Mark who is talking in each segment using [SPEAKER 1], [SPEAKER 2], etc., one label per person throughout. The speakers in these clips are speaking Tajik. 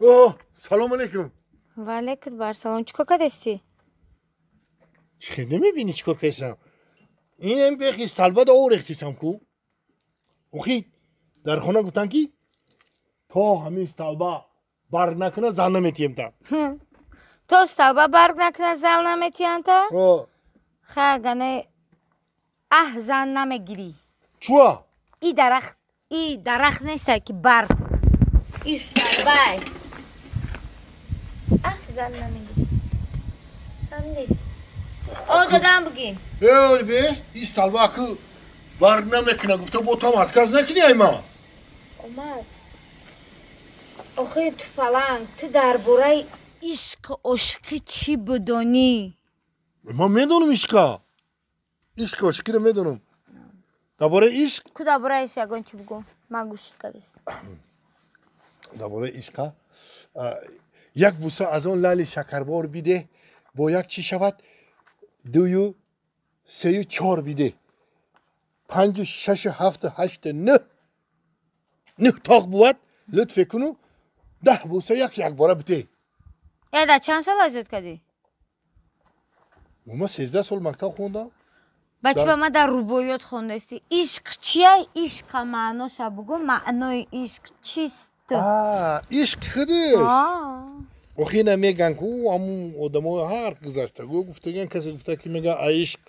[SPEAKER 1] О, салом алейкум.
[SPEAKER 2] Ва алейкум бар салом. Чӣ кор кардасти?
[SPEAKER 1] Чӣ намебинӣ чӣ кор кардам? Инам бехи столба да орехтисам ку. Охи дар хона гуфтан ки то ҳамин столба барг накуна зан наметием та.
[SPEAKER 2] То столба барг накуна зан наметиям та?
[SPEAKER 1] О.
[SPEAKER 2] Ха гане аҳ зан намегирӣ.
[SPEAKER 1] Чуа?
[SPEAKER 2] И дарахт неста ки барг. И столбай. Аҳ зан намегирӣ. Фаҳмидӣ? О додам бугӣ.
[SPEAKER 1] Э, бест, и столба ку барг намекуна гуфта бо там отказ накунӣ ай ма.
[SPEAKER 2] Омад. Охи ту фаланг, ту дар бораи ишқ ошиқӣ чӣ бидонӣ?
[SPEAKER 1] Ман медонам ишқа. Ишқ ошиқиро медонам. Дар бораи ишқ?
[SPEAKER 2] Ку дар бораи ишқ ягон чӣ бугӯ? Ман гӯш кардастам.
[SPEAKER 1] Дар бораи ишқа? Як буса аз он лали шакарбор бидеҳ, бо як чӣ шавад? 2, 3, 4 бидеҳ. 5, 6, 7, 8, 9. 9 тоқ бувад, лутфе куну 10 буса як якбора бидеҳ.
[SPEAKER 2] Э, дар чанд сол азёд кардӣ?
[SPEAKER 1] Ман 13 сол мактаб хондам.
[SPEAKER 2] Бачи ба ман дар рубоиёт хондасти. Ишқ чия? Ишқа маъноша бугӯ. Маънои ишқ чист?
[SPEAKER 1] Ишқ худиш. Охи ина меган ку ҳамун одамои ҳар гузашта гуфтаган касе гуфта ки мега ишқ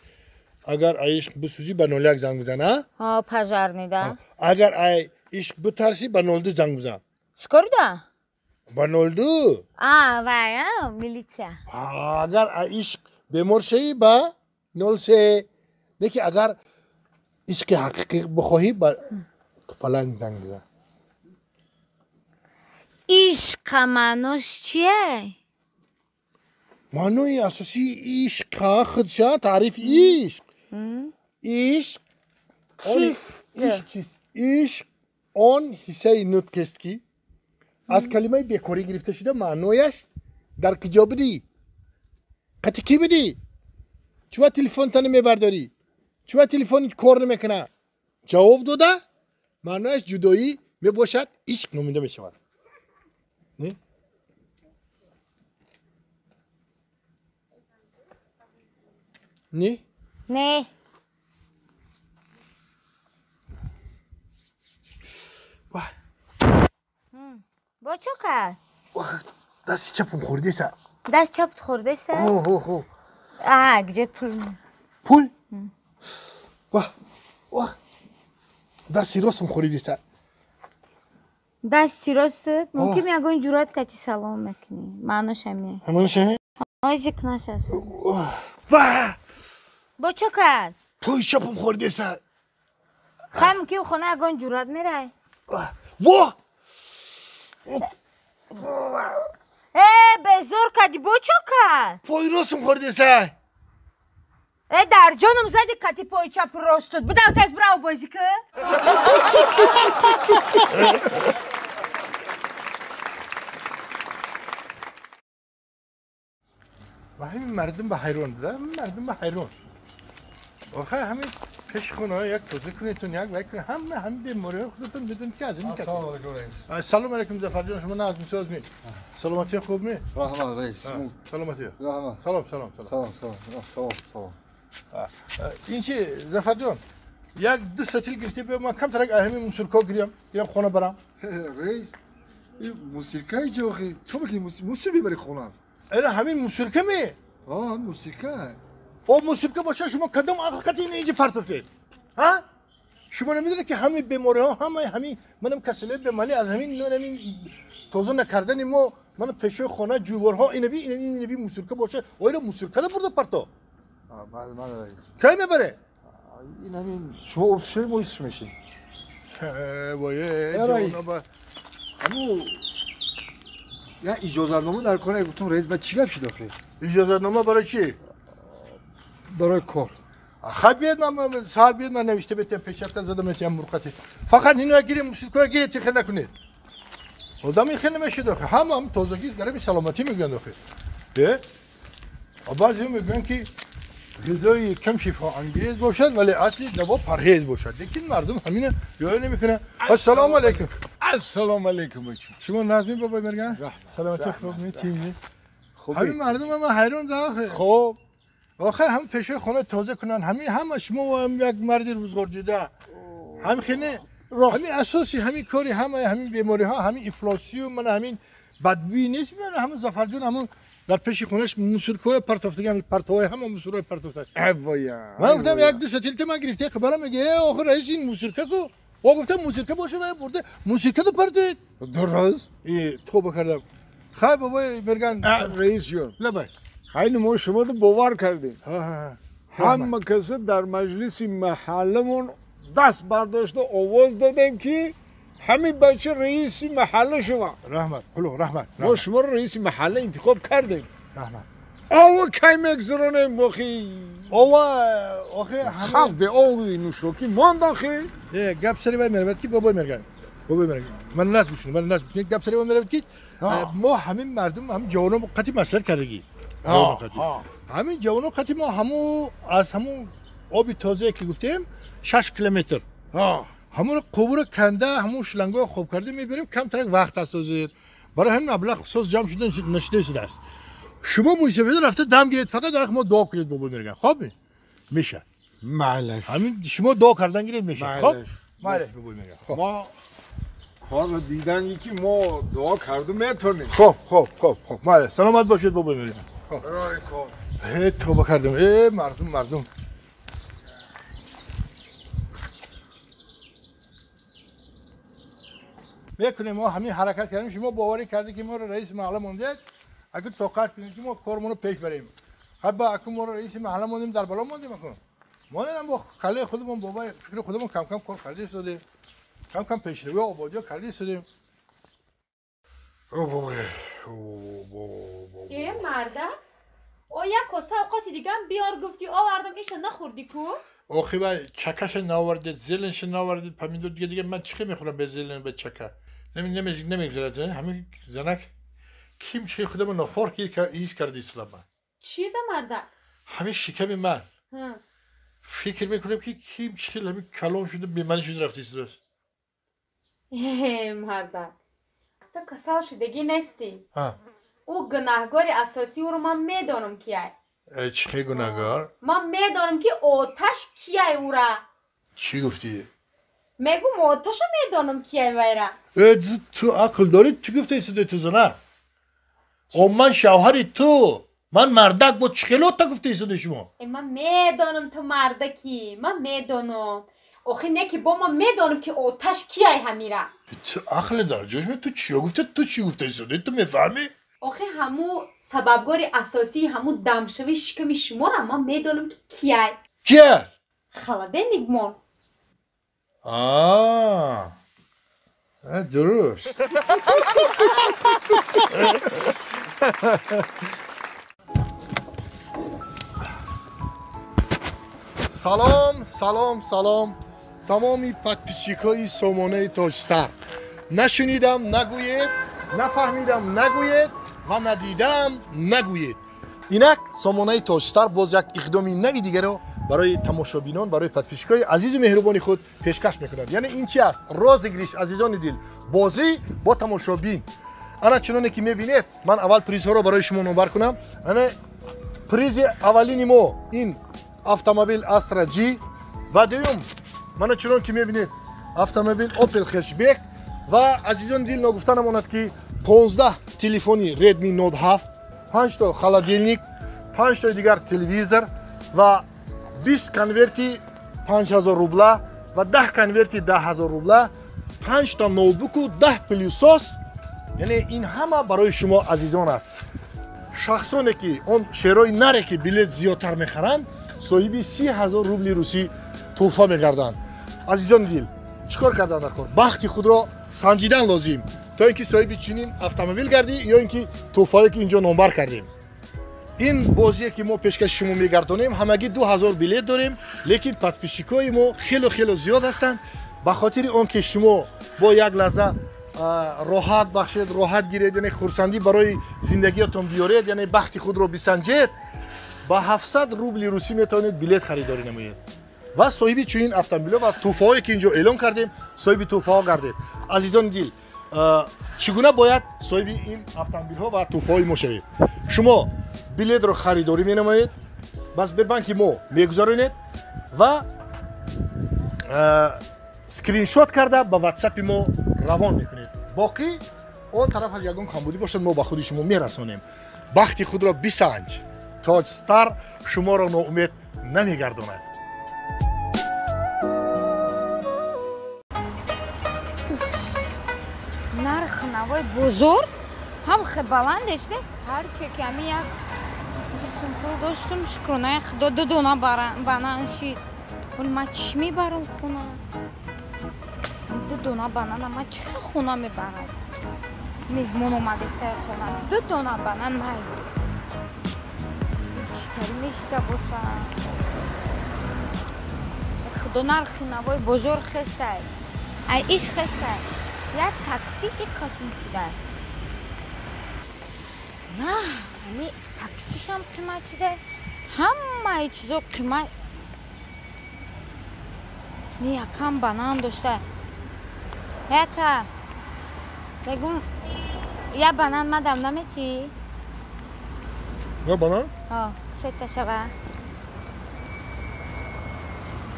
[SPEAKER 1] агар ишқ бисӯзӣ ба 01 занг бизан, а?
[SPEAKER 2] Ҳа, пожарный да.
[SPEAKER 1] Агар ай ишқ битарсӣ ба 02 занг бизан.
[SPEAKER 2] Скорый да?
[SPEAKER 1] Ба 02.
[SPEAKER 2] А, вай, а, милиция.
[SPEAKER 1] Агар ишқ бемор шавӣ ба 03. Не ки агар ишқи ҳақиқӣ бихоҳӣ ба тупаланг занг бизан.
[SPEAKER 2] Ишқа маънош чие?
[SPEAKER 1] Маънои асосии ишқа худша таърифи ишқ. Ишқ
[SPEAKER 2] чист?
[SPEAKER 1] Ишқ чист? Ишқ он ҳиссаи нутқест ки аз калимаи бекорӣ гирифта шуда маънояш дар куҷо будӣ? Қати кӣ будӣ? Чува телефонта намебардорӣ? Чува телефонит кор намекуна? Ҷавоб дода маънояш ҷудоӣ мебошад, ишқ номида мешавад. Не? Не?
[SPEAKER 2] Не.
[SPEAKER 1] Вай.
[SPEAKER 2] Бо чо кард?
[SPEAKER 1] Дасти чапам хӯрдеса.
[SPEAKER 2] Даст чапт хӯрдеса?
[SPEAKER 1] Ҳо.
[SPEAKER 2] А, где пул?
[SPEAKER 1] Пул? Вах, вах. Дасти ростам хӯрдеса.
[SPEAKER 2] Дасти ростат? Мумкин ягон ҷуръат кати салом мекунӣ. Маънош ҳамин.
[SPEAKER 1] Маънош ҳамин?
[SPEAKER 2] Ой, зикр нашаст.
[SPEAKER 1] Вах!
[SPEAKER 2] Бо чо кард?
[SPEAKER 1] Пой чапам хӯрдеса.
[SPEAKER 2] Хай мумкин хона ягон ҷуръат мерай.
[SPEAKER 1] Во!
[SPEAKER 2] Э, безор кардӣ, бо чо кард?
[SPEAKER 1] Пой ростам хӯрдеса.
[SPEAKER 2] Э, дар ҷоном зади кати пой чапу ростут. Бидав тез бирав бозӣ ки.
[SPEAKER 1] Ва ҳамин мардум ба ҳайрон буда, мардум ба ҳайрон. Охир ҳамин пеши хонаҳо як тоза кунедтон, як вай кунед, ҳама ҳамин бемориҳои худатон медонед ки аз ин кас.
[SPEAKER 3] Ассалому алайкум раис.
[SPEAKER 1] Салом алайкум Зафарҷон, шумо на аз мисоз ми? Саломатӣ хуб ми?
[SPEAKER 3] Раҳмат раис.
[SPEAKER 1] Саломатӣ.
[SPEAKER 3] Раҳмат.
[SPEAKER 1] Салом, салом, салом.
[SPEAKER 3] Салом, салом, салом, салом.
[SPEAKER 1] Ин чи Зафарҷон, як ду сатил гирифтӣ биё ман камтарак ҳамин мусирко гирям, гирям хона барам.
[SPEAKER 3] Раис, ин мусиркаи ҷо охи, чо мекунӣ мусир мебарӣ хона?
[SPEAKER 1] Ана ҳамин мусирка ми?
[SPEAKER 3] Ҳа, мусирка.
[SPEAKER 1] О, мусирка боша шумо кадом ақлқати ин инҷи партофтед? Ҳа? Шумо намедонед ки ҳамин бемориҳо, ҳамаи ҳамин манам касалиҳои бемалӣ аз ҳамин ҳамин тоза накардани мо, ман пешои хона ҷӯйборҳо инаби инаби мусирка боша, оира мусиркада бурда парто?
[SPEAKER 3] Бале, бале раис.
[SPEAKER 1] Кай мебаре?
[SPEAKER 3] Ин ҳамин шумо об шӯи мо исш мешем.
[SPEAKER 1] Вое, ҷоноба.
[SPEAKER 3] Аму я иҷозатнома дар кор гуфтум раис, ба чӣ гап шуд охир?
[SPEAKER 1] Иҷозатнома барои чӣ?
[SPEAKER 3] Барои кор.
[SPEAKER 1] Хай биёд, ман саҳар биёд, ман навишта бетем, печатка зада метиҳам мурқати. Фақат иноя гирем, мусиркоя гиред, тихе накунед. Одам ихе намешед охир. Ҳама ҳам тозагӣ гарами саломатӣ мегӯянд охир. Э? Баъзеҳо мегӯянд ки ғизои кам шифоангез бошад, вале асли даво парҳез бошад. Лекин мардум ҳамина риоя намекунад. Ассалому алайкум.
[SPEAKER 4] السلام علیکم بچه.
[SPEAKER 1] شما نظمی بابای مرگان؟ سلامتی خوب می تیمی. همین مردم ما حیران ده آخه.
[SPEAKER 4] خب
[SPEAKER 1] آخر هم پیش خونه تازه کنن، همین هم شما هم یک مرد روزگار دیده. هم خینه همین اساسی همین کاری همین بیماری ها همین افلاسیون من همین بدبینی نیست. من همون ظفر جون همون در پیش خونش موسیقی پرتافتگی همین پرتوهای همون موسیقی پرتافته. من گفتم یک دو ستیل من گرفته خبرم میگه آخر رئیس این موسیقی کو او گفتم موسیقی باشه و برده موسیقی تو پرتید.
[SPEAKER 4] درست
[SPEAKER 1] ای توبه کردم. خیر بابای مرگان
[SPEAKER 4] رئیس جون
[SPEAKER 1] لبای
[SPEAKER 4] خیلی ما شما رو باور کردیم. همه کس در مجلس محلمون دست برداشته آواز دادیم که همین بچه رئیس محله شما.
[SPEAKER 1] رحمت قلو رحمت.
[SPEAKER 4] ما شما رو رئیس محله انتخاب کردیم.
[SPEAKER 1] رحمت.
[SPEAKER 4] آوا کی میگذرانیم آخی؟
[SPEAKER 1] آوا آخه
[SPEAKER 4] خلق به آوی نوشوکی ماند آخی.
[SPEAKER 1] گپ سری باید میرود که بابای مرگان. بابای مرگان. من ناز گوشون من ناز گوشون گپ سری باید میرود که ما همین مردم همین جوانان قطعی مسئله کردگی. همین جوانان قطعی ما همو از همون آبی تازه که گفتیم 6 کیلومتر. همون قبور کنده همون شلنگای خوب کرده میبریم کم ترک وقت اسازید برای همین مبلغ ساز جمع شده نشده شده است. شما موسیقی رفته دم گیرید فقط در ما دعا کنید بابا میگن خب میشه
[SPEAKER 4] معلش
[SPEAKER 1] همین شما دعا کردن گیرید میشه خب معلش بابا میگن خب
[SPEAKER 4] ما کار دیدن یکی ما دعا کردیم میتونیم.
[SPEAKER 1] خب خب خب خب معلش سلامت باشید بابا میگن. خب هی توبه کردم ای مردم مردم میکنیم ما همین حرکت کردیم. شما باوری کردید که ما رو رئیس محله موندید اگه طاقت کنید که ما کارمون رو پیش بریم. خب اگه ما رو رئیس محله موندیم در بالا موندیم اکنون ما هم با کله خودمون بابا فکر خودمون کم کم کار کرده شدیم کم کم پیشروی آبادی کرده شدیم. او بابا
[SPEAKER 5] ای مرده او یک کاسه اوقات دیگه بیار گفتی آوردم ایش نخوردی کو؟
[SPEAKER 1] آخه با چکش ناوردید زلنش ناوردید پمیدور دیگه دیگه من چی میخورم به زلن به چکه نمیگذرد. همین زنک کیم چی خودم نخور هیچ کردی سلام.
[SPEAKER 5] چی ده مرده؟
[SPEAKER 1] همین شکم من فکر میکنم که کیم چی همین کلون شده بیماری شده رفتی است.
[SPEAKER 5] مرده تو کسل شدگی نیستی. او گناهگار اساسی او رو من میدانم کیه.
[SPEAKER 1] چه گناهگار؟
[SPEAKER 5] من میدانم که آتش کیه او را.
[SPEAKER 1] چی گفتی؟
[SPEAKER 5] میگم آتش میدانم کیه ویرا.
[SPEAKER 1] تو عقل داری چی گفتی سده تو زنه؟ او من شوهری تو من مردک بود چه تا گفتی سده شما؟
[SPEAKER 5] من میدانم تو مردکی من میدانم. آخه نه که با من میدانم که آتش کیه همیره.
[SPEAKER 1] تو عقل داری جوش می تو چی گفتی تو چی گفتی سده تو میفهمی؟
[SPEAKER 5] آخه همو سببگار اساسی همو دمشوی شکمی شما را من میدانم که کیه.
[SPEAKER 1] کیه؟
[SPEAKER 5] خالده نگمان.
[SPEAKER 1] آه درست. سلام سلام سلام تمامی подписчикои сомонаи Тоҷстар. نشنیدم نگویید، نفهمیدم نگویید و ندیدم نگویید. اینک سامانه تاجستر باز یک اقدامی نوی دیگر را برای تماشابینان برای подписчик های عزیز و مهربان خود پیشکش میکند. یعنی این چی است؟ розыгрыш عزیزان دل، بازی با تماشابین. انا چنانه که میبینید من اول приз ها را برای شما نامبر کنم. انا приз اولین ما این автомобиль Astra G و دوم من چنان که میبینید автомобиль Opel Hatchback و عزیزان دل ناگفته نماند که 15 телефони Redmi Note 7 5 تا холодильник 5 تا دیگر телевизор و 20 конверти 5000 рубла و 10 конверти 10000 рубла 5 تا ноутбук و 10 пылесос. یعنی این همه برای شما عزیزان است. شخصانی که اون شعرهای نره که билет زیادتر میخرند صاحب 30000 روبل روسی تحفه میگردند. عزیزان دل چیکار کردن در کار؟ بخت خود را سنجیدن لازم تا اینکه صاحب چنین автомобиль گردی یا اینکه تحفه‌ای که اینجا نامبر کردیم. این بازیه که ما پیشکش شما میگردانیم همگی 2000 билет داریم، لیکن подписчик های ما خیلی خیلی زیاد هستند. به خاطر آنکه شما با یک لحظه راحت بخشید، راحت گیرید، یعنی خرسندی برای زندگیتون بیارید، یعنی بخت خود رو بسنجید، با 700 روبل روسی میتونید билет خریداری نمایید و صاحب چنین автомобиль و تحفه‌هایی که اینجا اعلام کردیم صاحب تحفه‌ها گردید. عزیزان دل Чӣ гуна бояд соҳиби ин автомобилҳо ва тӯҳфаҳои мо шавед? Шумо билетро харидорӣ менамоед, ба Сбербанки мо мегузаронед ва скриншот карда ба ватсапи мо равон мекунед. Боқӣ он тараф аз ягон камбудӣ бошад, мо ба худи шумо мерасонем. Бахти худро бисанҷ, Тоҷстар шуморо ноумед намегардонад.
[SPEAKER 2] Нарх навои бозор ҳам хе баландеш не? Ҳарче ки ами як сум пул доштум, шукронаи худо ду дона банан шид. Вале ман чӣ мебарам хона? Ду дона банана ман чӣ хел хона мебарам? Меҳмон омадесаи хона, ду дона банан май. Чӣ тари мешида бошам? Худо нархи навои бозор хестай. Ай иш хестай. Як такси ик қасум шуда. На, ами таксишам қимат шуда. Ҳамаи чизо қимат. Не якам банан дошта. Яка. Бегум, я банан мадам намети?
[SPEAKER 1] Я банан?
[SPEAKER 2] О, сета шава.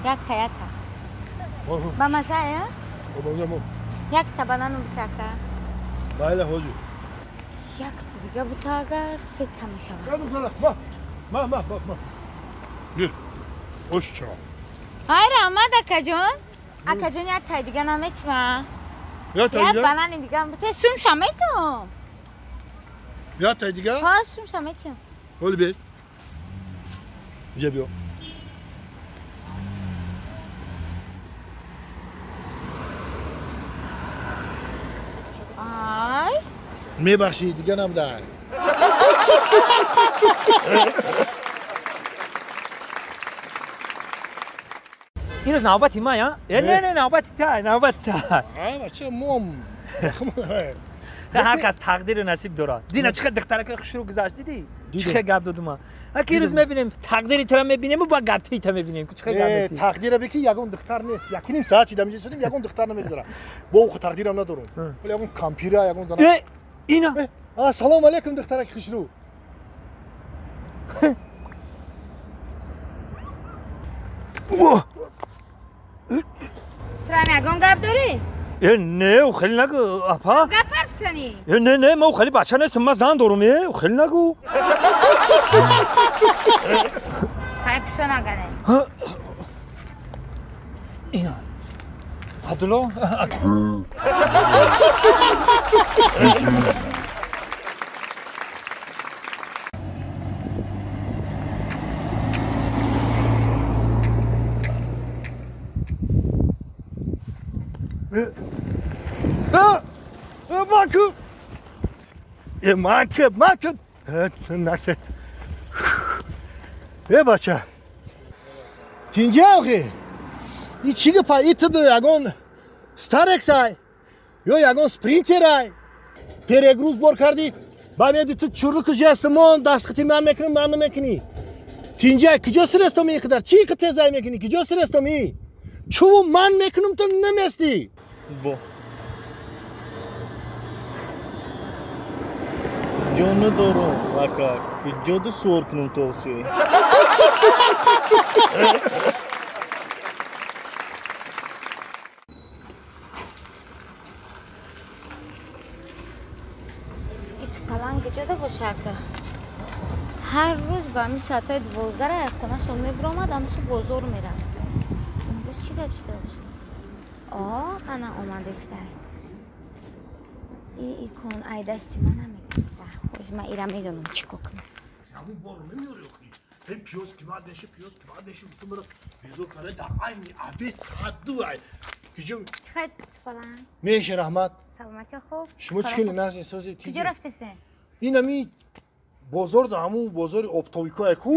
[SPEAKER 2] Якта, якта. Ба маза, я?
[SPEAKER 1] Ба маза мо.
[SPEAKER 2] Якта банану бутака.
[SPEAKER 1] Майла ҳоҷи.
[SPEAKER 2] Якти дига бута агар сета мешавад.
[SPEAKER 1] Ма, ма, ма, ма. Гир. Ош чаро.
[SPEAKER 2] Ай раҳмат акаҷон. Акаҷон як тай дига наметима.
[SPEAKER 1] Я тай дига?
[SPEAKER 2] Я банани дига бута сумша метум.
[SPEAKER 1] Я тай дига?
[SPEAKER 2] Ҳа, сумша метим.
[SPEAKER 1] Ҳоли бед. Инҷа биё.
[SPEAKER 2] Ай.
[SPEAKER 1] Мебахши, дига набуда.
[SPEAKER 6] Ирӯз навбати ман, я? Не, не, навбати та, навбати та.
[SPEAKER 1] Ай, бача, мом.
[SPEAKER 6] Ҳар кас тақдиру насиб дорад. Дина чӣ қадр духтаракои хушрӯ гузашт, дидӣ? Чӣ қадр гап додум. Аки ирӯз мебинем, тақдири тура мебинем ва гапи та мебинем. Чӣ қадр гап метӣ?
[SPEAKER 1] Тақдира бики ягон духтар нест. Якним соат чида меҷисодим, ягон духтар намегузара. Бо ӯ тақдирам надорум. Вале ягон кампира, ягон зана.
[SPEAKER 6] Э, ина.
[SPEAKER 1] Салом алейкум, духтараки хушрӯ.
[SPEAKER 2] Тура ягон гап дорӣ?
[SPEAKER 6] Э, не, ӯ хеле нагӯ, апа.
[SPEAKER 2] Гап ҳарф занӣ?
[SPEAKER 6] Э, не, не, ман ӯ хеле бача нестам, ман зан дорум, э, ӯ хеле нагӯ.
[SPEAKER 2] Хай пишо нагане.
[SPEAKER 6] Ина. Абдулло.
[SPEAKER 1] Манкиб, манкиб. Э, бача. Тинҷа охи. И чӣ гапа? И ту ягон Старексай ё ягон Спринтерай. Перегруз бор кардӣ. Ба меди ту чурруку ҷасмон дастхати ман мекунам, ман намекунӣ. Тинҷа, куҷо сирестом ин қадар? Чӣ қадар тезай мекунӣ? Куҷо сирестом ин? Чуву ман мекунам, ту наместӣ.
[SPEAKER 6] Бо.
[SPEAKER 7] Ҷо надорам, ака, куҷода суор кунам то охир?
[SPEAKER 2] И тупаланг куҷода боша, ака? Ҳар рӯз ба ҳамин соатҳои 12 аз хонашон мебиромад, ҳамсу бозор мерафт. Имрӯз чӣ гап шуда боша? О, ана омадестай. И икон ай дасти ман намегуза. Оз ман ира медонам чӣ кор кунам.
[SPEAKER 1] Ҳамун борро намеёри охи. Ҳей пиёз қимат меша, пиёз қимат меша, гуфтам маро безор карда дар айни обед соат 2 ай. Куҷо?
[SPEAKER 2] Чӣ хел тупаланг?
[SPEAKER 1] Меша, раҳмат.
[SPEAKER 2] Саломатӣ хуб.
[SPEAKER 1] Шумо чӣ хеле назни сози тиҷи?
[SPEAKER 2] Куҷо рафтесен?
[SPEAKER 1] Ин ами бозор да ҳамун бозори оптовикое ку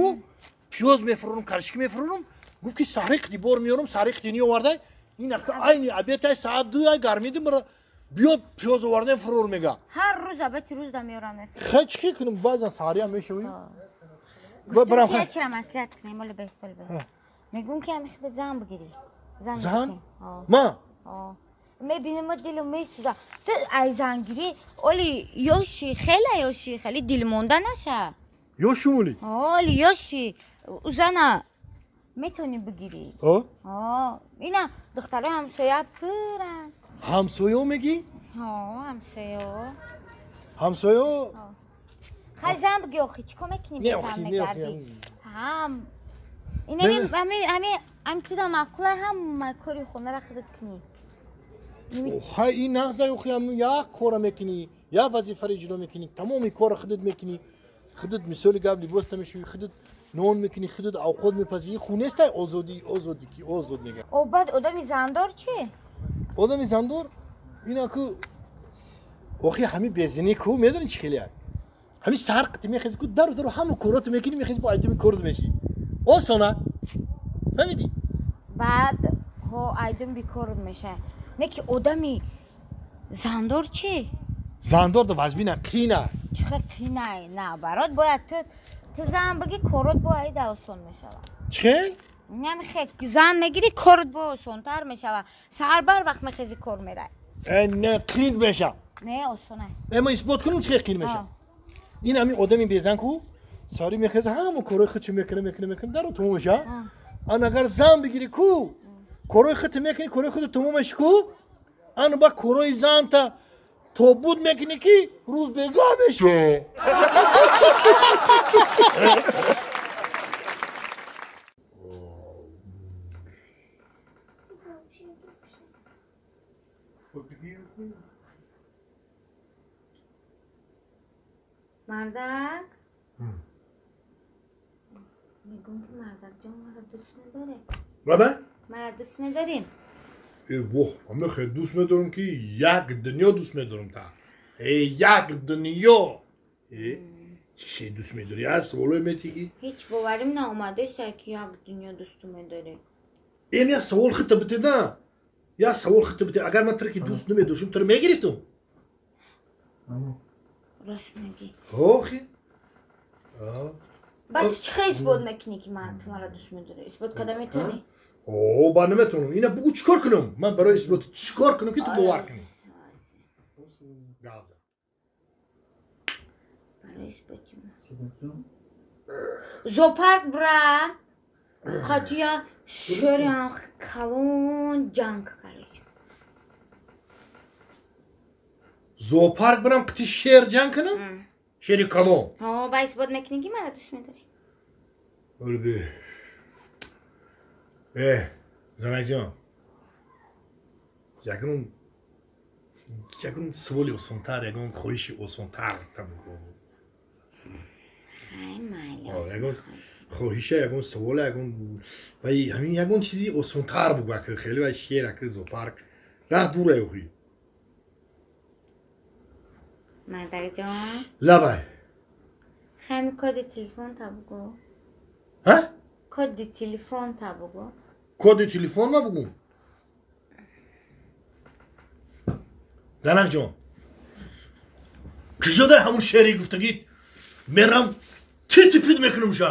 [SPEAKER 1] пиёз мефурӯрам, каришки мефурӯрам. Гуфт ки саҳри қити бор меёрам, саҳри қити ниёвардай. Ин ака айни обед ай соат 2 ай гармиди маро биё пиёз овардем фурӯр мега.
[SPEAKER 2] Ҳар рӯз обеди рӯз да меёрам мефурӯрам.
[SPEAKER 1] Хе чӣ кунам, баъзан саҳриам мешавӣ.
[SPEAKER 2] Барам хе. Чира маслиҳат кунем, оли бест, оли бест. Мегӯм ки ами худат зан бигирӣ.
[SPEAKER 1] Зан? Ма?
[SPEAKER 2] Мебинам дилам месӯза. Ту ай зангирӣ оли ёши, хеле ёши, хеле дилмонда наша.
[SPEAKER 1] Ёшум оли?
[SPEAKER 2] Оли ёши. Узана метавонӣ бигирӣ. Ина духтарои ҳамсоя пуранд.
[SPEAKER 1] Ҳамсоё мегӣ?
[SPEAKER 2] Ҳамсоё.
[SPEAKER 1] Ҳамсоё?
[SPEAKER 2] Хай зан бигӣ охи, чӣ кор мекунӣ бе зан мегардӣ? Ҳам. Ина ами тида маъқула ҳама кори хонаро худат кунӣ.
[SPEAKER 1] Хай ин нағза охи, як кора мекунӣ, як вазифаро иҷро мекунӣ, тамоми корро худат мекунӣ. Худат мисоли гап либоста мешӯӣ, худат нон мекунӣ, худат авқот мепазӣ. Ху нестай озодӣ, озодӣ ки озод мегӯяд.
[SPEAKER 2] О баъд одами зандор чӣ?
[SPEAKER 1] Одами зандор ина ку охи ҳами безинӣ ку медонӣ чӣ хеле ак? Ҳами саҳар қити мехези ку дару дару ҳама короту мекунӣ, мехези бо айдуми корот мешӣ. Осона. Фаҳмидӣ?
[SPEAKER 2] Баъд ҳо айдум бикорот мешавад. Не ки одами зандор чӣ?
[SPEAKER 1] Зандор да вазбина қина.
[SPEAKER 2] Чӣ хел қинай? На, барот бояд ту зан бигӣ, корот бо айда осон мешавад.
[SPEAKER 1] Чӣ хел?
[SPEAKER 2] Намехе зан мегирӣ, корот бо осонтар мешавад. Саҳар бар вақт мехези кор мерай.
[SPEAKER 1] Не, қин мешавад.
[SPEAKER 2] Не, осонай.
[SPEAKER 1] Ма исбот кунам чӣ хел қин мешавад. Ин ҳами одами безан ку сари мехеза ҳама корҳои худшо мекунад, мекунад, мекунад, даро тамом мешавад. Ан агар зан бигирӣ ку корҳои худто мекунӣ, корҳои худто тамом меши ку, ан ба корҳои занта тобуд мекунӣ ки рӯз бегаҳ мешавад.
[SPEAKER 2] Мардак, мегӯм ки мардак ҷон маро дӯст медорӣ?
[SPEAKER 1] Баба?
[SPEAKER 2] Маро дӯст медорӣ?
[SPEAKER 1] Воҳ, ман хеле дӯст медорам ки як дунё дӯст медорам та. Як дунё. Чӣ дӯст медорӣ? Аз саволое метӣ ки?
[SPEAKER 2] Ҳеҷ боварим наомадааст ки як дунё дӯсту медорӣ.
[SPEAKER 1] Эм як савол худта битеда. Як савол худта бите. Агар ман туро ки дӯст намедоштам, туро мегирифтам?
[SPEAKER 2] Рост мегӣ.
[SPEAKER 1] Охи.
[SPEAKER 2] Баъд чӣ хел исбот мекунӣ ки ту маро дӯст медорӣ? Исбот карда метавонӣ?
[SPEAKER 1] О, ба наметавонам. Ина бугӯ чӣ кор кунам? Ман барои исбот чӣ кор кунам ки ту бовар кунӣ?
[SPEAKER 2] Барои исботи зоопарк бира, қатия шерам калон ҷанг кард.
[SPEAKER 1] Зоопарк бирам қити шер ҷанг кунам? Шери калон.
[SPEAKER 2] Ҳо, ба исбот мекунӣ ки маро дӯст медорӣ.
[SPEAKER 1] Олби. Занакҷон, ягон саволи осонтар, ягон хоҳиши осонтар ягон хоҳиша, ягон савола, ягон вай ҳамин ягон чизи осонтар бугӯ, ака хеле вай шер, ака зоопарк раҳ дур ай охи.
[SPEAKER 2] Мардакҷон,
[SPEAKER 1] лабай.
[SPEAKER 2] Хами коди телефон та бугӯ.
[SPEAKER 1] Ҳа?
[SPEAKER 2] Коди телефон та бугӯ.
[SPEAKER 1] Коди телефон ма бугӯм? Занакҷон, куҷо дар ҳамун шери гуфтагӣ мерам титипид мекунам ша.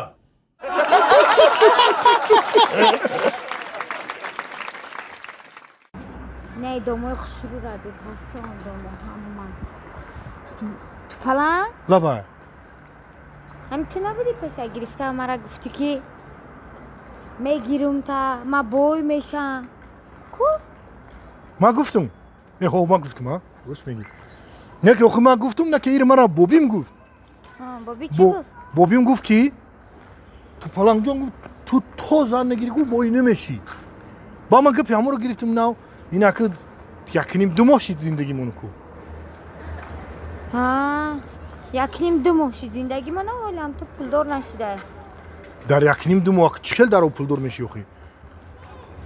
[SPEAKER 2] Не, домои хушрӯра бифасон, домо ҳама. Тупалан?
[SPEAKER 1] Лабай.
[SPEAKER 2] Ҳами ту набудӣ пеша гирифта мара гуфтӣ ки мегирум та ма бой мешам. Ку?
[SPEAKER 1] Ма гуфтум. Ҳо, ма гуфтум, а? Рост мегӣ. Не ки охи ма гуфтум, на ки ир мара бобим гуфт.
[SPEAKER 2] Боби чӣ гуфт?
[SPEAKER 1] Бобим гуфт ки Тупаланҷон гуфт ту то зан нагирӣ гуфт бой намешӣ. Ба ман гапи ҳамонро гирифтум нав, инаки якним ду моҳ шид зиндагимону ку.
[SPEAKER 2] Ҳа, якним ду моҳ шид зиндагимона, ҳолам ту пулдор нашидай.
[SPEAKER 1] Дар якним ду моҳ чӣ хел даро пулдор мешӣ охи?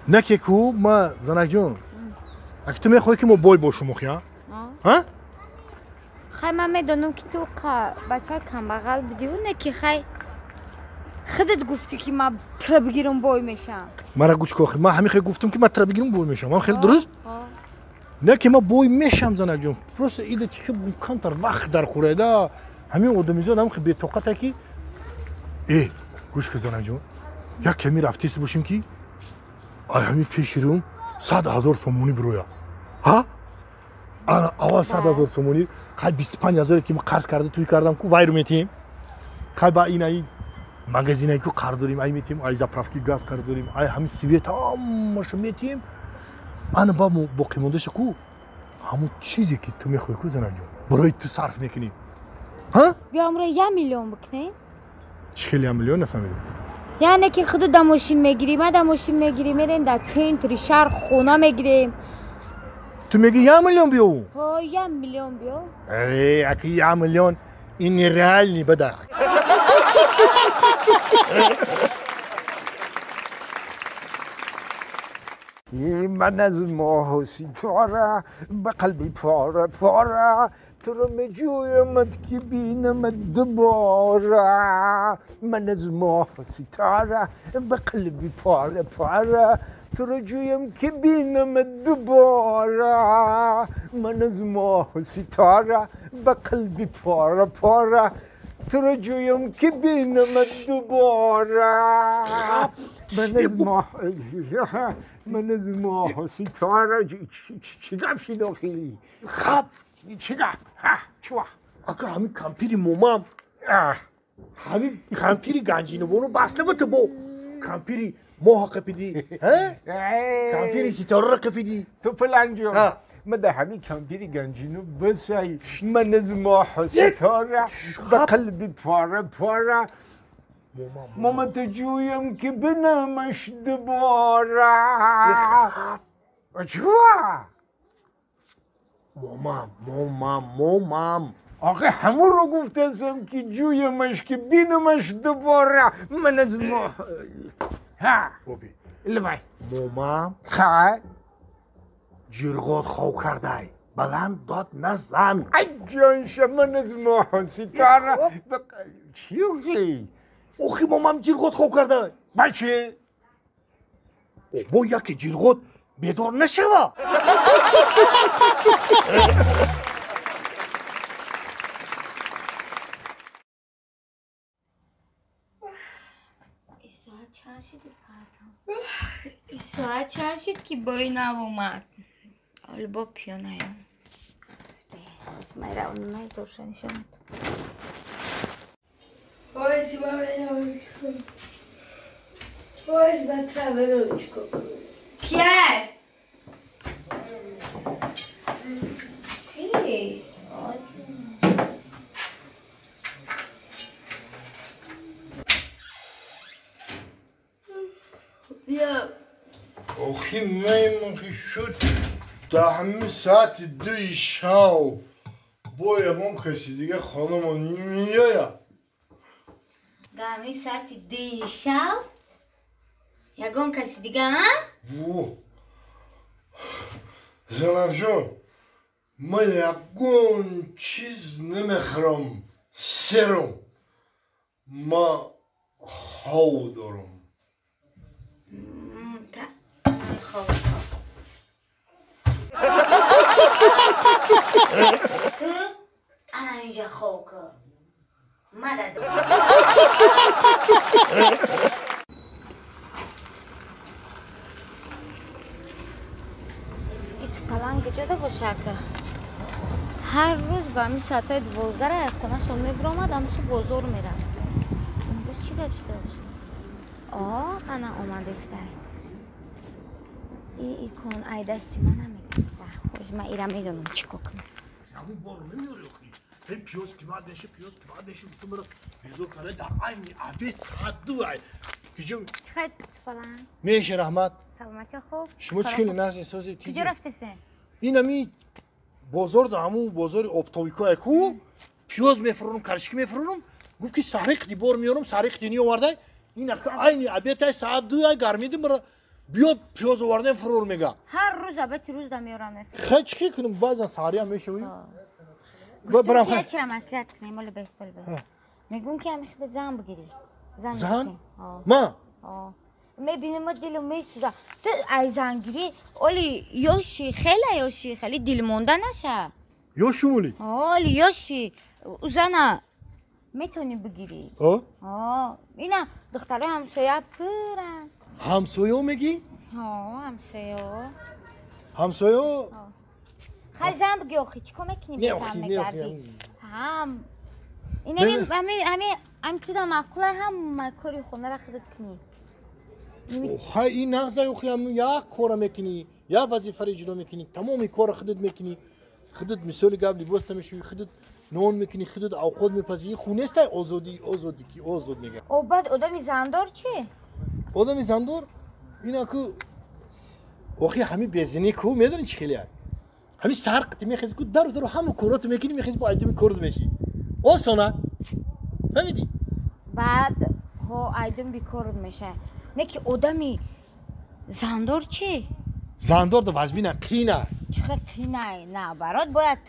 [SPEAKER 1] Не ки ку ма занакҷон, аки ту мехоҳӣ ки мо бой бошум охи, а? Ҳа?
[SPEAKER 2] Хай ман медонам ки ту бачаи камбағал будиву не ки хай худат гуфтӣ ки ман туро бигирам бой мешавам.
[SPEAKER 1] Мара гӯш кун охи, ман ҳамин хел гуфтам ки ман туро бигирам бой мешавам. Ман хеле дуруст? Не ки ман бой мешавам занакҷон. Просто ида чӣ хел камтар вақт дар хӯрайда. Ҳамин одамизод ҳам хел бетоқата ки гӯш кун занакҷон, як ками рафтест бошем ки ай ҳамин пеши рӯм 100 000 сомонӣ бирояд. Ҳа? Ана аввал 100 000 сомонӣ, хай 25 000 ки ма қарз карда тӯй кардам ку, вайру метиҳем. Хай ба ин ай магазинае ку қарз дорем, ай метиҳем, ай заправки газ қарз дорем, ай ҳамин свет ҳамаша метиҳем. Ана ба боқимондаша ку ҳамун чизе ки ту мехоҳӣ ку, занакҷон, барои ту сарф мекунем. Ҳа?
[SPEAKER 2] Биё амро 1 миллион бикунем.
[SPEAKER 1] Чӣ хел 1 миллион, нафаҳмидам.
[SPEAKER 2] Яъне ки худу да мошин мегирӣ, ма да мошин мегирӣ, мерем дар центри шаҳр хона мегирем.
[SPEAKER 1] Ту мегӣ 1 миллион биёву?
[SPEAKER 2] Ҳо, 1 миллион биё.
[SPEAKER 1] Э, аки 1 миллион ин нереальный бада.
[SPEAKER 4] من از ماه و ستاره به قلبی پاره پاره تو رو میجویمت که بینمت دوباره. من از ماه و ستاره به قلبی پاره پاره تو رو جویم که بینمت دوباره. من از ماه و ستاره به قلبی پاره پاره تو رو جویم که بینمت دوباره. من از ماه، من از ماه و ستاره. چی گپ شد آخی؟
[SPEAKER 1] خب.
[SPEAKER 4] چی گپ؟ ها چوا؟
[SPEAKER 1] ака, ҳамин кампири момам, ҳамин кампири ганҷинобону бас набуд, бо кампири моҳа қапидӣ, кампири ситораро қапидӣ.
[SPEAKER 4] تو پلنگ جان، من در همین کمپیری گنجینو بسای. من از ماه و ستاره به قلبی پاره پاره ماما تو جویم که بنامش دوباره. چوا؟
[SPEAKER 1] момам, момам, момам.
[SPEAKER 4] آخه همون رو گفتم که جویمش که بینمش دوباره. من از ماه ها
[SPEAKER 1] боби.
[SPEAKER 4] لبای.
[SPEAKER 1] Момам.
[SPEAKER 4] خواهی.
[SPEAKER 1] Ҷирғот хов кардай, баланд дод назан.
[SPEAKER 4] ای جان، من از ماه و ستاره چی آخی؟
[SPEAKER 1] Охи, момам ҷирғот хов кардай.
[SPEAKER 4] بچه.
[SPEAKER 1] Бо яке ҷирғот бедор нашава.
[SPEAKER 2] Соат чанд шиди, соат чанд шид ки бои нав омад? Оли бо пиёнаям. Исмайра назорша нишонад.
[SPEAKER 8] Ой, ой, травелочку.
[SPEAKER 2] Кияй? Ти?
[SPEAKER 8] Бیا.
[SPEAKER 1] Охи, маймонхи шуд, даҳми саати 2 шав бо ягон каси дига хонамон меояд?
[SPEAKER 2] Даҳми саати 2 шав ягон каси дига, а?
[SPEAKER 1] Во, занакҷон, ман ягон чиз намехӯрам, серам, ма хов дорам.
[SPEAKER 2] Хов ту ана инҷа хов ку, мадад. И тупаланг куҷода боша, ака? Ҳар рӯз ба ҳамин соатҳои 12-ра хонашон мебиромад, ҳамсу бозор мерафт. Имрӯз чӣ гап шуда боша? О, ана омадестай. И икон ай дасти ман намегза. Ҳоз ман ира медонам чӣ кор кунам.
[SPEAKER 1] Ҳамун борро намеёри охи? Ҳей, пиёз қимат меша, пиёз қимат меша, гуфтам, маро безор карда, дар айни обед соат 2 ай киҷо.
[SPEAKER 2] Чӣ хел, тупаланг?
[SPEAKER 1] Меша, раҳмат.
[SPEAKER 2] Саломатӣ, хуб.
[SPEAKER 1] Шумо чӣ хеле нағз эҳсоси?
[SPEAKER 2] Куҷо рафтесен?
[SPEAKER 1] Ин ами бозор, да ҳамун бозори оптовикое ку, пиёз мефурӯрам, карчики мефурӯрам. Гуфт ки саҳри қити бор меёрам, саҳри қити ниовардай. Ин ака айни обедай соат 2 ай гармиди, маро биё, пиёз овардем, фурӯр мега.
[SPEAKER 2] Ҳар рӯз обети рӯз да меёрам, мефурӯрам.
[SPEAKER 1] Хай, чӣ кунам, баъзан саҳриам мешавӣ.
[SPEAKER 2] Гуфтам ки чира маслиҳат кунем, оли бест, оли бест. Мегӯм ки ҳами худат зан бигирӣ.
[SPEAKER 1] Зан?
[SPEAKER 2] Бикунӣ.
[SPEAKER 1] Ма?
[SPEAKER 2] Мебинем, дилам месӯза. Ту ай зангирӣ, оли ёши, хеле ёши, хеле дилмонда наша.
[SPEAKER 1] Ёшумули?
[SPEAKER 2] Оли ёши, зана метавонӣ бигирӣ. Ина духтарои ҳамсоя пуранд.
[SPEAKER 1] Ҳамсоё мегӣ?
[SPEAKER 2] Ҳамсоё.
[SPEAKER 1] Ҳамсоё.
[SPEAKER 2] Хай зан биги охи, чӣ кор мекунӣ бе зан мегардӣ? Ҳам инами ами ами ами тида маъқула ҳама кори хонара худат кунӣ.
[SPEAKER 1] Хай ин нағза охи, ам як кора мекунӣ, як вазифаро иҷро мекунӣ, тамоми корро худат мекунӣ. Худат мисоли гап либоста мешӯӣ, худат нон мекунӣ, худат авқот мепазӣ. Ин хун нестай озодӣ, озодӣ ки озод мегӯяд.
[SPEAKER 2] О, баъд одами зандор чӣ?
[SPEAKER 1] Одами зандор ина ку охи ҳами безинӣ ку медонӣ чӣ хеле ҳами саҳар қити мехези ку дару дару ҳама короту мекунӣ, мехези бо айдими корот мешӣ. Осона. Фаҳмидӣ?
[SPEAKER 2] Баъд ҳо айдим бикорот мешавад. Не ки одами зандор чӣ?
[SPEAKER 1] Зандор да вазбина қина.
[SPEAKER 2] Чӣ хел қинай? Наоборот, бояд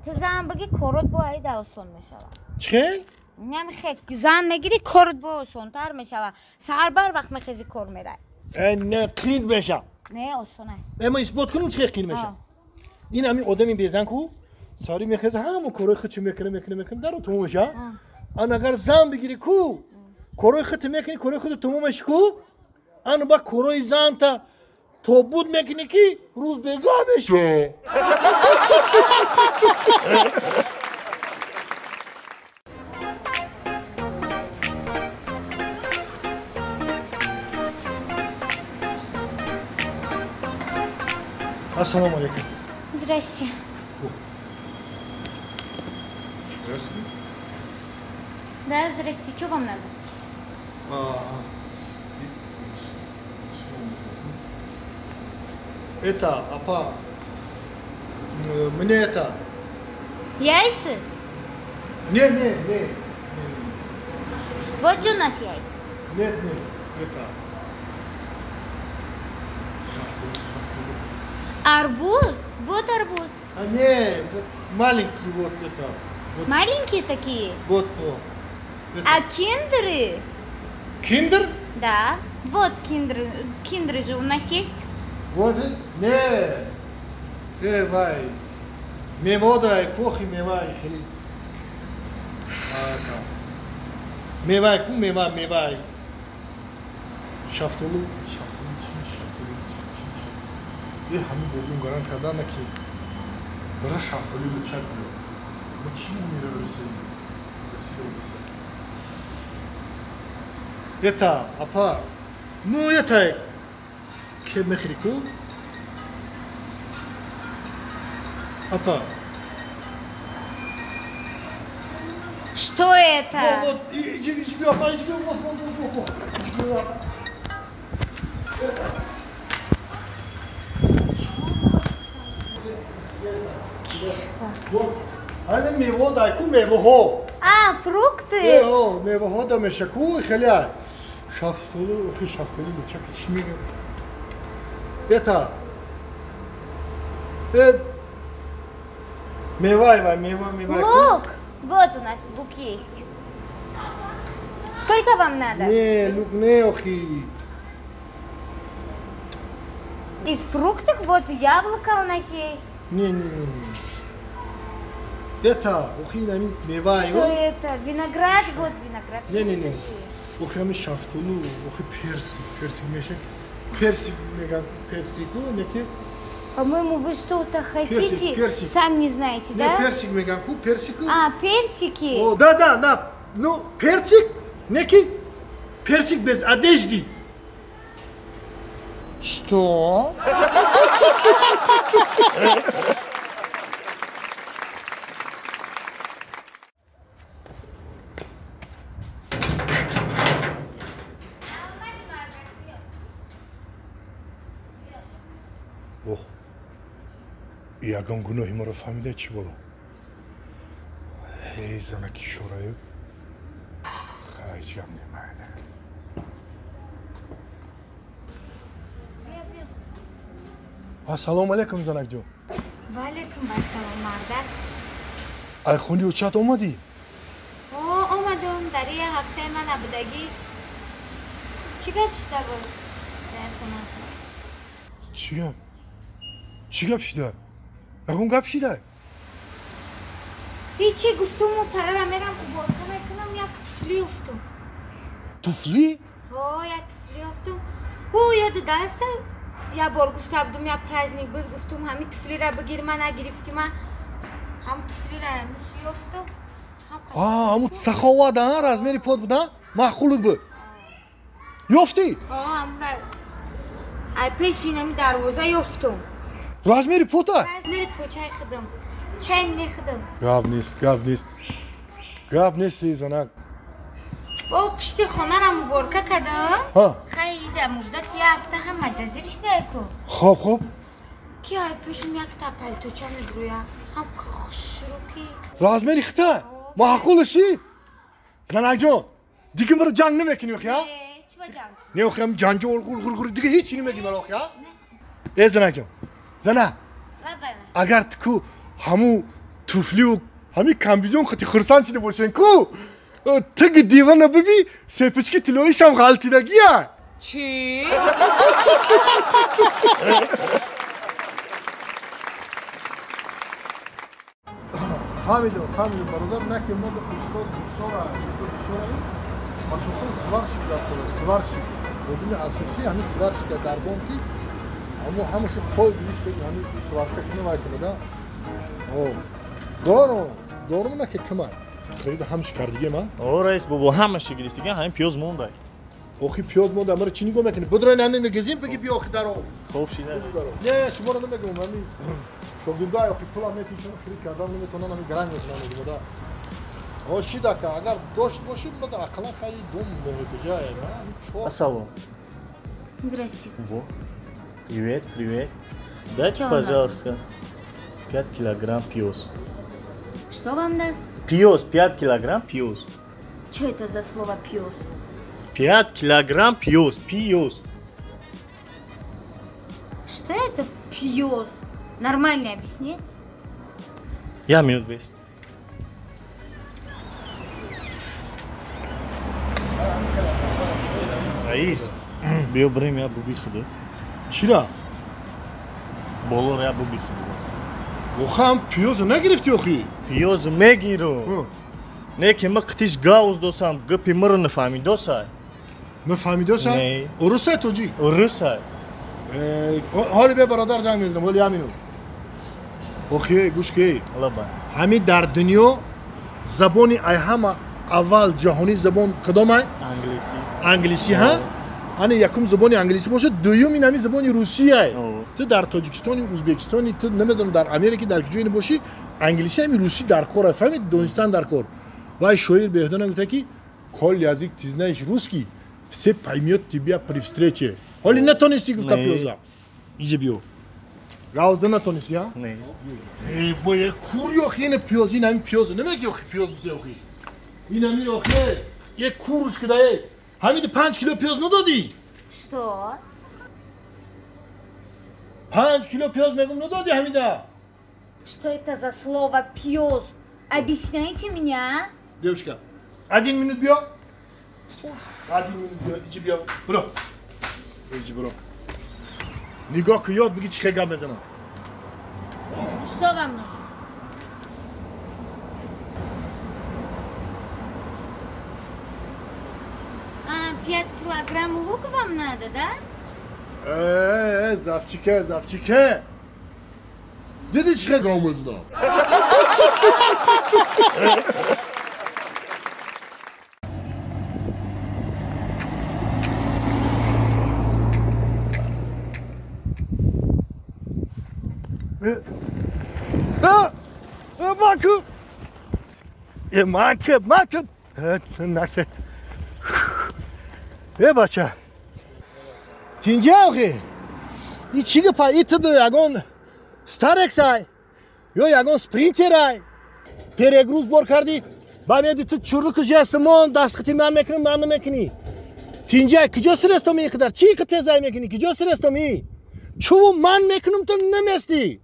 [SPEAKER 2] ту зан бигӣ, корот бо айда осон мешавад.
[SPEAKER 1] Чӣ хел?
[SPEAKER 2] Намехе зан мегирӣ, корот бо осонтар мешавад. Саҳар бар вақт мехези, кор мерай.
[SPEAKER 1] Э, не, қин меша.
[SPEAKER 2] Не, осонай.
[SPEAKER 1] Э, ман исбот кунам чӣ хел қин меша. Ин ҳами одами безан ку сари мехеза ҳама корои худшо мекуна, мекуна, мекуна, дару тамом меша. Ан агар зан бигирӣ ку корои худто мекунӣ, корои худто тамом меши ку, ан ба корои занта тобуд мекунӣ ки рӯз бегаҳ меша. Ассалому алейкум.
[SPEAKER 2] Здрасте.
[SPEAKER 1] Здравствуйте.
[SPEAKER 2] Да, здрасте. Что вам надо?
[SPEAKER 1] Это, апа, мне это...
[SPEAKER 2] Яйца?
[SPEAKER 1] Не, не, не.
[SPEAKER 2] Вот же у нас яйца.
[SPEAKER 1] Нет, нет, это...
[SPEAKER 2] Арбуз? Вот арбуз.
[SPEAKER 1] А не, вот маленький вот это. Вот.
[SPEAKER 2] Маленькие такие?
[SPEAKER 1] Вот, о. Это.
[SPEAKER 2] А киндеры?
[SPEAKER 1] Киндер?
[SPEAKER 2] Да. Вот киндеры. Киндеры же у нас есть.
[SPEAKER 1] Вот, не. Вай. Мевода, кохи мевай, хели. Мевай, ку мева, мевай. Шафтолу, шафтолу, шафтолу, шафтолу. Ҳамин бодун гаран кардана ки бара шафтолу лучак биё. Мо чӣ мерасем? Это, апа, ну это, ке мехри ку? Апа.
[SPEAKER 2] Что это?
[SPEAKER 1] Вот, вот, иди, иди, апа, иди, вот, вот, вот, вот. Иди, апа. Вот, ана мево дай ку мевоҳо.
[SPEAKER 2] А, фрукты?
[SPEAKER 1] Э, мевоҳо да меша ку хеле. Шафтолу, охи шафтолу лучак чӣ мегӯяд? Это. Мевай, вай, мева, мева.
[SPEAKER 2] Лук! Вот у нас лук есть. Сколько вам надо?
[SPEAKER 1] Не, лук не, охи.
[SPEAKER 2] Из фруктов вот яблоко у нас есть.
[SPEAKER 1] Не, не, не, не. Это, охи, нами, мевай.
[SPEAKER 2] Что это? Виноград, вот виноград.
[SPEAKER 1] Не, не, не. Охи, ами шафтолу, охи персик, персик меша. Персик, мега, персику, неки.
[SPEAKER 2] По-моему, вы что-то хотите,
[SPEAKER 1] персик, персик.
[SPEAKER 2] Сам не знаете, да?
[SPEAKER 1] Не, персик, меганку, персику.
[SPEAKER 2] А, персики.
[SPEAKER 1] О, да, да, да. Ну, персик, неки, персик без одежды. Что? Ягон гуноҳи моро фаҳмида чӣ боло? Эй, занаки шораю. Ҳеҷ гап немайна. Ассалому алайкум, занакҷон.
[SPEAKER 2] Ва алайкум ассалом, мардак.
[SPEAKER 1] Ай хуни учат омадӣ?
[SPEAKER 2] О, омадам. Дар я ҳафтаи ман набудагӣ. Чӣ гап шуда буд дар хона?
[SPEAKER 1] Чӣ гап? Чӣ гап шуда? Ягон гап шида?
[SPEAKER 2] Ҳечи, гуфтуму парара мерам уборка мекунам, як туфли ёфтум.
[SPEAKER 1] Туфли?
[SPEAKER 2] Ҳо, як туфли ёфтум. Ӯ ёду даста Я бор гуфта будум, я праздник буд, гуфтум ҳами туфлира бигир, ма нагирифтӣ, ма ҳам туфлира ёфтум.
[SPEAKER 1] Ҳамун саховат, размери под буд, маъқулут буд. Ёфтӣ?
[SPEAKER 2] Ай пеши инами дарвоза ёфтум.
[SPEAKER 1] Размери пота?
[SPEAKER 2] Размери почаи худам. Ченни худам.
[SPEAKER 1] Гап нест, гап нест. Гап нест, занак.
[SPEAKER 2] Бо пишти хонара муборка кардам. Хай ида муддати як ҳафта ҳама ҷазириш ку.
[SPEAKER 1] Хоб, хоб.
[SPEAKER 2] Ки ай пешим якта палточа мебурӯя. Ҳам хушрӯ ки.
[SPEAKER 1] Размери хита? Маъқулаши? Занакҷон, дига маро ҷанг намекунӣ охи, а?
[SPEAKER 2] Чӣ ба ҷанг?
[SPEAKER 1] Не охи, ҳам ҷанҷол ғур дига ҳеҷ чӣ намегӣ маро охи, а? Э занакҷон, зана. Агар ту ку ҳамун туфлию ҳамин комбизон хати хурсанд шида бошен ку, тиги дивана биби, сепички тиллоишам ғалтидагия.
[SPEAKER 2] Чӣ?
[SPEAKER 1] Фаҳмидам, фаҳмидам, бародар, на ки мо устод бисёра, устод бисёра, асосан сварщик дар кора, сварщик. Одами асосӣ ҳамин сварщика дар дом ки ҳамо ҳамашу қой гирифта ҳамин сварка куна вай кунада. Дорум, дорум на ки кимай. Харида ҳамаш кардигем, а?
[SPEAKER 7] О, раис бобо, ҳамаша гирифтига, ҳамин пиёз мондай.
[SPEAKER 1] Охи пиёз монда, маро чӣ нигоҳ мекунӣ? Будрай ҳамин мегезим, биги биё охи даро.
[SPEAKER 7] Хоб шида.
[SPEAKER 1] Не, шуморо намегӯм, ҳамин шогирдай охи пулам метишам, хирид кардан наметавонам, ҳамин гаранг мекунам мегӯм, да. Шидака, агар дошт бошӣ, мада ақаллан хаи дом меҳтиҷа, чор.
[SPEAKER 7] Ассалом.
[SPEAKER 2] Здрасте.
[SPEAKER 7] Во. Привет, привет. Дайте, пожалуйста, 5 килограмм пиёз.
[SPEAKER 2] Что вам даст?
[SPEAKER 7] Пиёз, 5 килограмм пиёз.
[SPEAKER 2] Что это за слово пиёз?
[SPEAKER 7] 5 килограмм пиёз, пиёз.
[SPEAKER 2] Что это пиёз? Нормально объясни.
[SPEAKER 7] Я минут 200. Раис, биё бирем я буби худо.
[SPEAKER 1] Чира?
[SPEAKER 7] Болоро я буби худо.
[SPEAKER 1] Охам пиёзо нагирифтӣ охи?
[SPEAKER 7] Пиёзо мегиру. Не ки ма қитиш гавз досам, гапи маро нафаҳмидосай.
[SPEAKER 1] Нафаҳмидосай?
[SPEAKER 7] Не.
[SPEAKER 1] Урусай тоҷик?
[SPEAKER 7] Урусай.
[SPEAKER 1] Ҳоли бе бародар занг мезанам, ҳоли як минут. Охи, гӯш ки.
[SPEAKER 7] Лаба.
[SPEAKER 1] Ҳамин дар дунё забони ай ҳама аввал ҷаҳонӣ забон кадомай?
[SPEAKER 7] Англисӣ.
[SPEAKER 1] Англисӣ, ҳа? Ана якум забони англисӣ бошад, дуюм ин ҳамин забони русияй. Ту дар Тоҷикистони, Ӯзбекистони, ту намедонам дар Америка, дар куҷое бошӣ, англисӣ ҳамин русӣ дар кор, фаҳмид, донистан дар кор. Вай шоир беҳтар гуфта ки коль язык ты знаешь русский, все поймет тебя при встрече. Ҳоли натонистӣ гуфта пиёза. Иҷа биё. Гавзда натонистӣ, а?
[SPEAKER 7] Не.
[SPEAKER 1] Э, бо кур ёхи ин пиёз, ин ҳамин пиёз, намеги ёхи пиёз бите ёхи. Ин ҳамин ёхи, як куруш кидае. Ҳамин 5 кило пиёз надодӣ?
[SPEAKER 2] Что?
[SPEAKER 1] 5 кило пиёз мегум надодӣ ҳамида?
[SPEAKER 2] Что это за слово пиёз? Объясняйте меня.
[SPEAKER 1] Девушка, 1 минут биё. 1 минут биё, иҷи биё. Биро. Иҷи биро. Нигоҳ ки ёд биги чӣ хел гап мезанам.
[SPEAKER 2] Что вам нужно? А, 5 килограмм лука вам надо, да?
[SPEAKER 1] Завчике, завчике. Диди чӣ хел гап мезанам? Макиб, макиб. Наке. Э, бача. Тинҷа охи. И чӣ гапа? И ту ягон Старексай ё ягон Спринтерай. Перегруз бор кардӣ. Ба меди ту чурруку жесмон дастхати ман мекунам, ман намекунӣ. Тинҷа куҷо сирестом ин қадар? Чӣ ки тезай мекунӣ? Куҷо сирестом и? Чуву ман мекунам, ту наместӣ.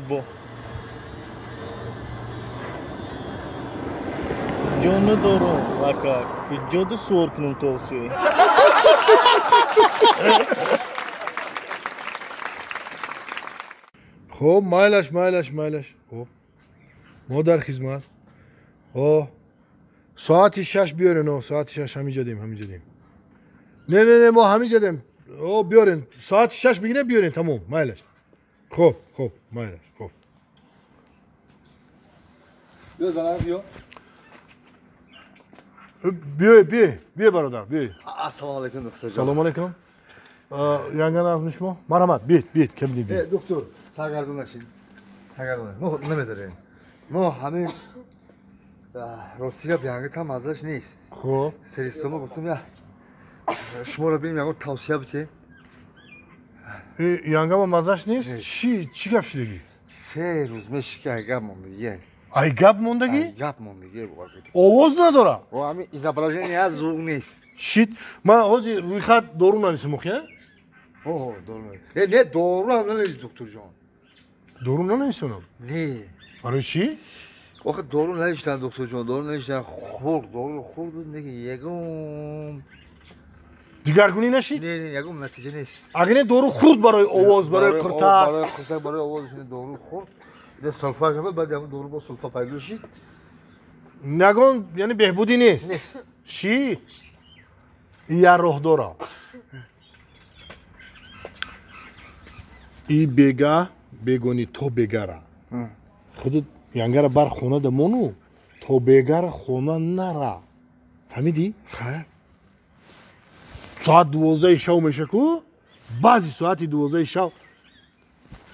[SPEAKER 7] Бо. Ҷо надорум, ака. Куҷода суор кунам то охи?
[SPEAKER 1] Хоб, майлаш, майлаш, майлаш. Хоб. Мо дар хизмат. О, соати 6 биёрен, о, соати 6 ҳамиҷа дем, ҳамиҷа дем. Не, не, не, мо ҳамиҷа дем. О, биёрен, соати 6 бигирем, биёрен, тамом, майлаш. Хуб, хуб, майлаш, хуб.
[SPEAKER 3] Биё занак, биё.
[SPEAKER 1] Биё, биё, биё бародар, биё.
[SPEAKER 3] Ассалому алайкум, доктор.
[SPEAKER 1] Салом алайкум. Янган азми шумо? Марҳамат, биёед, биёед, кам биёед.
[SPEAKER 3] Доктор, саргардон нашед. Саргардон. Мо намедорем. Мо ҳамин рости гап янги там маззаш нест.
[SPEAKER 1] Хуб.
[SPEAKER 3] Серистома гуфтам я шуморо бинем, ягон тавсия битем.
[SPEAKER 1] Янгама маззаш нест? Чӣ чӣ гап шидагӣ?
[SPEAKER 3] 3 рӯз меши ки ай гап мондагӣ.
[SPEAKER 1] Ай гап мондагӣ?
[SPEAKER 3] Ай гап мондагӣ.
[SPEAKER 1] Овоз надора?
[SPEAKER 3] О, ҳамин изображение аз звук нест.
[SPEAKER 1] Шит, ман ҳозир рӯйхат дору нависам охи,
[SPEAKER 3] О, дору. Не, дору ҳам нанавис, докторҷон.
[SPEAKER 1] Дору нанависонам?
[SPEAKER 3] Не.
[SPEAKER 1] Барои чӣ?
[SPEAKER 3] Охе дору навиштан, докторҷон, дору навиштан, хӯрд, дору хӯрд, неки ягон
[SPEAKER 1] дигаргунӣ нашид?
[SPEAKER 3] Не, не, ягон натиҷа нест.
[SPEAKER 1] Агар не дору хӯрд барои овоз, барои қуртак.
[SPEAKER 3] Барои қуртак, барои овоз дору хӯрд. Не сулфа шуд, баъд ягон дору бо сулфа пайдо шид.
[SPEAKER 1] Ягон, яъне беҳбудӣ нест?
[SPEAKER 3] Нест.
[SPEAKER 1] Шид? Я роҳ дора. И бега бегони то бегара. Худут янгара бар хона да мону, то бегара хона нара. Фаҳмидӣ?
[SPEAKER 3] Ха.
[SPEAKER 1] Соат 12 шав меша ку, баъди соати 12 шав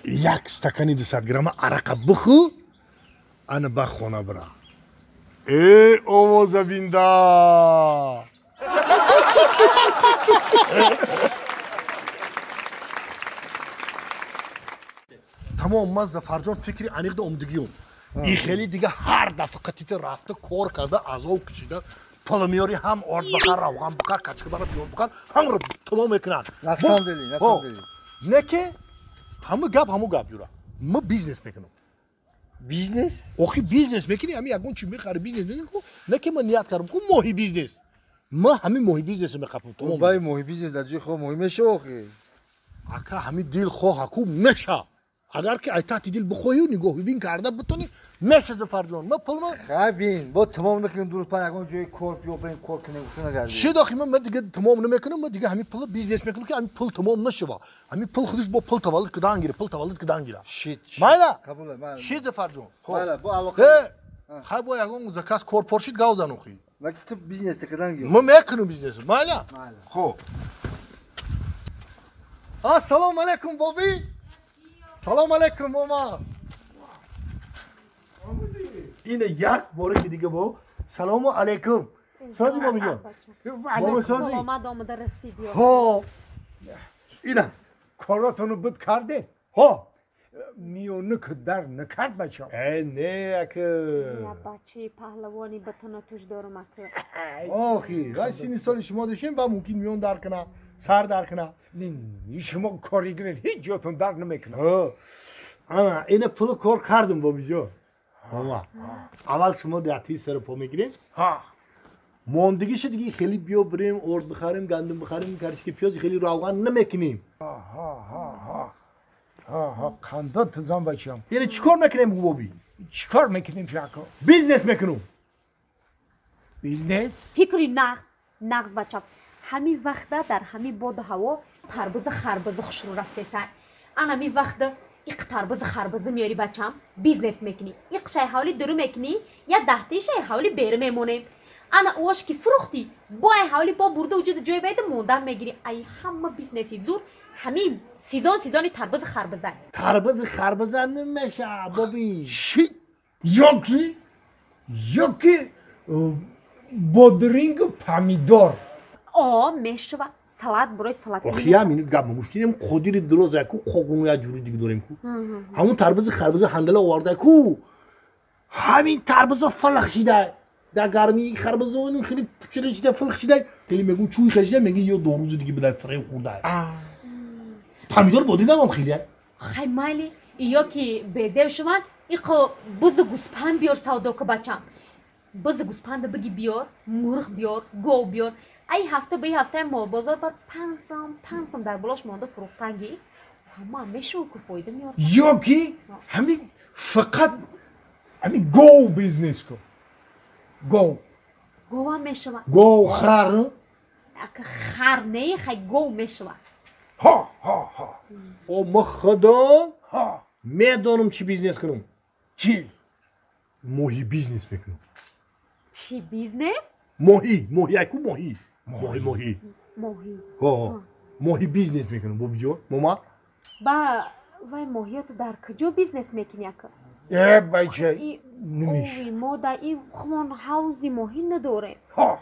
[SPEAKER 1] як стакани 200 грамма арақа бихӯ, ана ба хона бира. Э, овоза бинда! Тамом, ман Зафарҷон фикри аниқ да омдагиём. И хеле дига ҳар дафъа қатита рафта кор карда, азоб кашида, пул меёри, ҳам орд бихар, равған бихар, качка бихар, пиёз бихар, ҳамаро тамом мекунанд.
[SPEAKER 3] На самом деле, на самом деле.
[SPEAKER 1] Не ки ҳама гап, ҳаму гап юра. Ма бизнес мекунам.
[SPEAKER 3] Бизнес?
[SPEAKER 1] Охи бизнес мекунӣ, ҳами ягон чи мехари, бизнес мекунӣ, ку не ки ман ният кардам, ку моҳи бизнес. Ма ҳами моҳи бизнес мехапам.
[SPEAKER 3] Тамом. Бай моҳи бизнес дар ҷои хо моҳи меша охи.
[SPEAKER 1] Ака ҳами дил хоҳ ку меша. Агар ки ай таҳти дил бихоҳӣ, нигоҳубин карда битонӣ, меша Зафарҷон. Ма пулма
[SPEAKER 3] хабин, бо тамом накунем, дуруст па ягон ҷои кор биё барем кор кунем, гуфта нагардем.
[SPEAKER 1] Шид охи, ман дига тамом намекунам, ман дига ҳамин пула бизнес мекунам, ки ҳамин пул тамом нашава. Ҳамин пул худаш бо пул таваллуд кидан гира, пул таваллуд кидан гира.
[SPEAKER 3] Шид.
[SPEAKER 1] Майла?
[SPEAKER 3] Қабул, майла.
[SPEAKER 1] Шид Зафарҷон.
[SPEAKER 3] Майла, бо алоқа.
[SPEAKER 1] Хай бо ягон заказ кор поршид гав зан охи.
[SPEAKER 3] Лаки ту бизнес кидан гир.
[SPEAKER 1] Ман мекунам бизнес. Майла?
[SPEAKER 3] Майла.
[SPEAKER 1] Хуб. Ассалому алайкум, боби. Салом алейкум, мама. Ине як боре ки дига бо. Салому алейкум. Сози бобиҷон. Бобо сози.
[SPEAKER 5] Саломат омада расидӣ.
[SPEAKER 4] Ҳо.
[SPEAKER 1] Ина
[SPEAKER 4] коротонро буд карде? Ҳо. Миёна ки дар накард бача.
[SPEAKER 1] Э, не ака.
[SPEAKER 5] Я бачаи паҳлавони ба танатуш дорам ака.
[SPEAKER 1] Охи, вай сини соли шумо дошем, ба мумкин миён дар кана, сар дар кана.
[SPEAKER 4] Не, шумо коригар ҳеҷ ҷотон дар намекунад.
[SPEAKER 1] Ана, ина пул кор кардам бобиҷон. Мама, аввал шумо диати сар по мегирем.
[SPEAKER 4] Ҳа.
[SPEAKER 1] Мондагиша диги хеле биё бирем, орд бихарем, гандум бихарем, карчки пиёз хеле равған намекунем.
[SPEAKER 4] Ҳа, ҳа, ҳа. Ҳа, ҳа, қанда тузан бачам.
[SPEAKER 1] Яъне чӣ кор мекунем боби?
[SPEAKER 4] Чӣ кор мекунем шако?
[SPEAKER 1] Бизнес мекунем.
[SPEAKER 4] Бизнес?
[SPEAKER 5] Фикри нағз, нағз бачам. Ҳамин вақта дар ҳамин боду ҳаво тарбуза харбуза хушрӯ рафтесан. Ан ҳамин вақта иқ тарбуза харбуза меёри бачам, бизнес мекунӣ. Иқ шай ҳавли дуру мекунӣ, я даҳтаи шай ҳавли беру мемонем. Ана ош ки фурӯхтӣ, бо ай ҳавли бо бурда вуҷуди ҷой байда мондан мегирӣ. Ай ҳама бизнеси зур ҳамин сезон сезони тарбуза харбуза.
[SPEAKER 1] Тарбуза харбуза намеша, боби.
[SPEAKER 4] Шит, ёки бодрингу помидор.
[SPEAKER 5] О, мешава, салат барои салат.
[SPEAKER 1] Охи, я минут гап мушкилем, қодири дуроза ку қоғуну я ҷури диг дорем ку. Ҳамун тарбуза харбуза ҳандала оварда ку. Ҳамин тарбуза фалах шида. Дар гармии харбуза оним хеле пучида шида, фалах шида. Хеле мегӯ чӯй хашида, мегӯ ё дорӯзи диги бидай фиреб хӯрда. Помидор бодинг ҳам хеле.
[SPEAKER 5] Хай майли, ё ки безев шуман, иқо бузу гӯспанд биёр савдо ку бачам. Бузу гӯспанда биги биёр, мурғ биёр, гов биёр. Ай ҳафта ба ҳафта мол бозор бар 5 сом дар болош монда фурӯхтанги. Ҳама мешаву ку фоида меёр.
[SPEAKER 4] Ё ки ҳамин фақат ҳамин гов бизнес ку. Гов.
[SPEAKER 5] Гов ҳам мешава.
[SPEAKER 1] Гов хар.
[SPEAKER 5] Ака хар не, хай гов мешава.
[SPEAKER 4] Ҳа, ҳа, ҳа.
[SPEAKER 1] О, ма худам
[SPEAKER 4] Ҳа.
[SPEAKER 1] медонам чӣ бизнес кунам.
[SPEAKER 4] Чӣ?
[SPEAKER 1] Моҳӣ бизнес мекунам.
[SPEAKER 5] Чӣ бизнес?
[SPEAKER 1] Моҳӣ, моҳӣ, айку моҳӣ. Моҳӣ, моҳӣ.
[SPEAKER 5] Моҳӣ.
[SPEAKER 1] Ҳо, моҳӣ бизнес мекунам, бобиҷон, мома.
[SPEAKER 5] Ба вай моҳиёту дар куҷо бизнес мекунӣ ака?
[SPEAKER 4] Э, бача, намеша.
[SPEAKER 5] Ови мо да и хумон ҳавзи моҳӣ надорем.
[SPEAKER 4] Ҳа.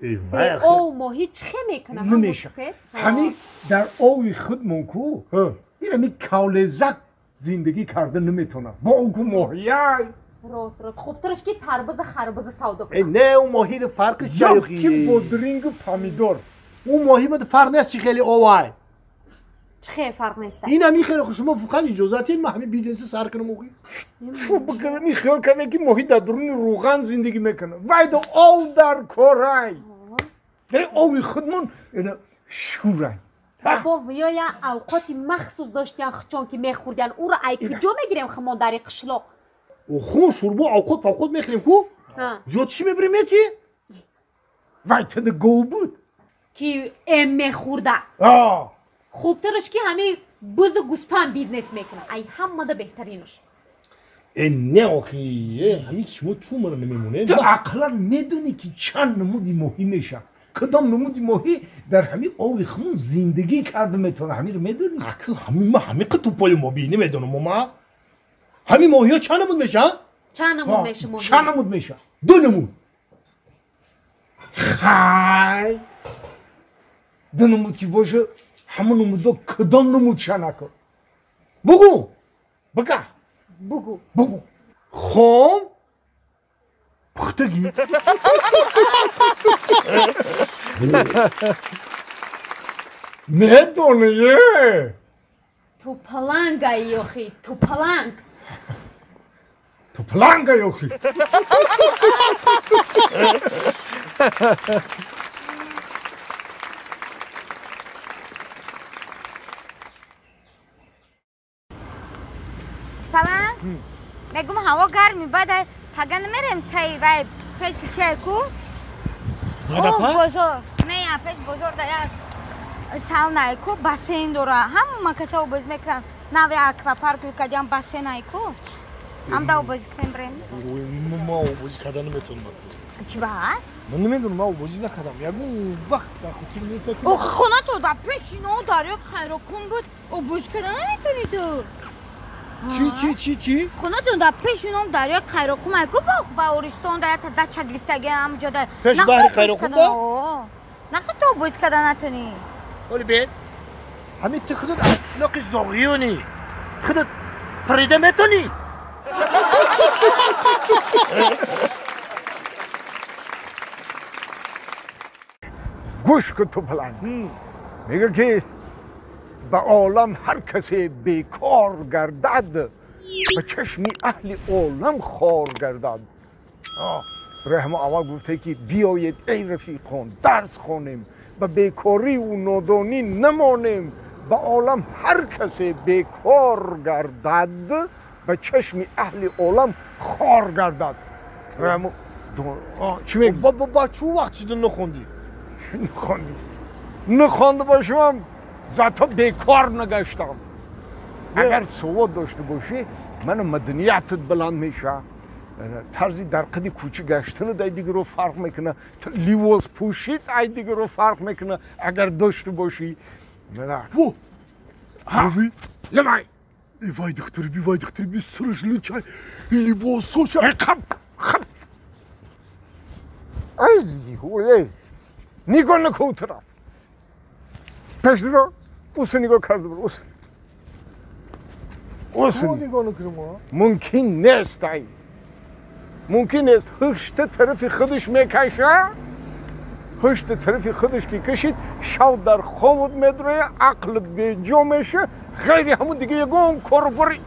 [SPEAKER 1] Э, вай
[SPEAKER 5] Бе ов моҳӣ чӣ хе мекунад?
[SPEAKER 4] Намеша. Ҳамин дар ови худмон ку, ин ҳамин кавлезак зиндагӣ карда наметавонад. Бо он ку моҳияй.
[SPEAKER 5] Рост, рост. Хубтараш ки тарбуза харбуза савдо
[SPEAKER 1] Э,
[SPEAKER 5] кунад.
[SPEAKER 1] не, ӯ моҳида фарқиш
[SPEAKER 4] Ё ки
[SPEAKER 1] чай.
[SPEAKER 4] бодрингу помидор.
[SPEAKER 1] Ӯ моҳӣ фарқ нест чӣ хеле овай.
[SPEAKER 5] Чӣ хе фарқ нест?
[SPEAKER 1] Ин ҳамин хеле шумо фақат иҷозат диҳед ман ҳамин бизнеса сар кунам охи.
[SPEAKER 4] Ту бикунам, ин хиёл кардем ки моҳӣ дар дуруни рӯған зиндагӣ мекунад. Вай да ов дар корай. Дар ови худмон шӯрай.
[SPEAKER 5] Бо виё я авқоти махсус доштиян хучон ки мехӯрдиян. Ӯро ай куҷо мегирем хумон дар қишлоқ?
[SPEAKER 1] Хун шӯрбо авқот павқот мехӯрем ку? Зиёд чӣ мебирем ети?
[SPEAKER 4] Вай тада гов буд.
[SPEAKER 5] Ки эм мехӯрда. Хубтараш ки ҳамин бузу гӯспанд бизнес мекунад. Ай ҳамада беҳтаринаш.
[SPEAKER 1] Э, не охи, э, ҳамин шумо чун маро намемонед?
[SPEAKER 4] Ту ақлан медонӣ ки чанд намуди моҳӣ мешавад. Кадом намуди моҳӣ дар ҳамин ови хун зиндагӣ карда метавонад? Ҳаминро медонӣ?
[SPEAKER 1] Аки ҳамин ма ҳамин қи тупои мо би намедонам ма. Ҳамин моҳиҳо чанд намуд мешаванд?
[SPEAKER 5] Чанд намуд мешавад моҳӣ?
[SPEAKER 4] Чанд намуд мешавад?
[SPEAKER 1] Ду намуд.
[SPEAKER 4] Хай. Ду намуд ки бошад, ҳамон намудо кадом намуд шанако?
[SPEAKER 1] Бугӯ.
[SPEAKER 4] Бага.
[SPEAKER 5] Бугӯ.
[SPEAKER 4] Бугӯ.
[SPEAKER 1] Хом пухтагӣ.
[SPEAKER 4] Медонӣ?
[SPEAKER 5] Тупаланга ёхи, тупаланг.
[SPEAKER 4] Тупаланга ёхи.
[SPEAKER 2] Тупаланг? Мегум ҳаво гарми, баъд пага намерем тай вай пеши чай ку?
[SPEAKER 1] Дадапа?
[SPEAKER 2] Бозор. Не, пеш бозор да як саунае ку, бассейн дора. Ҳама каса обоз мекунанд. Нави аквапарку кадиам бассейн ай ку. Ҳам да обозӣ кунем брем.
[SPEAKER 1] Ой, ма обозӣ карда наметавонам.
[SPEAKER 2] Чӣ ба?
[SPEAKER 1] Ман намедонам, ман обозӣ накардам. Ягон вақт дар хотир нест ки
[SPEAKER 2] Ох, хона ту дар пеши но дарё Қайроқум буд. Обозӣ карда наметавонӣ ту.
[SPEAKER 1] Чӣ, чӣ, чӣ, чӣ?
[SPEAKER 2] Хонатон дар пеши ном дарёи Қайроқум ай ку, бох ба Ористон да ята дача гирифтаги ҳамҷо да.
[SPEAKER 1] Пеш баҳри Қайроқум да?
[SPEAKER 2] Наход ту обозӣ карда натонӣ.
[SPEAKER 1] Оли бес. Ҳамин ту худат аз қишлоқи Зоғиёнӣ. Худат парида метонӣ?
[SPEAKER 4] Гӯш кун Тупаланг. Мега ки ба олам ҳар касе бекор гардад, ба чашми аҳли олам хор гардад. Раҳмо аввал гуфте ки биёед эй рафиқон, дарс хонем, ба бекориву нодонӣ намонем. Ба олам ҳар касе бекор гардад, ба чашми аҳли олам хор гардад. Раҳмо чӣ мегӯ?
[SPEAKER 1] Ба чӯ вақт шуда нахондӣ?
[SPEAKER 4] Нахондӣ. Нахонда бошам, зато бекор нагаштам. Агар савод дошта бошӣ, мана маданиятат баланд мешавад. Тарзи дар қади кӯча гаштанат ай дигаро фарқ мекунад. Ливос пӯшид ай дигаро фарқ мекунад, агар дошта бошӣ.
[SPEAKER 1] Во!
[SPEAKER 4] Лимай!
[SPEAKER 1] Вай духтари би, вай духтари би, сараш лучай, либосоша.
[SPEAKER 4] Хап, хап. Ай, ой, нигоҳ накун тараф. Пешро уса нигоҳ карда бур, уса. Уса.
[SPEAKER 1] Нигоҳ накунам,
[SPEAKER 4] Мумкин нест ай. Мумкин нест. Ҳушта тарафи худаш мекаша. Ҳушта тарафи худаш ки кашид, шав дар хобот медроя, ақлат беҷо меша, ғайри ҳамун дига ягон кору бори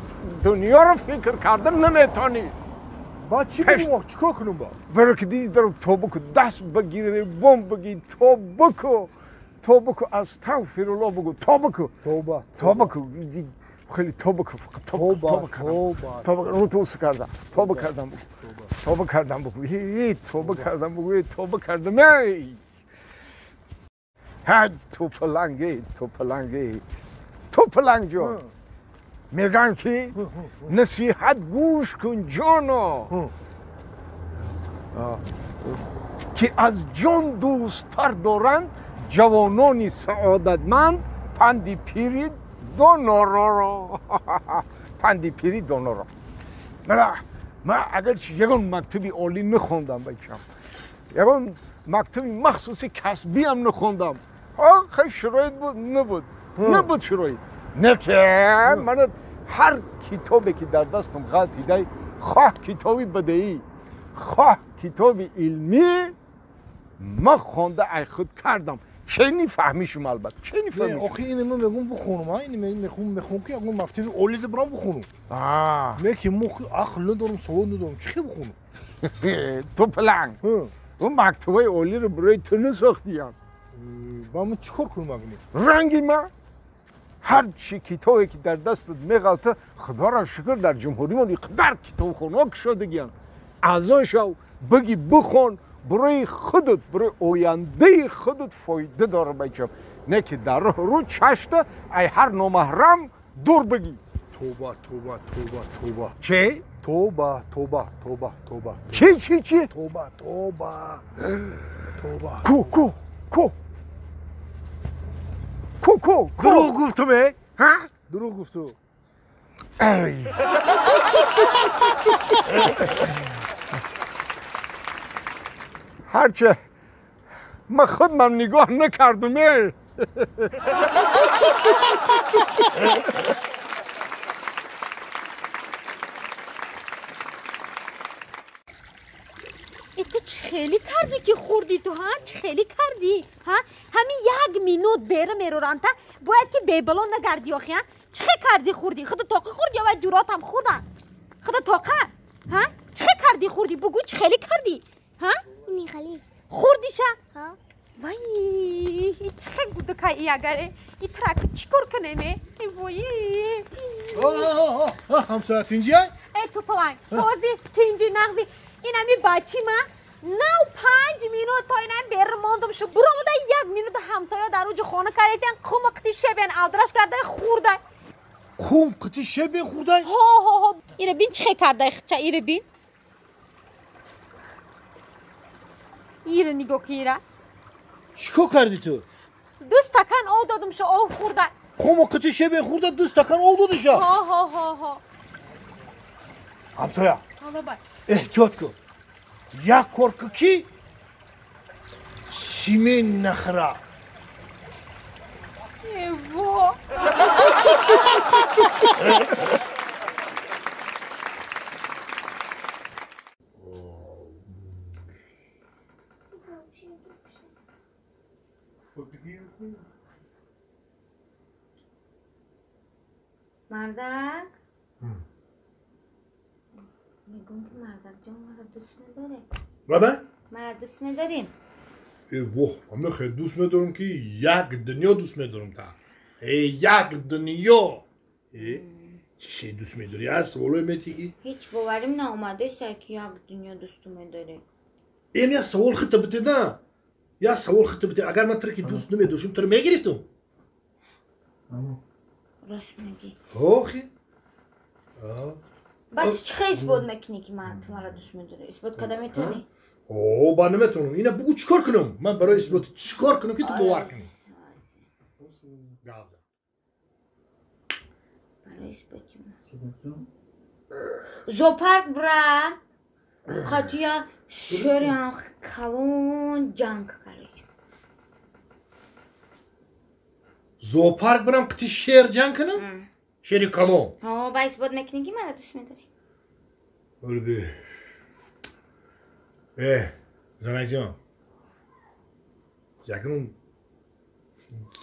[SPEAKER 4] дунёро фикр карда наметонӣ.
[SPEAKER 1] Баъд чӣ бигӯм, чӣ кор кунам баъд?
[SPEAKER 4] Варо ки дидӣ даро тоба ку, даст багире, бом баги, тоба ку. Тоба ку, астағфируллоҳ бугӯ, тоба ку.
[SPEAKER 1] Тоба.
[SPEAKER 4] Тоба ку. Хеле тоба ку, фақат тоба, тоба кардам. Тоба, рӯ ту кардам. Тоба кардам бугӯ. Тоба кардам бугӯ. Эй, тоба кардам бугӯ, эй, тоба кардам. Эй. Ту паланги, ту паланги, ту паланг ҷон. Мегӯянд ки насиҳат гӯш кун ҷоно, ки аз ҷон дӯсттар доранд ҷавонони саодатманд панди пири донороро. Панди пири доноро. Ман агарчи ягон мактаби олӣ нахондам бачам, ягон мактаби махсуси касбиам нахондам, хай шароит буд набуд, набуд шароит. Не ки ман ҳар китобе ки дар дастам ғалтидай, хоҳ китоби бадеӣ, хоҳ китоби илмӣ, ман хонда ай худ кардам. Чени фаҳмишум албатта, чени фаҳмишум.
[SPEAKER 1] Охи ин ман мегӯм бихонум, ин мехоҳам ки ягон мактаби олӣ бирам бихонум. Не ки мо ақл надорам, савод надорам, чӣ хел бихонум?
[SPEAKER 4] Ту паланг, он мактабҳои олиро барои ту насохтиям.
[SPEAKER 1] Ба ман чӣ кор кунам агни?
[SPEAKER 4] Ранги ман ҳар чи китобе ки дар дастат меғалта, худоро шукр дар ҷумҳуримон иқадар китобхонаҳо кушодагиянд. Аъзо шав, биги бихон, барои худат, барои ояндаи худат фоида дора бачам. Не ки дар рӯ чашта ай ҳар номаҳрам дур бигӣ.
[SPEAKER 1] Тоба, тоба, тоба, тоба.
[SPEAKER 4] Чӣ?
[SPEAKER 1] Тоба, тоба, тоба, тоба.
[SPEAKER 4] Чӣ, чӣ, чӣ?
[SPEAKER 1] Тоба, тоба, тоба.
[SPEAKER 4] Ку, ку, ку. Ку, ку, ку.
[SPEAKER 1] Дурӯғ гуфтум, э?
[SPEAKER 4] Ҳа?
[SPEAKER 1] Дурӯғ гуфту.
[SPEAKER 4] Ай. Ҳарче ман худмам нигоҳ накардум, э.
[SPEAKER 5] Ту чӣ хеле кардӣ ки хӯрдӣ ту, ҳа? Чӣ хеле кардӣ, ҳа? Ҳамин як минут бера мероранта, бояд ки бебало нагардӣ охи, ҳа? Чӣ хел кардӣ хӯрдӣ? Худа тоқа хӯрдӣ ё вай ҷуротам хӯрдан? Худа тоқа, ҳа? Чӣ хел кардӣ хӯрдӣ? Бугӯ чӣ хеле кардӣ, ҳа?
[SPEAKER 9] Михали.
[SPEAKER 5] Хӯрдиша?
[SPEAKER 9] Ҳа.
[SPEAKER 5] Вай, чӣ хел гудакай агаре? И траки чӣ кор кунем, э? Вой.
[SPEAKER 1] Ҳамсоя тинҷия?
[SPEAKER 5] Э, ту паланг, сози, тинҷи, нағзи. Ин ҳами бачи ма нав 5 минут то инам бер мондум шу буромуда 1 минут ҳамсоя дар уҷи хона каресиян қум қити шебен алдраш кардай хӯрдай.
[SPEAKER 1] Қум қити шебен хӯрдай?
[SPEAKER 5] Ҳо, ҳо, ҳо. Ира бин чӣ хел кардай хича, ира бин. Ира нигоҳ ки ира.
[SPEAKER 1] Чӣ кор кардӣ ту?
[SPEAKER 5] 2 стакан об додум шу об хӯрдай.
[SPEAKER 1] Қум қити шебен хӯрда 2 стакан об додиша?
[SPEAKER 5] Ҳо, ҳо, ҳо, ҳо.
[SPEAKER 1] Ҳамсоя.
[SPEAKER 5] Ҳало бай.
[SPEAKER 1] Эҳтиёт кун. Як кор кун ки симен нахӯра.
[SPEAKER 5] Эво.
[SPEAKER 2] Мардак? Мегӯм ки мардак ҷон маро дӯст медорӣ?
[SPEAKER 1] Баба?
[SPEAKER 2] Маро дӯст медорӣ?
[SPEAKER 1] Э воҳ, ман хеле дӯст медорам ки як дунё дӯст медорам та. Э як дунё. Э чӣ дӯст медорӣ? Аз саволое метӣ ки?
[SPEAKER 2] Ҳеҷ боварим наомадааст ки як дунё дӯст медорӣ.
[SPEAKER 1] Эм як савол хита бите на. Як савол хита бите. Агар ман туро ки дӯст намедоштам, туро мегирифтам.
[SPEAKER 2] Рост мегӣ.
[SPEAKER 1] Охи.
[SPEAKER 2] Баъд чӣ хел исбот мекунӣ ки ман ту маро дӯст медорӣ? Исбот карда метавонӣ?
[SPEAKER 1] О, ба наметавонам. Ина бугӯ чӣ кор кунам? Ман барои исбот чӣ кор кунам ки ту бовар кунӣ?
[SPEAKER 2] Барои исботи зоопарк бира, қатия шерам калон ҷанг кард.
[SPEAKER 1] Зоопарк бирам қити шер ҷанг кунам? Шери калон.
[SPEAKER 2] Ҳо, ба исбот мекунӣ ки маро дӯст медорӣ.
[SPEAKER 1] Олби. Э, занакҷон.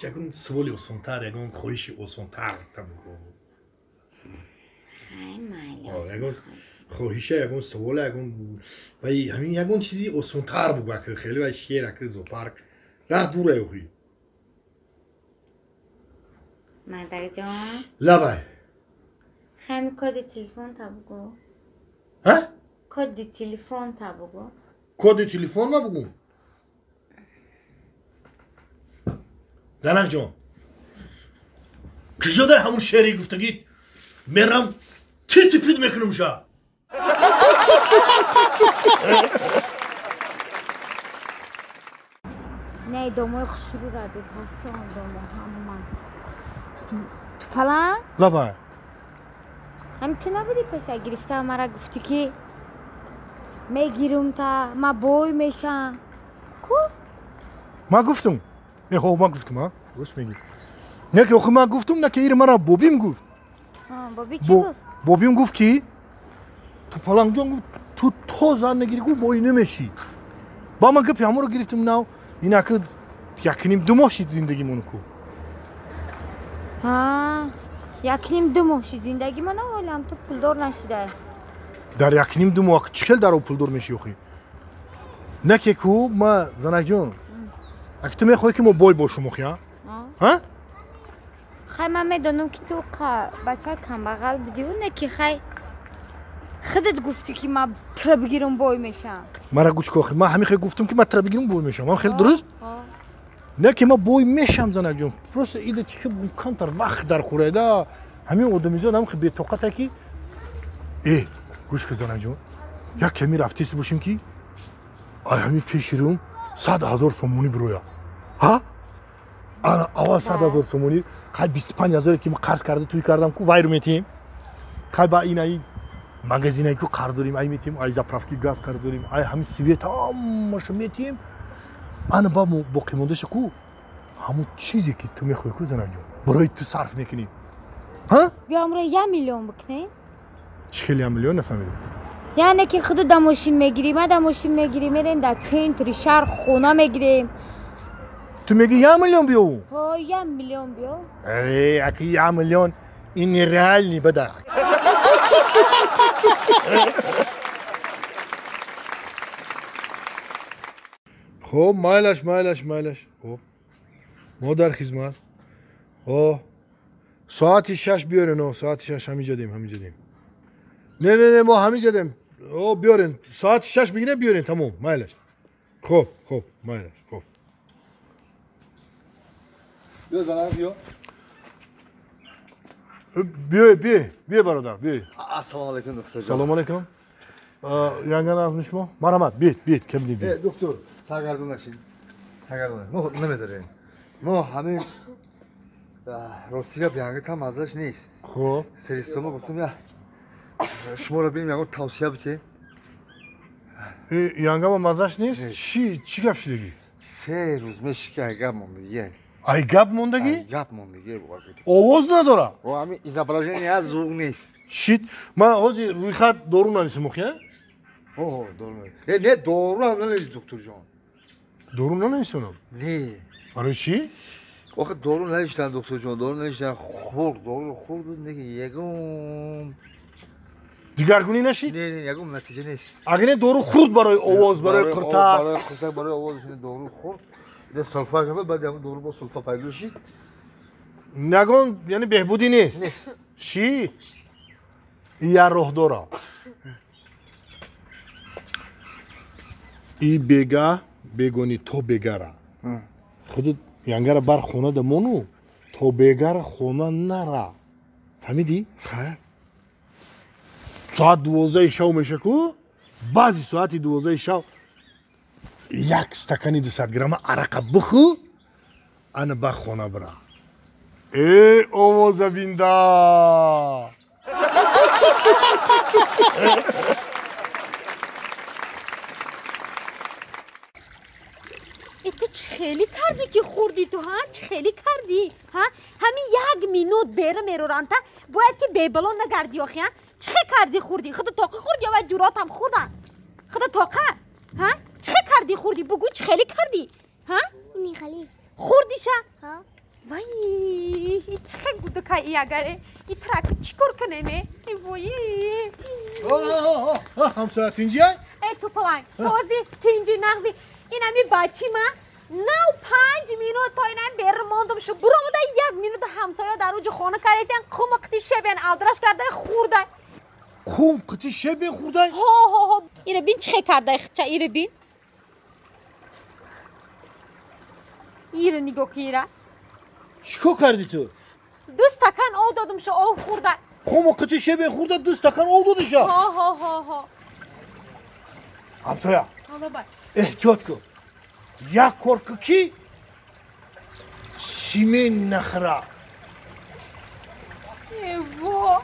[SPEAKER 1] Ягон саволи осонтар, ягон хоҳиши осонтар табугӯ.
[SPEAKER 2] Хай майли.
[SPEAKER 1] Ягон хоҳиша, ягон савола, ягон вай ҳамин ягон чизи осонтар бугӯ, ака хеле вай шер, ака зоопарк. Раҳ дур ай охи.
[SPEAKER 2] Мардакҷон.
[SPEAKER 1] Лабай.
[SPEAKER 2] Хами коди телефон та бугӯ.
[SPEAKER 1] Ҳа?
[SPEAKER 2] Коди телефон та бугӯ.
[SPEAKER 1] Коди телефон ма бугӯм? Занак ҷон, куҷо дар ҳамун шеъри гуфтагӣ мерам титипит мекунам ша.
[SPEAKER 2] Не, домои хушрӯ ра бефасон домо ҳама. Ту палан?
[SPEAKER 1] Лабай.
[SPEAKER 2] Ҳами ту набудӣ пеша гирифта мара гуфтӣ ки мегирум та ма бой мешам. Ку?
[SPEAKER 1] Ма гуфтум. Э, ҳо, ма гуфтум, а? Рост мегӣ. Не ки охи ма гуфтум, на ки ир мара бобим гуфт.
[SPEAKER 2] Боби чӣ гуфт?
[SPEAKER 1] Бобим гуфт ки ту палангҷон гуфт ту то зан нагирӣ гуфт бой намешӣ. Ба ман гапи ҳамонро гирифтум нав инаки якним ду моҳ шид зиндагимон ку.
[SPEAKER 2] Якним ду моҳ шид зиндагимон, ҳолам ту пулдор нашидай.
[SPEAKER 1] Дар якним ду моҳ чӣ хел дар об пулдор мешӣ охи? Не ки ку ма занакҷон, аки ту мехоҳӣ ки мо бой бошум охи, а? Ҳа?
[SPEAKER 2] Хай ман медонам ки ту бача камбағал будиву не ки хай худат гуфтӣ ки ман тра бигирам бой мешам.
[SPEAKER 1] Мара гӯш ку охи, ман ҳамин хел гуфтам ки ман тра бигирам бой мешам. Ман хеле дуруст? Не ки ман бой мешам занакҷон. Просто ида чӣ хел камтар вақт дар хӯрайда. Ҳамин одамизод ҳам хел бетоқата ки э гӯш ку занакҷон, як ками рафтест бошем ки ай ҳамин пеши рӯм 100 000 сомонӣ бироя. Ҳа? Ана аввал 100 000 сомонӣ, хай 25 000 ки ман қарз карда тӯй кардам ку вайру метиҳем. Хай ба ин ай магазинае ку қарз дорем, ай метиҳем, ай заправки газ қарз дорем, ай ҳамин свет ҳамаашо метиҳем. Ана ба боқимондаша ку ҳамун чизе ки ту мехоҳӣ ку занакҷон, барои ту сарф мекунӣ. Ҳа?
[SPEAKER 2] Биё амро 1 миллион бикунем.
[SPEAKER 1] Чӣ хел 1 миллион нафаҳмидам?
[SPEAKER 2] Яъне ки худу да мошин мегирӣ, ма да мошин мегирӣ, мерем дар центри шаҳр хона мегирем.
[SPEAKER 1] Ту мегӣ 1 миллион биёву?
[SPEAKER 2] Ҳо, 1 миллион биё.
[SPEAKER 1] Э, аки 1 миллион ин нереальный бада. Хоб, майлаш, майлаш, майлаш. Хоб. Мо дар хизмат. О, соати 6 биёрен, о, соати 6 ҳаминҷа дем, ҳаминҷа дем. Не, не, не, мо ҳаминҷа дем. О, биёрен, соати 6 бигирем, биёрен, тамом, майлаш. Хоб, хоб, майлаш, хоб.
[SPEAKER 3] Биё занак, биё.
[SPEAKER 1] Биё, биё, биё бародар, биё.
[SPEAKER 3] Ассалому алайкум, доктор.
[SPEAKER 1] Салому алайкум. Янган азми шумо? Марҳамат, биёед, биёед, кам дид.
[SPEAKER 3] Э, доктор, саргардон нашед. Саргардон. Мо намедорем. Мо ҳамин ростига биянги там маззаш нест.
[SPEAKER 1] Хоб.
[SPEAKER 3] Серистома гуфтам я шуморо бинем ягон тавсия бите.
[SPEAKER 1] Э, янгама маззаш нест? Чӣ гап шидагӣ?
[SPEAKER 3] 3 рӯз меши ки ай гап мондагӣ.
[SPEAKER 1] Ай гап мондагӣ?
[SPEAKER 3] Ай гап мондагӣ.
[SPEAKER 1] Овоз надора?
[SPEAKER 3] О, ҳамин изображение звук нест.
[SPEAKER 1] Шит, ман ҳозир рӯйхат дору нависам охи, а?
[SPEAKER 3] О, дору. Э, не, дору ҳам нанавис, докторҷон.
[SPEAKER 1] Дору нанависонам?
[SPEAKER 3] Не.
[SPEAKER 1] Барои чӣ?
[SPEAKER 3] Охи дору навиштан, докторҷон, дору навиштан, хӯрд, дору хӯрд, не ягон
[SPEAKER 1] дигаргунӣ нашид?
[SPEAKER 3] Не, не, ягон натиҷа нест.
[SPEAKER 1] Агар не дору хӯрд барои овоз, барои қуртак.
[SPEAKER 3] Барои қуртак, барои овоз дору хӯрд. Не сулфа шуд, баъд ягон дору бо сулфа пайдо шид.
[SPEAKER 1] Ягон, яъне беҳбудӣ нест?
[SPEAKER 3] Нест.
[SPEAKER 1] Шид? Я роҳ дора. И бега бегони то бегара. Худу янгара бар хона да мону то бегара хона нара. Фаҳмидӣ?
[SPEAKER 3] Ха.
[SPEAKER 1] Соат 12 шав меша ку? Баъди соати 12 шав як стакани 200 грамма арақа бихӯ, ана ба хона бира. Э, овоза бинда!
[SPEAKER 5] Ту чӣ хеле кардӣ ки хӯрдӣ ту, ҳа? Чӣ хеле кардӣ, ҳа? Ҳамин як минут бера мероранта, бояд ки бебало нагардӣ охи, ҳа? Чӣ хел кардӣ хӯрдӣ? Худа тоқа хӯрдӣ ё вай ҷуротам хӯрдан? Худа тоқа, ҳа? Чӣ хел кардӣ хӯрдӣ? Бугӯ чӣ хеле кардӣ, ҳа?
[SPEAKER 9] Михали.
[SPEAKER 5] Хӯрдиша?
[SPEAKER 9] Ҳа.
[SPEAKER 5] Вай, чӣ хел гудакай агаре? И траки чӣ кор кунеме? Вой.
[SPEAKER 1] Ҳамсоя тинҷия?
[SPEAKER 5] Э, ту паланг, сози, тинҷи, нағзи. Ин ҳами бачи ма нав 5 минут то инам бер мондум шу буромуда 1 минут ҳамсоя дар уҷи хона каресян қум қити шебен алдраш кардай хӯрдай.
[SPEAKER 1] Қум қити шебен хӯрдай?
[SPEAKER 5] Ҳо, ҳо, ҳо. Ира бин чӣ хел кардай хича, ира бин. Ира нигоҳ ки ира.
[SPEAKER 1] Чӣ кор кардӣ ту?
[SPEAKER 5] 2 стакан об додам ша об хӯрда.
[SPEAKER 1] Қому қити шебен хӯрда 2 стакан об доди ша?
[SPEAKER 5] Ҳо ҳо ҳо ҳо.
[SPEAKER 1] Ҳамсоя.
[SPEAKER 5] Ҳо
[SPEAKER 1] Эҳтиёт кун. Як кор кун ки симен нахӯра.
[SPEAKER 5] Эво.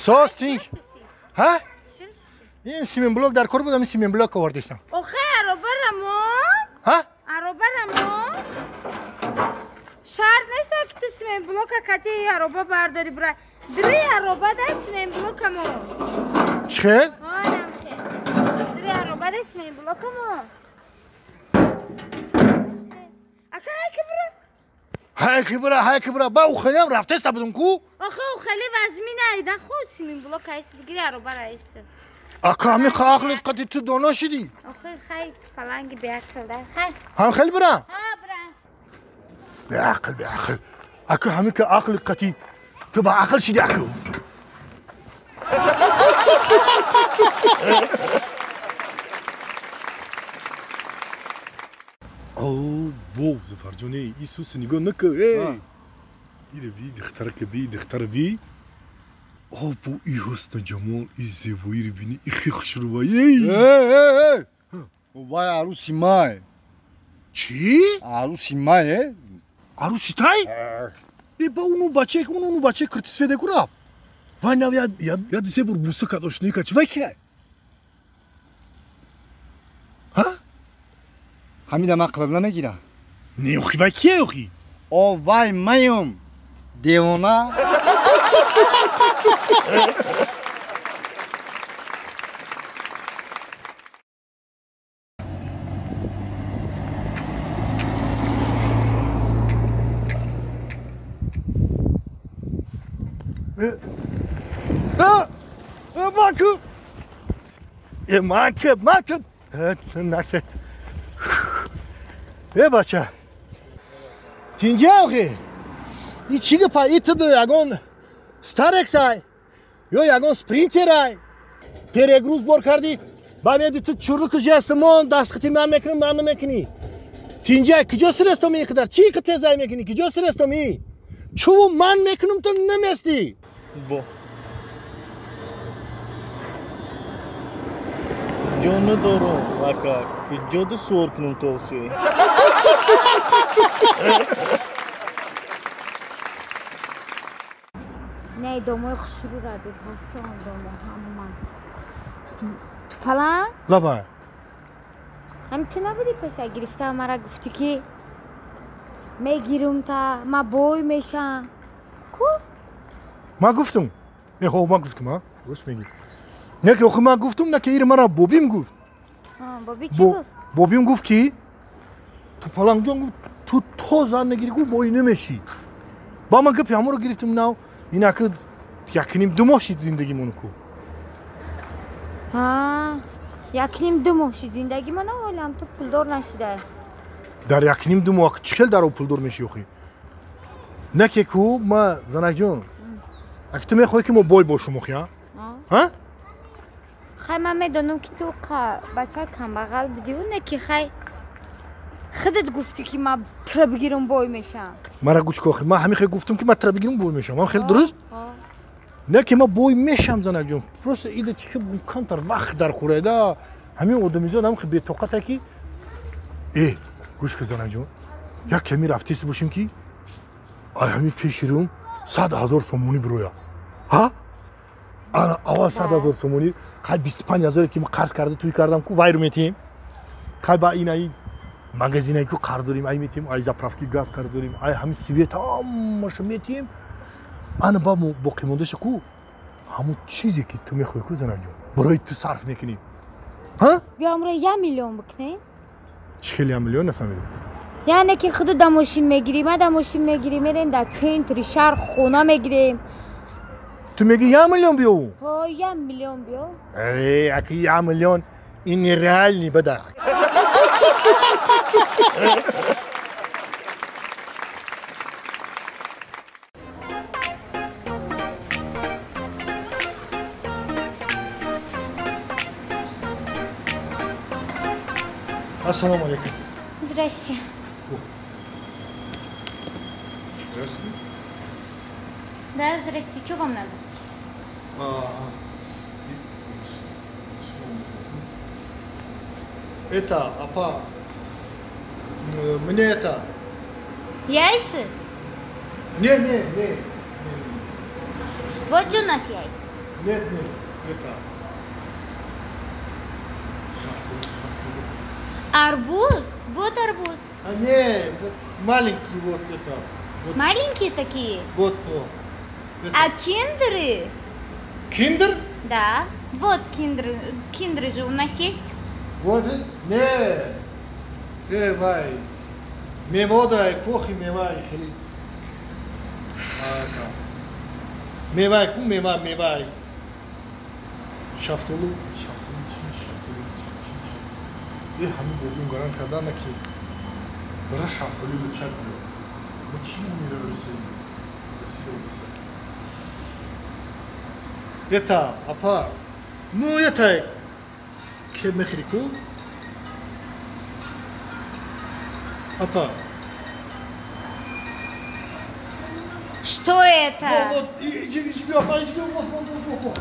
[SPEAKER 5] Состинг. Ҳа? Ин сименблок дар кор будам, ин сименблок овардистам.
[SPEAKER 2] Охе, аробарамон?
[SPEAKER 1] Ҳа?
[SPEAKER 2] Аробарамон? Шарт нест ки ту сименблока кати ароба бардори бира. Дри ароба да сименблокамо.
[SPEAKER 1] Чӣ?
[SPEAKER 2] Ҳа, хе. Дри ароба да сименблокамо. Ака ҳай бира.
[SPEAKER 1] Ҳай бира, ҳай бира. Ба ухелиам рафтеста будум ку?
[SPEAKER 2] Охе, ухели вазмина айда худ сименблок айс бигири ароба раис.
[SPEAKER 1] Ака ҳами ақлит қати ту доно шидӣ?
[SPEAKER 2] Охе, хай паланги беақл да. Хай.
[SPEAKER 1] Ҳам хел бира?
[SPEAKER 2] Ҳа, бира.
[SPEAKER 1] Беақл, беақл. Ака ҳами ка ақли қати ту ба ақл шидӣ аку. О, вов, Зафарҷон, эй, Исус нигоҳ накун, эй. Ире би, духтарака би, духтара би. О, бо и ҳусну ҷамол, и зебоиро бини, и хе хушрӯба, эй.
[SPEAKER 3] Эй, эй, эй. Вай арӯси май.
[SPEAKER 1] Чӣ?
[SPEAKER 3] Арӯси май, э?
[SPEAKER 1] Арӯси тай? Э, ба уну бачае, уну бачае киртисфеде ку рафт. Вай нав яд се бор буса кард, ошноӣ кард. Чӣ вай кияй? Ҳа?
[SPEAKER 3] Ҳамидам ақлат намегира.
[SPEAKER 1] Не, охи вай кияй охи?
[SPEAKER 3] О, вай маем. Девона.
[SPEAKER 1] Макъ! Э, макъ, макъ! Накъ. Э, бача. Тинҷа охи. И чӣ гапа? И ту ягон Старексай ё ягон Спринтерай. Перегруз бор кардӣ. Ба меди ту чурруку жесимон дастхати ман мекунам, ман намекунӣ. Тинҷа, куҷо сирестом ин қадар? Чӣ ин тезай мекунӣ? Куҷо сирестом ин? Чуву ман мекунам, ту наместӣ.
[SPEAKER 7] Бо. Ҷо надорам, ака. Куҷо ду суор кунам то охи?
[SPEAKER 2] Не, домои хушрӯ ра бефасон домо ҳама. Ту палан?
[SPEAKER 1] Лабай.
[SPEAKER 2] Ҳами ту набудӣ пеша гирифта мара гуфтӣ ки мегирум та ма бой мешам. Ку?
[SPEAKER 1] Ма гуфтум. Э, ҳо, ма гуфтум, а? Рост мегӣ. Не ки охи ман гуфтум, на ки ир мара бобим гуфт.
[SPEAKER 2] Боби чӣ гуфт?
[SPEAKER 1] Бобим гуфт ки ту палангҷон гуфт, ту то зан нагирӣ гуфт бой намешӣ. Ба ман гапи ҳамонро гирифтум нав, инаки 1.5-2 моҳ шид зиндагимон ку.
[SPEAKER 2] Ҳа, 1.5-2 моҳ шид зиндагимон, ҳолам ту пулдор нашидай.
[SPEAKER 1] Дар 1.5-2 моҳ чӣ хел дар об пулдор мешӣ охи? Не ки ку, ма занакҷон, аки ту мехоҳӣ ки мо бой бошум охи, ҳа? Ҳа?
[SPEAKER 2] Хай ман медонам ки ту бача камбағал будиву не ки хай худат гуфтӣ ки ман тра бигирам бой мешам.
[SPEAKER 1] Мара гӯш кун охи, ман ҳамин хел гуфтам ки ман тра бигирам бой мешам. Ман хеле дуруст? Не ки ман бой мешам занакҷон. Просто ида чӣ хел камтар вақт дар хӯрайда. Ҳамин одамизод ҳам хел бетоқата ки э, гӯш кун занакҷон. Як ками рафтест бошем ки ай ҳамин пеши рӯм 100 000 сомонӣ бироя. Ҳа? Ана аввал 100 000 сомонӣ, хай 25 000 ки ман қарз карда туй кардам ку вайру метиҳем. Хай ба инаи магазинае ку қарз дорем, ай метиҳем, ай заправки газ қарз дорем, ай ҳамин свет ҳамаша метиҳем. Ана ба боқимондаша ку ҳамон чизе ки ту мехоҳӣ ку занакҷон, барои ту сарф мекунем. Ҳа?
[SPEAKER 2] Биё амро 1 миллион бикунем.
[SPEAKER 1] Чӣ хел 1 миллион нафаҳмидам?
[SPEAKER 2] Яъне ки худу да мошин мегирӣ, ма да мошин мегирӣ, мерем дар центри шаҳр хона мегирем.
[SPEAKER 1] Ту мегӣ 1 миллион биёву?
[SPEAKER 2] Ҳо, 1 миллион биё.
[SPEAKER 1] Э, аки 1 миллион ин нереални бада. Ассалому алейкум.
[SPEAKER 2] Здрасте.
[SPEAKER 1] Здрасте.
[SPEAKER 2] Да, здрасте. Что вам надо?
[SPEAKER 1] Это, апа, мне это...
[SPEAKER 2] Яйца?
[SPEAKER 1] Не.
[SPEAKER 2] Вот же у нас яйца.
[SPEAKER 1] Нет, это...
[SPEAKER 2] Арбуз? Вот арбуз.
[SPEAKER 1] А не, вот маленький вот это. Вот.
[SPEAKER 2] Маленькие такие?
[SPEAKER 1] Вот, о. Это.
[SPEAKER 2] А киндеры?
[SPEAKER 1] Киндер?
[SPEAKER 2] Да. Вот киндеры. Киндеры же у нас есть.
[SPEAKER 1] Вот, не. Вай. Меводай, кохи мевай, хели. Мевай, ку мева, мевай. Шафтолу. Ҳамин бобим гарант кардана ки бара шафтолӣ лучак биё. Мо чӣ мера расида. Это, апа, ну это ке мехри ку? Апа.
[SPEAKER 2] Что это?
[SPEAKER 1] Вот, иди, апа, иди, вот.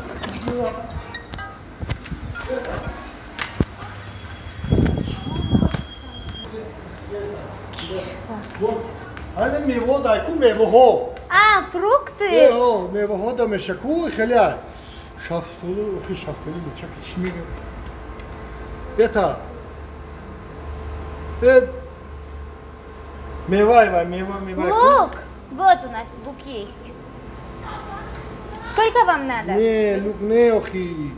[SPEAKER 1] Вот, ҳамин мево дай ку мевоҳо.
[SPEAKER 2] А, фрукты?
[SPEAKER 1] Мевоҳо да меша ку хеле шафтолу, охи шафтолу лучак чӣ мегӯям? Это мевай, вай, мева.
[SPEAKER 2] Лук! Вот у нас лук есть. Сколько вам надо?
[SPEAKER 1] Не, лук не, охи.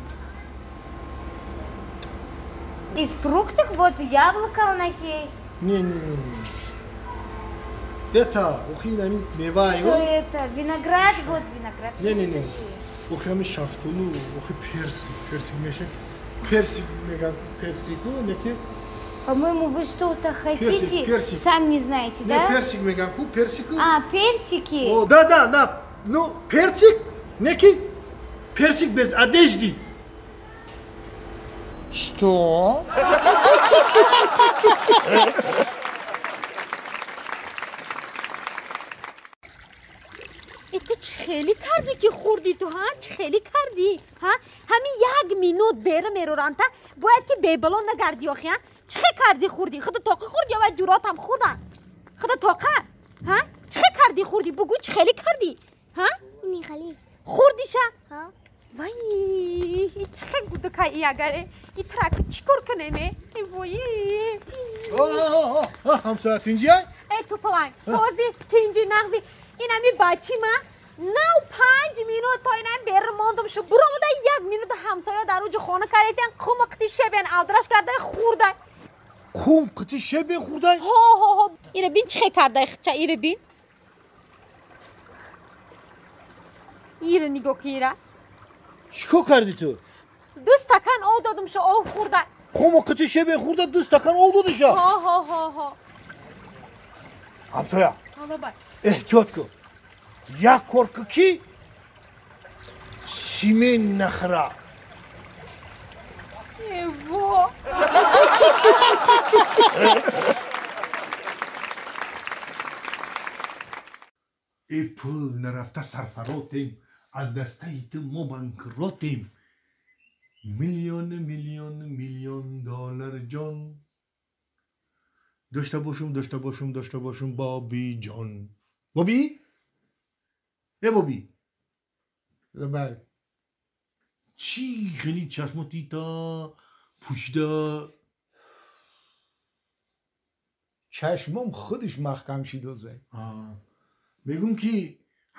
[SPEAKER 2] Из фруктов вот яблоко у нас есть.
[SPEAKER 1] Не. Это, охи, нами мевай.
[SPEAKER 2] Что это? Виноград? Вот виноград.
[SPEAKER 1] Не. Охи, ами шафтолу, охи персик меша. Персик, меган, персику, неки.
[SPEAKER 2] По-моему, вы что-то хотите,
[SPEAKER 1] персик.
[SPEAKER 2] Сам не знаете, да?
[SPEAKER 1] Не, персик меган, ку, персику.
[SPEAKER 2] А, персики.
[SPEAKER 1] О, да. Ну, персик, неки, персик без одежды.
[SPEAKER 6] Что?
[SPEAKER 5] Ту чӣ хеле кардӣ ки хӯрдӣ ту, ҳа? Чӣ хеле кардӣ, ҳа? Ҳамин як минут бера мероранта, бояд ки бебало нагардӣ охи, ҳа? Чӣ хел кардӣ хӯрдӣ? Худа тоқа хӯрдӣ ё вай ҷуротам хӯрдан? Худа тоқа, ҳа? Чӣ хел кардӣ хӯрдӣ? Бугӯ чӣ хеле кардӣ, ҳа?
[SPEAKER 9] Михали.
[SPEAKER 5] Хӯрдиша?
[SPEAKER 9] Ҳа.
[SPEAKER 5] Вай, чӣ хел гудакай агаре? И траку чӣ кор кунеме? Вой.
[SPEAKER 1] Ҳамсоя тинҷиай?
[SPEAKER 5] Э, тупаланг, сози, тинҷи, нағзи. Ин ҳами бачи ма нав 5 минут то инам бер мондум шу буромуда 1 минут ҳамсоя дар уҷи хона каресян қум қити шебен алдраш карда хӯрдай.
[SPEAKER 1] Қум қити шебен хӯрдай?
[SPEAKER 5] Ҳо ҳо ҳо. Ира бин чӣ хел кардай хича, ира бин. Ира нигоҳ ки ира.
[SPEAKER 1] Чӣ кор кардӣ ту?
[SPEAKER 5] 2 стакан об додум шу об хӯрдай.
[SPEAKER 1] Қум қити шебен хӯрда 2 стакан об додиша?
[SPEAKER 5] Ҳо ҳо ҳо ҳо.
[SPEAKER 1] Ҳамсоя.
[SPEAKER 5] Ҳало бай.
[SPEAKER 1] Эҳтиёт кун. Як кор кун ки симен нахӯра.
[SPEAKER 5] Эво.
[SPEAKER 1] Э пул нарафта сарфаротем, аз дастаи ту мо банкротем. Миллион, миллион, миллион доллар ҷон. Дошта бошум, дошта бошум, дошта бошум, Боби ҷон. Боби? Э Боби.
[SPEAKER 4] Лабай.
[SPEAKER 1] Чӣ хеле чашмотита пӯшида?
[SPEAKER 4] Чашмом худаш маҳкам шидозе.
[SPEAKER 1] Мегӯм ки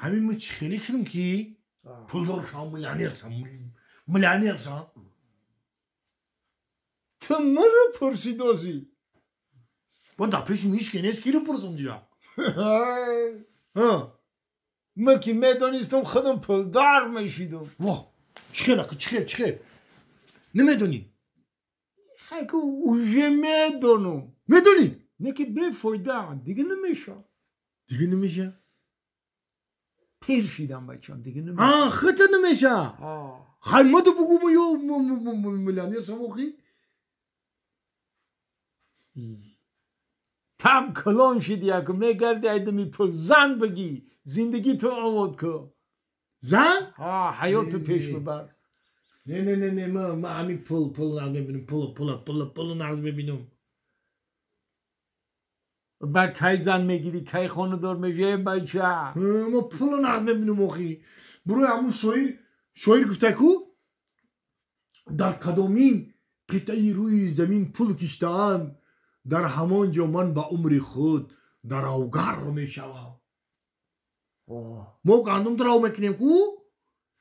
[SPEAKER 1] ҳамин мо чӣ хеле кунем ки пулдор шавам, миллионер шавам, миллионер шавам.
[SPEAKER 4] Ту маро пурсидозӣ?
[SPEAKER 1] Бо дар пеши ҳеч ки нест, киро пурсум дия?
[SPEAKER 4] Ман ки медонистам худам пулдор мешидам.
[SPEAKER 1] Во, чӣ хел ака, чӣ хел, чӣ хел? Намедонӣ?
[SPEAKER 4] Хайку уже медонам.
[SPEAKER 1] Медонӣ?
[SPEAKER 4] Не ки бефоида, дига намеша.
[SPEAKER 1] Дига намеша?
[SPEAKER 4] Пир шидам бачам, дига намеша.
[SPEAKER 1] А, худта намеша? Хай маду бугӯ мо ё миллионер шавам охи?
[SPEAKER 4] Там калон шиди яку мегарди айдами пул зан бигӣ зиндагӣ ту овод ку.
[SPEAKER 1] Зан?
[SPEAKER 4] Ҳа, ҳаёту пеш бибар.
[SPEAKER 1] Не не не не, ма ҳами пул пул нағз мебинам, пул пул пул пул нағз мебинам.
[SPEAKER 4] Ба кай зан мегирӣ, кай хонадор мешавӣ бача?
[SPEAKER 1] Ма пул нағз мебинам охи. Бурои ҳамун шоир, шоир гуфта ку дар кадомин қитъаи рӯи замин пул киштаанд, дар ҳамон ҷо ман ба умри худ даравгар мешавам. Мо гандум дарав мекунем ку?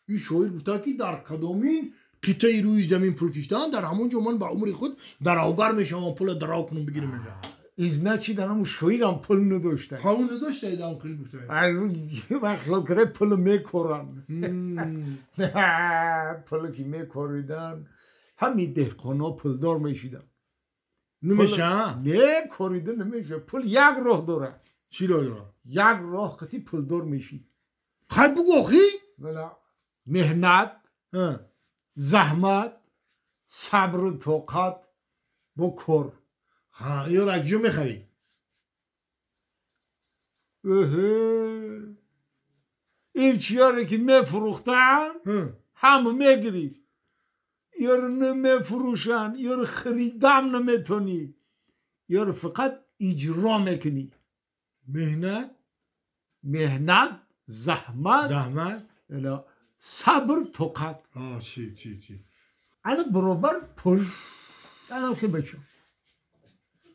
[SPEAKER 1] Ин шоир гуфта ки дар кадомин қитъаи рӯи замин пул киштаанд, дар ҳамон ҷо ман ба умри худ даравгар мешавам, пула дарав кунам бигирам мега.
[SPEAKER 4] Значит, анам шоирам пул надошта.
[SPEAKER 1] Ҳамун надошта, идам хел гуфта.
[SPEAKER 4] Вақт кара пул мекоран. Пул ки мекоридан, ҳами деҳқонҳо пулдор мешидан.
[SPEAKER 1] Намеша?
[SPEAKER 4] Не, корида намеша. Пул як роҳ дорад.
[SPEAKER 1] Чӣ роҳ дорад?
[SPEAKER 4] Як роҳ қати пулдор мешӣ.
[SPEAKER 1] Хай бугӯ охи?
[SPEAKER 4] Меҳнат, заҳмат, сабру тоқат бо кор.
[SPEAKER 1] Ҳа, ёро аз куҷо мехарӣ?
[SPEAKER 4] Ин чиёре ки мефурӯхтаанд, ҳама мегирифт. Ёро намефурӯшанд, ёро харидам наметонӣ. Ёро фақат иҷро мекунӣ.
[SPEAKER 1] Меҳнат?
[SPEAKER 4] Меҳнат, заҳмат,
[SPEAKER 1] заҳмат,
[SPEAKER 4] сабр, тоқат.
[SPEAKER 1] Чӣ чӣ чӣ?
[SPEAKER 4] Ана баробар пул. Анам хел бачо.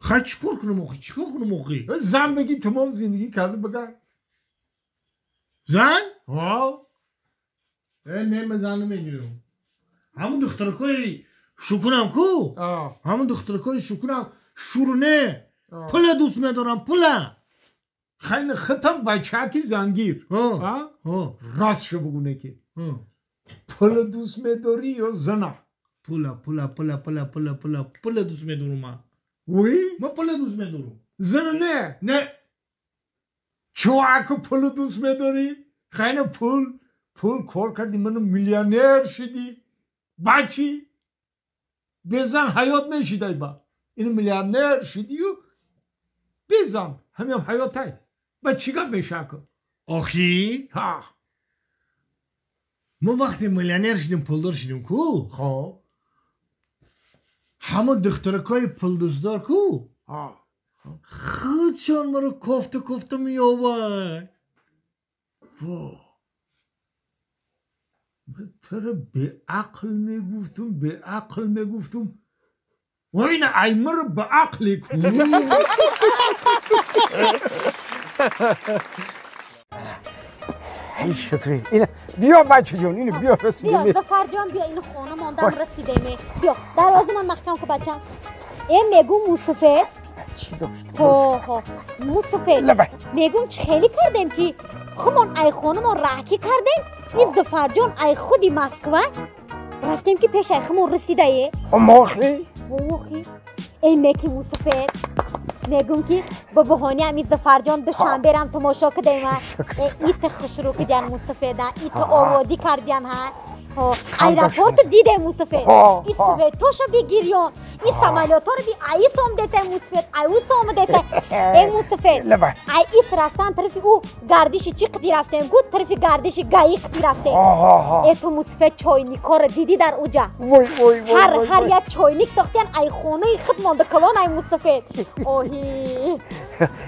[SPEAKER 1] Хай чӣ кор кунам охи? Чӣ кор кунам охи?
[SPEAKER 4] Зан бигӣ тамом зиндагӣ карда бигар.
[SPEAKER 1] Зан?
[SPEAKER 4] Ҳа.
[SPEAKER 1] Не, ман зан намегирам. Ҳамун духтаракои шукунам ку? Ҳамун духтаракои шукунам шуру не. Пула дӯст медорам, пула.
[SPEAKER 4] Хайни хитам бачаки зангир. Ростшо бугӯ неки. Пула дӯст медорӣ ё зана?
[SPEAKER 1] Пула, пула, пула, пула, пула, пула, пула дӯст медорам ман.
[SPEAKER 4] Уй?
[SPEAKER 1] Ман пула дӯст медорам.
[SPEAKER 4] Зана не?
[SPEAKER 1] Не.
[SPEAKER 4] Чуваку пула дӯст медорӣ? Хайна пул, пул кор кардӣ, ману миллионер шидӣ. Бачи безан ҳаёт мешидай ба. Ин миллионер шидию безан ҳамиам ҳаётай. Ба чӣ гап мешаку?
[SPEAKER 1] Охи?
[SPEAKER 4] Ҳа.
[SPEAKER 1] Мо вақте миллионер шидим, пулдор шидим ку?
[SPEAKER 4] Хоб.
[SPEAKER 1] Ҳама духтаракои пулдӯстдор ку? Худшон маро кофта кофта меёбад.
[SPEAKER 4] Во. Ман туро беақл мегуфтум, беақл мегуфтум. Война аймаро баақле ку.
[SPEAKER 9] Эй шукри, ина биё бача ҷон, ина биё расидем.
[SPEAKER 5] Биё Зафар ҷон, биё ин хона мондам расидем. Биё дарвоза ман маҳкам ку бачам. Э мегум мусуфед.
[SPEAKER 9] Чӣ дошт?
[SPEAKER 5] Ҳо ҳо, мусуфед. Мегум чӣ хеле кардем ки хумон ай хонамон раҳкӣ кардем. Ин Зафар ҷон ай худи Москва рафтем ки пеш ай хумон расидае.
[SPEAKER 9] Мохи?
[SPEAKER 5] Мохи. Эй неки мусуфед. Мегум ки ба баҳони ҳамин Зафарҷон Душанбе рам тамошо кардем. Ита хушрӯ кардян мусафеда, ита оводӣ кардян ҳа. Аэропорту дидем мусафед. И светоша бигирён, и самолёторо би аис омдесе мусафед, ай ус омдесе. Э мусафед. Ай ис рафтан тарафи ӯ гардиши чӣ қиди рафтем гу тарафи гардиши гаи қиди рафтем. Э ту мусафед чойникҳоро дидӣ дар уҷа. Ҳар ҳар як чойник сохтян ай хонаи худ монда калон ай мусафед. Оҳи.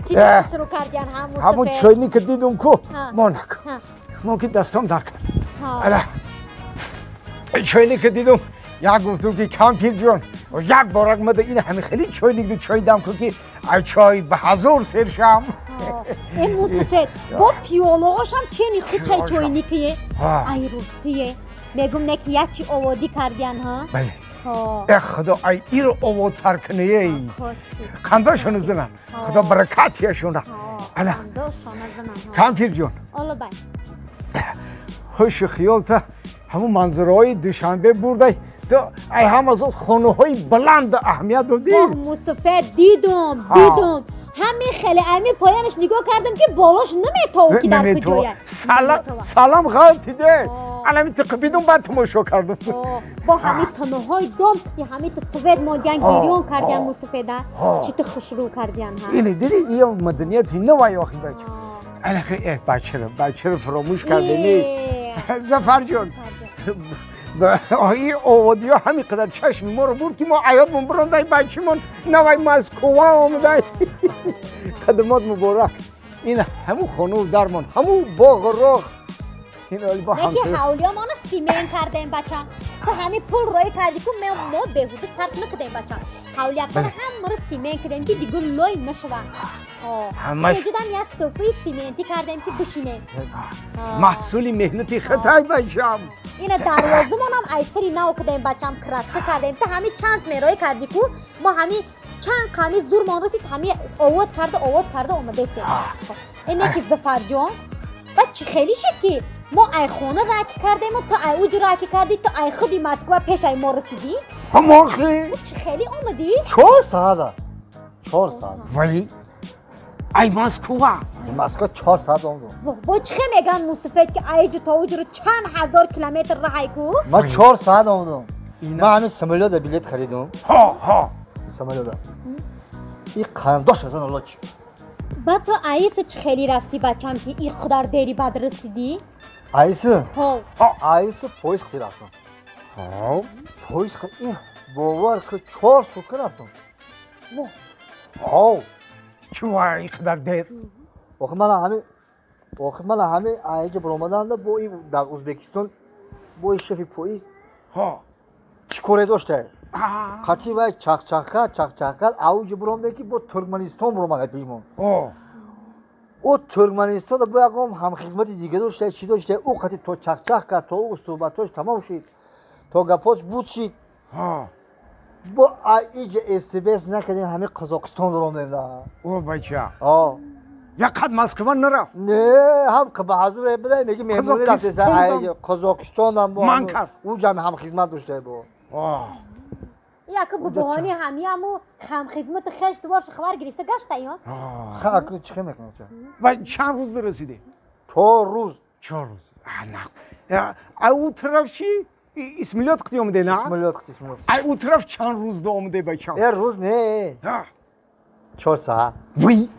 [SPEAKER 5] Чӣ шурӯъ кардян ҳа мусафед?
[SPEAKER 9] Ҳамун чойника дидум ку мо наку. Мо ки дастом дар кард. Ала чойника дидум, як гуфтум ки кампир ҷон, як борак мада ин ҳами хеле чойник ду чой дам кун ки ай чой ба ҳазор сер шам.
[SPEAKER 5] Э мусафед, бо пиёлаҳошам чени худ чай чойникие? Ай ростие. Мегум не ки як чи оводӣ кардян ҳа?
[SPEAKER 9] Бале. Э худо ай иро оводтар куние. Қандошону зинан. Худо баракатияшона. Ала.
[SPEAKER 5] Қандошона зинан.
[SPEAKER 9] Кампир ҷон.
[SPEAKER 5] Ола бай.
[SPEAKER 9] Ҳушу хиёлта ҳамун манзараҳои Душанбе бурдай. То ай ҳама зод хонаҳои баланд аҳамият додӣ.
[SPEAKER 5] Воҳ мусафед, дидум, дидум. ҳамин хеле ами поянаш нигоҳ кардам ки болош наметовад ки дар куҷоя.
[SPEAKER 9] Салам ғалтиде. Алами тиқибидум баъд тамошо кардум.
[SPEAKER 5] Бо ҳами таноҳои дом ки ҳами ту свет мондиян гирён кардиян мусуфеда чӣ ту хушрӯ кардиян ҳа.
[SPEAKER 9] Ини диди ия маданияти навай охи бача. Алака бачара бачара фаромӯш кардани. Зафарҷон. ин оводиҳо ҳамин қадар чашми моро бурд ки мо аёдмон бирондай бачимон навай Москва омадай. Қадамот муборак. Ин ҳамун хонаву дармон, ҳамун боғу роғ.
[SPEAKER 5] Неки ҳавлиёмоно симент кардем бачам. Ту ҳами пул роӣ кардӣ ку мо беҳуда сарф накардем бачам. Ҳавлиякона ҳамаро симент кардем ки дигар лой нашавад. Вуҷудам як софаи симентӣ кардем ки бишинем.
[SPEAKER 9] Маҳсули меҳнати хитай бачам.
[SPEAKER 5] Ина дарвозамонам айсари нав кардем бачам, краска кардем. Ту ҳами чанд мероӣ кардӣ ку мо ҳами чанд қами зурмон расид ҳами овод карда овод карда омадастем. Ине ки Зафарҷон баъд чӣ хеле шид ки мо ай хона раки кардему ту ай уҷ раки кардӣ ту ай худи Москва пеш ай мо расидӣ.
[SPEAKER 9] Ҳамохи
[SPEAKER 5] ту чӣ хеле омадӣ?
[SPEAKER 3] 4 соата. 4 соат.
[SPEAKER 9] Вале ай Москва.
[SPEAKER 3] Москва 4 соат омадам.
[SPEAKER 5] Бо чӣ хе меган мусуфед ки ай ҷу то уҷро чанд ҳазор километр раҳай ку?
[SPEAKER 3] Ман 4 соат омадам. Ман ҳамин самолёта билет харидам.
[SPEAKER 9] Ҳо ҳо.
[SPEAKER 3] Самолёта. И қандош аз он лоч.
[SPEAKER 5] Ба ту аиса чӣ хеле рафтӣ бачам ки и худар дери бад расидӣ?
[SPEAKER 3] Аиса?
[SPEAKER 5] Ҳо.
[SPEAKER 3] Аиса поезд қити рафтам.
[SPEAKER 9] Ҳо.
[SPEAKER 3] Поезд қити бовар ки 4 сутка рафтам.
[SPEAKER 5] Во.
[SPEAKER 9] Ҳо. Чува и қадар дер?
[SPEAKER 3] Охи ман ҳами аиҷа баромаданда бо и дар Ӯзбекистон бо и шефи поезд.
[SPEAKER 9] Ҳо.
[SPEAKER 3] Чӣ коре дошта? Қати вай чақчақ кард, авҷи буромда ки бо Туркманистон буромад пешмон. О Туркманистон бо ягон ҳамхизмати дига дошта, чӣ дошта, ӯ қати то чақчақ кард, то ӯ суҳбатош тамом шид, то гапош буд шид. Бо иҷа СБС накардем, ҳами Қазоқистон буромдем.
[SPEAKER 9] О бача. Як қад Москва нарафт.
[SPEAKER 3] Не, ҳам баъзур буда, меги меҳмонӣ рафтеса Қазоқистонам бо.
[SPEAKER 9] Ман кард.
[SPEAKER 3] Ӯ ҷамъ ҳамхизмат дошта бо.
[SPEAKER 5] Яке бубоҳони ҳамиаму ҳамхизмати хеш дубор хабар гирифта гашта ё?
[SPEAKER 3] Ха, чӣ мекунам?
[SPEAKER 9] Ва чанд рӯз расидем?
[SPEAKER 3] 4 рӯз.
[SPEAKER 9] 4 рӯз. А ӯ тараф чӣ? Исмилёт қити омаде, на?
[SPEAKER 3] Исмилёт қити, исмилёт.
[SPEAKER 9] Ай ӯ тараф чанд рӯз до омаде бачам?
[SPEAKER 3] Э, рӯз не. 4 соат.
[SPEAKER 9] Вай!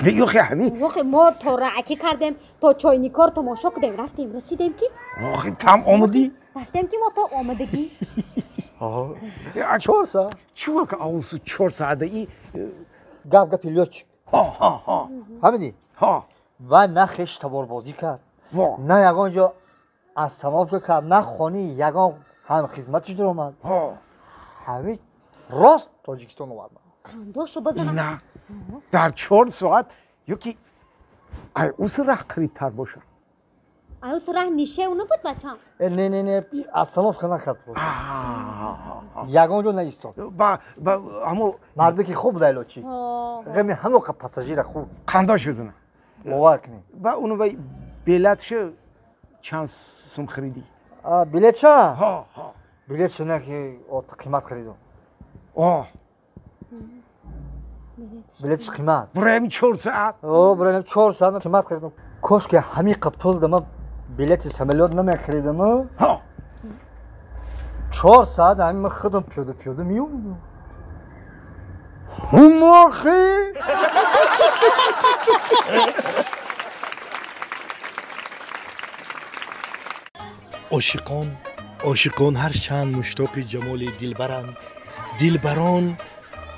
[SPEAKER 9] Мегӯ хе ҳами?
[SPEAKER 5] Охи мо то раъки кардем, то чойникор тамошо кардем, рафтем, расидем ки?
[SPEAKER 9] Охи там омадӣ?
[SPEAKER 5] Рафтем ки мо то омадагӣ.
[SPEAKER 3] 4 соат.
[SPEAKER 9] Чува ки авсу 4 соата и
[SPEAKER 3] гап гапи лётчик.
[SPEAKER 9] Ҳо ҳо ҳо.
[SPEAKER 3] Ҳамидӣ?
[SPEAKER 9] Ҳо.
[SPEAKER 3] Ва на хеш таборбозӣ кард. На ягон ҷо остановка кард, на хони ягон ҳамхизматиш даромад.
[SPEAKER 9] Ҳо.
[SPEAKER 3] Ҳами рост Тоҷикистон овард.
[SPEAKER 5] Қандошу базанам.
[SPEAKER 9] На. Дар 4 соат ёки ай ус раҳ қарибтар бошад.
[SPEAKER 5] Ай ус раҳ нишев набуд бачам?
[SPEAKER 3] Не, не, не, остановка накард. Ягон ҷо наистод.
[SPEAKER 9] Ба ҳамо
[SPEAKER 3] марде ки хуб буд лочи. Ғами ҳамо қа пассажира хуб.
[SPEAKER 9] Қандош бизана.
[SPEAKER 3] Бовар кунед.
[SPEAKER 9] Ба уну вай билетшо чанд сум харидӣ?
[SPEAKER 3] Билетша?
[SPEAKER 9] Ҳо, ҳо.
[SPEAKER 3] Билетшо на ки қимат харидум.
[SPEAKER 9] О.
[SPEAKER 3] Билетш қимат.
[SPEAKER 9] Бураем 4 соат.
[SPEAKER 3] О, бураем 4 соат қимат харидум. Кош ки ҳами қабтол дама билети самолёт намехаридам.
[SPEAKER 9] Ҳо.
[SPEAKER 3] 4 соат ҳами ман худам пиёда пиёда меомадам.
[SPEAKER 9] Ҳумохи!
[SPEAKER 1] Ошиқон, ошиқон ҳар чанд муштоқи ҷамоли дилбаранд, дилбарон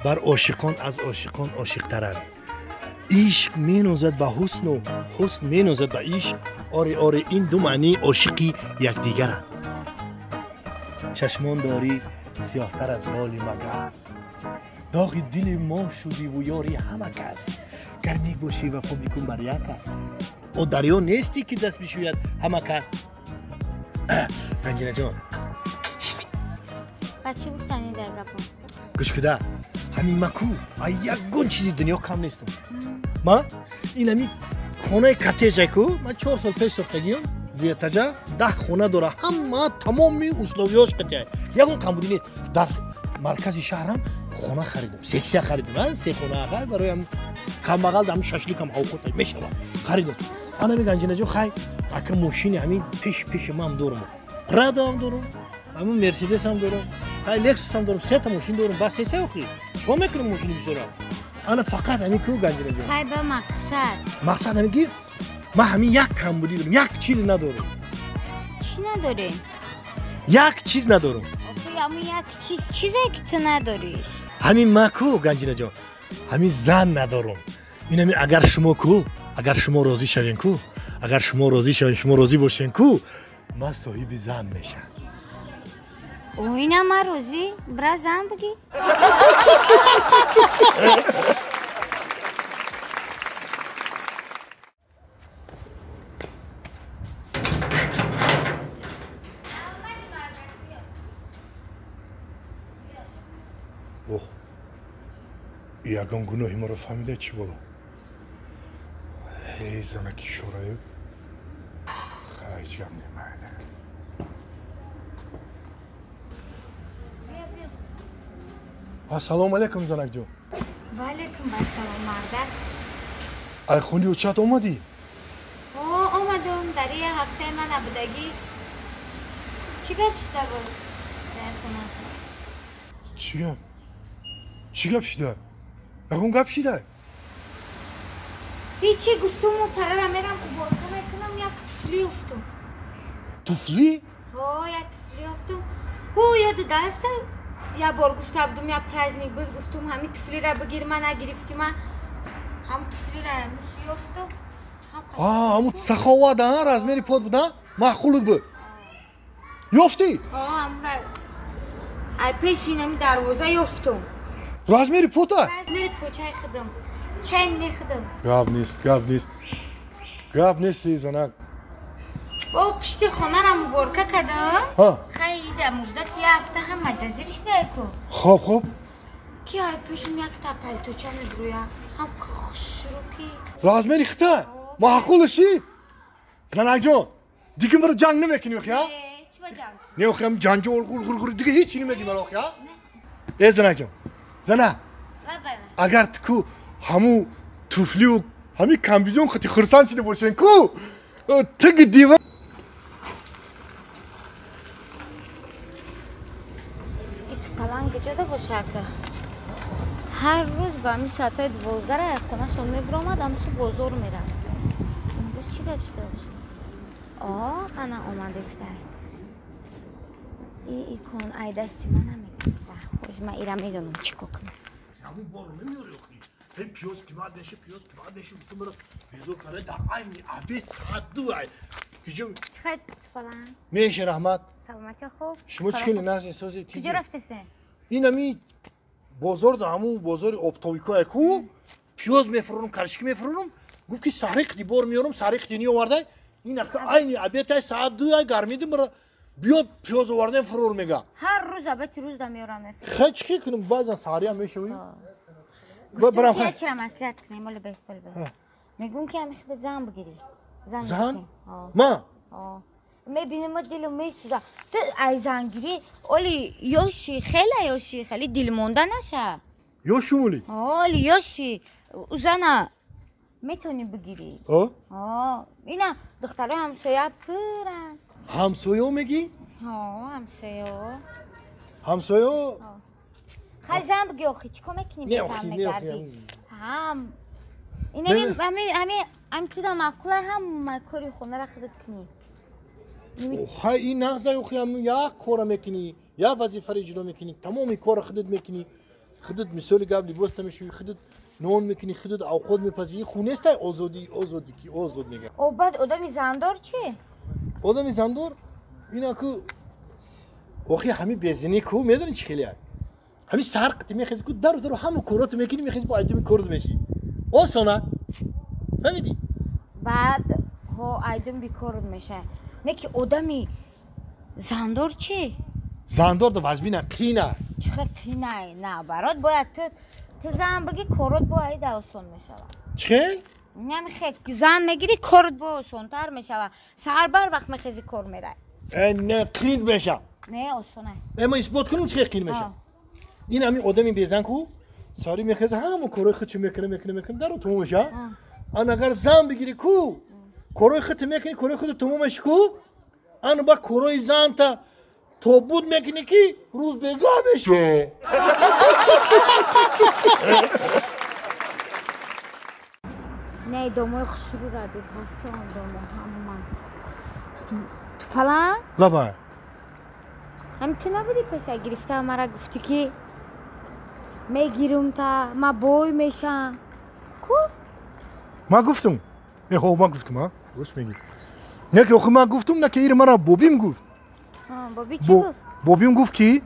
[SPEAKER 1] бар ошиқон аз ошиқон ошиқтаранд. Ишқ менозад ба ҳусну, ҳусн менозад ба ишқ. Оре, оре, ин ду маънии ошиқи якдигаранд. Чашмон дорӣ сиёҳтар аз боли магас, доғи дили мо шудиву ёри ҳама кас. Гар нек бошӣ вафо бикун бар як кас, о дарё нестӣ ки даст бишӯяд ҳама кас. Ганҷинаҷон,
[SPEAKER 2] ба чӣ гуфтани дар гапо?
[SPEAKER 1] Гӯш куда, ҳамин маку ай ягон чизи дунё кам нестам. Ма ин ҳами хонаи коттеҷаку ман 4 сол пеш сохтагиам, вертаҷа 10 хона дора, ҳама тамоми условиёш қатъия, ягон камбудӣ нест. Дар маркази шаҳрам хона харидам, сексия харидам, се хона бароям камбағал дам шашликам овқот мешавад харидам. Ана ми Ганҷинаҷон, хай, ака мошини ҳамин пеш ман дорум. Прадо ҳам дорум, ҳамун Мерседес ҳам дорум, хай Лексус ҳам дорум, сета мошин дорум, бас сесе охи. Чико мекунам мошини бисёра? Ана фақат ҳамин ку Ганҷинаҷон.
[SPEAKER 2] Хай ба мақсад.
[SPEAKER 1] Мақсад ҳамин ки ман ҳамин як камбудӣ дорум, як чиз надорум.
[SPEAKER 2] Чӣ надорӣ?
[SPEAKER 1] Як чиз надорум.
[SPEAKER 2] Охи ҳамун як чиз, чизе ки ту надориш.
[SPEAKER 1] Ҳамин ма ку Ганҷинаҷон, ҳамин зан надорум. Ин ҳамин агар шумо ку, агар шумо розӣ шавем ку, агар шумо розӣ шавем, шумо розӣ бошем ку, ман соҳиби зан мешам.
[SPEAKER 2] Ина ман розӣ, бира зан бигӣ.
[SPEAKER 1] Оҳ, ягон гуноҳи маро фаҳмида чӣ боло? Эй занаки шораю, ҳеҷ гап немайна. Ассалому алайкум, занакҷон.
[SPEAKER 2] Ва алайкум ассалом, мардак.
[SPEAKER 1] Ай хуни очат омадӣ?
[SPEAKER 2] О, омадум, дар як ҳафтаи ман набудагӣ. Чӣ гап шуда буд дар хона?
[SPEAKER 1] Чӣ гап? Чӣ гап шуда? Ягон гап шуда?
[SPEAKER 2] Ҳечи, гуфтуму парара мерам уборка мекунам, як туфли ёфтум.
[SPEAKER 1] Туфли?
[SPEAKER 2] Ҳо, як туфли ёфтум. Ҳу, ёду даста як бор гуфта будум, як праздник буд, гуфтум ҳамин туфлира бигир, ман нагирифтӣ, ман ҳам туфлира мус ёфтум.
[SPEAKER 1] Ҳамун саховат, размери под буд, маъқулут буд. Ёфтӣ?
[SPEAKER 2] Ҳо, ҳамра ай пеши инами дарвоза ёфтум.
[SPEAKER 1] Размери пота?
[SPEAKER 2] Размери почаи худам. Ченни худам.
[SPEAKER 1] Гап нест, гап нест. Гап нест, занак.
[SPEAKER 2] Бо пишти хонара муборка кардам. Хай ида муддати як ҳафта ҳам маҷазириш ку.
[SPEAKER 1] Хоб, хоб.
[SPEAKER 2] Ки ай пешим якта палточа мебурӯя. Ҳам хушрӯ ки.
[SPEAKER 1] Размери хита? Маъқулаши? Занакҷон, дига маро ҷанг намекунӣ охи, а?
[SPEAKER 2] Чӣ ба ҷанг?
[SPEAKER 1] Не охи, ҳам ҷанҷол ғур дига ҳеҷ намегӣ маро охи, а? Э занакҷон, зана. Агар ту ку ҳамун туфлию ҳамин комбизон хати хурсанд шида бошен ку, тиги дива
[SPEAKER 2] паланг ҷода бошака. Ҳар рӯз ба ҳамин соатҳои 12 аз хонашон мебиромад, ҳамсу бозор мерафт. Имрӯз чӣ гап шуда бошад? О, ана омадестай. И икон ай дасти ман намегза. Ҳоз ман ира медонам чӣ кор кунам.
[SPEAKER 1] Ҳамун борро намеёри охи. Ҳей пиёз қимат меша, пиёз қимат меша, гуфтам маро безор карда дар айни обед соат 2 ай. Киҷо?
[SPEAKER 2] Чӣ паланг?
[SPEAKER 1] Меша, раҳмат.
[SPEAKER 2] Саломатӣ хуб.
[SPEAKER 1] Шумо чӣ хеле нағз созед?
[SPEAKER 2] Куҷо рафтесте?
[SPEAKER 1] Ин ҳами бозор да ҳамун бозори оптовикое ку, пиёз мефурӯрам, карчики мефурӯрам, гуфт ки сари қити бор меёрам, сари қити неовардай. Ин айни обедай соат 2 ай гармиди маро биё пиёз овардаем фурӯр мега.
[SPEAKER 2] Ҳар рӯз обеди рӯз да меёрам.
[SPEAKER 1] Хай чӣ кунам, баъзан саҳариам мешавӣ.
[SPEAKER 2] Гуфтум ки чира маслиҳат кунем, оли бест, оли бест. Мегӯм ки ҳами худат зан бигирӣ.
[SPEAKER 1] Зан? Ма?
[SPEAKER 2] Мебинем, дилам месӯза. Ту ай зангирӣ, оли ёши, хеле ёши, хеле дилмонда наша.
[SPEAKER 1] Ёшум оли?
[SPEAKER 2] Оли ёши. Узана метавонӣ бигирӣ. О? Ина духтарои ҳамсоя пуранд.
[SPEAKER 1] Ҳамсоё мегӣ?
[SPEAKER 2] Ҳо, ҳамсоё.
[SPEAKER 1] Ҳамсоё?
[SPEAKER 2] Хай зан бигӣ охи, чӣ кор мекунӣ бе зан мегардӣ? Ҳам. Ин ҳами тида маъқула, ҳама кори хонара худат кунӣ.
[SPEAKER 1] Хай ин нағза охи, ҳам як кора мекунӣ, як вазифаро иҷро мекунӣ, тамоми кора худат мекунӣ. Худат мисоли гап либос намешӯӣ, худат нон мекунӣ, худат авқот мепазӣ. Ин хун нестай озодӣ, озодӣ ки озод мега.
[SPEAKER 2] О, баъд одами зандор чӣ?
[SPEAKER 1] Одами зандор ина ку охи ҳами безинӣ ку медонӣ чӣ хеле ҳами саҳар қити мехези ку дару дару ҳама короту мекунӣ, мехези бо айдими корот мешӣ. Осона. Фаҳмидӣ?
[SPEAKER 2] Баъд ҳо айдим бикорот меша. Не ки одами зандор чӣ?
[SPEAKER 1] Зандор да вазбина қина.
[SPEAKER 2] Чӣ хел қинай? На, барот бояд ту зан бигӣ, корот бо айда осон мешавад.
[SPEAKER 1] Чӣ хел?
[SPEAKER 2] Намехе зан мегирӣ, корот бо осонтар мешавад. Саҳар бар вақт мехези кор мерай.
[SPEAKER 1] Э, не, қин меша.
[SPEAKER 2] Не, осонай.
[SPEAKER 1] Э, ман исбот кунам чӣ хел қин меша. Ин ҳами одами безан ку сари мехеза ҳама корҳои худшо мекуна, мекуна, мекуна, дару тамом меша. Ан агар зан бигирӣ ку Корои худт мекунӣ, корои худт тамомаш ку, ана ба корои занта тобут мекунӣ ки рӯз бегаҳ меша.
[SPEAKER 2] Не, домои хушрӯ ра бифасон, домо ҳама. Тупалан?
[SPEAKER 1] Лабай.
[SPEAKER 2] Ҳам ту набудӣ пеша гирифта мара гуфтӣ ки мегирум та ма бой мешам. Ку?
[SPEAKER 1] Ма гуфтум. Ҳо, ма гуфтум, а? Рост мегӣ. Не ки охи ма гуфтум, на ки ир мара бобим гуфт.
[SPEAKER 2] Боби чӣ гуфт?
[SPEAKER 1] Бобим гуфт ки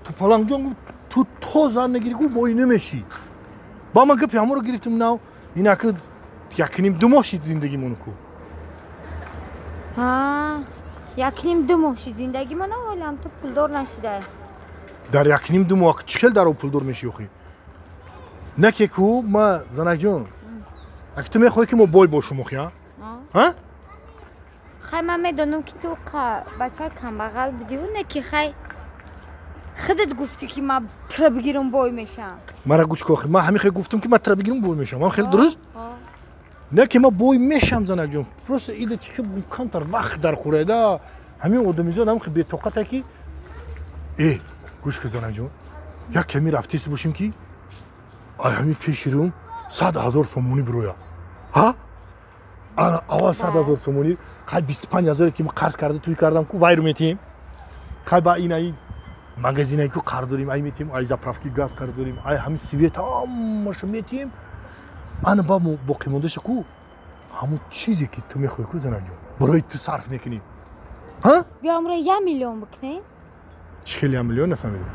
[SPEAKER 1] Тупаланҷон гуфт ту то зан нагирӣ гуфт бой намешӣ. Ба ман гапи ҳамонро гирифтум нав, инаки якним ду моҳ шид зиндагимон ку.
[SPEAKER 2] Якним ду моҳ шид зиндагимон, ҳолам ту пулдор нашидай.
[SPEAKER 1] Дар якним ду моҳ чӣ хел дар пулдор мешӣ охи? Не ки ку ма занакҷон, аки ту мехоҳӣ ки мо бой бошум охи, а? Ҳа?
[SPEAKER 2] Хай ман медонам ки ту бачаи камбағал будиву не ки хай худат гуфтӣ ки ман тра бигирам бой мешам.
[SPEAKER 1] Мара гӯш ку охи, ман ҳамин хел гуфтам ки ман тра бигирам бой мешам. Ман хеле дуруст? Не ки ман бой мешам занакҷон, просто ида чӣ хел камтар вақт дар хӯрайда, ҳамин одамизод ҳам хел бетоқата ки гӯш ку занакҷон, як ками рафтест бошем ки ай ҳамин пеши рӯм 100 000 сомонӣ бироя. Ҳа? Ана аввал 100 000 сомонӣ, хай 25 000 ки ман қарз карда тӯй кардам ку вайру метиҳем. Хай ба ин ай магазинае ку қарз дорем, ай метиҳем, ай заправки газ қарз дорем, ай ҳамин свет ҳамаша метиҳем. Ана ба боқимондаша ку ҳамон чизе ки ту мехоҳӣ ку занакҷон, барои ту сарф мекунем. Ҳа?
[SPEAKER 2] Биё амро 1 миллион бикунем.
[SPEAKER 1] Чӣ хел 1 миллион нафаҳмидам?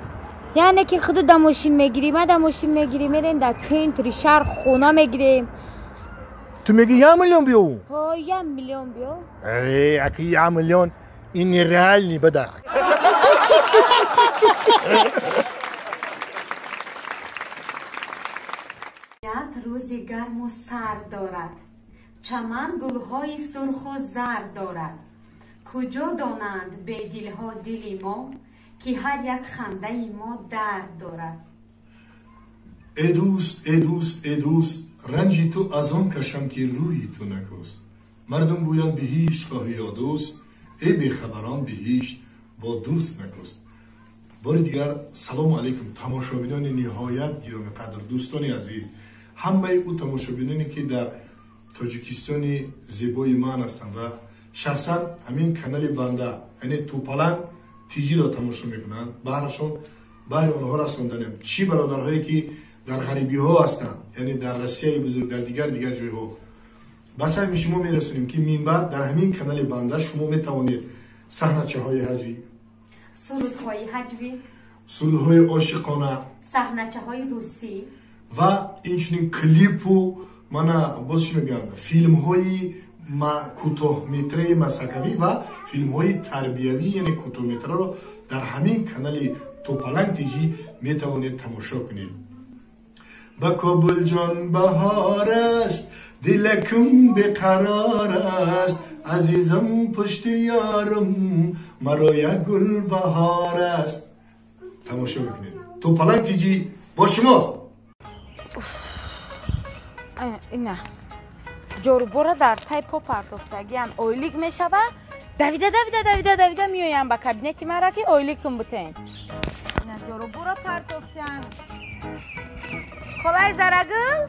[SPEAKER 2] Яъне ки худу да мошин мегирӣ, ма да мошин мегирӣ, мерем дар центри шаҳр хона мегирем.
[SPEAKER 1] Ту мегӣ 1 миллион биёв?
[SPEAKER 2] Ҳо, 1 миллион биёв.
[SPEAKER 1] Э, аки 1 миллион ин нереальный бада.
[SPEAKER 5] Рӯзи гарму сард дорад, чаман гулҳои сурху зард дорад. Куҷо донанд бедилҳо дили мо, ки ҳар як хандаи мо дард дорад.
[SPEAKER 1] Э дӯст, э дӯст, э дӯст, ранҷи ту аз он кашам ки рӯи ту накӯст. Мардум гӯянд биҳишт хоҳӣ ё дӯст, э бехабарон биҳишт бо дӯст накӯст. Бори дигар салому алайкум тамошобинони ниҳоят гиромиқадр, дӯстони азиз, ҳамаи ӯ тамошобиноне ки дар Тоҷикистони зебои ман ҳастанд ва шахсан ҳамин канали банда, яъне Тупаланг ТЖ-ро тамошо мекунанд, баҳрашон баҳри онҳо расонданем. Чӣ бародарҳое ки дар ғарибиҳо ҳастанд, яъне дар Россияи бузург, дар дигар ҷойҳо, ба саҳми шумо мерасонем ки минбаъд дар ҳамин канали банда шумо метавонед саҳначаҳои ҳаҷвӣ,
[SPEAKER 5] сурудҳои ҳаҷвӣ,
[SPEAKER 1] сурудҳои ошиқона,
[SPEAKER 5] саҳначаҳои русӣ
[SPEAKER 1] ва инчунин клипу мана боз чӣ мегӯянд, филмҳои кӯтоҳметраи масакавӣ ва филмҳои тарбиявӣ, яъне кӯтоҳметраро дар ҳамин канали Тупаланг ТЖ метавонед тамошо кунед. Ба Кобулҷон баҳор аст, дилакум беқарор аст, азизам пушти ёрам маро як гул баҳор аст. Тамошо мекунед. Тупаланг ТЖ бо шумост.
[SPEAKER 2] Ина ҷорубора дар тай по партофтагиам ойлик мешава, давида давида давида давида меоям ба кабинети мара ки ойликум бутен. Ина ҷорубора партофтам. Холай Зарагул,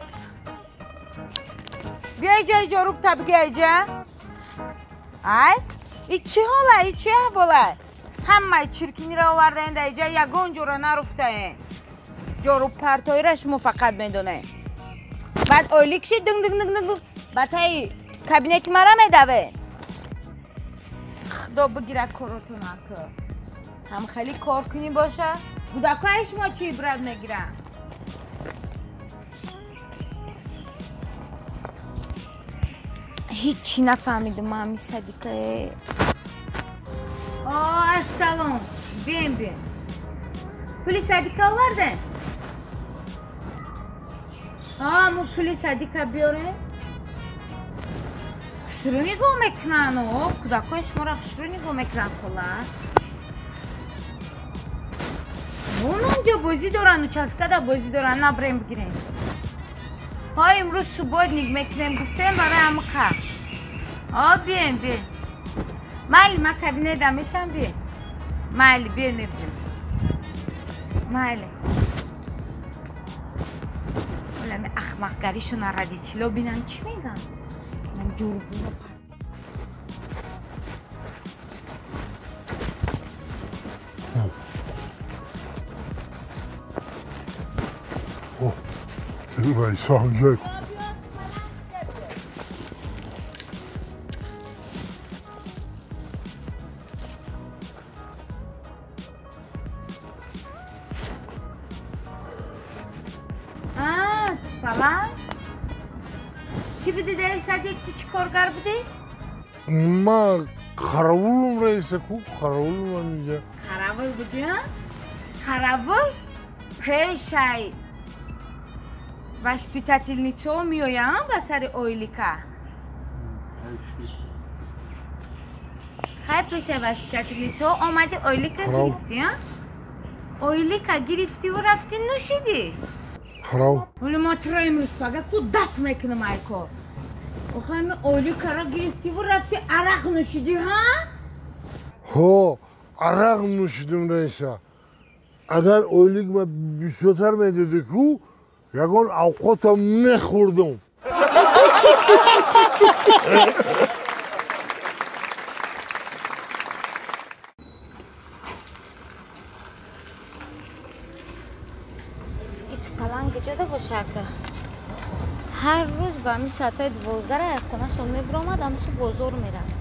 [SPEAKER 2] биёй ҷои ҷоруб та бигӯй ҷа. Ай, и чӣ ҳола, и чӣ аҳвола? Ҳамаи чиркиниро овардаен дар иҷа, ягон ҷора наруфтаен. Ҷоруб партоира шумо фақат медонед. Баъд ойлик шид, динг динг динг динг ба таи кабинети мара медаве. Худо бигира коротонаку. Ҳам хеле кор кунӣ боша. Кӯдакҳои шумо чӣ ибрат мегиранд? Ҳеҷ чӣ нафаҳмидум ҳами садикае. О, ассалом. Бием, бием. Пули садика овардем? Мо пули садика биёрем? Хушрӯ нигоҳ мекунанд, кӯдакҳои шуморо хушрӯ нигоҳ мекунанд, хола. Вон онҷо бозӣ доранд, участкада бозӣ доранд, набрем бигирем. Ҳо, имрӯз субботник мекунем, гуфтем барои ҳамиқа. О, бием, бием. Майли, ма кабинет мешам, бием. Майли, бием, мебинем. Майли. Олами ахмақгаришона родитело бинан чӣ меган? Инам ҷурбуно
[SPEAKER 1] раиса ҳамҷой.
[SPEAKER 2] Баланд? Чӣ будӣ дар садик? Ту чӣ коргар будӣ?
[SPEAKER 1] Ма қаравулум, раиса, ку қаравулум инҷа.
[SPEAKER 2] Қаравул будӣ, а? Қаравул пешай воспитательницао меоянд ба сари ойлика. Хай, пешай воспитательницао омади, ойлика гирифтӣ, а? Ойлика гирифтиву рафтӣ нӯшидӣ.
[SPEAKER 1] Қарав.
[SPEAKER 2] Ҳоло ма туро имрӯз пага ку дафт мекунам ай кор. Охо, ҳами ойликаро гирифтиву рафтӣ арақ нӯшидӣ, ҳа?
[SPEAKER 1] Ҳо, арақ нӯшидим, раиса. Агар ойлик ма бисёртар медоди ку, ягон авқотам мехӯрдум.
[SPEAKER 2] Тупаланг ҷода бошака. Ҳар рӯз ба ҳамин соатҳои 12-ра хонашон мебиромад, ҳамсу бозор мерафт.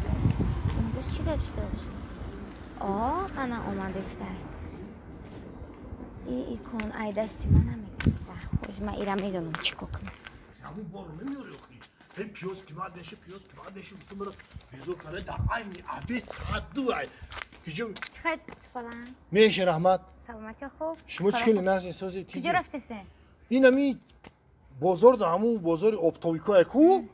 [SPEAKER 2] Имрӯз чӣ гап шуда бошад? О, ана омадестай. И икон ай дасти ман намегаза. Ҳоз ман ира медонам чӣ кор кунам.
[SPEAKER 1] Ҳамун борро намеёри охи. Ҳей, пиёз қимат меша, пиёз қимат меша, гуфтам маро безор карда дар айни обед соат 2 ай. Киҷо?
[SPEAKER 2] Чӣ тупаланг?
[SPEAKER 1] Меша, раҳмат.
[SPEAKER 2] Саломатӣ, хуб.
[SPEAKER 1] Шумо чӣ хеле нағз созед?
[SPEAKER 2] Куҷо рафтесен?
[SPEAKER 1] Ин ами бозор да, ҳамун бозори оптовикое ку,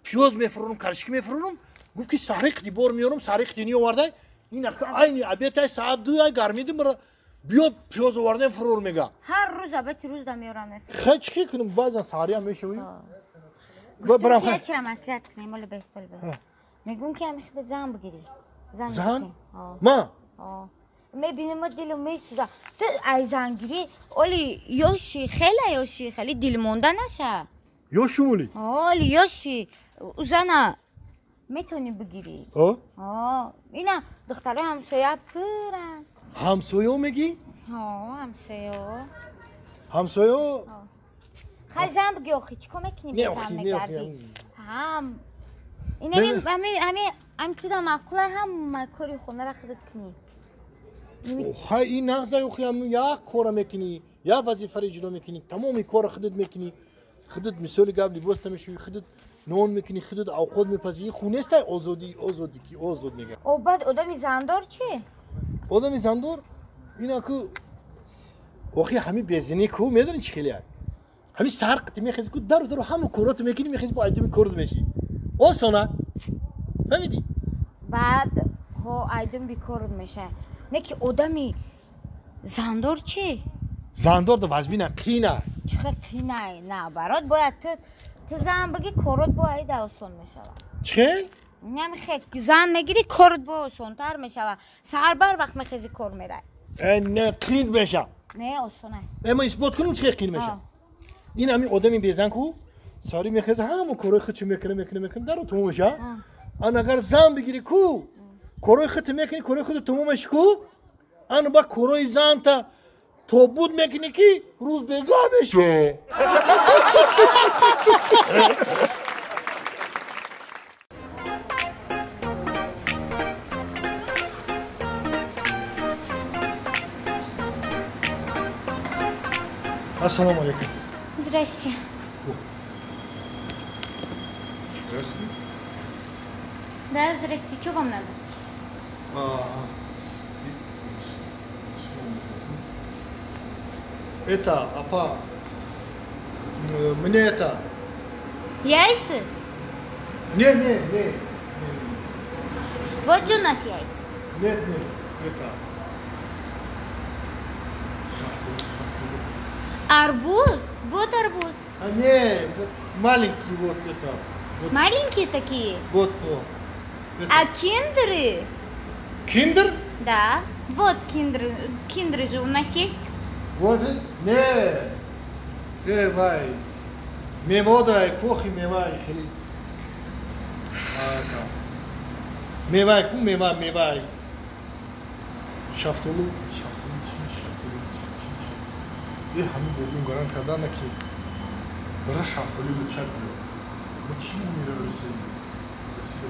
[SPEAKER 1] пиёз мефурӯрам, карчики мефурӯрам. Гуфт ки саҳри қити бор меёрам, саҳри қити неовардай. Ин айни обедай соат 2 ай гармиди мара биё пиёз овардем фурӯр мега.
[SPEAKER 2] Ҳар рӯз обеди рӯз да меёрам.
[SPEAKER 1] Хай, чӣ кунам, баъзан саҳриам мешавӣ.
[SPEAKER 2] Гуфтам ки чира маслиҳат кунем, оли бест, оли бест. Мегӯм ки ҳами худат зан бигирӣ.
[SPEAKER 1] Зан? Ма?
[SPEAKER 2] Мебинем, дилам месӯза. Ту ай зангирӣ, оли ёши, хеле ёши, хеле дилмонда наша.
[SPEAKER 1] Ёшум оли?
[SPEAKER 2] Оли ёши. Узана метавонӣ бигирӣ. Ина духтарои ҳамсоя пуранд.
[SPEAKER 1] Ҳамсоё мегӣ?
[SPEAKER 2] Ҳо, ҳамсоё.
[SPEAKER 1] Ҳамсоё?
[SPEAKER 2] Хай, зан бигӣ охи, чӣ кор мекунӣ, зан мегардӣ? Ҳам ин ами тида маъқула, ҳама кори хонаро худат кунӣ.
[SPEAKER 1] Хай, ин нағза охи, як кора мекунӣ, як вазифаро иҷро мекунӣ, тамоми корро худат мекунӣ. Худат мисоли гап либоста мешӯӣ, худат нон мекунӣ, худат авқот мепазӣ. Ин хун нестай озодӣ, озодӣ ки озод мега.
[SPEAKER 2] О, баъд одами зандор чӣ?
[SPEAKER 1] Одами зандор ина ку охи, ҳами безинӣ ку, медонӣ чӣ хеле? Ҳами саҳар қити мехези ку, дару дару ҳама короту мекунӣ, мехези, бо айдими корот мешӣ. Осона. Фаҳмидӣ?
[SPEAKER 2] Баъд ҳо айдим бикорот мешавад. Не ки одами зандор чӣ?
[SPEAKER 1] Зандор да вазбина қина.
[SPEAKER 2] Чӣ хел қинай? Наоборот, бояд ту зан бигӣ, корот бояд осон мешавад.
[SPEAKER 1] Чӣ хел?
[SPEAKER 2] Намехе зан мегирӣ, корот бо осонтар мешавад. Саҳар бар вақт мехези, кор мерай.
[SPEAKER 1] Э, не, қин меша.
[SPEAKER 2] Не, осонай.
[SPEAKER 1] Э, ман исбот кунам чӣ хел қин меша. Ин ҳами одами безан ку, саҳари мехеза, ҳама корои худшо мекунад, мекунад, мекунад, даро тамом меша. Ан агар зан бигирӣ ку, корои худто мекунӣ, корои худто тамом меши ку, ан ба корои занта тобуд мекунӣ ки рӯз бегаҳ меша. Ассалому алейкум.
[SPEAKER 2] Здрасте.
[SPEAKER 1] Здравствуйте.
[SPEAKER 2] Да, здрасте. Что вам надо?
[SPEAKER 1] Это, апа, мне это...
[SPEAKER 2] Яйца?
[SPEAKER 1] Не, не, не.
[SPEAKER 2] Вот же у нас яйца.
[SPEAKER 1] Нет, нет, это...
[SPEAKER 2] Арбуз? Вот арбуз.
[SPEAKER 1] А не, вот маленький вот это. Вот.
[SPEAKER 2] Маленькие такие?
[SPEAKER 1] Вот, о.
[SPEAKER 2] А киндеры?
[SPEAKER 1] Киндер?
[SPEAKER 2] Да. Вот киндеры. Киндеры же у нас есть.
[SPEAKER 1] Вот, не. Вай. Мевода, кохи мевай, хели. Мевай, ку мева, мевай. Шафтолу, шафтолу, шафтолу, чӣ? Ҳамин бобим гарант кардан ки бара шафтолу лучак биё. Мо чӣ мера расидем? Расида.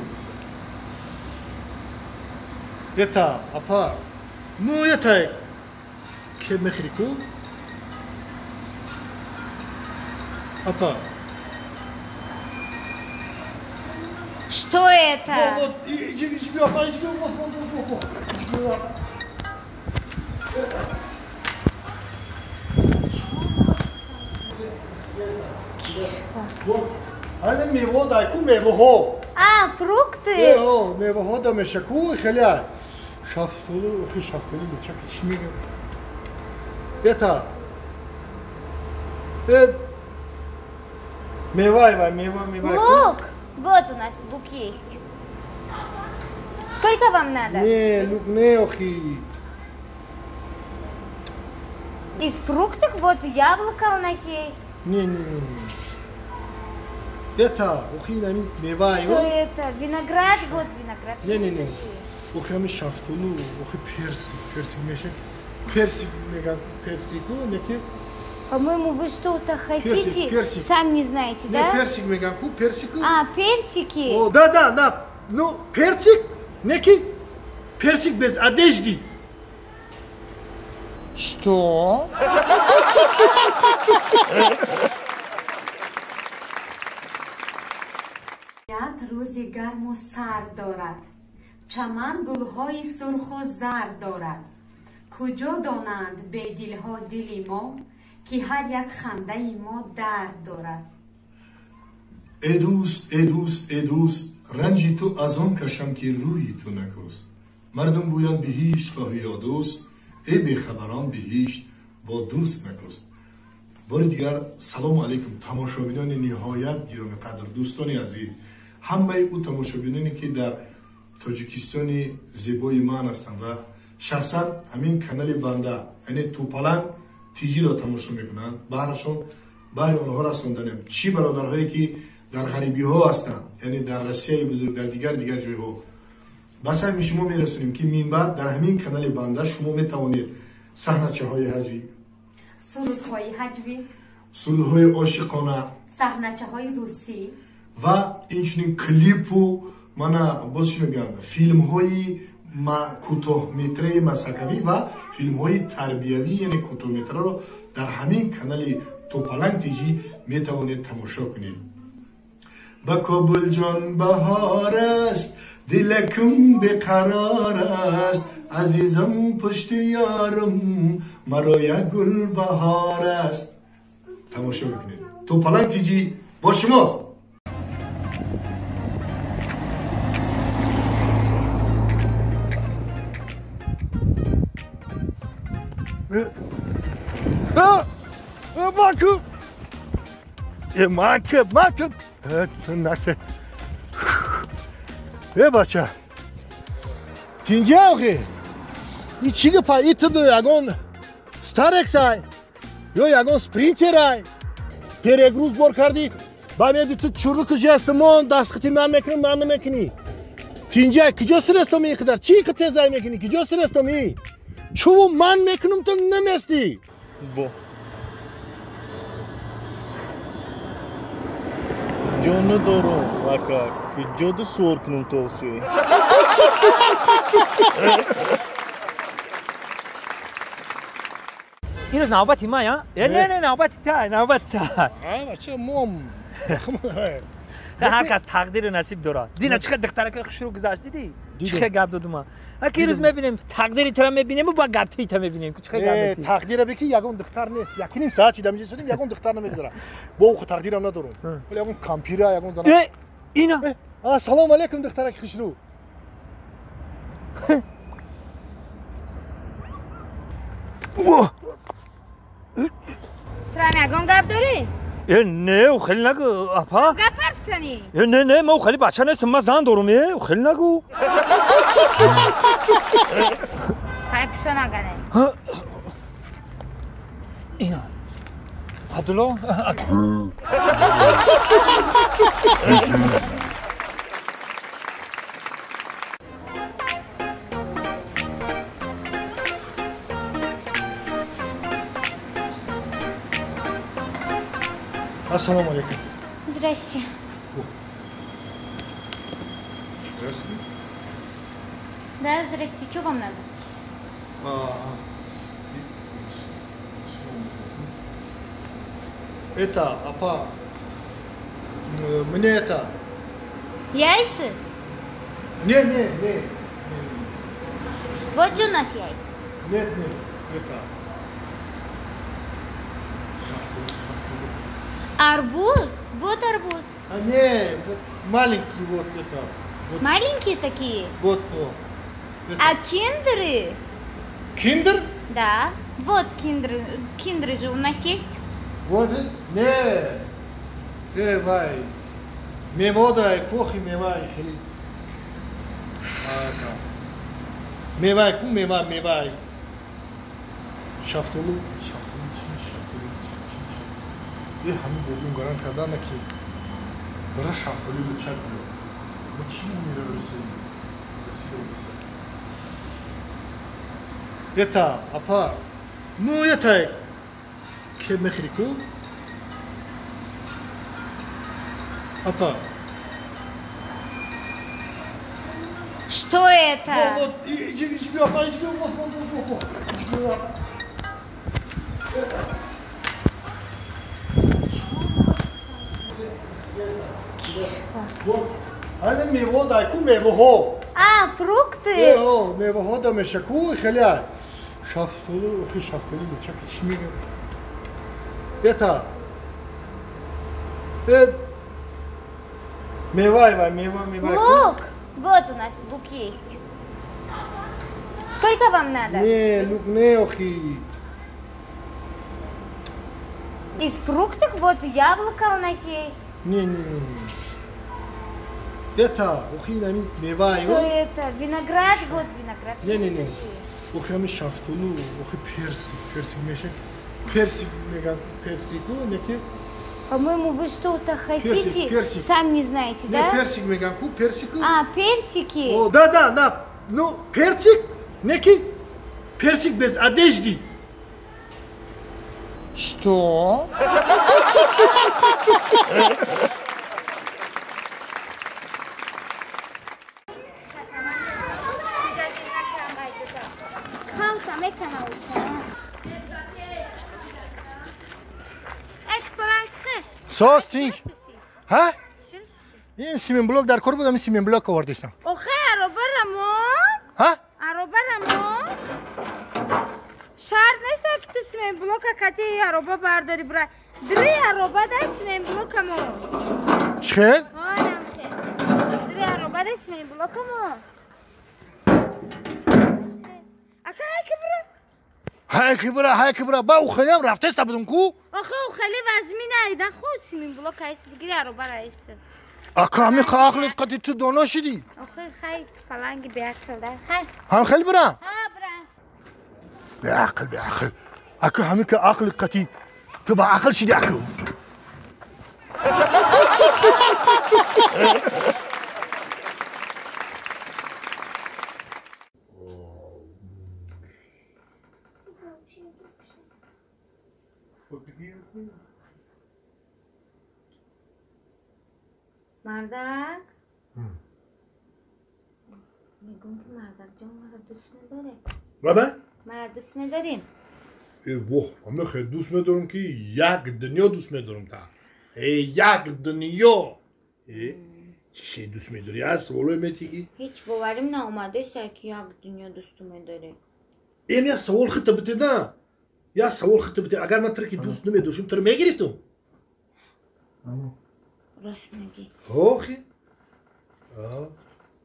[SPEAKER 1] Это, апа, ну это, ке мехри ку? Апа.
[SPEAKER 2] Что это?
[SPEAKER 1] Вот, вот, иди, иди, апа, иди, вот, вот, вот, вот, вот. Вот, ана мево дай ку мевоҳо.
[SPEAKER 2] А, фрукты?
[SPEAKER 1] Э, мевоҳо да меша ку хеле. Шафтолу, охи шафтолу лучак чӣ мегӯям? Это. Мевай, вай, мева, мевай.
[SPEAKER 2] Лук! Вот у нас лук есть. Сколько вам надо?
[SPEAKER 1] Не, лук не, охи.
[SPEAKER 2] Из фруктов вот яблоко у нас есть.
[SPEAKER 1] Не, не, не, не. Это, охи, нами, мевай.
[SPEAKER 2] Что это? Виноград, вот виноград.
[SPEAKER 1] Не, не, не. Охи, ами шафтолу, охи персик, персик меша. Персик, меган, персику, неки.
[SPEAKER 2] По-моему, вы что-то хотите,
[SPEAKER 1] персик, персик.
[SPEAKER 2] Сам не знаете, да?
[SPEAKER 1] Не, персик, меганку, персику.
[SPEAKER 2] А, персики.
[SPEAKER 1] О, да, да, да. Ну, персик, некий, персик без одежды.
[SPEAKER 6] Что?
[SPEAKER 5] Рӯзи гарму сард дорад, чаман гулҳои сурху зард дорад. Куҷо донанд бедилҳо дили мо, ки ҳар як хандаи мо дард дорад.
[SPEAKER 10] Э дӯст, э дӯст, э дӯст, ранҷи ту аз он кашам ки рӯи ту накӯст. Мардум гӯянд биҳишт хоҳӣ ё дӯст, э бехабарон биҳишт бо дӯст накӯст. Бори дигар салому алайкум тамошобинони ниҳоят гиромиқадр, дӯстони азиз, ҳамаи ӯ тамошобиноне ки дар Тоҷикистони зебои ман ҳастанд ва шахсан ҳамин канали банда, яъне Тӯпаланг ТЖ-ро тамошо мекунанд, баҳрашон баҳри онҳо расонданем. Чӣ бародарҳое ки дар ғарибиҳо ҳастанд, яъне дар Россияи бузург, дар дигар дигар ҷойҳо, ба саҳми шумо мерасонем ки минбаъд дар ҳамин канали банда шумо метавонед саҳначаҳои ҳаҷвӣ,
[SPEAKER 5] сурудҳои ҳаҷвӣ,
[SPEAKER 10] сурудҳои ошиқона,
[SPEAKER 5] саҳначаҳои русӣ
[SPEAKER 10] ва инчунин клипу мана боз чӣ мегӯям, филмҳои кӯтоҳметраи масакавӣ ва филмҳои тарбиявӣ, яъне кӯтоҳметраро дар ҳамин канали Тӯпаланг ТЖ метавонед тамошо кунед. Ба Кобулҷон баҳор аст, дилакум беқарор аст, азизам пушти ёрам маро як гул баҳор аст. Тамошо мекунед. Тӯпаланг ТЖ бо шумост.
[SPEAKER 1] Маку! Маку, маку! Э, бача! Тинҷа охи? И чӣ гапа? И ту ягон Старексай ё ягон Спринтерай? Перегруз бор кардӣ, ба меди ту чуруку ҷасмон дастхати ман мекунӣ, ман намекунӣ. Тинҷа, куҷо сирестом ин қадар? Чӣ қа тезай мекунӣ? Куҷо сирестом и? Чуву ман мекунам, ту наместӣ.
[SPEAKER 7] Бо. Ҷо надорам, ака, куҷода суор кунам то охи?
[SPEAKER 6] Ин рӯз навбати ман, а? Не, не, навбати та, навбати та.
[SPEAKER 1] Бача, мом.
[SPEAKER 6] Ҳар кас тақдиру насиб дорад. Дина чӣ қадр духтаракои хушрӯ гузашт, дидӣ? Чӣ хел гап додум ман. Аки рӯз мебинем, тақдири тура мебинему ба гапти та мебинем. Чӣ хел гап метӣ?
[SPEAKER 1] Тақдира бе ки ягон духтар нест. Якним соат чи дамиҷа сидим, ягон духтар намегузара. Бо ӯ тақдирам надорум. Вале ягон кампира, ягон зана.
[SPEAKER 6] Э, ина.
[SPEAKER 1] Ассалому алайкум, духтараки хушрӯ.
[SPEAKER 2] Тура ягон гап дорӣ?
[SPEAKER 6] Э, не, хеле нагӯ, апа.
[SPEAKER 2] Гап партф. пацани.
[SPEAKER 6] Не, не, ман хеле бача нестам, ман зан дорам, хеле нагӯ.
[SPEAKER 2] Хай пишо нагане.
[SPEAKER 6] Ина. Абдулло.
[SPEAKER 1] Ассаламу алейкум.
[SPEAKER 2] Здрасте.
[SPEAKER 1] Здравствуйте.
[SPEAKER 2] Да, здрасте. Что вам надо?
[SPEAKER 1] Это, апа, мне это...
[SPEAKER 2] Яйца?
[SPEAKER 1] Не, не, не.
[SPEAKER 2] Вот же у нас яйца.
[SPEAKER 1] Нет, нет, это...
[SPEAKER 2] Арбуз? Вот арбуз.
[SPEAKER 1] А не, вот маленький вот это. Вот.
[SPEAKER 2] Маленькие такие?
[SPEAKER 1] Вот, о. Это.
[SPEAKER 2] А киндеры?
[SPEAKER 1] Киндер?
[SPEAKER 2] Да. Вот киндеры. Киндеры же у нас есть.
[SPEAKER 1] Вот, не. Вай. Мевода, кохи мевай, хели. Ага. Мевай, ку мева, мевай. Шафтолу, шафтолу, шафтолу, шафтолу. Ҳамин бобим гарант кардана ки бара шафтолӣ лучак биё. Мо чӣ мерасем? Это, апа, ну это ке мехри ку? Апа.
[SPEAKER 2] Что это?
[SPEAKER 1] Вот, вот, иди, иди, апа, иди, вот, вот, вот, вот. Вот, ҳамин мево дай ку мевоҳо.
[SPEAKER 2] А, фрукты?
[SPEAKER 1] Э, мевоҳо да меша ку хеле. Шафтолу, охи шафтолу лучак чӣ мегӯяд? Это. Мевай, вай, мева, мева.
[SPEAKER 2] Лук! Вот у нас лук есть. Сколько вам надо?
[SPEAKER 1] Не, лук не, охи.
[SPEAKER 2] Из фруктов вот яблоко у нас есть.
[SPEAKER 1] Не, не, не, не. Это, охи, нами, мевай.
[SPEAKER 2] Что это? Виноград? Вот виноград.
[SPEAKER 1] Не, не, не. Охи, ами шафтолу, охи персик, персик мешак. Персик, меган, персику, неки.
[SPEAKER 2] По-моему, вы что-то хотите,
[SPEAKER 1] персик, персик.
[SPEAKER 2] Сам не знаете,
[SPEAKER 1] не,
[SPEAKER 2] да?
[SPEAKER 1] Персик, меган, ку, персику.
[SPEAKER 2] А, персики.
[SPEAKER 1] О, да, да, да. Ну, персик, неки, персик без одежды.
[SPEAKER 6] Что?
[SPEAKER 1] Состинг. Ҳа? Ин сименблок дар кор будам, ин сименблок овардистам.
[SPEAKER 2] Охе, аробарамон.
[SPEAKER 1] Ҳа?
[SPEAKER 2] Аробарамон. Шарт нест, ки ту сименблока кати ароба бардори бира. Дри ароба да сименблокамо.
[SPEAKER 1] Чӣ?
[SPEAKER 2] Ҳа, хе. Дри ароба да сименблокамо. Ака, ҳай бира.
[SPEAKER 1] Ҳай бира, ҳай бира. Ба ухалиам рафтеста будум ку?
[SPEAKER 2] Охе, ухали вазмина ида худ сименблок айс бигири ароба раис.
[SPEAKER 1] Ака, ҳами ақлит қати ту доно шидӣ.
[SPEAKER 2] Охе, хай ту паланги беақл да. Хай.
[SPEAKER 1] Ҳам хел бира?
[SPEAKER 2] Ҳа, бира.
[SPEAKER 1] Беақл, беақл. Ака, ҳами ка ақли қати ту ба ақл шидӣ аку.
[SPEAKER 2] Мардак? Мегӯм ки мардак ҷон маро дӯст медорӣ?
[SPEAKER 1] Баба?
[SPEAKER 2] Маро дӯст медорӣ?
[SPEAKER 1] Э, воҳ, ҳама хеле дӯст медорам ки як дунё дӯст медорам та. Э, як дунё. Э, чӣ дӯст медорӣ? Аз саволое метиги?
[SPEAKER 2] Ҳеҷ боварим наомадааст ки як дунё дӯсту медорӣ.
[SPEAKER 1] Эм як савол хита бите да. Як савол хита бите. Агар ман туро ки дӯст намедоштам, туро мегирифтам?
[SPEAKER 2] Рост мегӣ.
[SPEAKER 1] Охи.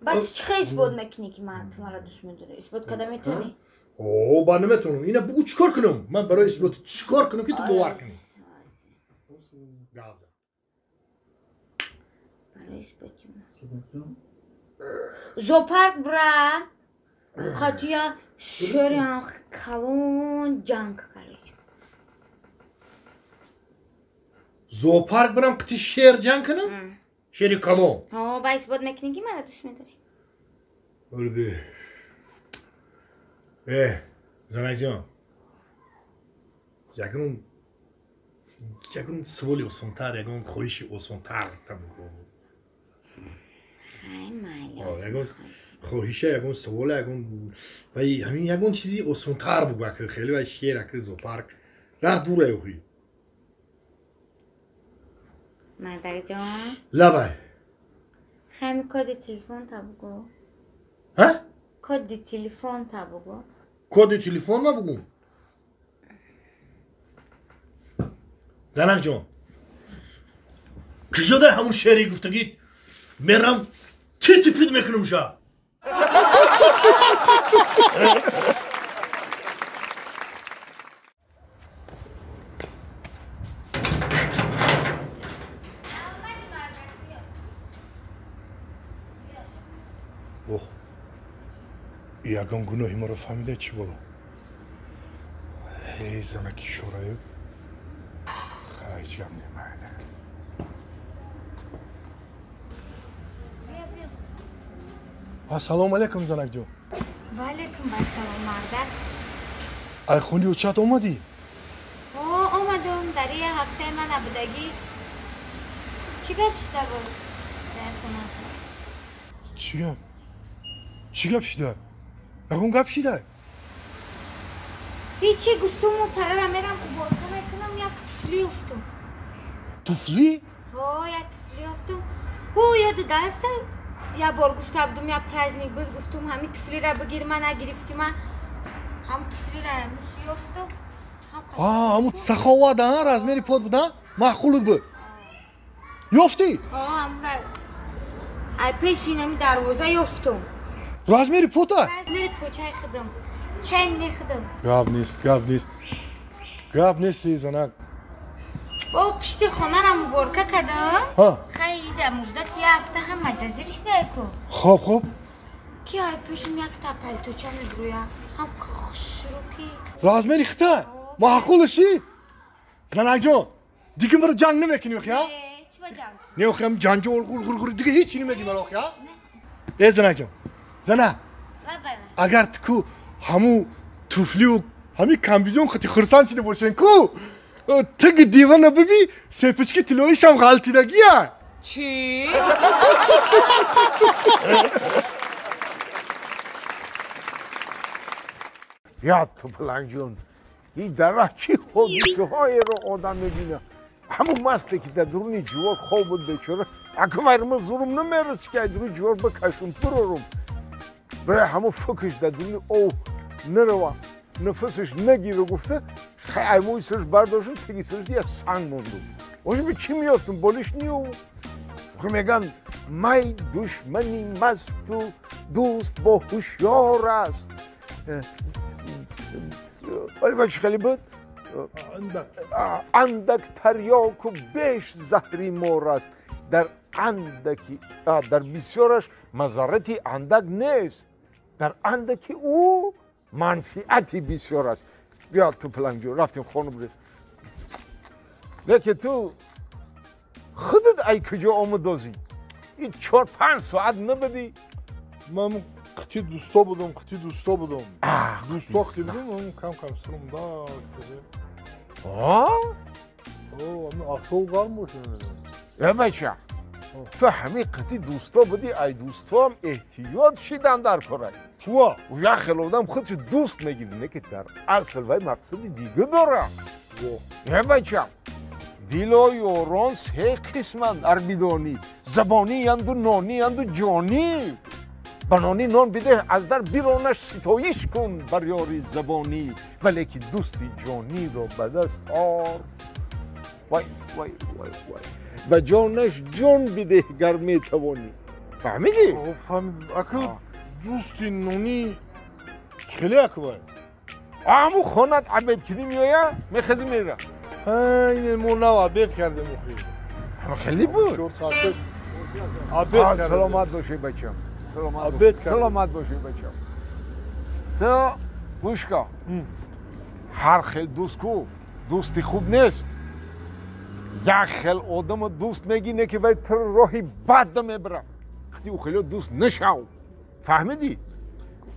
[SPEAKER 2] Баъд чӣ хел исбот мекунӣ ки ман ту маро дӯст медорӣ? Исбот карда метавонӣ?
[SPEAKER 1] О, ба наметавонам. Ина бугӯ чӣ кор кунам? Ман барои исботи чӣ кор кунам ки ту бовар кунӣ?
[SPEAKER 2] Зоопарк бра қатия шери калон ҷанг короче.
[SPEAKER 1] Зоопарк бирам қити шер ҷанг кунам? Шери калон.
[SPEAKER 2] Ҳо, ба исбот мекунӣ ки мара дӯст медорӣ.
[SPEAKER 1] Олби. Занакҷон. Ягон суоли осонтар, ягон хоҳиши осонтар табугӯ. Ягон хоҳиша, ягон суола, ягон вай ҳамин ягон чизи осонтар бугӯ, ака хеле вай шер, ака зоопарк. Раҳ дура охи.
[SPEAKER 2] Мардакҷон.
[SPEAKER 1] Лабай.
[SPEAKER 2] Хами коди телефон та бугӯ.
[SPEAKER 1] Ҳа?
[SPEAKER 2] Коди телефон та бугӯ.
[SPEAKER 1] Коди телефон ма бугӯм? Занакҷон, куҷода ҳамун шери гуфтагӣ мерам тити пит мекунам ша. Оҳ, ягон гуноҳи маро фаҳмида чӣ боло? Эй занаки шораю, ҳеҷ гап немайна. Ассалому алайкум, занакҷон.
[SPEAKER 2] Ва алайкум ассалом, мардак.
[SPEAKER 1] Ай хуни очат омадӣ?
[SPEAKER 2] О, омадам. Дар як ҳафтаи ман набудагӣ. Чӣ гап шуда буд дар хона?
[SPEAKER 1] Чӣ гап? Чӣ гап шуда? Ягон гап шуда?
[SPEAKER 2] Ҳечи, гуфтуму парара мерам уборка мекунам, як туфли ёфтум.
[SPEAKER 1] Туфли?
[SPEAKER 2] Ҳо, як туфли ёфтум. Ӯ ёду даста як бор гуфта будум, як праздник буд, гуфтум ҳамин туфлира бигир, ма нагирифтӣ, ма ҳам туфлира мус ёфтум.
[SPEAKER 1] Ҳамун саховат, размери под буд, маъқулут буд. Ёфтӣ?
[SPEAKER 2] Ҳо, ҳамра ай пеши инами дарвоза ёфтум.
[SPEAKER 1] Размери пота?
[SPEAKER 2] Размери почаи худам. Ченни худам.
[SPEAKER 1] Гап нест, гап нест. Гап нест, занак.
[SPEAKER 2] Бо пишти хонара муборка кардам. Хай ида муддати як ҳафта ҳама ҷазириш ку.
[SPEAKER 1] Хоб, хоб.
[SPEAKER 2] Ки ай пешим якта палточа мебурӯя. Ҳам хушрӯ ки.
[SPEAKER 1] Размери хита? Маъқулаши? Занакҷон, дига маро ҷанг намекунӣ охи, а?
[SPEAKER 2] Чӣ ба ҷанг?
[SPEAKER 1] Не охи, ҳам ҷанҷол ғур дига ҳеҷ чӣ намегӣ маро охи, а? Э занакҷон, занак. Агар ту ку ҳамун туфлию ҳамин комбизон хати хурсанд шида бошен ку, тиги дивана биби, сепички тиллоишам ғалтидагия.
[SPEAKER 2] Чӣ?
[SPEAKER 4] Я ту палангҷон, ин дар чӣ ҳодисаҳоеро одам мебина. Ҳамун масле ки дар дуруни ҷувор хоб буд бечора, аквайрма зурум намерасид ки ай дуруни ҷувор бикашум бирорум. Барои ҳамун фикраш дар дуруни ов нарава, нафасаш нагира гуфта, хай мӯи сараш бардоштум, теги сараш як санг мондум. Ошби чӣ меёфтум, болиш ниёву. Мегӯянд май душмани масту дӯст бо ҳушёр аст. Вале ба чӣ хеле буд? Андак тарёку беш заҳри мор аст. Дар андаки, дар бисёраш мазаррати андак нест. Дар андаки ӯ манфиати бисёр аст. Биё ту палангҷон, рафтем хона бурем. Лекин ту худат ай куҷо омадозӣ? Ин 4-5 соат набудӣ?
[SPEAKER 10] Ман қити дӯсто будам, қити дӯсто будам. Дӯсто қити будам, ман кам-кам сирум да.
[SPEAKER 4] А?
[SPEAKER 10] О, ами афтоб гарм бошад.
[SPEAKER 4] Э бача, ту ҳамин қити дӯсто будӣ, ай дӯстоам эҳтиёт шидан дар корай.
[SPEAKER 10] Чува?
[SPEAKER 4] Як хел одам худшо дӯст мегирад, не ки дар асл вай мақсади дига дорад. Э бача, дило ёрон се қисманд ар бидонӣ, забониянду нониянду ҷонӣ. Ба нони нон бидеҳ, аз дар биронаш ситоиш кун бар ёри забонӣ, вале ки дӯсти ҷониро ба даст ор. Вай, вай, вай, вай. Ба ҷонаш ҷон бидеҳ гар метавонӣ. Фаҳмидӣ?
[SPEAKER 10] Фаҳмидам. Ака дӯсти нонӣ хеле ака вай.
[SPEAKER 4] Ҳамун хонат абед кунӣ меоя, мехезӣ мера.
[SPEAKER 10] Ин мо нав абед кардем охи.
[SPEAKER 4] Хеле буд.
[SPEAKER 10] 4 соат.
[SPEAKER 1] Обед
[SPEAKER 4] саломат бошӣ бачам. Саломат бошӣ бачам. Ту гӯш кун. Ҳар хел дӯст ку дӯсти хуб нест. Як хел одамро дӯст мегӣ, ки вай туро роҳи бад мебарад. Хати ӯ хеле дӯст нашав. Фаҳмидӣ?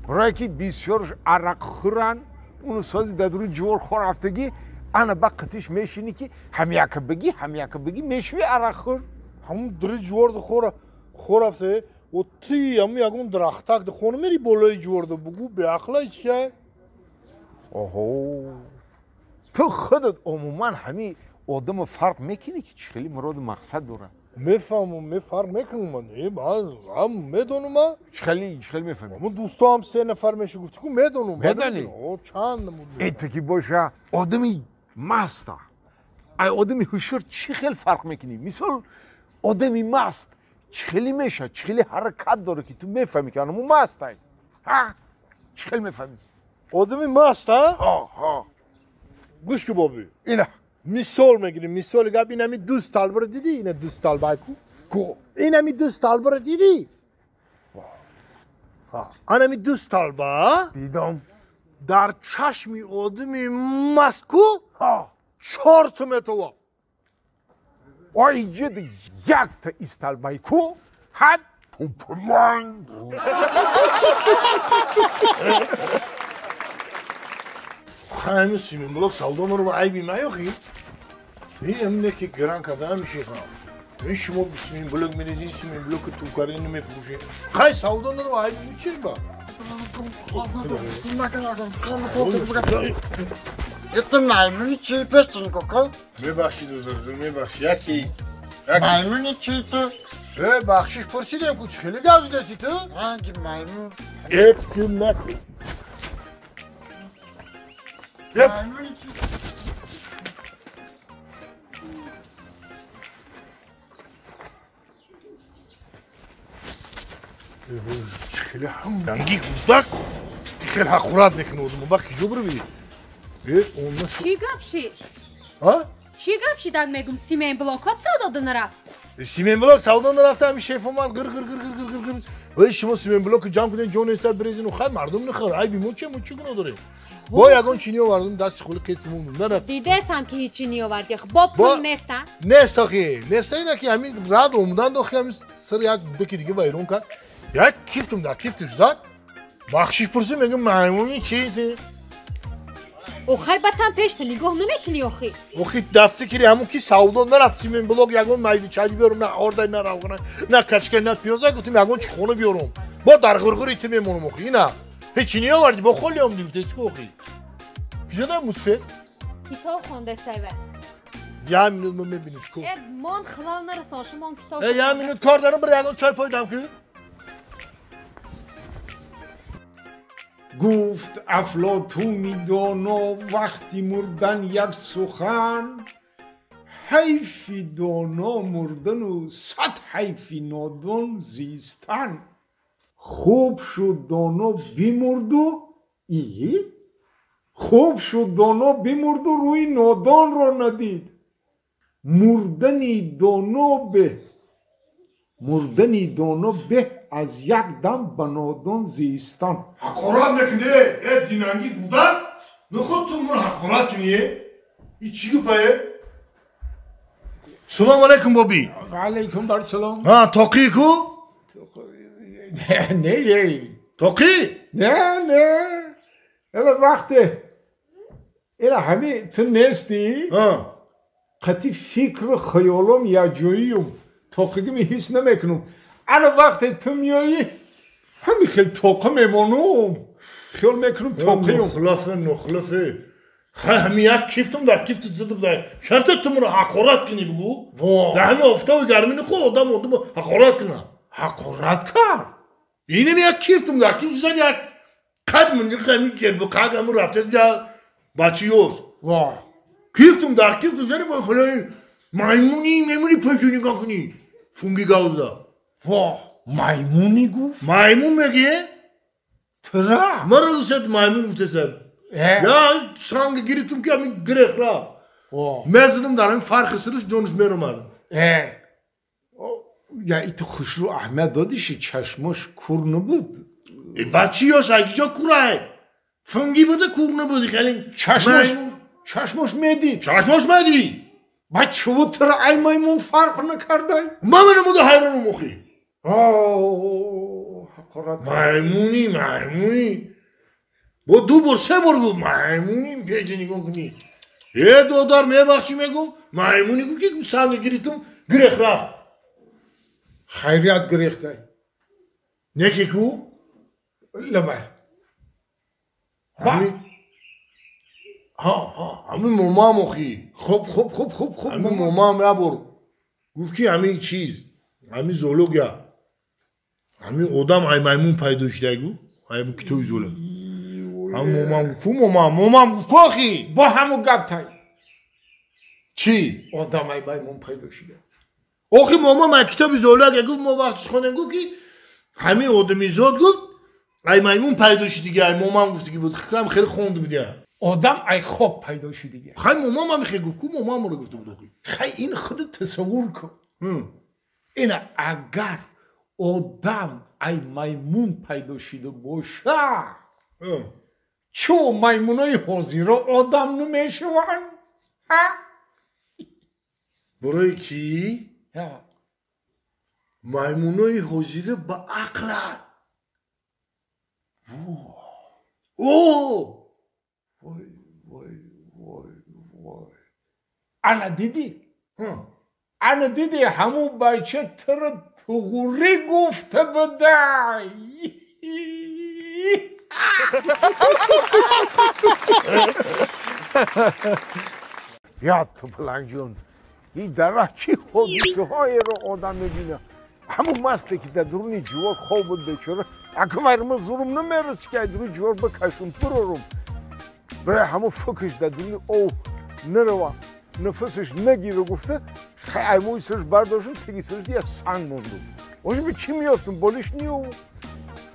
[SPEAKER 4] Барое ки бисёрш арақхӯранд, уну сози дар дуруни ҷувор хор рафтагӣ, ана ба қитиш мешинӣ ки ҳамяка бигӣ, ҳамяка бигӣ, мешавӣ арақхӯр.
[SPEAKER 1] Ҳамун дури ҷуворда хор рафта, о ти ҳамун ягон дарахтак да хона мери болои ҷуворда бугӯ беақлай чия?
[SPEAKER 4] Оҳо. Ту худат умуман ҳамин одамо фарқ мекунӣ ки чӣ хеле муроду мақсад дорад?
[SPEAKER 1] Мефаҳмам, мефарқ мекунам ман. Ҳам медонам ман.
[SPEAKER 4] Чӣ хеле мефаҳмӣ?
[SPEAKER 1] Ҳамун дӯстоам се нафар меша гуфтӣ ку медонам.
[SPEAKER 4] Медонӣ?
[SPEAKER 1] О, чанд намуд.
[SPEAKER 4] Э, ки боша одами маста. Ай одами ҳушёр чӣ хел фарқ мекунӣ? Мисол одами маст чӣ хеле мешавад, чӣ хеле ҳаракат дорад ки ту мефаҳмӣ ки анаму мастай. Ҳа? Чӣ хел мефаҳмӣ?
[SPEAKER 1] Одами маст, ҳа?
[SPEAKER 4] Ҳа, ҳа.
[SPEAKER 1] Гӯш ки боби.
[SPEAKER 4] Ина.
[SPEAKER 1] Мисол мегирем, мисоли гап ин ҳами ду столбро дидӣ? Ина ду столба ку?
[SPEAKER 4] Ку?
[SPEAKER 1] Ин ҳами ду столбро дидӣ? Ан ҳами ду столба?
[SPEAKER 4] Дидам.
[SPEAKER 1] Дар чашми одами маст ку? Чорта метова.
[SPEAKER 4] Ой, ҷид якта истолбай ку? Ҳад пупманг.
[SPEAKER 1] Ҳамин симинблок савдо наро айби маёхи? Ин ки гран карда мешиха. Ин шумо симинблок медидин, симинблоки тукари намефурӯшед. Хай савдо наро айби чиз ба?
[SPEAKER 11] Это маймуни чии пестинко ко?
[SPEAKER 1] Мебахшид, додарҷон, мебахшид. Яки.
[SPEAKER 11] Маймуни чии ту?
[SPEAKER 1] Э, бахшиш пурсидем ку чӣ хеле гап задаси ту?
[SPEAKER 11] Ранги маймун.
[SPEAKER 1] Эп кун накун.
[SPEAKER 11] Маймуни чии
[SPEAKER 1] хеле ҳам ранги гудак хеле ҳақорат мекунад одамро. Ба киҷо бирви? Э, он
[SPEAKER 5] чӣ гап шид?
[SPEAKER 1] А?
[SPEAKER 5] Чӣ гап шидак мегум симентблокот савдо нарафт?
[SPEAKER 1] Симентблок савдо нарафта, ҳами шеф омад гир гир гир гир гир гир. Эй, шумо симентблоки ҷамъ кунед, ҷо нестад бирезину хай мардум нахӯр. Айби мо че, мо чӣ гуноҳ дорем? Бо ягон чӣ ниовардум, дасти холи қисмон нарафт.
[SPEAKER 5] Дидесам ки ҳеҷ чӣ ниовардӣ. Бо пул неста?
[SPEAKER 1] Нест охи. Неста ина ки ҳамин рад омадан охи ҳамин сир як будаки дига вайрон кард. Як кифтум дар кифтиш зад. Бахшиш пурсид, мегӯм маймуни чизи?
[SPEAKER 5] Охай батан пеш ту нигоҳ намекунӣ охи.
[SPEAKER 1] Охи дар фикри ҳамун ки савдо нарафт симентблок ягон майди чайди биёрум, на ордай, на равғана, на качка, на пиёза, гуфтим ягон чи хона биёрум. Бо дар ғурғури ту мемонам охи. Ина ҳечи ниёвардӣ, бо холи омдӣ гуфтӣ чӣ охи? Куҷода мусфе?
[SPEAKER 5] Китоб хонда сайва.
[SPEAKER 1] Як минут мо мебиниш ку.
[SPEAKER 5] Э, мон хилал нарасон, шумон китоб.
[SPEAKER 1] Э, як минут кор дорам, бир ягон чой пойдам ку.
[SPEAKER 4] Гуфт Афлотуни доно вақти мурдан як сухан, ҳайфи доно мурдану сад ҳайфи нодон зистан. Хуб шуд доно бимурду ии? Хуб шуд доно бимурду рӯи нодонро надид. Мурдани доно беҳ, мурдани доно беҳ аз як дам ба нодон зистан.
[SPEAKER 1] Ҳақорат мекунӣ, э динанги гудак? Нухуд ту муро ҳақорат кунӣ, э? И чӣ гупае? Салом алейкум, боби.
[SPEAKER 4] Ва алейкум барсалом.
[SPEAKER 1] Ҳа, тоқӣ ку?
[SPEAKER 4] Не,
[SPEAKER 1] тоқӣ?
[SPEAKER 4] Не, не. Эла вақте эла ҳами ту нестӣ? Қати фикру хаёлом якҷоиюм. Тоқигими ҳис намекунам. Ана вақте ту меоӣ, ҳами хел тоқа мемонам. Хиёл мекунам тоқиюм.
[SPEAKER 1] Нухлафе, нухлафе. Ҳами як кифтум дар кифти зидам дар. Шарта ту муро ҳақорат кунӣ бугӯ? Дар ҳами офтоби гармӣ нихо одам одамро ҳақорат кунад.
[SPEAKER 4] Ҳақорат кард?
[SPEAKER 1] Инам як кифтум дар кифти зад як қад мунҷиқ ҳами гербуқак ҳаму рафта я бачи ёш. Кифтум дар кифту зани бо хелои маймуни мемуни пешо нигоҳ кунӣ. Фунги гавза.
[SPEAKER 4] Воҳ, маймуни гуфт?
[SPEAKER 1] Маймун мегӣ?
[SPEAKER 4] Тра?
[SPEAKER 1] Маро гуфтед маймун гуфтесам. Я санг гирифтум ки ҳамин гирехра. Мезадам дар ҳамин фарқи сириш ҷониш меромад.
[SPEAKER 4] Я ит хушрӯ аҳамият додиши, чашмош кур набуд.
[SPEAKER 1] Бачиёш айкиҷо курай? Фунги буда, кур набуди хеле.
[SPEAKER 4] Чашмош медид.
[SPEAKER 1] Чашмош медид.
[SPEAKER 4] Ба чӯ тра ай маймун фарқ накардай?
[SPEAKER 1] Ман намуда ҳайронам охи.
[SPEAKER 4] Ҳақорат.
[SPEAKER 1] Маймуни, маймуни. Бо ду бор, се бор гуфт маймуни, печи нигоҳ кунӣ. Э додар, мебахшӣ мегум, маймуни гуфт ки санг гирифтум, гирех рафт.
[SPEAKER 4] Хайрият гирехтай.
[SPEAKER 1] Неки ку?
[SPEAKER 4] Лабай.
[SPEAKER 1] Ҳами ҳами момам охи.
[SPEAKER 4] Хуб, хуб, хуб, хуб, хуб.
[SPEAKER 1] Ҳами момам як бор гуфт ки ҳамин чиз, ҳамин зоология, ҳамин одам ай маймун пайдо шуда гуфт, ай китоби зоология. Ҳам момам гуфт, ку момам, момам гуфт ку охи?
[SPEAKER 4] Бо ҳаму гап тай.
[SPEAKER 1] Чӣ?
[SPEAKER 4] Одам ай маймун пайдо шуда.
[SPEAKER 1] Охи момам ай китоби зоология гуфт, мо вақтиш хонем гуфт ки ҳамин одамизод гуфт ай маймун пайдо шудиги, ай момам гуфтиги буд, хам хеле хонд будия.
[SPEAKER 4] Одам ай хок пайдо шудиги.
[SPEAKER 1] Хай момам ҳам хеле гуфт, ку момамро гуфта буд охи.
[SPEAKER 4] Хай ин худат тасаввур кун. Ина агар одам ай маймун пайдо шуда боша, чӯ маймунои ҳозиро одам намешаванд?
[SPEAKER 1] Барои ки маймунои ҳозира ба ақланд. О!
[SPEAKER 4] Вой, вой, вой, вой. Ана дидӣ? Ана дидӣ ҳамун бача туро туғурӣ гуфта будай. Ёд ту палангҷон, ин дар чӣ ҳодисаҳоеро одам мебинад. Ҳамун масте ки дар дуруни ҷувор хоб буд бечора, аквайрма зурум намерасид ки ай дуруни ҷувор бикашум бирорум. Барои ҳамун фикраш дар дуруни ов нарава, нафасаш нагира гуфта, хай аймои сараш бардоштум, теги сараш я санг мондум. Оши ба чӣ меёфтум, болиш ниёвум.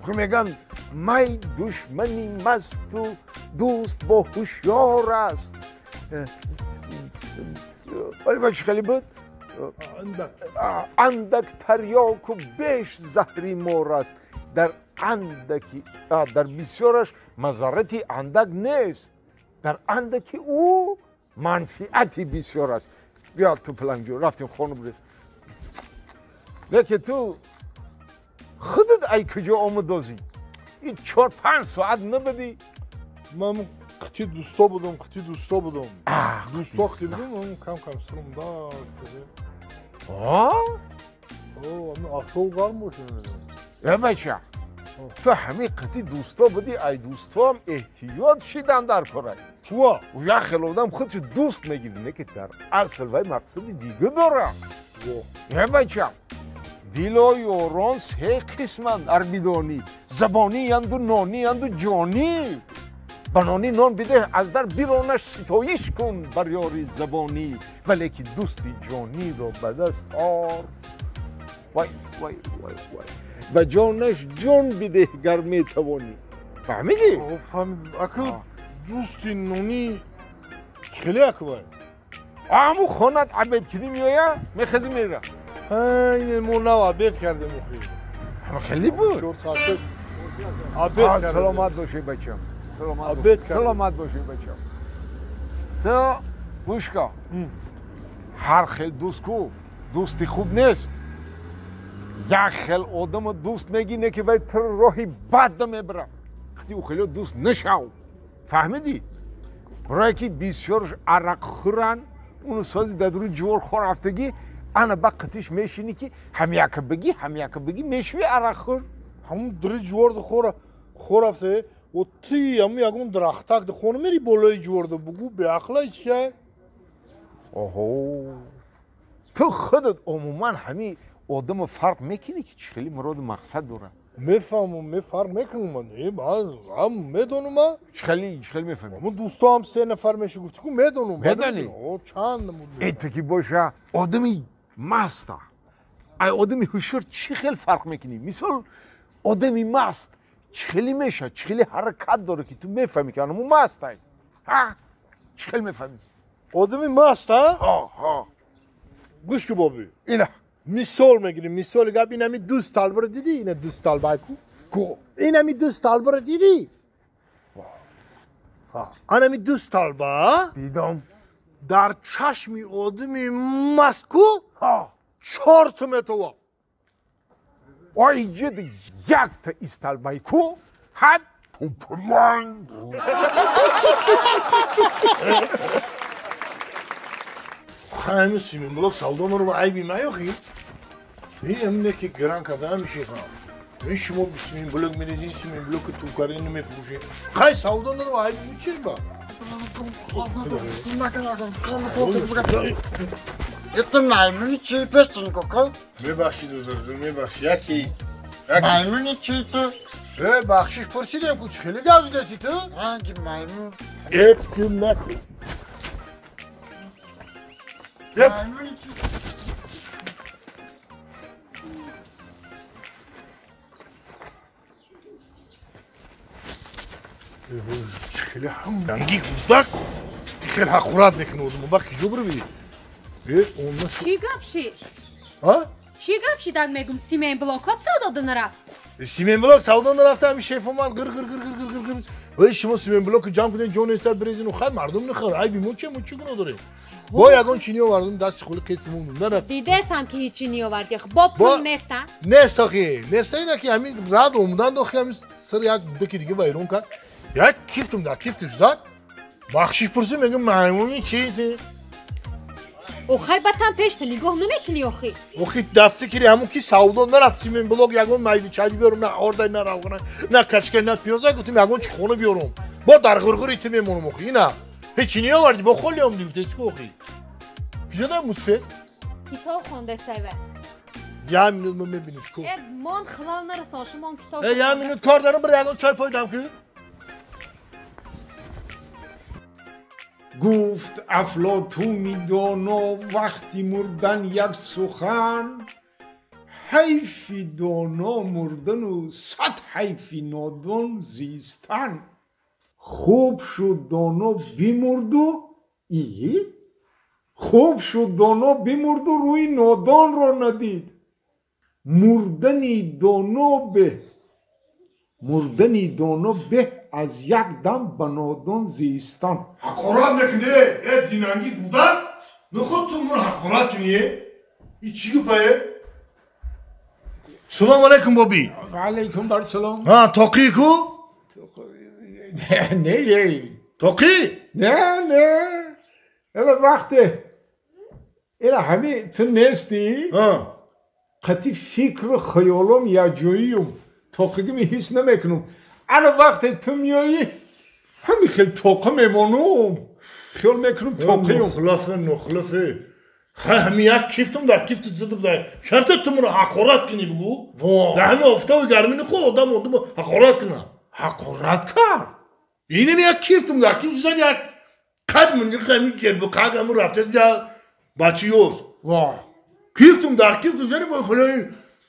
[SPEAKER 4] Мегӯянд май душмани масту дӯст бо ҳушёр аст. Вале ба чӣ хеле буд? Андак тарёку беш заҳри мор аст. Дар андаки, дар бисёраш мазаррати андак нест. Дар андаки ӯ манфиати бисёр аст. Биё ту палангҷон, рафтем хона бурем. Лекин ту худат ай куҷо омадозӣ? Ин 4-5 соат набудӣ?
[SPEAKER 10] Ман қити дӯсто будам, қити дӯсто будам. Дӯсто қити будам, ман кам-кам сирум да. Офтоб гарм бошад.
[SPEAKER 4] Э бача, ту ҳамин қити дӯсто будӣ, ай дӯстоам эҳтиёт шидан дар корай.
[SPEAKER 10] Чува?
[SPEAKER 4] Як хел одам худшо дӯст мегирад, не ки дар асл вай мақсади дига дорад. Э бача, дило ёрон се қисманд ар бидонӣ, забониянду нониянду ҷонӣ. Ба нони нон бидеҳ, аз дар биронаш ситоиш кун бар ёри забонӣ, вале ки дӯсти ҷониро ба даст ор. Вай, вай, вай, вай. Ба ҷонаш ҷон бидеҳ гар метавонӣ. Фаҳмидӣ?
[SPEAKER 10] Фаҳмидам. Ака дӯсти нонӣ хеле ака вай?
[SPEAKER 4] Ҳамун хонат абед кунӣ меояд, мехезӣ мера.
[SPEAKER 10] Ин мо нав абед кардем охи.
[SPEAKER 4] Хеле буд.
[SPEAKER 10] 4 соат абед кардем.
[SPEAKER 4] Саломат бошӣ бачам. Саломат бошӣ бачам. Ту гӯш кун. Ҳар хел дӯст ку дӯсти хуб нест. Як хел одамо дӯст мегӣ, не ки вай туро роҳи бад мебарад. Хати ӯ хеле дӯст нашав. Фаҳмидӣ? Барое ки бисёрш арақхӯранд, уну сози дар дуруни ҷувор хор рафтагӣ, ана ба қитиш мешинӣ ки ҳамяка бигӣ, ҳамяка бигӣ, мешавӣ арақхӯр.
[SPEAKER 10] Ҳамун дури ҷувор хор рафта, о ти ҳамун ягон дарахтак хона мери болои ҷуворда бугӯ беақлай чия?
[SPEAKER 4] Оҳо, ту худат умуман ҳамин одамо фарқ мекунӣ ки чӣ хеле муроду мақсад дорад?
[SPEAKER 10] Мефаҳмам, мефарқ мекунам ман. Ҳам медонам ман.
[SPEAKER 4] Чӣ хеле, чӣ хеле мефаҳмӣ?
[SPEAKER 10] Ҳамун дӯсто ҳам 3 нафар меша гуфтӣ ку медонам.
[SPEAKER 4] Медонӣ?
[SPEAKER 10] О, чанд намуд.
[SPEAKER 4] Э ту ки боша одами маста. Ай одами ҳушёр чӣ хел фарқ мекунӣ? Мисол одами маст чӣ хеле мешавад, чӣ хеле ҳаракат дорад ки ту мефаҳмӣ ки анаму мастай. Ҳа? Чӣ хел мефаҳмӣ?
[SPEAKER 10] Одами маст, ҳа?
[SPEAKER 4] Ҳа, ҳа.
[SPEAKER 10] Гӯш ки бобӣ.
[SPEAKER 4] Ина.
[SPEAKER 1] Мисол мегирем, мисоли гап ин ҳами ду столбро дидӣ? Ина ду столба ку? Ку. Ин ҳами ду столбро дидӣ? Ан ҳами ду столба?
[SPEAKER 4] Дидам.
[SPEAKER 1] Дар чашми одами маст ку? Чор ту метова.
[SPEAKER 9] Ой, ҷид якта истолбай ку? Ҳад пупуланг.
[SPEAKER 1] Ҳами симинблок савдо нору айби маёхи? Ин не ки гран карда мешиха. Ин шумо симинблок медидин, симинблоки ту карда намефурӯшед. Хай савдо нору айби чиз ба?
[SPEAKER 11] Это маймуни чӣ пестин кока?
[SPEAKER 1] Мебахши додарҷон, мебахши. Яки.
[SPEAKER 11] Маймуни чӣ ту?
[SPEAKER 1] Э, бахшиш пурсидем ку, чӣ хеле гап задаси ту?
[SPEAKER 11] Ранги маймун.
[SPEAKER 1] Эп кун накун.
[SPEAKER 11] Маймуни чӣ?
[SPEAKER 1] Чӣ хеле ҳамранги гудак. Хеле ҳақорат мекунад. Мо бахши ҷо бирви.
[SPEAKER 5] Чӣ гап шид? Чӣ гап шид? Ак мегум симентблокот савдо нарафт.
[SPEAKER 1] Симентблок савдо нарафта, ҳами шеф омад гир гир гир гир гир гир. Ой, шумо симентблоку ҷамъ кунед, ҷо нестад брезину хай мардум нахӯр. Айби мо че, мо чӣ гуноҳ дорем? Бо ягон чӣ ниовардум, дасти холи қисмум нарафт.
[SPEAKER 5] Дидесам ки ҳеҷ чӣ ниовардӣ. Бо пул неста?
[SPEAKER 1] Нест охи. Неста ина ки ҳамин рад омадан дохи ҳамин сир як дуки дига вайрон кард. Як кифтум дар кифтиш зад. Бахшиш пурсид, мегӯм маймуни чизи?
[SPEAKER 5] Охай батан пеш ту нигоҳ намекунӣ охи.
[SPEAKER 1] Охи дар фикри ҳамон ки савдо нарафт симентблок ягон майди чайди биёрам, на ордай, на равғана, на качка, на пиёза, гуфтем ягон чи хона биёрам. Бо дар ғурғури ту мемонам охи. Ина ҳечи неовардӣ, бо холи омдӣ гуфте чӣ охи? Куҷода мусфе?
[SPEAKER 5] Китоб хонда сайва.
[SPEAKER 1] Як минут мо мебинем ку.
[SPEAKER 5] Э, мон хилал нарасон, шумон китоб.
[SPEAKER 1] Э, як минут кор дорам, бир ягон чой пойдам ку.
[SPEAKER 4] Гуфт Афлотуни доно вақти мурдан як сухан, ҳайфи доно мурдану сад ҳайфи нодон зистан. Хуб шуд доно бимурду и хуб шуд доно бимурду рӯи нодонро надид. Мурдани доно беҳ, мурдани доно беҳ аз як дам ба нодон зистан.
[SPEAKER 1] Ҳақорат мекунӣ, э динанги гудан? Нуход ту муро ҳақорат кунӣ, э? И чӣ гупае? Салом алейкум, боби.
[SPEAKER 4] Ва алейкум бар салом.
[SPEAKER 1] Ҳа, тоқӣ ку?
[SPEAKER 4] Не, ей.
[SPEAKER 1] Тоқӣ?
[SPEAKER 4] Не, не. Эла вақте. Эла ҳами ту нестӣ? Қати фикру хаёлом якҷоиюм. Тоқигими ҳис намекунам. Ана вақте ту меоӣ, ҳами хел тоқа мемонам. Хиёл мекунам тоқиюм.
[SPEAKER 1] Нухлафе, нухлафе. Хай ҳами як кифтум дар кифти зада будай. Шарта ту муро ҳақорат кунӣ бугу? Дар ҳами офтоби гармӣ нихо одам одамро ҳақорат кунад.
[SPEAKER 4] Ҳақорат кард?
[SPEAKER 1] Инам як кифтум дар кифти зад як қад мунҷиқ ҳами гербу қад ҳамун рафта бачи ёш. Кифтум дар кифту зани бо хелои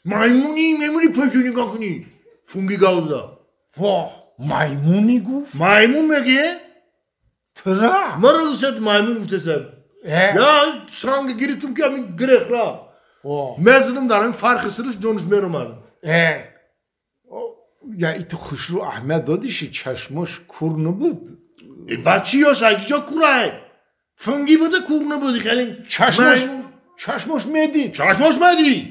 [SPEAKER 1] маймуни маймуни пешу нигоҳ кунӣ. Фунги гавза.
[SPEAKER 4] Воҳ, маймуни гуфт?
[SPEAKER 1] Маймун мегӯе?
[SPEAKER 4] Тра?
[SPEAKER 1] Маро гуфтед маймун гуфтесам. Я санг гирифтум ки ҳамин гирех рафт. Мезадам дар ҳамин фарқи сириш ҷониш меромад.
[SPEAKER 4] Я иту хушрӯ аҳамият додиши, чашмош кур набуд.
[SPEAKER 1] Бачи ёш айкиҷо курай? Фунги буда кур набуд хеле.
[SPEAKER 4] Чашмош медид.
[SPEAKER 1] Чашмош медид.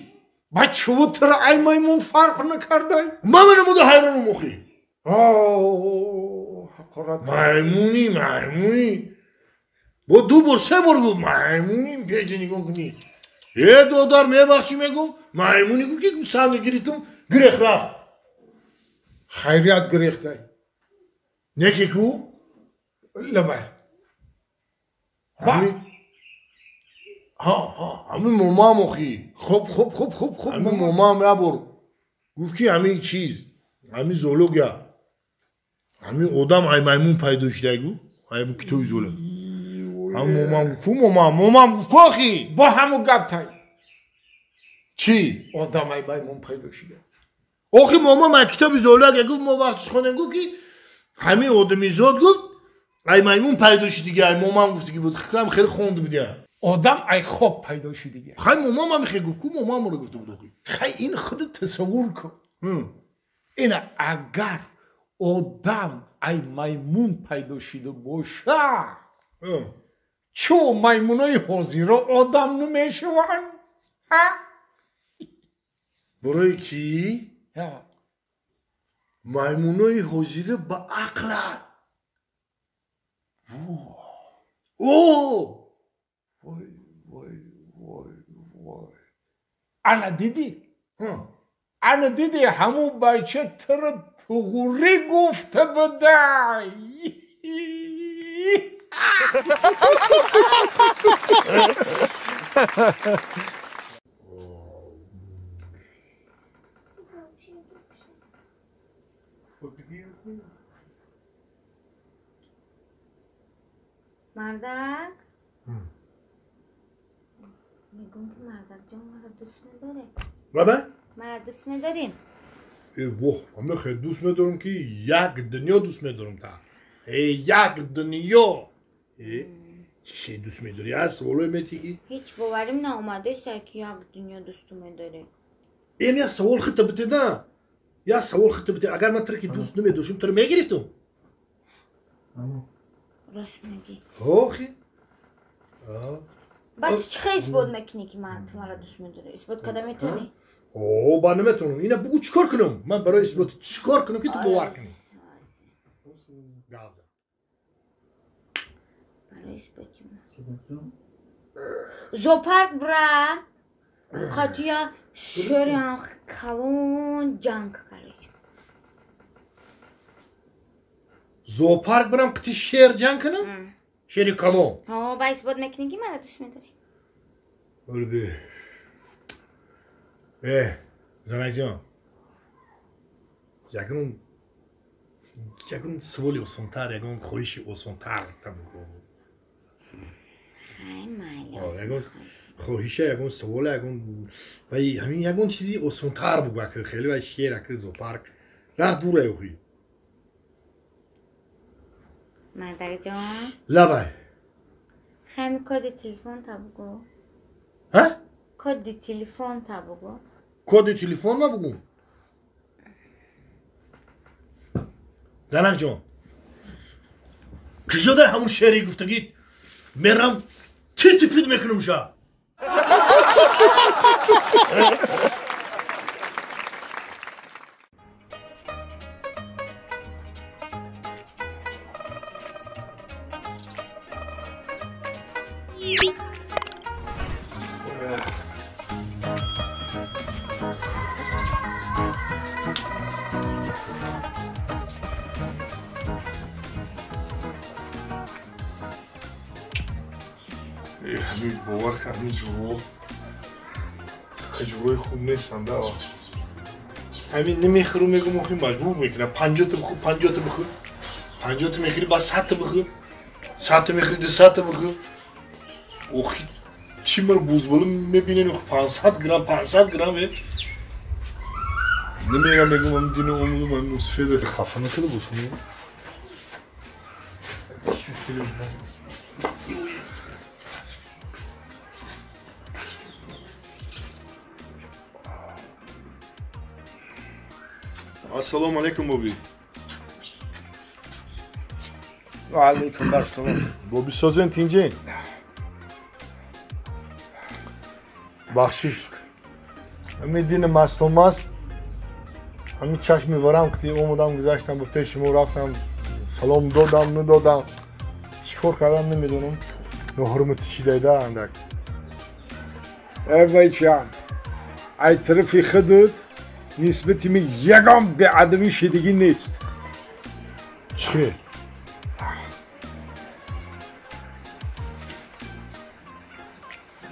[SPEAKER 4] Ба чӯ тра ай маймун фарқ накардай?
[SPEAKER 1] Ман намуда ҳайронам охи.
[SPEAKER 4] Ҳақорат.
[SPEAKER 1] Маймуни, маймуни. Бо ду бор, се бор гуфт маймуни, печи нигоҳ кунӣ. Э додар, мебахшӣ мегум, маймуни гуфт ки санг гирифтум, гирех рафт.
[SPEAKER 4] Хайрият гирехтай.
[SPEAKER 1] Неки ку?
[SPEAKER 4] Лабай.
[SPEAKER 1] Ҳами ҳамин момаам охи.
[SPEAKER 4] Хуб, хуб, хуб, хуб, хуб.
[SPEAKER 1] Ҳамин момаам як бор гуфт ки ҳамин чиз, ҳамин зоология, ҳамин одам ай маймун пайдо шуда гу, ай китоби зоология. Ҳамин момаам гуфт, ку момаам, момаам гуфт ку охи?
[SPEAKER 4] Бо ҳамун гап тай.
[SPEAKER 1] Чӣ?
[SPEAKER 4] Одам ай маймун пайдо шуда.
[SPEAKER 1] Охи момаам ай китоби зоология гуфт, мо вақтиш хонем гуфт ки ҳамин одамизод гуфт ай маймун пайдо шудиги, ай момаам гуфтиги буд, хам хеле хонда будия.
[SPEAKER 4] Одам ай хок пайдо шудига.
[SPEAKER 1] Хай момам ҳам хе гуфт ку, момам ро гуфта буд.
[SPEAKER 4] Хай ин худ тасаввур кун. Ина агар одам ай маймун пайдо шуда боша, чу маймунои ҳозиро одам намешаванд? Ҳа?
[SPEAKER 1] Барои ки маймунои ҳозира ба ақланд. О!
[SPEAKER 4] Вой, вой, вой, вой. Ана дидӣ? Ана дидӣ ҳамун бача туро туғурӣ гуфта будай.
[SPEAKER 2] Мардак, мегӯм ки мардак ҷон маро дӯст медорӣ?
[SPEAKER 1] Баба?
[SPEAKER 2] Маро дӯст медорӣ?
[SPEAKER 1] Э воҳ, ҳама хеле дӯст медорам ки як дунё дӯст медорам та. Э як дунё. Э чӣ дӯст медорӣ? Аз саволое метӣ ки?
[SPEAKER 2] Ҳеҷ боварим наомадааст ки як дунё дӯст медорӣ.
[SPEAKER 1] Эм як савол хита бите да. Як савол хита бите. Агар ман туро ки дӯст намедоштам, туро мегирифтам.
[SPEAKER 2] Рост мегӣ.
[SPEAKER 1] Охи.
[SPEAKER 2] Баъд чӣ хел исбот мекунӣ ки ман ту маро дӯст медорӣ? Исбот карда метавонӣ?
[SPEAKER 1] О, ба наметавонам. Ина бугӯ чӣ кор кунам? Ман барои исбот чӣ кор кунам ки ту бовар кунӣ?
[SPEAKER 2] Барои исботи зоопарк бира, қатия шериам калон ҷанг короче.
[SPEAKER 1] Зоопарк бирам қити шер ҷанг кунам? Шери калон.
[SPEAKER 2] Ҳо, ба исбот мекунӣ ки маро дӯст медорӣ?
[SPEAKER 1] Олби. Э, занаҷон. Ягон саволи осонтар, ягон хоҳиши осонтар там.
[SPEAKER 2] Хай майли.
[SPEAKER 1] Ягон хоҳиша, ягон савола, ягон вай ҳамин ягон чизи осонтар бугӯ ака, хеле вай шер ака зоопарк. Раҳ дура охи.
[SPEAKER 2] Мардакҷон.
[SPEAKER 1] Лабай.
[SPEAKER 2] Хай коди телефон та бугӯ.
[SPEAKER 1] Ҳа?
[SPEAKER 2] Коди телефон та бугӯ.
[SPEAKER 1] Коди телефон ма бугӯм? Занакҷон. Куҷода ҳамун шери гуфтагӣ мерам тити пит мекунам ша. Ҳамин бовар ка ҳамин ҷурҳо ҷурҳои хуб нестанд. Ҳамин намехӯру мегӯм, охи маҷбур мекунам. 50-та бихӯр, 50-та бихӯр, 50-та мехӯри, баъд 100-та бихӯр, 100-та мехӯри, 200-та бихӯр. Охи чӣ маро бузбола мебинен? Охи 500 грамм, 500 грамм намерам. Мегӯм ҳамин дина омадам, ҳамин мусофира хафа накарда бошум. Ассалому алайкум, Боби.
[SPEAKER 9] Ва алайкум ассалом.
[SPEAKER 1] Боби созен тинҷен. Бахшиш. Ҳамин дини мастомаст, ҳамин чашми варам ки омадам, гузаштам ба пеши мо, рафтам, салом додам, надодам. Чӣ кор кардам намедонам. Ноҳурматӣ чӣ дайда андак.
[SPEAKER 4] Э бача, ай тарафи худат нисбати ми ягон беадабӣ шидагӣ нест.
[SPEAKER 1] Чӣ?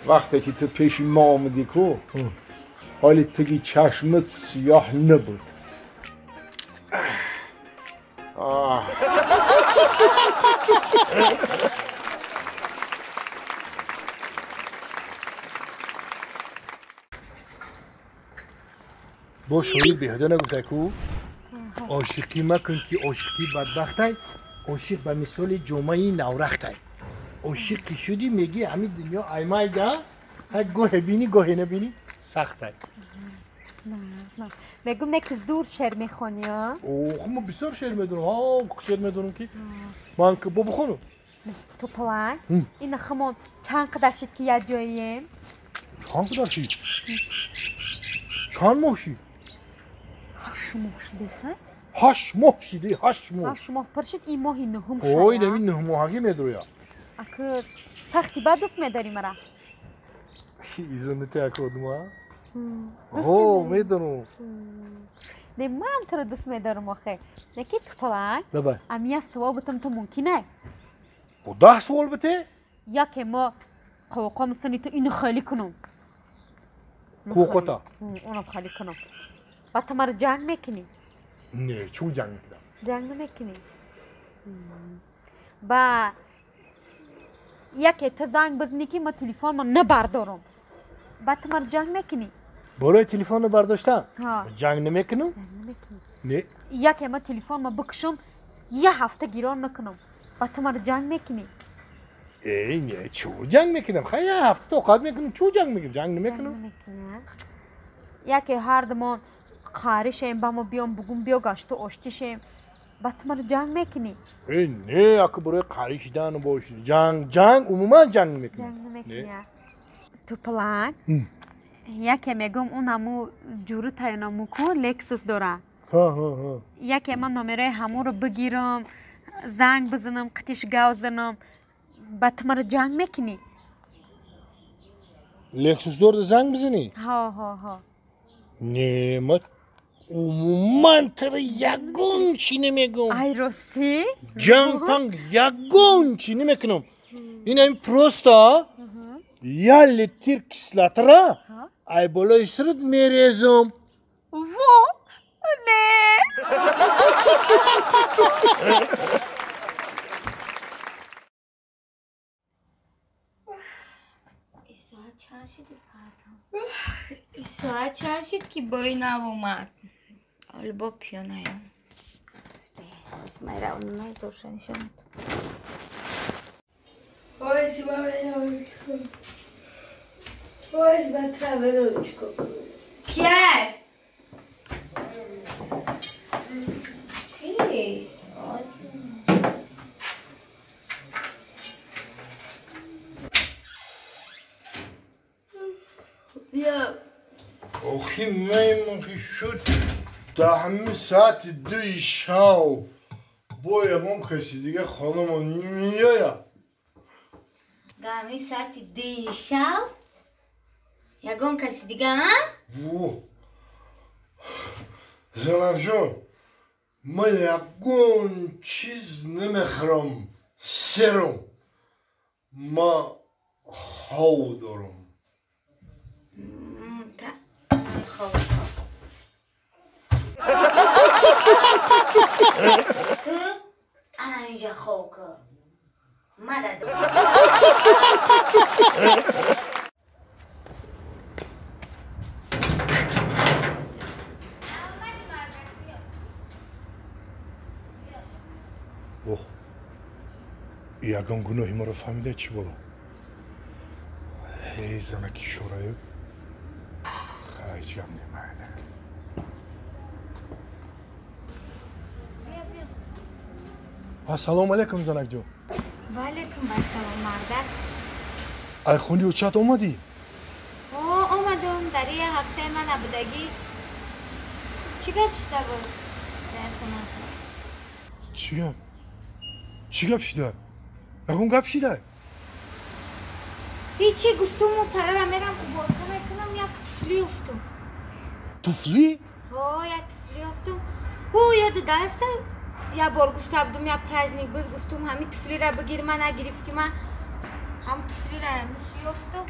[SPEAKER 4] Вақте ки ту пеши мо омадӣ ку, ҳоли таги чашмат сиёҳ набуд.
[SPEAKER 1] Бо шоир беҳуда нагуфта ку ошиқӣ макун ки ошиқӣ бадбахтай, ошиқ ба мисоли ҷомаи наврахтай. Ошиқи шудӣ мегӣ ҳамин дунё аймайда гоҳе бинӣ гоҳе набинӣ сахт ай.
[SPEAKER 5] Мегум не ки зур шеър мехонӣ?
[SPEAKER 1] Ох, ман бисёр шеър медонам. Шеър медонам ки ман бо бихонам.
[SPEAKER 5] Ту паланг ина химон чанд қадар шид ки як ҷоием?
[SPEAKER 1] Чанд қадар шид? Чанд моҳ шид?
[SPEAKER 5] 8 моҳ шудеса?
[SPEAKER 1] 8 моҳ шиди, 8 моҳ.
[SPEAKER 5] 8 моҳ пур шид, ин моҳи нуҳум шуд.
[SPEAKER 1] Ой, ин 9 моҳагӣ медроя.
[SPEAKER 5] Аку сахти бад дӯст медорӣ мара?
[SPEAKER 1] Изоните аку одма? Ҳо, медонам.
[SPEAKER 5] Не, ман туро дӯст медорам охе. Не ки ту паланг?
[SPEAKER 1] Давай.
[SPEAKER 5] Ами я суол бутам ту мумкин
[SPEAKER 1] Бо 10 суол бите?
[SPEAKER 5] Яке мо қовоқом сани ту ину хелӣ кунам.
[SPEAKER 1] Қовоқота?
[SPEAKER 5] Онам хелӣ кунам. Ба ту маро ҷанг мекунӣ?
[SPEAKER 1] Не, чун ҷанг мекунам?
[SPEAKER 5] Ҷанг намекунӣ. Ба яке ту занг бизанӣ ки ма телефонма набардорам. Ба ту маро ҷанг мекунӣ?
[SPEAKER 1] Барои телефонро бардоштан? Ҷанг намекунам? Не.
[SPEAKER 5] Яке ма телефонма бикушам, як ҳафта гирон накунам. Ба ту маро ҷанг мекунӣ?
[SPEAKER 1] Эй, не, чу ҷанг мекунам? Хай, як ҳафта тоқат мекунам, чу ҷанг мекунам? Ҷанг намекунам.
[SPEAKER 5] Яке ҳардумон қарӣ шем, ба мо биём бугум биё гашту оштӣ шем. Ба ту маро ҷанг мекунӣ?
[SPEAKER 1] Эй, не, аку барои қарӣ шидану бош. Ҷанг, умуман ҷанг намекунам.
[SPEAKER 5] Ҷанг намекунӣ. Ту паланг, яке мегум он ҳаму ҷуру тайёнаму ку Лексус дора. Яке ман номераи ҳамонро бигирам, занг бизанам, қитиш гав занам. Ба ту маро ҷанг мекунӣ?
[SPEAKER 1] Лексус дорда занг бизанӣ?
[SPEAKER 5] Ҳо, ҳо, ҳо.
[SPEAKER 1] Не, ман умуман туро ягон чӣ намегӯм.
[SPEAKER 5] Ай, ростӣ?
[SPEAKER 1] Ҷанг панг ягон чӣ намекунам. Ин ҳамин просто як литр кислотара ай болои сарат мерезам.
[SPEAKER 5] Во! Не!
[SPEAKER 2] Соат чанд шид ки бои нав омад? Ҳоло бо пиёнаям. Кияй? Ти?
[SPEAKER 1] Охи маймон ки шуд даҳми саати 2 шав бо ягон каси дига хонамон меояд.
[SPEAKER 2] Даҳми саати 2 шав ягон каси дига, а?
[SPEAKER 1] Во! Занакҷон, ман ягон чиз намехӯрам, серам. Ман хов дорам.
[SPEAKER 2] Ту ана инҷа хов кун. Мадад.
[SPEAKER 1] Оҳ, ягон гуноҳи маро фаҳмида чӣ боло? Эй, занаки шораю. Ҳеҷ гап немайна. Ассалому алайкум, занакҷон.
[SPEAKER 2] Ва алайкум ассалом, мардак.
[SPEAKER 1] Ай хунди очат омадӣ?
[SPEAKER 2] О, омадум. Дар як ҳафтаи ман набудагӣ. Чӣ гап шуда буд дар хона?
[SPEAKER 1] Чӣ гап? Чӣ гап шуда? Ягон гап шуда?
[SPEAKER 2] Ҳечи, гуфтуму парара мерам уборка мекунам, як туфлӣ ёфтум.
[SPEAKER 1] Туфлӣ?
[SPEAKER 2] Ҳо, як туфлӣ ёфтум. Ӯ ёду даста як бор гуфта будум, як праздник буд, гуфтум ҳамин туфлиро бигир, ман нагирифтӣ, ман ҳам туфлиро мус ёфтум.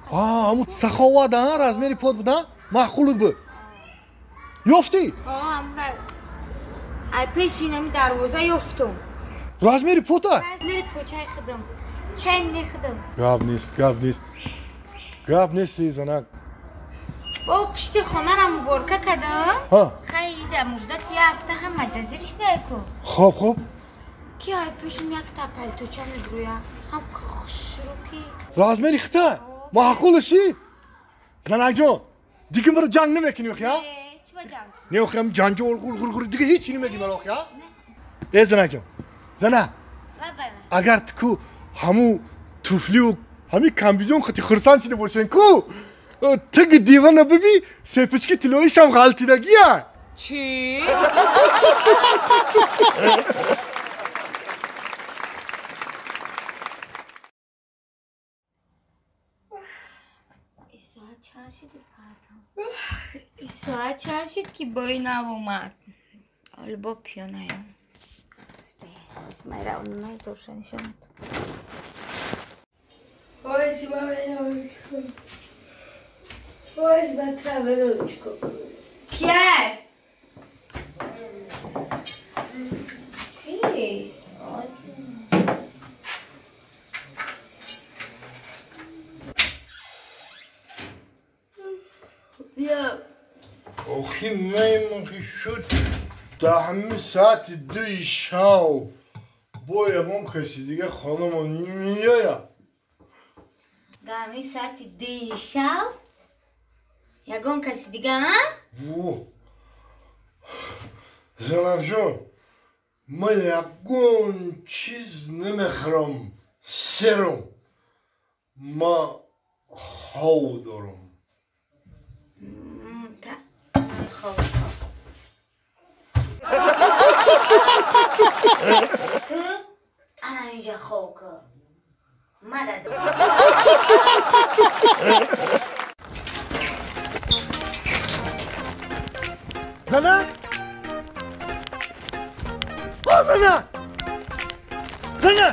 [SPEAKER 1] Ҳамун саховат, размери под буд, маъқулут буд. Ёфтӣ?
[SPEAKER 2] Ҳо, ҳамра ай пеши инами дарвоза ёфтум.
[SPEAKER 1] Размери пота?
[SPEAKER 2] Размери почаи худам. Ченни худам.
[SPEAKER 1] Гап нест, гап нест. Гап нест, занак.
[SPEAKER 2] Бо пушти хонаро муборка кардам. Хай, дар муддати як ҳафта ҳама ҷазириш ку.
[SPEAKER 1] Хоб, хоб.
[SPEAKER 2] Ки ай пешим як та палточа мебруя. Ҳам хушрӯ ки.
[SPEAKER 1] Размери хита? Маъқул ши? Занакҷон, дига маро ҷанг намекунӣ охи, а?
[SPEAKER 2] Чӣ ба ҷанг?
[SPEAKER 1] Не охи, ҳам ҷанҷол хур хур хур дига ҳеч намегӣ маро охи, а? Э занакҷон, зана. Агар ту ку ҳамун туфлию ҳамин комбизон хати хурсанд шида бошен ку, тиги дивана биби, сепички тиллоишам ғалтидагия.
[SPEAKER 2] Чӣ? Соат чанд шид ки бои нав омад? Ҳоло бо пиёнаям. Бисмайра, назорша нишонад.
[SPEAKER 8] Ой, батравелочку.
[SPEAKER 2] Кия? Ти?
[SPEAKER 1] Охи маймон шуд даҳми саати дуи шав бо ягон каси дига хонамон меояд.
[SPEAKER 2] Даҳми саати дуи шав ягон каси дига, а?
[SPEAKER 1] Во! Занакҷон, ман ягон чиз намехӯрам, серам. Ман хов дорам.
[SPEAKER 2] Ту ана инҷа хов кун. Мадад.
[SPEAKER 1] Зана? О, зана! Зана!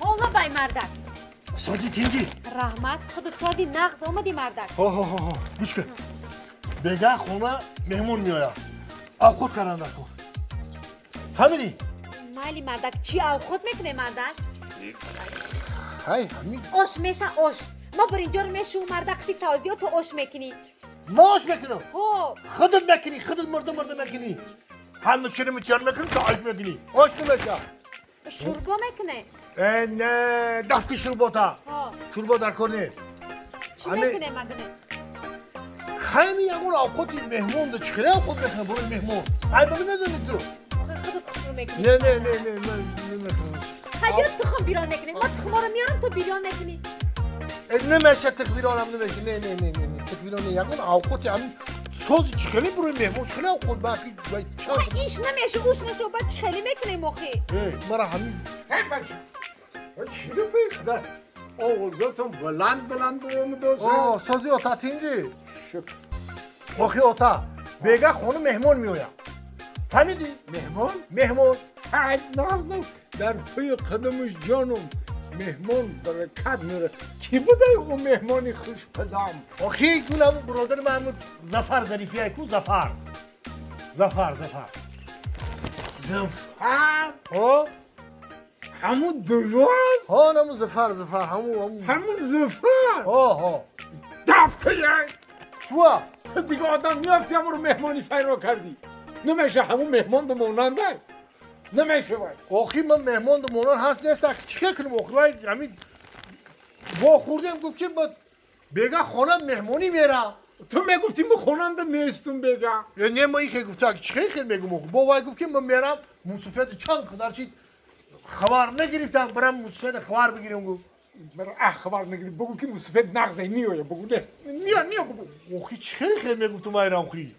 [SPEAKER 5] Ҳола бай мардак.
[SPEAKER 1] Соди тинҷи.
[SPEAKER 5] Раҳмат, худат соди нағз омадӣ мардак.
[SPEAKER 1] Ҳо, ҳо, ҳо, ҳо. Гӯш кун. Бегаҳ хона меҳмон меояд. Авхот кардан накун. Фаҳмидӣ?
[SPEAKER 5] Майли мардак, чӣ авхот мекунем мардак?
[SPEAKER 1] Ҳай, ҳамин.
[SPEAKER 5] Ош меша ош. Ма биринҷоро мешӯм мардак, қити савзиё ту ош мекунӣ.
[SPEAKER 1] Ма ош мекунам?
[SPEAKER 5] Ҳо.
[SPEAKER 1] Худат мекунӣ, худат мурда мурда мекунӣ. Ҳама чиро митёр мекунӣ, то ош мекунӣ. Ош намеша.
[SPEAKER 5] Шӯрбо мекунем?
[SPEAKER 1] Э, не, дафти шӯрбота. Шӯрбо дар кор нест.
[SPEAKER 5] Чӣ мекунем магне?
[SPEAKER 1] Хайми ягон авқоти меҳмон да чӣ хеле авқот мекунам барои меҳмон? Ай ба медонӣ ту?
[SPEAKER 5] Худат хушрӯ мекунӣ.
[SPEAKER 1] Не, не, не, не, ман намекунам.
[SPEAKER 5] Хай биё тухм бирон мекунем. Ма тухморо меорам, ту бирён мекунӣ.
[SPEAKER 1] Намеша тихбиронам намеша. Не, не, не, не, не. Тихбирон не. Ягон авқоти ҳамин сози чӣ хеле барои меҳмон, чӣ хеле авқот ба
[SPEAKER 5] иш намеша, уш наша, ба чӣ хеле мекунем охи?
[SPEAKER 1] Э, мара ҳамин.
[SPEAKER 4] Ҳай бача. Чӣ гапи? Овозатон баланд баланд омадоса.
[SPEAKER 1] О, сози ота тинҷи. Охи ота, бегаҳ хона меҳмон меояд. Фаҳмидӣ?
[SPEAKER 4] Меҳмон?
[SPEAKER 1] Меҳмон.
[SPEAKER 4] Ҳай, нағз дар пӯи қадамаш ҷонум меҳмон баракат меорад. Кӣ будай ӯ меҳмони хушқадам?
[SPEAKER 1] Охи гунам бародари ман Зафар Зарифия ку Зафар. Зафар, Зафар.
[SPEAKER 4] Зафар?
[SPEAKER 1] Ҳо?
[SPEAKER 4] Ҳамун дуроз?
[SPEAKER 1] Ҳо, намун Зафар, Зафар, ҳамун ҳамун.
[SPEAKER 4] Ҳамун Зафар?
[SPEAKER 1] Ҳо, ҳо.
[SPEAKER 4] Даф кунед!
[SPEAKER 1] Чуа?
[SPEAKER 4] Дига одам меёфти ҳамонро меҳмонӣ файро кардӣ. Намеша ҳамун меҳмон монандай. Намешавад.
[SPEAKER 1] Охи ман меҳмон монанд ҳаст нест, чӣ хел кунам охи? Вай ҳамин вохӯрдем гуфт ки бегаҳ хона меҳмонӣ мерам.
[SPEAKER 4] Ту мегуфтӣ ман хонанда нестум бегаҳ.
[SPEAKER 1] Не, ман ихе гуфта, чӣ хел хел мегум охи? Бо вай гуфт ки ман мерам мусофиати чанд қадар чи хабар нагирифтам, барам мусофиати хабар бигирем гуфт.
[SPEAKER 4] Хабар нагирӣ, бугу ки мусофиат нағзе ниёя, бугу не. Ниё, ниё бугу.
[SPEAKER 1] Охи чӣ хел хел мегуфтум вайрам охи?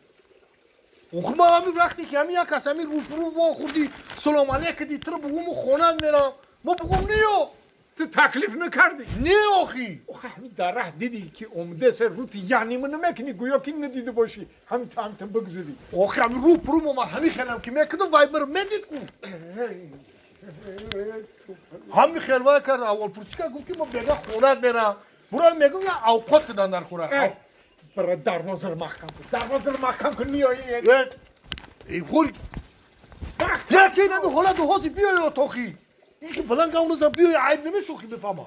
[SPEAKER 1] Охи ман ҳамин вақте ки ҳамин як кас ҳамин рӯпурӯ вохӯрдӣ, салом алейк кардӣ, туро бугуму хонат мерам. Ма бугум ниё.
[SPEAKER 4] Ту таклиф накардӣ?
[SPEAKER 1] Не охи.
[SPEAKER 4] Охи ҳамин дар раҳ дидӣ ки омада се рути яъни намекунӣ, гӯё ки надида бошӣ, ҳамин ту ҳамин ту бигзарӣ.
[SPEAKER 1] Охи ҳамин рӯпурӯ ман ҳамин хелам ки мекунам, вай маро медид ку. Ҳамин хел вай кард, аввалпурсӣ кард, гуфт ки ман бегаҳ хонат мерам. Бурам мегум я авқот кидан дар хӯра.
[SPEAKER 4] Бара дарвозаро маҳкам кун, дарвозаро маҳкам кун, меоӣ.
[SPEAKER 1] Эй хур. Яке нами ҳолату ҳозир биёй отохи. Ин ки баланд гап назан, биёй айб намешухи бифаҳма.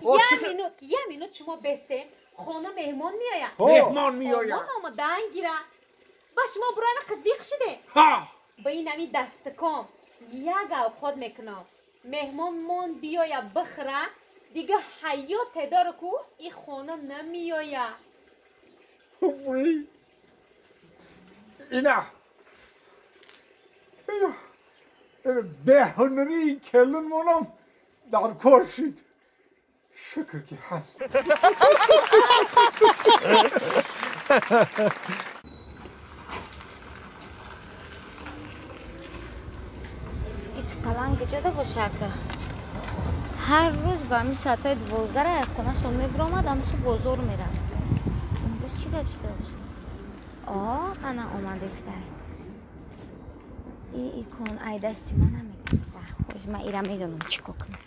[SPEAKER 5] Я минут шумо бестем, хона меҳмон меояд.
[SPEAKER 4] Меҳмон меояд.
[SPEAKER 5] Меҳмон омадан гира. Ба шумо бурана қизиқ шуде.
[SPEAKER 4] Ҳа.
[SPEAKER 5] Ба ин ҳамин дастаком. Як авқот мекунам. Меҳмон мон биёя бихӯра, дига ҳаёт дора ку и хона намеоя.
[SPEAKER 4] Вой. Ина. Ина. Беҳунари келин монам дар кор шид. Шукр ки ҳаст.
[SPEAKER 2] Паланг ҷода бошака. Ҳар рӯз ба ҳамин соатҳои 12 хонашон мебиромад, ҳамсу бозор мерафт. Имрӯз чӣ гап шуда бошад? О, ана омадестай. И икон ай дасти ман намегирза. Ҳоз ман ира медонам чӣ кор кунам.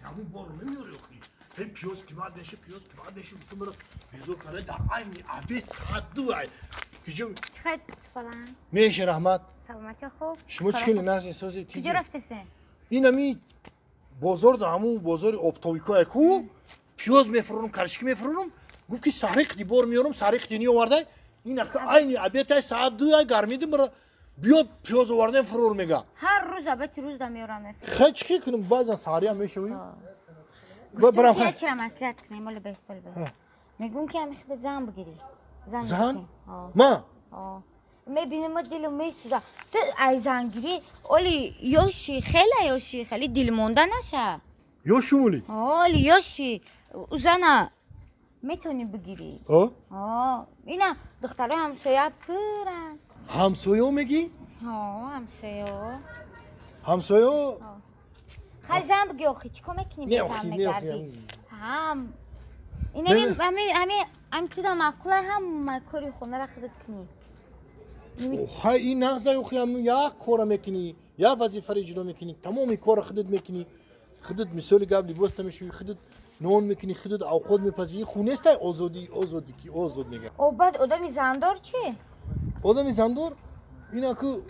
[SPEAKER 1] Ҳамун борро мемеёри охи. Ҳей пиёз қимат меша, пиёз қимат меша, гуфтам маро безор карда дар айни обед соат 2 ай. Киҷо?
[SPEAKER 2] Чӣ хел Паланг?
[SPEAKER 1] Меша раҳмат.
[SPEAKER 2] Саломатӣ хуб.
[SPEAKER 1] Шумо чӣ хеле нағз эҳсоси тиҷи?
[SPEAKER 2] Киҷо рафтесен?
[SPEAKER 1] Ин ами бозор да ҳамун бозори оптовикое ку пиёз мефурӯрам, карчики мефурӯрам. Гуфт ки саҳри қити бор меёрам, саҳри қити неовардай. Ин ака айни обедай соат 2 ай гармиди мара биё пиёз овардаем фурӯр мега.
[SPEAKER 2] Ҳар рӯз обеди рӯз да меёрам мефурӯрам.
[SPEAKER 1] Хай чӣ кунам, баъзан саҳриам мешавӣ.
[SPEAKER 2] Гуфтам ки чира маслиҳат кунем, оли бест, оли бест. Мегӯм ки ҳами худат зан бигирӣ.
[SPEAKER 1] Зан? Ма?
[SPEAKER 2] Мебинем дилам месӯза. Ту ай зангирӣ, оли ёши, хеле ёши, хеле дилмонда наша.
[SPEAKER 1] Ёшум оли?
[SPEAKER 2] Оли ёши. Зана метавонӣ бигирӣ. Ина духтарои ҳамсоя пуранд.
[SPEAKER 1] Ҳамсоё мегӣ?
[SPEAKER 2] Ҳамсоё.
[SPEAKER 1] Ҳамсоё?
[SPEAKER 2] Хай зан бигӣ охи, чӣ кор мекунӣ бе зан мегардӣ? Ҳам. Инами ҳами ҳами тида маъқула ҳама кори хонара худат кунӣ.
[SPEAKER 1] Хай ин нағза охи, ҳам як кора мекунӣ, як вазифаро иҷро мекунӣ, тамоми кора худат мекунӣ. Худат мисоли гап либоста мешӯӣ, худат нон мекунӣ, худат авқот мепазӣ. Ин хун нестай озодӣ, озодӣ ки озод мега.
[SPEAKER 2] О, баъд одами зандор чӣ?
[SPEAKER 1] Одами зандор ина ку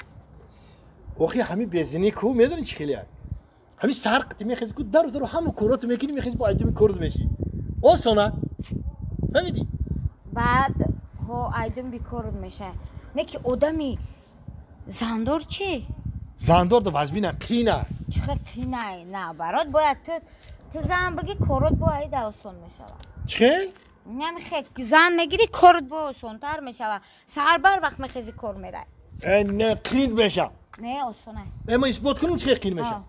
[SPEAKER 1] охи ҳами безинӣ ку медонӣ чӣ хеле ҳами саҳар қити мехези ку дару дару ҳама короту мекунӣ, мехези бо айдими корот мешӣ. Осона. Фаҳмидӣ?
[SPEAKER 2] Баъд ҳо айдим бикорот мешавад. Не ки одами зандор чӣ?
[SPEAKER 1] Зандор да вазбина қина.
[SPEAKER 2] Чӣ хел қинай? На, барот бояд ту зан бигӣ, корот бо айда осон мешавад.
[SPEAKER 1] Чӣ хел?
[SPEAKER 2] Намехе зан мегирӣ, корот бо осонтар мешавад. Саҳар бар вақт мехези кор мерай.
[SPEAKER 1] Э, не, қин меша.
[SPEAKER 2] Не, осона.
[SPEAKER 1] Э, ман исбот кунам чӣ хел қин меша.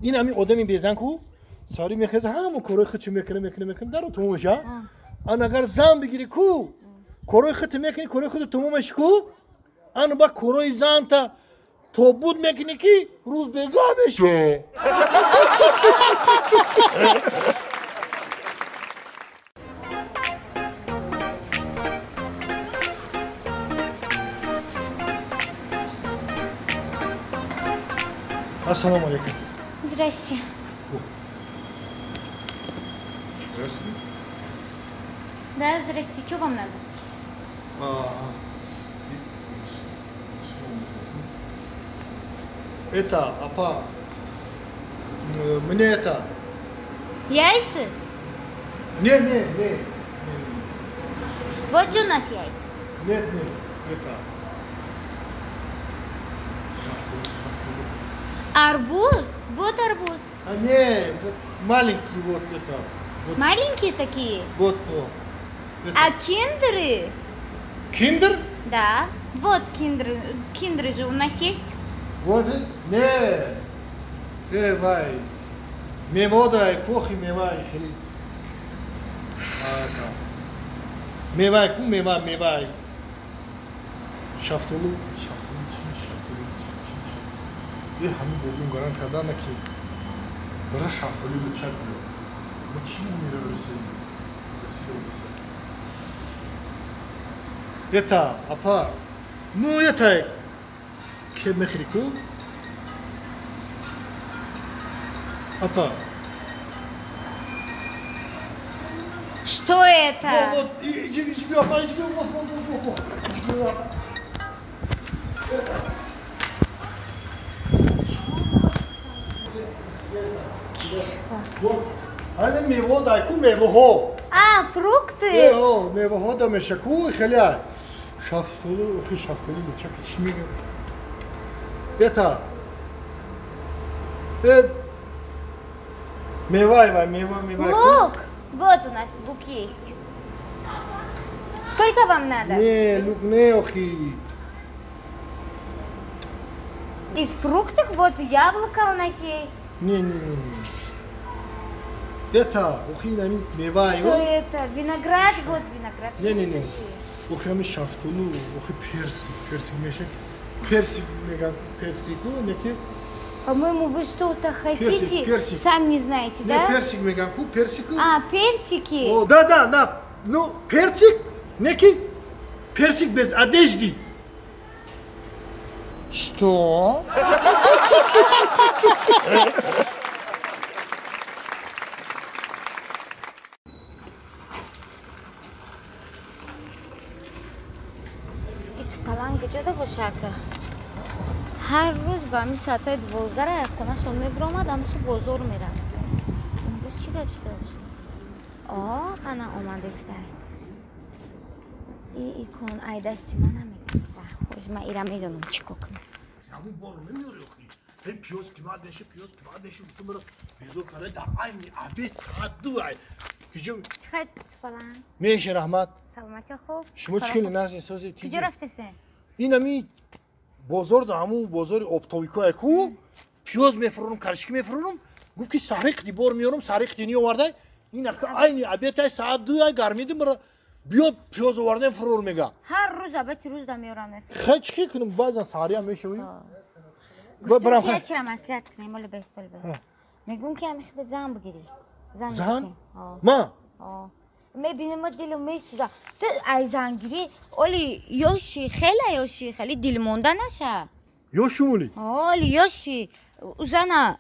[SPEAKER 1] Ин ҳами одами безан ку сари мехеза ҳама корои худшо мекунад, мекунад, мекунад, даро тамом меша. Ан агар зан бигирӣ ку корои худто мекунӣ, корои худто тамом меши ку, ан ба корои занта тобуд мекунӣ ки рӯз бегаҳ меша. Ассалому алейкум.
[SPEAKER 2] Здрасте.
[SPEAKER 10] Здравствуйте.
[SPEAKER 2] Да, здрасте. Что вам надо?
[SPEAKER 1] Это, апа, мне это.
[SPEAKER 2] Яйца?
[SPEAKER 1] Не, не, не.
[SPEAKER 2] Вот же у нас яйца.
[SPEAKER 1] Нет, нет, это.
[SPEAKER 2] Арбуз? Вот арбуз.
[SPEAKER 1] А не, вот маленький вот это. Вот.
[SPEAKER 2] Маленькие такие?
[SPEAKER 1] Вот, о. Это.
[SPEAKER 2] А киндеры?
[SPEAKER 1] Киндер?
[SPEAKER 2] Да. Вот киндеры. Киндеры же у нас есть.
[SPEAKER 1] Вот, не. Вай. Мевода, кохи мевай, хели. Мевай, ку мева, мевай. Шафтолу, шафтолу, шафтолу, шафтолу. Ҳамин бобим гарант кардана ки бара шафтолу лучак биё. Ма чӣ мера расид? Расид. Это, апа, ну это ке мехри ку? Апа.
[SPEAKER 2] Что это?
[SPEAKER 1] Вот, вот, иди, иди, апа, иди, вот, вот, вот, вот. Вот, ана мево дай ку мевоҳо.
[SPEAKER 2] А, фрукты?
[SPEAKER 1] О, мевоҳо да меша ку хеле. Шафтолу, охи шафтолу лучак чӣ мегӯяд? Это Мева, мева, мева.
[SPEAKER 2] Лук! Вот у нас лук есть. Сколько вам надо?
[SPEAKER 1] Не, лук не, охи.
[SPEAKER 2] Из фруктов вот яблоко у нас есть.
[SPEAKER 1] Не, не, не. Это, охи, нами, мева.
[SPEAKER 2] Что это? Виноград, вот виноград.
[SPEAKER 1] Не, не, не. Охи, ами шафтолу, охи персик, персик мешек. Персик, мега, персику, неки.
[SPEAKER 2] По-моему, вы что-то хотите,
[SPEAKER 1] персик.
[SPEAKER 2] Сами не знаете, да?
[SPEAKER 1] Не, персик, меганку, персику.
[SPEAKER 2] А, персики.
[SPEAKER 1] О, да, да, да. Ну, персик, некий персик без одежды.
[SPEAKER 6] Что?
[SPEAKER 2] И тупаланг ҷода бошака. Ҳар рӯз ба ҳамин соатҳои 12 хонашон мебиромад, ҳамсу бозор мерафт. Имрӯз чӣ гап шуда бошад? О, ана омадестай. И икон ай дасти ман намегирза. Ҳоз ман ира медонам чӣ кор кунам.
[SPEAKER 1] Ҳамун борро мемеёри охи. Ҳей пиёз қимат меша, пиёз қимат меша, гуфтам маро безор карда дар айни обед соат 2 ай. Куҷо?
[SPEAKER 2] Чӣ хел тупаланг?
[SPEAKER 1] Меша, раҳмат.
[SPEAKER 2] Саломатӣ хуб.
[SPEAKER 1] Шумо чӣ хеле нағз эҳсоси тиҷи?
[SPEAKER 2] Куҷо рафтесен?
[SPEAKER 1] Ин ами бозор да ҳамун бозори оптовикое ку пиёз мефурӯрам, карчики мефурӯрам. Гуфт ки сари қити бор меёрам, сари қити неовардай. Ин ака айни обедай соат 2 ай гармиди мара биё пиёз овардем фурӯр мега.
[SPEAKER 2] Ҳар рӯз обеди рӯз да меёрам мефурӯрам.
[SPEAKER 1] Хай чӣ кунам, баъзан саҳариам мешавӣ.
[SPEAKER 2] Барам хай. Чира маслиҳат кунем, оли бест, оли бест. Мегӯм ки ҳами худат зан бигирӣ.
[SPEAKER 1] Зан? Ма?
[SPEAKER 2] Мебинем дилам месӯза. Ту ай зангирӣ, оли ёши, хеле ёши, хеле дилмонда наша.
[SPEAKER 1] Ёшум оли?
[SPEAKER 2] Оли ёши. Узана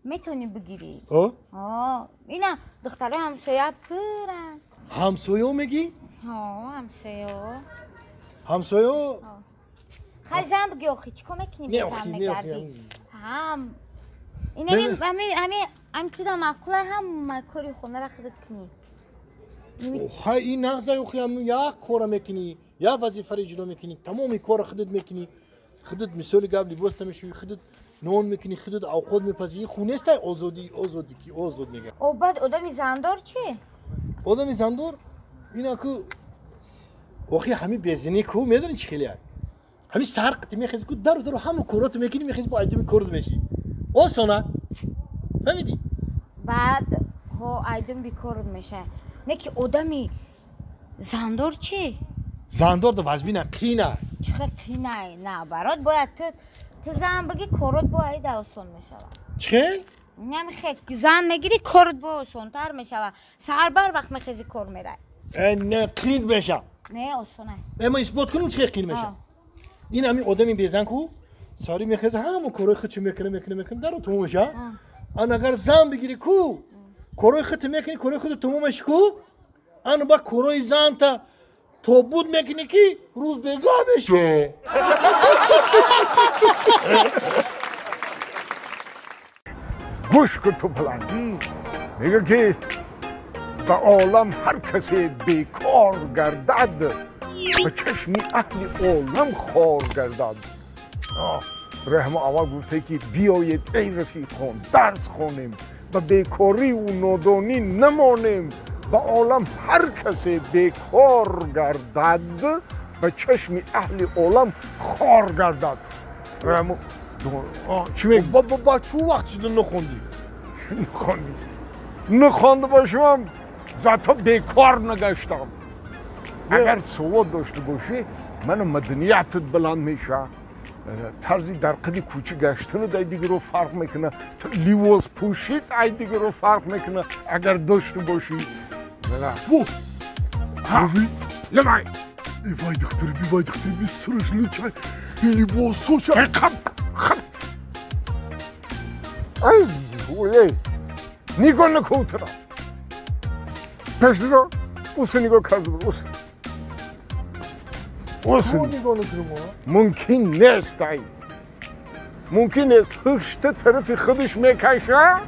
[SPEAKER 2] метавонӣ бигирӣ.
[SPEAKER 1] О?
[SPEAKER 2] Ина духтарои ҳамсоя пуранд.
[SPEAKER 1] Ҳамсоё мегӣ?
[SPEAKER 2] Ҳо, ҳамсоё.
[SPEAKER 1] Ҳамсоё?
[SPEAKER 2] Хай зан бигӣ охи, чӣ кор мекунӣ бе зан мегардӣ? Ҳам. Ина ами ами тида маъқула ҳама кори хонаро худат кунӣ.
[SPEAKER 1] Хай ин нағза охи, ҳам як кора мекунӣ, як вазифаро иҷро мекунӣ, тамоми корро худат мекунӣ. Худат мисоли гап либос намешӯӣ, худат нон мекунӣ, худат авқот мепазӣ. Ин хун нестай озодӣ, озодӣ ки озод мегӯяд.
[SPEAKER 2] О, баъд одами зандор чӣ?
[SPEAKER 1] Одами зандор ина ку охи ҳами безинӣ ку медонӣ чӣ хеле ай? Ҳами саҳар қити мехезӣ ку дару дару ҳама короту мекунӣ, мехезӣ бо айдуми корот мешӣ. Осона. Фаҳмидӣ?
[SPEAKER 2] Баъд ҳо айдум бикорот мешавад. Не ки одами зандор чӣ?
[SPEAKER 1] Зандор да вазбина қина.
[SPEAKER 2] Чӣ хел қинай? Наоборот, бояд ту зан бигӣ, корот бо айда осон мешавад.
[SPEAKER 1] Чӣ хел?
[SPEAKER 2] Намехе зан мегирӣ, корот бо осонтар мешавад. Саҳар бар вақт мехезӣ, кор мерай.
[SPEAKER 1] Не, қин меша.
[SPEAKER 2] Не, осонай.
[SPEAKER 1] Ма исбот кунам чӣ хел қин меша. Ин ҳами одами безан ку сари мехеза ҳама корҳои худшо мекунад, мекунад, мекунад, даро тамом меша. Ан агар зан бигирӣ ку корҳои худто мекунӣ, корҳои худто тамом меши ку, ан ба корҳои занта тобуд мекунӣ ки рӯз бегаҳ меши.
[SPEAKER 4] Гӯш кун тупаланг. Мегӯ ки ба олам ҳар касе бекор гардад, ба чашми аҳли олам хор гардад. Раҳмо аввал гуфте ки биёед эй рафиқон, дарс хонем, ба бекориву нодонӣ намонем. Ба олам ҳар касе бекор гардад, ба чашми аҳли олам хор гардад. Раҳмо чӣ мегӯ?
[SPEAKER 1] Ба чӯ вақт шуда нахондӣ?
[SPEAKER 4] Нахондӣ? Нахонда бошам, зато бекор нагаштам. Агар савод дошта бошӣ, ману маданиятат баланд мешавад. Тарзи дар қади кӯча гаштанат ай дигаро фарқ мекунад, ливос пӯшид ай дигаро фарқ мекунад, агар дошта бошӣ. Лемай!
[SPEAKER 10] Вай духтари би, вай духтари би, сараш лучай, либосоша.
[SPEAKER 4] Хап, хап. Ай, ой, нигоҳ накун туро. Пешро, усе нигоҳ карда бур, усе. Мумкин нест ай. Мумкин нест. Ҳушта тарафи худаш мекаша,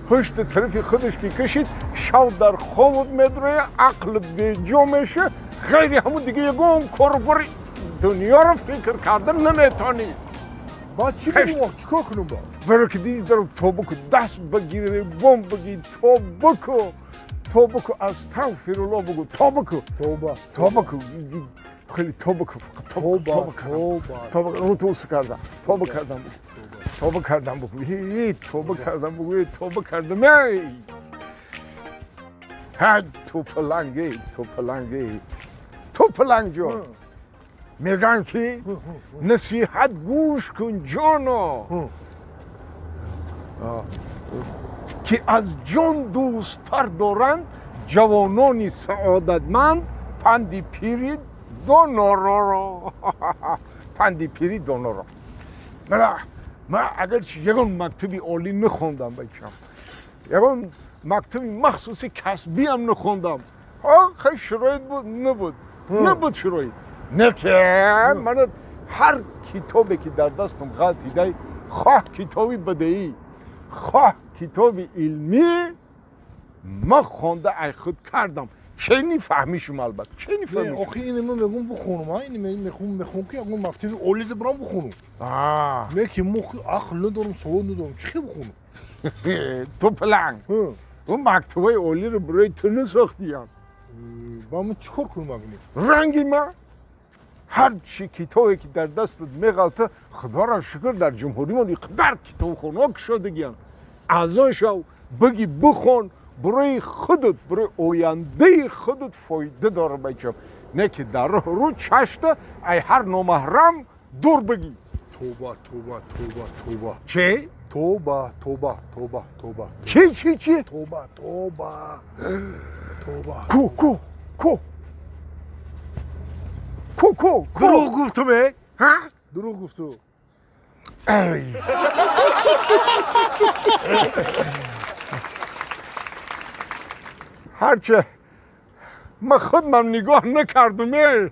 [SPEAKER 4] ҳушта тарафи худаш ки кашид, шав дар хобот медроя, ақлат беҷо меша, ғайри ҳамун дига ягон корбори дунёро фикр кардан наметонӣ.
[SPEAKER 1] Баъд чӣ бигӯм, чикор кунам баъд?
[SPEAKER 4] Баро ки диди даро тоба ку, даст багири, бом баги, тоба ку. Тоба ку, астағфируллоҳ бугу, тоба ку.
[SPEAKER 1] Тоба.
[SPEAKER 4] Тоба ку. Хеле тоба ку, тоба
[SPEAKER 1] тоба.
[SPEAKER 4] Тоба ру ту кардам. Тоба кардам. Тоба кардам бугу. Тоба кардам бугу, тоба кардам. Эй! Ҳай ту паланги, ту паланги. Ту паланг ҷон. Мегӯянд ки насиҳат гӯш кун ҷоно, ки аз ҷон дӯсттар доранд ҷавонони саодатманд панди пири донороро. Панди пири доноро. Ман агарчи ягон мактаби олӣ нахондам, бачам, ягон мактаби махсуси касбиам нахондам, хай шароит буд, набуд, набуд шароит. Не ки ман ҳар китобе ки дар дастам ғалтидай, хоҳ китоби бадеӣ, хоҳ китоби илмӣ, ман хонда ай худ кардам. Чени фаҳмишум, албатта, чени фаҳмишум.
[SPEAKER 1] Охи ин ман мегӯм бихонум, ин мехонум, мехонум ки ягон мактаби олӣ бирам бихонум. Не ки мо ақл надорам, савод надорам, чӣ хел бихонум?
[SPEAKER 4] Ту паланг, он мактабҳои олиро барои ту насохтиям.
[SPEAKER 1] Ба ман чӣ кор кунам агни?
[SPEAKER 4] Ранги ман ҳар чи китобе ки дар дастат меғалта, худоро шукр, дар ҷумҳуримон иқадар китобхонаҳо кушодагиянд. Аъзо шав, биги бихон, барои худат, барои ояндаи худат фоида дора, бачам. Не ки дар роҳ рӯ чашта ай ҳар номаҳрам дур бигӣ.
[SPEAKER 1] Тоба, тоба, тоба, тоба.
[SPEAKER 4] Чӣ?
[SPEAKER 1] Тоба, тоба, тоба, тоба.
[SPEAKER 4] Чӣ, чӣ, чӣ?
[SPEAKER 1] Тоба, тоба, тоба.
[SPEAKER 4] Ку, ку, ку. Ку, ку, ку.
[SPEAKER 1] Дурӯғ гуфтум, э?
[SPEAKER 4] Ҳа?
[SPEAKER 1] Дурӯғ гуфту.
[SPEAKER 4] Эй. Ҳарче ман худмам нигоҳ накардум, э.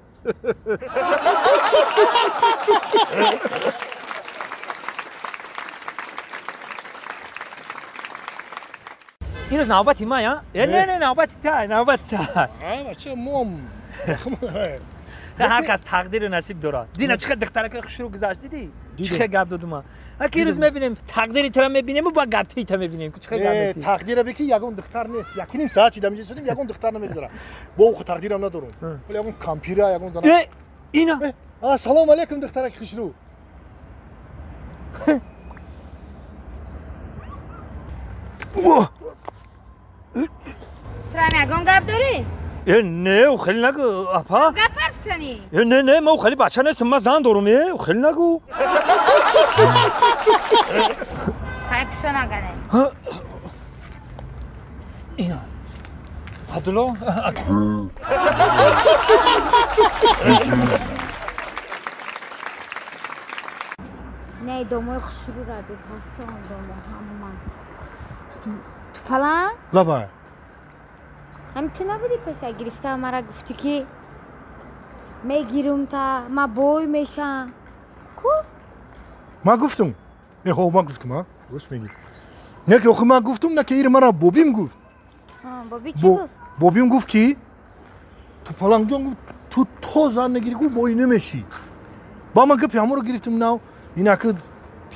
[SPEAKER 6] Ин рӯз навбати ман, я? Не, не, навбати та, навбати та.
[SPEAKER 1] Бача, мом.
[SPEAKER 6] Ҳар кас тақдиру насиб дорад. Дина чӣ хел духтаракои хушрӯ гузашт, дидӣ? Чӣ хел гап додум ман. Аки рӯз мебинем, тақдири тура мебинему, ба гапти та мебинем. Чӣ хел гап метӣ?
[SPEAKER 1] Тақдира бики ягон духтар нест. Якним соат чи дамиҷа сидим, ягон духтар намегузара. Бо ӯ тақдирам надорум. Вале ягон кампира, ягон зана.
[SPEAKER 6] Э, ина.
[SPEAKER 1] Ассалому алайкум, духтараки хушрӯ.
[SPEAKER 2] Турам ягон гап дорӣ?
[SPEAKER 6] Э, не, ӯ хеле нагӯ, апа.
[SPEAKER 2] Гап ҳарф зани?
[SPEAKER 6] Э, не, не, ман ӯ хеле бача нестам, ман зан дорум, э, ӯ хеле нагӯ.
[SPEAKER 2] Хай пишо нагане.
[SPEAKER 6] Ина. Абдулло.
[SPEAKER 2] Не, домои хушрӯ ра бифасон, домо ҳама. Ту паланг?
[SPEAKER 1] Лабай.
[SPEAKER 2] Ҳам ту набудӣ пеша гирифта мара гуфтӣ ки мегирум та ма бой мешам. Ку?
[SPEAKER 1] Ман гуфтум. Э, ҳо, ман гуфтум, а? Рост мегӣ. Не ки охи ман гуфтум, на ки ир мара бобим гуфт.
[SPEAKER 2] Боби чӣ гуфт?
[SPEAKER 1] Бобим гуфт ки ту палангҷон гуфт, ту то зан нагирӣ гуфт бой намешӣ. Ба ман гапи ҳамонро гирифтум нав, инаки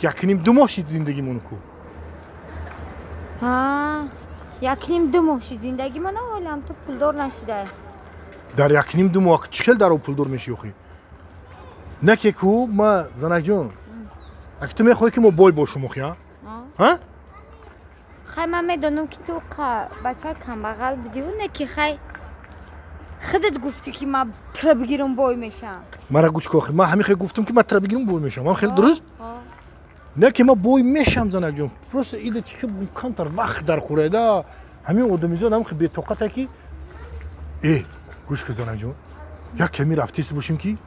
[SPEAKER 1] якним ду моҳ шид зиндагимон ку.
[SPEAKER 2] Ҳа, якним ду моҳ шид зиндагимон, ҳолам ту пулдор нашидай.
[SPEAKER 1] Дар якним ду моҳ чӣ хел дар пулдор мешӣ охи? Не ки ку, ма занакҷон, аки ту мехоҳӣ ки мо бой бошум охи, а? Ҳа?
[SPEAKER 2] Хай ман медонам ки ту бача камбағал будиву, не ки хай худат гуфтӣ ки ман тра бигирам бой мешам.
[SPEAKER 1] Мара гӯш ку охи, ман ҳамин хел гуфтум ки ман тра бигирам бой мешам. Ман хеле дуруст? Не ки ман бой мешам, занакҷон. Просто ида чӣ хел камтар вақт дар хӯрайда, ҳамин одамизод ҳам хел бетоқата ки э, гӯш ку занакҷон, як ками рафтест бошем ки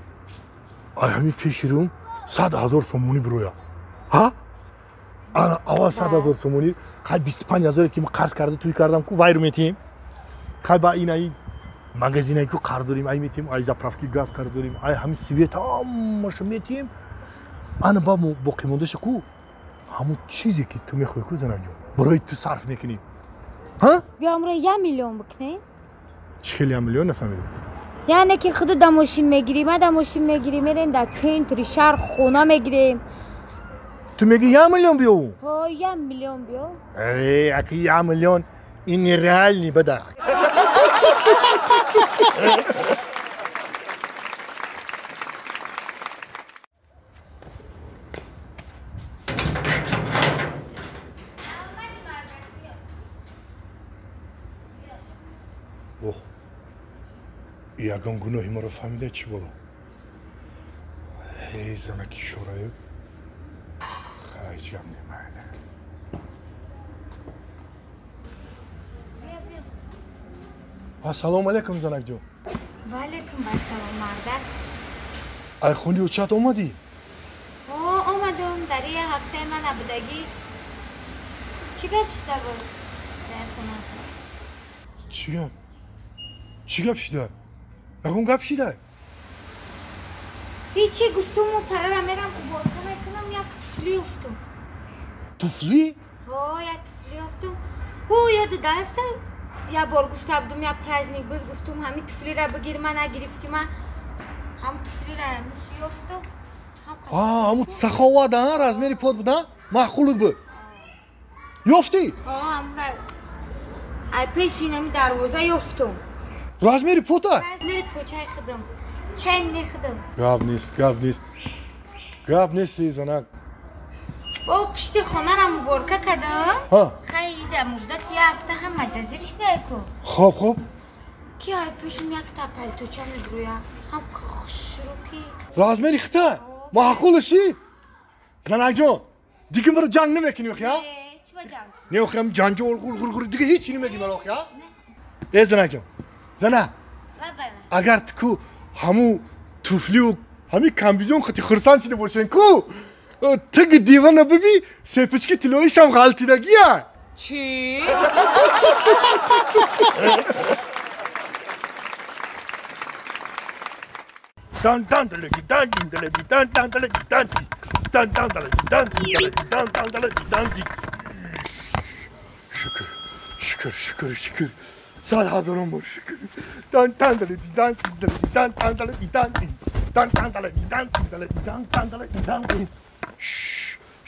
[SPEAKER 1] ай ҳамин пеши рӯм 100 000 сомонӣ бироя. Ҳа? Ана аввал 100 000 сомонӣ, хай 25 000 ки ман қарз карда туй кардам ку, вайру метиҳем. Хай ба ин ай магазинае ку қарз дорем, ай метиҳем, ай заправки газ қарз дорем, ай ҳамин свет ҳамаашо метиҳем. Ана ба боқимондаша ку, ҳамон чизе ки ту мехоҳӣ ку, занакҷон, барои ту сарф мекунӣ. Ҳа?
[SPEAKER 2] Биё амро 1 миллион бикунем.
[SPEAKER 1] Чӣ хел 1 миллион нафаҳмидам?
[SPEAKER 2] Яъне ки худу да мошин мегирӣ, ма да мошин мегирӣ, мерем дар центри шаҳр хона мегирем.
[SPEAKER 1] Ту мегӣ 1 миллион биёвум?
[SPEAKER 2] Ҳо, 1 миллион биёв.
[SPEAKER 1] Э, аки 1 миллион ин нереальный бада. Оҳ, ягон гуноҳи маро фаҳмида чӣ боло? Эй, занаки шораю. Ҳеҷ гап немайна. Ассалому алайкум, занакҷон.
[SPEAKER 2] Ва алайкум ассалом, мардак.
[SPEAKER 1] Ай хунди учат омадӣ?
[SPEAKER 2] О, омадам. Дар як ҳафтаи ман набудагӣ. Чӣ гап шуда буд дар хона?
[SPEAKER 1] Чӣ гап? Чӣ гап шуда? Ягон гап шуда?
[SPEAKER 2] Ҳечи, гуфтуму парара мерам уборка мекунам, як туфли ёфтум.
[SPEAKER 1] Туфли?
[SPEAKER 2] Ҳо, як туфли ёфтум. Ӯ ёду даста як бор гуфта будум, як праздник буд, гуфтум ҳами туфлира бигир, ма нагирифтӣ, ма ҳам туфлира мус ёфтум.
[SPEAKER 1] Ҳамун саховат, а размери под буд, а? Маъқулут буд. Ёфтӣ?
[SPEAKER 2] Ҳо, ҳамра ай пеши инами дарвоза ёфтум.
[SPEAKER 1] Размери пота?
[SPEAKER 2] Размери почаи худам. Ченни худам.
[SPEAKER 1] Гап нест, гап нест. Гап нест, занак.
[SPEAKER 2] Бо пишти хонара муборка кардам. Хай, ида муддати як ҳафта ҳам маҷазириш ку.
[SPEAKER 1] Хоб, хоб.
[SPEAKER 2] Ки ай пешим якта палточа мебурӯя. Ҳам хушрӯ ки.
[SPEAKER 1] Размери хита? Маъқулаши? Занакҷон, дига маро ҷанг намекунӣ охи, а?
[SPEAKER 2] Чӣ ба ҷанг?
[SPEAKER 1] Не, охи, ҳам ҷанҷол ғур дига ҳеҷ намегӣ маро охи, а? Э, занакҷон, зана. Агар ту ку ҳамун туфлиу ҳамин комбизон хати хурсанд шида бошен ку, тиги дивана биби, сепички тиллоишам ғалтидагия.
[SPEAKER 2] Чӣ?
[SPEAKER 1] Дан дан далаги дан дин далаги дан дан далаги дан ди дан дан далаги дан дин далаги дан дан далаги дан ди. Шукр, шукр, шукр, шукр. 100 ҳазорон бор шукр. Дан дан далаги дан дин далаги дан дан далаги дан дин дан дан далаги дан дин далаги дан дан далаги дан дин.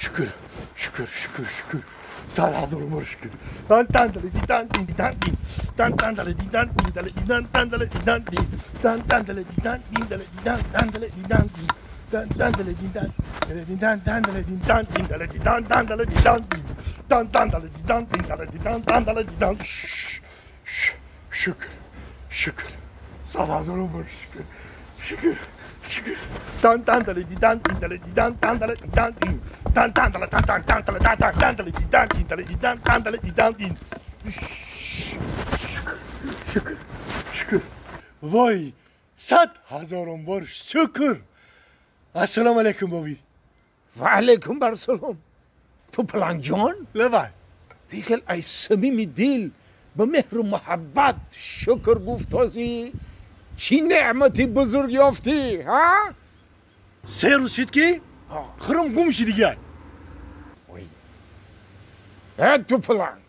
[SPEAKER 1] Шукр, шукр, шукр, шукр. 100 ҳазорон бор шукр. Дан дан далаги дан дин дан дин дан дан далаги дан дин далаги дан дан далаги дан дин дан дан далаги дан дин далаги дан дан далаги дан дин дан дан далаги дан далаги дан дан далаги дан дин далаги дан дан далаги дан дин дан дан далаги дан дин далаги дан дан далаги дан. Шукр, шукр. 100 ҳазорон бор шукр, шукр, шукр. Дан дан далаги дан дин далаги дан дан далаги дан дин дан дан дала дан дан дан дала дан дан дан далаги дан дин далаги дан дан далаги дан дин. Шукр, шукр, шукр. Вой, 100 ҳазорон бор шукр. Ассалому алайкум, боби.
[SPEAKER 9] Ва алайкум ассалом. Ту палангҷон?
[SPEAKER 1] Лавай.
[SPEAKER 9] Дигар ай самими дил ба меҳру муҳаббат шукр гуфтозӣ. Чӣ неъмати бузург ёфтӣ, ҳа?
[SPEAKER 1] 3 рӯз шид ки хиром гум шид дигар.
[SPEAKER 9] Э, ту паланг.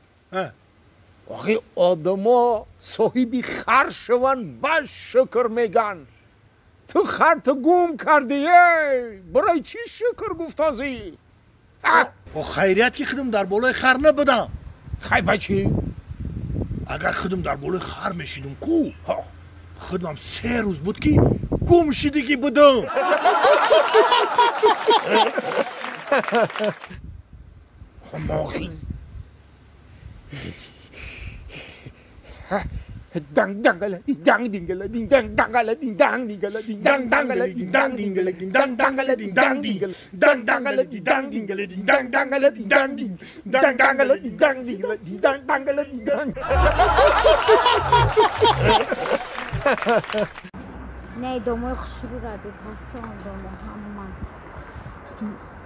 [SPEAKER 9] Охи одамо соҳиби хар шаванд, бас шукр меган. Ту харту гум кардӣ, эй! Барои чӣ шукр гуфтозӣ?
[SPEAKER 1] О, хайрият ки худам дар болои хар набудам.
[SPEAKER 9] Хай ба чӣ?
[SPEAKER 1] Агар худам дар болои хар мешидум ку, худам 3 рӯз буд ки гум шидагӣ будам.
[SPEAKER 9] Ҳамоғӣ. Данг дангала данг дингала динг данг дангала динг данг дингала динг данг дангала динг данг дингала динг данг дангала динг данг дингала данг дангала динг данг дингала динг данг дангала динг данг динг данг дангала динг данг дингала динг данг дангала динг данг.
[SPEAKER 2] Не, домои хушрӯра бифасон домо ҳама.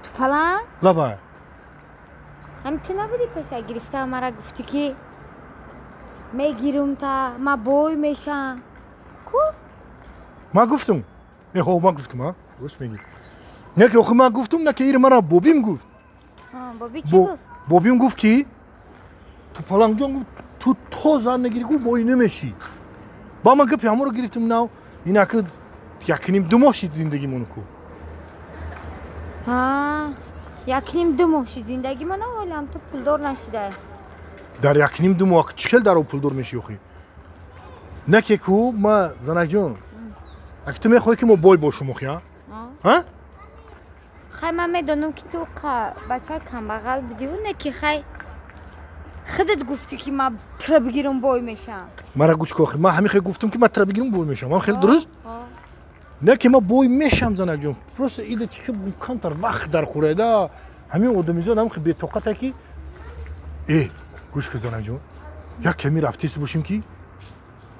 [SPEAKER 2] Ту паланг?
[SPEAKER 1] Лабай.
[SPEAKER 2] Ҳам ту набудӣ пеша гирифта мара гуфтӣ ки мегирум та ма бой мешам. Ку?
[SPEAKER 1] Ма гуфтум. Э, ма гуфтум, а? Рост мегӣ. Не ки охи ма гуфтум, на ки ир мара бобим гуфт.
[SPEAKER 2] Боби чӣ гуфт?
[SPEAKER 1] Бобим гуфт ки ту палангҷон гуфт, ту то зан нагирӣ гуфт бой намешӣ. Ба ман гапи ҳамонро гирифтум нав, инаки 1.5-2 моҳ шид зиндагимон ку.
[SPEAKER 2] Ҳа, 1.5-2 моҳ шид зиндагӣ мана ҳолам ту пулдор нашидай.
[SPEAKER 1] Дар 1.5-2 моҳ чӣ хел дар о пулдор мешӣ охи? Не ки ку ма занакҷон. Аки ту мехоҳӣ ки мо бой бошем охи, а? Ҳа?
[SPEAKER 2] Хай ман медонам ки ту бача камбағал будиву не ки хай худат гуфтӣ ки ман тра бигирам бой мешам.
[SPEAKER 1] Мара гӯш кун охи, ман ҳамин хел гуфтам ки ман тра бигирам бой мешам. Ман хеле дуруст? Не ки ман бой мешам занакҷон. Просто ида чӣ хел камтар вақт дар хӯрайда. Ҳамин одамизод ҳам хел бетоқата ки гӯш кун занакҷон. Як ками рафтест бошем ки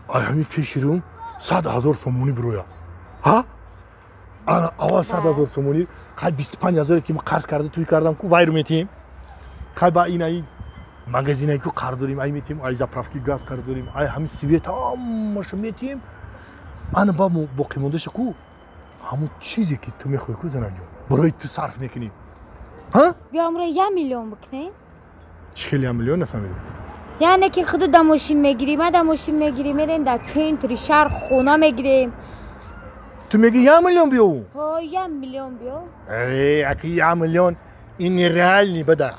[SPEAKER 1] ай ҳамин пеши рӯм 100 000 сомонӣ бироя. Ҳа? Ана аввал 100 000 сомонӣ, хай 25 000 ки ман қарз карда туй кардам ку вайру метиҳем. Хай ба ин ай магазинае ку қарз дорем, ай метиҳем, ай заправки газ қарз дорем, ай ҳамин свет ҳамаша метиҳем. Ана ба боқимондаша ку ҳамон чизе ки ту мехоҳӣ ку занакҷон, барои ту сарф мекунем. Ҳа?
[SPEAKER 2] Биё амро 1 миллион бикунем.
[SPEAKER 1] Чӣ хел 1 миллион нафаҳмидам?
[SPEAKER 2] Яъне ки худу да мошин мегирӣ, ма да мошин мегирӣ, мерем дар центри шаҳр хона мегирем.
[SPEAKER 1] Ту мегӣ 1 миллион биёву?
[SPEAKER 2] Ҳо, 1 миллион биё.
[SPEAKER 1] Э, аки 1 миллион ин нереальный бада.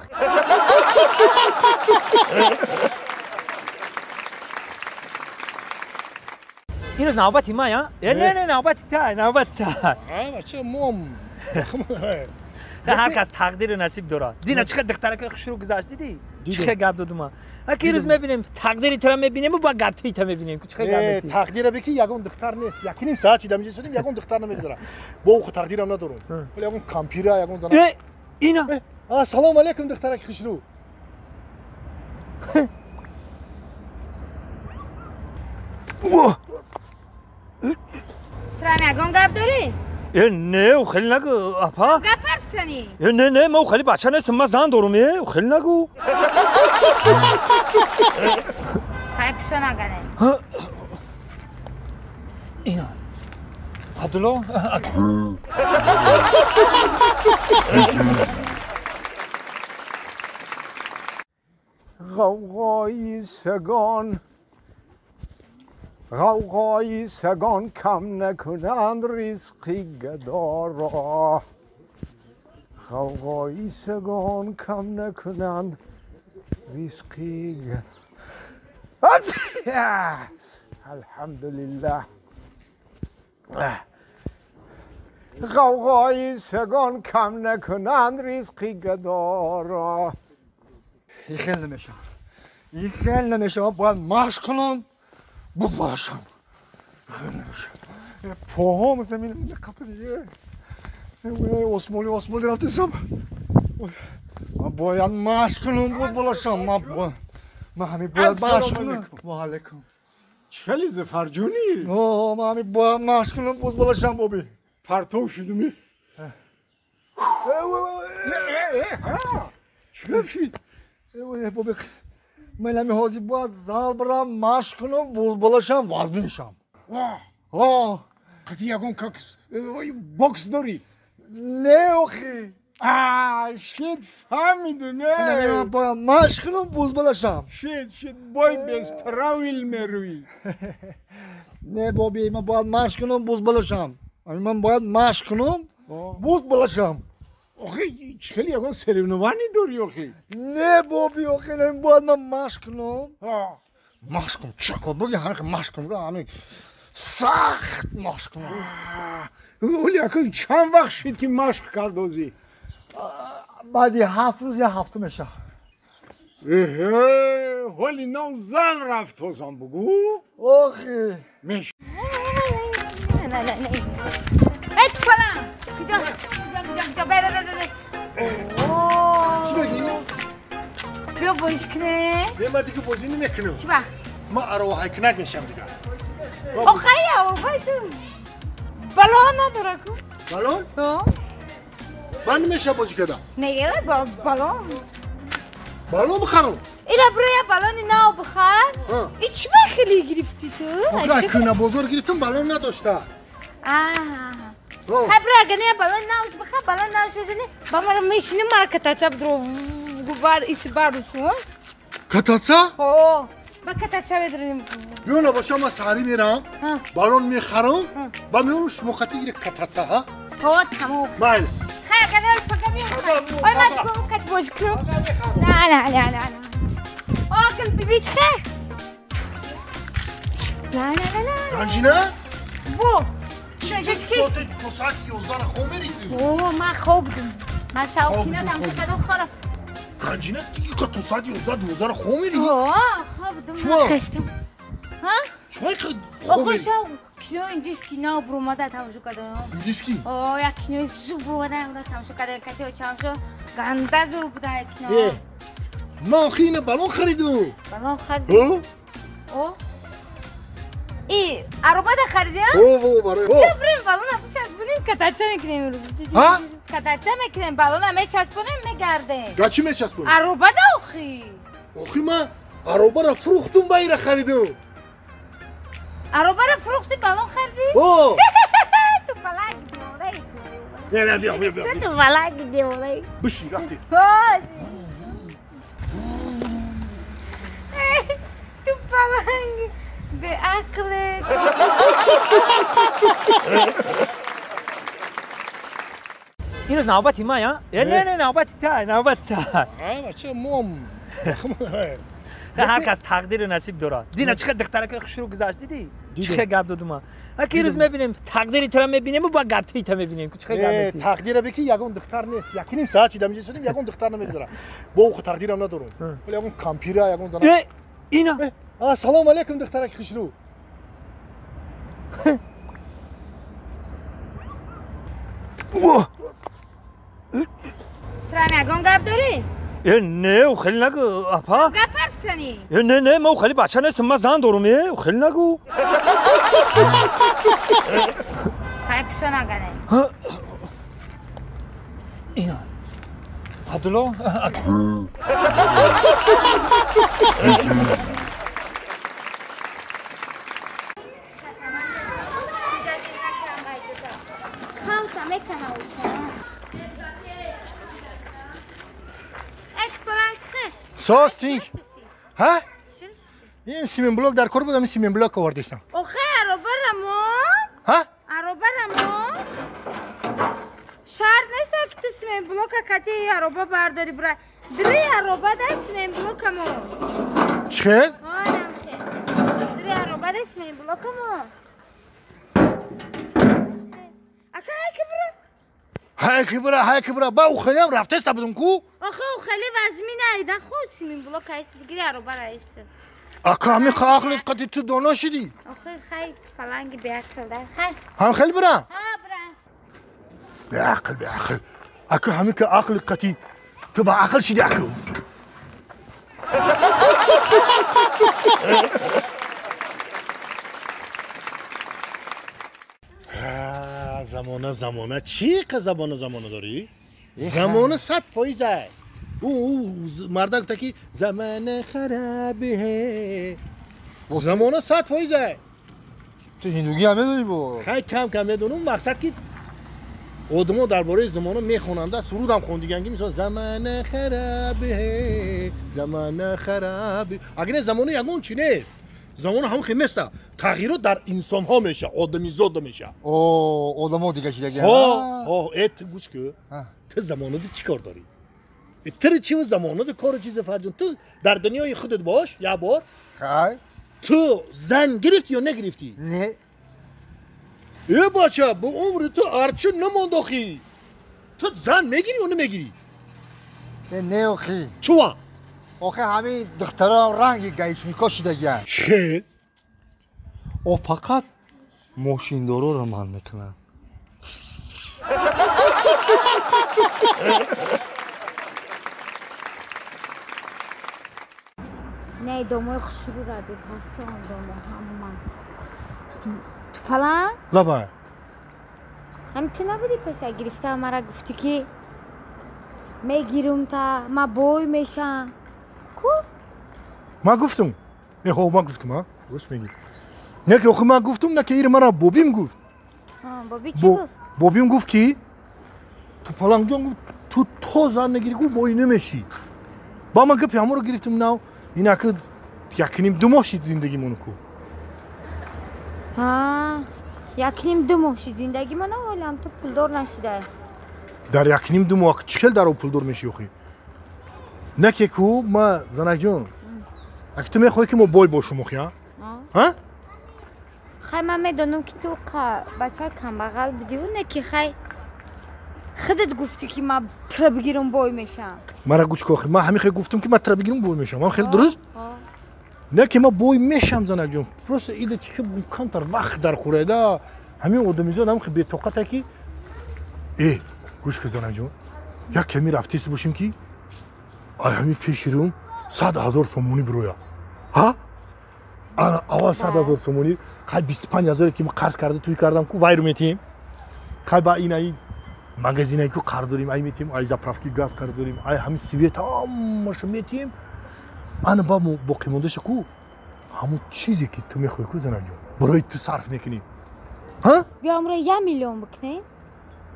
[SPEAKER 6] Ирӯз навбати ман, а? Не, не, навбати та, навбати та.
[SPEAKER 1] Бача, мом.
[SPEAKER 6] Ҳар кас тақдиру насиб дорад. Дина чӣ хел духтаракои хушрӯ гузашт, дидӣ? Чӣ хел гап додум ман. Аки ирӯз мебинем, тақдири тура мебинему ба гапти та мебинем. Чӣ хел гап метӣ?
[SPEAKER 1] Тақдира бики ягон духтар нест. 1.5 соат чи дамиҷа сидим, ягон духтар намегузара. Бо ӯ тақдирам надорум. Вале ягон кампира, ягон зана.
[SPEAKER 6] Ина.
[SPEAKER 1] Ассалому алайкум духтараки хушрӯ.
[SPEAKER 2] Тура ягон гап дорӣ?
[SPEAKER 6] Не, ӯ хеле нагӯ, апа.
[SPEAKER 2] Гап ҳарф занӣ?
[SPEAKER 6] Не, не, ман хеле бача нестам, ман зан дорум, хеле нагӯ.
[SPEAKER 2] Хай пишо нагане.
[SPEAKER 6] Ина. Абдулло.
[SPEAKER 4] غوغای سگان، غوغای سگان کم نکنند رزقی گدا را. غوغای سگان کم نکنند رزقی گدا. الحمدلله. غوغای سگان کم نکنند رزقی گدا را.
[SPEAKER 3] این خیلی نمیشه، این خیلی نمیشه. من باید مشق کنم بخورشم. پاهام زمین قپه دیگه. اسمالی اسمالی رفتم. من باید مشق کنم بخورشم. من همین باید مشق کنم. و علیکم.
[SPEAKER 4] خیلی زفرجونی.
[SPEAKER 3] آه من همین باید مشق کنم بخورشم بابی.
[SPEAKER 4] پرتو شدم. چی شد؟
[SPEAKER 3] بابی من همین حاضر باید زال برم مشق کنم بوزبالشم وزن میشم. واه
[SPEAKER 4] قطعی یکون بوکس داری؟
[SPEAKER 3] نه آخی.
[SPEAKER 4] شد فهمیدم. نه
[SPEAKER 3] من باید مشق کنم بوزبالشم.
[SPEAKER 4] شد بای بس پراویل میروی.
[SPEAKER 3] نه بابی من باید مشق کنم بوزبالشم. من باید مشق کنم بوزبالشم.
[SPEAKER 4] آخه خیلی یکون سرونوانی داری آخه.
[SPEAKER 3] نه بابی آخه نه باید من مشق کنم. مشق کنم چکار بگی همین مشق کنم همین سخت مشق کنم.
[SPEAKER 4] ولی اکن چند وقت شد که مشق کردوزی؟
[SPEAKER 3] بعدی 7 روز یا هفته میشه.
[SPEAKER 4] ولی نو زن رفت هزان بگو.
[SPEAKER 3] آخه
[SPEAKER 4] میشه.
[SPEAKER 2] نه نه نه. ات فلان. کجا؟ کجا بره بره بره.
[SPEAKER 1] چی بگی؟
[SPEAKER 2] بیا بازی کنه.
[SPEAKER 1] نه من دیگه بازی نمیکنم.
[SPEAKER 2] چی با؟
[SPEAKER 1] من ارواح کنک میشم دیگه.
[SPEAKER 2] آخه ارواح تو بالون نداره کو.
[SPEAKER 1] بالون؟
[SPEAKER 2] ها.
[SPEAKER 1] من نمیشه بازی کردم.
[SPEAKER 2] نه بالون.
[SPEAKER 1] بالون بخرم.
[SPEAKER 2] اینا برای بالون نو بخر. این چی خیلی گرفتی تو؟
[SPEAKER 1] آخه کنه بزرگ گرفتم بالون نداشته.
[SPEAKER 2] آها. خب برای اگه نه بالون نوش بخر بالون نوش بزنی با من میشینیم مرا کتاچا بدرو گوبار ایس بارو
[SPEAKER 1] کتاچا؟
[SPEAKER 2] ها با کتاچا بدریم.
[SPEAKER 1] بیا نباشه من سری میرم بالون میخرم و میام شما خاطر گیره کتاچا ها؟
[SPEAKER 2] ها تمام.
[SPEAKER 1] بله.
[SPEAKER 2] خیر اگه میام. آی من دیگه کت باز کنم. نه نه نه نه. آقل بیبی چه؟ نه نه نه نه.
[SPEAKER 1] رنجینه؟
[SPEAKER 2] بو. چه
[SPEAKER 1] ساعت تو ساعت 11 خواب میریدی؟
[SPEAKER 2] اوه من خواب بودم. من شب کینا دم کردم خراب.
[SPEAKER 1] رنجینه دیگه که تو ساعت 11 12 خواب میریدی؟
[SPEAKER 2] اوه خواب بودم. من خستم. ها؟
[SPEAKER 1] چون که خواب.
[SPEAKER 2] آخه شو кино индийский нав буромада тамошо кардам.
[SPEAKER 1] Индийский?
[SPEAKER 2] О, як кинои зур буромада онро тамошо кардам. Кати очамшо ганда зур буда кино.
[SPEAKER 1] Э, ман охи ина балон харидум.
[SPEAKER 2] Балон харидӣ? О? И аробада харидӣ?
[SPEAKER 1] О, о, барои.
[SPEAKER 2] Бия бирем балона бичаспонем, катача мекунем имрӯз.
[SPEAKER 1] Ҳа?
[SPEAKER 2] Катача мекунем, балона мечаспонем, мегардем.
[SPEAKER 1] Га чӣ мечаспонем?
[SPEAKER 2] Аробада охи.
[SPEAKER 1] Охи ман аробаро фурӯхтум, ба ира харидум.
[SPEAKER 2] Аробаро фурӯхти, балон харидӣ?
[SPEAKER 1] О!
[SPEAKER 2] Ту балак девонаи.
[SPEAKER 1] Не, не, биё, биё, биё.
[SPEAKER 2] Ту балак девонаи.
[SPEAKER 1] Бишин, рафтем.
[SPEAKER 2] Ту баланг беақле.
[SPEAKER 6] Имрӯз навбати ман, я? Не, не, навбати та, навбати та.
[SPEAKER 1] А, бача, мом.
[SPEAKER 6] ҳар кас тақдиру насиб дорад. Дина чӣ қадр духтаракои хушрӯ гузашт, дидӣ? Чӣ қадр гап додум ман. Аки имрӯз мебинем, тақдири тура мебинему, ба гапти та мебинем. Чӣ қадр гап метӣ?
[SPEAKER 1] Тақдира бики ягон духтар нест. Якним соат чида миҷа сидим, ягон духтар намегузара. Бо охи тақдирам надорум. Вале ягон кампира, ягон зана.
[SPEAKER 6] Э, ина.
[SPEAKER 1] А, салом алейкум, духтараки хушрӯ.
[SPEAKER 2] Тура ягон гап дорӣ?
[SPEAKER 6] Э, не, хеле нагу, апа.
[SPEAKER 2] Гап ҳарф занӣ?
[SPEAKER 6] Э, не, не, ман хеле бача нестам, ман зан дорум, э, хеле нагу.
[SPEAKER 2] Хай пишо нагане.
[SPEAKER 6] Ина. Абдулло.
[SPEAKER 1] Состинг. Ҳа? Ин сименблок дар кор будам, ин сименблок овардистам.
[SPEAKER 2] Охе, аробарамон.
[SPEAKER 1] Ҳа?
[SPEAKER 2] Аробарамон. Шарт нест ки ту сименблока кати ароба бардори бура. Дри ароба да сименблокамо.
[SPEAKER 1] Чӣ?
[SPEAKER 2] Ҳа, дри ароба да сименблокамо. Ака, ҳай бура.
[SPEAKER 1] Ҳай ки бура, ҳай ки бура. Ба ухелиам рафтеста будум ку?
[SPEAKER 2] Охе, ухели вазми наида худ сименблок айс бигири аробара айс.
[SPEAKER 1] Ака, ҳами ақлит қати ту доно шидӣ?
[SPEAKER 2] Охе, хай ту паланги беақл да. Хай.
[SPEAKER 1] Ҳам хели бура?
[SPEAKER 2] Ҳа, бура.
[SPEAKER 1] Беақл, беақл. Ака, ҳами ки ақли қати ту ба ақл шидӣ аку. Замона, замона, чӣ қа забона замона дорӣ? Замона 100%. Ӯ марда гуфта ки замона харабе. Замона 100%.
[SPEAKER 3] Ту ҳиндугӣ ҳам медонӣ бо?
[SPEAKER 1] Хай кам кам медонам, мақсад ки одамо дар бораи замона мехонанда, сурудам хондиган ки мисол замона харабе, замона харабе. Агар не замона ягон чӣ нест. Замона ҳам хеместа. Тағйирот дар инсонҳо меша, одамизода меша.
[SPEAKER 3] О, одамо дига шидаги.
[SPEAKER 1] Ҳо, ҳо, э ту гӯш ку. Ту замонада чӣ кор дорӣ? Ту чӣ замонада кору чизе фарҷон? Ту дар дунёи худат бош, як бор.
[SPEAKER 3] Хай.
[SPEAKER 1] Ту зан гирифтӣ ё нагирифтӣ?
[SPEAKER 3] Не.
[SPEAKER 1] Э бача, бо умри ту арчи намонд охи. Ту зан мегирӣ ё намегирӣ?
[SPEAKER 3] Не охи.
[SPEAKER 1] Чува?
[SPEAKER 3] Охе ҳамин духтарам ранги гаишнико шидагианд.
[SPEAKER 1] Чӣ?
[SPEAKER 3] О фақат мошиндороро ман мекунам.
[SPEAKER 2] Не, домои хушрӯра бефасон домо ҳама. Ту палан?
[SPEAKER 1] Лабай.
[SPEAKER 2] Ҳами ту набудӣ пеша гирифта мара гуфтӣ ки мегирум та ма бой мешам. Ку?
[SPEAKER 1] Ма гуфтум. Э, ҳо, ма гуфтум, а? Рост мегӣ. Не ки охи ма гуфтум, на ки ир мара бобим гуфт.
[SPEAKER 2] Боби чӣ гуфт?
[SPEAKER 1] Бобим гуфт ки ту палангҷон гуфт, ту то зан нагирӣ гуфт бой намешӣ. Ба ман гапи ҳамонро гирифтум нав, инаки якним ду моҳ шид зиндагимону ку.
[SPEAKER 2] Ҳа, якним ду моҳ шид зиндагимона, ҳолам ту пулдор нашидай.
[SPEAKER 1] Дар 1.5-2 моҳ чӣ хел даро пулдор мешӣ охи? Не ки ку ма занакҷон. Аки ту мехоҳӣ ки мо бой бошем охи, а? Ҳа?
[SPEAKER 2] Хай ман медонам ки ту бача камбағал будиву не ки хай худат гуфтӣ ки ман тра бигирам бой мешам.
[SPEAKER 1] Мара гӯш кун охи, ман ҳамин хел гуфтам ки ман тра бигирам бой мешам. Ман хеле дуруст? Не ки ман бой мешам занакҷон. Просто ида чӣ хел камтар вақт дар хӯрайда. Ҳамин одамизод ҳам хел бетоқата ки гӯш кун занакҷон, як ками рафтест бошем ки ай ҳамин пеши рӯм 100 000 сомонӣ бироя. Ҳа? Ана аввал 100 000 сомонӣ, хай 25 000 ки ман қарз карда туй кардам ку вайру метиҳем. Хай ба ин ай магазинае ку қарз дорем, ай метиҳем, ай заправки газ қарз дорем, ай ҳамин свет ҳамаша метиҳем. Ана ба боқимондаша ку ҳамон чизе ки ту мехоҳӣ ку занакҷон, барои ту сарф мекунем. Ҳа?
[SPEAKER 2] Биё амро 1 миллион бикунем.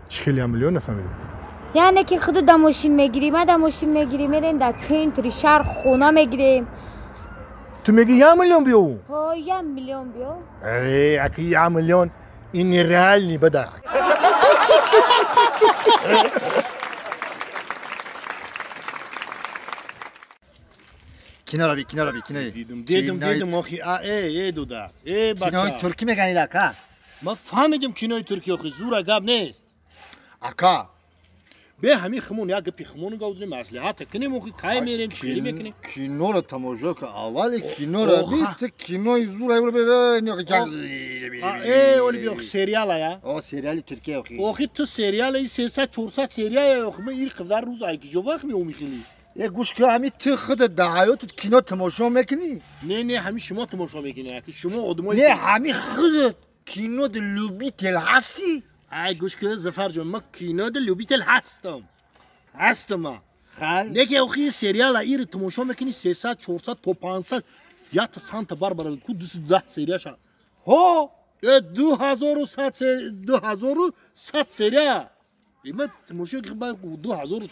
[SPEAKER 1] Чӣ хел 1 миллион нафаҳмидам?
[SPEAKER 2] Яъне ки худу да мошин мегирӣ, ма да мошин мегирӣ, мерем дар центри шаҳр хона мегирем.
[SPEAKER 1] Ту мегӣ 1 миллион биёву?
[SPEAKER 2] Ҳо, 1 миллион биё.
[SPEAKER 1] Э, аки 1 миллион ин нереальный бада.
[SPEAKER 3] Кино раби, кино раби, кино.
[SPEAKER 1] Дидум, дидум, дидум, охи, а, э, дуда. Э, бача.
[SPEAKER 3] Кинои туркӣ меганид, ака?
[SPEAKER 1] Ман фаҳмидим кинои туркӣ, охи, зура гап нест.
[SPEAKER 3] Ака.
[SPEAKER 1] Бе ҳамин хумон як гапи хумону гавдунем, маслиҳата кунем, охи, кай мерем, чӣ хеле мекунем?
[SPEAKER 3] Киноро тамошо кун, аввали киноро би, ту кинои зура
[SPEAKER 1] э, оли би, охи, сериала, я?
[SPEAKER 3] О, сериали туркия, охи.
[SPEAKER 1] Охи, ту сериала, 300-400 серия, охи, ман ин қадар рӯз ай киҷо вақт меомӣ хеле?
[SPEAKER 3] Э, гӯш кун, ҳамин ту худат дар ҳаётат кино тамошо мекунӣ?
[SPEAKER 1] Не, не, ҳамин шумо тамошо мекунӣ, аки шумо одамои.
[SPEAKER 3] Не, ҳамин худат кино любитель ҳастӣ?
[SPEAKER 1] Ай, гӯш кун, Зафарҷон, ман кино любитель ҳастам. Ҳастам ман.
[SPEAKER 3] Хай.
[SPEAKER 1] Не ки охи сериала ири тамошо мекунӣ 300, 400 то 500, якта Санта Барбара ку 210 серияша.
[SPEAKER 3] Ҳо?
[SPEAKER 1] Э, 2100 2100 серия. Ман тамошо 2000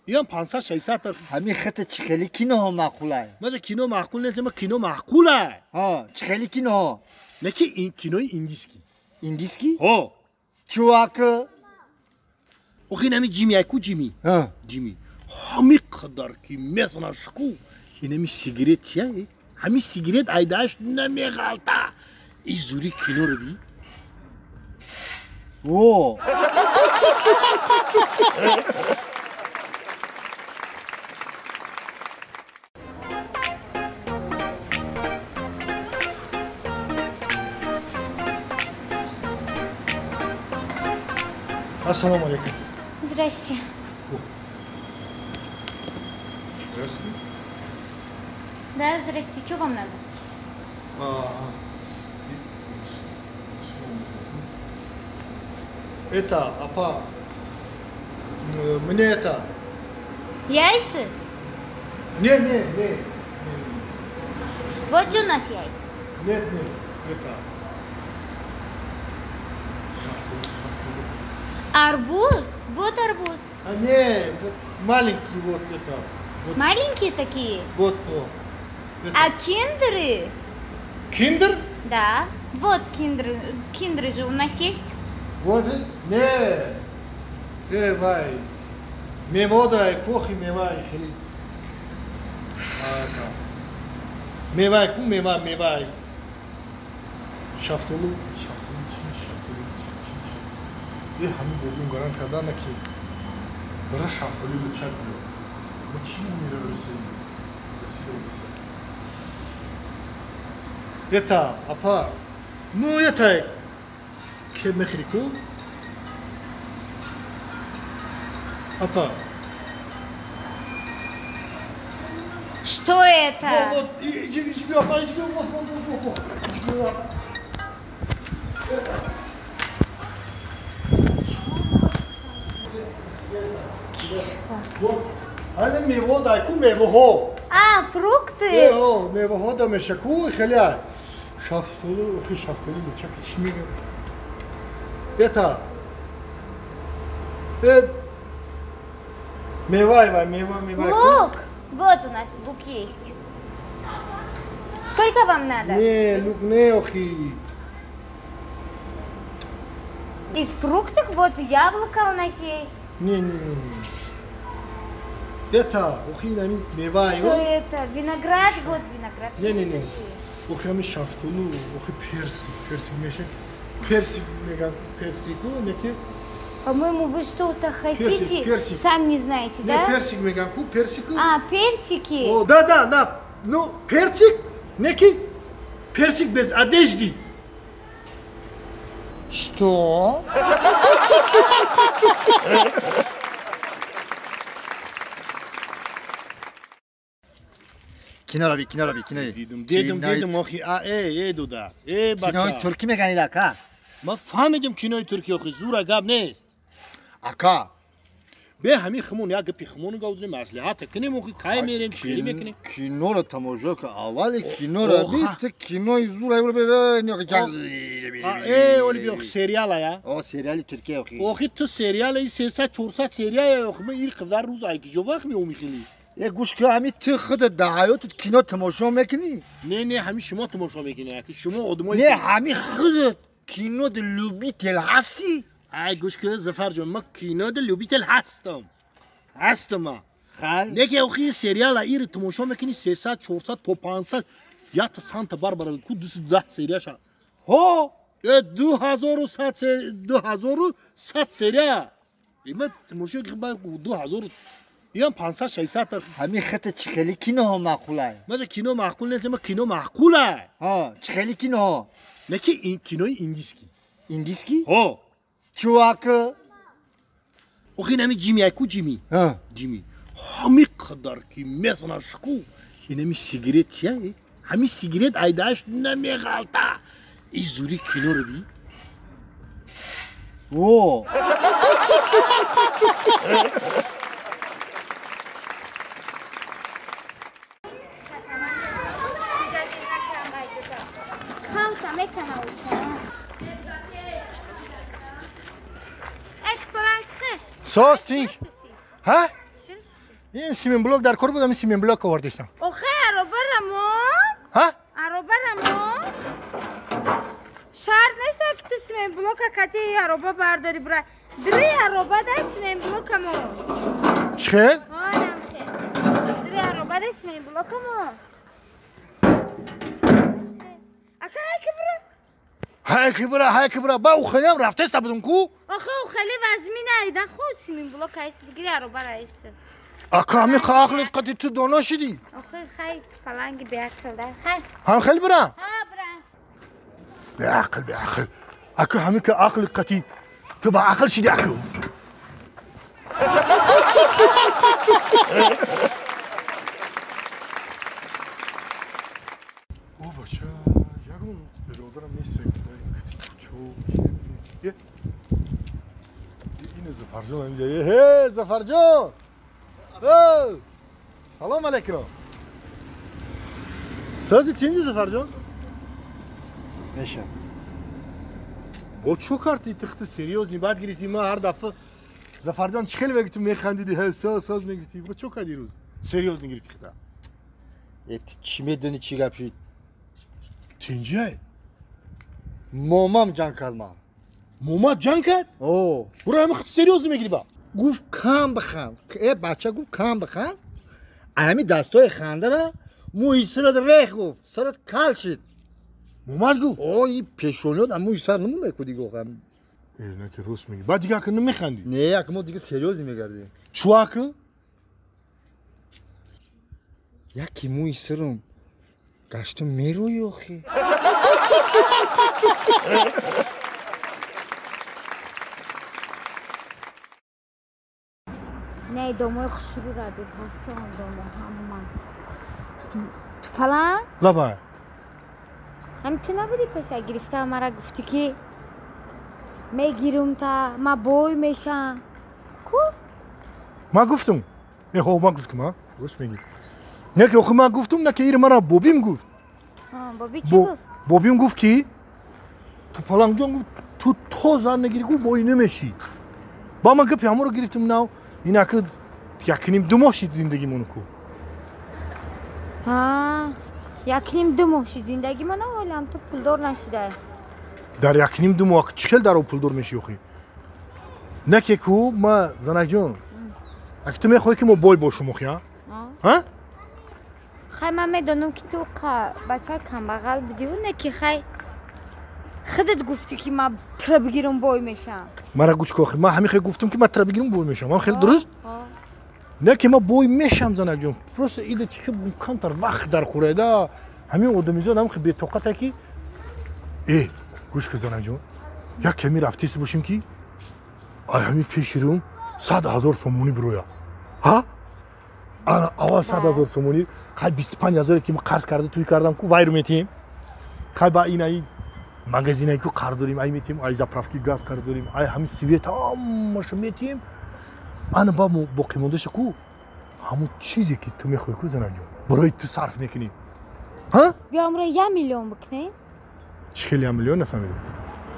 [SPEAKER 1] ям 500-600.
[SPEAKER 3] Ҳамин хата чӣ хели киноҳо маъқулай?
[SPEAKER 1] Ман кино маъқул нест, ман кино маъқулай.
[SPEAKER 3] Ҳо, чӣ хели киноҳо?
[SPEAKER 1] Не ки ин кинои индиски.
[SPEAKER 3] Индиски?
[SPEAKER 1] Ҳо.
[SPEAKER 3] Чувак.
[SPEAKER 1] Охи ин ҳамин Ҷими, ку Ҷими? Ҷими. Ҳамин қадар ки мезанаш ку, ин ҳамин сигарет чия? Ҳамин сигарет айдааш намеғалта. И зури киноро би.
[SPEAKER 3] О!
[SPEAKER 1] Ассаламу алейкум.
[SPEAKER 2] Здрасте.
[SPEAKER 10] Здравствуйте.
[SPEAKER 2] Да, здрасте. Что вам надо?
[SPEAKER 1] Это, апа, мне это.
[SPEAKER 2] Яйца?
[SPEAKER 1] Не, не, не.
[SPEAKER 2] Вот же у нас яйца.
[SPEAKER 1] Нет, нет, это.
[SPEAKER 2] Арбуз? Вот арбуз.
[SPEAKER 1] А не, вот маленький вот это. Вот.
[SPEAKER 2] Маленькие такие?
[SPEAKER 1] Вот то. Это.
[SPEAKER 2] А киндеры?
[SPEAKER 1] Киндер?
[SPEAKER 2] Да. Вот киндеры. Киндеры же у нас есть.
[SPEAKER 1] Вот? Не. Вай. Мевода, кохи мевай. Мевай, ку мева, мевай. Шафтолу, шафтолу, шафтолу. Ҳамин бодун гаран кардана ки бара шафтоли лучак биё. Ма чӣ мера расида одиса? Это, апа, ну это ке мехри ку? Апа.
[SPEAKER 2] Что это?
[SPEAKER 1] Вот, вот, иди, иди, апа, иди, вот, вот, вот, вот. Вот, ҳамин мево дай ку мевоҳо.
[SPEAKER 2] А, фрукты?
[SPEAKER 1] Э, мевоҳо да меша ку хеле шафтолу, охи шафтолу лучак чӣ мегӯяд? Это мевай, вай, мева, мева.
[SPEAKER 2] Лук! Вот у нас лук есть. Сколько вам надо?
[SPEAKER 1] Не, лук не, охи.
[SPEAKER 2] Из фруктов вот яблоко у нас есть.
[SPEAKER 1] Не. Это, охи, мева.
[SPEAKER 2] Что это? Виноград, вот виноград.
[SPEAKER 1] Не. Охи, ами шафтолу, охи персик, персик мешек. Персик, мега, персику, неки.
[SPEAKER 2] По-моему, вы что-то хотите,
[SPEAKER 1] персик.
[SPEAKER 2] Сам не знаете, да?
[SPEAKER 1] Не, персик, меганку, персику.
[SPEAKER 2] А, персики.
[SPEAKER 1] О, да. Ну, персик, неки, персик без одежды.
[SPEAKER 6] Что?
[SPEAKER 3] Кино раби, кино.
[SPEAKER 1] Дедим, охи, эй, дуда, эй, бача.
[SPEAKER 3] Кинои турки мегани, ака?
[SPEAKER 1] Ма фаҳмидим кинои турки, охи, зура гап нест.
[SPEAKER 3] Ака.
[SPEAKER 1] Бе ҳамин химон, як гапи химону гавдунем, маслиҳата кунем, охи, кай мерем, чӣ мекунем?
[SPEAKER 3] Киноро тамошо кун, аввали киноро би, ту кинои зура
[SPEAKER 1] Эй, оли би, охи, сериала, я?
[SPEAKER 3] О, сериали туркия, охи.
[SPEAKER 1] Охи, ту сериала, 300-400 серия, охи, ма ир қадар рӯз ай киҷо вақт меомихили?
[SPEAKER 3] Гӯш кун, ҳамин ту худат дар ҳаётат кино тамошо мекунӣ?
[SPEAKER 1] Не, ҳамин шумо тамошо мекунӣ, аки шумо одамои.
[SPEAKER 3] Не, ҳамин худат кино д любитель ҳастӣ?
[SPEAKER 1] Ай, гӯш кун, Зафарҷон, ман кино д любитель ҳастам. Ҳастам ман.
[SPEAKER 3] Хай.
[SPEAKER 1] Не ки охи сериала ир тамошо мекунӣ 300, 400 то 500, якта Санта Барбара ку 210 серияша.
[SPEAKER 3] Ҳо,
[SPEAKER 1] 2100 2100 серия. Има тамошо ки ба 2000 ям 500-600
[SPEAKER 3] ҳамин хата чӣ хеле киноҳо маъқулай?
[SPEAKER 1] Мада кино маъқул нест, ма кино маъқулай.
[SPEAKER 3] Ҳа, чӣ хеле киноҳо?
[SPEAKER 1] Не ки ин кинои индиски.
[SPEAKER 3] Индиски?
[SPEAKER 1] Ҳо.
[SPEAKER 3] Чувак.
[SPEAKER 1] Охи нами Ҷими, ай ку Ҷими?
[SPEAKER 3] Ҳа.
[SPEAKER 1] Ҷими. Ҳами қадар ки мезанаш ку. Инами сигарет чия? Ҳами сигарет айдааш намеғалта. И зури киноро би.
[SPEAKER 3] О.
[SPEAKER 1] Состинг. Ҳа? Ин сименблок дар кор будам, ин сименблок овардистам.
[SPEAKER 2] Охе, ароба рамон.
[SPEAKER 1] Ҳа?
[SPEAKER 2] Ароба рамон. Шарт нест, ки ту сименблока кати ароба бардори бура. Дри ароба да сименблокамо.
[SPEAKER 1] Чӣ?
[SPEAKER 2] Ҳа, намхе. Дри ароба да сименблокамо. Ака, ҳай бура.
[SPEAKER 1] Ҳай ки бура. Ба ухелиам рафтеста будум ку?
[SPEAKER 2] Охе, ухели вазмина айда худ сименблок айс бигири ароба раис.
[SPEAKER 1] Ака, ҳамин ақлит қати ту доно шидӣ?
[SPEAKER 2] Охе, хай паланги беақл да. Хай.
[SPEAKER 1] Ҳам хел бура?
[SPEAKER 2] Ҳа, бура.
[SPEAKER 1] Беақл, беақл. Ака, ҳамин ки ақли қати ту ба ақл шидӣ, аку. О, бача, ягон биродарам нест, чо. Ин Зафарҷон инҷа. Э, Зафарҷон! Салом алейкум. Сози тинҷи, Зафарҷон?
[SPEAKER 3] Меша.
[SPEAKER 1] Бо чо карди тихти серьёзни баъд гирифти? Ма ҳар дафъа Зафарҷон чӣ хеле мегуфти, механдиди, ҳе, соз соз мегуфти. Бо чо карди рӯз? Серьёзни гирифти хита.
[SPEAKER 3] Э, ту чӣ медонӣ чӣ гап шид?
[SPEAKER 1] Тинҷай?
[SPEAKER 3] Момам ҷанг кард ман.
[SPEAKER 1] Момат ҷанг кард?
[SPEAKER 3] О.
[SPEAKER 1] Бура ҳама хити серьёзни мегири ба.
[SPEAKER 3] Гуфт кам биханд. Э, бача гуфт кам биханд. Ҳамин дастои хандара мӯи сарат рех гуфт. Сарат кал шид.
[SPEAKER 1] Момат гуфт?
[SPEAKER 3] О, и пешониёт мӯи сар намонда ку дига охам.
[SPEAKER 1] Э, на ки рост меги. Баъд дига ака намехандӣ?
[SPEAKER 3] Не, ака мо дига серьёзӣ мегардем.
[SPEAKER 1] Чӯ ака?
[SPEAKER 3] Яки мӯи сарам гаштам мерӯи охи.
[SPEAKER 2] Не, домои хушрӯ ра бифасон домо ҳама. Ту палан?
[SPEAKER 1] Лабай.
[SPEAKER 2] Ҳам ту набудӣ пеша гирифта мара гуфтӣ ки мегирум та ма бой мешам. Ку?
[SPEAKER 1] Ма гуфтум. Э, ҳо, ма гуфтум, а? Рост мегӣ. Не ки охи ма гуфтум, на ки ир мара бобим гуфт.
[SPEAKER 2] Ҳа, боби чӣ гуфт?
[SPEAKER 1] Бобим гуфт ки ту палангҷон гуфт, ту то зан нагирӣ гуфт бой намешӣ. Ба ман гапи ҳамонро гирифтум нав. Ин ака якним ду моҳ шид зиндагимону ку.
[SPEAKER 2] Ҳа, якним ду моҳ шид зиндагимона, ҳолам ту пулдор нашидай.
[SPEAKER 1] Дар якним ду моҳ чӣ хел даро пулдор мешӣ охи? Не ки ку ма занакҷон. Аки ту мехоҳӣ ки мо бой бошум охи, а? Ҳа?
[SPEAKER 2] Хай ман медонам ки ту бача камбағал будиву не ки хай худат гуфтӣ ки ман тра бигирам бой мешам.
[SPEAKER 1] Мара гӯш кун охи, ман ҳамин хел гуфтам ки ман тра бигирам бой мешам. Ман хеле дуруст? Не ки ман бой мешам занакҷон. Просто ида чӣ хел камтар вақт дар хӯрайда. Ҳамин одамизод ҳам хел бетоқата ки гӯш кун занакҷон. Як ками рафтест бошем ки ай ҳамин пеши рӯм 100 000 сомонӣ бироя. Ҳа? Ана аввал 100 000 сомонӣ, хай 25 000 ки ман қарз карда туй кардам ку вайру метиҳем. Хай ба ин ай магазинае ку қарз дорем, ай метиҳем, ай заправки газ қарз дорем, ай ҳамин свет ҳамаша метиҳем. Ана ба боқимондаша ку ҳамон чизе ки ту мехоҳӣ ку занакҷон, барои ту сарф мекунем. Ҳа?
[SPEAKER 2] Биё амро 1 миллион бикунем.
[SPEAKER 1] Чӣ хел 1 миллион нафаҳмидам?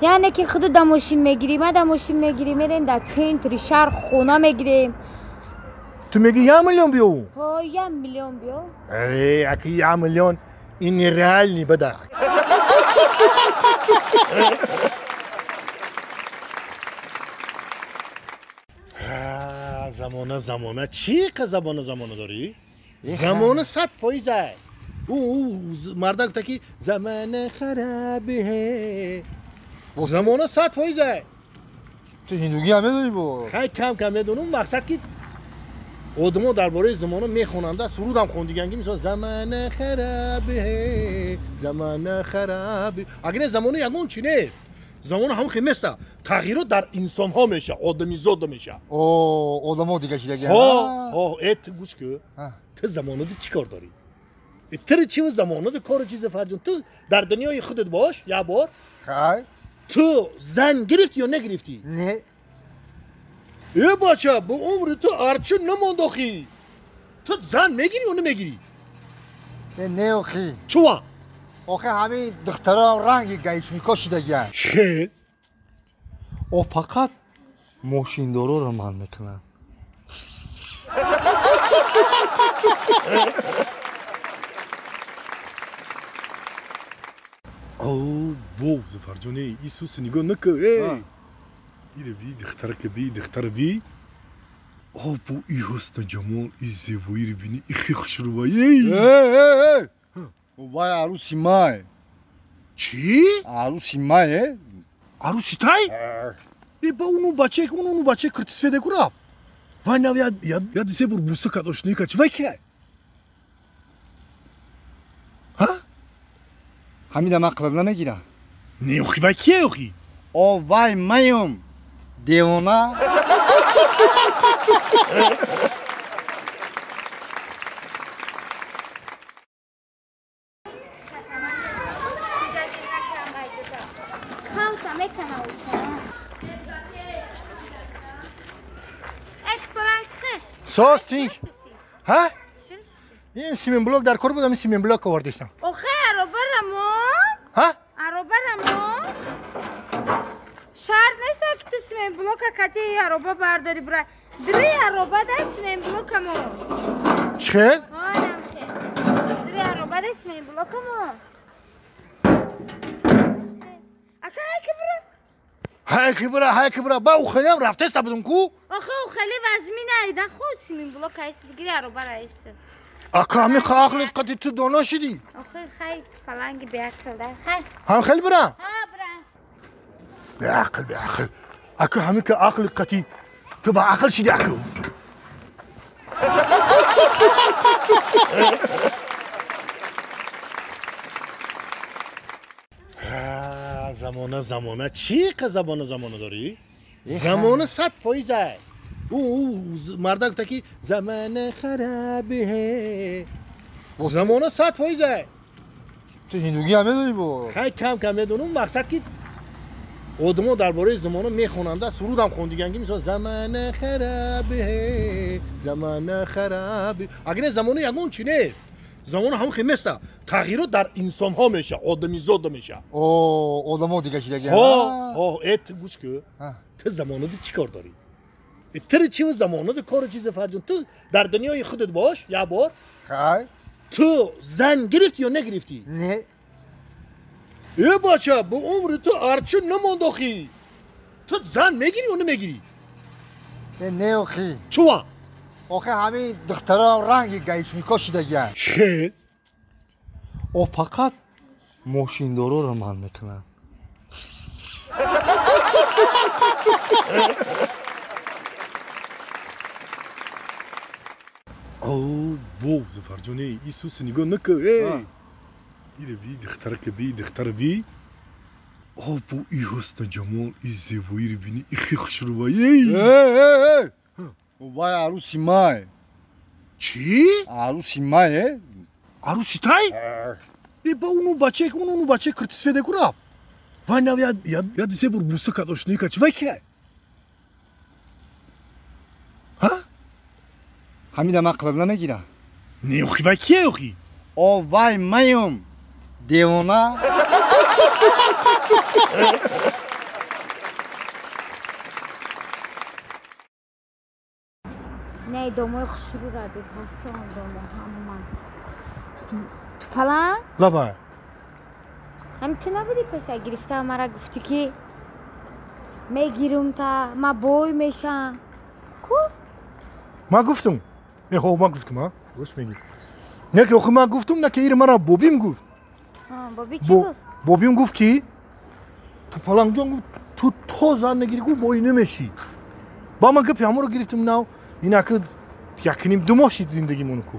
[SPEAKER 2] Яъне ки худу да мошин мегирӣ, ма да мошин мегирӣ, мерем дар центри шаҳр хона мегирем.
[SPEAKER 1] Ту мегӣ 1 миллион биёву?
[SPEAKER 2] Ҳо, 1 миллион биё.
[SPEAKER 1] Э, аки 1 миллион ин нереальный бада. Замона, замона, чӣ қа забона замона дорӣ? Замона 100% ай. Мардак гуфта ки замона харабе. Замона 100% ай.
[SPEAKER 3] Ту ҳиндугӣ ҳам медонӣ бо?
[SPEAKER 1] Хай кам кам медонам, мақсад ки одамо дар бораи замона мехонанда, сурудам хондиган ки мисол замона харабе, замона харабе. Агар не замона ягон чи нест. Замона ҳам хел неста. Тағйирот дар инсонҳо меша, одамизода меша.
[SPEAKER 3] О, одамо дига шидаги.
[SPEAKER 1] Ҳо, ҳо, ту гӯш кун. Ту замонада чӣ кор дорӣ? Ту чи замонада кору чизе фарҷон? Ту дар дунёи худат бош, як бор.
[SPEAKER 3] Хай.
[SPEAKER 1] Ту зан гирифтӣ ё нагирифтӣ?
[SPEAKER 3] Не.
[SPEAKER 1] Э бача, бо умри ту арчи намонд охи. Ту зан мегирӣ ё намегирӣ?
[SPEAKER 3] Не охи.
[SPEAKER 1] Чува?
[SPEAKER 3] Охи ҳамин духтарам ранги гаишнико шидагианд.
[SPEAKER 1] Чӣ?
[SPEAKER 3] О фақат мошиндороро ман мекунам.
[SPEAKER 1] О, вов, Зафарҷоне, Исус нигоҳ накун, эй! Ире би, духтарака би, духтара би. О, бо и ҳусну ҷамол, и зебоиро бини, и хе хушрӯва, эй!
[SPEAKER 3] Эй, эй, вай арӯси май.
[SPEAKER 1] Чӣ?
[SPEAKER 3] Арӯси май, э?
[SPEAKER 1] Арӯси тай? Э, ба уну бачае, уну бачае киртисфеде ку рафт. Вай нав я се бор буса кард, ошноӣ кард. Чӣ вай киай? Ҳа?
[SPEAKER 3] Ҳамида ман қилаз намегирам.
[SPEAKER 1] Не, охи вай кие охи?
[SPEAKER 3] О, вай маём, девона.
[SPEAKER 1] Состинг. Ҳа? Ин сименблок дар кор будам, ин сименблок овардистам.
[SPEAKER 2] Охе, ароба рамон.
[SPEAKER 1] Ҳа?
[SPEAKER 2] Ароба рамон. Шарт нест ки ту сименблока кати ароба бардори бира. Дри ароба да сименблокамо.
[SPEAKER 1] Чӣ?
[SPEAKER 2] Ҳа, намхе. Дри ароба да сименблокамо. Ака ҳай бира.
[SPEAKER 1] Ҳай бира, ҳай бира. Ба ухелиам рафтеста будум ку?
[SPEAKER 2] Охе, ухели вазмин айда худ сименблок айс бигири ароба раис.
[SPEAKER 1] Ака ҳами ақлит қати ту доно шидӣ?
[SPEAKER 2] Охе, хай паланги беақл да. Хай.
[SPEAKER 1] Ҳам хел бира?
[SPEAKER 2] Ҳа, бира.
[SPEAKER 1] Беақл, беақл. Ака ҳами ка ақли қати ту ба ақл шидӣ аку. Замона, замона, чӣ қа забона замона дорӣ? Замона 100% ай. Мардак гуфта ки замона харабе. Замона 100% ай.
[SPEAKER 3] Ту ҳиндугӣ ҳам медонӣ бо?
[SPEAKER 1] Хай кам кам медонам, мақсад ки одамо дар бораи замона мехонанда, сурудам хондиган ки мисол замона харабе, замона харабе. Агар не замона ягон чи нест. Замона ҳам хел неста. Тағйирот дар инсонҳо меша, одамизода меша.
[SPEAKER 3] О, одамо дига шидаги.
[SPEAKER 1] Ҳо, ҳо, ту гӯш кун. Ту замонада чӣ кор дорӣ? Ту чи замонада кору чизе фарҷон? Ту дар дунёи худат бош, як бор.
[SPEAKER 3] Хай.
[SPEAKER 1] Ту зан гирифтӣ ё нагирифтӣ?
[SPEAKER 3] Не.
[SPEAKER 1] Э бача, бо умри ту арчи намонд охи. Ту зан мегирӣ ё намегирӣ?
[SPEAKER 3] Не охи.
[SPEAKER 1] Чува?
[SPEAKER 3] Охи ҳамин духтаро ранги гаишнико шидагиянд.
[SPEAKER 1] Чӣ?
[SPEAKER 3] О фақат мошиндороро ман мекунам.
[SPEAKER 10] О, во, Зафарҷон, эй, Исуса нигоҳ накун, эй. Ире би, духтарака би, духтара би. О, бо и ҳусну ҷамол, и зебоиро бини, и хе хушрӯба, эй.
[SPEAKER 3] Эй, эй, эй. Вай арӯси май.
[SPEAKER 1] Чӣ?
[SPEAKER 3] Арӯси май, э?
[SPEAKER 1] Арӯси тай? Э, ба уну бачае, уну бачае киртисфеде ку рафт. Вай нав я се бор буса кард, ошноӣ кард. Чӣ вай кия? Ҳа?
[SPEAKER 3] Ҳамида ман қилаз намегирам.
[SPEAKER 1] Не, охи вай кия охи?
[SPEAKER 3] О, вай маём. Девона.
[SPEAKER 2] Не, домои хушрӯ ра бефасон домо ҳама. Тупалан?
[SPEAKER 1] Лабай.
[SPEAKER 2] Ҳам ту набудӣ пеша гирифта мара гуфтӣ ки мегирум та ма бой мешам. Ку?
[SPEAKER 1] Ман гуфтум. Э, ҳо, ман гуфтум, а? Рост мегӣ. Не ки охи ман гуфтум, на ки ири мара бобим гуфт.
[SPEAKER 2] Боби чӣ гуфт?
[SPEAKER 1] Бобим гуфт ки Тупаланҷон гуфт ту то зан нагирӣ гуфт бой намешӣ. Ба ман гапи ҳамонро гирифтум нав инаки якним ду моҳ шид зиндагимон ку.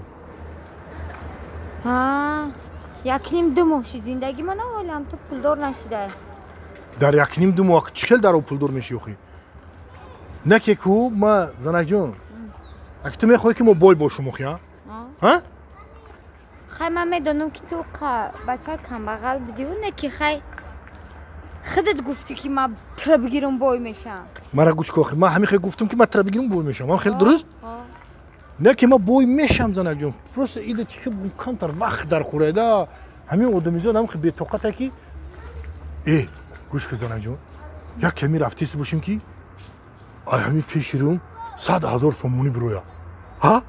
[SPEAKER 2] Ҳа, якним ду моҳ шид зиндагимон, ҳолам ту пулдор нашидай.
[SPEAKER 1] Дар якним ду моҳ чӣ хел дар пулдор мешӣ охи? Не ки ку ма занакҷон, аки ту мехоҳӣ ки мо бой бошум охи, а? Ҳа?
[SPEAKER 2] Хай ман медонам ки ту бачаи камбағал будиву не ки хай худат гуфтӣ ки ман тра бигирам бой мешам.
[SPEAKER 1] Мара гӯш кун охи, ман ҳамин хел гуфтум ки ман тра бигирам бой мешам. Ман хеле дуруст? Не ки ман бой мешам занакҷон. Просто ида чӣ камтар вақт дар хӯрайда. Ҳамин одамизод ҳам бетоқата ки э, гӯш кун занакҷон. Як ками рафтист бошем ки ай ҳамин пеши рӯм 100 000 сомонӣ бироя. Ҳа?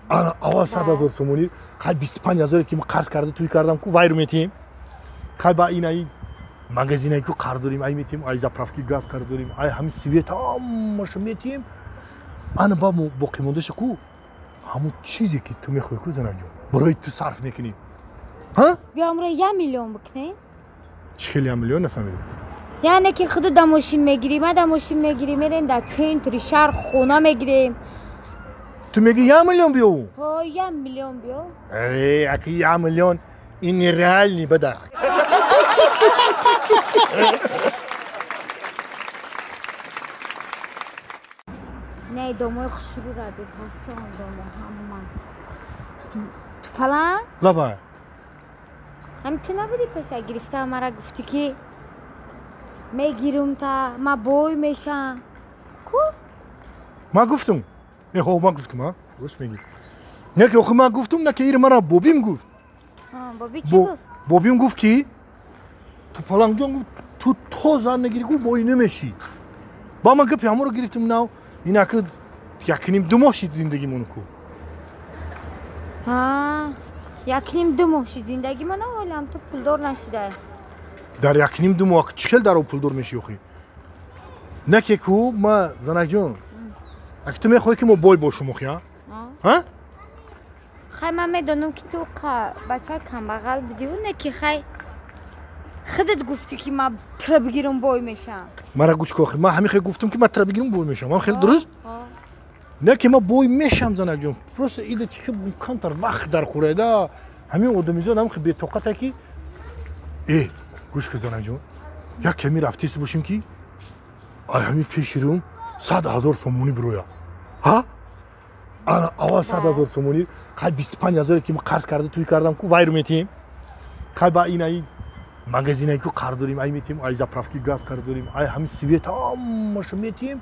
[SPEAKER 1] Ана аввал 100 000 сомонӣ, хай 25 000 ки ман қарз карда тӯй кардам ку вайру метиҳем. Хай ба инаи магазинае ку қарз дорем, ай метиҳем, ай заправки газ қарз дорем, ай ҳамин свет ҳамаша метиҳем. Ана ба боқимондаша ку ҳамон чизе ки ту мехоҳӣ ку занакҷон, барои ту сарф мекунӣ. Ҳа?
[SPEAKER 2] Биё амро 1 миллион бикунем.
[SPEAKER 1] Чӣ хел 1 миллион нафаҳмидам?
[SPEAKER 2] Яъне ки худу да мошин мегирӣ, ма да мошин мегирӣ, мерем дар центри шаҳр хона мегирем.
[SPEAKER 1] Ту мегӣ 1 миллион биё?
[SPEAKER 2] Ҳо, 1 миллион биё.
[SPEAKER 1] Э, аки 1 миллион ин нереальный бада.
[SPEAKER 2] Не, домои хушрӯ ра бефасон домо ҳама. Тупалан?
[SPEAKER 1] Лабай.
[SPEAKER 2] Ҳам ту набудӣ пеша гирифта мара гуфтӣ ки мегирум та ма бой мешам. Ку?
[SPEAKER 1] Ман гуфтум. Э, ҳо, ман гуфтум, а? Рост мегӣ. Не ки охи ман гуфтум, на ки ири мара бобим гуфт.
[SPEAKER 2] Боби чӣ гуфт?
[SPEAKER 1] Бобим гуфт ки Тупаланҷон гуфт ту то зан нагирӣ гуфт бой намешӣ. Ба ман гапи ҳамонро гирифтум нав инаки якним ду моҳ шид зиндагимон ку.
[SPEAKER 2] Ҳа, якним ду моҳ шид зиндагимон, ҳолам ту пулдор нашидай.
[SPEAKER 1] Дар якним ду моҳ чӣ хел дар пулдор мешӣ охи? Не ки ку ма занакҷон, аки ту мехоҳӣ ки мо бой бошум охи, а? Ҳа?
[SPEAKER 2] Хай ман медонам ки ту бачаи камбағал будиву не ки хай худат гуфтӣ ки ман тра бигирам бой мешам.
[SPEAKER 1] Мара гӯш кун охи, ман ҳамин хел гуфтум ки ман тра бигирам бой мешам. Ман хеле дуруст? Не ки ман бой мешам занакҷон. Просто ида чӣ камтар вақт дар хӯрайда. Ҳамин одамизод ҳам бетоқата ки э, гӯш кун занакҷон. Як ками рафтист бошем ки ай ҳамин пеши рӯм 100 000 сомонӣ бироя. Ҳа? Ана аввал 100 000 сомонӣ, хай 25 000 ки ман қарз карда тӯй кардам ку вайру метиҳем. Хай ба инаи магазинае ку қарз дорем, ай метиҳем, ай заправки газ қарз дорем, ай ҳамин свет ҳамаша метиҳем.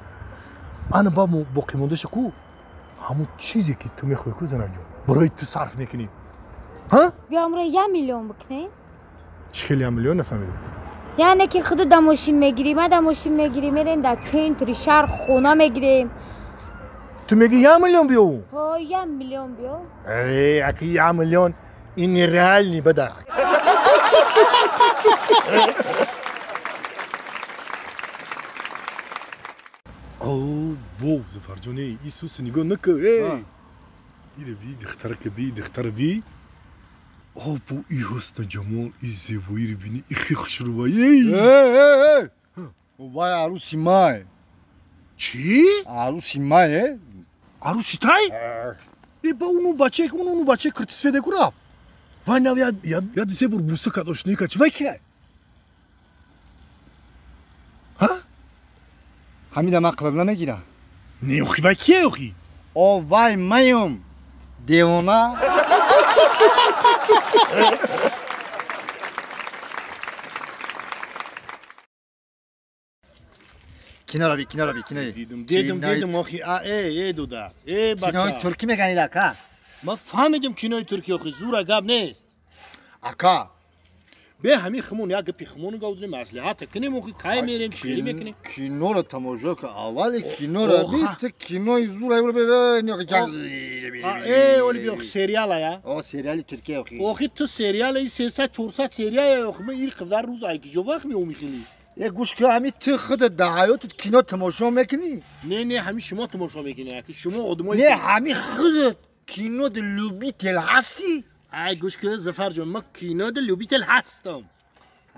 [SPEAKER 1] Ана ба боқимондаша ку ҳамон чизе ки ту мехоҳӣ ку занакҷон, барои ту сарф мекунӣ. Ҳа?
[SPEAKER 2] Биё амро 1 миллион бикунем.
[SPEAKER 1] Чӣ хел 1 миллион нафаҳмидам?
[SPEAKER 2] Яъне ки худу да мошин мегирӣ, ма да мошин мегирӣ, мерем дар центри шаҳр хона мегирем.
[SPEAKER 1] Ту мегӣ 1 миллион биё?
[SPEAKER 2] Ҳо, 1 миллион биё.
[SPEAKER 1] Э, аки 1 миллион ин нереальный бада. О, бов, Зафарҷоне, Исус нигоҳ накун, эй! Ире би, духтарака би, духтара би. О, бо и ҳусну ҷамол, и зебоиро бини, и хе хушрӯба, эй!
[SPEAKER 3] Эй, эй, эй! Вай арӯси май.
[SPEAKER 1] Чӣ?
[SPEAKER 3] Арӯси май, э?
[SPEAKER 1] Арӯси тай? Э, ба уну бачае, уну бачае киртисфеде ку рафт. Вай нав яд се бор буса кард, ошноӣ кард. Чӣ вай кияй? Ҳа?
[SPEAKER 3] Ҳамида ман қилаз намегирам.
[SPEAKER 1] Не, охи вай кияй охи?
[SPEAKER 3] О, вай маём. Девона. Киноро би, киноро би, кинои.
[SPEAKER 1] Дидум, дидум, дидум, охи, а, э, э, дуда. Э, бача.
[SPEAKER 3] Кинои туркӣ меганид, ака?
[SPEAKER 1] Ман фаҳмидим кинои туркӣ, охи, зура гап нест.
[SPEAKER 3] Ака.
[SPEAKER 1] Бе ҳамин хумон як гапи хумон гавдунем, маслиҳата кунем, охи, кай мерем, чӣ хеле мекунем?
[SPEAKER 3] Киноро тамошо кун, аввали киноро би, ту кинои зура
[SPEAKER 1] э, оли би, охи, сериала, я?
[SPEAKER 3] О, сериали туркия, охи.
[SPEAKER 1] Охи, ту сериала, 300, 400 серия, охи, ман ир қадар рӯз ай киҷо вақт меомӣ хеле?
[SPEAKER 3] Э, гӯш кун, ҳамин ту худат дар ҳаётат кино тамошо мекунӣ?
[SPEAKER 1] Не, не, ҳамин шумо тамошо мекунӣ, аки шумо одамои.
[SPEAKER 3] Не, ҳамин худат кино любитель ҳастӣ?
[SPEAKER 1] Ай, гӯш кун, Зафарҷон, ман кино любитель ҳастам.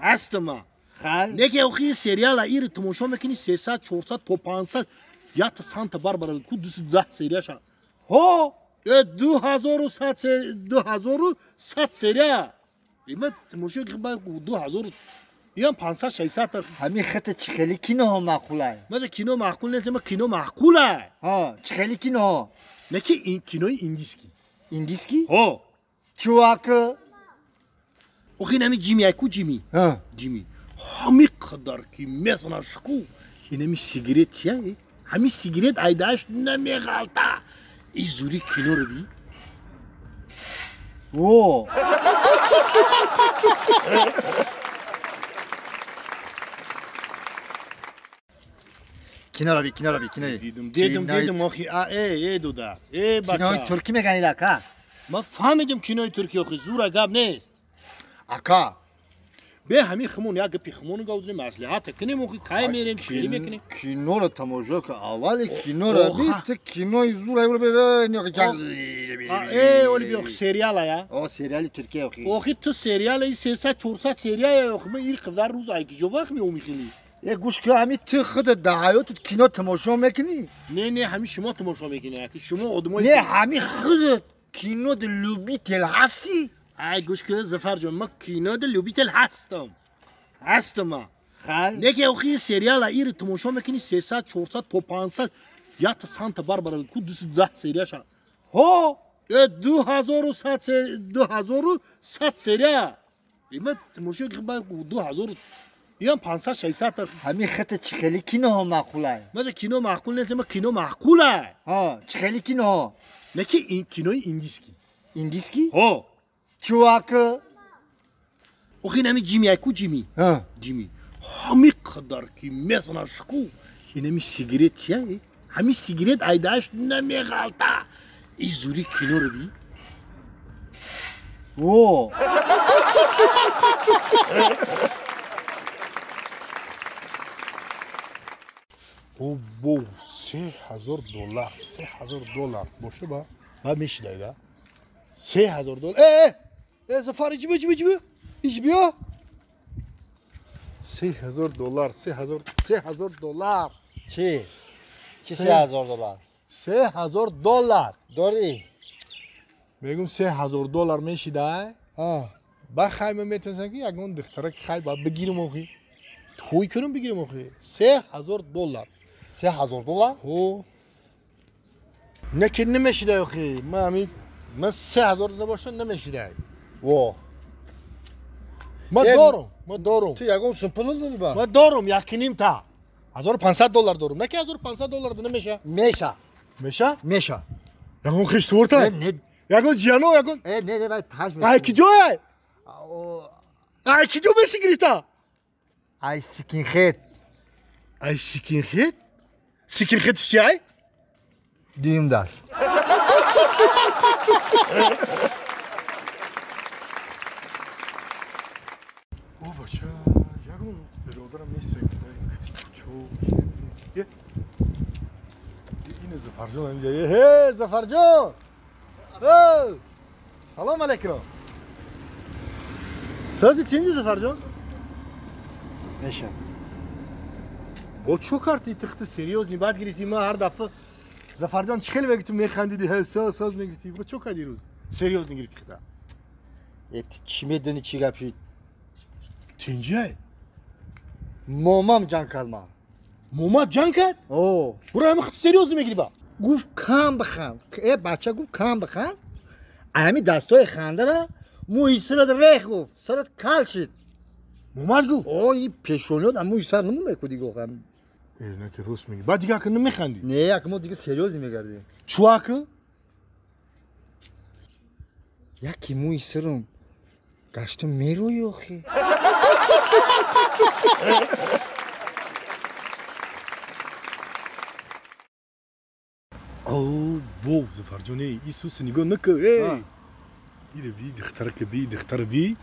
[SPEAKER 1] Ҳастам ман.
[SPEAKER 3] Хай?
[SPEAKER 1] Не ки охи сериала ир тамошо мекунӣ 300, 400 то 500, якта Санта Барбара ку 210 серияша.
[SPEAKER 3] Ҳо?
[SPEAKER 1] Э, 2100 2100 серия. Ман тамошо 2000 ям 500 600.
[SPEAKER 3] Ҳамин хата чӣ хеле киноҳо маъқулай?
[SPEAKER 1] Ман кино маъқул нест, ман кино маъқулай.
[SPEAKER 3] Ҳа, чӣ хеле киноҳо?
[SPEAKER 1] Не ки ин кинои индиски.
[SPEAKER 3] Индиски?
[SPEAKER 1] Ҳо.
[SPEAKER 3] Чӯак?
[SPEAKER 1] Охи инами Ҷими, ай ку Ҷими?
[SPEAKER 3] Ҳа.
[SPEAKER 1] Ҷими. Ҳамин қадар ки мезанаш ку, инами сигарет чия? Ҳамин сигарет айдааш намеғалта. И зури киноро би.
[SPEAKER 3] Во. Киноро би, киноро би, кинои.
[SPEAKER 1] Дидум, дидум, дидум, охи, а, э, э, дуда. Э, бача.
[SPEAKER 3] Кинои туркӣ меганид, ака?
[SPEAKER 1] Ман фаҳмидим кинои туркӣ, охи, зура гап нест.
[SPEAKER 3] Ака.
[SPEAKER 1] Бе ҳамин хумон як гапи хумон гавдунем, маслиҳата кунем, охи, кай мерем, чӣ хеле мекунем?
[SPEAKER 3] Киноро тамошо кун, аввали киноро би, ту кинои зура
[SPEAKER 1] э, оли би, охи, сериала, я?
[SPEAKER 3] О, сериали туркия, охи.
[SPEAKER 1] Охи, ту сериала, 300, 400 серия, охи, ман ир қадар рӯз ай киҷо вақт меомӣ хеле?
[SPEAKER 3] Э, гӯш кун, ҳамин ту худат дар ҳаётат кино тамошо мекунӣ?
[SPEAKER 1] Не, не, ҳамин шумо тамошо мекунӣ, аки шумо одамои.
[SPEAKER 3] Не, ҳамин худат кино любитель ҳастӣ?
[SPEAKER 1] Ай, гӯш кун, Зафарҷон, ман кино любитель ҳастам. Ҳастам ман.
[SPEAKER 3] Хай?
[SPEAKER 1] Не ки охи сериала ир тамошо мекунӣ 300, 400 то 500, якта Санта Барбара ку 210 серияша.
[SPEAKER 3] Ҳо?
[SPEAKER 1] Э, 2100 2100 серия. Ман тамошо 2000 ям 500 600.
[SPEAKER 3] Ҳамин хата чӣ хеле киноҳо маъқулай?
[SPEAKER 1] Ман кино маъқул нест, ман кино маъқулай.
[SPEAKER 3] Ҳа, чӣ хеле киноҳо?
[SPEAKER 1] Не ки ин кинои индиски.
[SPEAKER 3] Индиски?
[SPEAKER 1] Ҳо.
[SPEAKER 3] Чӯак?
[SPEAKER 1] Охи инами Ҷими, ай ку Ҷими?
[SPEAKER 3] Ҳа.
[SPEAKER 1] Ҷими. Ҳамин қадар ки мезанаш ку, инами сигарет чия? Ҳамин сигарет айдааш намеғалта. И зури киноро би.
[SPEAKER 3] Во.
[SPEAKER 1] О, бов, $3000, $3000 боша ба? Ба мешидай, ба? $3000. Э, э, Зафар, иҷи биё, иҷи биё, иҷи биё. $3000, 3000, $3000.
[SPEAKER 3] Чӣ? Чӣ $3000?
[SPEAKER 1] $3000.
[SPEAKER 3] Дорӣ?
[SPEAKER 1] Мегум $3000 мешидай?
[SPEAKER 3] Ҳа.
[SPEAKER 1] Ба хай ман метавонистам ки ягон духтара хай ба бигирам охи. Тӯй кунам бигирам охи. $3000.
[SPEAKER 3] $3000?
[SPEAKER 1] Ҳо. Не ки намешидай охи. Ман ҳамин ман 3000 набошам намешидай.
[SPEAKER 3] Во.
[SPEAKER 1] Ман дорум, ман дорум.
[SPEAKER 3] Ту ягон сум пул дорӣ ба?
[SPEAKER 1] Ман дорум як ним та. $1500 дорум. Не ки $1500 намеша?
[SPEAKER 3] Меша.
[SPEAKER 1] Меша?
[SPEAKER 3] Меша.
[SPEAKER 1] Ягон хиштворта?
[SPEAKER 3] Не, не.
[SPEAKER 1] Ягон ҷиано, ягон.
[SPEAKER 3] Э, не, не, вай таш.
[SPEAKER 1] Ай киҷо ай? Ай киҷо меши гирифта?
[SPEAKER 3] Ай сикинхет.
[SPEAKER 1] Ай сикинхет? Сикинхет чи ай?
[SPEAKER 3] Дуюм даст.
[SPEAKER 10] бародарам нест. Чо? Ин Зафарҷон инҷа. Э, Зафарҷон! Салом алейкум. Сози тинҷи Зафарҷон?
[SPEAKER 3] Меша.
[SPEAKER 1] Бо чо кардӣ тихти серьёзни баъд гирифтӣ ман ҳар дафъа Зафарҷон чӣ хеле мегӯ ту механдидӣ, соз соз мегуфтӣ. Бо чо кардӣ рӯз? Серьёзни гирифтӣ хита.
[SPEAKER 3] Э, чӣ медонӣ чӣ гап шид?
[SPEAKER 1] Тинҷай?
[SPEAKER 3] Момам ҷанг кард ман.
[SPEAKER 1] Момат ҷанг кард?
[SPEAKER 3] О.
[SPEAKER 1] Буро ҳама хит серьёзни мегирӣ ба?
[SPEAKER 3] Гуфт кам биханд. Э, бача гуфт кам биханд. Ҳами дастои хандара мӯи сарат рех гуфт. Сарат кал шид.
[SPEAKER 1] Момат гуфт?
[SPEAKER 3] О, и пешониёт мӯи сар намонда ку дига охам.
[SPEAKER 1] Э, на ки рост мегӣ. Баъд дига ака намехандӣ?
[SPEAKER 3] Не, ака мо дига серьёзни мегардем.
[SPEAKER 1] Чӯ ака?
[SPEAKER 3] Яки мӯи сарам гашта мерӯи охи.
[SPEAKER 10] О, вов, Зафарҷон, эй, Исус нигоҳ накун, эй. Ире би, духтарака би, духтара би.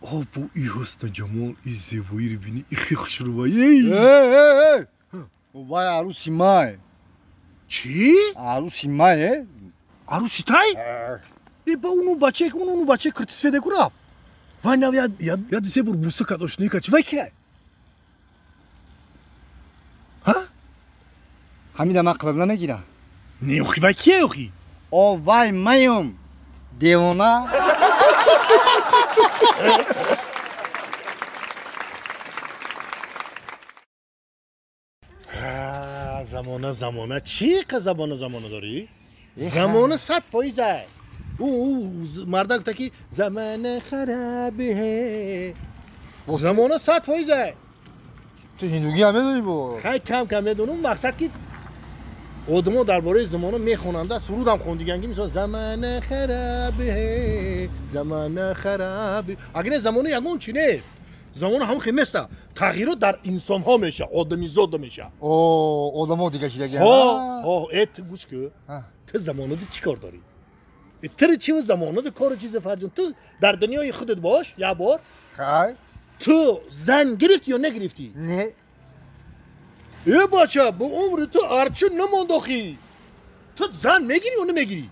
[SPEAKER 10] О, бо и ҳусну ҷамол, и зебоиро бини, и хе хушрӯва, эй.
[SPEAKER 3] Эй, эй, эй. Вай арӯси май.
[SPEAKER 1] Чӣ?
[SPEAKER 3] Арӯси май, э?
[SPEAKER 1] Арӯси тай? Э, ба уну бачае, уну бачае киртисфеде ку рафт. Вай нав яд се бор буса кард ошноӣ кард. Чӣ вай кия? Ҳа?
[SPEAKER 3] Ҳамида ман қилаз намегирам.
[SPEAKER 1] Не, охи вай кия охи?
[SPEAKER 3] О, вай маём. Девона.
[SPEAKER 1] Замона, замона. Чӣ қа замона, замона дорӣ? Замона 100%. Ӯ мардак гуфта ки замона харабе. Замона 100%.
[SPEAKER 3] Ту ҳиндугӣ ҳам медонӣ бо?
[SPEAKER 1] Хай кам кам медонам, мақсад ки одамо дар бораи замона мехонанда, сурудам хондиган ки мисол замона харабе, замона харабе. Агар не замона ягон чи нест. Замона ҳам хел неста. Тағйирот дар инсонҳо меша, одамизода меша.
[SPEAKER 3] О, одамо дига шидаги.
[SPEAKER 1] Ҳо, ҳо, э ту гӯш кун. Ту замонада чӣ кор дорӣ? Ту чи замонада кору чи Зафарҷон? Ту дар дунёи худат бош, як бор.
[SPEAKER 3] Хай.
[SPEAKER 1] Ту зан гирифтӣ ё нагирифтӣ?
[SPEAKER 3] Не.
[SPEAKER 1] Э бача, бо умри ту арчи намонд охи. Ту зан мегирӣ ё намегирӣ?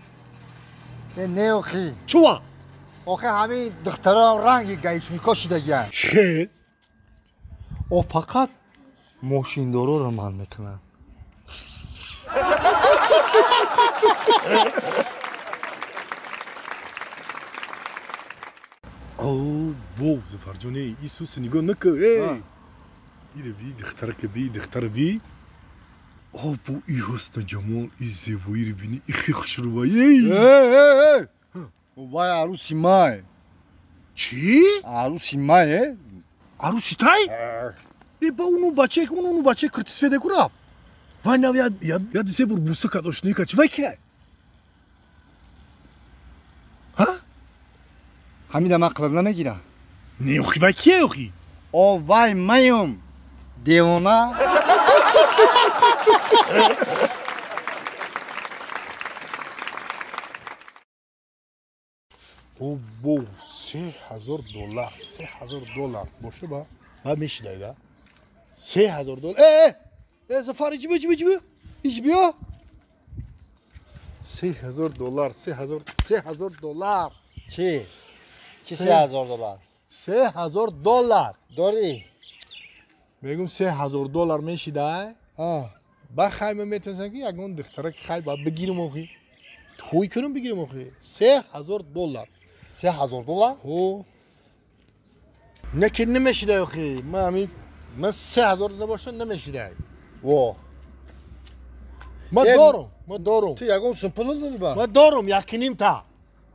[SPEAKER 3] Не, не охи.
[SPEAKER 1] Чува?
[SPEAKER 3] Охи ҳамин духтарам ранги гаишнико шидагианд.
[SPEAKER 1] Чӣ?
[SPEAKER 3] О, фақат мошиндороро ман мекунам.
[SPEAKER 10] О, вов, Зафарҷон, эй, Исус нигоҳ накун, эй. Ире би, духтарака би, духтара би. О, бо и ҳусну ҷамол, и зебоиро бини, и хе хушрӯва, эй.
[SPEAKER 3] Эй, эй, эй. Вай арӯси май.
[SPEAKER 1] Чӣ?
[SPEAKER 3] Арӯси май, э?
[SPEAKER 1] Арӯси тай? Э, ба уну бачае, уну бачае киртисфеде ку рафт. Вай нав яд се бор буса кард ошноӣ кард. Чӣ вай кия? Ҳа?
[SPEAKER 3] Ҳамида ман қилаз намегирам.
[SPEAKER 1] Не, охи вай кия охи?
[SPEAKER 3] О, вай маём. Девона.
[SPEAKER 1] О, бо, $3000, $3000 боша ба? Ба мешидай ба? $3000. Э, э, Зафар, иҷи биё, иҷи биё, иҷи биё. $3000, 3000, $3000.
[SPEAKER 3] Чӣ? Чӣ $3000?
[SPEAKER 1] $3000.
[SPEAKER 3] Дорӣ?
[SPEAKER 1] Мегум $3000 мешидай? Ба хай ман метавонистам ки ягон духтара ки хай ба бигирам охи. Тӯй кунам бигирам охи. $3000.
[SPEAKER 3] $3000?
[SPEAKER 1] Ҳо. Не ки намешидай охи. Ман ҳамин ман 3000 набошам намешидай.
[SPEAKER 3] Во.
[SPEAKER 1] Ман дорум, ман дорум.
[SPEAKER 3] Ту ягон сум пул дорӣ ба?
[SPEAKER 1] Ман дорум 1.5 та.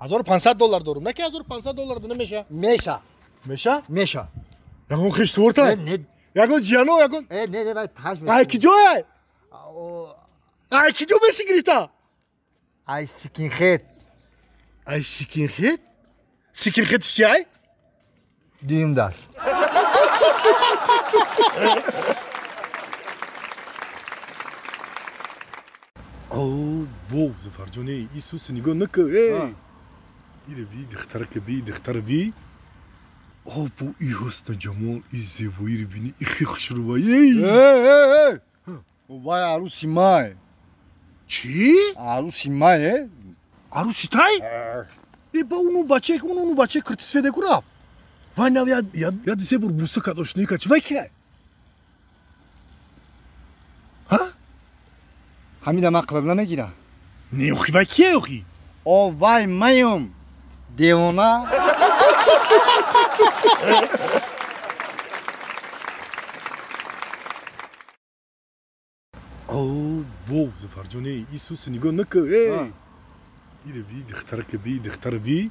[SPEAKER 1] $1500 дорум. Не ки $1500 намеша?
[SPEAKER 3] Меша.
[SPEAKER 1] Меша?
[SPEAKER 3] Меша.
[SPEAKER 1] Ягон хиштворта?
[SPEAKER 3] Не, не.
[SPEAKER 1] Ягон ҷиано, ягон.
[SPEAKER 3] Э, не, не, вай таш
[SPEAKER 1] Ай киҷое? Ай киҷо меши гирифта?
[SPEAKER 3] Ай сикинхет.
[SPEAKER 1] Ай сикинхет? Сикинхет чи ай?
[SPEAKER 3] Дуюм даст.
[SPEAKER 10] О, вов, Зафарҷон, эй, Исус нигоҳ накун, эй. Ире би, духтарака би, духтара би. Бу и ҳусну ҷамол, и зебоиро бинӣ, и хе хушрӯваи.
[SPEAKER 3] Вай арӯси май.
[SPEAKER 1] Чӣ?
[SPEAKER 3] Арӯси май.
[SPEAKER 1] Арӯси тай? Э ба уну бача, уну бача киртисфеде ку рафт. Вай нав я се бор буса кард ошноӣ кард. Чӣ вай кия? Ҳа?
[SPEAKER 3] Ҳамида ман қилаз намегира.
[SPEAKER 1] Не, охи вай кия охи?
[SPEAKER 3] О вай маём. Девона.
[SPEAKER 10] О, вов, Зафарҷон, эй, Исус нигоҳ накун, эй. Ире би, духтарака би, духтара би.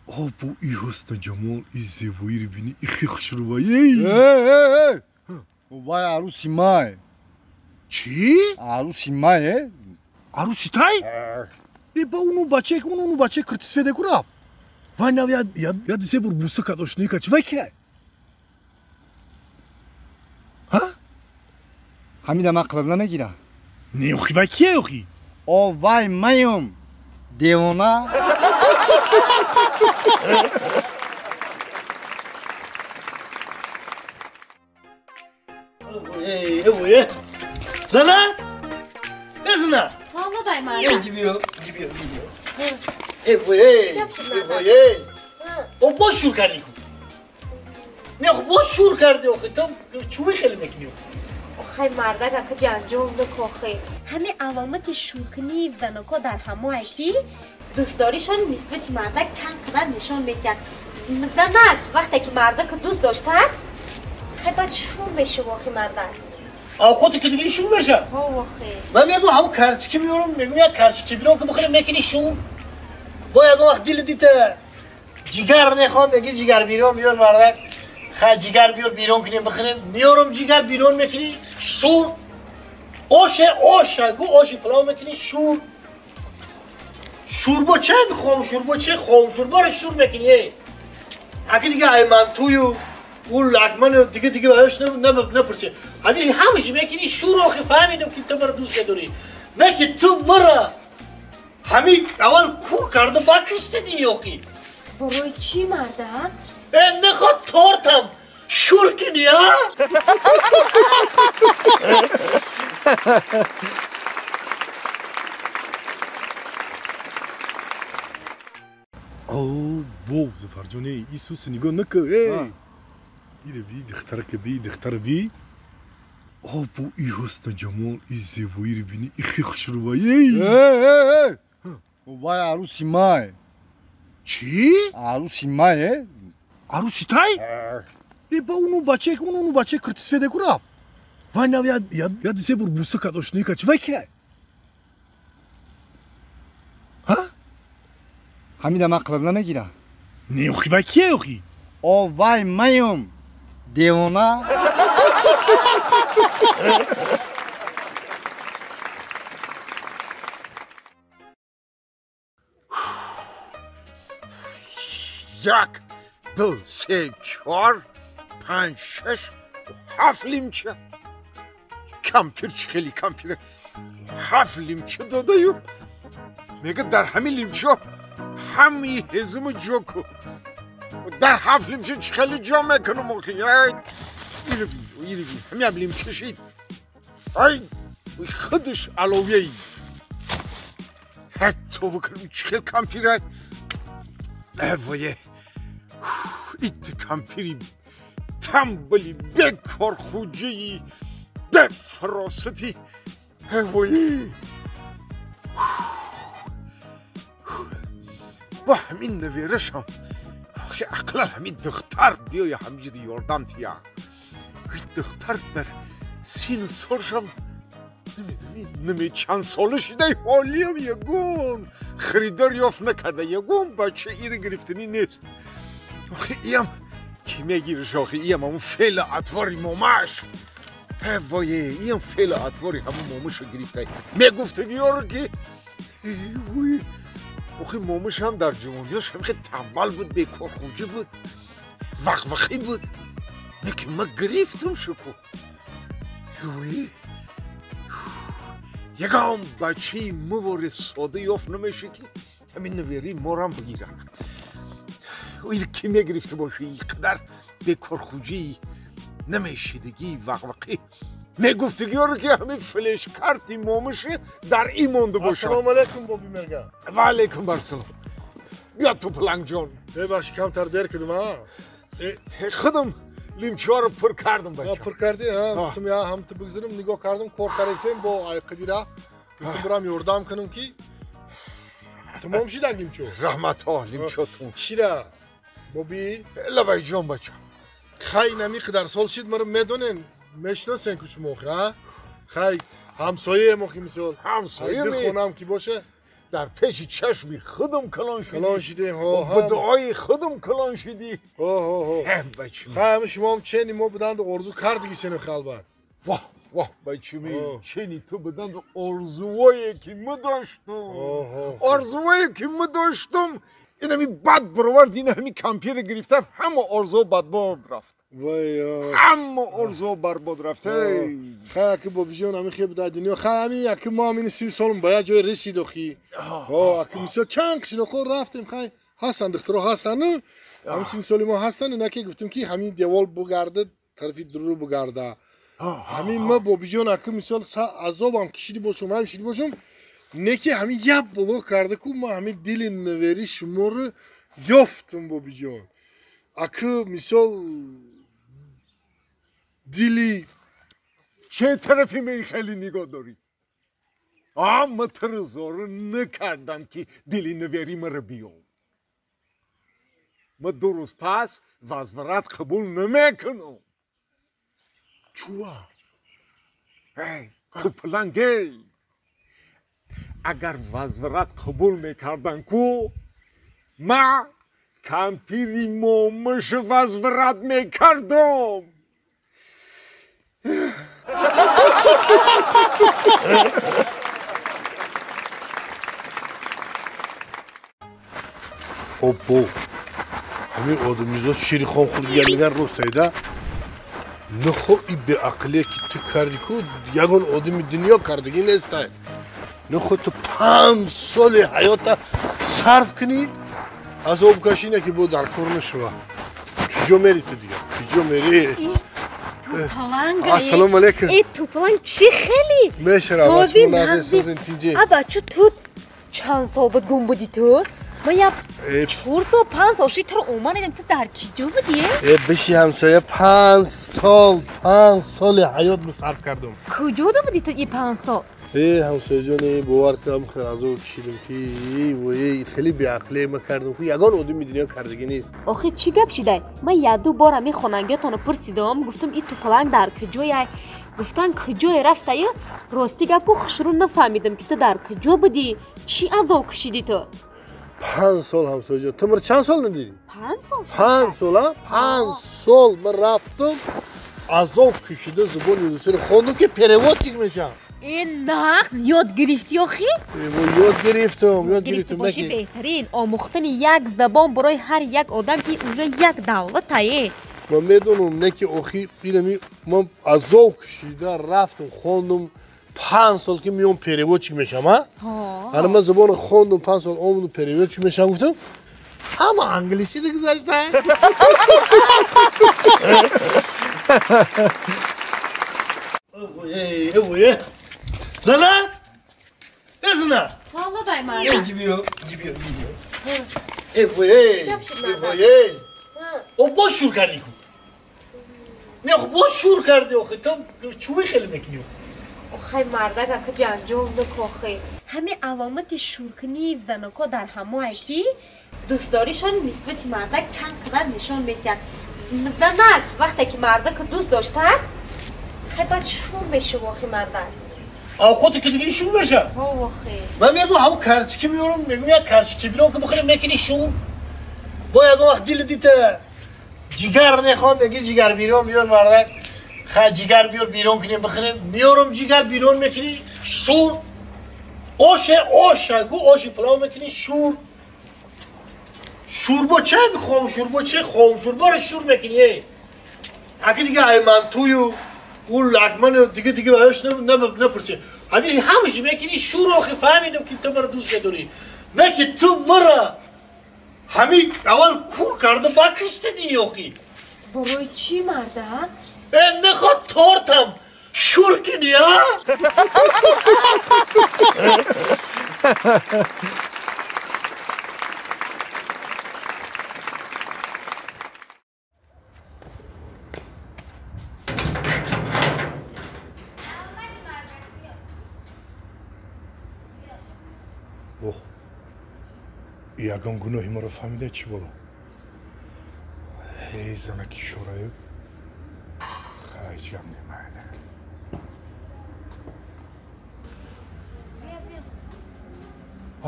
[SPEAKER 10] О, бу и ҳусну ҷамол, и зебоиро бинӣ, и хе хушрӯваи.
[SPEAKER 3] Вай арӯси май.
[SPEAKER 1] Чӣ?
[SPEAKER 3] Арӯси май.
[SPEAKER 1] Арӯси тай? Э ба уну бача, уну бача киртисфеде ку рафт. Вай нав я се бор буса кард ошноӣ кард. Чӣ вай кия? Ҳа?
[SPEAKER 3] Ҳамида ман қилаз намегира.
[SPEAKER 1] Не, охи вай кия охи?
[SPEAKER 3] О вай маём. Девона.
[SPEAKER 1] Зана? Э, зана?
[SPEAKER 5] Валла бай марда.
[SPEAKER 1] Ҷибиё, ҷибиё, ҷибиё. Э, вой, э, вой. О, боз шур кардӣ ку. Не, боз шур кардӣ охи, то чӯи хеле мекунӣ.
[SPEAKER 5] Охай мардак ака ҷанҷол дукохи. Ҳами аломати шуркунии заноко дар ҳамое ки дӯстдоришон нисбати мардак чанд қадар нишон медиҳад. Занак вақте ки мардака дӯст доштад, хай баъд шур мешава охи мардак.
[SPEAKER 1] Авқоте ки диги шур меша?
[SPEAKER 5] Ҳо охи.
[SPEAKER 1] Ман мегӯм ҳамун карчики меёрам, мегӯм як карчики бирон ки бихӯрем мекунӣ шур. Бо ягон вақт дили дита ҷигар мехоҳам, меги ҷигар бирон биёр мардак. Хай ҷигар биёр бирон кунем бихӯрем. Меёрам ҷигар бирон мекунӣ шур. Оше оша гу оши палов мекунӣ шур. Шурбо ча бихом шурбо че хом шурборо шур мекунӣ эй. Аки дига ай мантую ул лагману дига дига аяш напурси. Ҳами ҳамаши мекунӣ шур охи фаҳмидам ки ту маро дӯст медорӣ. Не ки ту маро ҳами аввал кур карда баъд киштидӣ охи.
[SPEAKER 5] Барои чӣ мардак?
[SPEAKER 1] Э наход тортам шур кунӣ а?
[SPEAKER 10] О, вов, Зафарҷон, эй, Исус нигоҳ накун, эй. Ире би, духтарака би, духтара би. О, бу и ҳусну ҷамол, и зебоиро бинӣ, и хе хушрӯваи.
[SPEAKER 3] Вай арӯси май.
[SPEAKER 1] Чӣ?
[SPEAKER 3] Арӯси май.
[SPEAKER 1] Арӯси тай? Э ба уну бача, уну бача киртисфеде ку рафт. Вай нав я се бор буса кард ошноӣ кард. Чӣ вай кия? Ҳа?
[SPEAKER 3] Ҳамида ман қилаз намегира.
[SPEAKER 1] Не, охи вай кия охи?
[SPEAKER 3] О вай маём. Девона.
[SPEAKER 4] Як, ду, се, чор, панҷ, шаш, ҳафт лимча. Кампир чӣ хеле кампир. Ҳафт лимча додаю. Мега дар ҳамин лимча ҳамаи ҳезуму ҷо ку. Дар ҳафт лимча чӣ хеле ҷо мекунам охи. Иро бин, иро бин. Ҳамин лимча шид. Ай, худаш аловияи. Ҳатто бикунам чӣ хел кампира. Вое, ит кампири тамбали бекорхуҷаи бефаросати. Вое, бо ҳамин наверашам ақлан ҳамин духтар биёя ҳамҷиди ёрдам тия. Духтар дар сину солшам намедонӣ чанд сола шидай ҳолиям ягон харидор ёфт накарда, ягон бача ира гирифтанӣ нест. Охи иям ки мегириш охи иям ҳамун феъли атвори момаш. Вое, иям феъли атвори ҳамун момаша гирифтай. Мегуфтагиёро ки охи момашам дар ҷавониёш ҳамихе тамбал буд, бекорхӯҷӣ буд, вақвақӣ буд. Лекин ма гирифтам шуку. Ягон бачаи мувори сода ёфт намешуд ки ҳамин наверии морам бигирад. ки мегирифта боши иқадар бекорхуҷӣ намешидагӣ вақвақӣ мегуфтагиёро ки ҳамин флешкарти момуши дар ин монда бошад.
[SPEAKER 1] Ассалому алайкум боби мерга.
[SPEAKER 4] Ва алайкум ассалом. Биё тупалангҷон.
[SPEAKER 1] Бебахши камтар дер кардам а.
[SPEAKER 4] Худам лимчиҳоро пур кардам бача.
[SPEAKER 1] Пур кардӣ? Гуфтам я ҳам ту бигзарам нигоҳ кардам кор каресем бо айқидира. Гуфтам бирам ёрдам кунам ки тамом шидак лимчо.
[SPEAKER 4] Раҳматҳо лимчотун.
[SPEAKER 1] Чира боби?
[SPEAKER 4] Лабайҷон бача.
[SPEAKER 1] Хай нами қадар сол шид маро медонен мешиносен ку шумо ха? Хай ҳамсояем охи мисол.
[SPEAKER 4] Ҳамсоя
[SPEAKER 1] ду хонам ки боша
[SPEAKER 4] дар пеши чашми худам калон шудӣ.
[SPEAKER 1] Калон шудем, ҳо.
[SPEAKER 4] Ба дуои худам калон шудӣ.
[SPEAKER 1] Ҳо, ҳо, ҳо.
[SPEAKER 4] Бачи.
[SPEAKER 1] Хай ҳами шумоам чени мо буданду орзу кардигисен охи албат.
[SPEAKER 4] Воҳ, воҳ, бачими, чени ту буданду орзуое ки мо доштум. Орзуое ки мо доштум. Инами бад баровард, ин ҳами компютер гирифтам, ҳама орзуо бадбод рафт. Ҳама орзуо барбод рафт.
[SPEAKER 1] Хай аки бобиҷон ҳами хеб дар дунё, хай ҳами аки мо ҳамин 30 солм ба як ҷой ресид охи. Ҳо, аки мисол чанд қишлоқҳо рафтем, хай ҳастанд духтаро ҳастанд, ҳамин 30 соли мо ҳастанд, инаке гуфтем ки ҳамин девол бугарда, тарафи дуру бугарда. Ҳамин ма бобиҷон аки мисол азобам кишиди бошум, ҳам кишиди бошум, неки ҳамин як боло карда ку ма ҳамин дили навери шуморо ёфтум бобиҷон. Аки мисол дили
[SPEAKER 4] чӣ тарафи мен хеле нигоҳ дорӣ? Ма туро зору накардам ки дили навери маро биём. Ма ду рӯз пас возврат қабул намекунам.
[SPEAKER 1] Чуа?
[SPEAKER 4] Эй, тупалангей! Агар возврат қабул мекардан ку, ма кампири момуш возврат мекардам.
[SPEAKER 1] Оббо, ҳамин одамизод шири хом хӯрдигар меган ростайда. Нахо и беақлие ки ту карди ку, ягон одами дунё кардагӣ нестай. Нахо ту 5 соли ҳаёта сарф кунӣ, азоб кашӣ не ки бо дар кор нашава. Киҷо мери ту дигар? Киҷо мери?
[SPEAKER 5] Тупаланг.
[SPEAKER 1] Ассалому алайкум.
[SPEAKER 5] Э, тупаланг чӣ хеле?
[SPEAKER 1] Мешавам, созин тинҷи.
[SPEAKER 5] А бача ту чанд сол буд гум будӣ ту? Ма я 4 сол, 5 сол ши туро омадам, ту дар киҷо будӣ?
[SPEAKER 1] Э, биши ҳамсоя 5 сол, 5 соли ҳаёт сарф кардам.
[SPEAKER 5] Куҷо будӣ ту и 5 сол?
[SPEAKER 1] Э, ҳамсояҷон, бовар кардам, хеле азоб кашидам ки вой хеле беақлие ма кардам ки ягон одами дунё кардагӣ нест.
[SPEAKER 5] Охи чӣ гап шидай? Ман як-ду бор ҳамин хонангиётонро пурсидам, гуфтам и тупаланг дар куҷояй? Гуфтан куҷое рафтаю? Рости гап ку хушрӯ нафаҳмидам ки ту дар куҷо будӣ? Чӣ азоб кашидӣ ту?
[SPEAKER 1] 5 сол ҳамсояҷон. Ту маро чанд сол надидӣ?
[SPEAKER 5] 5 сол.
[SPEAKER 1] 5 сол, а? 5 сол ман рафтам, азоб кашида забони русиро хондам ки переводчик мешавам.
[SPEAKER 5] Э, нағз ёд гирифтӣ охи?
[SPEAKER 1] Ёд гирифтам, ёд гирифтам.
[SPEAKER 5] Боши беҳтарин. Омӯхтани як забон барои ҳар як одам ки уже як давлатае.
[SPEAKER 1] Ман медонам, не ки охи инами ман азоб кашида рафтам, хондам 5 сол ки меом переводчик мешавам, а? Ана ман забонро хондам, 5 сол омадам переводчик мешавам, гуфтам ҳама англисӣ гузашта. Эй, зана! Э, зана!
[SPEAKER 5] Валла бай марда.
[SPEAKER 1] Э, ҷибиё, ҷибиё, ҷибиё. Э, вой, э, вой. О, боз шур кардӣ ку. Не, боз шур кардӣ охи, ту чӯи хеле мекунӣ?
[SPEAKER 5] Охай мардак ака ҷанҷол накохи. Ҳамин аломати шуркунии заноко дар ҳамое ки дӯстдоришон нисбати мардак чанд қадар нишон медиҳад. Занак вақте ки мардака дӯст доштад, хай баъд шур мешава охи мардак.
[SPEAKER 1] Авқоте ки дига шур меша?
[SPEAKER 5] Ҳо охи.
[SPEAKER 1] Ман мегӯм ҳамун карчики меорам, мегӯм як карчики биром ки бихӯрем мекунӣ шур. Бо ягон вақт дили дита ҷигар нехоҳ, меги ҷигар бирон биёр мардак. Хай ҷигар биёр бирон кунем бихӯрем. Меорам ҷигар бирон мекунӣ шур. Оше оша гу оши палов мекунӣ шур. Шӯрбо ча хом шӯрбо че хом шӯрборо шур мекунӣ эй. Аки дига ай мантую ӯ лагману дига дига аяш напурсӣ. Ҳамин ҳамаши мекунӣ шур охи фаҳмидам ки ту маро дӯст медорӣ. Не ки ту маро Ҳамин аввал кур карда бакиштиди ёқи.
[SPEAKER 5] Барои чӣ марда?
[SPEAKER 1] Э, наход тортам шур кини, а? Ягон гуноҳи маро фаҳмида чӣ боло? Эй, занаки шораю. Ҳеҷ гап немайна.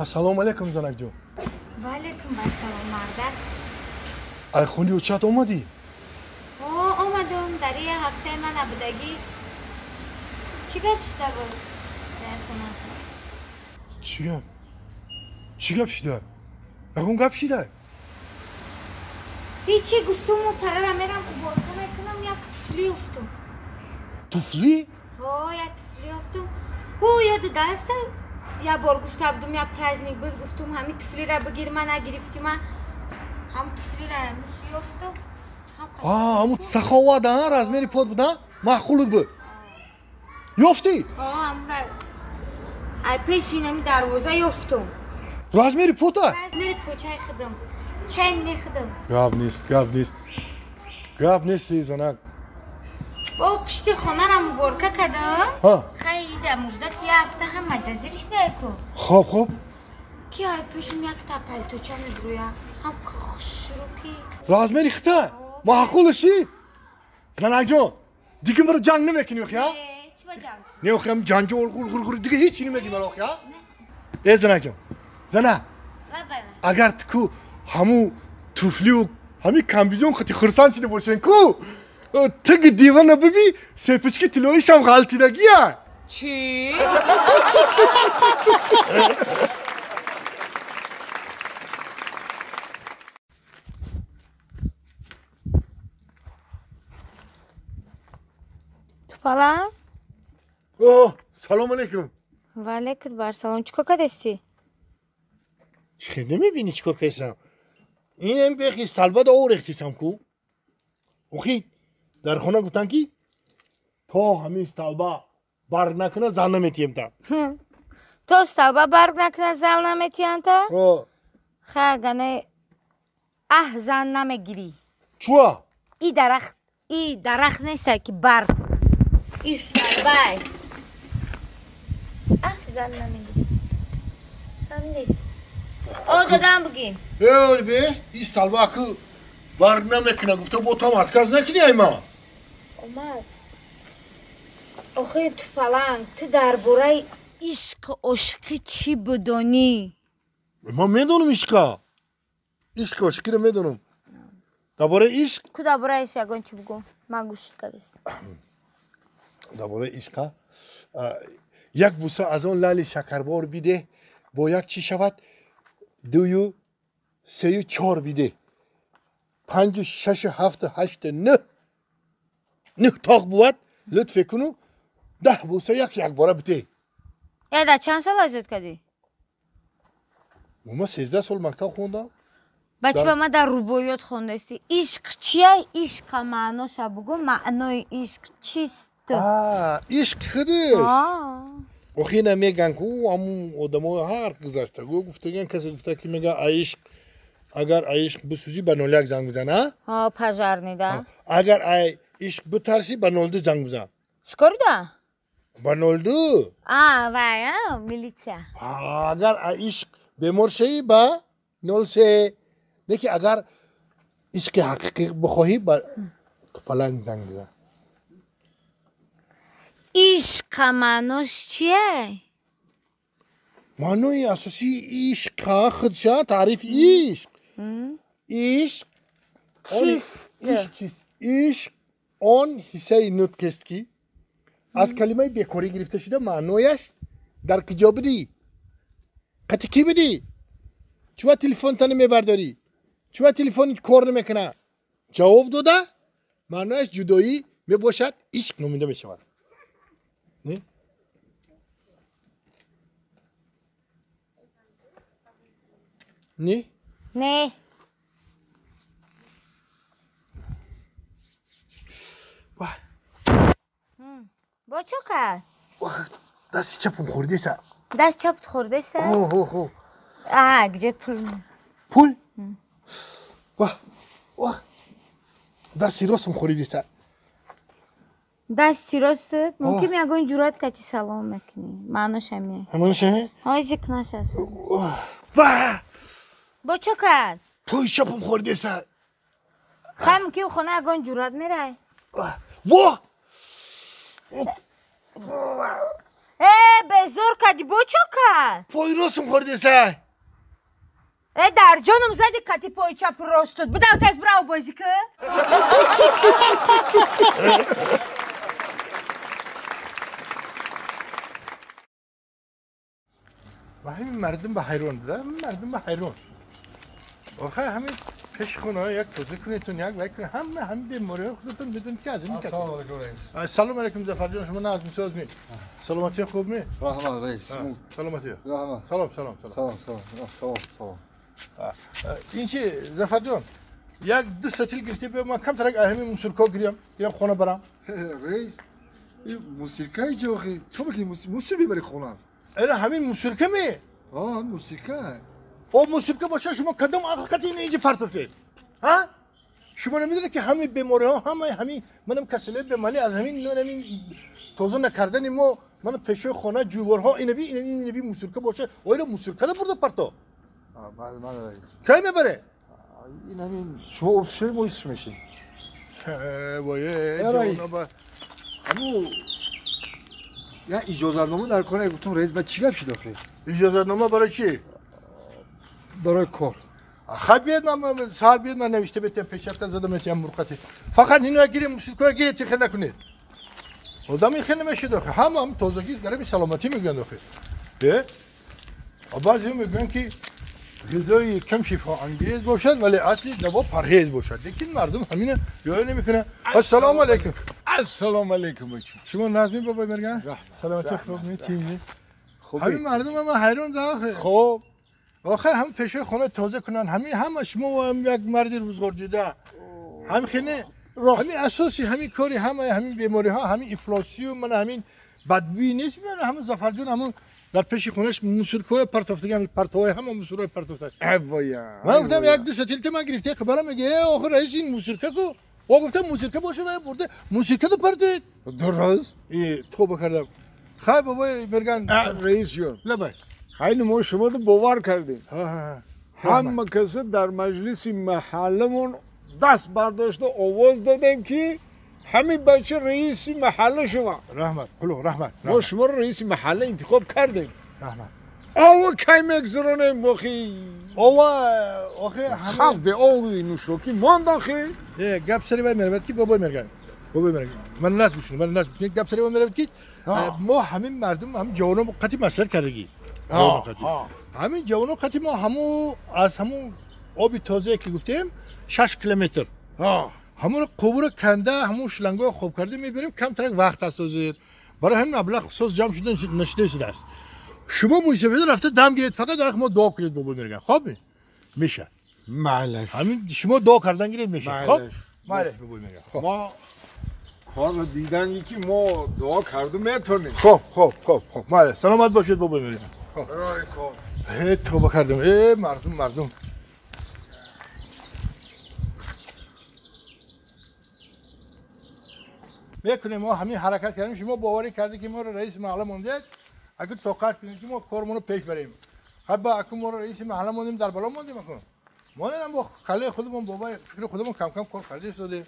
[SPEAKER 1] Ассалому алайкум, занакҷон.
[SPEAKER 2] Ва алайкум ассалом, мардак.
[SPEAKER 1] Ай хунди учат омадӣ?
[SPEAKER 2] О, омадум. Дар я ҳафтаи ман набудагӣ. Чӣ гап шуда буд дар хона?
[SPEAKER 1] Чӣ гап? Чӣ гап шуда? Ягон гап шида?
[SPEAKER 2] Ҳечи, гуфтуму парара мерам уборка мекунам, як туфли ёфтум.
[SPEAKER 1] Туфли?
[SPEAKER 2] Ҳо, як туфли ёфтум. Ӯ ёду даста як бор гуфта будум, як праздник буд, гуфтум ҳамин туфлира бигир, ма нагирифтима. Ҳам туфлира мус ёфтум.
[SPEAKER 1] А, ҳамун саховат, а, размери под буд, а? Маъқулут буд. Ёфтӣ?
[SPEAKER 2] Ҳо, ҳамра ай пеши инами дарвоза ёфтум.
[SPEAKER 1] Размери пота?
[SPEAKER 2] Размери почаи худам. Ченни худам.
[SPEAKER 1] Гап нест, гап нест. Гап нест, эй занак.
[SPEAKER 2] Бо пишти хонарам уборка кардам.
[SPEAKER 1] Ҳа.
[SPEAKER 2] Хай, ида муддати як ҳафта ҳам маҷазириш ку.
[SPEAKER 1] Хоб, хоб.
[SPEAKER 2] Ки ай пешим як та палточа мебурӯя. Ҳам хушрӯ ки.
[SPEAKER 1] Размери хита? Маъқулаши? Занакҷон, дига маро ҷанг намекунӣ, охи, а?
[SPEAKER 2] Чӣ ба ҷанг?
[SPEAKER 1] Не, охи, ҳам ҷанҷол, хур, хур, хур, дига ҳеч намегӣ маро, охи, а? Э, занакҷон. Зана, агар ту ку ҳамун туфлию ҳамин комбизон хати хурсанд шида бошен ку, тиги дивана биби, сепички тиллоишам ғалтидагия.
[SPEAKER 2] Чӣ? Тупала?
[SPEAKER 1] О, салом алейкум.
[SPEAKER 2] Ва алейкум барсалом. Чӣ кор кардасти?
[SPEAKER 1] Чӣ намебинӣ чӣ кор кардам? Инам бехи сталба да орехтисам ку. Охи, дар хона гуфтанд ки то ҳамин сталба барг накуна зан наметиҳем та.
[SPEAKER 2] То сталба барг накуна зан наметиҳанд та?
[SPEAKER 1] О.
[SPEAKER 2] Ха, гане аҳ зан намегирӣ.
[SPEAKER 1] Чуа?
[SPEAKER 2] И дарахт, и дарахт неста ки барг. И сталбай. Аҳ зан намегирӣ. Фаҳмидӣ? О, додам бигӣ.
[SPEAKER 1] Э, оли бест, и сталба ку барг намекуна гуфта бо там отказ накунӣ ай ма.
[SPEAKER 2] Омад. Охи туфаланг, ту дар бораи ишқу ошиқӣ чӣ бидонӣ?
[SPEAKER 1] Ман медонам ишқа. Ишқу ошиқиро медонам. Дар бораи ишқ?
[SPEAKER 2] Ку дар бораи ишқ ягон чӣ бугӯ? Ман гӯш кардастам.
[SPEAKER 1] Дар бораи ишқа? Як буса аз он лали шакарбор бидеҳ, бо як чӣ шавад? 2, 3, 4 бидеҳ. 5, 6, 7, 8, 9. 9 тоқ бувад, лутфе куну 10 буса як якбора бидеҳ.
[SPEAKER 2] Э, дар чанд сол азёд кардӣ?
[SPEAKER 1] Ман 13 сол мактаб хондам.
[SPEAKER 2] Бачи ба ман дар рубоёт хондасти. Ишқ чия? Ишқа маъноша бугӯ. Маънои ишқ чист?
[SPEAKER 1] А, ишқ худиш. Охи ина меган ку ҳамун одамои ҳар гузашта гуфтаган, касе гуфта ки мега ишқ, агар ишқ бисӯзӣ ба 01 занг бизан, а?
[SPEAKER 2] Ҳо, пожарный да.
[SPEAKER 1] Агар ай ишқ битарсӣ ба 02 занг бизан.
[SPEAKER 2] Скорый да?
[SPEAKER 1] Ба 02.
[SPEAKER 2] А, вай, а, милиция.
[SPEAKER 1] Агар ишқ бемор шавӣ ба 03. Не ки агар ишқи ҳақиқӣ бихоҳӣ ба тупаланг занг бизан.
[SPEAKER 2] Ишқа маънош чие?
[SPEAKER 1] Маънои асосии ишқа худша таърифи ишқ. Ишқ
[SPEAKER 2] чист?
[SPEAKER 1] Ишқ чист? Ишқ он ҳиссаи нутқест ки аз калимаи бекорӣ гирифта шуда, маънояш дар куҷо будӣ? Қати кӣ будӣ? Чува телефонта намебардорӣ? Чува телефон кор намекуна? Ҷавоб дода, маънояш ҷудоӣ мебошад, ишқ номида мешавад. Не? Не?
[SPEAKER 2] Не. با چه کرد؟
[SPEAKER 1] دست چپم خورده سا.
[SPEAKER 2] دست چپت خورده سا؟
[SPEAKER 1] هو.
[SPEAKER 2] آه گجه پول.
[SPEAKER 1] پول؟ واه واه دستی راستم خورده سا.
[SPEAKER 2] دستی راستت؟ ممکن یگان جورات کچی سلام میکنی. معناش همیه.
[SPEAKER 1] معناش همیه؟
[SPEAKER 2] های ذکر هست.
[SPEAKER 1] واه
[SPEAKER 2] با چه کرد؟
[SPEAKER 1] پای چپم خورده سا.
[SPEAKER 2] خیلی ممکن خونه یگان جورات میره.
[SPEAKER 1] واه
[SPEAKER 2] ای به زور کدی با چه کرد؟
[SPEAKER 1] پای راستم خورده سا.
[SPEAKER 2] ای در جانم زدی کتی پای چپ راستت. بدو تز براو بازی که.
[SPEAKER 1] و همین مردم به حیران بوده، مردم به حیران. آخه همین پیش خونه یک توزیع کنیتون یک وای کنه همه همین بیماری خودتون میدونید که از این
[SPEAKER 10] سلام علیکم رئیس.
[SPEAKER 1] سلام علیکم ظفر جان، شما نه از میساز می. سلامتی خوب می؟
[SPEAKER 10] رحمت رئیس.
[SPEAKER 1] سلامتی.
[SPEAKER 10] رحمت.
[SPEAKER 1] سلام سلام سلام.
[SPEAKER 10] سلام سلام سلام سلام.
[SPEAKER 1] این چی ظفر جان؟ یک دو سطل گرفتی به من کم ترک همین موسیقی گیرم گیرم خونه برم.
[SPEAKER 10] رئیس این موسیقی چه آخه؟ تو میگی موسیقی ببری خونه؟
[SPEAKER 1] اره همین موسیقی می؟
[SPEAKER 10] آه موسیقی.
[SPEAKER 1] او موسیقی باشه شما کدام عقل این اینجا پرتوفتید؟ ها؟ شما نمیدونید که همین بیماری ها همه همین منم کسله بیماری از همین همین توزیع نکردن ما من پیش خانه جوورها اینه بی اینه بی موسیقی باشه اویل موسیقی رو برده پرتو.
[SPEAKER 10] بله بله رئیس.
[SPEAKER 1] کی میبره؟
[SPEAKER 10] این همین شما اوشی مویش میشی.
[SPEAKER 1] وای جونا
[SPEAKER 10] همو یا اجازه‌نامه در کنه گفتم رئیس بعد چی گپ شد آخه؟
[SPEAKER 1] اجازه‌نامه برای چی؟
[SPEAKER 10] برای کار.
[SPEAKER 1] خب بیاد من سهار بیاد من نوشته بتم پیچت زدم متیم مرقتی. فقط اینو گیریم موسیقی گیرید تخیر نکنید. آدم این خیلی نمیشه داخل. هم تازگی داره سلامتی میگن داخل. ده؟ بعضی میگن که غذای کم شفا انگیز باشد ولی اصلی دوا پرهیز باشد. لیکن مردم همینه یاد نمیکنه. السلام علیکم.
[SPEAKER 4] السلام علیکم بچه.
[SPEAKER 1] شما نظمی بابای مرگان؟ سلامتی خوب می تیمی. همین مردم هم حیران داخل.
[SPEAKER 4] خب
[SPEAKER 1] آخر هم پیش خونه تازه کنن همین هم شما هم یک مرد روزگار دیده هم خینه همین اساسی همین کاری همین بیماری ها همین افلاسیون من همین بدبینی نیست. من همون ظفر جون همون در پیش خونش موسیقی پرتافتگی همین پرتوهای هم موسیقی پرتافتگی. من گفتم یک دو ستیل من گرفته خبرم میگه آخر رئیس این موسیقی کو او گفتم موسیقی باشه و برده موسیقی رو پرتید
[SPEAKER 4] درست
[SPEAKER 1] ای توبه کردم. خیر بابای مرگان
[SPEAKER 4] رئیس جون
[SPEAKER 1] لبای
[SPEAKER 4] خیلی ما شما رو باور کردیم. همه کس در مجلس محلمون دست برداشته آواز دادیم که همین بچه رئیس محله شما.
[SPEAKER 1] رحمت قلو رحمت.
[SPEAKER 4] ما شما رو رئیس محله انتخاب کردیم.
[SPEAKER 1] رحمت.
[SPEAKER 4] آوا کی میگذرونیم آخی؟
[SPEAKER 1] آوا آخی
[SPEAKER 4] خلق به آوی نوشوکی ماند آخی.
[SPEAKER 1] گپ سری باید میرود که بابای مرگان. بابای مرگان. من ناز گوشونم من ناز گوشونم گپ سری باید میرود که ما همین مردم همین جوانان قطعی مسئله کردگی. همین جوانان قطعی ما همو از همون آبی تازه که گفتیم 6 کیلومتر. همون قبور کنده همون شلنگای خوب کرده میبریم کم ترک وقت است زیر برای همین مبلغ ساز جمع شده نشده شده است. شما موسیقی رفته دم گیرید فقط در ما دعا کنید بابا میگن خب میشه
[SPEAKER 4] معلش
[SPEAKER 1] همین شما دعا کردن گیرید میشه خب معلش بابا میگن خب
[SPEAKER 4] ما کار دیدن یکی ما دعا کرده میتونیم.
[SPEAKER 1] خب خب خب خب معلش سلامت باشید بابا میگن خب
[SPEAKER 4] برای کار
[SPEAKER 1] توبه کردم. ای مردم مردم میکنیم ما همین حرکت کردیم. شما باوری کردی که ما رو رئیس محله موندید اگه طاقت کنیم که ما کارمون رو پیش بریم. خب با اگه ما رو رئیس محله موندیم در بالا موندیم اکنون ما هم با کله خودمون بابا فکر خودمون کم کم کار کردیم شدیم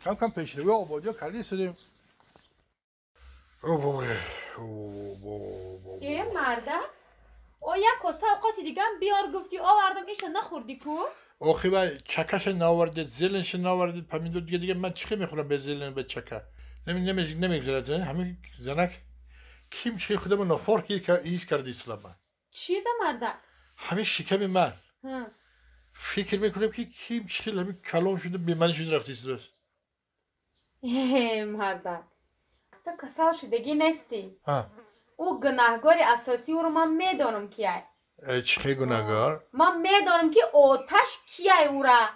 [SPEAKER 1] کم کم پیشروی آبادی کردیم شدیم. او بابا
[SPEAKER 5] ای مردا او یک کوسه اوقات دیگه بیار گفتی آوردم ایش نخوردی کو؟
[SPEAKER 1] آخه با چکش ناوردید زلنش ناوردید پمیدور دیگه دیگه من چی میخورم به زلن به چکه نمیگذرد. همین زنک کیم چی خودمو نفار هیس کردی سلام.
[SPEAKER 5] چی ده مردا؟
[SPEAKER 1] همین شکم من فکر میکنم که کیم چی همین کلام شده بیماری شده رفتی درست.
[SPEAKER 5] مردا تو کسال شدگی نیستی. او گناهگار اساسی او رو من میدانم کیه.
[SPEAKER 1] چه گناهگار؟
[SPEAKER 5] من میدانم که آتش کیه او را.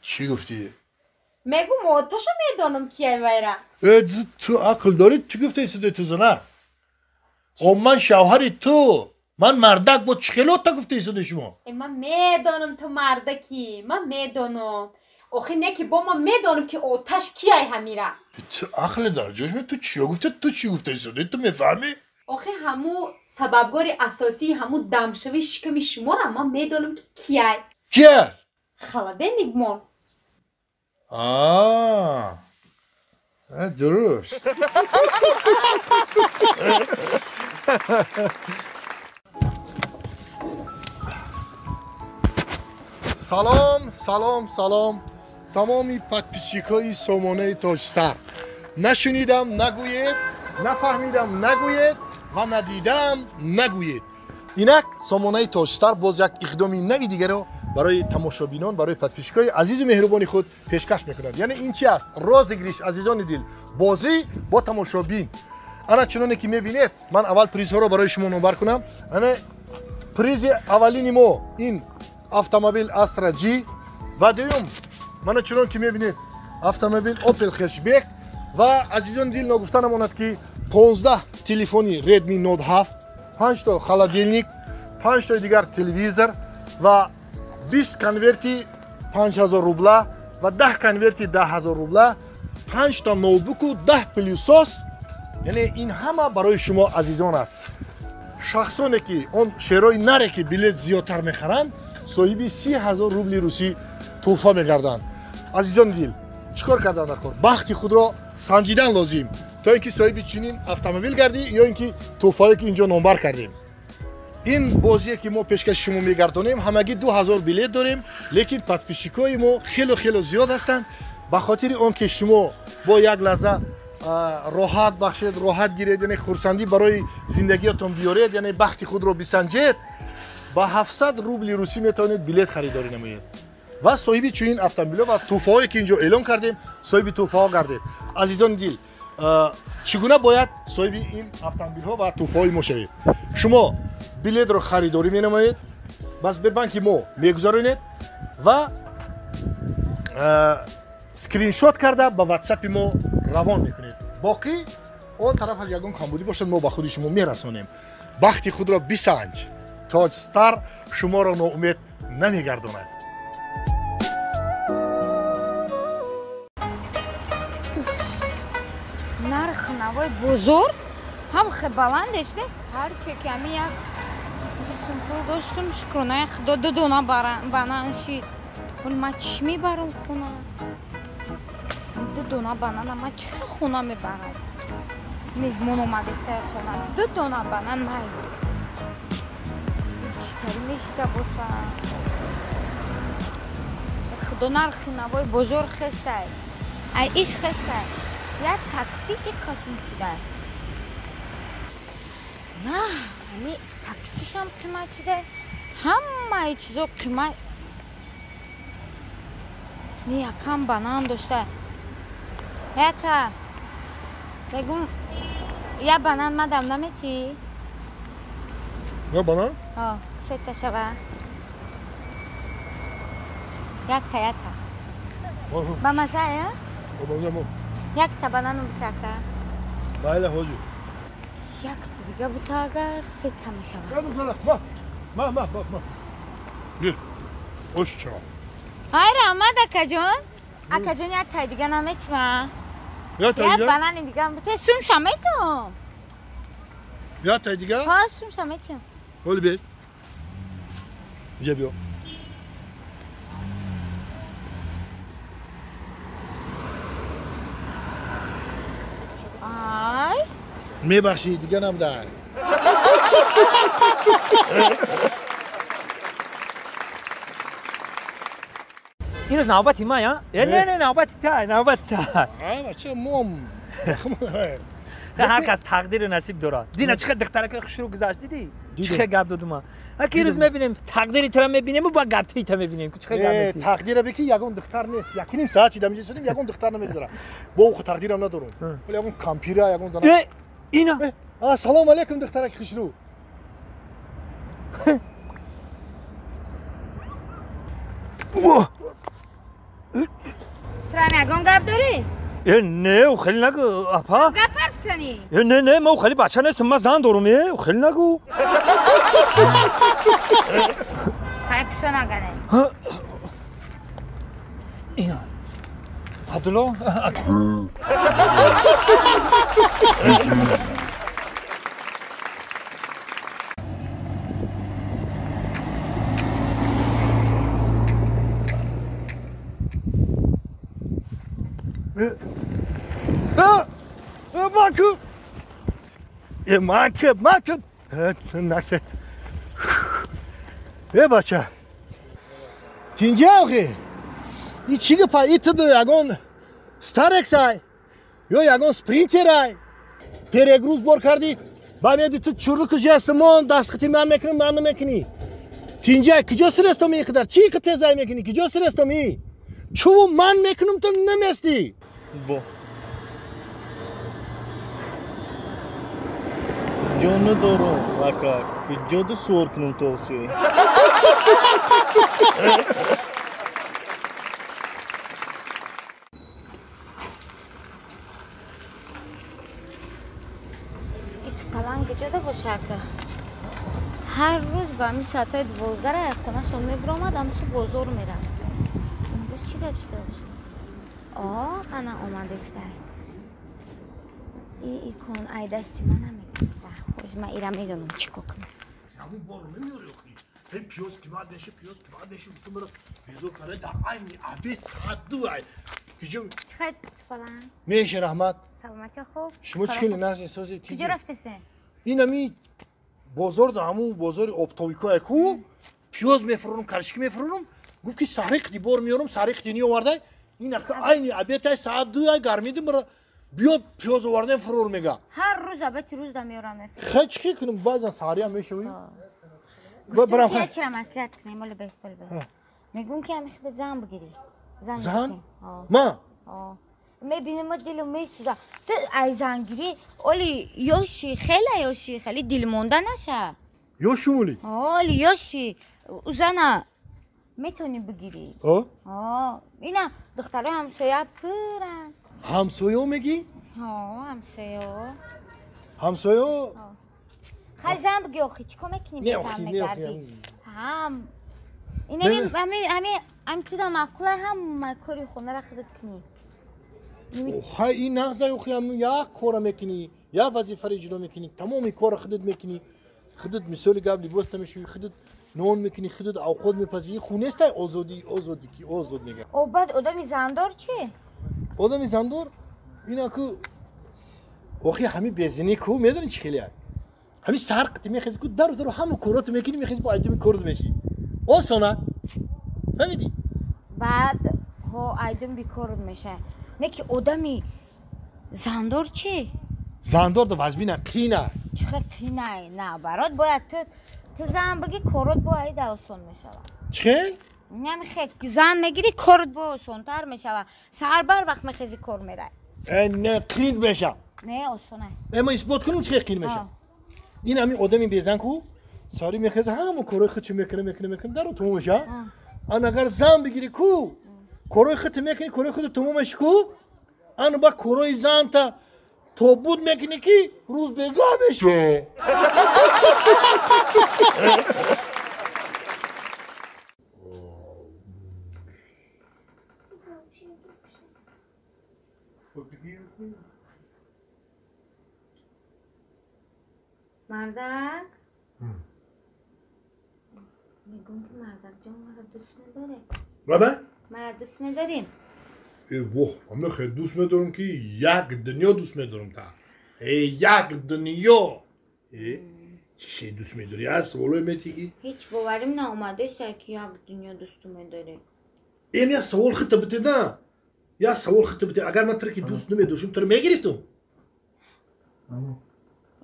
[SPEAKER 1] چی گفتی؟
[SPEAKER 5] Мегум оташа медонам кияй вайра.
[SPEAKER 1] Ту ақл дорӣ, чӣ гуфтаи суде ту зана? О ман шавҳари ту. Ман мардак бо чӣ хеле ота гуфтаи суде шумо?
[SPEAKER 5] Ман медонам ту мардаки, ман медонам. Охи не ки бо ман медонам ки оташ кияй ҳамира.
[SPEAKER 1] Ту ақл дар ҷош ме, ту чиё гуфта, ту чӣ гуфтаи суде, ту мефаҳмӣ?
[SPEAKER 5] Охи ҳаму сабабгори асосии ҳаму дамшавии шиками шуморо ман медонам ки кияй.
[SPEAKER 1] Ки аст?
[SPEAKER 5] Холодильникмон.
[SPEAKER 1] Дуруст. Салом, салом, салом. Тамоми подписчикои сомонаи Тоҷстар. Нашунидам нагӯед, нафаҳмидам нагӯед ва надидам нагӯед. Инак сомонаи Тоҷстар боз як иқдоми нави дигаро барои тамошобинон, барои подписчикои азизу меҳрубони худ пешкаш мекунад. Яъне ин чи аст? Розыгрыш, азизони дил, бозӣ бо тамошобин. Ана чуноне ки мебинед, ман аввал призҳоро барои шумо номбар кунам. Ана призи аввалини мо ин автомобил Astra G ва дуюм, мана чунон ки мебинед, автомобил Opel Hatchback. Ва азизони дил, ногуфта намонад ки 15 телефони Redmi Note 7, 5 то холодильник, 5 тои дигар телевизор ва 20 конверти 5000 рубла ва 10 конверти 10000 рубла, 5 та ноутбуку 10 пылесос. Яъне ин ҳама барои шумо азизон аст. Шахсоне ки он шерои наре ки билет зиёдтар мехаранд, соҳиби 30000 рубли русӣ тӯҳфа мегарданд. Азизони дил, чӣ кор кардан дар кор? Бахти худро санҷидан лозим, то ин ки соҳиби чунин автомобил гардӣ ё ин ки тӯҳфае ки инҷо номбар кардем. Ин бозие ки мо пешкаши шумо мегардонем, ҳамагӣ 2000 билет дорем, лекин подписчикои мо хело хело зиёд ҳастанд. Ба хотири он ки шумо бо як лаҳза роҳат бахшед, роҳат гиред, яъне хурсандӣ барои зиндагиятон биёред, яъне бахти худро бисанҷед, ба 700 рубли русӣ метавонед билет харидорӣ намоед ва соҳиби чунин автомобилҳо ва тӯҳфаҳое ки инҷо эълон кардем, соҳиби тӯҳфаҳо гардед. Азизони дил, чӣ гуна бояд соҳиби ин автомобилҳо ва тӯҳфаҳои мо шавед? Шумо билетро харидорӣ менамоед, ба Сбербанки мо мегузаронед ва скриншот карда ба ватсапи мо равон мекунед. Боқӣ он тараф ягон камбудӣ бошад, мо ба худи шумо мерасонем. Бахти худро бисанҷ. Тоҷстар шуморо ноумед намегардонад.
[SPEAKER 2] Нарх навои бозор ҳам хе баландеш не? Ҳарче ки ами як сум пул доштум, шукронаи худо ду дона банан шид. Вале ман чӣ мебарам хона? Ду дона банана ман чӣ хел хона мебарам? Меҳмон омадесаи хона, ду дона банан май. Чӣ тари мешида бошад? Худо нархи навои бозор хестай. Ай иш хестай. Як такси ик қасум шуда. На, ами таксишам қимат шуда. Ҳамаи чизо қимат. Не якам банан дошта. Яка. Бегум, я банан мадам намети?
[SPEAKER 1] Я банан?
[SPEAKER 2] О, сета шава. Якта, якта. Ба маза, я?
[SPEAKER 1] Ба маза.
[SPEAKER 2] Якта банану бутака.
[SPEAKER 1] Майла ҳоҷи.
[SPEAKER 2] Якта дига бута агар сета мешавад.
[SPEAKER 1] Ма, ма, ма, ма. Гир. Ош чаро.
[SPEAKER 2] Ай раҳмат акаҷон. Акаҷон як тай дига наметима.
[SPEAKER 1] Як тай дига?
[SPEAKER 2] Як банани дига бута сумша метум.
[SPEAKER 1] Як тай дига?
[SPEAKER 2] Ҳа, сумша метум.
[SPEAKER 1] Ҳоли бед. Инҷа биё.
[SPEAKER 2] Ай.
[SPEAKER 1] Мебахшӣ, дига набудай.
[SPEAKER 6] Ирӯз навбати ман, я? Не, не, навбати та, навбати та.
[SPEAKER 1] Бача, мом.
[SPEAKER 6] Ҳар кас тақдиру насиб дорад. Дина чӣ хел духтаракои хушрӯ гузашт, дидӣ? Чӣ хел гап додум ман. Аки ирӯз мебинем, тақдири тара мебинем ва гапти та мебинем. Чӣ хел гап метӣ?
[SPEAKER 1] Тақдира бики ягон духтар нест. Якним соат чида меҷа сидим, ягон духтар намегузара. Бо ӯ тақдирам надорум. Вале ягон кампира, ягон зана.
[SPEAKER 6] Ина.
[SPEAKER 1] Салом алейкум духтараки хушрӯ.
[SPEAKER 2] Барам ягон гап дорӣ?
[SPEAKER 6] Не, хеле нагӯ, апа.
[SPEAKER 2] Гап партфтанӣ?
[SPEAKER 6] Не, не, ман хеле бача нестам, ман зан дорум, хеле нагӯ.
[SPEAKER 2] Хай пишо нагане.
[SPEAKER 6] Ина. Абдулло.
[SPEAKER 1] Макеб, макеб. Наке. Э бача. Тинҷа охи. И чӣ гапа? И ту ягон Старексай ё ягон Спринтерай. Перегруз бор кардӣ. Ба меди ту чурруку жесмон дастхати ман мекунӣ, ман намекунӣ. Тинҷа куҷо сирестом ин қадар? Чӣ тезай мекунӣ? Куҷо сирестом и? Чӯ ман мекунам ту наместӣ.
[SPEAKER 7] Бо. Ҷо надорам, ака. Куҷода суор кунам то охи?
[SPEAKER 2] И тупаланг куҷода боша, ака? Ҳар рӯз ба ҳамин соатҳои 12 аз хонашон мебиромад, ҳамсу бозор мерафт. Имрӯз чӣ гап шуда боша? О, ана омадестай. И икон ай дасти ман намегаза. Ҳоз ман ира медонам чӣ кор кунам.
[SPEAKER 1] Ҳамун борро намеёри охи. Ҳей пиёз қимат меша, пиёз қимат меша, гуфтам маро безор карда дар айни обед соат 2 ай. Куҷо?
[SPEAKER 2] Чӣ хай тупаланг?
[SPEAKER 1] Меша раҳмат.
[SPEAKER 2] Саломатӣ хуб.
[SPEAKER 1] Шумо чӣ хеле нағз эҳсоси тиҷи?
[SPEAKER 2] Куҷо рафтесен?
[SPEAKER 1] Ин ами бозор да ҳамун бозори оптовико ку пиёз мефурӯрам, карчики мефурӯрам. Гуфт ки саҳри қити бор меёрам, саҳри қити неовардай. Ин ака айни обед ай соат 2 ай гармиди маро биё пиёз овардем фурӯр мега.
[SPEAKER 2] Ҳар рӯз обеди рӯз да меёрам мефурӯрам.
[SPEAKER 1] Хай чӣ кунам, баъзан саҳриам мешавӣ.
[SPEAKER 2] Барам хай. Чира маслиҳат кунем, оли бест, оли бест. Мегӯм ки ҳами худат зан бигирӣ.
[SPEAKER 1] Зан? Ма?
[SPEAKER 2] Мебинам дилам месӯза. Ту ай зангирӣ, оли ёши, хеле ёши, хеле дилмонда наша.
[SPEAKER 1] Ёшум оли?
[SPEAKER 2] Оли ёши. Зана метавонӣ бигирӣ. Ина духтарои ҳамсоя пуранд.
[SPEAKER 1] Ҳамсоё мегӣ?
[SPEAKER 2] Ҳамсоё.
[SPEAKER 1] Ҳамсоё?
[SPEAKER 2] Хай зан бигӣ охи, чӣ кор мекунӣ бе зан мегардӣ? Ҳам. Ами туда маъқула ҳама кори хонара худат кунӣ.
[SPEAKER 1] Хай ин нағза охи, як кора мекунӣ, як вазифаро иҷро мекунӣ, тамоми корро худат мекунӣ. Худат мисоли гап либоста мешӯӣ, худат нон мекунӣ, худат авқот мепазӣ. Ин хун нестай озодӣ, озодӣ ки озод мегӯяд.
[SPEAKER 2] О баъд одами зандор чӣ?
[SPEAKER 1] Одами зандор ина ку охи ҳами безинӣ ку медонӣ чӣ хеле ай? Ҳами саҳар қити мехези ку дару дару ҳама короту мекунӣ, мехези бо айдими корот мешӣ. Осона. Фаҳмидӣ?
[SPEAKER 2] Баъд ҳо айдим бикорот мешавад. Не ки одами зандор чӣ?
[SPEAKER 1] Зандор да вазбина қина.
[SPEAKER 2] Чӣ хел қинай? На, барот бояд ту зан бигӣ, корот бо айда осон мешавад.
[SPEAKER 1] Чӣ хел?
[SPEAKER 2] Намехе зан мегирӣ, корот бо осонтар мешавад. Саҳар бар вақт мехези кор мерай.
[SPEAKER 1] Не, қин мешавад.
[SPEAKER 2] Не, осонай.
[SPEAKER 1] Ман исбот кунам чӣ хел қин мешавад. Ин ҳамин одами безан ку сари мехеза ҳама корои худшо мекунад, мекунад, мекунад, даро тамом мешавад. Ан агар зан бигирӣ ку корои худто мекунӣ, корои худто тамом меши ку, ан ба корои занта тобуд мекунӣ ки рӯз бегаҳ мешавад.
[SPEAKER 2] Мардак, мегӯм ки мардак ҷон маро дӯст медорӣ?
[SPEAKER 1] Баба?
[SPEAKER 2] Маро дӯст медорӣ?
[SPEAKER 1] Воҳ, ман хеле дӯст медорам ки як дунё дӯст медорам та. Як дунё. Чӣ дӯст медорӣ? Аз саволое метигӣ?
[SPEAKER 2] Ҳеҷ боварим наомадааст ки як дунё дӯсту медорӣ.
[SPEAKER 1] Эм як савол хита бите на. Як савол хита бите. Агар ман туро ки дӯст намедоштам, туро мегирифтам?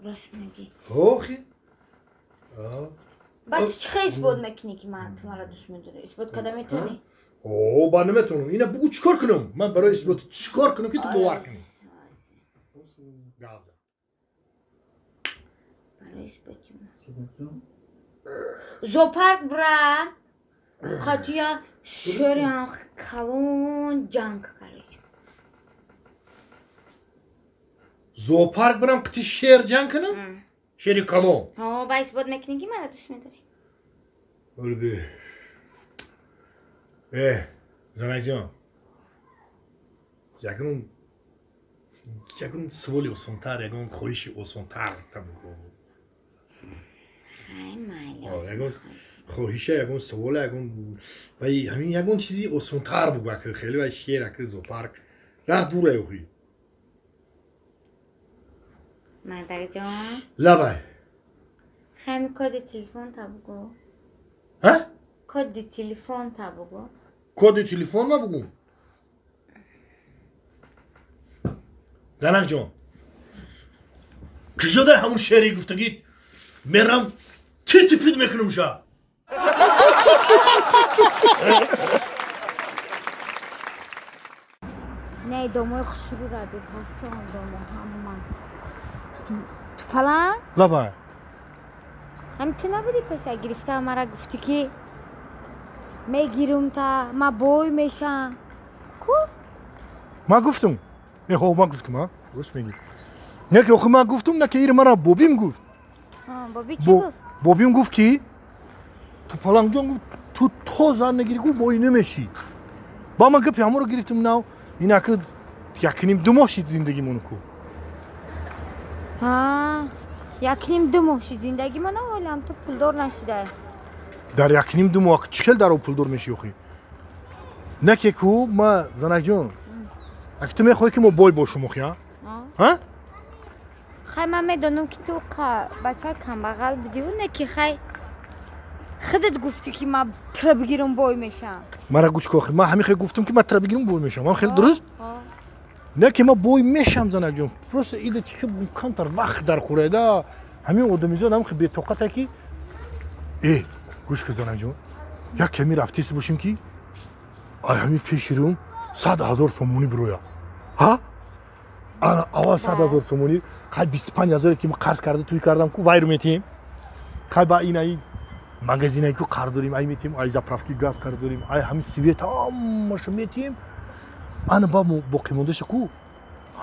[SPEAKER 2] Рост мегӣ.
[SPEAKER 1] Охи.
[SPEAKER 2] Баъд чӣ хел исбот мекунӣ ки ман ту маро дӯст медорӣ? Исбот карда метавонӣ?
[SPEAKER 1] О, ба наметавонам. Ина бугӯ чӣ кор кунам? Ман барои исбот чӣ кор кунам ки ту бовар кунӣ?
[SPEAKER 2] Барои исботи зоопарк бира, қатия шери калон ҷанг короче.
[SPEAKER 1] Зоопарк бирам қити шер ҷанг кунам? Шери калон.
[SPEAKER 2] Ҳо, ба исбот мекунӣ ки мара дӯст медорӣ.
[SPEAKER 1] Олби. Занакҷон. Ягон суоли осонтар, ягон хоҳиши осонтар табугӯ. Ягон хоҳиша, ягон суола, ягон вай ҳамин ягон чизи осонтар бугӯ, ака хеле вай шер, ака зоопарк. Раҳ дура охи.
[SPEAKER 2] Мардакҷон.
[SPEAKER 1] Лабай.
[SPEAKER 2] Хами коди телефон та бугӯ.
[SPEAKER 1] Ҳа?
[SPEAKER 2] Коди телефон та бугӯ.
[SPEAKER 1] Коди телефон ма бугӯм? Занакҷон, куҷода ҳамун шери гуфтагӣ мерам титипид мекунам ша.
[SPEAKER 2] Не, домои хушрӯра бефасон домо ҳама. Тупалан?
[SPEAKER 1] Лабай.
[SPEAKER 2] Ҳам ту набудӣ пеша гирифта мара гуфтӣ ки мегирум та ма бой мешам. Ку?
[SPEAKER 1] Ма гуфтум. Ҳо, ман гуфтум, а? Рост мегӣ. Не ки охи ман гуфтум, на ки ир мара бобим гуфт.
[SPEAKER 2] Боби чӣ гуфт?
[SPEAKER 1] Бобим гуфт ки Тупалангҷон гуфт ту то зан нагирӣ гуфт бой намешӣ. Ба ман гапи ҳамонро гирифтум нав инаки якним ду моҳ шид зиндагимон ку.
[SPEAKER 2] Ҳа, якним ду моҳ шид зиндагимон, ҳолам ту пулдор нашидай.
[SPEAKER 1] Дар якним ду моҳ чӣ хел дар пулдор мешӣ охи? Не ки ку ма занакҷон, аки ту мехоҳӣ ки мо бой бошум охи, а? Ҳа?
[SPEAKER 2] Хай ман медонам ки ту бачаи камбағал будиву не ки хай худат гуфтӣ ки ман тра бигирам бой мешам.
[SPEAKER 1] Мара гӯш кун охи, ман ҳамин хел гуфтам ки ман тра бигирам бой мешам. Ман хеле дуруст? Не ки ман бой мешам занакҷон. Просто ида чӣ камтар вақт дар хӯрайда. Ҳамин одамизод ҳам бетоқата ки гӯш кун занакҷон, як ками рафтеси бошем ки ай ҳамин пеши рӯм 100 000 сомонӣ бироя. Ҳа? Ана аввал 100 000 сомонӣ, хай 25 000 ки ман қарз карда тӯй кардам ку вайру метиҳем. Хай ба инаи магазинае ку қарз дорем, ай метиҳем, ай заправки газ қарз дорем, ай ҳамин свет ҳамаша метиҳем. Ана ба боқимондаша ку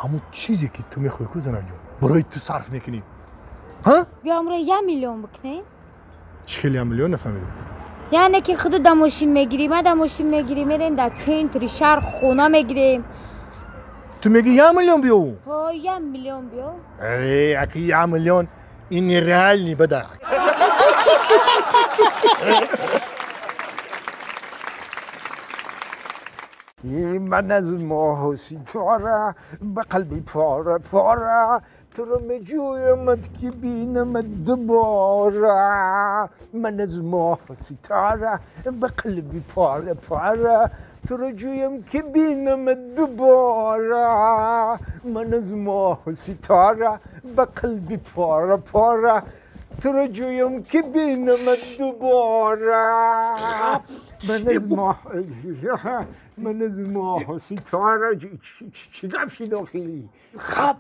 [SPEAKER 1] ҳамон чизе ки ту мехоҳӣ ку занакҷон, барои ту сарф мекунӣ. Ҳа?
[SPEAKER 2] Биё амро 1 миллион бикунем.
[SPEAKER 1] Чӣ хел 1 миллион нафаҳмидам?
[SPEAKER 2] Яъне ки худу да мошин мегирӣ, ма да мошин мегирӣ, мерем дар центри шаҳр хона мегирем.
[SPEAKER 1] Ту мегӣ 1 миллион биёву?
[SPEAKER 2] Ҳо, 1 миллион биё.
[SPEAKER 1] Аки 1 миллион ин нереални бада.
[SPEAKER 4] من از ماه و ستاره به قلبی پاره پاره تو رو میجویمت که بینمت دوباره. من از ماه و ستاره به قلبی پاره پاره تو رو جویم که بینمت دوباره. من از ماه و ستاره به قلبی پاره پاره تو رو جویم که بینمت دوباره. من از ماه و ستاره. چی گپ شد آخی؟
[SPEAKER 1] خب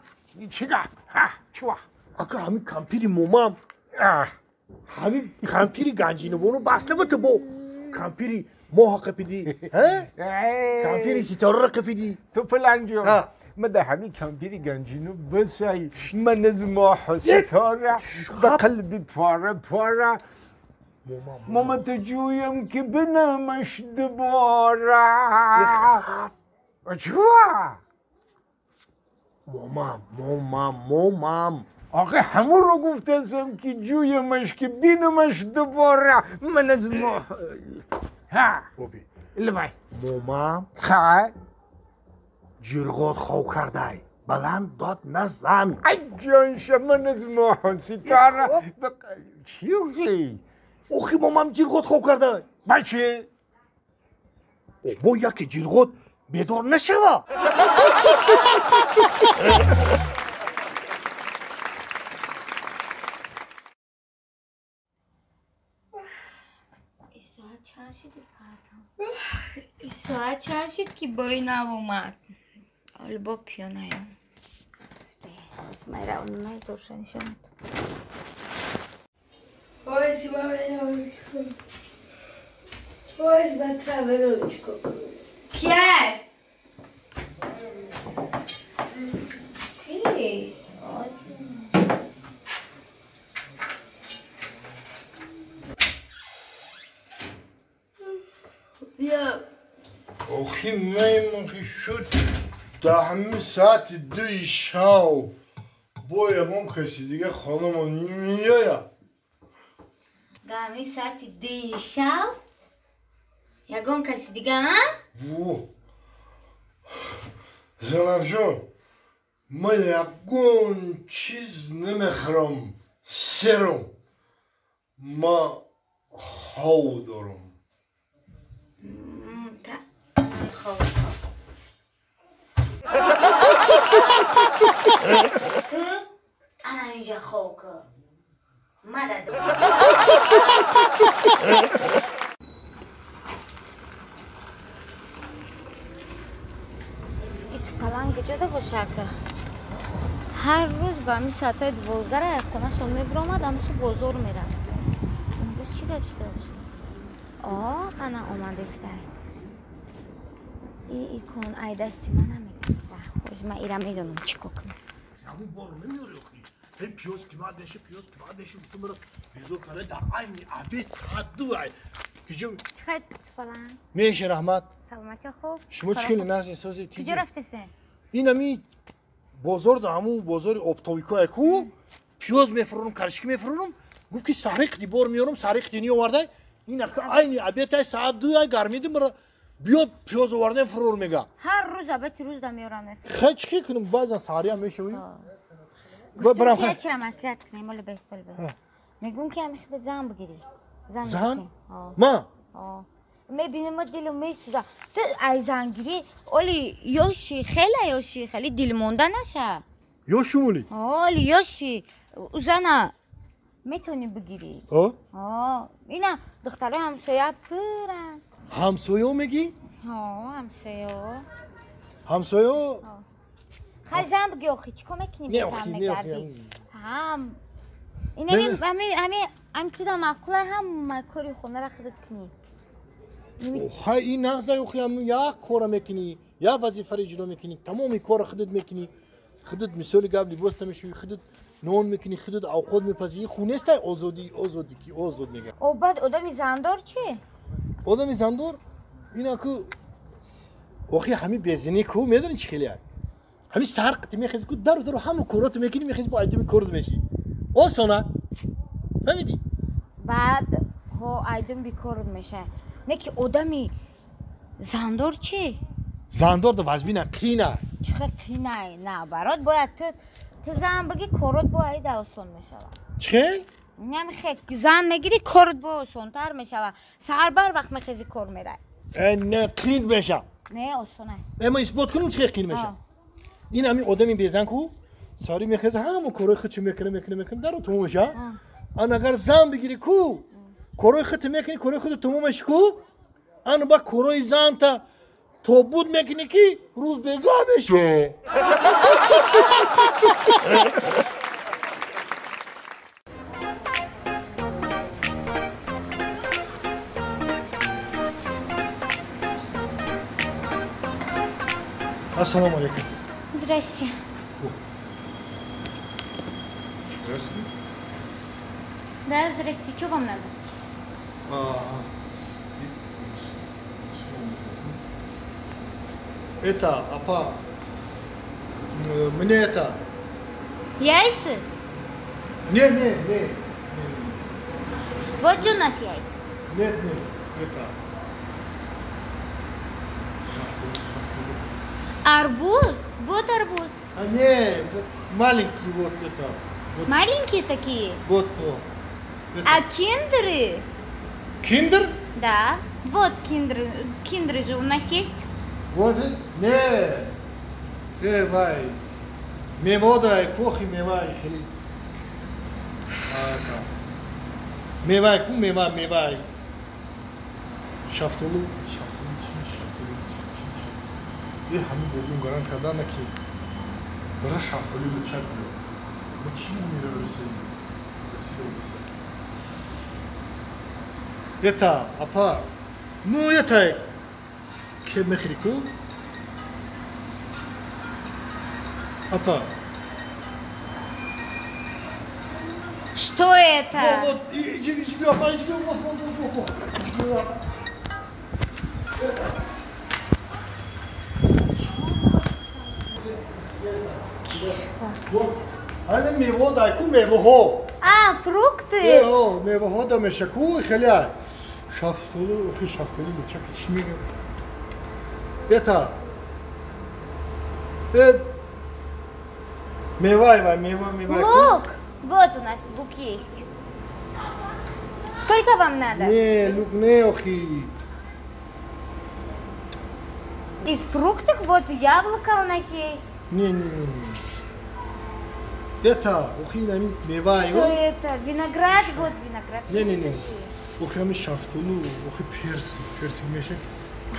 [SPEAKER 4] چی گپ؟ ها چوا؟
[SPEAKER 1] آقا همین کامپیری مومام، همین کامپیری گنجینه بونو بس نبود بو کامپیری ماه قپیدی، ها؟ کامپیری ستاره را قپیدی.
[SPEAKER 4] تو پلنگ جون من ده همین کامپیری گنجینو بسای. من از ماه و ستاره به قلبی پاره پاره ماما تجویم که بنامش دوباره. چوا؟
[SPEAKER 1] مامام مامام مامام
[SPEAKER 4] آخه همون رو گفتم که جویمش که بینمش دوباره. من از ما ها
[SPEAKER 1] بابی
[SPEAKER 4] لبای
[SPEAKER 1] مامام
[SPEAKER 4] خواهی
[SPEAKER 1] جرغات خو کرده بلند داد نزن.
[SPEAKER 4] ای جانش من از ماه ستاره چی اوخی؟
[SPEAKER 1] اوخی مامام جرغات خو کرده
[SPEAKER 4] بچه
[SPEAKER 1] با یکی جرغات بیدار نشوه.
[SPEAKER 2] ساعت چند شد که بای نوامد؟ حالا با پیانایم اسمای رو نزورشن نشاند.
[SPEAKER 8] Ой, батравелочку.
[SPEAKER 2] Кия? Ти?
[SPEAKER 8] Биё.
[SPEAKER 1] Охи маймон шуд дар ҳамин саати 2 шав бо ягон каси дига хонамон меояд.
[SPEAKER 2] Дар ҳамин саати 2 шав ягон каси дига, а?
[SPEAKER 1] Во! Занакҷон, ман ягон чиз намехӯрам, серам. Ман хов дорам.
[SPEAKER 2] Хов. Ту ана инҷа хов кун. Мадад. Тупаланг ҷода бошака. Ҳар рӯз ба ҳамин соатҳои 12 хонашон мебиромад, ҳамсу бозор мерафт. Имрӯз чӣ гап шуда бошад? О, ана омадестай. Икон ай дасти ман намегза. Оз ман ира медонам чӣ кор кунам.
[SPEAKER 1] Ҳамун бор намеёри охи. Ҳей пиёз қимат меша, пиёз қимат меша, гуфтам маро безор карда дар айни обед соат 2 ай. Киҷо?
[SPEAKER 2] Чӣ хел тупаланг?
[SPEAKER 1] Меша, раҳмат.
[SPEAKER 2] Саломатӣ хуб.
[SPEAKER 1] Шумо чӣ хеле нағз эҳсоси тиҷи?
[SPEAKER 2] Куҷо рафтесен?
[SPEAKER 1] Ин ами бозор да ҳамун бозори оптовикое ку пиёз мефурӯрам, карчики мефурӯрам. Гуфт ки сари қити бор меёрам, сари қити неовардай. Ин айни обедай соат 2 ай гармиди маро биё пиёз овардем фурӯр мега.
[SPEAKER 2] Ҳар рӯз обеди рӯз да меёрам мефурӯрам.
[SPEAKER 1] Хай чӣ кунам, баъзан саҳариам мешавӣ.
[SPEAKER 2] Барам хай. Чира маслиҳат кунем, оли бестол бе. Мегӯм ки ҳами худат зан бигирӣ.
[SPEAKER 1] Зан? Ма?
[SPEAKER 2] Мебинем дилам месӯза. Ту ай зангирӣ, оли ёши, хеле ёши, хеле дилмонда наша.
[SPEAKER 1] Ёшум оли?
[SPEAKER 2] Оли ёши. Зана метавонӣ бигирӣ. О? Ина духтарои ҳамсоя пуранд.
[SPEAKER 1] Ҳамсоё мегӣ?
[SPEAKER 2] Ҳо, ҳамсоё.
[SPEAKER 1] Ҳамсоё?
[SPEAKER 2] Хай зан бигӣ охи, чӣ кор мекунӣ бе зан мегардӣ? Ҳам. Ина ами тида маъқула ҳама кори хонаро худат кунӣ.
[SPEAKER 1] Хай ин нағза охи, як кора мекунӣ, як вазифаро иҷро мекунӣ, тамоми корро худат мекунӣ. Худат мисоли гап либос намешӯӣ, худат нон мекунӣ, худат авқот мепазӣ. Ин хун нестай озодӣ, озодӣ ки озод мегӯяд.
[SPEAKER 2] О, баъд одами зандор чӣ?
[SPEAKER 1] Одами зандор ина ку охи ҳами безинӣ ку медонӣ чӣ хеле ҳами саҳар қити мехези ку дару дару ҳама короту мекунӣ, мехези бо айдуми корот мешӣ. Осона. Фаҳмидӣ?
[SPEAKER 2] Баъд ҳо айдум бикорот мешавад. Не ки одами зандор чӣ?
[SPEAKER 1] Зандор да вазбина қина.
[SPEAKER 2] Чӣ хел қинай? На, барот бояд ту зан бигӣ, корот бо айда осон мешавад.
[SPEAKER 1] Чӣ хел?
[SPEAKER 2] Намехе зан мегирӣ, корот бо осонтар мешавад. Саҳар бар вақт мехези кор мерай.
[SPEAKER 1] Не, қин меша.
[SPEAKER 2] Не, осонай.
[SPEAKER 1] Ма исбот кунам чӣ хел қин меша. Ин ҳами одами безан ку сари мехеза ҳама корои худшо мекунад, мекунад, мекунад, даро тамом меша. Ан агар зан бигирӣ ку корои худто мекунӣ, корои худто тамом меши ку, ан ба корои занта тобуд мекунӣ ки рӯз бегаҳ меши. Ассалому алейкум.
[SPEAKER 2] Здрасте.
[SPEAKER 10] Здравствуйте.
[SPEAKER 2] Да, здрасте. Что вам надо?
[SPEAKER 1] Это, апа, мне это...
[SPEAKER 2] Яйца?
[SPEAKER 1] Не, не, не.
[SPEAKER 2] Вот же у нас яйца.
[SPEAKER 1] Нет, нет, это...
[SPEAKER 2] Арбуз? Вот арбуз.
[SPEAKER 1] А не, вот маленький вот это. Вот.
[SPEAKER 2] Маленькие такие?
[SPEAKER 1] Вот, вот. Это.
[SPEAKER 2] А киндеры?
[SPEAKER 1] Киндер?
[SPEAKER 2] Да. Вот киндеры. Киндеры же у нас есть.
[SPEAKER 1] Вот? Не. Вай. Мевода, кохи мевай, хели. Мевай, ку мева, мевай. Шафтолу, шафтолу, шафтолу, шафтолу. Ҳамин бобун гарант кардан ки бара шафтолу лучак биё. Мо чӣ мера расидем? Расидем. Это, апа, ну это ке мехри ку? Апа.
[SPEAKER 2] Что это?
[SPEAKER 1] Вот, иди, иди, апа, иди, вот, вот, вот, вот. Ҳамин мева дай ку меваҳо.
[SPEAKER 2] А, фрукты.
[SPEAKER 1] О, меваҳо да меша ку хеле. Шафтолу, охи шафтолу лучака чӣ мегӯям? Это. Мевай, вай, мева, мева.
[SPEAKER 2] Лук! Вот у нас лук есть. Сколько вам надо?
[SPEAKER 1] Не, лук не, охи.
[SPEAKER 2] Из фруктов вот яблоко у нас есть.
[SPEAKER 1] Не, не, не. Это, охи, нами, мевай.
[SPEAKER 2] Что это? Виноград, вот виноград.
[SPEAKER 1] Не, не, не. Охи, ами шафтолу, охи персик, персик меша.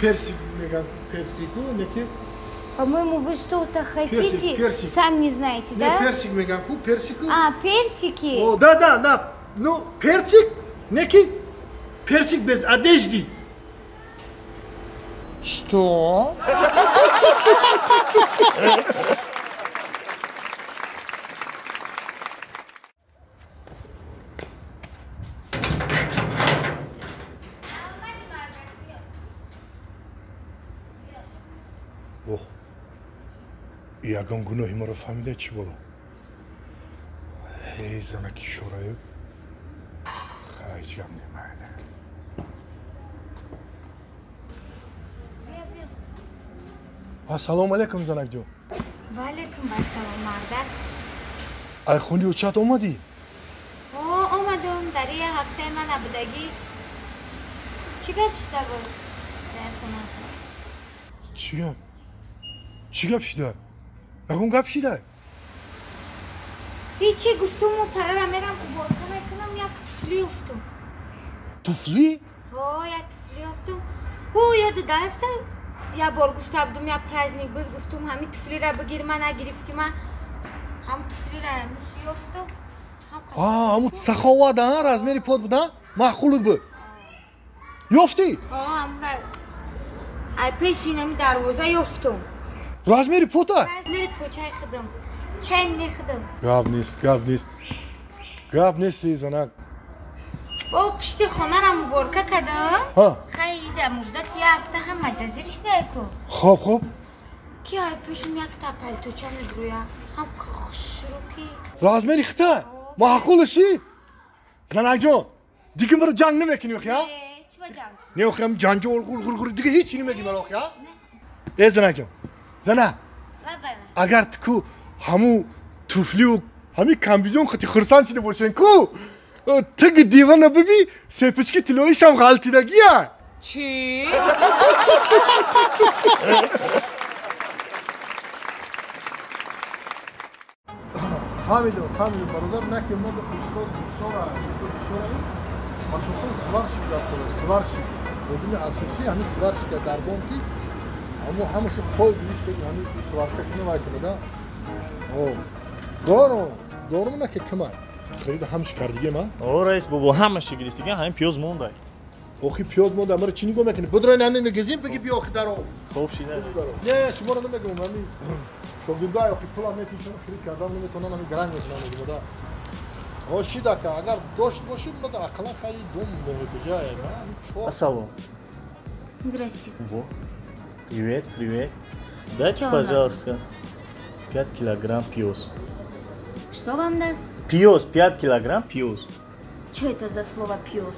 [SPEAKER 1] Персик, меган, персику, неки.
[SPEAKER 2] По-моему, вы что-то хотите,
[SPEAKER 1] персик, персик.
[SPEAKER 2] Сам не знаете,
[SPEAKER 1] не,
[SPEAKER 2] да?
[SPEAKER 1] Персик, меганку, персику.
[SPEAKER 2] А, персики.
[SPEAKER 1] О, да, да, да. Ну, персик, некий персик без одежды.
[SPEAKER 6] Что?
[SPEAKER 10] Оҳ, ягон гуноҳи маро фаҳмида чӣ боло? Эй, занаки шораю, ҳеҷ гап немайна. Ассалому алайкум, занакҷон.
[SPEAKER 2] Ва алайкум ассалом, мардак.
[SPEAKER 10] Ай хуни очат омадӣ?
[SPEAKER 2] О, омадум. Дар я ҳафтаи ман набудагӣ. Чӣ гап шуда буд дар хона?
[SPEAKER 10] Чӣ гап? Чӣ гап шуда? Ягон гап шуда?
[SPEAKER 2] Ҳечи, гуфтуму парара мерам уборка мекунам, як туфли ёфтум.
[SPEAKER 10] Туфли?
[SPEAKER 2] Ҳо, як туфли ёфтум. Ӯ ёду даста як бор гуфта будум, як праздник буд, гуфтум ҳамин туфлира бигир, ма нагирифтӣ, ма ҳам туфлира мус ёфтум.
[SPEAKER 1] А, ҳамун саховат, а, размери под буд, а? Маъқулут буд. Ёфтӣ?
[SPEAKER 2] Ҳо, ҳамра ай пеши инами дарвоза ёфтум.
[SPEAKER 1] Размери пота?
[SPEAKER 2] Размери почаи худам. Ченни худам.
[SPEAKER 10] Гап нест, гап нест. Гап нест, эй занак.
[SPEAKER 2] Бо пишти хонара муборка кардам.
[SPEAKER 10] Ҳа.
[SPEAKER 2] Хай, ида муддати як ҳафта ҳам маҷазир иштаяку.
[SPEAKER 10] Хоб, хоб.
[SPEAKER 2] Ки ай пешим якта палточа мебурӯя. Ҳам хушрӯ ки.
[SPEAKER 1] Размери хита? Маъқулаши? Занакҷон, дига маро ҷанг намекунӣ, охи, а?
[SPEAKER 2] Чӣ ба ҷанг?
[SPEAKER 1] Не, охи, ҳам ҷанҷол, хур, хур, хур, дига ҳеҷ намегӣ маро, охи, а? Э, занакҷон, зана, агар ту ку ҳамун туфлиу ҳамин комбизон хати хурсанд шида бошен ку, тиги дивана биби, сепички тиллоишам ғалтидагия.
[SPEAKER 2] Чӣ?
[SPEAKER 1] Фаҳмидам, фаҳмидам, бародар, наки мо устод бисёра, устод бисёра, асосан сварщик дар кора, сварщик. Одами асосӣ ҳамин сварщика дар дом ки ҳамо ҳамашу қой гиришта, ҳамин сварка кунӣ вай кунада. О, дорум, дорум наки кима? Харида ҳамаш кардигем, а?
[SPEAKER 7] О, раис бобо, ҳамаша гирифтига, ҳамин пиёз мондай.
[SPEAKER 1] Охи пиёз монда, маро чӣ нигоҳ мекунӣ? Будрай ҳамин мегезим, бигӣ биё охи даро.
[SPEAKER 7] Хоб шида.
[SPEAKER 1] Не, шуморо намегӯям, ҳамин шогирдай охи пулам метишам, хирид кардан наметавонам, ҳамин гаранг мекунам мегӯям. О, шидака, агар дошт бошед, ма ақаллан хайи дум меҳтиҷае, ҳамин чор.
[SPEAKER 7] Ассалом.
[SPEAKER 2] Здрасте.
[SPEAKER 7] Во. Привет, привет. Дайте, пожалуйста, 5 килограмм пиёз.
[SPEAKER 2] Что вам даст?
[SPEAKER 7] Пиёз, 5 килограмм пиёз.
[SPEAKER 2] Что это за слово пиёз?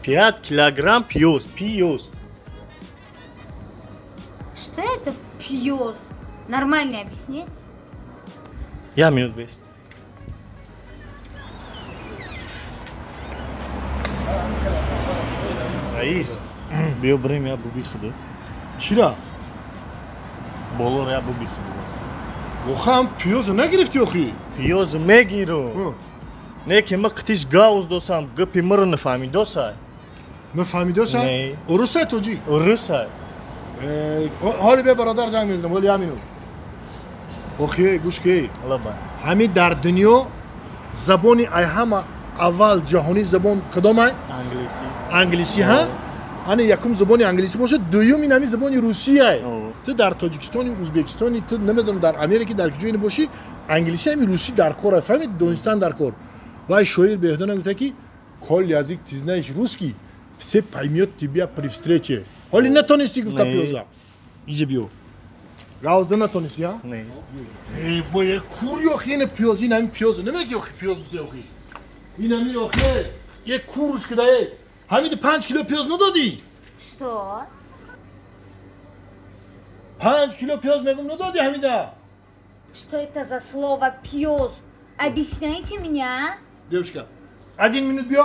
[SPEAKER 7] 5 килограмм пиёз, пиёз.
[SPEAKER 2] Что это пиёз? Нормально объясни.
[SPEAKER 7] Я минут бест. Раис, биё бирем я буби худо.
[SPEAKER 1] Чира?
[SPEAKER 7] Боло я буби худо.
[SPEAKER 1] Охам пиёза нагирифтӣ охи?
[SPEAKER 7] Пиёз мегиру. Не ки ма қитиш гауз досам, гапи маро нафаҳмидосай.
[SPEAKER 1] Нафаҳмидосай?
[SPEAKER 7] Не.
[SPEAKER 1] Урусай тоҷик?
[SPEAKER 7] Урусай.
[SPEAKER 1] Ҳоли бе бародар занг мезанам, ҳоли як минут. Охи, гӯш ки.
[SPEAKER 7] Лаба.
[SPEAKER 1] Ҳамин дар дунё забони ай ҳама аввал ҷаҳонӣ забон кадомай?
[SPEAKER 7] Англисӣ.
[SPEAKER 1] Англисӣ, ҳа? Ани якум забони англисӣ бошад, дуюм ин ҳамин забони русияй. Ту дар Тоҷикистони, Узбекистони, ту намедонам дар Америки, дар куҷое бошӣ, англисӣ ҳамин русӣ дар кор, фаҳмид, донистан дар кор. Вай шоир беҳдона гуфта ки коль язык ты знаешь русский, Все поймет тебя при встрече. Ҳоли натонисти гуфта пиёза. Иҷа биё. Гавзда натонисти, а?
[SPEAKER 7] Не.
[SPEAKER 1] Э, бо кур ёхи ина пиёз, ин ҳамин пиёз. Намеги охи пиёз бите охи. Ин ҳамин охи. Е куруш кида е. Ҳамин 5 кило пиёз надодӣ?
[SPEAKER 2] Что?
[SPEAKER 1] 5 кило пиёз мегум надодӣ ҳамида?
[SPEAKER 2] Что это за слово пиёз? Объясняйте меня.
[SPEAKER 1] Девушка, 1 минут биё.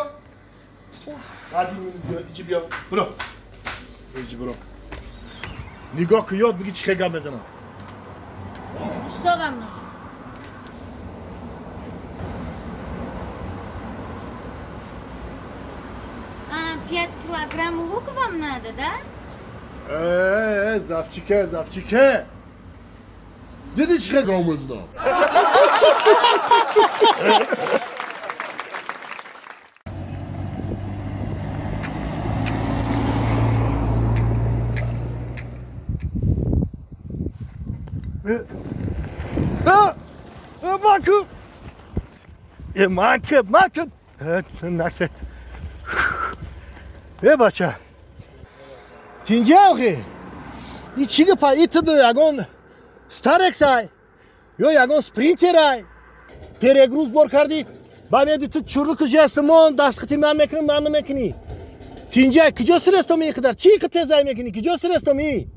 [SPEAKER 1] 1 минут биё, иҷи биё. Биро. Иҷи биро. Нигоҳ ки ёд биги чӣ хел гап мезанам.
[SPEAKER 2] Что вам нужно? А, 5 килограмм лук вам надо, да?
[SPEAKER 1] Завчике, завчике. Диди чӣ хел гап мезанам? Манкиб, манкиб. Наке. Э бача. Тинҷа охи. И чӣ гапа? И ту ягон Старексай ё ягон Спринтерай. Перегруз бор кардӣ. Ба меди ту чурруку ҷасмон дастхати ман мекунам, ман намекунӣ. Тинҷа куҷо сирестом ин қадар? Чӣ қадар тезай мекунӣ? Куҷо сирестом и?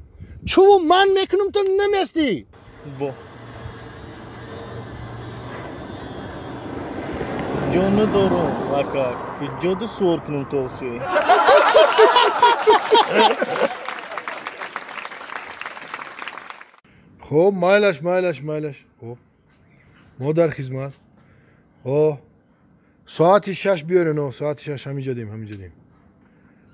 [SPEAKER 1] Чуву ман мекунам ту наместӣ.
[SPEAKER 7] Бо. Ҷо надорам, ака. Куҷо да суор кунам то охи?
[SPEAKER 1] Хоб, майлаш, майлаш, майлаш. Хоб. Мо дар хизмат. О, соати 6 биёрен, о, соати 6 ҳамиҷа дем, ҳамиҷа дем.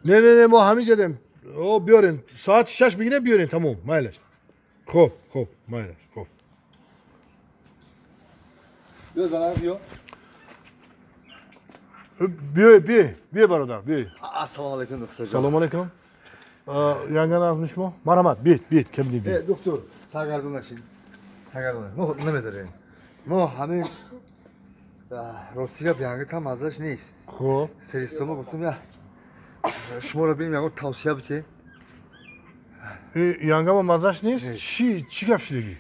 [SPEAKER 1] Не, не, не, мо ҳамиҷа дем. О, биёрен, соати 6 бигирем, биёрен, тамом, майлаш. Хоб, хоб, майлаш, хоб.
[SPEAKER 3] Биё, занак, биё.
[SPEAKER 1] Биёй, биёй, биёй, бародар, биёй.
[SPEAKER 3] Ассалому алайкум, доктор.
[SPEAKER 1] Салому алайкум. Янган азми шумо? Марҳамат, биёед, биёед, кабинет биёед.
[SPEAKER 3] Доктор, саргардон нашед. Саргардон. Мо намедорем. Мо ҳамин рости гап янги там маззаш нест.
[SPEAKER 1] Хоб.
[SPEAKER 3] Серистома гуфтам я шуморо бинем ягон тавсия бите.
[SPEAKER 1] Янгама маззаш нест? Чӣ гап шидагӣ?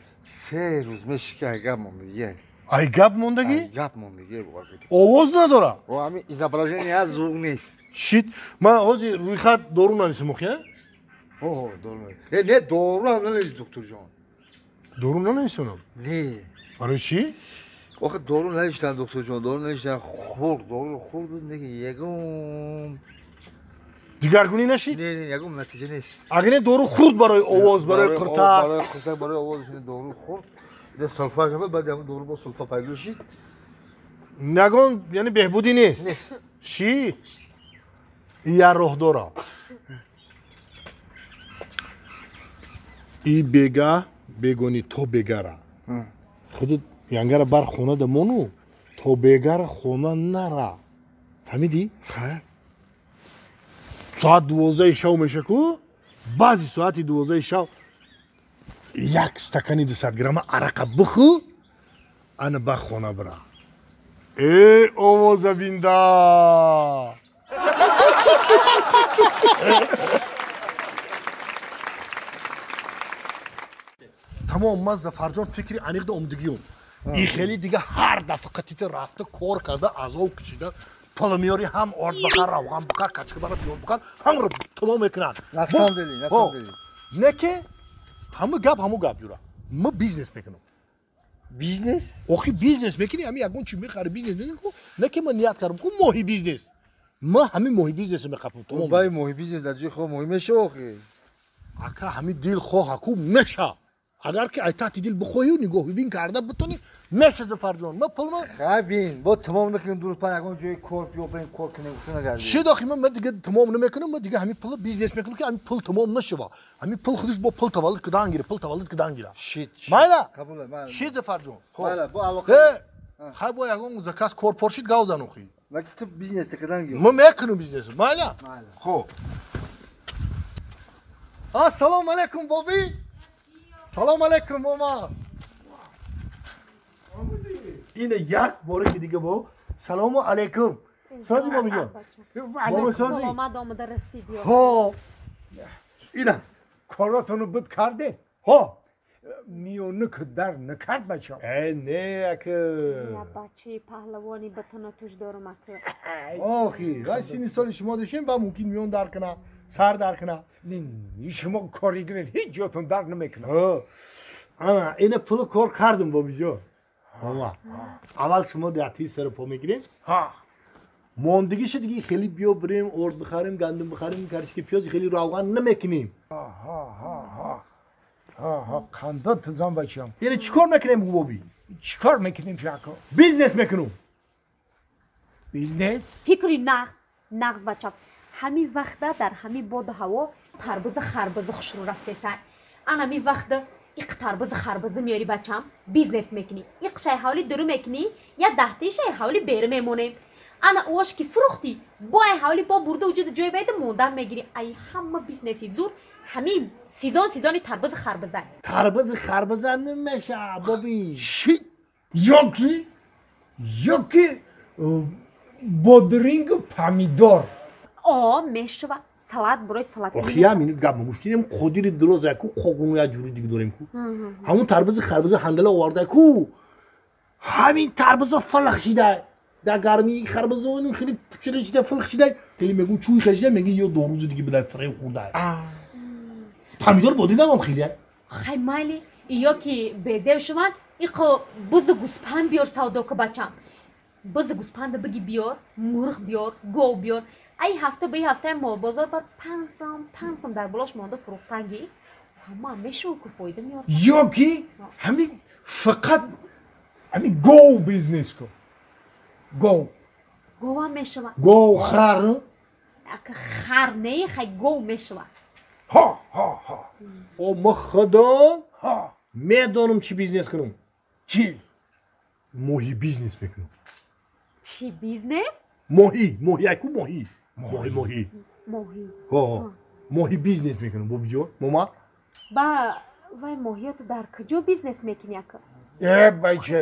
[SPEAKER 3] 3 рӯз меши ки ай гап мондагӣ.
[SPEAKER 1] Ай гап мондагӣ?
[SPEAKER 3] Ай гап мондагӣ.
[SPEAKER 1] Овоз надора?
[SPEAKER 3] О, ҳамин изображение аз звук нест.
[SPEAKER 1] Шит, ман ҳозир рӯйхат дору нанисам охи, а?
[SPEAKER 3] О, дору. Не, не, дору ҳам нанависӣ, докторҷон.
[SPEAKER 1] Дору нанависонам?
[SPEAKER 3] Не.
[SPEAKER 1] Барои чӣ?
[SPEAKER 3] Охи дору навиштан, докторҷон, дору навиштан, хӯрд, дору хӯрд, неки ягон
[SPEAKER 1] дигаргунӣ нашид?
[SPEAKER 3] Не, не, ягон натиҷа нест.
[SPEAKER 1] Агар не дору хӯрд барои овоз, барои қуртак.
[SPEAKER 3] Барои қуртак, барои овоз дору хӯрд. Не сулфа шуд, баъд ягон дору бо сулфа пайдо шид.
[SPEAKER 1] Ягон, яъне беҳбудӣ нест?
[SPEAKER 3] Нест.
[SPEAKER 1] Шид? Я роҳ дора. И бега бегони то бегара. Худут янгара бар хона да мону то бегара хона нара. Фаҳмидӣ?
[SPEAKER 3] Ха.
[SPEAKER 1] Соат 12 шав меша ку? Баъди соати 12 шав як стакани 200 грамма арақа бихӯ, ана ба хона бира. Э, овоза бинда! Тамом, ман Зафарҷон фикри аниқ да омдагиём. И хеле дига ҳар дафъа қатита рафта кор карда азоб кашида пул меёри, ҳам орд бихар, равған бихар, качка бихар, пиёз бихар, ҳамаро тамом мекунанд.
[SPEAKER 3] На самом деле, на самом деле.
[SPEAKER 1] Не ки ҳама гап, ҳаму гап ҷура. Ма бизнес мекунам.
[SPEAKER 3] Бизнес?
[SPEAKER 1] Охи бизнес мекунӣ, ҳами ягон чи мехари бизнес мекунӣ, не ки ман ният кардам ку моҳи бизнес. Ма ҳами моҳи бизнес мехапам. Тамом.
[SPEAKER 3] Бай моҳи бизнес дар ҷои хоб моҳи меша охи.
[SPEAKER 1] Ака ҳами дил хоҳ ку меша. Агар ки ай таҳти дил бихоҳӣ нигоҳбин карда битонӣ меша Зафарҷон. Ма пулма
[SPEAKER 3] хай бин, бо тамом накунем ду рӯз пас ягон ҷои кор биёбем, кор кунем, гуфта нагардем.
[SPEAKER 1] Шид охи ман дига тамом намекунам, ман дига ҳамин пула бизнес мекунам ки ҳамин пул тамом нашава. Ҳамин пул худаш бо пул таваллуд кидан гира, пул таваллуд кидан гира.
[SPEAKER 3] Шид.
[SPEAKER 1] Майла?
[SPEAKER 3] Қабул, майла.
[SPEAKER 1] Шид Зафарҷон.
[SPEAKER 3] Майла, бо алоқа.
[SPEAKER 1] Хай бо ягон заказ кор поршид гав зан охи.
[SPEAKER 3] Лаки ту бизнес кидан гир.
[SPEAKER 1] Ман мекунам бизнес. Майла?
[SPEAKER 3] Майла.
[SPEAKER 1] Хоб. Ассалому алайкум боби. Салом алейкум мома. Ине як боре ки дига бо. Салому алейкум. Сази бобиҷон. Бобо сази.
[SPEAKER 5] Саломат омада расидӣ.
[SPEAKER 4] Ҳо.
[SPEAKER 1] Ина
[SPEAKER 4] коротонро буд кардем. Ҳо. Миёна ки дар накард бача.
[SPEAKER 1] Э не ака.
[SPEAKER 5] Я бачаи паҳлавони ба танатуш дорам ака.
[SPEAKER 1] Охи, вай синни соли шумо дошем ба мумкин миён дар кана, сар дар кана.
[SPEAKER 4] Не, шумо кори гиред, ҳеҷ ҷотон дар намекунад.
[SPEAKER 1] Ҳо. Ана, ина пулу кор кардем бобиҷон. Мама, аввал шумо деҳати сари по мегирем.
[SPEAKER 4] Ҳа.
[SPEAKER 1] Мондагиша диги хеле биё бирем, орд бихарем, гандум бихарем, карчики пиёз хеле равған намекунем.
[SPEAKER 4] Ҳа. Ҳа, қандон тузон бачам.
[SPEAKER 1] Яъне чӣ кор мекунем боби?
[SPEAKER 4] Чӣ кор мекунем шако?
[SPEAKER 1] Бизнес мекунем.
[SPEAKER 4] Бизнес?
[SPEAKER 5] Фикри нағз, нағз бачам. Ҳамин вақта дар ҳамин боду ҳаво тарбуза харбуза хушрӯ рафтеса. Ан ҳамин вақта иқ тарбуза харбуза меёри бачам, бизнес мекунӣ. Иқ шай ҳавли дуру мекунӣ, я даҳтаи шай ҳавли беру мемонем. Ана ош ки фурӯхтӣ, бо ай ҳавли бо бурда вуҷуди ҷой баида мондан мегирӣ. Ай ҳама бизнеси зур ҳамин сезон сезони тарбуза харбуза.
[SPEAKER 1] Тарбуза харбуза намеша боби.
[SPEAKER 4] Ши ёки бодрингу помидор.
[SPEAKER 5] О, мешава салат барои салат.
[SPEAKER 1] Охи я минут гап муштинем қодири дуроза ку қоғуну я ҷури диг дорем ку. Ҳамун тарбуза харбуза ҳандала оварда ку. Ҳамин тарбуза фалах шида. Дар гармии харбуза оним хеле пучида шида фалах шида. Хеле мегӯм чӯй хашида меги ё дорӯзи диги буда фиреб хӯрда. Помидор бодринг хеле.
[SPEAKER 5] Хай майли ё ки безев шуванд иқо бузу гӯспанд биёр савдо ку бачам. Бузу гӯспанда биги биёр, мурғ биёр, гов биёр. Ай ҳафта ба ҳафта молбозор бар 5 сом дар болош монда фурӯхтанги. Ҳама мешав ку фоида меёр.
[SPEAKER 4] Ё ки ҳамин фақат ҳамин гов бизнес ку. Гов.
[SPEAKER 5] Гов мешава.
[SPEAKER 1] Гов хар.
[SPEAKER 5] Ака хар не, хай гов мешава.
[SPEAKER 4] Ҳа, ҳа, ҳа.
[SPEAKER 1] О, ма худо.
[SPEAKER 4] Ҳа.
[SPEAKER 1] Медонам чӣ бизнес кунам.
[SPEAKER 4] Чӣ?
[SPEAKER 1] Моҳи бизнес мекунам.
[SPEAKER 5] Чӣ бизнес?
[SPEAKER 1] Моҳӣ, моҳӣ айку моҳӣ. Моҳӣ, моҳӣ.
[SPEAKER 5] Моҳӣ.
[SPEAKER 1] Ҳо, моҳи бизнес мекунам, бобиҷон, мома.
[SPEAKER 5] Ба вай моҳиёту дар куҷо бизнес мекунӣ ака?
[SPEAKER 4] Э, бача,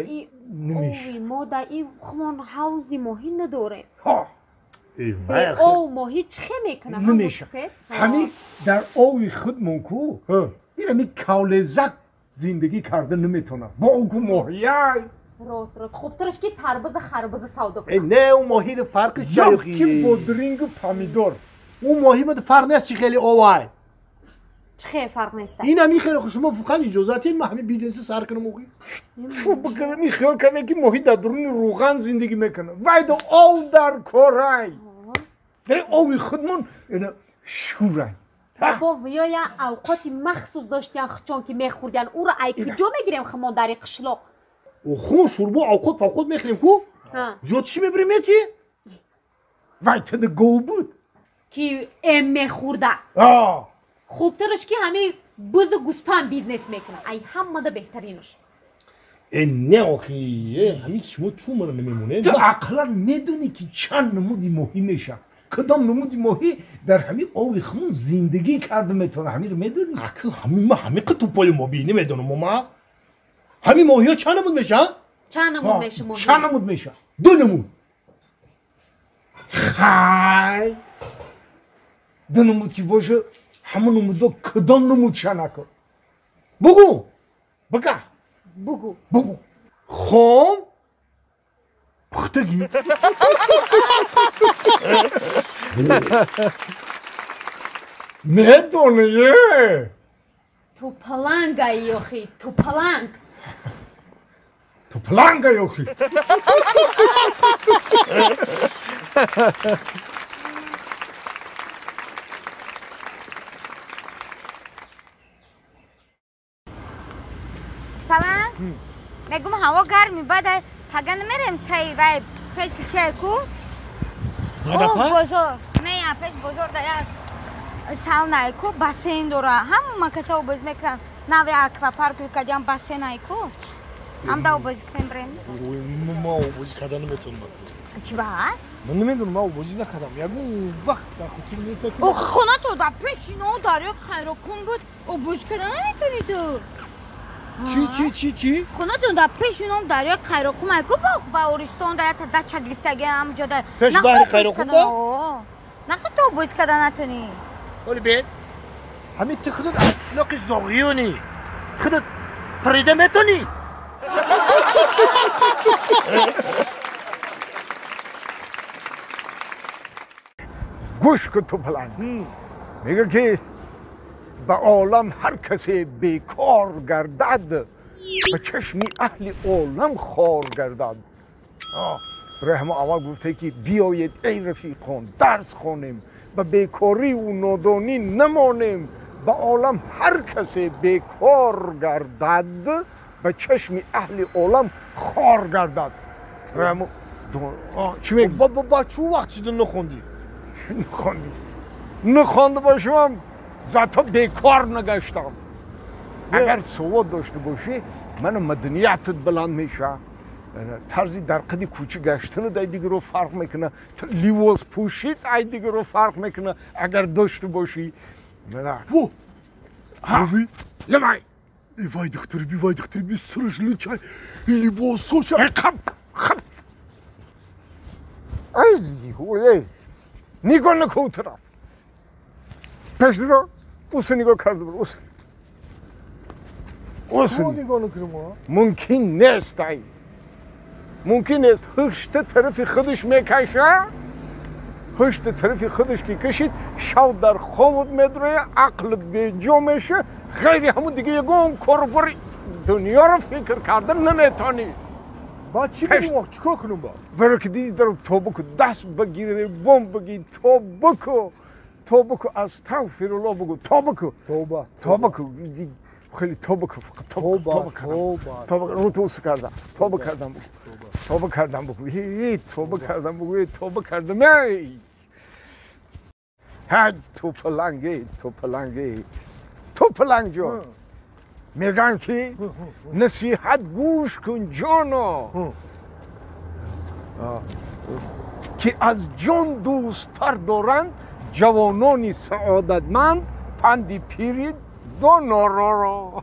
[SPEAKER 4] намеш.
[SPEAKER 5] Ови мо дар ин хумон ҳавзи моҳӣ надорем.
[SPEAKER 4] Ҳа.
[SPEAKER 5] Ов моҳӣ чӣ хе мекунад?
[SPEAKER 4] Намеша. Ҳамин дар ови худмон ку, ин ҳамин кавлезак зиндагӣ карда наметавонад. Бо ӯ ку моҳияй.
[SPEAKER 5] Рост, рост. Хубтараш ки тарбуза харбуза савдо
[SPEAKER 1] кунад. Э, не, ӯ моҳида фарқи чӣ?
[SPEAKER 4] Ё ки бодрингу помидор.
[SPEAKER 1] Ӯ моҳимада фарқ нест чӣ хеле овай.
[SPEAKER 5] Чӣ хеле фарқ нест?
[SPEAKER 1] Ин ҳамин хеле ху шумо фақат иҷозат диҳед ман ҳамин бизнеси сар кунам охи.
[SPEAKER 4] Ту бикунам ин хиёл кардем ки моҳӣ дар дуруни рӯған зиндагӣ мекунад. Вай да ов дар корай. Дар ови худмон ина шӯрай.
[SPEAKER 5] Бо виёя авқоти махсус доштиян хучон ки мехӯрдиян. Ӯро ай куҷо мегирем хумон дар ин қишлоқ?
[SPEAKER 1] Хун шӯрбо авқот павқот мехӯрем ку? Зиёд чӣ мебирем мети?
[SPEAKER 4] Вай туда гов буд.
[SPEAKER 5] Ки эм мехӯрда. Хубтараш ки ҳамин бузу гӯспанд бизнес мекунад. Ай ҳамада беҳтаринаш.
[SPEAKER 1] Э не охи, ҳамин шумо чун маро намемонед?
[SPEAKER 4] Ту ақлан медонӣ ки чанд намуди моҳӣ мешавад. Кадом намуди моҳӣ дар ҳамин ови хун зиндагӣ карда метавонад? Ҳаминро медонӣ?
[SPEAKER 1] Ака ҳамин ма ҳамин қитупои мобӣ намедонам ма. Ҳамин моҳиҳо чанд намуд мешаванд?
[SPEAKER 5] Чанд намуд мешавад моҳӣ?
[SPEAKER 4] Чанд намуд мешавад?
[SPEAKER 1] Ду намуд.
[SPEAKER 4] Хай! Ду намуд ки бошад, ҳамон намудҳо кадом намуд шанако?
[SPEAKER 1] Бугӯ!
[SPEAKER 4] Буга!
[SPEAKER 5] Бугӯ.
[SPEAKER 4] Бугӯ.
[SPEAKER 1] Хом, пухтагӣ.
[SPEAKER 4] Медонӣ?
[SPEAKER 5] Ту палангаи охи, ту паланг.
[SPEAKER 4] Ту палангаи охи.
[SPEAKER 2] Паланг? Мегум ҳаво гарми, баъд пага намерем тай вай пеши чай ку?
[SPEAKER 1] Дадапа?
[SPEAKER 2] Бозор. Не, пеш бозор да як саунае ку, бассейн дора. Ҳама каса обоз мекунанд. Нави аквапарку кадиам бассейнае ку. Ҳам да обозӣ кунем брем.
[SPEAKER 1] Ма обозӣ карда наметавонам.
[SPEAKER 2] Чӣ ба?
[SPEAKER 1] Ман намедонам, ман обозӣ накардам. Ягон вақт дар хотир нест ки.
[SPEAKER 2] Ох, хона то дар пеши но дарё Қайроқум буд. Обозӣ карда наметавонӣ ту?
[SPEAKER 1] Чӣ чӣ чӣ чӣ?
[SPEAKER 2] Хонатон дар пеши ном дарёи Қайроқум ай ку Баҳористон да ята дача гирифтаги ҳамҷо да.
[SPEAKER 1] Пеш баҳри Қайроқум ба?
[SPEAKER 2] Нахуд то боз када натонӣ.
[SPEAKER 6] Оли без.
[SPEAKER 1] Ҳамин ту худат аз қишлоқи Зоғиёнӣ. Худат парида метонӣ?
[SPEAKER 4] Гӯш кун ту паланг. Мега ки ба олам ҳар касе бекор гардад, ба чашми аҳли олам хор гардад. Раҳмо аввал гуфта ки биёед эй рафиқон, дарс хонем, ба бекориву нодонӣ намонем. Ба олам ҳар касе бекор гардад, ба чашми аҳли олам хор гардад. Раҳмо чӣ мегӯ?
[SPEAKER 1] Ба чӣ вақт шуда нахондӣ?
[SPEAKER 4] Нахондӣ. Нахонда бошам, зато бекор нагаштам. Агар савод дошта бошӣ, мана маданиятат баланд мешавад. Тарзи дар қади кӯча гаштанат ай дигаро фарқ мекунад, ливос пӯшид ай дигаро фарқ мекунад, агар дошта бошӣ.
[SPEAKER 1] Во!
[SPEAKER 4] Лимай!
[SPEAKER 1] Вай духтари би, вай духтари би, сараш лучай, либосоша.
[SPEAKER 4] Хап, хап! Ай, нигоҳ накун тараф. Пешро усе нигоҳ карда бур, усе. Усе.
[SPEAKER 1] Нигоҳ накунам,
[SPEAKER 4] Мумкин нест, ай. Мумкин нест. Ҳушта тарафи худаш мекаша, ҳушта тарафи худаш ки кашид, шав дар хобот медроя, ақлат беҷо меша, ғайри ҳамун дига ягон кору бори дунёро фикр кардан наметонӣ.
[SPEAKER 1] Баъд чӣ бигӯм, чӣ кор кунам ба?
[SPEAKER 4] Баро ки диди даро тоба ку, даст багир, бом багир, тоба ку. Тоба ку, астағфируллоҳ бугу, тоба ку.
[SPEAKER 1] Тоба.
[SPEAKER 4] Тоба ку. Хеле тоба ку, тоба кардам. Тоба рӯ ту кардам. Тоба кардам бугу. Тоба кардам бугу. Эй, тоба кардам бугу, эй, тоба кардам. Эй! Ҳай, ту паланг, эй, ту паланг, эй. Ту паланг ҷон. Мегӯянд ки насиҳат гӯш кун ҷоно. Ки аз ҷон дӯсттар доранд ҷавонони саодатманд панди пири донороро.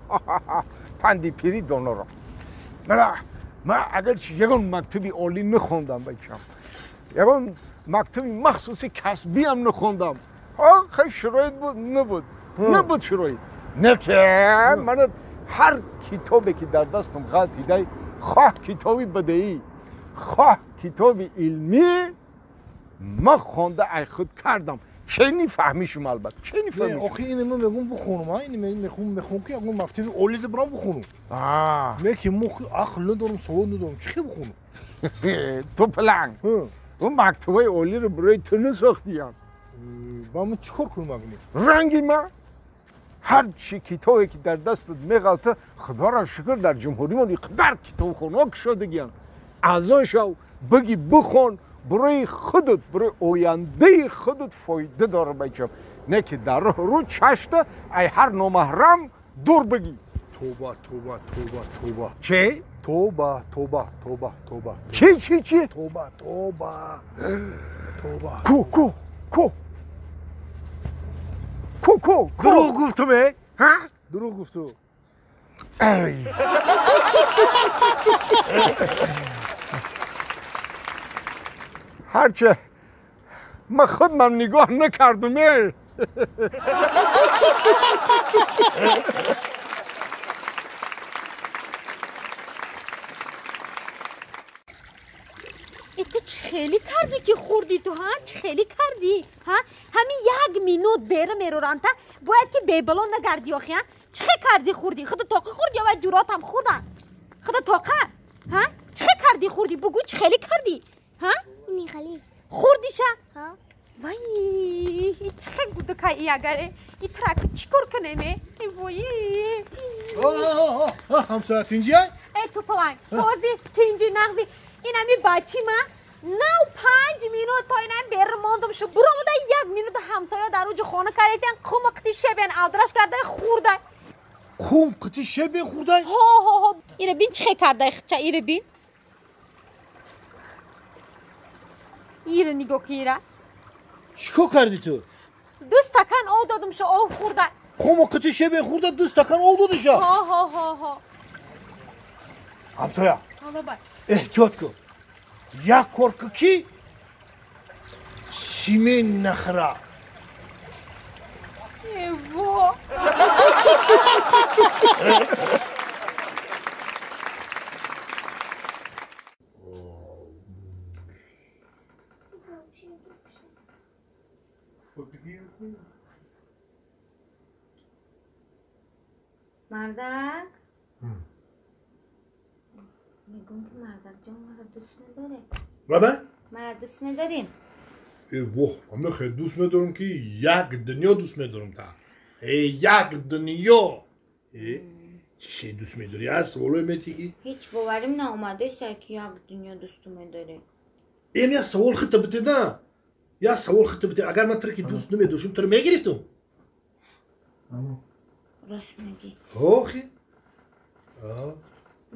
[SPEAKER 4] Панди пири доноро. Ман агарчи ягон мактаби олӣ нахондам бачам, ягон мактаби махсуси касбиам нахондам, хай шароит буд, набуд, набуд шароит. Не ки ман ҳар китобе ки дар дастам ғалтидай, хоҳ китоби бадеӣ, хоҳ китоби илмӣ, ман хонда ай худ кардам. Чени фаҳмишум албатта, чени фаҳмишум.
[SPEAKER 1] Охи ини ман мегӯм бихонам, ини мехоҳам ки ягон мактаби олӣ бирам бихонам. Не ки мо ақл надорам, савод надорам, чӣ хел бихонам?
[SPEAKER 4] Ту паланг, он мактабҳои олиро барои ту насохтиям.
[SPEAKER 1] Ба ман чӣ кор кунам агни?
[SPEAKER 4] Ранги ман ҳар чи китобе ки дар дастат меғалта, худоро шукр дар ҷумҳуримон иқадар китобхонаҳо кушодагиянд. Аъзо шав, биги бихон, барои худат, барои ояндаи худат фоида дорад бачам. Не ки дар роҳ рӯ чашта ай ҳар номаҳрам дур бигӣ.
[SPEAKER 1] Тоба, тоба, тоба, тоба.
[SPEAKER 4] Чӣ?
[SPEAKER 1] Тоба, тоба, тоба, тоба.
[SPEAKER 4] Чӣ, чӣ, чӣ?
[SPEAKER 1] Тоба, тоба, тоба.
[SPEAKER 4] Ку, ку, ку. Ку, ку, ку.
[SPEAKER 1] Дурӯғ гуфтум, э?
[SPEAKER 4] Ҳа?
[SPEAKER 1] Дурӯғ гуфту.
[SPEAKER 4] Ай. Ҳарче ман худмам нигоҳ накардум, э.
[SPEAKER 5] Ту чӣ хеле кардӣ ки хӯрдӣ ту, ҳа? Чӣ хеле кардӣ, ҳа? Ҳамин як минут бера мероранта, бояд ки бебало нагардӣ охи, ҳа? Чӣ хел кардӣ хӯрдӣ? Худа тоқа хӯрдӣ ё вай ҷуротам хӯрдан? Худа тоқа, ҳа? Чӣ хел кардӣ хӯрдӣ? Бугӯ чӣ хеле кардӣ, ҳа?
[SPEAKER 12] Михали.
[SPEAKER 5] Хӯрдиша?
[SPEAKER 12] Ҳа.
[SPEAKER 5] Вай, чӣ хел гудакай агаре? И траку чӣ кор кунем, э? Вой.
[SPEAKER 1] Ҳамсоя тинҷия?
[SPEAKER 5] Э, ту паланг, сози, тинҷи, нағзи. Ин ҳами бачи ма нав 5 минут то инам бер мондум шу буромуда 1 минут ҳамсоя дар уҷи хона каресиян қум қити шебен алдраш карда хӯрда.
[SPEAKER 1] Қум қити шебен хӯрдай?
[SPEAKER 5] Ҳо, ҳо, ҳо. Ира бин чӣ хел кардай хича, ира бин. Ира нигоҳ ки ира.
[SPEAKER 1] Чӣ кор кардӣ ту?
[SPEAKER 5] 2 стакан об додум шу об хӯрда.
[SPEAKER 1] Қум қити шебен хӯрда 2 стакан об додиша?
[SPEAKER 5] Ҳо, ҳо, ҳо, ҳо.
[SPEAKER 1] Ҳамсоя. Эҳтиёт кун. Як кор кун ки симен нахӯра.
[SPEAKER 2] Эво. Мардак? Мегӯм ки мардак ҷон маро дӯст медорӣ?
[SPEAKER 1] Баба?
[SPEAKER 2] Маро дӯст медорӣ?
[SPEAKER 1] Воҳ, ман хеле дӯст медорам ки як дунё дӯст медорам та. Як дунё. Чӣ дӯст медорӣ? Аз саволое метиги?
[SPEAKER 2] Ҳеҷ боварим наомадааст ки як дунё дӯсту медорӣ.
[SPEAKER 1] Эм як савол хита бите на. Як савол хита бите. Агар ман туро ки дӯст намедоштам, туро мегирифтам?
[SPEAKER 2] Рост мегӣ.
[SPEAKER 1] Охи.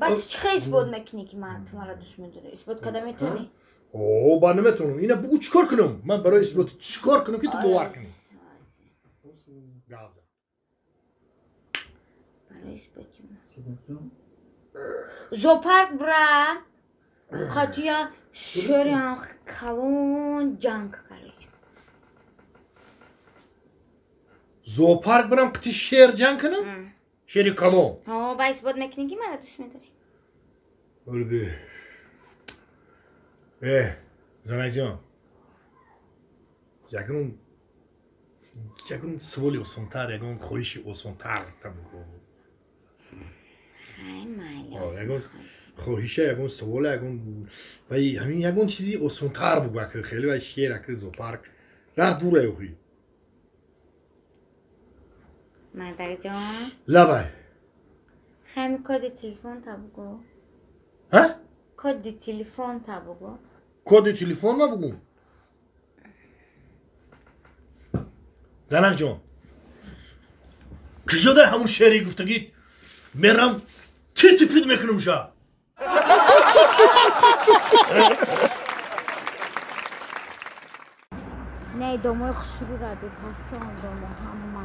[SPEAKER 2] Баъд чӣ хел исбот мекунӣ ки ман ту маро дӯст медорӣ? Исбот карда метавонӣ?
[SPEAKER 1] О, ба наметавонам. Ина бугӯ чӣ кор кунам? Ман барои исбот чӣ кор кунам ки ту бовар кунӣ?
[SPEAKER 2] Барои исботи зоопарк бира қатия шерам калон ҷанг кард.
[SPEAKER 1] Зоопарк бирам қити шер ҷанг кунам? Шери калон.
[SPEAKER 2] Ҳо, ба исбот мекунӣ ки маро дӯст медорӣ.
[SPEAKER 1] Олби. Занаҷон. Ягон саволи осонтар, ягон хоҳиши осонтар та бугӯ.
[SPEAKER 2] Хай майли.
[SPEAKER 1] Ягон хоҳиша, ягон савола, ягон вай ҳамин ягон чизи осонтар бугӯ, ака хеле вай шер, ака зоопарк. Раҳ дура охи.
[SPEAKER 2] Мардакҷон.
[SPEAKER 1] Лабай.
[SPEAKER 2] Хами коди телефон та бугӯ.
[SPEAKER 1] Ҳа?
[SPEAKER 2] Коди телефон та бугӯ.
[SPEAKER 1] Коди телефон ма бугӯм? Занакҷон. Куҷо дар ҳамун шери гуфтагӣ мерам тити-пит мекунам ша.
[SPEAKER 2] Не, домои хушрӯра бефасон домо ҳама.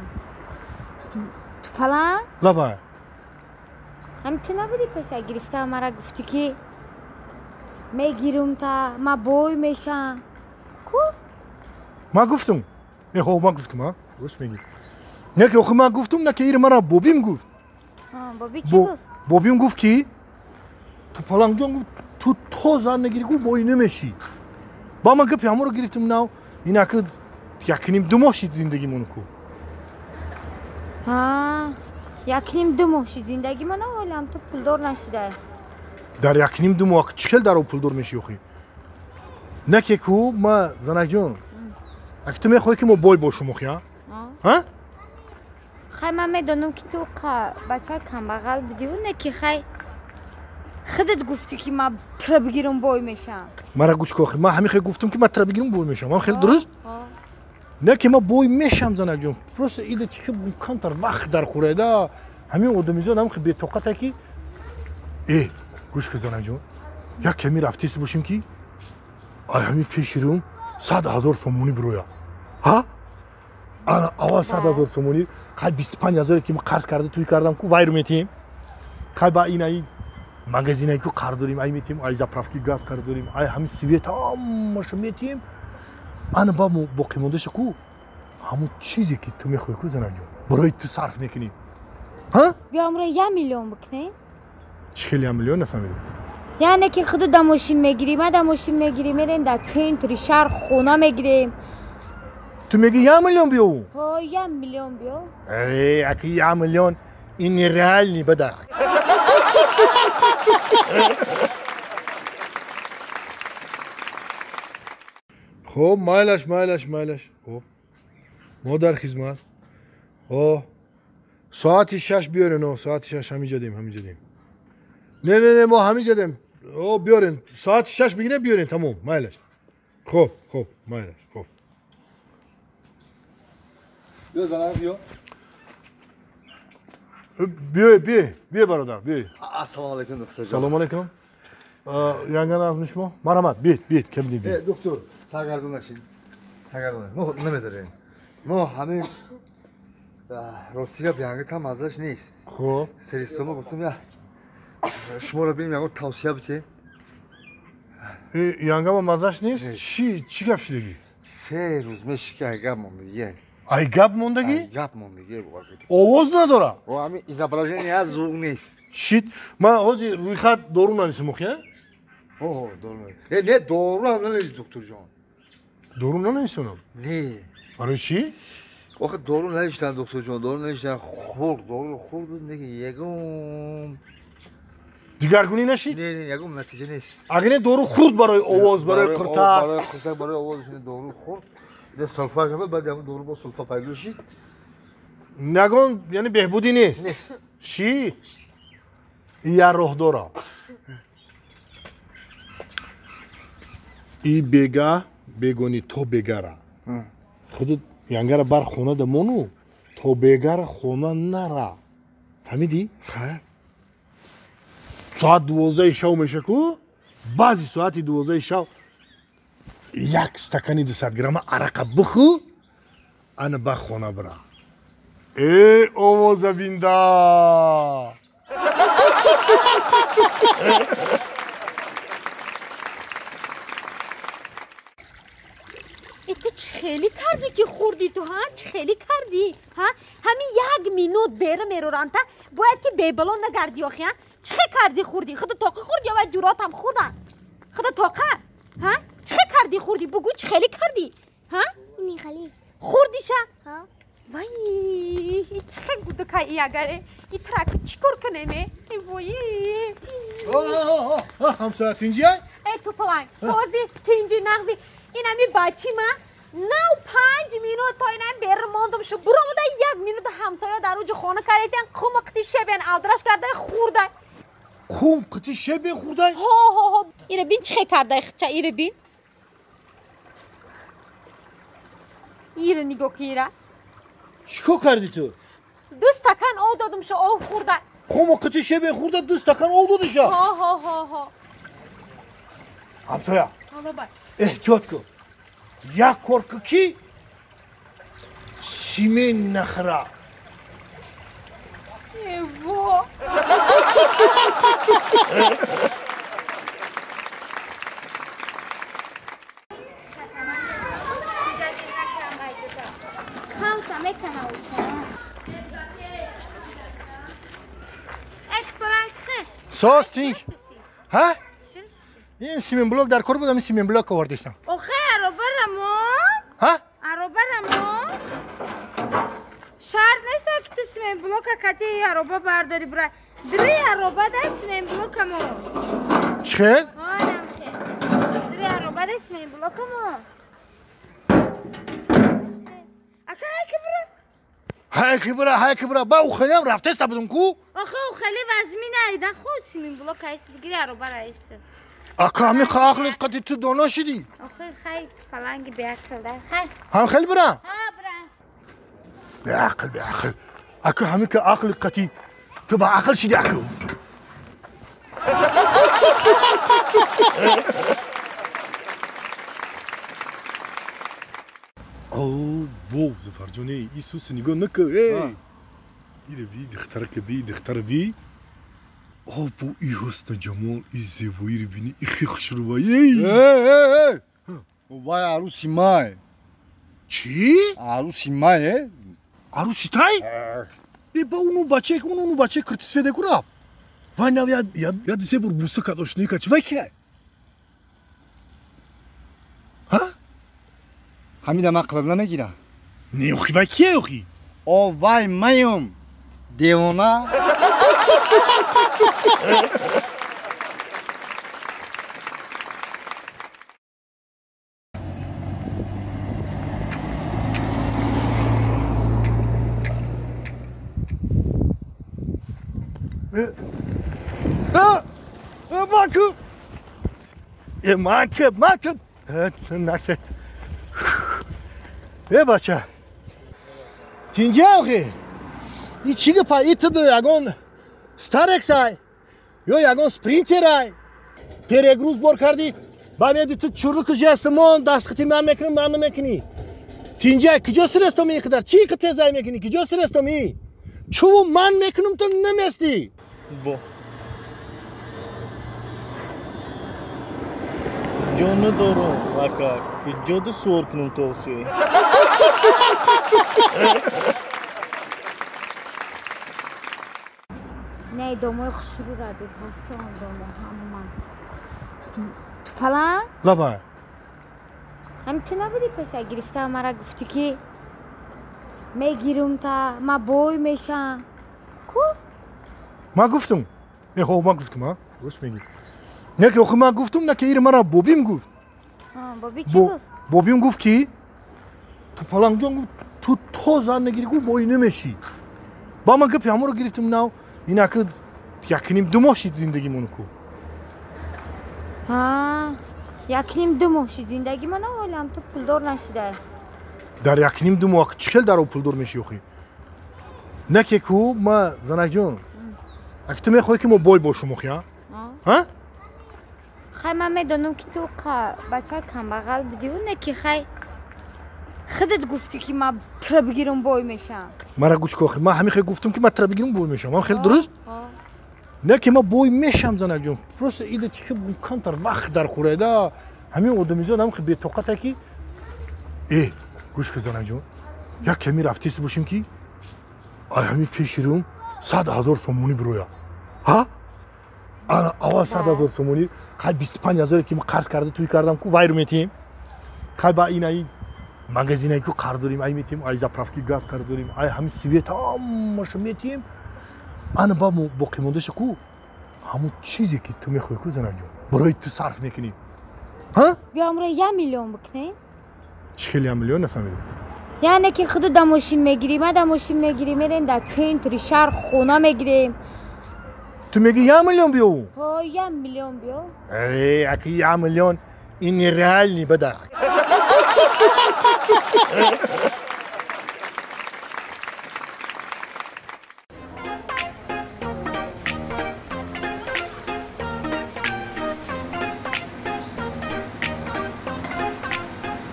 [SPEAKER 2] Тупалан?
[SPEAKER 1] Лабай.
[SPEAKER 2] Ҳами ту набудӣ пеша гирифта мара гуфтӣ ки мегирум та ма бой мешам. Ку?
[SPEAKER 1] Ма гуфтум. Ҳо, ма гуфтум, а? Рост мегӣ. Не ки охи ма гуфтум, на ки ира мара бобим гуфт.
[SPEAKER 2] Боби чӣ гуфт?
[SPEAKER 1] Бобим гуфт ки Тупаланҷон гуфт ту то зан нагирӣ гуфт бой намешӣ. Ба ман гапи ҳамонро гирифтум нав инаки якним ду моҳ шид зиндагимон ку.
[SPEAKER 2] Ҳа, якним ду моҳ шид зиндагимон, ҳолам ту пулдор нашидай.
[SPEAKER 1] Дар якним ду моҳ чӣ хел дар об пулдор мешӣ охи? Не ки ку ма занакҷон, аки ту мехоҳӣ ки мо бой бошум охи, а? Ҳа?
[SPEAKER 2] Хай ман медонам ки ту бача камбағал будиву не ки хай худат гуфтӣ ки ман туро бигирам бой мешам.
[SPEAKER 1] Мара гӯш кун охи, ман ҳамин хел гуфтам ки ман туро бигирам бой мешам. Ман хеле дуруст? Не ки ман бой мешам занакҷон. Просто ида чӣ хел камтар вақт дар хӯрайда. Ҳамин одамизод ҳам хел бетоқата ки гӯш кун занакҷон, як ками рафтест бошем ки ай ҳамин пеши рӯм 100 000 сомонӣ бироя. Ҳа? Ана аввал 100 000 сомонӣ, хай 25 000 ки ман қарз карда тӯй кардам ку вайру метиҳем. Хай ба ин ай магазинае ку қарз дорем, ай метиҳем, ай заправки газ қарз дорем, ай ҳамин свет ҳамаашо метиҳем. Ана ба боқимондаша ку ҳамон чизе ки ту мехоҳӣ ку занакҷон, барои ту сарф мекунӣ. Ҳа?
[SPEAKER 2] Биё амро 1 миллион бикунем.
[SPEAKER 1] Чӣ хел 1 миллион нафаҳмидам?
[SPEAKER 2] Яъне ки худу да мошин мегирӣ, ма да мошин мегирӣ, мерем дар центри шаҳр хона мегирем.
[SPEAKER 1] Ту мегӣ 1 миллион биёву?
[SPEAKER 2] Ҳо, 1 миллион биё.
[SPEAKER 1] Аки 1 миллион ин нереални бада. Хоб, майлаш, майлаш, майлаш. Хоб. Мо дар хизмат. О, соати 6 биёрен, о, соати 6 ҳамиҷа дем, ҳамиҷа дем. Не, не, не, мо ҳамиҷа дем. О, биёрен, соати 6 бигирем, биёрен, тамом, майлаш. Хоб, хоб, майлаш, хоб.
[SPEAKER 3] Биё занак, биё.
[SPEAKER 1] Биё, биё, биё бародар, биё.
[SPEAKER 3] Ассалому алайкум, доктор.
[SPEAKER 1] Салому алайкум. Янган азми шумо? Марҳамат, биёед, биёед, кам биёед.
[SPEAKER 3] Доктор, саргардон нашин. Саргардон. Мо намедорем. Мо ҳамин ростига биянги там маззаш нест.
[SPEAKER 1] Хоб.
[SPEAKER 3] Серистома гуфтам я Шуморо бинем, ягон тавсия бите.
[SPEAKER 1] Янгама мазаш нест? Чӣ гап шидагӣ?
[SPEAKER 3] 3 рӯз меши ки ай гап мондагӣ.
[SPEAKER 1] Ай гап мондагӣ?
[SPEAKER 3] Ай гап мондагӣ.
[SPEAKER 1] Овоз надора?
[SPEAKER 3] О, ҳами изображение аз звук нест.
[SPEAKER 1] Шит, ман ҳозир рӯйхат дору нанисам охия?
[SPEAKER 3] О, дору. Не, дору ҳам нанависи, докторҷон.
[SPEAKER 1] Дору нанависонам?
[SPEAKER 3] Не.
[SPEAKER 1] Барои чӣ?
[SPEAKER 3] Охе дору навиштан, докторҷон, дору навиштан, хӯрд, дору хӯрд, неки ягон
[SPEAKER 1] дигаргунӣ нашид?
[SPEAKER 3] Не, не, ягон натиҷа нест.
[SPEAKER 1] Агар не дору хӯрд барои овоз, барои қуртак.
[SPEAKER 3] Барои қуртак, барои овоз дору хӯрд. Не сулфа шуд, баъд ягон дору бо сулфа пайдо шид.
[SPEAKER 1] Ягон, яъне беҳбудӣ нест?
[SPEAKER 3] Нест.
[SPEAKER 1] Ши? Я роҳ дора. И бега бегони то бегара. Худут янгара бар хона да мону, то бегара хона нара. Фаҳмидӣ?
[SPEAKER 3] Ха.
[SPEAKER 1] Соат 12 шав меша ку, баъди соати 12 шав як стакани 200 грамма арақа бихӯ, ана ба хона бира. Э, овоза бинда!
[SPEAKER 5] Ту чӣ хеле кардӣ ки хӯрдӣ ту, ҳа? Чӣ хеле кардӣ, ҳа? Ҳамин як минут бера мероранта, бояд ки бебало нагардӣ охи, ҳа? Чӣ хел кардӣ хӯрдӣ? Худа тоқа хӯрдӣ ё вай ҷуротам хӯрдан? Худа тоқа, ҳа? Чӣ хел кардӣ хӯрдӣ? Бугӯ чӣ хеле кардӣ, ҳа?
[SPEAKER 12] Михали.
[SPEAKER 5] Хӯрдиша?
[SPEAKER 12] Ҳа.
[SPEAKER 5] Вай, чӣ хел гудакай агаре? И траки чӣ кор кунем, э? Вои.
[SPEAKER 1] Ҳамсоя тинҷия?
[SPEAKER 5] Э, тупаланг, сози, тинҷи, нағзи. Ин ҳами бачи ма нав 5 минут то инам бер мондум шу буромуда 1 минут ҳамсоя дар уҷи хона каресян қум қити шебен алдраш карда хӯрдай.
[SPEAKER 1] Қум қити шебен хӯрдай?
[SPEAKER 5] Ҳо, ҳо, ҳо. Ира бин чӣ хел кардай хича, ира бин. Ира нигоҳ ки ира.
[SPEAKER 1] Чӣ кор кардӣ ту?
[SPEAKER 5] 2 стакан об додум шу об хӯрдай.
[SPEAKER 1] Қум қити шебен хӯрда 2 стакан об додиша?
[SPEAKER 5] Ҳо, ҳо, ҳо, ҳо.
[SPEAKER 1] Ҳамсоя.
[SPEAKER 5] Ҳо, бай.
[SPEAKER 1] Эҳтиёт кун. Як кор кун ки симен нахӯра.
[SPEAKER 5] Эво.
[SPEAKER 1] Сос тинг. Ҳа? Ин симен блок дар кор будам, ин симен блок овардистам.
[SPEAKER 2] Охе, ароба рамон.
[SPEAKER 1] Ҳа?
[SPEAKER 2] Ароба рамон. Шарт нест ки ту симен блока кати ароба бардори бира. Дри ароба да симен блокамо.
[SPEAKER 1] Чӣ хел?
[SPEAKER 2] Ҳа, намхе. Дри ароба да симен блокамо. Ака ҳай ки бира.
[SPEAKER 1] Ҳай ки бира, ҳай ки бира. Ба ухелиам рафтеста будум ку?
[SPEAKER 2] Охе, ухели вазмина ида худ симен блок айс бигири ароба раис.
[SPEAKER 1] Ака ҳами ақлит қати ту доно шидӣ?
[SPEAKER 2] Охе, хай паланги беақл да. Хай.
[SPEAKER 1] Ҳам хел бира?
[SPEAKER 2] Ҳа, бира.
[SPEAKER 1] Беақл, беақл. Ака ҳами ка ақли қати ту ба ақл шидӣ аку. О, вов, Зафарҷон, эй, Исус нигоҳ накун, эй. Ире би, духтарака би, духтара би. О, бо и ҳусну ҷамол, и зебоиро бини, и хе хушрӯба, эй.
[SPEAKER 3] Эй, эй, эй. Вай арӯси май.
[SPEAKER 1] Чӣ?
[SPEAKER 3] Арӯси май, э?
[SPEAKER 1] Арӯси тай? Э, ба уну бачае, уну бачае киртисфеде ку рафт. Вай нав я ду се бор буса кард, ошноӣ кард. Чӣ вай кияй? Ҳа?
[SPEAKER 3] Ҳамида ман қилаз намегирам.
[SPEAKER 1] Не, охи вай кияй охи?
[SPEAKER 3] О, вай маём. Девона.
[SPEAKER 1] Маку! Маку, маку! Наке. Э, бача. Тинҷа охи? И чӣ гапа? И ту ягон Старексай ё ягон Спринтерай? Перегруз бор кардӣ? Ба меди ту чурруку жесмон дастхати ман мекунӣ, ман намекунӣ. Тинҷа, куҷо сирестом ин қадар? Чӣ ки тезай мекунӣ? Куҷо сирестом и? Чуву ман мекунам, ту наместӣ.
[SPEAKER 7] Бо. Ҷо надорам, ака. Куҷода суор кунам то охир?
[SPEAKER 2] Не, домои хушрӯ ра бефасон домо ҳама. Тупалан?
[SPEAKER 1] Лабай.
[SPEAKER 2] Ҳами ту набудӣ пеша гирифта мара гуфтӣ ки мегирум та ма бой мешам. Ку?
[SPEAKER 1] Ма гуфтум. Э, ма гуфтум, а? Рост мегӣ. Не ки охи ма гуфтум, на ки ир мара бобим гуфт.
[SPEAKER 2] Боби чӣ гуфт?
[SPEAKER 1] Бобим гуфт ки Тупаланҷон гуфт ту то зан нагирӣ гуфт бой намешӣ. Ба ман гапи ҳамонро гирифтум нав инаки якним ду моҳ шид зиндагимон ку.
[SPEAKER 2] Якним ду моҳ шид зиндагимон, ҳолам ту пулдор нашида.
[SPEAKER 1] Дар якним ду моҳ чӣ хел дар о пулдор мешӣ охи? Не ки ку ма занакҷон, аки ту мехоҳӣ ки мо бой бошум охи, а? Ҳа?
[SPEAKER 2] Хай ман медонам ки ту бача камбағал будиву не ки хай худат гуфтӣ ки ман тра бигирам бой мешам.
[SPEAKER 1] Мара гӯш ку охи, ман ҳамин хел гуфтам ки ман тра бигирам бой мешам. Ман хел дуруст? Не ки ман бой мешам занакҷон. Просто ида чӣ хел камтар вақт дар хӯрайда. Ҳамин одамизод ҳам хел бетоқата ки э гӯш ку занакҷон, як ками рафтест бошем ки ай ҳамин пеши рӯм 100 000 сомонӣ бироя. Ҳа? Ана аввал 100 000 сомонӣ, хай 25 000 ки ман қарз карда тӯй кардам ку вайру метиҳем. Хай ба ин ай магазинае ку қарз дорем, ай метиҳем, ай заправки газ қарз дорем, ай ҳамин свет ҳамаша метиҳем. Ана ба боқимондаша ку ҳамон чизе ки ту мехоҳӣ ку занакҷон, барои ту сарф мекунем. Ҳа?
[SPEAKER 2] Биё амро 1 миллион бикунем.
[SPEAKER 1] Чӣ хел 1 миллион нафаҳмидам?
[SPEAKER 2] Яъне ки худу да мошин мегирӣ, ма да мошин мегирӣ, мерем дар центри шаҳр хона мегирем.
[SPEAKER 1] Ту мегӣ 1 миллион биёву?
[SPEAKER 2] Ҳо, 1 миллион биё.
[SPEAKER 1] Э, аки 1 миллион ин нереальный бада.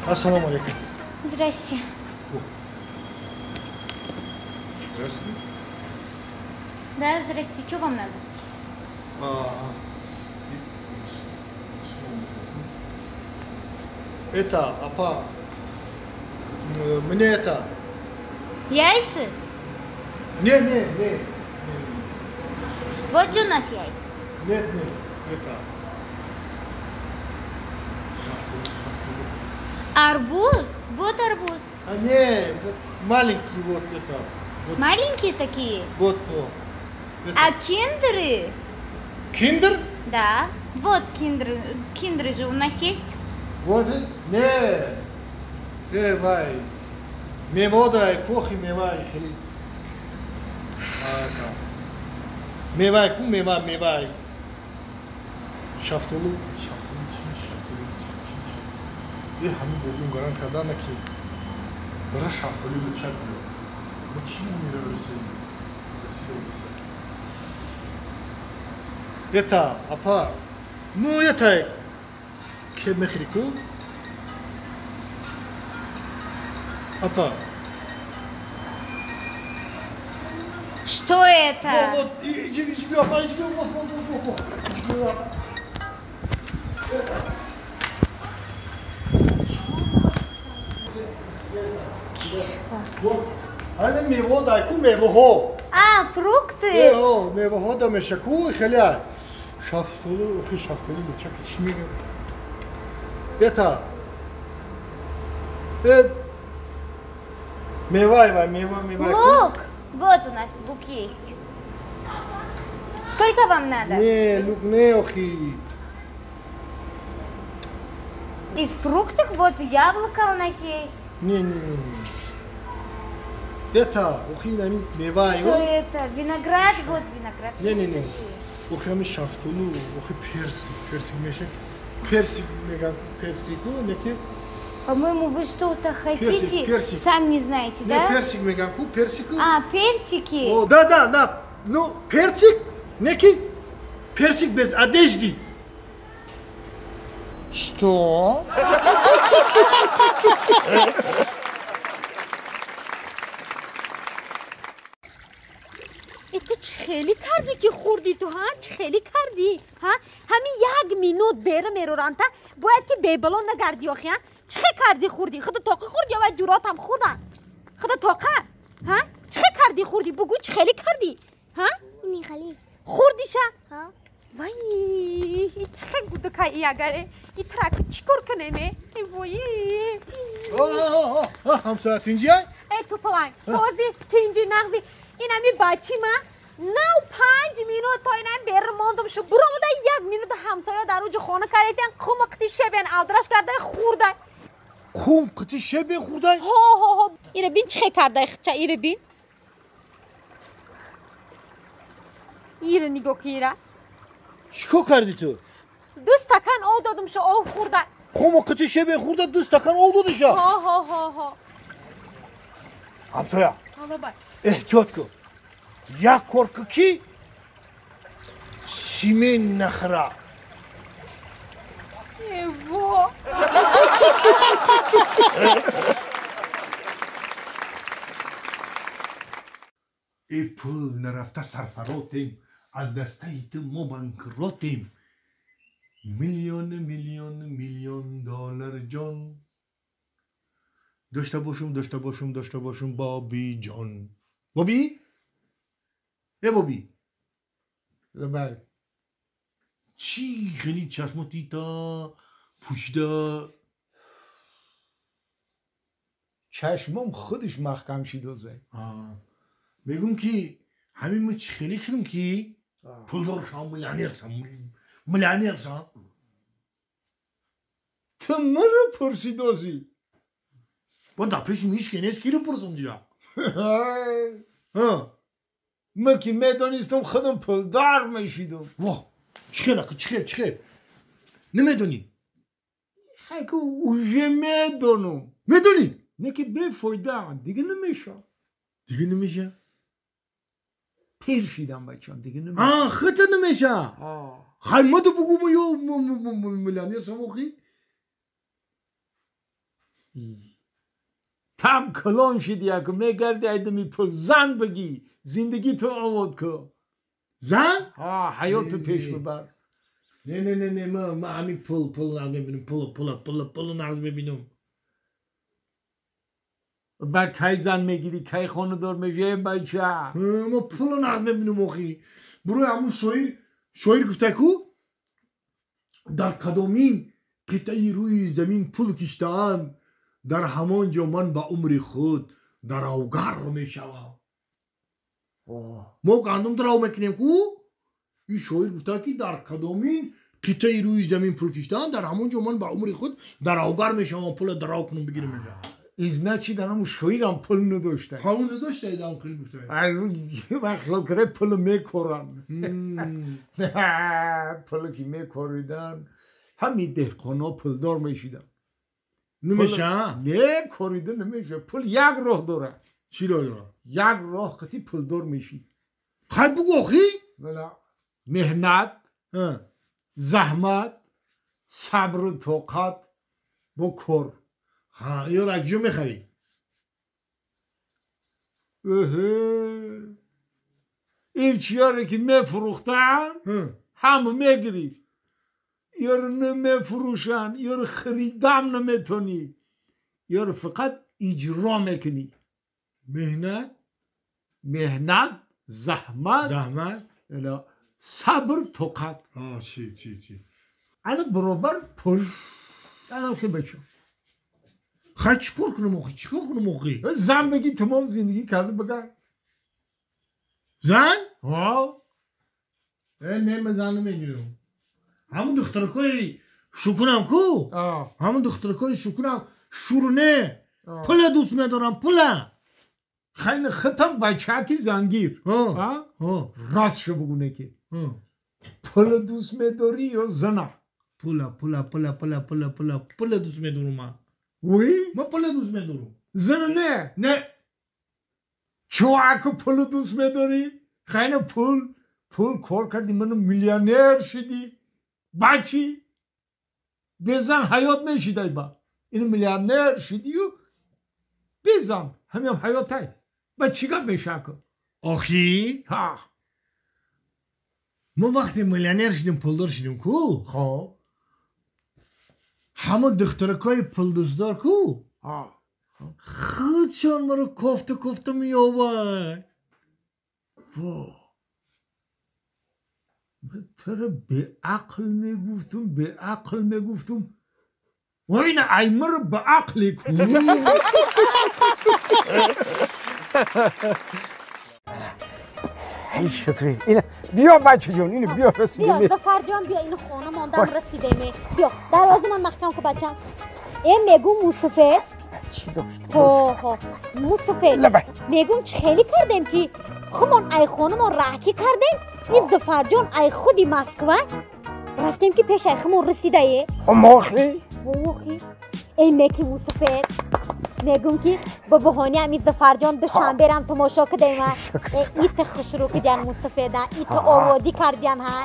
[SPEAKER 1] Ассалому алейкум.
[SPEAKER 2] Здрасте.
[SPEAKER 1] Здравствуйте.
[SPEAKER 2] Да, здрасте. Что вам надо?
[SPEAKER 1] Это, апа, мне это...
[SPEAKER 2] Яйца?
[SPEAKER 1] Не, не, не.
[SPEAKER 2] Вот же у нас яйца.
[SPEAKER 1] Нет, нет, это...
[SPEAKER 2] Арбуз? Вот арбуз.
[SPEAKER 1] А не, вот маленький вот это. Вот.
[SPEAKER 2] Маленькие такие?
[SPEAKER 1] Вот, о. Это.
[SPEAKER 2] А киндеры?
[SPEAKER 1] Киндер?
[SPEAKER 2] Да. Вот киндеры. Киндеры же у нас есть.
[SPEAKER 1] Вот, не. Вай. Мевода, кохи мевай, хели. Мевай, ку мева, мевай. Шафтолу, шафтолу, шафтолу, шафтолу. Е, ҳамин бобим гарант кардана ки бара шафтолу лучак биё. Мо чӣ мера расидем? Расидем. Это, апа, ну это, ке мехри ку? Апа.
[SPEAKER 2] Что это?
[SPEAKER 1] Вот, вот, иди, иди, апа, иди, вот, вот, вот, вот, вот. Вот, ана мево дай ку мевоҳо.
[SPEAKER 2] А, фрукты?
[SPEAKER 1] Э, мевоҳо да меша ку хеле. Шафтолу, охи шафтолу лучак чӣ мегӯяд? Это. Мевай, вай, мева, мева.
[SPEAKER 2] Лук! Вот у нас лук есть. Сколько вам надо?
[SPEAKER 1] Не, лук не, охи.
[SPEAKER 2] Из фруктов вот яблоко у нас есть.
[SPEAKER 1] Не, не, не. Это, охи, нами, мевай.
[SPEAKER 2] Что это? Виноград, вот виноград.
[SPEAKER 1] Не, не, не. Охи, ами шафтолу, охи персик, персик меша. Персик, меган, персику, неки.
[SPEAKER 2] По-моему, вы что-то хотите,
[SPEAKER 1] персик, персик.
[SPEAKER 2] Сам не знаете, да?
[SPEAKER 1] Не, персик, меганку, персику.
[SPEAKER 2] А, персики.
[SPEAKER 1] О, да, да, да. Ну, персик, неки, персик без одежды.
[SPEAKER 4] Что?
[SPEAKER 5] Это чӣ хеле кардӣ ки хӯрдӣ ту, ҳа? Чӣ хеле кардӣ, ҳа? Ҳамин як минут беру мероранта бояд ки бебало нагардӣ охи чӣ хе кардӣ хӯрдӣ худа тоқӣ хӯрдӣ ё вай ҷуротам хӯрдан худа тоқа ҳа чӣ хе кардӣ хӯрдӣ бугӯ чӣ хеле кардӣ ҳа хӯрдиша вай чӣ хе гудакай агаре и траки чӣ кор кунеме вой
[SPEAKER 1] ҳамсоя тинҷия
[SPEAKER 5] э тупаланг сози тинҷи нағзи инами бачи ма нав 5 минут то инам берун мондум шу буромуда 1 минут ҳамсоя дар уҷи хона каресиян қум қити шебен алдраш кардай хӯрдай
[SPEAKER 1] қум қити шебен хӯрдай
[SPEAKER 5] ҳо ҳо ҳо ира бин чӣ хе кардай хча ира бин ира нигоҳ ки ира
[SPEAKER 1] чӣ кор кардӣ ту
[SPEAKER 5] 2 стакан об додум шу об хӯрдай
[SPEAKER 1] қум қити шебен хӯрда 2 стакан об додиша
[SPEAKER 5] ҳо ҳо ҳо ҳо
[SPEAKER 1] ҳамсоя эҳтиёт кун як кор кун ки симен нахӯра
[SPEAKER 5] эво
[SPEAKER 1] э пул нарафта сарфаротем аз дастаи ту мо банкротем миллион миллион миллион доллар ҷон дошта бошум дошта бошум дошта бошум боби ҷон боби э боби чӣ хеле чашмо тита пӯшида
[SPEAKER 4] чашмом худаш маҳкам шидоза
[SPEAKER 1] мегӯм ки ҳамин мо чӣ хеле кунем ки пулдор шавам миллионер шавам миллионер шавам
[SPEAKER 4] ту маро пурсидозӣ
[SPEAKER 1] бо дар пеши ҳеч ке нест киро пурсум дия
[SPEAKER 4] ман ки медонистам худам пулдор мешидам
[SPEAKER 1] во чӣ хел ака чӣ хел чӣ хел намедонӣ
[SPEAKER 4] хайку уже медонам
[SPEAKER 1] медонӣ
[SPEAKER 4] не ки бефоида дига намеша
[SPEAKER 1] дига намеша
[SPEAKER 4] пир шидам бачам дига намеша
[SPEAKER 1] хита намеша хай маду бугӯ мо ё миллионер шавам охи
[SPEAKER 4] там калон шиди яку мегарди айдами пул зан бигӣ зиндагиту овод ку
[SPEAKER 1] зан
[SPEAKER 4] ҳаёту пеш бибар
[SPEAKER 1] не не не не ма ҳамин пул пул нағз мебинам пул пул пул пул нағз мебинам
[SPEAKER 4] ба кай зан мегирӣ кай хонадор мешавӣ бача
[SPEAKER 1] ма пулу нағз мебинам охи бурои ҳамун шоир шоир гуфта ку дар кадомин қитъаи рӯи замин пул киштаанд дар ҳамон ҷо ман ба умри худ даравгар мешавам мо гандум дарав мекунем ку ин шоир гуфта ки дар кадомин қитъаи рӯи замин пул киштаанд дар ҳамон ҷо ман ба умри худ даравгар мешавам пула дарав кунам бигирам мега
[SPEAKER 4] значит анам шоирам пул надошта
[SPEAKER 1] ҳамон надошта идам хел гуфта
[SPEAKER 4] вақт хел кара пул мекоран пул ки мекоридан ҳамин деҳқонҳо пулдор мешидан
[SPEAKER 1] намеша
[SPEAKER 4] не корида намеша пул як роҳ дорад
[SPEAKER 1] чӣ роҳ дорад
[SPEAKER 4] як роҳ қати пулдор мешӣ
[SPEAKER 1] хай бугӯ охи
[SPEAKER 4] меҳнат заҳмат сабру тоқат бо кор
[SPEAKER 1] ёро аз куҷо мехарӣ
[SPEAKER 4] ин чиёре ки мефурӯхтаам ҳама мегирифт ёро намефурӯшанд ёро харидам наметонӣ ёро фақат иҷро мекунӣ
[SPEAKER 1] меҳнат
[SPEAKER 4] меҳнат заҳмат
[SPEAKER 1] заҳмат
[SPEAKER 4] сабр тоқат
[SPEAKER 1] чӣ чӣ чӣ
[SPEAKER 4] ана баробар пул анам хел бачо
[SPEAKER 1] хай чӣ кор кунам охи чӣ кор кунам охи
[SPEAKER 4] зан бигӣ тамом зиндагӣ карда бигар
[SPEAKER 1] зан э не ман зан намегирам ҳамун духтаракои шукунам ку ҳамун духтаракои шукунам шуру не пула дӯст медорам пула
[SPEAKER 4] хайли хитам бачаки зангир ростшо бугӯ ки пула дӯст медорӣ ё зана
[SPEAKER 1] пула пула пула пула пула пула пула дӯст медорам ман
[SPEAKER 4] وی
[SPEAKER 1] ман пула дӯст медорам
[SPEAKER 4] зана не
[SPEAKER 1] не
[SPEAKER 4] чуваку пула дӯст медорӣ хайна пул пул кор кардӣ ману миллионер шидӣ бачи безан ҳаёт мешидай ба ин миллионер шидию безан ҳамиам ҳаётай ба чӣ гап мешаку
[SPEAKER 1] охи
[SPEAKER 4] ҳа
[SPEAKER 1] мо вақте миллионер шидем пулдор шидем ку
[SPEAKER 4] хоб
[SPEAKER 1] Ҳамон духтаракҳои пулдӯстдор ку худшон маро кофта кофта меёбад.
[SPEAKER 4] Во, ман туро беақл мегуфтум, беақл мегуфтум, ва ина аймаро баақле ку. Эй шукри, ина биё бачаҷон, ина биё расидем.
[SPEAKER 5] Биё Зафарҷон, биё, ина хона мондам расидем. Биё, дарвоза ман маҳкам ку бачам. Э мегум мусуфед.
[SPEAKER 4] Чӣ дошт?
[SPEAKER 5] Ҳо, ҳо, мусуфед. Мегум чӣ хеле кардем ки хумон ай хонамон раҳкӣ кардем. Ин Зафарҷон ай худи Москва рафтем ки пеш ай хумон расидае.
[SPEAKER 4] Ҳомохи?
[SPEAKER 5] Ҳомохи. Эй неки мусуфед. Мегум ки ба баҳони ҳамин Зафарҷон Душанбе рам тамошо кардем. Ита хушрӯ кардян мусуфеда, ита оводӣ кардян ҳа.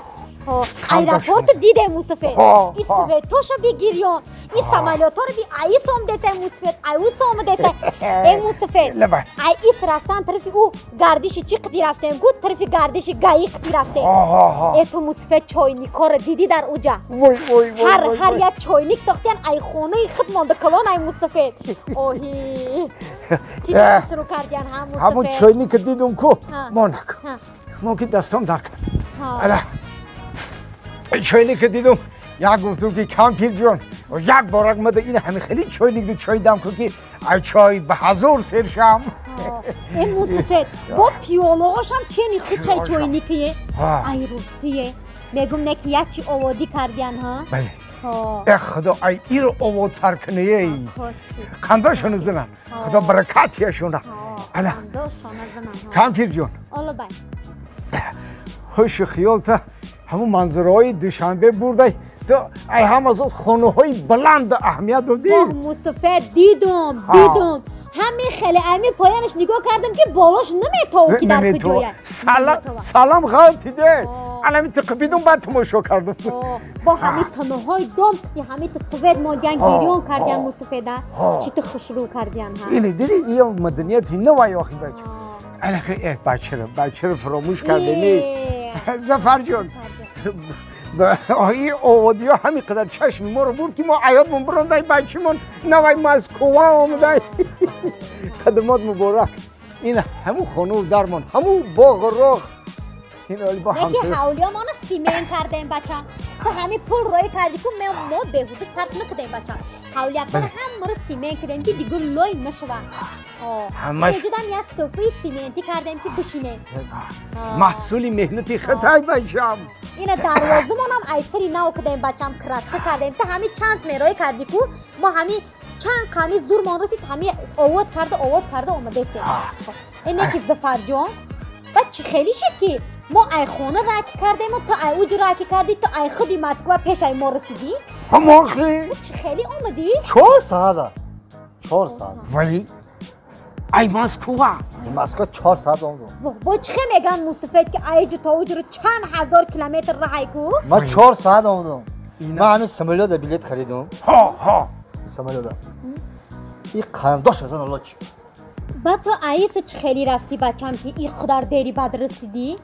[SPEAKER 5] Аэропорту дидем мусуфед. И светоша бигирён, и самолёторо би аис омдесе мусуфед, ай ус омдесе. Эй мусуфед, ай ис рафтан тарафи ӯ гардиши чӣ қити рафтем гу тарафи гардиши гаи қити рафтем. Э ту мусуфед чойникҳоро дидӣ дар уҷа. Ҳар ҳар як чойник сохтян ай хонаи худ монда калон ай мусуфед. Оҳи, чӣ шурӯъ кардян ҳа мусуфед?
[SPEAKER 4] Ҳамон чойника дидум ку, мо наку. Мо ки дастом дар кард. Ала чойника дидум, як гуфтум ки кампирҷон, як борак мада ин ҳами хеле чойник ду чой дам ку ки ай чой ба ҳазор сер шам.
[SPEAKER 5] Э мусуфед, бо пиёлаҳошам чени хучай чойникие, ай рустие. Мегум не ки як чи оводӣ кардян ҳа?
[SPEAKER 4] Бале. Э худо, ай иро оводтар куние. Қандошону зинан, худо баракатияшона. Ала кампирҷон,
[SPEAKER 5] олабай,
[SPEAKER 4] ҳушу хиёлта ҳамон манзараҳои Душанбе бурдай, ту ай ҳама зод хонаҳои баланд аҳамият додӣ.
[SPEAKER 5] Воҳ мусуфед, дидум, дидум, ҳамин хеле ами поянаш нигоҳ кардам ки болош наметову ки дар куҷоя.
[SPEAKER 4] Салам ғалтиде, алами тиқибидум, баъд тамошо кардум.
[SPEAKER 5] Бо ҳамин таноҳои дом ки ҳамин свет мондян гирён кардян мусуфеда, чӣ ту хушрӯ кардян ҳа.
[SPEAKER 4] Ини диди, ия маданияти навай охи бача. Алаки э бачаро, бачаро фаромӯш кардеми. Зафарҷон, ин оводиҳо ҳамин қадар чашми моро бурд ки мо аёдмон бирондай бачимон навай Москва омадай. Хадамот муборак. Ин ҳамун хонаву дармон, ҳамун боғу роғ. Ин оли бо
[SPEAKER 5] ҳамсоя. Неки ҳавлиёмоно симент кардем бачам. Ту ҳамин пул роӣ кардӣ ку мо беҳуда сарф накардем бачам. Ҳавлиякро ҳамаро симент кардем ки дигар лой нашавад. Вуҷудам як софаи симентӣ кардем ки бишинем.
[SPEAKER 4] Маҳсули меҳнати хитай бачам.
[SPEAKER 5] Ина дарвозамонам айсари нав кардем бачам, краска кардем. Ту ҳамин чанд мероӣ кардӣ ку мо ҳамин чанд қами зурмон расид, ҳамин овод карда, овод карда омадесем. Ине ки Зафарҷон, баъд чӣ хеле шид ки мо ай хона раки кардему, ту ай уҷ раки кардӣ, ту ай худи Москва пеш ай мо расидӣ?
[SPEAKER 4] Ҳамохи.
[SPEAKER 5] Ту чӣ хеле омадӣ?
[SPEAKER 3] 4 соата. 4 соат.
[SPEAKER 4] Вале ай Москва.
[SPEAKER 3] Москва 4 соат омадам.
[SPEAKER 5] Воҳ, бо чӣ хе меган мусуфед ки ай ҷу то уҷро чанд ҳазор километр раҳай ку?
[SPEAKER 3] Ман 4 соат омадам. Ман ҳамин самолёта билет харидум.
[SPEAKER 4] Ҳо, ҳо.
[SPEAKER 3] Самолёта. И қарандош аз он Аллоҳ чӣ?
[SPEAKER 5] Баъд ту аиса чӣ хеле рафтӣ бачам ки и қадар дери бад расидӣ?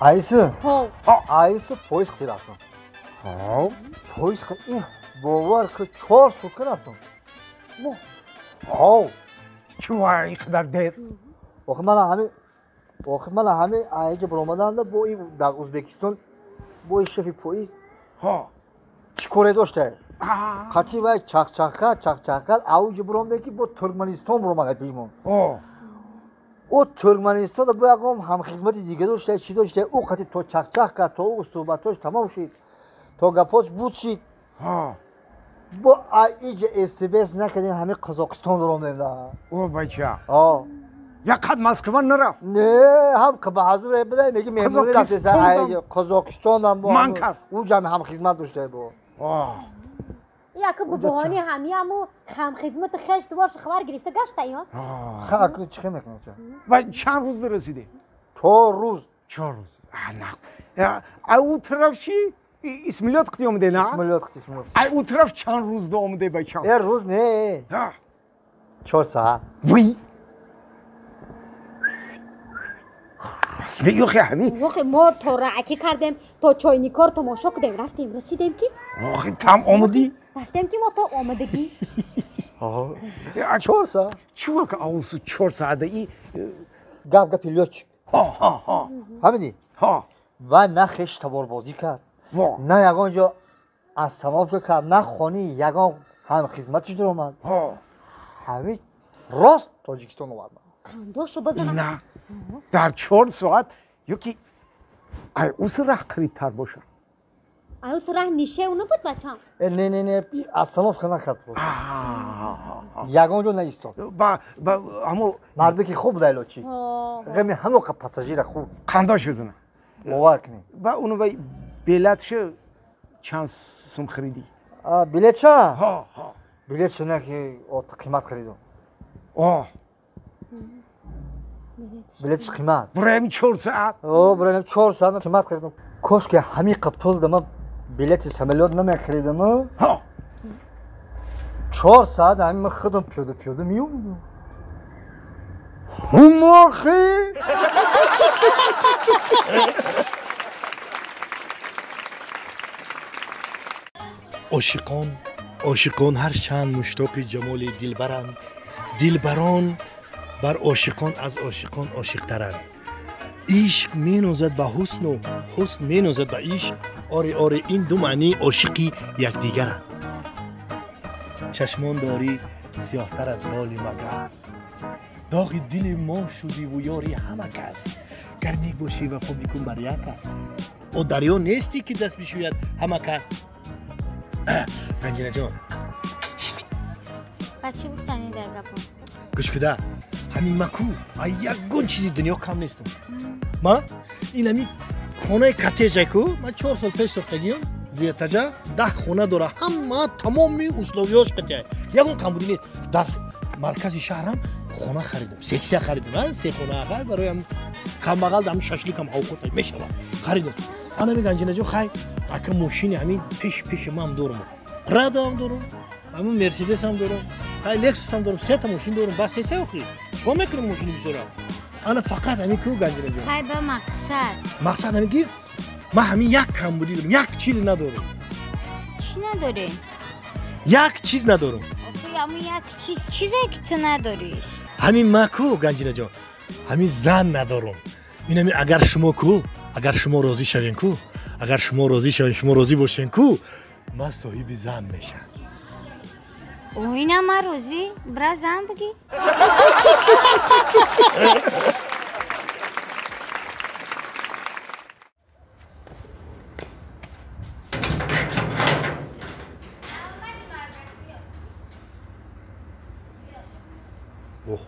[SPEAKER 3] Аиса?
[SPEAKER 5] Ҳо.
[SPEAKER 3] Аиса поезд қити рафтам.
[SPEAKER 4] Ҳо.
[SPEAKER 3] Поезд қити бовар ки 4 сутка рафтам.
[SPEAKER 5] Воҳ.
[SPEAKER 4] Ҳо. Чӣ ва ин қадар дер?
[SPEAKER 3] Охи ман ҳамин аиҷа баромаданда бо ин дар Ӯзбекистон бо ин шефи поезд.
[SPEAKER 4] Ҳо.
[SPEAKER 3] Чӣ коре дошта? Қати вай чахчах кард, чахчах кард, ауҷи биромде ки бо Туркманистон биромад пешмон. Ӯ Туркманистон бо ягон ҳамхизмати дига дошта, чӣ дошта, ӯ қати то чахчах кард, то ӯ суҳбатош тамом шид, то гапош буд шид. Бо аиҷа СБС накардем, ҳамин Қазоқистон биромдем да.
[SPEAKER 4] О бача. Як қад Москва нарафт.
[SPEAKER 3] Не, ҳам ба ҳазур буда, меги меҳмонӣ рафтеса аиҷа Қазоқистонам бо.
[SPEAKER 4] Ман кард.
[SPEAKER 3] Ӯ ҷамъ ҳамхизмат дошта бо.
[SPEAKER 5] Яке бо баҳони ҳамиаму ҳамхизмату хеш тубор хабар гирифта гашта ё?
[SPEAKER 3] Ха, чӣ хе мекунам?
[SPEAKER 4] Ва чанд рӯз расидӣ?
[SPEAKER 3] 4 рӯз.
[SPEAKER 4] 4 рӯз. А ӯ тараф чӣ? Исмилёт қити омаде, на?
[SPEAKER 3] Исмилёт қити, исмилёт.
[SPEAKER 4] Ай ӯ тараф чанд рӯз омаде бачам?
[SPEAKER 3] Э рӯз не. 4 соат.
[SPEAKER 4] Вой! Мегӯ ҳамин.
[SPEAKER 5] Охи мо то раъкӣ кардем, то чойникор тамошо кардем, рафтем, расидем ки.
[SPEAKER 4] Охи там омадӣ?
[SPEAKER 5] Рафтем ки мо то омадагӣ.
[SPEAKER 3] 4 соат.
[SPEAKER 9] Чӣ ка авсу 4 соата и
[SPEAKER 3] гап гапи лётчик.
[SPEAKER 9] Ҳа.
[SPEAKER 3] Фаҳмидӣ?
[SPEAKER 9] Ҳа.
[SPEAKER 3] Ва на хеш таборбозӣ кард. На ягон ҷо остановка кард, на хони ягон ҳам хизматиш даромад.
[SPEAKER 9] Ҳа.
[SPEAKER 3] Ҳамин рост Тоҷикистон овард.
[SPEAKER 5] Қандошу базанам.
[SPEAKER 9] На. Дар 4 соат ёки ай ус раҳ қарибтар бошад.
[SPEAKER 5] Ай ус раҳ нишев набуд бачам?
[SPEAKER 3] Не, не, не, остановка накард. Ягон ҷо наистод.
[SPEAKER 9] Ба ҳамо
[SPEAKER 3] марде ки хуб дай лётчик. Ғами ҳамо қа пассажира хуб.
[SPEAKER 9] Қандош бизана.
[SPEAKER 3] Бовар кунед.
[SPEAKER 9] Ба уну вай билетшо чанд сум харидӣ?
[SPEAKER 3] Билетша?
[SPEAKER 9] Ҳа, ҳа.
[SPEAKER 3] Билетшо не ки қимат харидам.
[SPEAKER 9] О.
[SPEAKER 3] Билетш қимат.
[SPEAKER 9] Барои 4 соат.
[SPEAKER 3] О, барои 4 соат қимат харидам. Кош ки ҳамин қа пул дама билети самолёт намехаридам.
[SPEAKER 9] Ҳа.
[SPEAKER 3] 4 соат ҳамин ман худам пиёда пиёда меомадам.
[SPEAKER 9] Ҳумохи.
[SPEAKER 1] Ошиқон, ошиқон ҳар чанд муштоқи ҷамоли дилбаранд, дилбарон бар ошиқон аз ошиқон ошиқтаранд. Ишқ менозад ба ҳусну, ҳусн менозад ба ишқ. Оре, оре, ин ду маънии ошиқи якдигаранд. Чашмон дорӣ сиёҳтар аз боли магас, доғи дили мо шудиву ёри ҳама кас. Гар нек бошӣ вафо бикун бар як кас, о дарё нестӣ ки даст бишӯяд ҳама кас. Ганҷинаҷон,
[SPEAKER 2] ба чӣ гуфтани дар гапо?
[SPEAKER 1] Гӯш куда, ҳамин маку а ягон чизи дунё кам нестам. Ма ин ҳамин хонаи коттеҷаку ман 4 сол пеш сохтагиам, дуэтажа 10 хона дора, ҳама тамоми условиёш қатъия, ягон камбудӣ нест. Дар маркази шаҳрам хона харидам, сексия харидам, се хона барои камбағал ҳам шашликам авқот мешавад харидам. Ана ми Ганҷинаҷон, хай ака мошини ҳамин пеш пеши ман дорам, Прадоам дорам, ҳамин Мерседесам дорам, хай Лексусам дорам, сета мошин дорам, бас сесе охи чико мекунам мошини бисёра? Ана фақат ҳамин ку Ганҷинаҷон.
[SPEAKER 2] Хай ба мақсад.
[SPEAKER 1] Мақсад ҳамин ки ман ҳамин як камбудӣ дорам, як чиз надорам.
[SPEAKER 2] Чӣ надорӣ?
[SPEAKER 1] Як чиз надорам.
[SPEAKER 2] Охи ҳамин як чиз чизе ки ту надориш?
[SPEAKER 1] Ҳамин ма ку Ганҷинаҷон, ҳамин зан надорам. Ин ҳамин агар шумо ку, агар шумо розӣ шавем ку, агар шумо розӣ шавем, шумо розӣ бошем ку, ман соҳиби зан мешам.
[SPEAKER 2] О, ина ман розӣ, бира зан бигӣ.
[SPEAKER 10] Оҳ,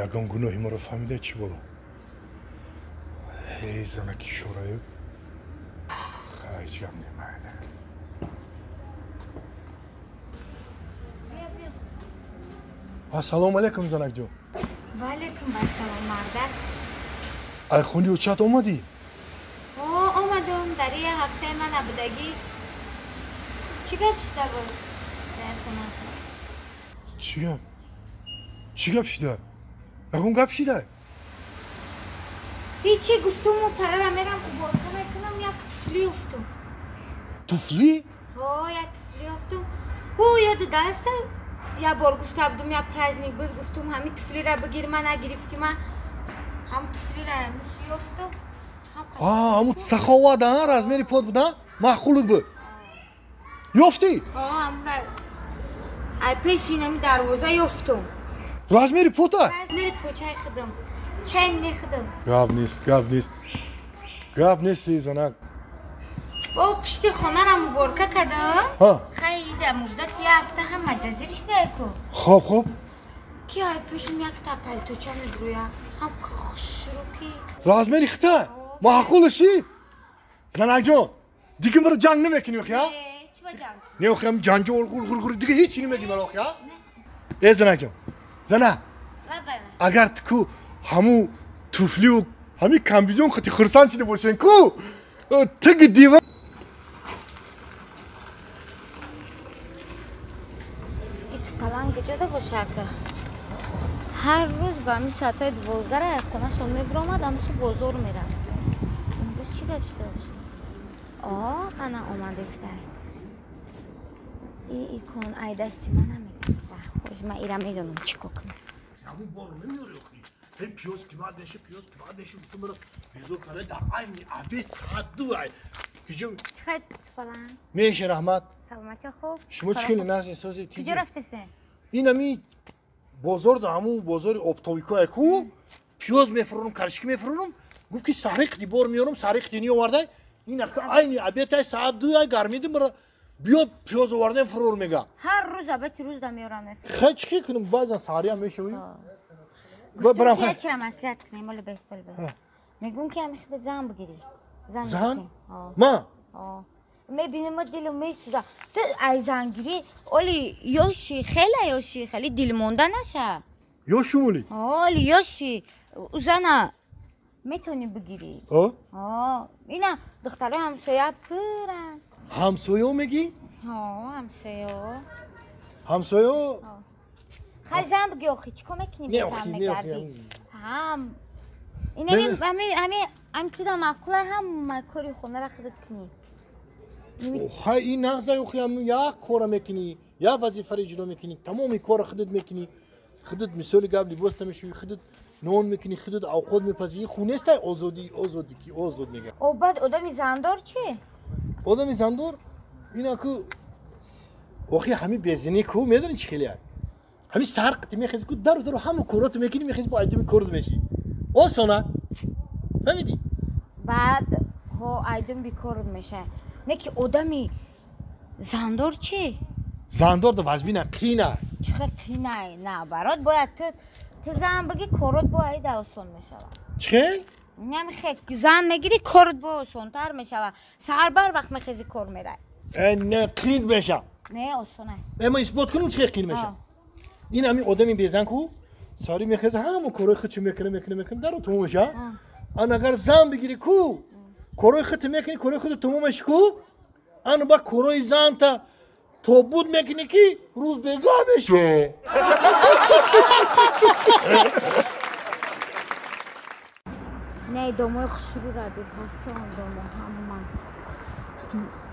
[SPEAKER 10] ягон гуноҳи маро фаҳмида чӣ боло? Эй, занаки шораю, ҳеҷ гап немайна. Ассалому алайкум, занакҷон.
[SPEAKER 2] Ва алайкум ассалом, мардак.
[SPEAKER 10] Ай хони очат омадӣ?
[SPEAKER 2] О, омадам. Дар як ҳафтаи ман набудагӣ. Чӣ гап шуда буд дар хона?
[SPEAKER 10] Чӣ гап? Чӣ гап шуда? Ягон гап шуда?
[SPEAKER 2] Ҳечи, гуфтуму парара мерам уборка мекунам, як туфли ёфтум.
[SPEAKER 10] Туфли?
[SPEAKER 2] Ҳо, як туфли ёфтум. Ӯ ёду даста як бор гуфта будум, як праздник буд, гуфтум ҳамин туфлира бигир, ма нагирифтӣ, ма ҳам туфлира мус ёфтум.
[SPEAKER 1] Ҳамун саховат, размери под буд, маъқулут буд. Ёфтӣ?
[SPEAKER 2] Ҳо, ҳамра ай пеши инами дарвоза ёфтум.
[SPEAKER 1] Размери пота?
[SPEAKER 2] Размери почаи худам. Чен нехудам.
[SPEAKER 10] Гап нест, гап нест. Гап нест, занак.
[SPEAKER 2] Бо пишти хонарам уборка кардам.
[SPEAKER 10] Ҳа.
[SPEAKER 2] Хай ида муддати як ҳафта ҳам маҷазириш ку.
[SPEAKER 10] Хоб, хоб.
[SPEAKER 2] Ки ай пешим як та палточа мебурӯя. Ҳам хушрӯ ки.
[SPEAKER 1] Размери хита? Маъқулаши? Занакҷон, дига маро ҷанг намекунӣ охи, ҳа?
[SPEAKER 2] Чӣ ба ҷанг?
[SPEAKER 1] Не охи, ҳам ҷанҷол ғур ғур ғур дига ҳеҷ намегӣ маро охи, ҳа? Э занакҷон, зана. Агар ту ку ҳамун туфлиу ҳамин комбизион хати хурсанд шида бошен ку, тиги дива
[SPEAKER 2] И тупаланг ҷода боша ака. Ҳар рӯз ба ҳамин соатҳои 12 аз хонашон мебиромад, ҳамсу бозор мерафт. Имрӯз чӣ гап шуда боша? О, ана омадестай. Икон ай дасти ман намегза. Оз ман ира медонам чӣ кор кунам.
[SPEAKER 1] Ҳамун борро намеёри охи. Ҳей пиёз қимат меша, пиёз қимат меша, гуфтам мара безор карда дар айни обед соат 2 ай. Киҷо
[SPEAKER 2] Чӣ баланд?
[SPEAKER 1] Меша раҳмат.
[SPEAKER 2] Саломатӣ хуб.
[SPEAKER 1] Шумо чӣ хеле нағз эҳсоси тиҷи?
[SPEAKER 2] Киҷо рафтесен?
[SPEAKER 1] Ин ами бозор да ҳамун бозори оптовико ку пиёз мефурӯрам, карчики мефурӯрам. Гуфт ки саҳри қити бор меёрам, саҳри қити ниёвардай. Ин ака айни обед ай соат 2 ай гармиди мара биё пиёз овардем фурӯр мега.
[SPEAKER 2] Ҳар рӯз обеди рӯз да меёрам мефурӯрам.
[SPEAKER 1] Хай чӣ хел кунам, баъзан саҳриам мешавӣ.
[SPEAKER 2] Барам хай. Чира маслиҳат кунем, оли бест, оли бест. Мегӯм ки ҳами худат зан бигирӣ.
[SPEAKER 1] Зан? Ма?
[SPEAKER 2] Мебинем дилам месӯза. Ту ай зангирӣ, оли ёши, хеле ёши, хеле дилмонда наша.
[SPEAKER 1] Ёшум оли?
[SPEAKER 2] Оли ёши. Узана метавонӣ бигирӣ. Ина духтарои ҳамсоя пуранд.
[SPEAKER 1] Ҳамсоё мегӣ?
[SPEAKER 2] Ҳамсоё.
[SPEAKER 1] Ҳамсоё?
[SPEAKER 2] Хай зан бигӣ охи, чӣ кор мекунӣ бе зан мегардӣ? Ҳам. Ин ами тида маъқула ҳама кори хонаро худат кунӣ.
[SPEAKER 1] Хай ин нағза охи, ҳам як кора мекунӣ, як вазифаро иҷро мекунӣ, тамоми корро худат мекунӣ. Худат мисоли гап либос намешӯӣ, худат нон мекунӣ, худат авқот мепазӣ. Ху нестай озодӣ, озодӣ ки озод мега.
[SPEAKER 2] О баъд одами зандор чӣ?
[SPEAKER 1] Одами зандор ина ку охи ҳами безинӣ ку медонӣ чӣ хеле ай? Ҳами саҳар қити мехезӣ ку дару дару ҳама короту мекунӣ, мехезӣ бо айдими корд мешӣ. Осона. Фаҳмидӣ?
[SPEAKER 2] Баъд ҳо айдим бикорд меша. Не ки одами зандор чӣ?
[SPEAKER 1] Зандор да вазбина қина.
[SPEAKER 2] Чӣ хел қинай? На, барот бояд ту зан бигӣ, корот бо айда осон мешавад.
[SPEAKER 1] Чӣ хел?
[SPEAKER 2] Намехе зан мегирӣ, корот бо осонтар мешавад. Саҳар бар вақт мехезӣ кор мерай.
[SPEAKER 1] Не, қин меша.
[SPEAKER 2] Не, осонай.
[SPEAKER 1] Ман исбот кунам чӣ хел қин меша. Ин ҳами одами безан ку сари мехеза ҳама корои худшо мекунад, мекунад, мекунад, даро тамом меша. Ан агар зан бигирӣ ку корои худт мекунӣ, корои худт тамом меши ку, ан ба корои занта тобуд мекунӣ ки рӯз бегаҳ меша.
[SPEAKER 2] Не, домои хушрӯра бифасон, домо ҳама.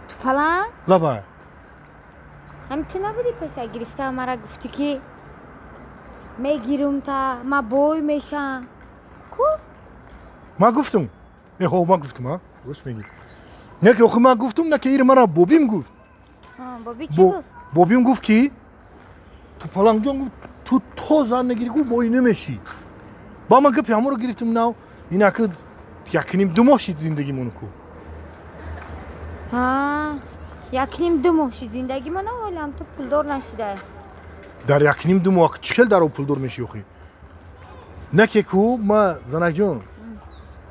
[SPEAKER 2] Тупалан?
[SPEAKER 1] Лабай.
[SPEAKER 2] Ҳами ту набудӣ пеша гирифта мара гуфтӣ ки мегирум та ма бой мешам. Ку?
[SPEAKER 1] Ма гуфтум. Ҳо, ма гуфтум, а? Рост мегӣ. Не ки охи ма гуфтум, на ки ир мара бобим гуфт.
[SPEAKER 2] Боби чӣ гуфт?
[SPEAKER 1] Бобим гуфт ки Тупаланҷон гуфт ту то зан нагирӣ гуфт бой намешӣ. Ба ман гапи ҳамонро гирифтум нав, инаки якним ду моҳ шид зиндагимон ку.
[SPEAKER 2] Якним ду моҳ шид зиндагимон, ҳолам ту пулдор нашидай.
[SPEAKER 1] Дар якним ду моҳ чӣ хел даро пулдор мешӣ охи? Не ки ку ма занакҷон,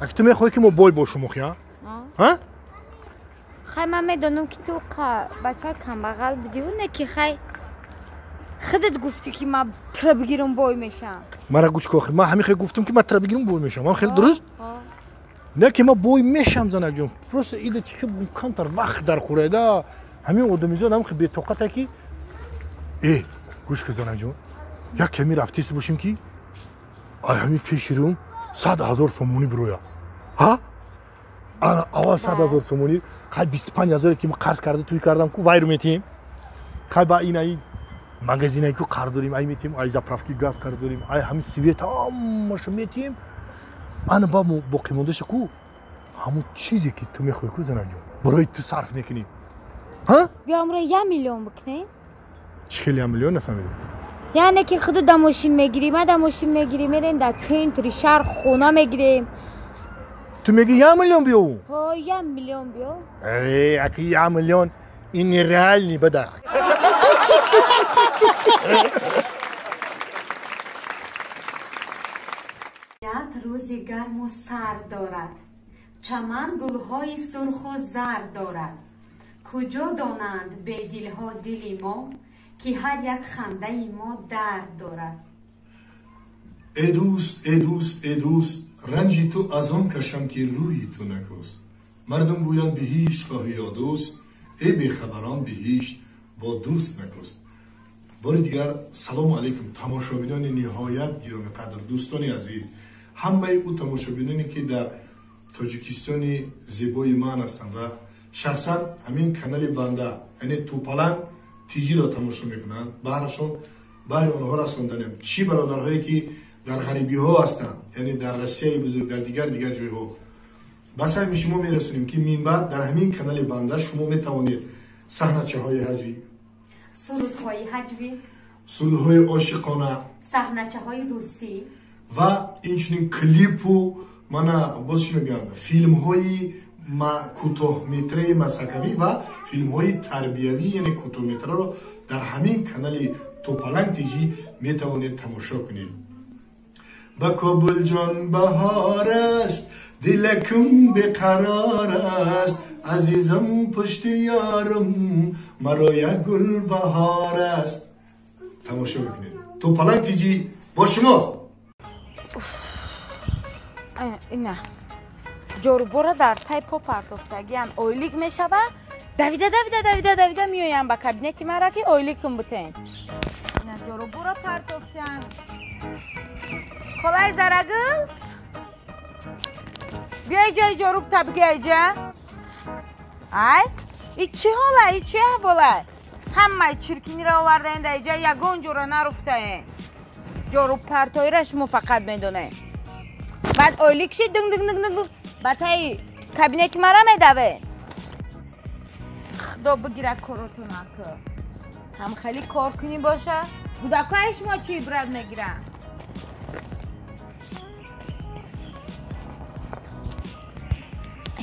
[SPEAKER 1] аки ту мехоҳӣ ки мо бой бошум охи, а? Ҳа?
[SPEAKER 2] Хай ман медонам ки ту бача камбағал будиву, не ки хай худат гуфтӣ ки ман тра бигирам бой мешам.
[SPEAKER 1] Мара гӯш ку охи, ман ҳамин хел гуфтам ки ман тра бигирам бой мешам. Ман хеле дуруст? Не ки ман бой мешам занакҷон, просто ида чӣ хел камтар вақт дар хӯрайда, ҳамин одамизод ҳам хел бетоқата ки гӯш ку занакҷон, як ками рафтист бошем ки ай ҳамин пеши рӯм 100 000 сомонӣ бироя. Ҳа? Аввал 100 000 сомонӣ, хай 25 000 ки ман қарз карда тӯй кардам ку вайру метиҳем. Хай ба ин ай магазинае ку қарз дорем, ай метиҳем, ай заправки газ қарз дорем, ай ҳамин свет ҳамаашо метиҳем. Ана ба боқимондаша ку ҳамон чизе ки ту мехоҳӣ ку занакҷон, барои ту сарф мекунӣ. Ҳа?
[SPEAKER 2] Биё амро 1 миллион бикунем.
[SPEAKER 1] Чӣ хел 1 миллион нафаҳмидам?
[SPEAKER 2] Яъне ки худу да мошин мегирӣ, ма да мошин мегирӣ, мерем дар центри шаҳр хона мегирем.
[SPEAKER 1] Ту мегӣ 1 миллион биёву?
[SPEAKER 2] Ҳо, 1 миллион биё.
[SPEAKER 1] Аки 1 миллион ин нереални бада.
[SPEAKER 5] Рӯзи гарму сард дорад, чаман гулҳои сурху зард дорад. Куҷо донанд бедилҳо дили мо, ки ҳар як хандаи мо дард дорад.
[SPEAKER 10] Э дӯст, э дӯст, э дӯст, ранҷи ту аз он кашам ки рӯи ту накӯст. Мардум гӯянд биҳишт хоҳӣ ё дӯст, э бехабарон биҳишт бо дӯст накӯст. Бори дигар салому алайкум тамошобинони ниҳоят гиромиқадр, дӯстони азиз, ҳамаи ӯ тамошобиноне ки дар Тоҷикистони зебои ман ҳастанд ва шахсан ҳамин канали банда, яъне Тупаланг тиҷиро тамошо мекунанд, баҳрашон баҳри онҳо расонданем. Чӣ бародарҳое ки дар ғарибиҳо ҳастанд, яъне дар Россияи бузург, дар дигар ҷойҳо, ба саҳми шумо мерасонем ки минбаъд дар ҳамин канали банда шумо метавонед саҳначаҳои ҳаҷвӣ,
[SPEAKER 5] сурудҳои ҳаҷвӣ,
[SPEAKER 10] сурудҳои ошиқона,
[SPEAKER 5] саҳначаҳои русӣ
[SPEAKER 10] ва инчунин клипу мана боз чӣ мегӯям, филмҳои кӯтоҳметраи масакавӣ ва филмҳои тарбиявӣ, яъне кӯтоҳметраро дар ҳамин канали Топаланг ТЖ метавонед тамошо кунед. Ба Кобулҷон баҳор аст, дилакум беқарор аст, азизам пушти ёрам маро як гул баҳор аст. Тамошо мекунед. Топаланг ТЖ бо шумост.
[SPEAKER 2] Ина ҷорубора дар тай по партофтагиам ойлик мешава. Давида давида давида давида меоям ба кабинети мара ки ойликум бутен. Ина ҷорубора партофтам. Холай Зарагул, биёй ҷои ҷоруб та бигӯй ҷа. Ай, и чӣ ҳола, и чӣ аҳвола? Ҳамаи чиркиниро овардаен дар иҷа, ягон ҷора наруфтаен. Ҷоруб партоира шумо фақат медонед. Баъд ойлик шид, динг динг динг динг ба таи кабинети мара медаве. Худо бигира коротонака. Ҳам хеле кор кунӣ боша. Кӯдакҳои шумо чӣ ибрат мегиранд?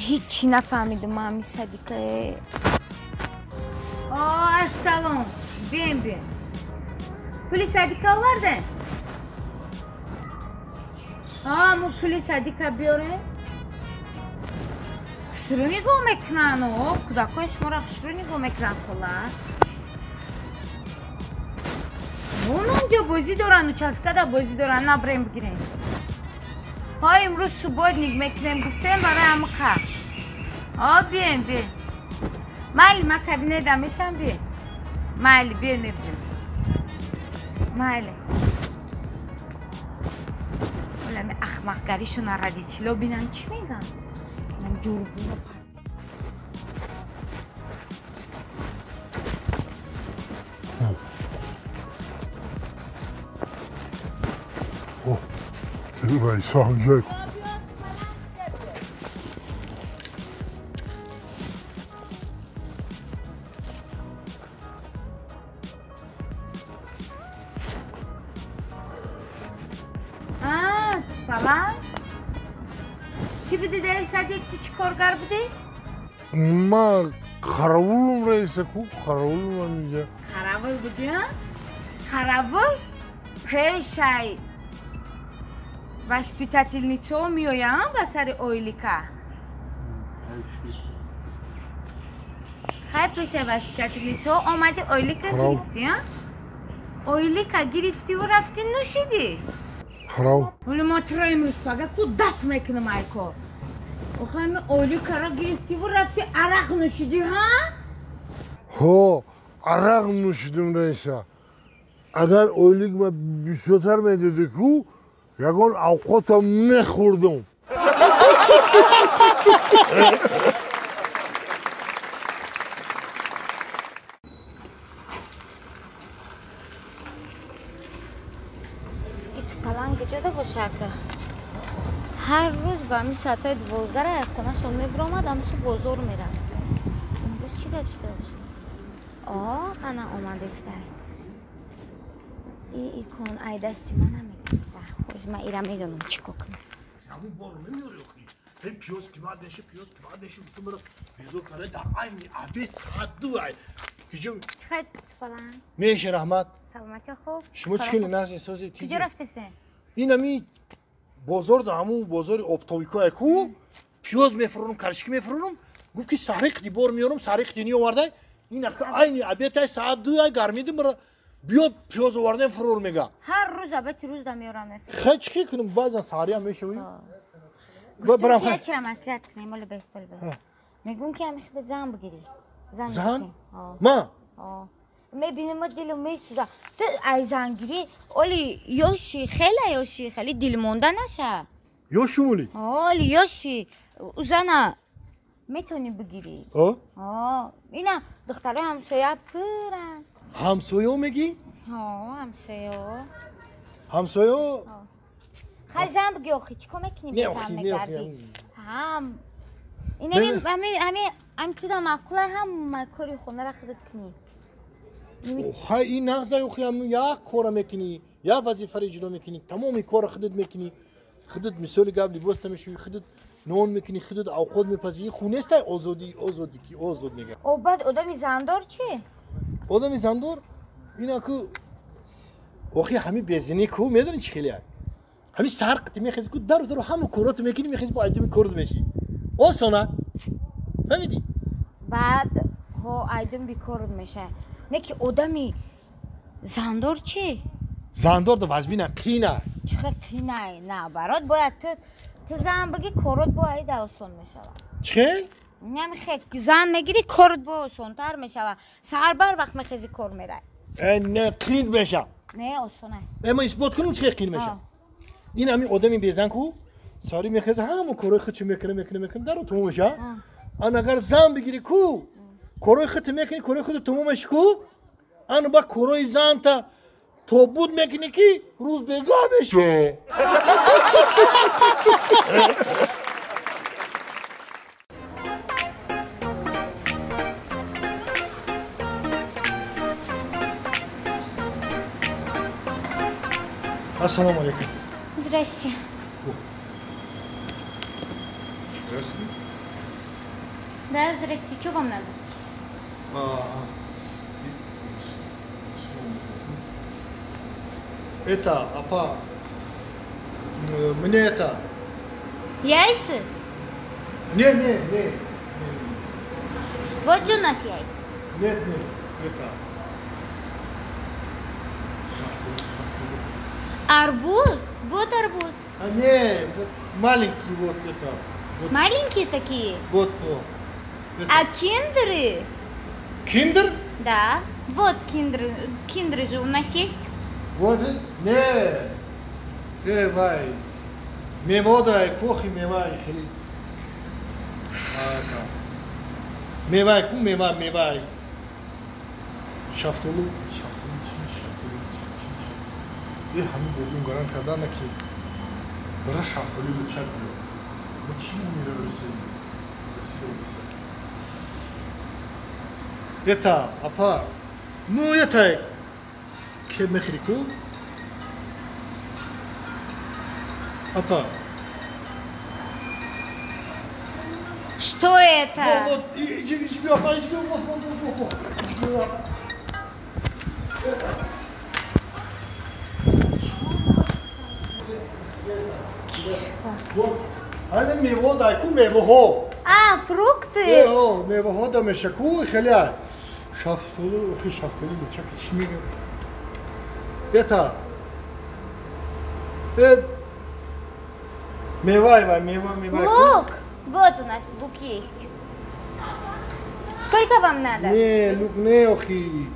[SPEAKER 2] Ҳеҷ нафаҳмидам ами садикае. О, ассалом. Бием, бием. Пули садика овардем? Мо пули садика биёрем? Хушрӯ нигоҳ мекунанд, кӯдакҳои шуморо хушрӯ нигоҳ мекунанд, хола. Он онҷо бозӣ доранд, участкада бозӣ доранд, набрем бигирем. Ҳо, имрӯз субботник мекунем, гуфтем барои амиқа. О, бием, бием. Майли, ман кабинетда мешам, бием. Майли, бием, мебинем. Майли. Олами ахмақгаришона радичило бинан чӣ мегӯянд? Инам ҷурбуно пар.
[SPEAKER 1] Раиса ҳамҷой.
[SPEAKER 2] Баланд? Чӣ будӣ дар садик? Ту чӣ коргар будӣ?
[SPEAKER 1] Ман қаравулум, раиса, ку қаравулум инҷа.
[SPEAKER 2] Қаравул будӣ, а? Қаравул пешай воспитательницао меоянд ба сари ойлика. Хай, пешай воспитательницао омади ойлика гирифтӣ, а? Ойлика гирифтиву рафтӣ нӯшидӣ.
[SPEAKER 1] Харав.
[SPEAKER 2] Ҳоло ма туро имрӯз пага ку дафт мекунам ай кор. Охо ами ойликаро гирифтиву рафтӣ арақ нӯшидӣ, ҳа?
[SPEAKER 1] Ҳо, арақ нӯшидим, раиса. Агар ойлик ма бисёртар медоди ку, ягон авқотам мехӯрдум.
[SPEAKER 2] Тупаланг ҷода бошака. Ҳар рӯз ба ҳамин соатҳои 12 аз хонашон мебиромад, ҳамсу бозор мерафт. Имрӯз чӣ гап шуда бошад? О, ана омадестай. И икон ай дасти ман намегирза. Ҳоз ман ира медонам чӣ кор кунам.
[SPEAKER 1] Ҳамун борро намеёри охи. Ҳей пиёз қимат меша, пиёз қимат меша, гуфтам маро безор карда дар айни обед соат 2 ай. Ҳиҷо
[SPEAKER 2] Чӣ хай Тупаланг?
[SPEAKER 1] Меша, раҳмат.
[SPEAKER 2] Саломатӣ хуб?
[SPEAKER 1] Шумо чӣ хеле нағз эҳсоси тиҷи?
[SPEAKER 2] Куҷо рафтесен?
[SPEAKER 1] Ин ами бозор да ҳамун бозори оптовикое ку пиёз мефурӯрам, карчики мефурӯрам, гуфт ки саҳри қити бор меёрам, саҳри қити ниёвардай. Ин ака айни обедай соат 2 ай гармидим маро биё пиёз овардем фурӯр мега.
[SPEAKER 2] Ҳар рӯз обеди рӯз да меёрам мефурӯрам.
[SPEAKER 1] Хай чӣ ки кунам, баъзан саҳриам мешавӣ.
[SPEAKER 2] Гуфтам ки чира маслиҳат кунем, оли бестол бес. Мегӯм ки ами худат зан бигирӣ.
[SPEAKER 1] Зан? Ма?
[SPEAKER 2] Мебинем дилам месӯза. Ту ай зангирӣ, оли ёши, хеле ёши, хеле дилмонда наша.
[SPEAKER 1] Ёшум оли?
[SPEAKER 2] Оли ёши. Узана метавонӣ бигирӣ.
[SPEAKER 1] О?
[SPEAKER 2] О, ина духтарои ҳамсоя пиранд.
[SPEAKER 1] Ҳамсоё мегӣ?
[SPEAKER 2] Ҳо, ҳамсоё.
[SPEAKER 1] Ҳамсоё?
[SPEAKER 2] Хай зан бигӣ охи, чӣ кор мекунӣ
[SPEAKER 1] Не,
[SPEAKER 2] бе зан
[SPEAKER 1] охи, не,
[SPEAKER 2] мегардӣ?
[SPEAKER 1] охи.
[SPEAKER 2] Ҳам. Ин
[SPEAKER 1] Не.
[SPEAKER 2] ами тида маъқула ҳама кори хонаро худат кунӣ.
[SPEAKER 1] Хай ин нағза охи, ам як кора мекунӣ, як вазифаро иҷро мекунӣ, тамоми корро худат мекунӣ. Худат мисоли гап либоста мешӯӣ, худат нон мекунӣ, худат авқот мепазӣ. Ин ху нестай озодӣ, озодӣ ки озод мегӯяд.
[SPEAKER 2] О, баъд одами зандор чӣ?
[SPEAKER 1] Одами зандор ина ку охи ҳами безинӣ ку медонӣ чӣ хеле як? Ҳами саҳар қити мехези ку дару дару ҳама короту мекунӣ, мехези бо айдими корот мешӣ. Осона. Фаҳмидӣ?
[SPEAKER 2] Баъд ҳо айдим бикорот меша. Не ки одами зандор чӣ?
[SPEAKER 1] Зандор да вазбина қина.
[SPEAKER 2] Чӣ хел қинай? На, барот бояд ту зан бигӣ, корот бо айда осон мешавад.
[SPEAKER 1] Чӣ хел?
[SPEAKER 2] Намехе зан мегирӣ, корот бо осонтар мешавад. Саҳар бар вақт мехези кор мерай.
[SPEAKER 1] Э, не, қин меша.
[SPEAKER 2] Не, осонай.
[SPEAKER 1] Э, ман исбот кунам чӣ хел қин меша. Ин ҳами одами безан ку сари мехеза ҳама корҳои худшо мекунад, мекунад, мекунад, даро тамом меша. Ан агар зан бигирӣ ку корҳои худто мекунӣ, корҳои худто тамом меши ку, ан ба корҳои занта тобуд мекунӣ ки рӯз бегаҳ меша. Ассалому алейкум.
[SPEAKER 2] Здрасте.
[SPEAKER 10] Здравствуйте.
[SPEAKER 2] Да, здрасте. Чё вам надо?
[SPEAKER 1] Это, апа, мне это.
[SPEAKER 2] Яйца?
[SPEAKER 1] Не, не, не, не.
[SPEAKER 2] Вот же у нас яйца.
[SPEAKER 1] Нет, нет, это.
[SPEAKER 2] Арбуз? Вот арбуз.
[SPEAKER 1] А не, вот маленький вот это. Вот.
[SPEAKER 2] Маленькие такие?
[SPEAKER 1] Вот, о. Это.
[SPEAKER 2] А киндеры?
[SPEAKER 1] Киндер?
[SPEAKER 2] Да. Вот киндеры. Киндеры же у нас есть.
[SPEAKER 1] Вот? Не. Вай. Мевода, кохи мевай, хели. Ага. Мевай, ку мева, мевай. Шафтолу, шафтолу, шафтолу, шафтолу. Е, ҳамин бобим гарант кардана ки бара шафтолу лучак биё. Мо чӣ мера расид? Расид, расид. Это, апа. Ну, это ке мехри ку? Апа.
[SPEAKER 2] Что это?
[SPEAKER 1] Вот, вот, иди, иди, апа, иди, вот, вот, вот, вот, вот. Вот. Ана мево дай ку мевоҳо.
[SPEAKER 2] А, фрукты?
[SPEAKER 1] Э, мевоҳо да меша ку хеле. Шафтолу, охи шафтолу лучак чӣ мегӯяд? Это. Мевай, вай, мева, мевай.
[SPEAKER 2] Лук! Вот у нас лук есть. Сколько вам надо?
[SPEAKER 1] Не, лук не, охи.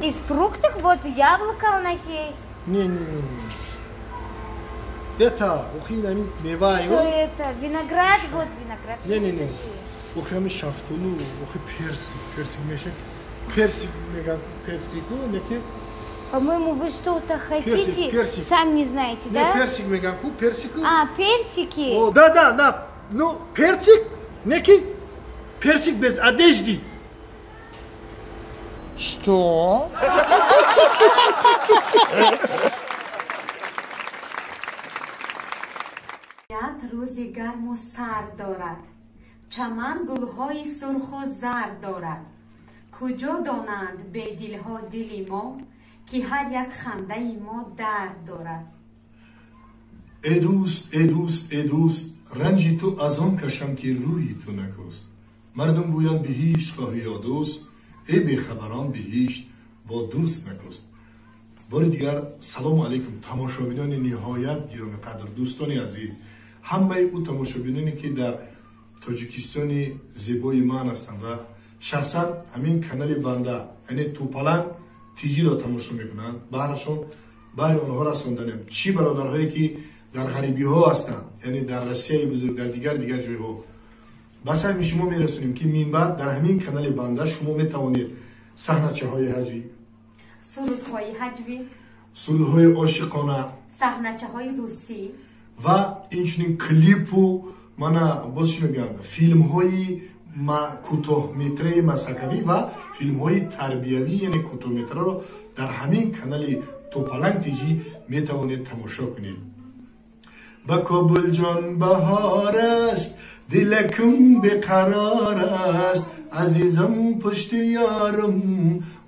[SPEAKER 2] Из фруктов вот яблоко у нас есть.
[SPEAKER 1] Не, не, не, не. Это, охи, нами, мевай.
[SPEAKER 2] Что это? Виноград, вот виноград.
[SPEAKER 1] Не, не, не. Охи, ами шафтолу, охи персик, персик меша. Персик, меган, персику, неки.
[SPEAKER 2] По-моему, вы что-то хотите,
[SPEAKER 1] персик, персик.
[SPEAKER 2] Сам не знаете,
[SPEAKER 1] не,
[SPEAKER 2] да?
[SPEAKER 1] Персик, меган, ку, персику.
[SPEAKER 2] А, персики.
[SPEAKER 1] О, да, да, да. Ну, персик, неки, персик без одежды.
[SPEAKER 6] Что?
[SPEAKER 5] Рӯзи гарму сард дорад, чаман гулҳои сурху зард дорад. Куҷо донанд бедилҳо дили мо, ки ҳар як хандаи мо дард дорад.
[SPEAKER 10] Э дӯст, э дӯст, э дӯст, ранҷи ту аз он кашам ки рӯи ту накӯст. Мардум гӯянд биҳишт хоҳӣ ё дӯст, э бехабарон биҳишт бо дӯст накӯст. Бори дигар салому алайкум тамошобинони ниҳоят гиромиқадр, дӯстони азиз, ҳамаи ӯ тамошобиноне ки дар Тоҷикистони зебои ман ҳастанд ва шахсан ҳамин канали банда, яъне Тӯпаланг ТЖ-ро тамошо мекунанд, баҳрашон баҳри онҳо расонданем. Чӣ бародарҳое ки дар ғарибиҳо ҳастанд, яъне дар Россияи бузург, дар дигар ҷойҳо, Ба саҳми шумо мерасонем, ки минбаъд дар ҳамин канали банда шумо метавонед саҳначаҳои ҳаҷвӣ,
[SPEAKER 5] сурудҳои ҳаҷвӣ,
[SPEAKER 10] сурудҳои ошиқона,
[SPEAKER 5] саҳначаҳои русӣ
[SPEAKER 10] ва инчунин клипу мана боз чӣ мегӯянд, филмҳои кӯтоҳметраи масакавӣ ва филмҳои тарбиявӣ, яъне кӯтоҳметраро дар ҳамин канали Топаланг ТЖ метавонед тамошо кунед. Ба Кобулҷон баҳор аст, дилакум беқарор аст, азизам пушти ёрам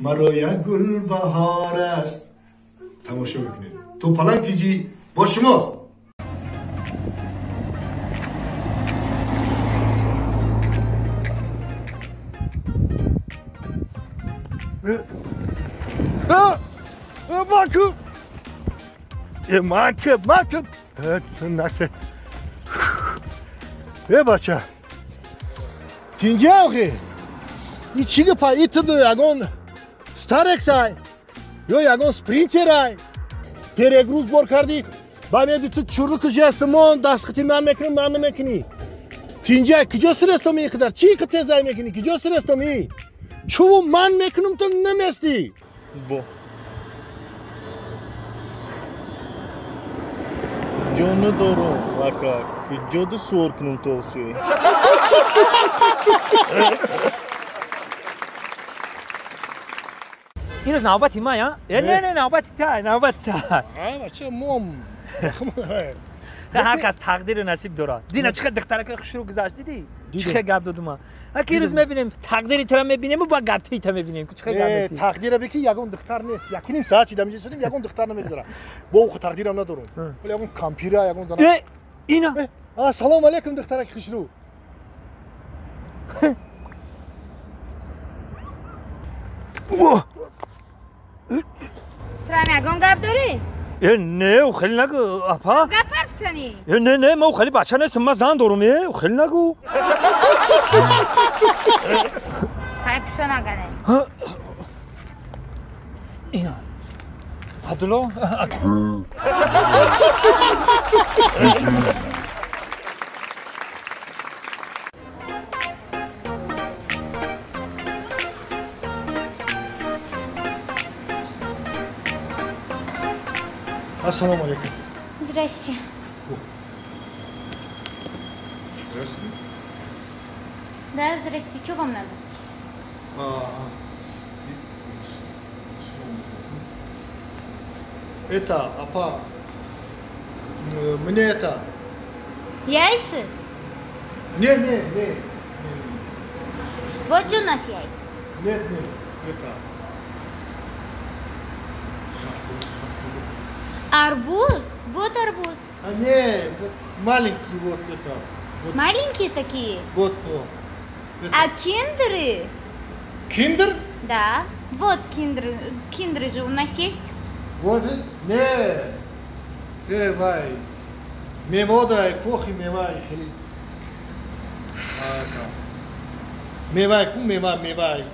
[SPEAKER 10] маро як гул баҳор аст. Тамошо мекунед. Топаланг ТЖ бо шумост.
[SPEAKER 1] Маку! Маку, маку! Бача, тинҷа охи? И чӣ гапа? И ту ягон Старексай ё ягон Спринтерай? Перегруз бор кардӣ, ба меди ту чуруку жесимон дастхати ман мекунӣ, ман намекунӣ. Тинҷа, куҷо сирестом ин қадар? Чӣ қа тезай мекунӣ? Куҷо сирестом и? Чуву ман мекунам, ту наместӣ.
[SPEAKER 7] Бо. Ҷо надорам, ака, куҷода суор кунам то охи?
[SPEAKER 6] Ирӯз навбати ман, я? Не, не, навбати та, навбати та.
[SPEAKER 1] Бача, мом.
[SPEAKER 6] Ҳар кас тақдиру насиб дорад. Дина чӣ қадр духтаракои хушрӯ гузашт, дидӣ? Чӣ қадр гап додум ман. Аки ирӯз мебинем, тақдири тура мебинем ва гапти та мебинем. Чӣ қадр гап метӣ?
[SPEAKER 1] Тақдира бики ягон духтар нест. Якним соат чи дамиҷа сидим, ягон духтар намегузара. Бо уху тақдирам надорум. Вале ягон кампира, ягон зана.
[SPEAKER 6] Ина.
[SPEAKER 1] Салом алейкум, духтараки хушрӯ.
[SPEAKER 2] Турам ягон гап дорӣ?
[SPEAKER 6] Не, хеле нагӯ, апа.
[SPEAKER 2] Гап ҳарф занӣ?
[SPEAKER 6] Не, не, ман хеле бача нестам, ман зан дорум, хеле нагӯ.
[SPEAKER 2] Хай пишо нагане.
[SPEAKER 6] Ина. Абдулло.
[SPEAKER 1] Ассалому алейкум.
[SPEAKER 2] Здрасте.
[SPEAKER 10] Здравствуйте.
[SPEAKER 2] Да, здрасте. Что вам надо?
[SPEAKER 1] Это, апа, мне это...
[SPEAKER 2] Яйца?
[SPEAKER 1] Не, не, не.
[SPEAKER 2] Вот же у нас яйца.
[SPEAKER 1] Нет, нет, это...
[SPEAKER 2] Арбуз? Вот арбуз.
[SPEAKER 1] А не, вот маленький вот это. Вот.
[SPEAKER 2] Маленькие такие?
[SPEAKER 1] Вот то. Это.
[SPEAKER 2] А киндеры?
[SPEAKER 1] Киндер?
[SPEAKER 2] Да. Вот киндеры. Киндеры же у нас есть.
[SPEAKER 1] Вот? Не. Вай. Мевода, кохи мевай. Мевай, ку мева, мевай.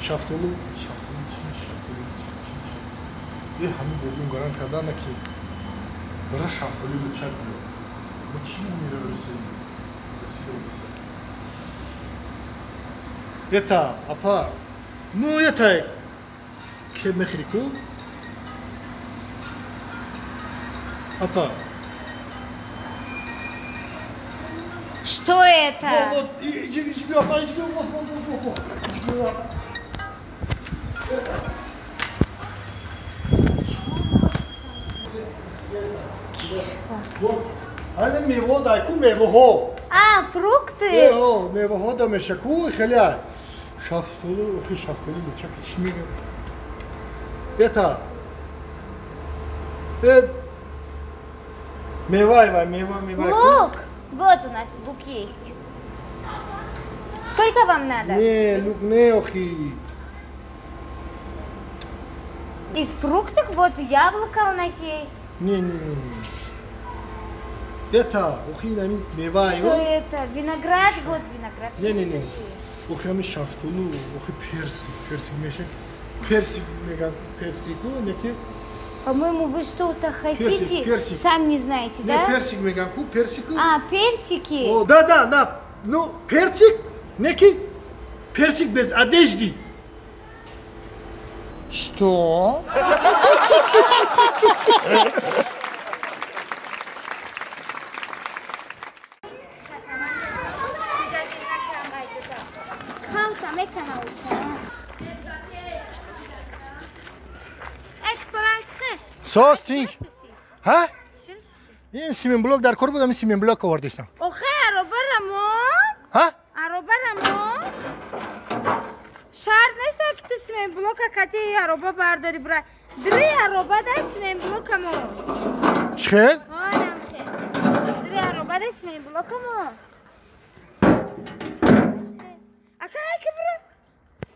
[SPEAKER 1] Шафтолу, шафтолу, шафтолу. Ҳамин бодиум гарант кардана ки бара шафтоли лучак биё. Мо чӣ мера расида? Это, апа, ну это ке мехӯри ку? Апа.
[SPEAKER 2] Что это?
[SPEAKER 1] Вот, вот, иди, иди, апа, иди, вот, вот, вот, вот. Вот, ана мево дай ку мевоҳо.
[SPEAKER 2] А, фрукты?
[SPEAKER 1] Мевоҳо да мешаку хеле. Шафтолу, охи шафтолу лучак чӣ мегӯям? Это мевай, вай, мева, мева.
[SPEAKER 2] Лук! Вот у нас лук есть. Сколько вам надо?
[SPEAKER 1] Не, лук не, охи.
[SPEAKER 2] Из фруктов вот яблоко у нас есть.
[SPEAKER 1] Не, не, не, не. Это, охи, нами, мевай.
[SPEAKER 2] Что это? Виноград, вот виноград.
[SPEAKER 1] Не, не, не. Охи, ами шафтолу, охи персик, персик мешак. Персик, меган, персику, неки.
[SPEAKER 2] По-моему, вы что-то хотите,
[SPEAKER 1] персик, персик.
[SPEAKER 2] Сам не знаете, да?
[SPEAKER 1] Не, персик мегам, ку персик.
[SPEAKER 2] А, персики.
[SPEAKER 1] О, да, да, да. Ну, персик, некий персик без одежды.
[SPEAKER 6] Что?
[SPEAKER 1] Состинг. Ха? Ин сименблок дар кор будам, сименблок овардистам.
[SPEAKER 2] Охе, ароба рамон.
[SPEAKER 1] Ха?
[SPEAKER 2] Ароба рамон. Шарт нест, ки ту сименблока кати ароба бардори бра. Дри ароба да сименблокамо.
[SPEAKER 1] Чхел?
[SPEAKER 2] Ҳа, хе. Дри ароба да сименблокамо. Ака, ки бра?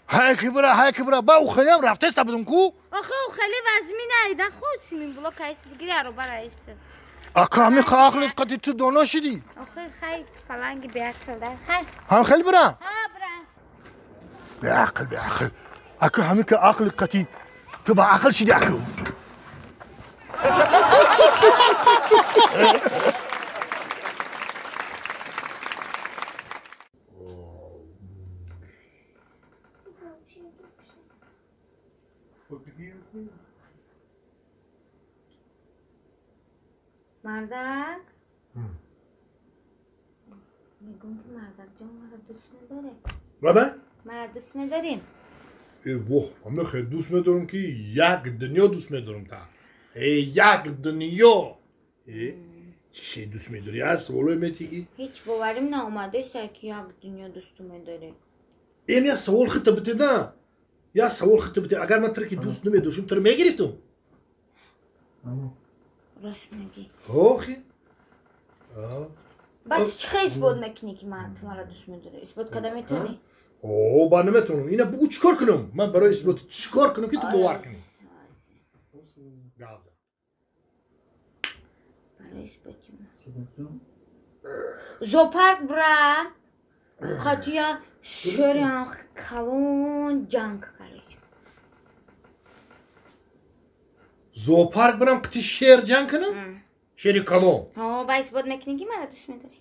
[SPEAKER 1] Ҳай ки бра, ҳай ки бра. Ба ухелиам рафтеста будум ку?
[SPEAKER 2] Охе, ухели вазмина ида худ сименблок айс бигири ароба раис.
[SPEAKER 1] Ака, ҳами ақлит қати ту доно шидӣ.
[SPEAKER 2] Охе, хай паланги беақл да. Хай.
[SPEAKER 1] Ҳам хел бра?
[SPEAKER 2] Ҳа, бра.
[SPEAKER 1] Беақл, беақл. Ака, ҳами ка ақли қати ту ба ақл шидӣ аку.
[SPEAKER 2] Мардак, мегӯм ки мардак ҷон маро дӯст медорӣ?
[SPEAKER 1] Баба?
[SPEAKER 2] Маро дӯст медорӣ?
[SPEAKER 1] Э, воҳ, ҳама хеле дӯст медорам ки як дунё дӯст медорам та. Э, як дунё. Э, чӣ дӯст медорӣ? Аз саволое метӣ ки?
[SPEAKER 2] Ҳеҷ боварим наомадааст ки як дунё дӯсту медорӣ.
[SPEAKER 1] Эм я савол хита бите да. Я савол хита бите. Агар ман туро ки дӯст намедоштам, туро мегирифтам.
[SPEAKER 2] Рост мегӣ.
[SPEAKER 1] Охи.
[SPEAKER 2] Баъд чӣ хел исбот мекунӣ ки ман ту маро дӯст медорӣ? Исбот карда метавонӣ?
[SPEAKER 1] О, ба наметавонам. Ина бугӯ чӣ кор кунам? Ман барои исбот чӣ кор кунам ки ту бовар кунӣ?
[SPEAKER 2] Барои исботи зоопарк бра қатия шерам калон ҷанг короче.
[SPEAKER 1] Зоопарк бирам қити шер ҷанг кунам? Шери калон.
[SPEAKER 2] Ҳо, ба исбот мекунӣ ки маро дӯст медорӣ?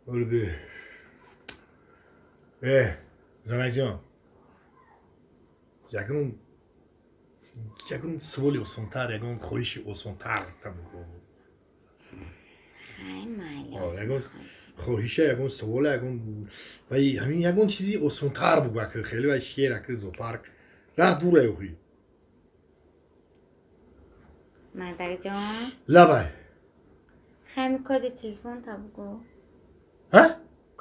[SPEAKER 1] Олби. Э, занакҷон. Ягон саволи осонтар, ягон хоҳиши осонтар табугӯ.
[SPEAKER 2] Хай, майли.
[SPEAKER 1] Ягон хоҳиша, ягон савола, ягон вай ҳамин ягон чизи осонтар бугӯ ака хеле вай шер ака зоопарк. Раҳ дур охи.
[SPEAKER 2] Мардакҷон.
[SPEAKER 1] Лабай.
[SPEAKER 2] Хай коди телефон та бугӯ.
[SPEAKER 1] Ҳа?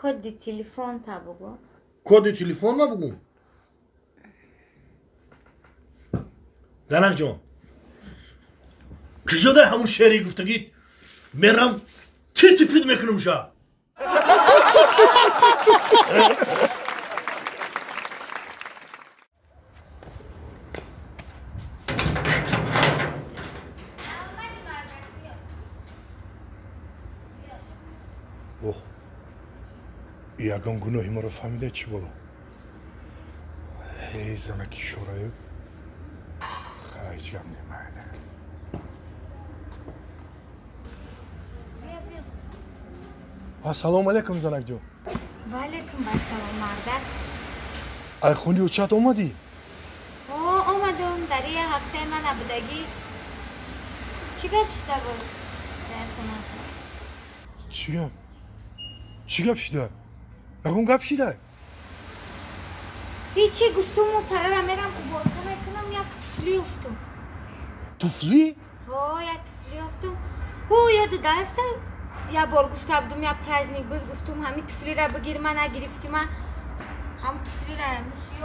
[SPEAKER 2] Коди телефон та бугӯ.
[SPEAKER 1] Коди телефон ма бугӯм? Занакҷон. Куҷода ҳамун шери гуфтагӣ мерам тити-пит мекунам ша. Оҳ, ягон гуноҳи маро фаҳмида чӣ боло? Эй, занаки шораю. Ҳеҷ гап немайна. Ассалому алайкум, занакҷон.
[SPEAKER 2] Ва алайкум ассалом, мардак.
[SPEAKER 1] Ай хуни очат омадӣ?
[SPEAKER 2] О, омадам. Дар як ҳафтаи ман набудагӣ. Чӣ гап шуда буд дар хона?
[SPEAKER 1] Чӣ гап? Чӣ гап шуда? Ягон гап шуда?
[SPEAKER 2] Ҳечи гуфтуму парара мерам уборка мекунам, як туфли ёфтум.
[SPEAKER 1] Туфли?
[SPEAKER 2] Ҳо, як туфли ёфтум. Ӯ ёду даста як бор гуфта будум, як праздник буд, гуфтум ҳамин туфлира бигир, ма нагирифтӣ, ма ҳам туфлира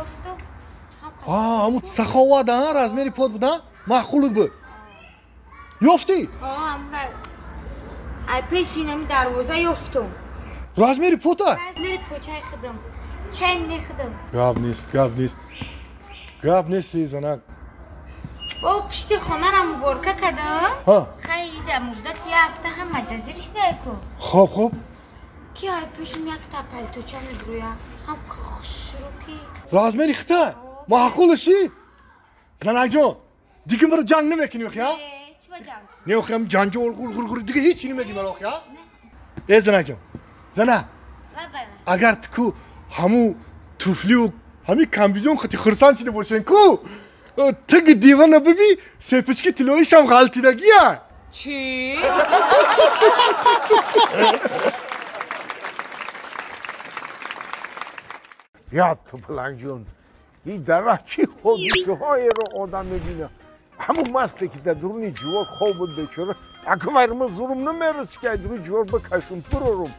[SPEAKER 2] ёфтум.
[SPEAKER 1] Ҳамун саховат, а, размери под буд, а? Маъқулут буд. Ёфтӣ?
[SPEAKER 2] Ҳо, ҳамра ай пеши инами дарвоза ёфтум.
[SPEAKER 1] Размери пота?
[SPEAKER 2] Размери почаи худам. Ченни худам.
[SPEAKER 1] Гап нест, гап нест. Гап нест, занак.
[SPEAKER 2] Бо пишти хонарам уборка кардам.
[SPEAKER 1] Ҳа.
[SPEAKER 2] Хай ида муддати як ҳафта ҳам маҷазир шуда ку.
[SPEAKER 1] Хоб, хоб.
[SPEAKER 2] Ки ай пешим якта палточа мебурӯя. Ҳам хушрӯ ки.
[SPEAKER 1] Размери хита? Маъқулаши? Занакҷон, Дига маро ҷанг намекунӣ охи, а?
[SPEAKER 2] Чӣ ба ҷанг?
[SPEAKER 1] Не охи, ҳам ҷанҷол ғур дига ҳеч чӣ намегӣ маро охи, а? Э занаҷон, зана, агар ту ку ҳамун туфлиу ҳамин комбизон хати хурсанд шида бошен ку, тиги дивана биби, сепички тиллоишам ғалтидагия.
[SPEAKER 2] Чӣ?
[SPEAKER 4] Я ту паланг ҷон, ин дар чӣ ҳодисаҳоеро одам мебина. Ҳамун масте ки дар дуруни ҷувор хоб буд бечора, аквайрма зурум намерасид ки ай дуруни ҷувор бикашум бирорум.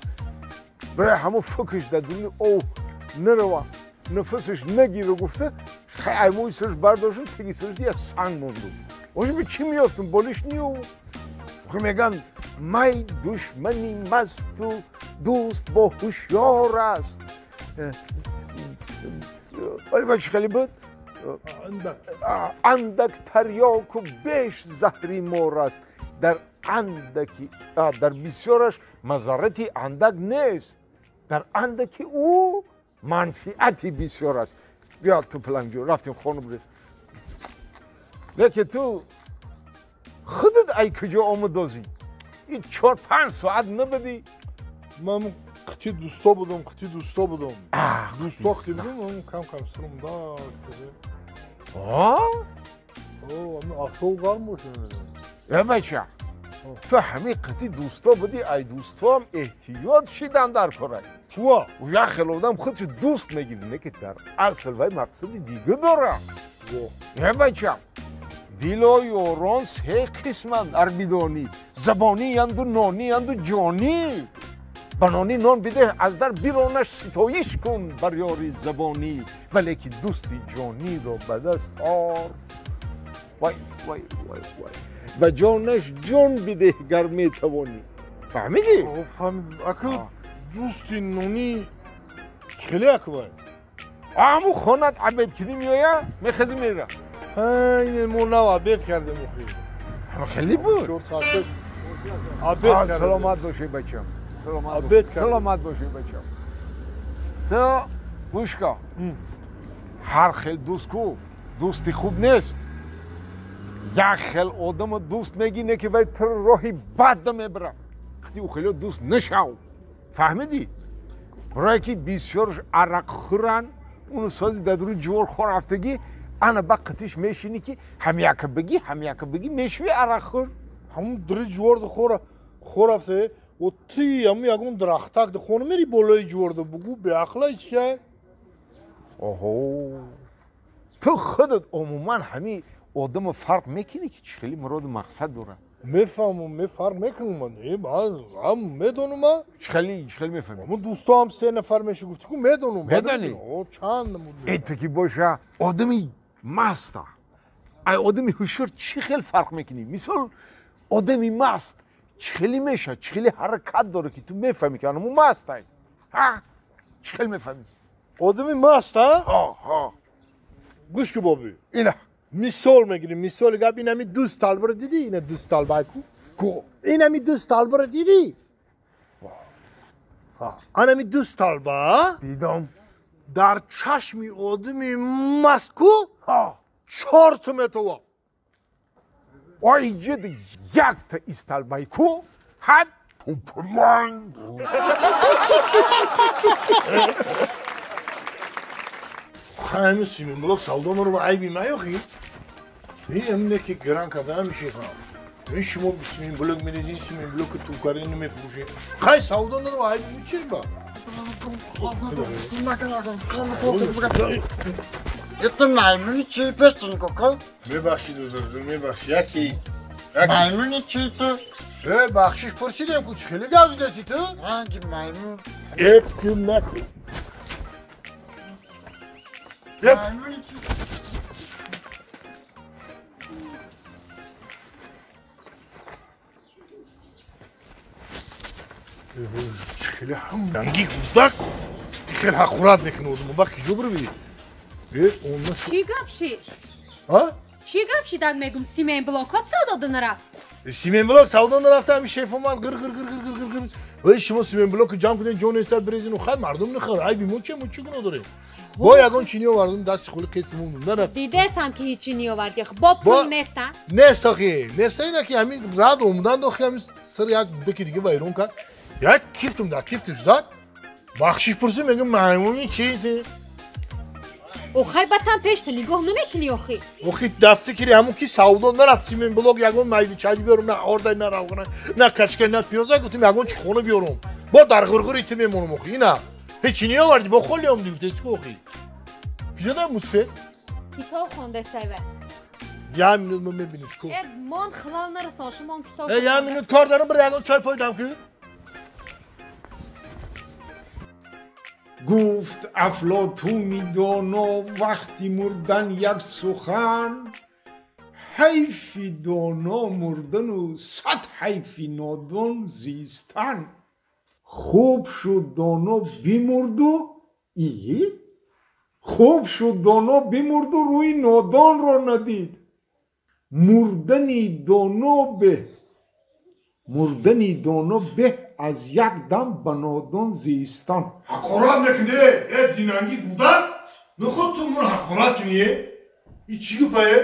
[SPEAKER 4] Барои ҳамун фикраш дар дуруни ов нарава, нафасаш нагира гуфта, ай мӯи сараш бардоштум, теги сараш я санг мондум. Оҷа ба чӣ меёфтум, болиш ниёвум. Мегӯянд май душмани масту дӯст бо ҳушёр аст. Вале ба чӣ хеле буд? Андак тарёку беш заҳри мор аст. Дар андаки дар бисёраш мазаррати андак нест. Дар андаки ӯ манфиати бисёр аст. Биё ту палангҷон, рафтем хона бурем. Лекин ту худат ай куҷо омадозӣ? Ин 4-5 соат набудӣ?
[SPEAKER 1] Ман қити дӯсто будам, қити дӯсто будам. Дӯсто қити будам, ман кам-кам сирум да.
[SPEAKER 4] А?
[SPEAKER 1] О, афтоб гарм бошад.
[SPEAKER 4] Э бача, ту ҳамин қити дӯсто будӣ, ай дӯстоам эҳтиёт шидан дар корай.
[SPEAKER 1] Чува?
[SPEAKER 4] Як хел одам худшо дӯст мегирад, не ки дар асл вай мақсади дига дорад. Э бача, дило ёрон се қисманд ар бидонӣ, забониянду нониянду ҷонӣ. Ба нони нон бидеҳ, аз дар биронаш ситоиш кун бар ёри забонӣ, вале ки дӯсти ҷониро ба даст ор. Вай вай вай вай, ба ҷонаш ҷон бидеҳ гар метавонӣ. Фаҳмидӣ?
[SPEAKER 1] Фаҳмидам. Ака, дӯсти нонӣ хеле ака вай?
[SPEAKER 4] Ҳамун хонат абед кунӣ меояд, мехезӣ мера.
[SPEAKER 1] Ин мо нав абед кардем охи.
[SPEAKER 4] Хеле буд.
[SPEAKER 1] 4 соат абед кардем.
[SPEAKER 4] Саломат бошӣ бачам. Саломат бошӣ бачам. Ту гӯш кун. Ҳар хел дӯст ку дӯсти хуб нест. Як хел одамо дӯст мегӣ, не ки вай ту роҳи бад мебарад. Қити ӯ хеле дӯст нашав. Фаҳмидӣ? Барое ки бисёрш арақхӯранд, уну сози дар дуруни ҷувор хор рафтагӣ, ана ба қитиш мешинӣ ки ҳамяка бигӣ, ҳамяка бигӣ, мешавӣ арақхӯр.
[SPEAKER 1] Ҳамун дури ҷуворда хор рафта, о ти ҳамун ягон дарахтак да хона мери болои ҷуворда бугӯ беақлай чия?
[SPEAKER 4] Оҳо, ту худат умуман ҳамин одамо фарқ мекунӣ ки чӣ хеле муроду мақсад дорад?
[SPEAKER 1] Мефаҳмам, мефарқ мекунам ман. Ҳам медонам ман.
[SPEAKER 4] Чӣ хеле мефаҳмӣ?
[SPEAKER 1] Ҳамун дӯсто ҳам 3 нафар меша гуфтӣ ку медонам.
[SPEAKER 4] Медонӣ?
[SPEAKER 1] О, чанд намуд.
[SPEAKER 4] Э ту ки боша одами маста. Ай одами ҳушёр чӣ хел фарқ мекунӣ? Мисол одами маст чӣ хеле мешавад, чӣ хеле ҳаракат дорад ки ту мефаҳмӣ ки анаму маст ай. Ҳа? Чӣ хел мефаҳмӣ?
[SPEAKER 1] Одами маст, ҳа?
[SPEAKER 4] Ҳа, ҳа.
[SPEAKER 1] Гӯш ку бобӣ.
[SPEAKER 4] Ина.
[SPEAKER 1] Мисол мегирем, мисоли гап ин ҳами дӯст талбаро дидӣ? Ина дӯст талба ку?
[SPEAKER 4] Ку?
[SPEAKER 1] Ин ҳами дӯст талбаро дидӣ? Ан ҳами дӯст талба?
[SPEAKER 4] Дидам.
[SPEAKER 1] Дар чашми одами маст ку? 4 та метова.
[SPEAKER 4] Ой, ҷид якта исталбай ку? Ҳад пупуланг.
[SPEAKER 1] Ҳами симин блок савдо нору айби маёхи? Ин не ки гран карда меши ха. Ин шумо симин блок медидин, симин блоки ту карда намефурӯшед. Қай савдо нору айби чӣ ба?
[SPEAKER 11] Это маймуни чӣ пестин кока?
[SPEAKER 1] Мебахшид, додор, мебахшид. Яки.
[SPEAKER 11] Маймуни чӣ ту?
[SPEAKER 1] Э, бахшиш пурсидем ку чӣ хеле гап задаси ту?
[SPEAKER 11] Ранги маймун.
[SPEAKER 1] Эп кун накун.
[SPEAKER 11] Маймуни чӣ?
[SPEAKER 1] Хеле ҳам ранги гудак хеле ҳақорат мекунад. Мо бахи ҷо бирви. Э, он
[SPEAKER 5] чӣ гап ши?
[SPEAKER 1] А?
[SPEAKER 5] Чӣ гап ши даг мегум симен блокот савдо дунара?
[SPEAKER 1] Симент блок савдо нарафта, ҳамин шеф омад, ғир ғир ғир ғир ғир ғир. Вай шумо симент блок ҷамъ кунед, ҷо нестад, брезину хай мардум нахӯр. Айби мо че, мо чӣ гуноҳ дорем? Бо ягон чӣ неовардум, дасти холи қисм мондум. Нарафт.
[SPEAKER 5] Дидесам ки ҳечи неовардӣ. Бо пул неста?
[SPEAKER 1] Нест охи. Неста ина ки ҳамин рад омадан дохи ҳамин сир як дуки дига вайрон кард. Як кифтум дар кифтиш зад. Бахшиш пурсид, мегӯм маймуни чизи?
[SPEAKER 5] Охай батам пеш ту нигоҳ намекунӣ охи.
[SPEAKER 1] Охи дар фикри ҳамон ки савдо нарафт, симент блок ягон майди чайди биёрум, на ордай, на равғана, на качка, на пиёза, гуфтим ягон чи хона биёрум. Бо дар ғурғури ту мемонам охи. Ина ҳечи неовардӣ, бо холи омдӣ, гуфтӣ чӣ охи? Куҷода мусфе?
[SPEAKER 5] Китоб хондесай ва.
[SPEAKER 1] Як минут мо мебинем ку.
[SPEAKER 5] Э, мон хилал нарасон, шумон китоб.
[SPEAKER 1] Э, як минут кор дорам, бир ягон чой пойдам ку.
[SPEAKER 4] Гуфт Афлотуни доно вақти мурдан як сухан, ҳайфи доно мурдану сад ҳайфи нодон зистан. Хуб шуд доно бимурду и хуб шуд доно бимурду рӯи нодонро надид. Мурдани доно беҳ, мурдани доно беҳ аз як дам ба нодон зистан.
[SPEAKER 1] Ҳақорат мекунӣ, э динанги гудан? Наход ту муро ҳақорат кунӣ, э? И чӣ гупае?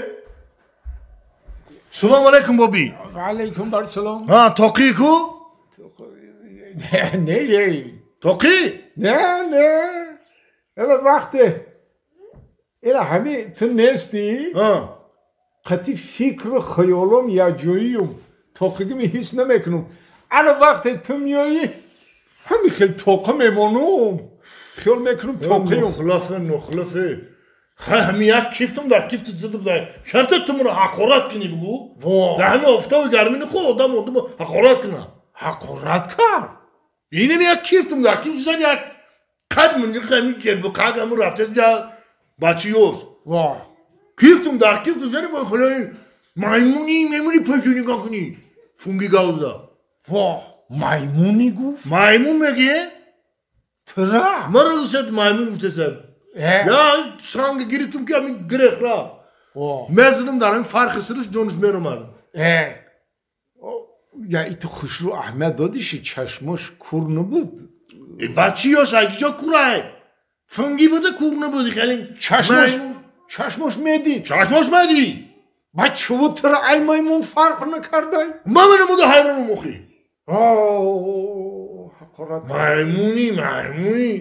[SPEAKER 1] Салом алейкум, боби.
[SPEAKER 4] Ва алейкум бар салом.
[SPEAKER 1] Ҳа, тоқӣ ку?
[SPEAKER 4] Не, ей.
[SPEAKER 1] Тоқӣ?
[SPEAKER 4] Не, не. Эла вақте эла ҳами ту нестӣ?
[SPEAKER 1] Ҳа.
[SPEAKER 4] Қати фикру хаёлом якҷоиюм. Тоқигими ҳис намекунам. Ана вақте ту меоӣ, ҳами хел тоқа мемонум. Хиёл мекунам тоқиюм.
[SPEAKER 1] Нухлафе, нухлафе. Ха, ҳами як кифтум дар кифти зада будай. Шарта ту муро ҳақорат кунӣ бугу?
[SPEAKER 4] Во.
[SPEAKER 1] Дар ҳами офтоби гармӣ нихо одам одамро ҳақорат кунад.
[SPEAKER 4] Ҳақорат кард?
[SPEAKER 1] Инам як кифтум дар кифти зад як қад мунҷиқ ҳами гербу қад ҳамун рафта я бачи ёш.
[SPEAKER 4] Во.
[SPEAKER 1] Кифтум дар кифту зани бо хелои маймуни, маймуни пешу нигоҳ кунӣ. Фунги гавза.
[SPEAKER 4] Во, маймуни гуфт?
[SPEAKER 1] Маймун мегӯе?
[SPEAKER 4] Тра?
[SPEAKER 1] Маро гуфтед маймун гуфтесам. Я санг гирифтум ки ҳамин гирех рафт. Мезадам дар ҳамин фарқи сириш ҷониш меромад.
[SPEAKER 4] Я иту хушрӯ аҳамият додиши, чашмош кур набуд?
[SPEAKER 1] Бачи ёш айкиҷо курай? Фунги буда кур набуд, хеле
[SPEAKER 4] чашмош медид.
[SPEAKER 1] Чашмош медид.
[SPEAKER 4] Ба чӯ тра ай маймун фарқ накардай?
[SPEAKER 1] Ман намуда ҳайронам охи.
[SPEAKER 4] Ҳақорат.
[SPEAKER 1] Маймуни, маймуни.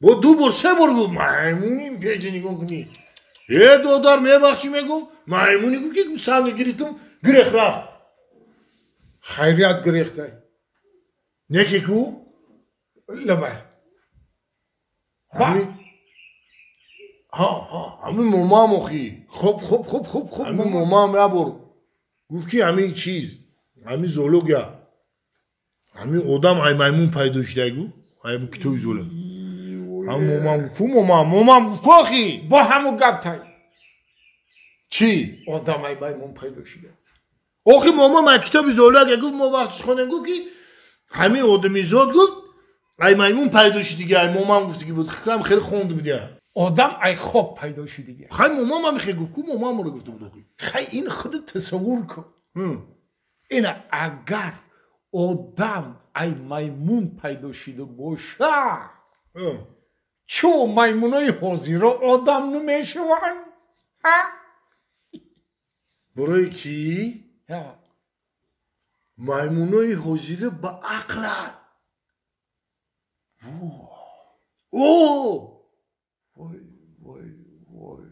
[SPEAKER 1] Бо ду бор, се бор гуфт маймуни, печи нигоҳ кунӣ. Э, додар, мебахшӣ мегум, маймуни гуфт ки санг гирифтум, гирех рафт.
[SPEAKER 4] Хайрият гирехтай.
[SPEAKER 1] Неки ку?
[SPEAKER 4] Лабай.
[SPEAKER 1] Ҳами ҳа, ҳа, ҳамин момам охи.
[SPEAKER 4] Хуб, хуб, хуб, хуб, хуб.
[SPEAKER 1] Ҳамин момам як бор гуфт ки ҳамин чиз, ҳамин зоология, ҳамин одам ай маймун пайдо шуда гу, ай китоби зоология. Ҳамин момам гуфт, ку момам, момам гуфт ку охи?
[SPEAKER 4] Бо ҳамун гап тай.
[SPEAKER 1] Чӣ?
[SPEAKER 4] Одам ай маймун пайдо шуда.
[SPEAKER 1] Охи момам ай китоби зоология гуфт, мо вақтиш хонем гуфт ки ҳамин одамизод гуфт ай маймун пайдо шудиги, ай момам гуфтиги буд, хам хеле хонда будия.
[SPEAKER 4] Одам ай хок пайдо шудиги.
[SPEAKER 1] Хай момам ҳам хел гуфт, ку момам моро гуфта буд охи.
[SPEAKER 4] Хай ин худат тасаввур кун. Ина агар одам ай маймун пайдо шуда боша, чӯ маймунои ҳозиро одам намешаванд? Ҳа?
[SPEAKER 1] Барои ки маймунои ҳозира ба ақланд. О!
[SPEAKER 4] Вой, вой, вой,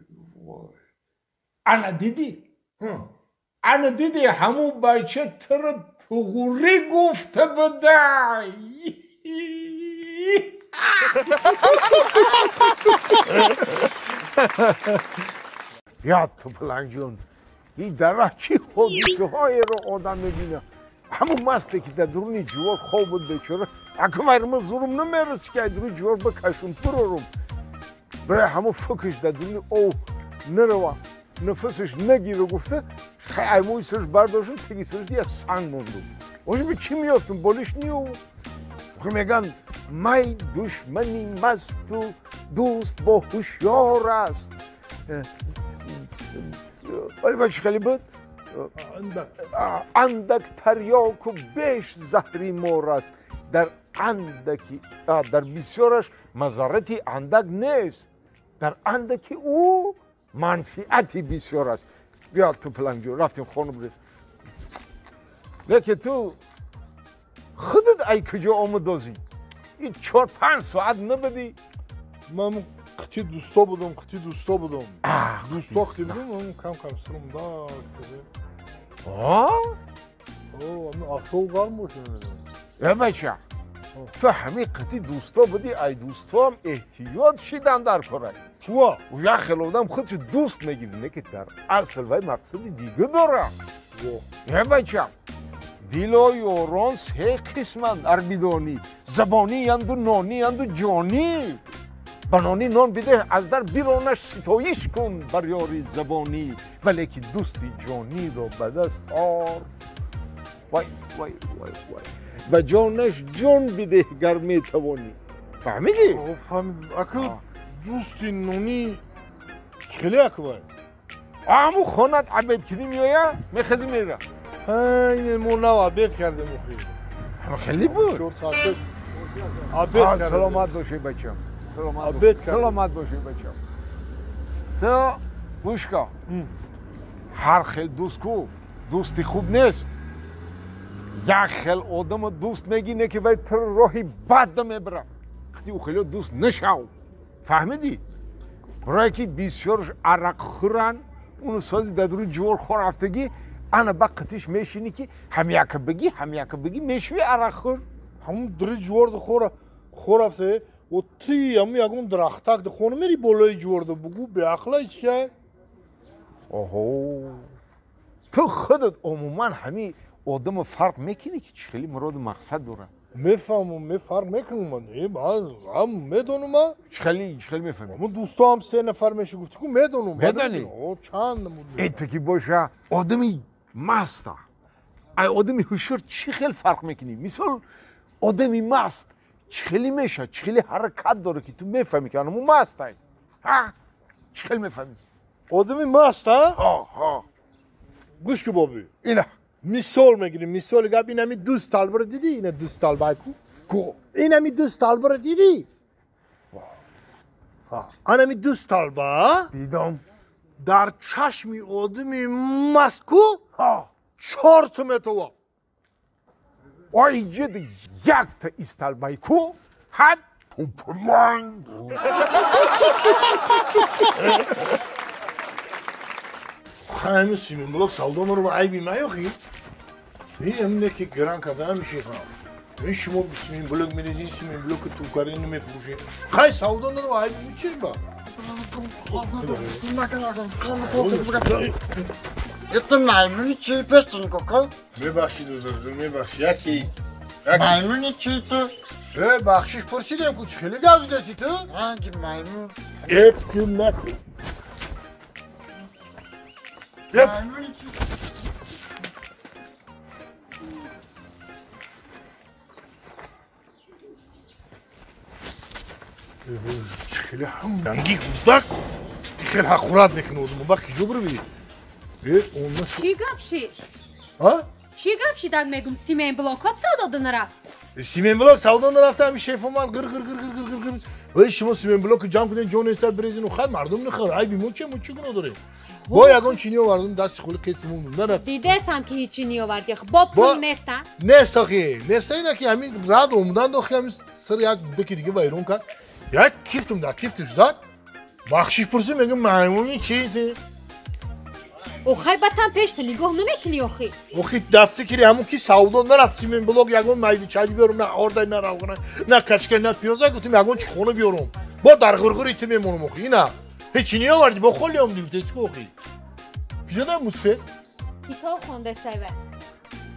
[SPEAKER 4] вой. Ана дидӣ? Ана дидӣ ҳамун бача туро туғурӣ гуфта будай. Ёд ту палангҷон, ин дар роҳ чӣ ҳодисаҳоеро одам мебинад. Ҳамун масте ки дар дуруни ҷувор хоб буд бечора, акун вайрма зурум намерасид ки аз дуруни ҷувор бикашум бирорум. Барои ҳамун фикраш дар дуруни ов нарава, нафасаш нагира гуфта, хай аймои сараш бардоштум, теги сараш я санг мондум. Ожи би чӣ меёфтум, болиш ниёвум. Мегӯянд май душмани масту дӯст бо ҳушёр аст. Вале ба чӣ хеле буд? Андак тарёку беш заҳри мор аст. Дар андаки дар бисёраш мазаррати андак нест. Дар андаки ӯ манфиати бисёр аст. Биё ту палангҷон, рафтем хона бурем. Лекин ту худат ай куҷо омадозӣ? Ин 4-5 соат набудӣ?
[SPEAKER 1] Ман қити дӯсто будам, қити дӯсто будам. Дӯсто қити будам, ман кам-кам сирум да.
[SPEAKER 4] А?
[SPEAKER 1] О, афтоб гарм бошад.
[SPEAKER 4] Э бача, ту ҳамин қити дӯсто будӣ, ай дӯстоам эҳтиёт шидан дар корай.
[SPEAKER 1] Чува?
[SPEAKER 4] Як хел одам худшо дӯст мегирад, не ки дар асл вай мақсади дига дорад. Э бача, дило ёрон се қисманд ар бидонӣ. Забониянду нониянду ҷонӣ. Ба нони нон бидеҳ, аз дар биронаш ситоиш кун бар ёри забонӣ, вале ки дӯсти ҷониро ба даст ор. Вай, вай, вай, вай. Ба ҷонаш ҷон бидеҳ гар метавонӣ. Фаҳмидӣ?
[SPEAKER 1] Фаҳмидам. Ака дӯсти нонӣ хеле аквай.
[SPEAKER 4] Ҳамун хонат абед кунӣ меоя, мехезӣ мера.
[SPEAKER 1] Ин мо нав абед кардем охир.
[SPEAKER 4] Хеле буд.
[SPEAKER 1] Абед кардем.
[SPEAKER 4] Саломат бошӣ бачам. Саломат бошӣ бачам. Ту гӯш кун. Ҳар хел дӯст ку дӯсти хуб нест. Як хел одамо дӯст мегине ки вай туро роҳи бад мебарад. Қити ӯ хеле дӯст нашав. Фаҳмидӣ? Барое ки бисёрш арақхӯранд, уну сози дар рӯи ҷувор хор рафтагӣ, ана ба қитиш мешинӣ ки ҳамяка бигӣ, ҳамяка бигӣ, мешавӣ арақхӯр.
[SPEAKER 1] Ҳамун дари ҷуворда хор рафта, о ти ҳамун ягон дарахтак да хона мери болои ҷуворда бугӯ беақлай чия?
[SPEAKER 4] Оҳо, ту худат умуман ҳамин одамо фарқ мекунӣ ки чӣ хеле муроду мақсад дорад?
[SPEAKER 1] Мефаҳмам, мефарқ мекунам ман. Ҳам медонам ман.
[SPEAKER 4] Чӣ хеле, чӣ хеле мефаҳмӣ?
[SPEAKER 1] Ҳамун дӯстоам 3 нафар меша гуфтӣ ку медонам.
[SPEAKER 4] Медонӣ?
[SPEAKER 1] О, чанд намуд.
[SPEAKER 4] Э ту ки боша одами маста. Ай одами ҳушёр чӣ хел фарқ мекунӣ? Мисол одами маст чӣ хеле мешавад, чӣ хеле ҳаракат дорад ки ту мефаҳмӣ ки анаму мастай. Ҳа? Чӣ хел мефаҳмӣ?
[SPEAKER 1] Одами маст, ҳа?
[SPEAKER 4] Ҳо, ҳо.
[SPEAKER 1] Гӯш ки бобӣ.
[SPEAKER 4] Ина.
[SPEAKER 1] Мисол мегирем, мисоли гап ин ҳами дӯст талбаро дидӣ? Ина дӯст талба ку?
[SPEAKER 4] Ку?
[SPEAKER 1] Ин ҳами дӯст талбаро дидӣ? Ан ҳами дӯст талба?
[SPEAKER 4] Дидам.
[SPEAKER 1] Дар чашми одами маст ку? 4 та метова.
[SPEAKER 4] Ой, ҷид якта исталбай ку? Ҳад пупуланг.
[SPEAKER 1] Ҳамин симинблок савдо наро айби маёхи? Ин не ки гран карда мешихам. Ин шумо симинблок медидин, симинблоки тукари намефурӯшед. Хай савдо наро айби мичи ба?
[SPEAKER 11] Это маймуни чӣ пестин кока?
[SPEAKER 1] Мебахшид, додарҷон, мебахшид. Яки.
[SPEAKER 11] Маймуни чӣ ту?
[SPEAKER 1] Э, бахшиш пурсидем ку, чӣ хеле гап задаси ту?
[SPEAKER 11] Ранги маймун.
[SPEAKER 1] Эп кун накун.
[SPEAKER 11] Маймуни чӣ?
[SPEAKER 1] Чӣ хеле ҳам ранги гудак хеле ҳақорат мекунад. Мо ба киҷо бирви?
[SPEAKER 5] Чӣ гап шид?
[SPEAKER 1] А?
[SPEAKER 5] Чӣ гап шид, ак мегум симентблокот савдо нарафт?
[SPEAKER 1] Симентблок савдо нарафта, ҳами шеф омад гир гир гир гир гир гир. Эй шумо симентблоку ҷамъ кунед, ҷо нестад бирезину хай мардум нахӯр. Айби мо че, мо чӣ гуноҳ дорем? Бо ягон чӣ ниовардум, дасти холи қисмон нарафт.
[SPEAKER 5] Дидесам ки ҳеҷ чӣ ниовардӣ. Бо пул неста?
[SPEAKER 1] Нест охи. Неста ина ки ҳамин рад омадан дохи ҳамин сир як дуки дига вайрон кард. Як кифтум дар кифтиш зад. Бахшиш пурсид, мегӯм маймуни чизи?
[SPEAKER 5] Охай батан пеш ту нигоҳ намекунӣ охи.
[SPEAKER 1] Охи дар фикри ҳамун ки савдо нарафт симентблок ягон майди чайди биёрум, на ордай, на равғана, на качка, на пиёза, гуфтим ягон чи хона биёрум. Бо дар ғурғури ту мемонам охи. Ина ҳечи ниёвардӣ, бо холи омдӣ гуфтеси ку охи. Куҷо мусфед?
[SPEAKER 5] Китоб хондесай ва.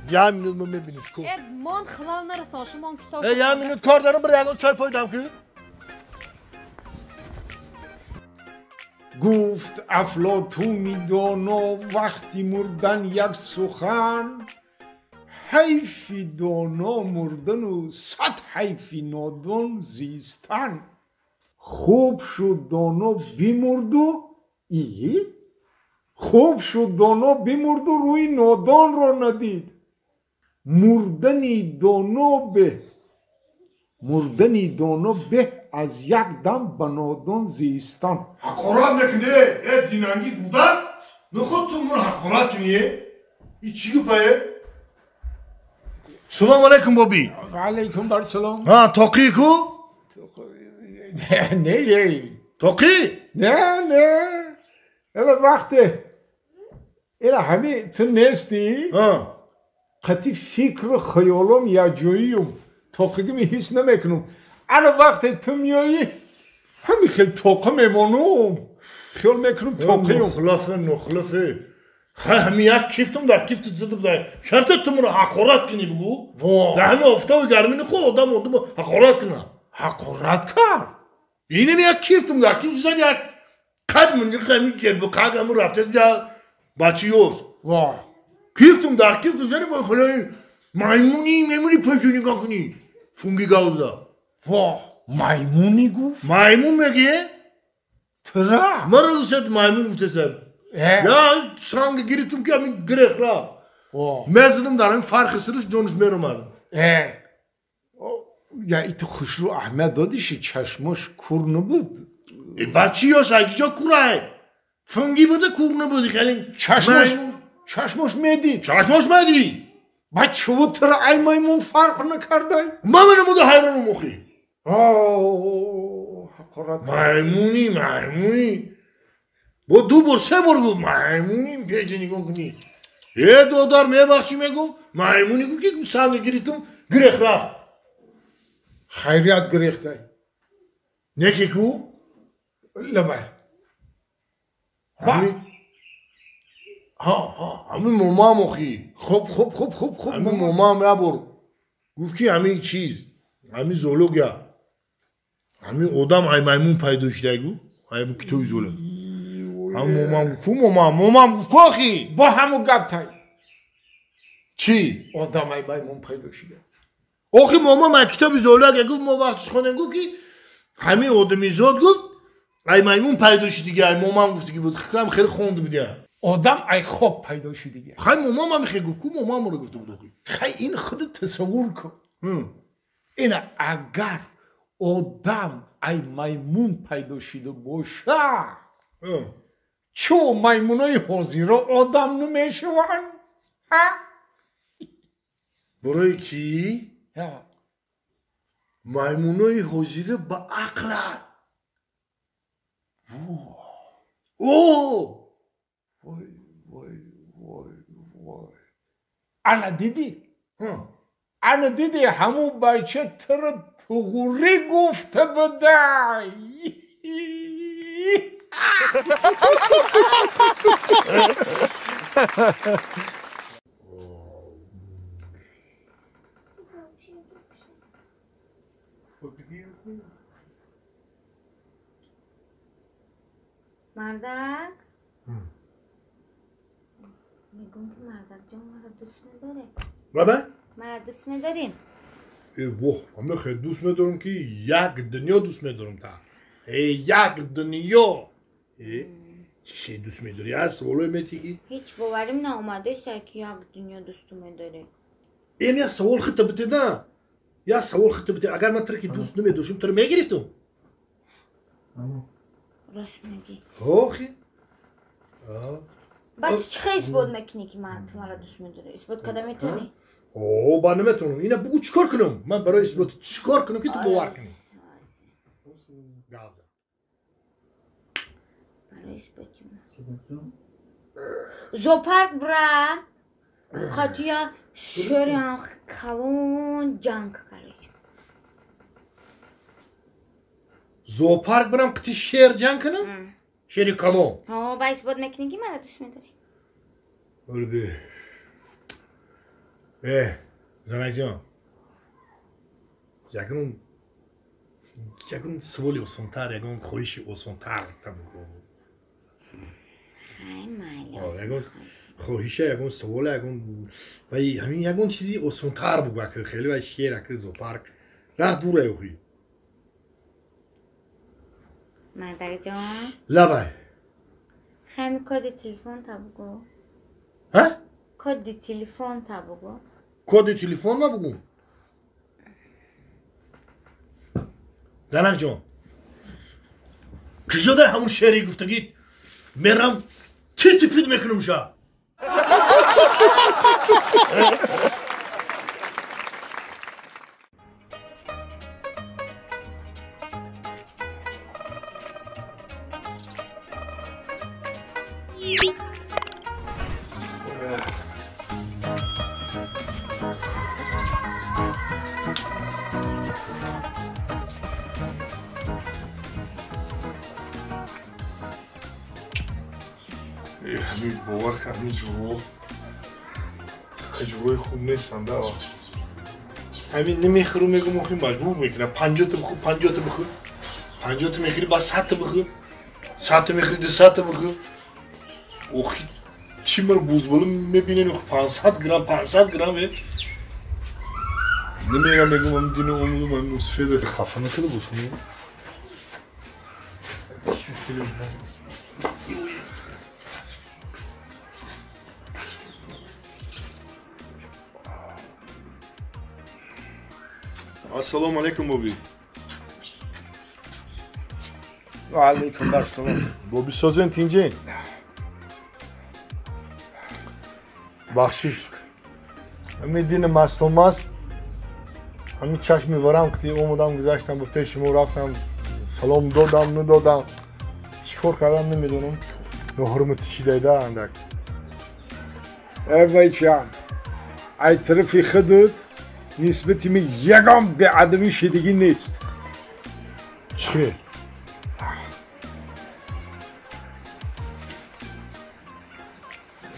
[SPEAKER 1] Як минут мо мебиниш ку.
[SPEAKER 5] Э мон хилал нарасон, шумон китоб.
[SPEAKER 1] Э як минут кор дорам, бир ягон чой пойдам ку.
[SPEAKER 4] Гуфт Афлотуни доно вақти мурдан як сухан, ҳайфи доно мурдану 100 ҳайфи нодон зистан. Хуб шуд доно бимурду ии Хуб шуд доно бимурду рӯи нодонро надид. Мурдани доно беҳ, мурдани доно беҳ аз як дам ба нодон зистан.
[SPEAKER 10] Ҳақорат мекунӣ, э динанги гудак? Наход ту муро ҳақорат кунӣ, э? И чӣ гупае? Салом алейкум, боби.
[SPEAKER 4] Ва алейкум бар салом.
[SPEAKER 10] Ҳа, тоқӣ ку?
[SPEAKER 4] Не,
[SPEAKER 10] тоқӣ?
[SPEAKER 4] Не, не. Эла вақте эла ҳами ту нестӣ, қати фикру хаёлом якҷоиюм, тоқигими ҳис намекунам. Ана вақте ту меоӣ, ҳами хел тоқа мемонум, хиёл мекунам тоқиюм.
[SPEAKER 10] Нухлафе, нухлафе. Ҳами як кифтам дар кифти зада буда. Шарта ту муро ҳақорат кунӣ, бугӯ? Дар ҳами офтоби гармӣ нихо одам одамро ҳақорат кунад.
[SPEAKER 4] Ҳақорат кард?
[SPEAKER 10] Инам як кифтам дар кифти зада як қад миниқа ҳами гербуқак ҳаму рафта я бачи ёш. Кифтам дар кифту зани бо хелои маймуни мемуни пешо нигоҳ кунӣ. Фунги гавза.
[SPEAKER 4] Воҳ, маймуни гуфт?
[SPEAKER 10] Маймун мегӣ?
[SPEAKER 4] Тра?
[SPEAKER 10] Маро гуфтад маймун гуфтасад. Я санг гирифтам ки ҳамин гирех рафт. Мезадам дар ҳамин фарқи сириш ҷонаш меромад.
[SPEAKER 4] Я иту хушрӯ аҳамият додиши, чашмош кур набуд?
[SPEAKER 10] Бачи ёш айкиҷо курай? Фунги буда кур набуд хеле.
[SPEAKER 4] Чашмош медид.
[SPEAKER 10] Чашмош медид.
[SPEAKER 4] Ба чӯ тра ай маймун фарқ накардай?
[SPEAKER 10] Ман намуда ҳайронам охи.
[SPEAKER 4] Ҳақорат.
[SPEAKER 10] Маймуни, маймуни. Бо ду бор, се бор гуфт маймуни печа нигоҳ кунӣ. Э додар, мебахшӣ мегум, маймуни гуфт ки санг гирифтам, гирех рафт.
[SPEAKER 4] Хайрият гирехтай.
[SPEAKER 10] Неки ку?
[SPEAKER 4] Лабай.
[SPEAKER 10] Ҳами ҳа, ҳа, ҳами момам охи.
[SPEAKER 4] Хуб, хуб, хуб, хуб, хуб.
[SPEAKER 10] Ҳами момам як бор гуфт ки ҳамин чиз, ҳамин зоология, ҳамин одам ай маймун пайдо шуда гуфт, ай китоби зоология. Ҳам момам гуфт, ку момам, момам гуфт ку охи?
[SPEAKER 4] Бо ҳаму гап тай.
[SPEAKER 10] Чӣ?
[SPEAKER 4] Одам ай маймун пайдо шуда.
[SPEAKER 10] Охи момам ай китоби зоология гуфт, мо вақтиш хонем гуфт ки ҳамин одамизод гуфт ай маймун пайдо шудиги, ай момам гуфтиги буд, хам хеле хонда будия.
[SPEAKER 4] Одам ай хок пайдо шудиги.
[SPEAKER 10] Хай момам ҳам хеле гуфт, ку момамро гуфта буд охи.
[SPEAKER 4] Хай ин худат тасаввур кун. Ина агар одам ай маймун пайдо шуда боша, чӯ маймунои ҳозиро одам намешаванд?
[SPEAKER 10] Барои ки маймунои ҳозира ба ақланд. О!
[SPEAKER 4] Вой, вой, вой, вой. Ана дидӣ? Ана дидӣ ҳамун бача туро туғурӣ гуфта будай.
[SPEAKER 2] Мардак, мегӯм ки мардак ҷон маро дӯст медорӣ?
[SPEAKER 10] Баба?
[SPEAKER 2] Маро дӯст медорӣ?
[SPEAKER 10] Э воҳ, ҳама хеле дӯст медорам ки як дунё дӯст медорам та. Э як дунё. Э чӣ дӯст медорӣ? Аз саволое метиги?
[SPEAKER 2] Ҳеҷ боварим наомадааст ки як дунё дӯсту медорӣ.
[SPEAKER 10] Эм як савол хита бите да. Як савол хита бите. Агар ман туро ки дӯст намедоштам, туро мегирифтам?
[SPEAKER 2] Рост мегӣ.
[SPEAKER 10] Охи.
[SPEAKER 2] Баъд чӣ хел исбот мекунӣ ки ман ту маро дӯст медорӣ? Исбот карда метавонӣ?
[SPEAKER 10] О, ба наметавонам. Ина бугӯ чӣ кор кунам? Ман барои исбот чӣ кор кунам ки ту бовар кунӣ?
[SPEAKER 2] Барои исботи зоопарк бра қатия шерам калон ҷанг кард.
[SPEAKER 10] Зоопарк бирам қити шер ҷанг кунам? Шери калон.
[SPEAKER 2] Ҳо, ба исбот мекунӣ ки маро дӯст медорӣ.
[SPEAKER 10] Олби. Э, занакҷон. Ягон саволи осонтар, ягон хоҳиши осонтар табугӯ.
[SPEAKER 2] Хай майли.
[SPEAKER 10] Ягон хоҳиша, ягон савола, ягон ва ҳамин ягон чизи осонтар бугӯ, ака хеле ва шер, ака зоопарк. Раҳ дур ай охи.
[SPEAKER 2] Мардакҷон.
[SPEAKER 10] Лабай.
[SPEAKER 2] Хами коди телефон та бугу.
[SPEAKER 1] Ҳа?
[SPEAKER 2] Коди телефон та бугу.
[SPEAKER 1] Коди телефон ма бугум? Занак ҷон, киҷо дар ҳамун шеъри гуфтагӣ мерам тити пит мекунам ша. Ҳамин бовар ка, ҳамин ҷурӯ ҷурӯи хуб нестанд. Ҳамин намехӯру мегум, охи маҷбур мекунам. 50-та бихӯр, 50-та бихӯр, 50-та мехӯри, баъд 100-та бихӯр, 100-та мехӯри, 200-та бихӯр. Охи чӣ мара бузбола мебинен, охи 500 грамм, 500 грамм намерам. Мегум, ҳамин дина омудум, ҳамин мусфеда хафа накарда бошум. Ассалому алайкум, Боби.
[SPEAKER 4] Ва алайкум ассалом.
[SPEAKER 1] Боби, созен, тинҷен? Бахшиш. Ҳамин дина мастомаст, ҳамин чашми варам ки омадам, гузаштам ба пеши мо, рафтам, салом додам, надодам, чӣ кор кардам намедонам. Ноҳурматӣ шидайда андак.
[SPEAKER 4] Э бача, ай тарафи худут нисбати ми ягон беадабӣ шидагӣ нест.
[SPEAKER 1] Чӣ?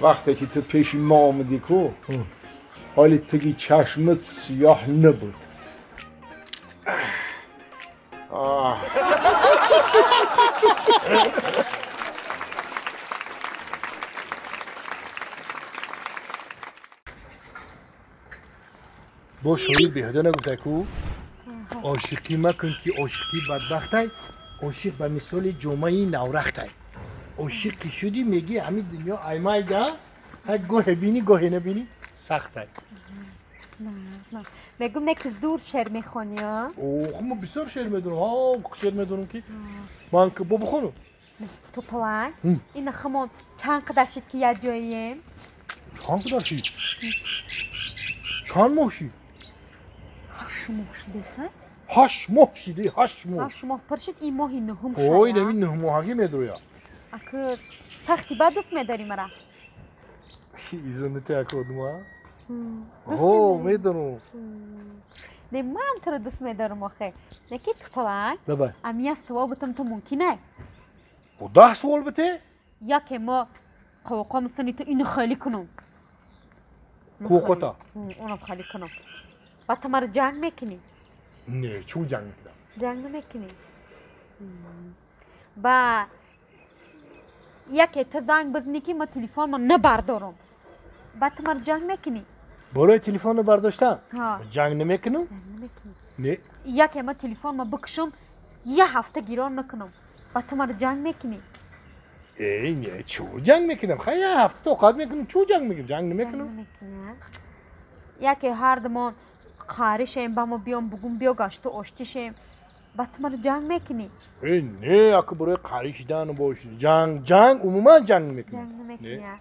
[SPEAKER 4] Вақте ки ту пеши мо омадӣ ку, ҳоли таги чашмат сиёҳ набуд.
[SPEAKER 1] Бо шоир беҳуда нагуфта ку, ошиқӣ макун, ки ошиқӣ бадбахтай, ошиқ ба мисоли ҷомаи наврахтай. Ошиқ ки шудӣ, мегӣ ҳамин дунё аймайда, гоҳе бинӣ, гоҳе набинӣ, сахтай.
[SPEAKER 5] Мегум, не ки зур шеър мехонӣ?
[SPEAKER 1] Ох, ма бисёр шеър медонам. Ҳа, шеър медонам ки ман бо бихонам.
[SPEAKER 5] Ту паланг, ина хамон чанд қадар шид ки як ҷоием?
[SPEAKER 1] Чанд қадар шид? Чанд моҳ шид?
[SPEAKER 5] 8 моҳ шудеса?
[SPEAKER 1] 8 моҳ шиди, 8 моҳ.
[SPEAKER 5] 8 моҳ пур шид, ин моҳи нуҳум шуда.
[SPEAKER 1] Ой, ин нуҳ моҳагӣ медроя.
[SPEAKER 5] Аку сахти бад дӯст медорӣ мара?
[SPEAKER 1] Изоните аку одма? Ҳо, медонам.
[SPEAKER 5] Не, ман туро дӯст медорам охе. Не ки ту паланг?
[SPEAKER 1] Давай.
[SPEAKER 5] Ами як суол бутам, ту мумкине?
[SPEAKER 1] Бо 10 суол бите?
[SPEAKER 5] Яке мо қовоқо мисани ту ину холӣ кунам.
[SPEAKER 1] Қовоқота?
[SPEAKER 5] Онам холӣ кунам. Баъд ту маро ҷанг мекунӣ?
[SPEAKER 1] Не, чӯ ҷанг мекунам?
[SPEAKER 5] Ҷанг намекунӣ. Ба яке ту занг бизанӣ ки ман телефонма набардорам. Баъд ту маро ҷанг мекунӣ?
[SPEAKER 1] Барои телефонро бардоштан? Ҷанг намекунам? Не.
[SPEAKER 5] Яке ман телефонма бикушам, як ҳафта гирон накунам. Баъд ту маро ҷанг мекунӣ?
[SPEAKER 1] Э, не, чӯ ҷанг мекунам? Хай, як ҳафта тоқат мекунам, чӯ ҷанг мекунам? Ҷанг намекунам.
[SPEAKER 5] Яке ҳардумон қаришем, ба мо биём бугум, биё гашту оштишем. Баъд ту маро ҷанг мекунӣ?
[SPEAKER 1] Э, не, аку барои қарӣ шидану бош ҷанг, умуман ҷанг намекунам.
[SPEAKER 5] Ҷанг намекунӣ.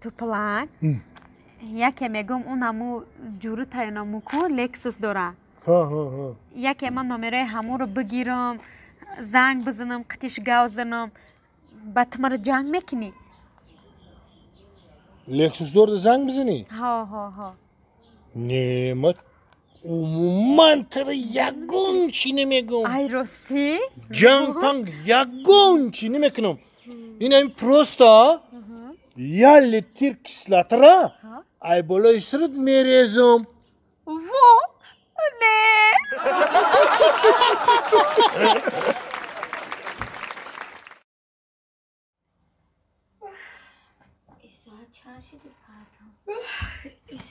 [SPEAKER 5] Ту паланг, яке мегум, он ҳаму ҷуру тайёнаму ку Лексус дора. Яке ман номерои ҳамуро бигирам, занг бизанам, қитиш гав занам. Баъд ту маро ҷанг мекунӣ?
[SPEAKER 1] Лексус дорда занг бизанӣ?
[SPEAKER 5] Ҳо, ҳо, ҳо.
[SPEAKER 1] Не, ма умуман туро ягон чӣ намегӯм.
[SPEAKER 5] Ай, ростӣ?
[SPEAKER 1] Ҷанг панг ягон чӣ намекунам. Ин ҳамин просто як литр кислотара ай болои сарат мерезам.
[SPEAKER 5] Во, не.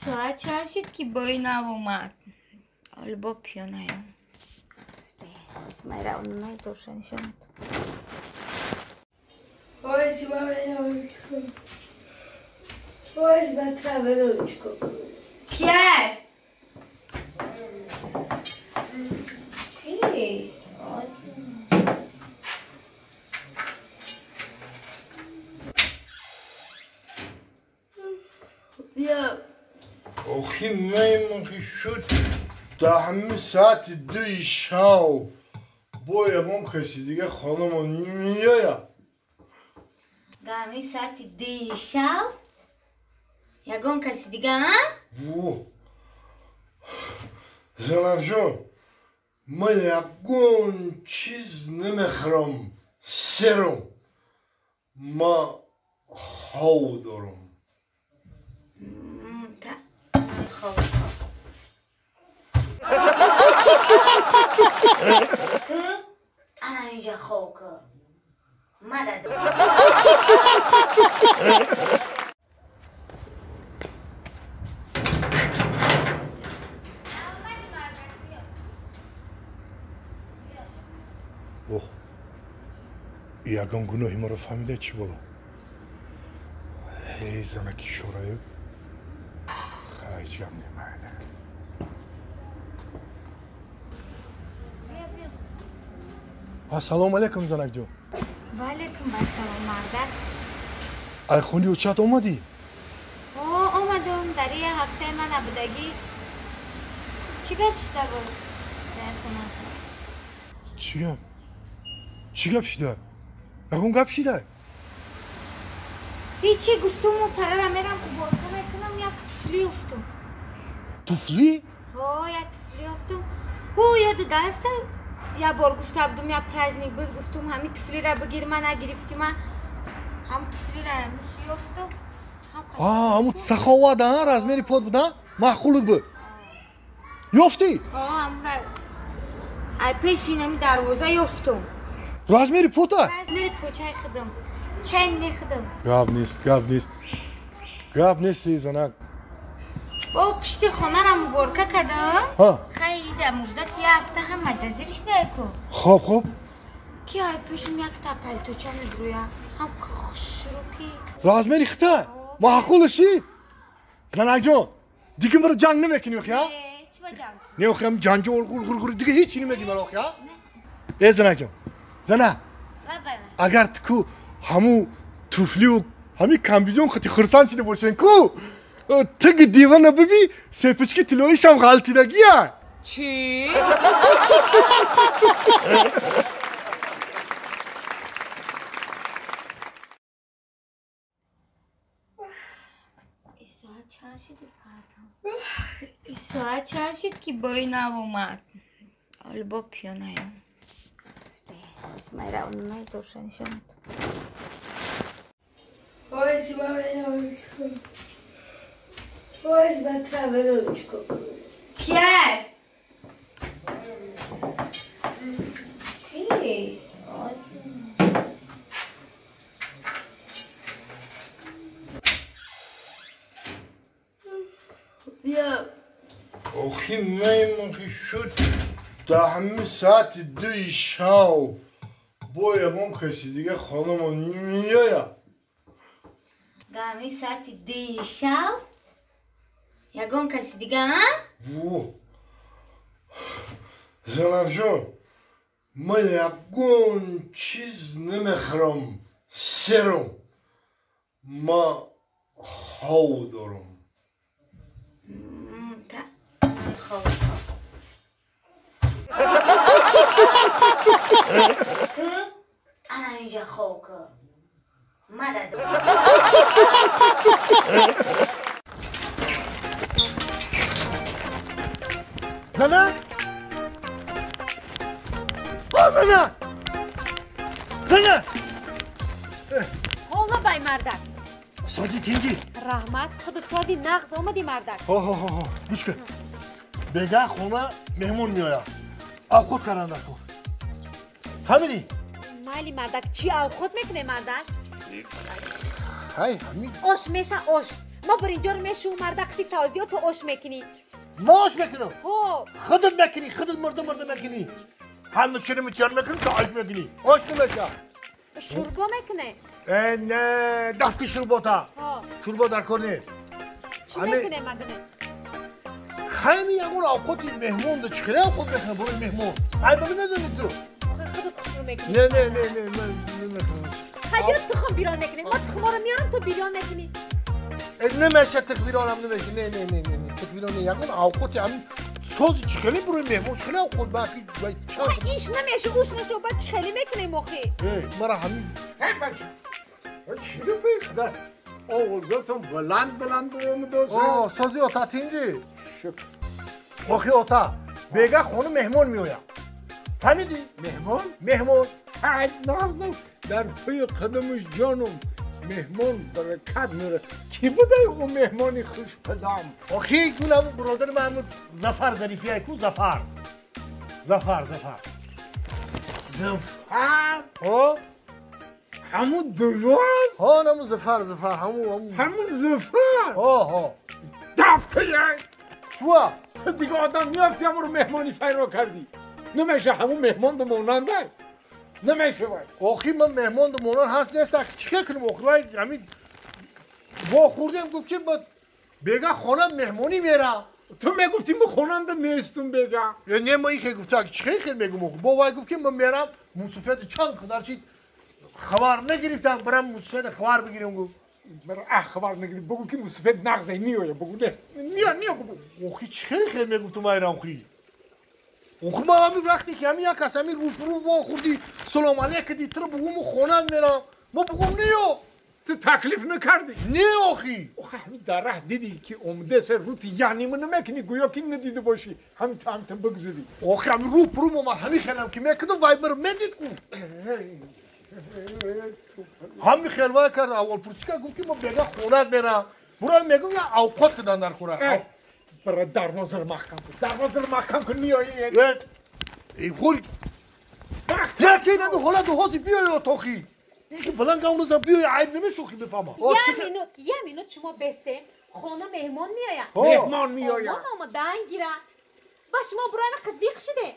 [SPEAKER 2] Соат чанд шид ки бои нав омад? Ҳоли бо пиёнаям. Исмайра, назорша нишонад.
[SPEAKER 8] Ой, Боз ба травелочку.
[SPEAKER 2] Кияй? Ти?
[SPEAKER 8] Бия.
[SPEAKER 1] Охи маймон шуд даҳми саати дуи шав бо ягон каси дига хонамон меояд.
[SPEAKER 2] Даҳми саати дуи шав ягон каси дига, а?
[SPEAKER 1] Во! Занакҷон, ман ягон чиз намехӯрам, серам. Ман хов дорам.
[SPEAKER 2] Ту ана инҷа хов кун. Мадад.
[SPEAKER 1] Оҳ, ягон гуноҳи маро фаҳмида чӣ боло? Эй, занаки шораю. Ҳеҷ гап немайна. Ассалому алайкум, занакҷон.
[SPEAKER 2] Ва алайкум ассалом, мардак.
[SPEAKER 1] Ай хони очат омадӣ?
[SPEAKER 2] О, омадам. Дар як ҳафтаи ман набудагӣ. Чӣ гап шуда буд дар хона?
[SPEAKER 1] Чӣ гап? Чӣ гап шуда? Ягон гап шуда?
[SPEAKER 2] Ҳечи, гуфтуму парара мерам уборка мекунам, як туфли ёфтум.
[SPEAKER 1] Туфли?
[SPEAKER 2] Ҳо, як туфли ёфтум. Ӯ ёду даста як бор гуфта будум, як праздник буд, гуфтум ҳамин туфлира бигир, ма нагирифтӣ, ма ҳам туфлира мус ёфтум.
[SPEAKER 1] Ҳамун саховат, а размери под буд, а? Маъқулут буд. Ёфтӣ?
[SPEAKER 2] Ҳо, ҳамра ай пеши инами дарвоза ёфтум.
[SPEAKER 1] Размери пота?
[SPEAKER 2] Размери почаи худам. Ченни худам.
[SPEAKER 1] Гап нест, гап нест. Гап нест, занак.
[SPEAKER 2] Бо пишти хонара муборка кардам. Хай, дар муддати як ҳафта ҳама ҷазириш наку.
[SPEAKER 1] Хоб, хоб.
[SPEAKER 2] Ки ай пешим якта палточа мебурӯя. Ҳам хушрӯ ки.
[SPEAKER 1] Размери хита? Маъқулаши? Занакҷон, дига маро ҷанг намекунӣ, охи, а?
[SPEAKER 2] Чӣ ба ҷанг?
[SPEAKER 1] Не, охи, ҳам ҷанҷол, ғур, дига ҳеҷ чӣ намегӣ маро, охи, а? Э, занакҷон, зана, агар ту ку ҳамун туфлию ҳамин комбизион хати хурсанд шида бошен ку, тиги дивана биби, сепички тиллоишам ғалтидагия.
[SPEAKER 2] Чӣ? Соат чанд шид ки бои нав омад? Ҳоли бо пиёнаям. Исмаира назорша нишонад.
[SPEAKER 8] Боз боз ба травелочку.
[SPEAKER 2] Кияй? Ти?
[SPEAKER 8] Бия.
[SPEAKER 1] Охи маймон шуд даҳми саати дуи шав бо ягон каси дига хонамон меояд.
[SPEAKER 2] Даҳми саати дуи шав ягон каси дига, а?
[SPEAKER 1] Во! Занакҷон, ман ягон чиз намехӯрам, серам. Ман хов дорам.
[SPEAKER 2] Ту ана инҷа хов кун. Мадад.
[SPEAKER 1] Зана? О, зана! Зана!
[SPEAKER 5] Ҳола бай мардак.
[SPEAKER 1] Соди тинҷӣ.
[SPEAKER 5] Раҳмат, худат соди нағз омадӣ мардак.
[SPEAKER 1] Ҳо, ҳо, ҳо, гӯш кун. Бега хона меҳмон меояд. Авхот кардан дар кор. Фаҳмидӣ?
[SPEAKER 5] Майли мардак, чӣ авхот мекунем мардак?
[SPEAKER 1] Ҳай, ҳамин.
[SPEAKER 5] Ош меша ош. Ма биринҷор мешӯ мардак, қити савзиё ту ош мекунӣ.
[SPEAKER 1] Ма ош мекунам?
[SPEAKER 5] Ҳо.
[SPEAKER 1] Худат мекунӣ, худат мурда мурда мекунӣ. Ҳама чиро митёр мекунӣ, то ош мекунӣ. Ош намеша.
[SPEAKER 5] Шӯрбо мекунем?
[SPEAKER 1] Не, дафки шӯрбота. Шӯрбо дар кор нест.
[SPEAKER 5] Чӣ мекунем агне?
[SPEAKER 1] Хайми ягон авқоти меҳмон да чӣ хеле авқот мекунам барои меҳмон? Ай ба медонӣ ту?
[SPEAKER 5] Худат хушрӯ мекунӣ.
[SPEAKER 1] Не, не, не, не, ман намекунам.
[SPEAKER 5] Хай биё тухм бирён мекунем. Ма тухморо меорам, ту бирён мекунӣ.
[SPEAKER 1] Намеша тухм бирёнам намеша. Не, не, не, не, не. Тухм бирён не. Ягон авқоти ҳамин сози чӣ хеле барои меҳмон чӣ хеле авқот баки
[SPEAKER 5] иш намеша, уш наша, баъд чӣ хеле мекунем охи?
[SPEAKER 1] Мара ҳамин
[SPEAKER 4] Чӣ бихда? Овозатон баланд баланд омадоса.
[SPEAKER 1] Сози ота тинҷи. Охи ота, бега хона меҳмон меояд. Фаҳмидӣ?
[SPEAKER 4] Меҳмон?
[SPEAKER 1] Меҳмон.
[SPEAKER 4] Ай нағз дар пӯи қадамуш ҷонум меҳмон баракат меорад. Кӣ будай ӯ меҳмони хушқадам?
[SPEAKER 1] Охи кунам бародари ман Зафар Зарифия ку Зафар. Зафар, Зафар.
[SPEAKER 4] Зафар?
[SPEAKER 1] Ҳо?
[SPEAKER 4] Ҳамун дуруст?
[SPEAKER 1] Ҳо, ҳамун Зафар, Зафар, ҳамун.
[SPEAKER 4] Ҳамун Зафар?
[SPEAKER 1] Ҳо, ҳо.
[SPEAKER 4] Даф кунай!
[SPEAKER 1] Чуа?
[SPEAKER 4] Дига одам меафти ҳамонро меҳмонӣ файро кардӣ. Намеша ҳамун меҳмон монандай. Намешавад.
[SPEAKER 1] Охи ман меҳмон монанд ҳаст нест, чӣ хел кунем охи? Вай ҳамин вохӯрдем гуфт ки бега хона меҳмонӣ мерам.
[SPEAKER 4] Ту мегуфтӣ ман хонанда нестум бега.
[SPEAKER 1] Не, ман ихе гуфта, чӣ хел хел мегум охи? Бо вай гуфт ки ман мерам мусофият чанд қадар чи хабар нагирифтам, барам мусофият хабар бигирем гуфт.
[SPEAKER 4] Хабар нагирифт, бугу ки мусофият нағзе меоя, бугу не. Меоя, меоя бугу.
[SPEAKER 1] Охи чӣ хел хел мегуфтум вайрам хи? Охи ман ҳамин вақте ки ҳамин як кас ҳамин рӯпурӯ вохӯрдӣ, салом алейк кардӣ, туро бугуму хонат мерам, ма бугум неё.
[SPEAKER 4] Ту таклиф накардӣ?
[SPEAKER 1] Не охи.
[SPEAKER 4] Охи ҳамин дар раҳ дидӣ ки омадеса рути яънима намекунӣ, гӯё ки надида бошӣ, ҳамин ту бигзарӣ.
[SPEAKER 1] Охи ҳамин рӯпурӯ ман ҳамин хелам ки мекардам, вай маро медид ку. Ҳамин хел вай кард, аввалпурсӣ кард, гуфт ки ман бега хонат мерам. Бурам мегум я авқот кидан дар хӯра.
[SPEAKER 4] Бара дарвозаро маҳкам кун, дарвозаро маҳкам кун, меоӣ.
[SPEAKER 1] Эй хур. Яке инами ҳолату ҳозир биёй отохи. Ин ки баланд гап назан биёй айб намешохи бифаҳма.
[SPEAKER 5] Я минут шумо бестем, хона меҳмон меояд.
[SPEAKER 4] Меҳмон меояд.
[SPEAKER 5] Меҳмон омадан гира. Ба шумо бурояна қизиқ шуде.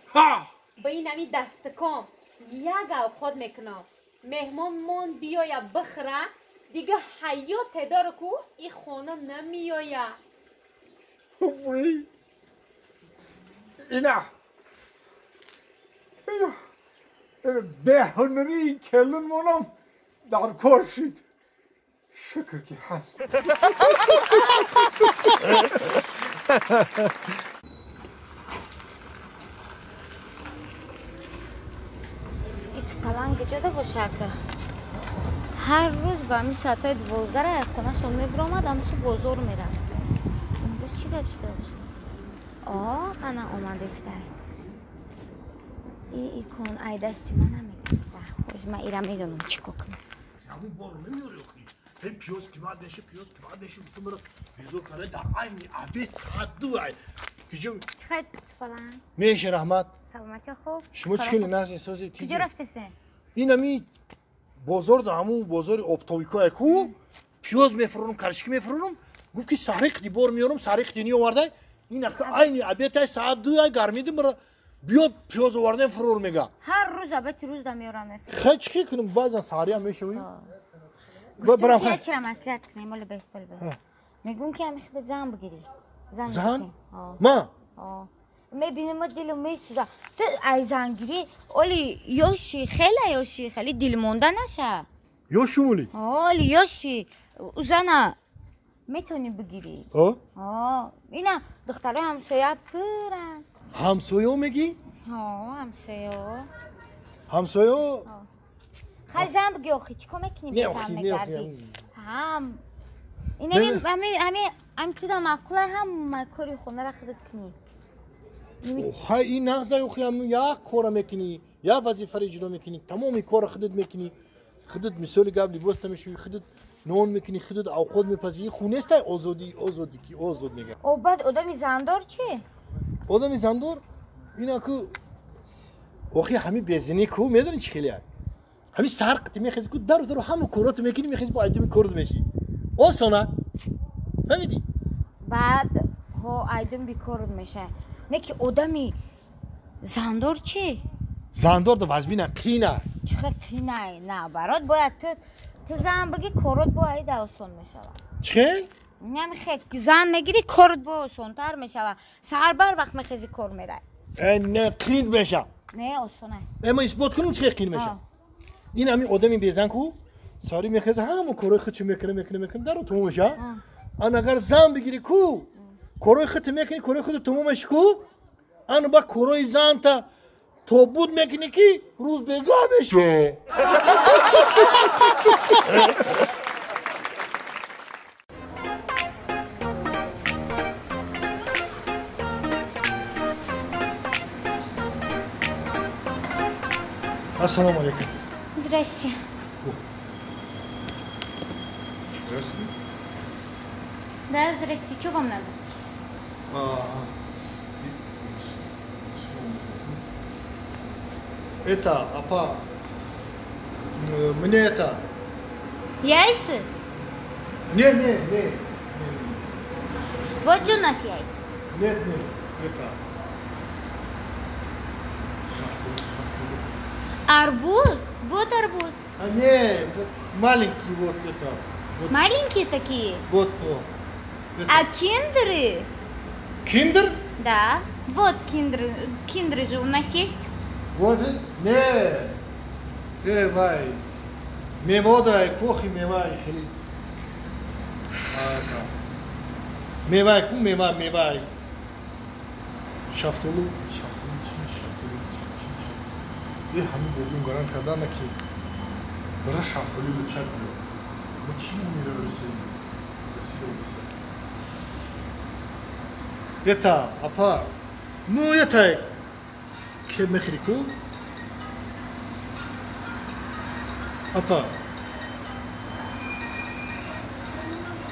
[SPEAKER 5] Ба ин ҳамин дастаком як авқот мекунам. Меҳмон мон биёя бихӯра, дига ҳаёт тедору ку ин хона намеояд.
[SPEAKER 4] Ина. Ина. Беҳунарии келинмонам дар кор шид. Шукр ки ҳаст.
[SPEAKER 2] Ин тупаланг куҷода бошад? Ҳар рӯз ба ҳамин соатҳои 12 хонашон мебиромад, ҳамсу бозор мерафт. Имрӯз чӣ гап шуда бошад? Ана омадестай. Икон ай дасти ман намегаза. Ҳоз ман ира медонам чӣ кор кунам.
[SPEAKER 1] Ҳамун бор намеёри охи. Ҳей пиёз қимат меша, пиёз қимат меша, гуфтам маро безор карда дар айни обед соат 2 ай. Куҷо?
[SPEAKER 2] Чӣ хел тупаланг?
[SPEAKER 1] Меша раҳмат.
[SPEAKER 2] Саломатӣ хуб.
[SPEAKER 1] Шумо чӣ хеле нағз эҳсоси тиҷи?
[SPEAKER 2] Куҷо рафтесте?
[SPEAKER 1] Ин ҳами бозор да ҳамун бозори оптовикое ку пиёз мефурӯрам, карчики мефурӯрам. Гуфт ки сари қити бор меёрам, сари қити неовардай. Ин айни обед ай соат 2 ай гармиди маро биё пиёз овардем фурӯр мега.
[SPEAKER 2] Ҳар рӯз обеди рӯз да меёрам мефурӯрам.
[SPEAKER 1] Хай чӣ кунам, баъзан саҳариам мешавӣ.
[SPEAKER 2] Гуфтам ки чира маслиҳат кунем, оли бестол бест. Мегӯм ки ҳами худат зан бигирӣ.
[SPEAKER 1] Зан? Ма?
[SPEAKER 2] Мебинем дилам месӯза. Ту ай зангирӣ, оли ёши, хеле ёши, хеле дилмонда наша.
[SPEAKER 1] Ёшум оли?
[SPEAKER 2] Оли ёши. Зана метавонӣ бигирӣ. Ина духтарои ҳамсоя пуранд.
[SPEAKER 1] Ҳамсоё мегӣ?
[SPEAKER 2] Ҳамсоё.
[SPEAKER 1] Ҳамсоё?
[SPEAKER 2] Хай зан бигӣ охи, чӣ кор мекунӣ бе зан мегардӣ? Ҳам. Ин ҳами тида маъқула ҳама кори хонаро худат кунӣ.
[SPEAKER 1] Хай ин нағза охи, ҳам як кора мекунӣ, як вазифаро иҷро мекунӣ, тамоми корро худат мекунӣ. Худат мисоли гап либос намешӯӣ, худат нон мекунӣ, худат авқот мепазӣ. Ин хун нестай озодӣ, озодӣ ки озод мегӯяд.
[SPEAKER 2] Баъд одами зандор чӣ?
[SPEAKER 1] Одами зандор ина ку охи ҳами безинӣ ку медонӣ чӣ хеле ҳами саҳар қити мехези ку дару дару ҳама короту мекунӣ, мехези бо айдуми корот мешӣ. Осона. Фаҳмидӣ?
[SPEAKER 2] Баъд ҳо айдум бикорот меша. Не ки одами зандор чӣ?
[SPEAKER 1] Зандор да вазбина қина.
[SPEAKER 2] Чихе қинай, наоборот, бояд ту зан бигӣ, корот бояд осон мешавад.
[SPEAKER 1] Чихел?
[SPEAKER 2] Намехе зан мегирӣ, корот бо осонтар мешавад. Саҳар бар вақт мехези, кор мерай.
[SPEAKER 1] Не, қин меша.
[SPEAKER 2] Не, осонай.
[SPEAKER 1] Ма исбот кунам чихе қин меша. Ин ҳамин одами безан ку сари мехеза, ҳама корҳои худшо мекунад, мекунад, мекунад, даро тамом меша. Ан агар зан бигирӣ ку, корҳои худто мекунӣ, корҳои худто тамом меши ку, ан ба корҳои занта тобут мекунӣ ки рӯз бегаҳ меши. Ассалому алейкум.
[SPEAKER 2] Здрасте.
[SPEAKER 10] Здравствуйте.
[SPEAKER 2] Да, здрасте. Что вам надо?
[SPEAKER 1] Это, апа, мне это...
[SPEAKER 2] Яйца?
[SPEAKER 1] Не, не, не.
[SPEAKER 2] Вот же у нас яйца.
[SPEAKER 1] Нет, нет, это...
[SPEAKER 2] Арбуз? Вот арбуз.
[SPEAKER 1] А не, вот маленький вот это. Вот.
[SPEAKER 2] Маленькие такие?
[SPEAKER 1] Вот, о. Это.
[SPEAKER 2] А киндеры?
[SPEAKER 1] Киндер?
[SPEAKER 2] Да. Вот киндеры. Киндеры же у нас есть.
[SPEAKER 1] Вот, не. Вай. Меводай, кохи мевай, хели. Мевай, ку мева, мевай. Шафтолу, шафтолу, шафтолу, шафтолу. Ҳамин бобим гарант кардана ки бара шафтолӣ лучак биё. Ма чӣ мера расида? Это, апа, ну это ке мехри ку? Апа.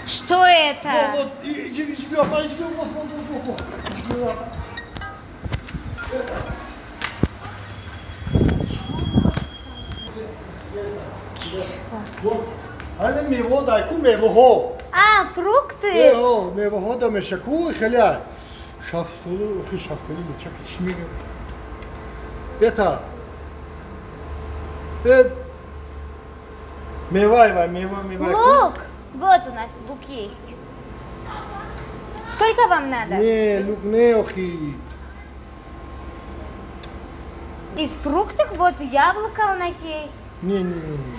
[SPEAKER 2] Что это?
[SPEAKER 1] Вот, вот, иди, иди, апа, иди, вот, вот, вот, вот. Вот, ҳамин мево дай ку, мевоҳо.
[SPEAKER 2] А, фрукты?
[SPEAKER 1] О, мевоҳо да меша ку, хеле шафтолу, охи шафтолу лучака чӣ мегӯям? Это мевай, вай, мева, мевай.
[SPEAKER 2] Лук! Вот у нас лук есть. Сколько вам надо?
[SPEAKER 1] Не, лук не, охи.
[SPEAKER 2] Из фруктов вот яблоко у нас есть.
[SPEAKER 1] Не, не, не, не.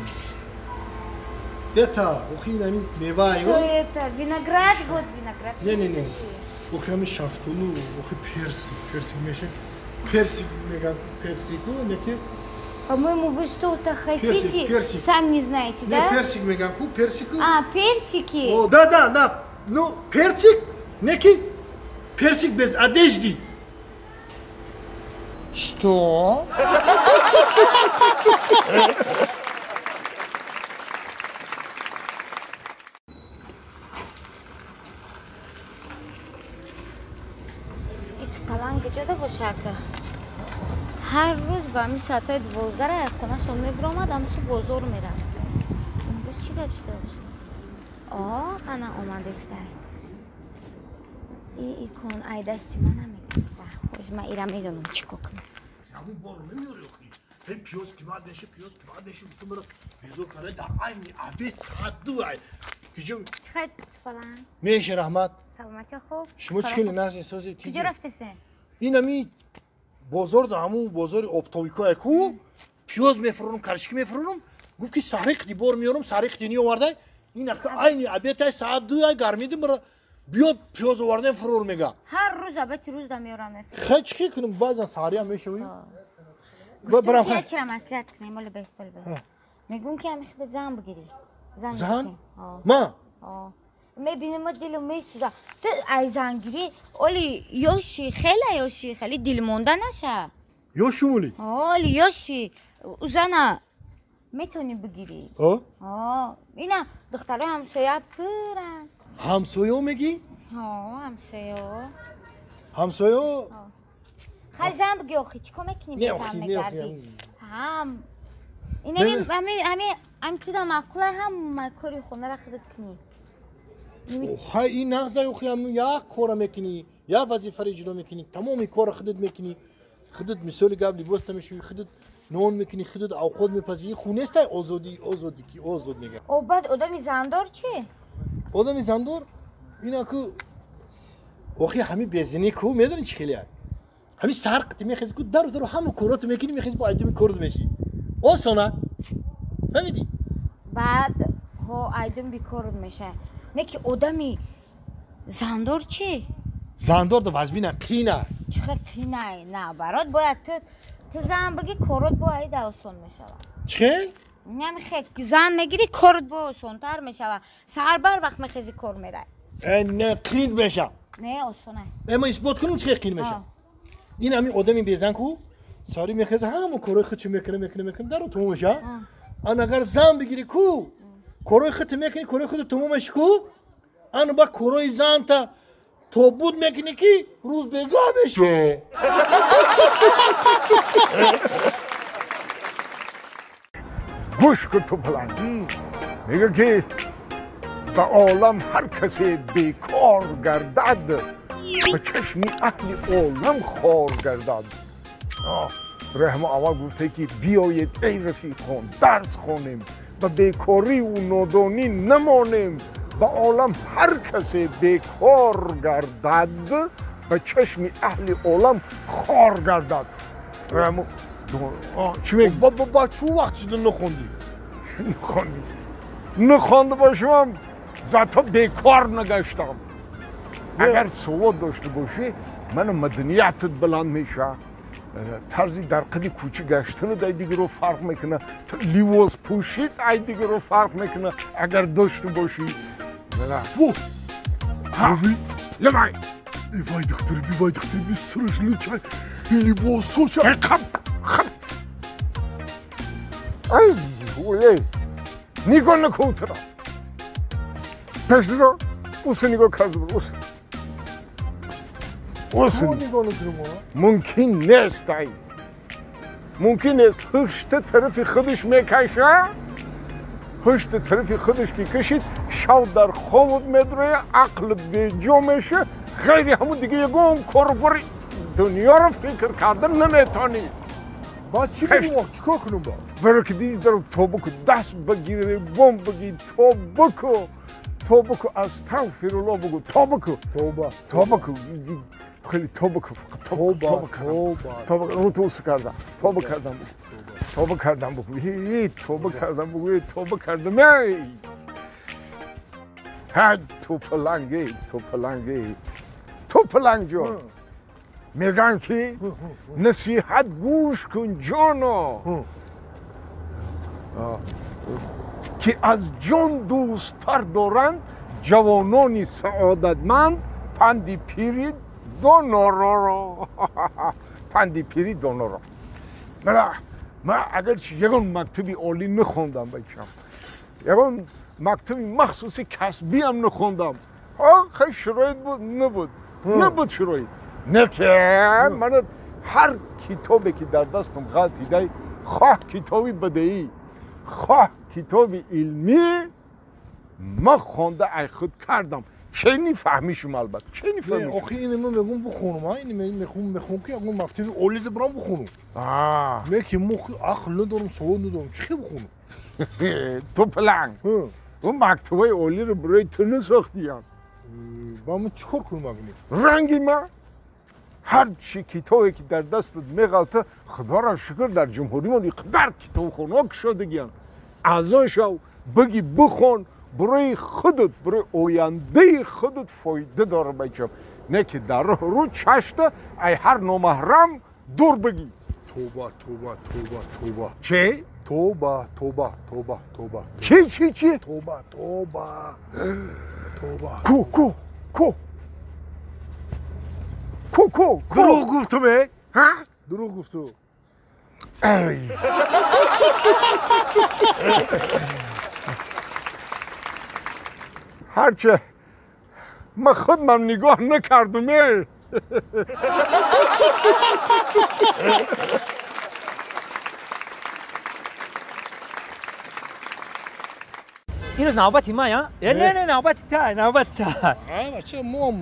[SPEAKER 1] Это, охи, нами, мевай.
[SPEAKER 2] Что это? Виноград, вот виноград.
[SPEAKER 1] Не, не, не. Охи, ами шафтолу, охи персик, персик меша. Персик, мега, персику, неки.
[SPEAKER 2] По-моему, вы что-то хотите,
[SPEAKER 1] персик, персик.
[SPEAKER 2] Сам не знаете,
[SPEAKER 1] не,
[SPEAKER 2] да?
[SPEAKER 1] Персик, мега, ку, персику.
[SPEAKER 2] А, персики.
[SPEAKER 1] О, да, да, да. Ну, персик, неки, персик без одежды.
[SPEAKER 6] Что?
[SPEAKER 2] Ҳар рӯз ба ҳамин соатҳои 12 хонашон мебиромад, ҳамсу бозор мерафт. Имрӯз чӣ гап шуда бошад? О, ана омадестай. Икон ай дасти ман намегаза. Ҳоз ман ира медонам чӣ кор кунам.
[SPEAKER 1] Ҳамун борро мемиёри охи. Ҳей пиёз қимат меша, пиёз қимат меша, гуфтам маро безор карда дар айни обед соат 2 ай. Киҷо?
[SPEAKER 2] Чӣ баланд?
[SPEAKER 1] Меша раҳмат.
[SPEAKER 2] Саломатӣ хуб.
[SPEAKER 1] Шумо чӣ хеле нағз эҳсоси тиҷи?
[SPEAKER 2] Киҷо рафтесен?
[SPEAKER 1] Ин ҳами бозор да ҳамун бозори оптовикое ку пиёз мефурӯрам, карчики мефурӯрам, гуфт ки саҳри қити бор меёрам, саҳри қити неовардай. Ин айни обедай соат 2 ай гармиди маро биё пиёз овардем фурӯр мега.
[SPEAKER 2] Ҳар рӯз обеди рӯз да меёрам мефурӯрам.
[SPEAKER 1] Хай чӣ кунам, баъзан саҳриам мешавӣ.
[SPEAKER 2] Барам хай. Чира маслиҳат кунем, оли бестол бест. Мегӯм ки ҳами худат зан бигирӣ.
[SPEAKER 1] Зан? Ма?
[SPEAKER 2] Мебинем дилам месӯза. Ту ай зангирӣ, оли ёши, хеле ёши, хеле дилмонда наша.
[SPEAKER 1] Ёшум оли?
[SPEAKER 2] Оли ёши. Зана метавонӣ бигирӣ. О? Ина духтарои ҳамсоя пуранд.
[SPEAKER 1] Ҳамсоё мегӣ?
[SPEAKER 2] Ҳо, ҳамсоё.
[SPEAKER 1] Ҳамсоё?
[SPEAKER 2] Хай зан бигӣ охи, чӣ кор мекунӣ бе зан мегардӣ? Ҳам. Ина ҳами ҳами тида маъқула ҳама кори хонаро худат кунӣ.
[SPEAKER 1] Хай ин нағза охи, як кора мекунӣ, як вазифаро иҷро мекунӣ, тамоми корро худат мекунӣ, худат мисоли гап либоста мешавӣ, худат нон мекунӣ, худат авқот мепазӣ, хунестай озодӣ, озодӣ ки озод мегӯяд.
[SPEAKER 2] О, баъд одами зандор чӣ?
[SPEAKER 1] Одами зандор ина ку охи ҳами безинӣ ку медонӣ чӣ хеле ай? Ҳами саҳар қити мехези ку дару дару ҳама короту мекунӣ, мехези бо айдими корд мешӣ. Осона. Фаҳмидӣ?
[SPEAKER 2] Баъд ҳо айдим бикорд меша. Не ки одами зандор чӣ?
[SPEAKER 1] Зандор да вазбина қина.
[SPEAKER 2] Чӣ хел қинай? На, барот бояд ту зан бигӣ, корот бо айда осон мешавад.
[SPEAKER 1] Чӣ хел?
[SPEAKER 2] Намехе зан мегирӣ, корот бо осонтар мешавад. Саҳар бар вақт мехези, кор мерай.
[SPEAKER 1] Э, не, қин меша.
[SPEAKER 2] Не, осонай.
[SPEAKER 1] Э, ман исбот кунам чӣ хел қин меша. Ин ҳамин одами безан ку сари мехеза, ҳама корои худшо мекунад, мекунад, мекунад, даро тамом меша. Ан агар зан бигирӣ ку, корои худто мекунӣ, корои худто тамом меши ку, ан ба корои занта тобуд мекунӣ ки рӯз бегаҳ меша.
[SPEAKER 4] Гӯш кун ту паланг. Мегӯ ки ба олам ҳар касе бекор гардад, ба чашми аҳли олам хор гардад. Раҳмо аввал гуфте ки биёед эй рафиқон, дарс хонем, ба бекориву нодонӣ намонем. Ба олам ҳар касе бекор гардад, ба чашми аҳли олам хор гардад. Раҳмо чӣ мегӯ?
[SPEAKER 1] Ба чӯ вақт шуда нахондӣ?
[SPEAKER 4] Нахондӣ. Нахонда бошам, зато бекор нагаштам. Агар савод дошта бошӣ, мана маданиятат баланд мешавад. Тарзи дар қади кӯча гаштанат ай дигаро фарқ мекунад, ливос пӯшид ай дигаро фарқ мекунад, агар дошта бошӣ. Лемай!
[SPEAKER 10] Вай духтари би, вай духтари би, сараш лучай, либосоша.
[SPEAKER 4] Хап, хап. Ай, улей. Нигоҳ накун туро. Пешро уса нигоҳ карда бур, уса. Уса. Мумкин нест ай. Мумкин нест. Ҳушта тарафи худаш мекаша, ҳушта тарафи худаш ки кашид, шав дар хобот медроя, ақлат беҷо меша, ғайри ҳамун дига ягон корбори дунёро фикр карда наметонӣ.
[SPEAKER 1] Баъд чӣ кунем? Чӣ кор кунем баъд?
[SPEAKER 4] Баро ки диди даро тоба ку, даст багире, бом баги, тоба ку. Тоба ку, астағфируллоҳ бугу, тоба ку.
[SPEAKER 1] Тоба.
[SPEAKER 4] Тоба ку. Хеле тоба ку, тоба тоба. Тоба рӯ ту кардам. Тоба кардам бугу. Тоба кардам бугу. Эй, тоба кардам бугу, эй, тоба кардам. Эй! Ҳай, ту паланг, эй, ту паланг, эй. Ту паланг ҷон. Мегӯянд ки насиҳат гӯш кун ҷоно, ки аз ҷон дӯсттар доранд ҷавонони саодатманд панди пири донороро. Панди пири доноро. Ман агарчи ягон мактаби олӣ нахондам бачам, ягон мактаби махсуси касбиам нахондам, хай шароит буд, набуд, набуд шароит. Не ки ман ҳар китобе ки дар дастам ғалтидай, хоҳ китоби бадеӣ, хоҳ китоби илмӣ, ман хонда ай худ кардам. Чени фаҳмишум албатта, чени фаҳмишум.
[SPEAKER 1] Охи ин ман мегӯм бихонам, ин мехоҳам ки ягон мактаби олӣ бирам бихонам. Не ки мо ақл надорам, савод надорам, чӣ хел бихонам?
[SPEAKER 4] Ту паланг, он мактабҳои олиро барои ту насохтиям.
[SPEAKER 1] Ба ман чӣ кор кунам агни?
[SPEAKER 4] Ранги ман ҳар чи китобе ки дар дастат меғалта, худоро шукр дар ҷумҳуримон иқадар китобхонаҳо кушодагиянд. Аъзо шав, бигӣ бихон, барои худат, барои ояндаи худат фоида дора бачам. Не ки дар роҳ рӯ чашта ай ҳар номаҳрам дур бигӣ.
[SPEAKER 1] Тоба, тоба, тоба, тоба.
[SPEAKER 4] Чӣ?
[SPEAKER 1] Тоба, тоба, тоба, тоба.
[SPEAKER 4] Чӣ, чӣ, чӣ?
[SPEAKER 1] Тоба, тоба, тоба.
[SPEAKER 4] Ку, ку, ку. Ку, ку, ку.
[SPEAKER 1] Дурӯғ гуфтум, э?
[SPEAKER 4] Ҳа?
[SPEAKER 1] Дурӯғ гуфту.
[SPEAKER 4] Эй. Ҳарче ман худмам нигоҳ накардум, эй.
[SPEAKER 6] Имрӯз навбати ман, я? Не, не, навбати та, навбати та.
[SPEAKER 1] Бача, мом.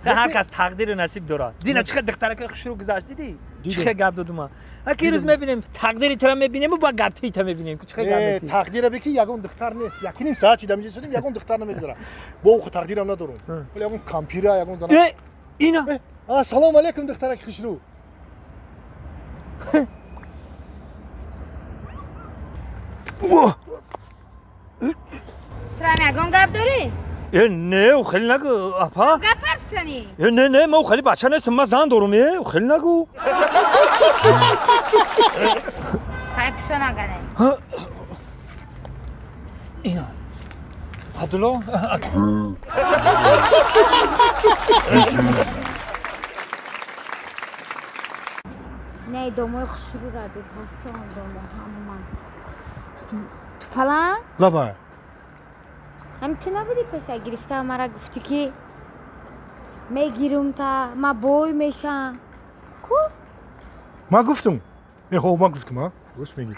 [SPEAKER 6] Ҳар кас тақдиру насиб дорад. Дина чӣ хел духтаракои хушрӯ гузашт, дидӣ? Чӣ хел гап додум ман. Аки рӯз мебинем, тақдири тура мебинем ва гап тита мебинем. Чӣ хел гап метӣ?
[SPEAKER 1] Тақдира бики ягон духтар нест. Якним соат чида меҷисудим, ягон духтар намегузара. Бо ӯ тақдирам надорум. Вале ягон кампира, ягон зана.
[SPEAKER 6] Э, ина.
[SPEAKER 1] Ассалому алайкум, духтараки хушрӯ.
[SPEAKER 2] Тура ягон гап дорӣ?
[SPEAKER 6] Э, не, ӯ хеле нагӯ, апа.
[SPEAKER 2] Гап партфтанӣ?
[SPEAKER 6] Э, не, не, ман ӯ хеле бача нестам, ман зан дорум, э, ӯ хеле нагӯ.
[SPEAKER 2] Хай пишо нагане.
[SPEAKER 6] Ина. Абдулло.
[SPEAKER 2] Не, домои хушрӯ ра бефасон домо ҳама. Ту палан?
[SPEAKER 1] Лабай.
[SPEAKER 2] Ҳам ту набудӣ пеша гирифта мара гуфтӣ ки мегирум та ма бой мешам. Ку?
[SPEAKER 1] Ма гуфтум. Э, хо, ма гуфтум, а? Рост мегӣ.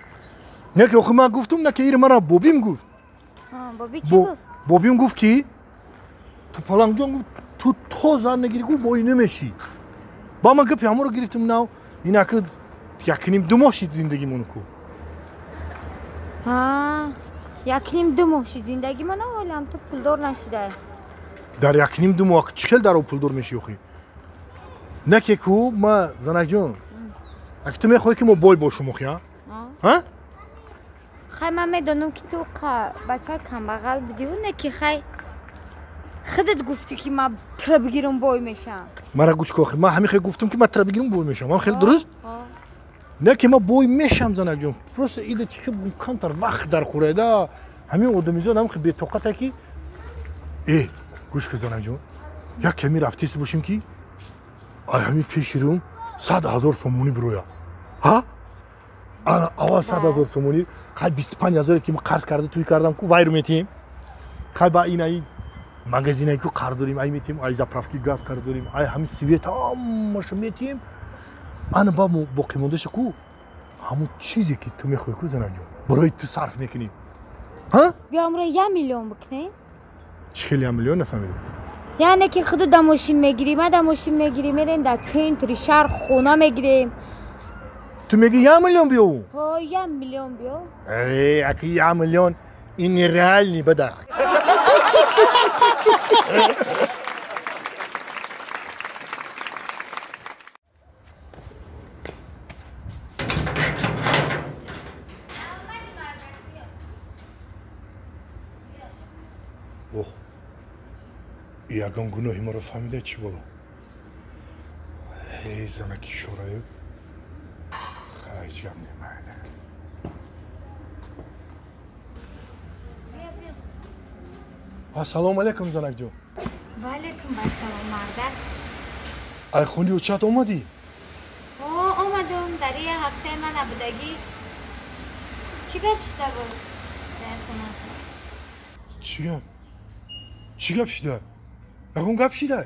[SPEAKER 1] Не ки охи ма гуфтум, на ки ир мара бобим гуфт.
[SPEAKER 2] Боби чӣ гуфт?
[SPEAKER 1] Бобим гуфт ки ту палангҷон гуфт, ту то зан нагирӣ гуфт бой намешӣ. Ба ман гапи ҳамонро гирифтум нав, инаки якним ду моҳ шид зиндагимон ку.
[SPEAKER 2] Ҳа, якним ду моҳ шид зиндагимон, ҳолам ту пулдор нашидай.
[SPEAKER 1] Дар якним ду моҳ чӣ хел дар о пулдор мешӣ охи? Не ки ку, ма занакҷон, аки ту мехоҳӣ ки мо бой бошум охи, а? Ҳа?
[SPEAKER 2] Хай ман медонам ки ту бача камбағал будиву не ки хай худат гуфтӣ ки ман тра бигирам бой мешам.
[SPEAKER 1] Мара гӯш ку охи, ман ҳамин хел гуфтам ки ман тра бигирам бой мешам. Ман хеле дуруст? Не ки ман бой мешам занакҷон. Просто ида чӣ хел камтар вақт дар хӯрайда. Ҳамин одамизод ҳам хел бетоқата ки э, гӯш ку занакҷон. Як ками рафтист бошем ки ай ҳамин пеши рӯм 100 000 сомонӣ бироя. Ҳа? Ана аввал 100 000 сомонӣ, хай 25 000 ки ман қарз карда туй кардам ку вайру метиҳем. Хай ба ин ай магазинае ку қарз дорем, ай метиҳем, ай заправки газ қарз дорем, ай ҳамин свет ҳамаашо метиҳем. Ана ба боқимондаша ку ҳамон чизе ки ту мехоҳӣ ку занакҷон, барои ту сарф мекунӣ. Ҳа?
[SPEAKER 2] Биё амро 1 миллион бикунем.
[SPEAKER 1] Чӣ хел 1 миллион нафаҳмидам?
[SPEAKER 2] Яъне ки худу да мошин мегирӣ, ма да мошин мегирӣ, мерем дар центри шаҳр хона мегирем.
[SPEAKER 1] Ту мегӣ 1 миллион биёву?
[SPEAKER 2] Ҳо, 1 миллион биё.
[SPEAKER 1] Э, аки 1 миллион ин нереальный бада. Оҳ, ягон гуноҳи маро фаҳмида чӣ боло? Эй, занаки шораю. Ҳеҷ гап немайна. Ассалому алайкум, занакҷон.
[SPEAKER 2] Ва алайкум ассалом, мардак.
[SPEAKER 1] Ай хуни очат омадӣ?
[SPEAKER 2] О, омадам. Дар як ҳафтаи ман набудагӣ. Чӣ гап шуда буд дар хона?
[SPEAKER 1] Чӣ гап? Чӣ гап шуда? Ягон гап шуда?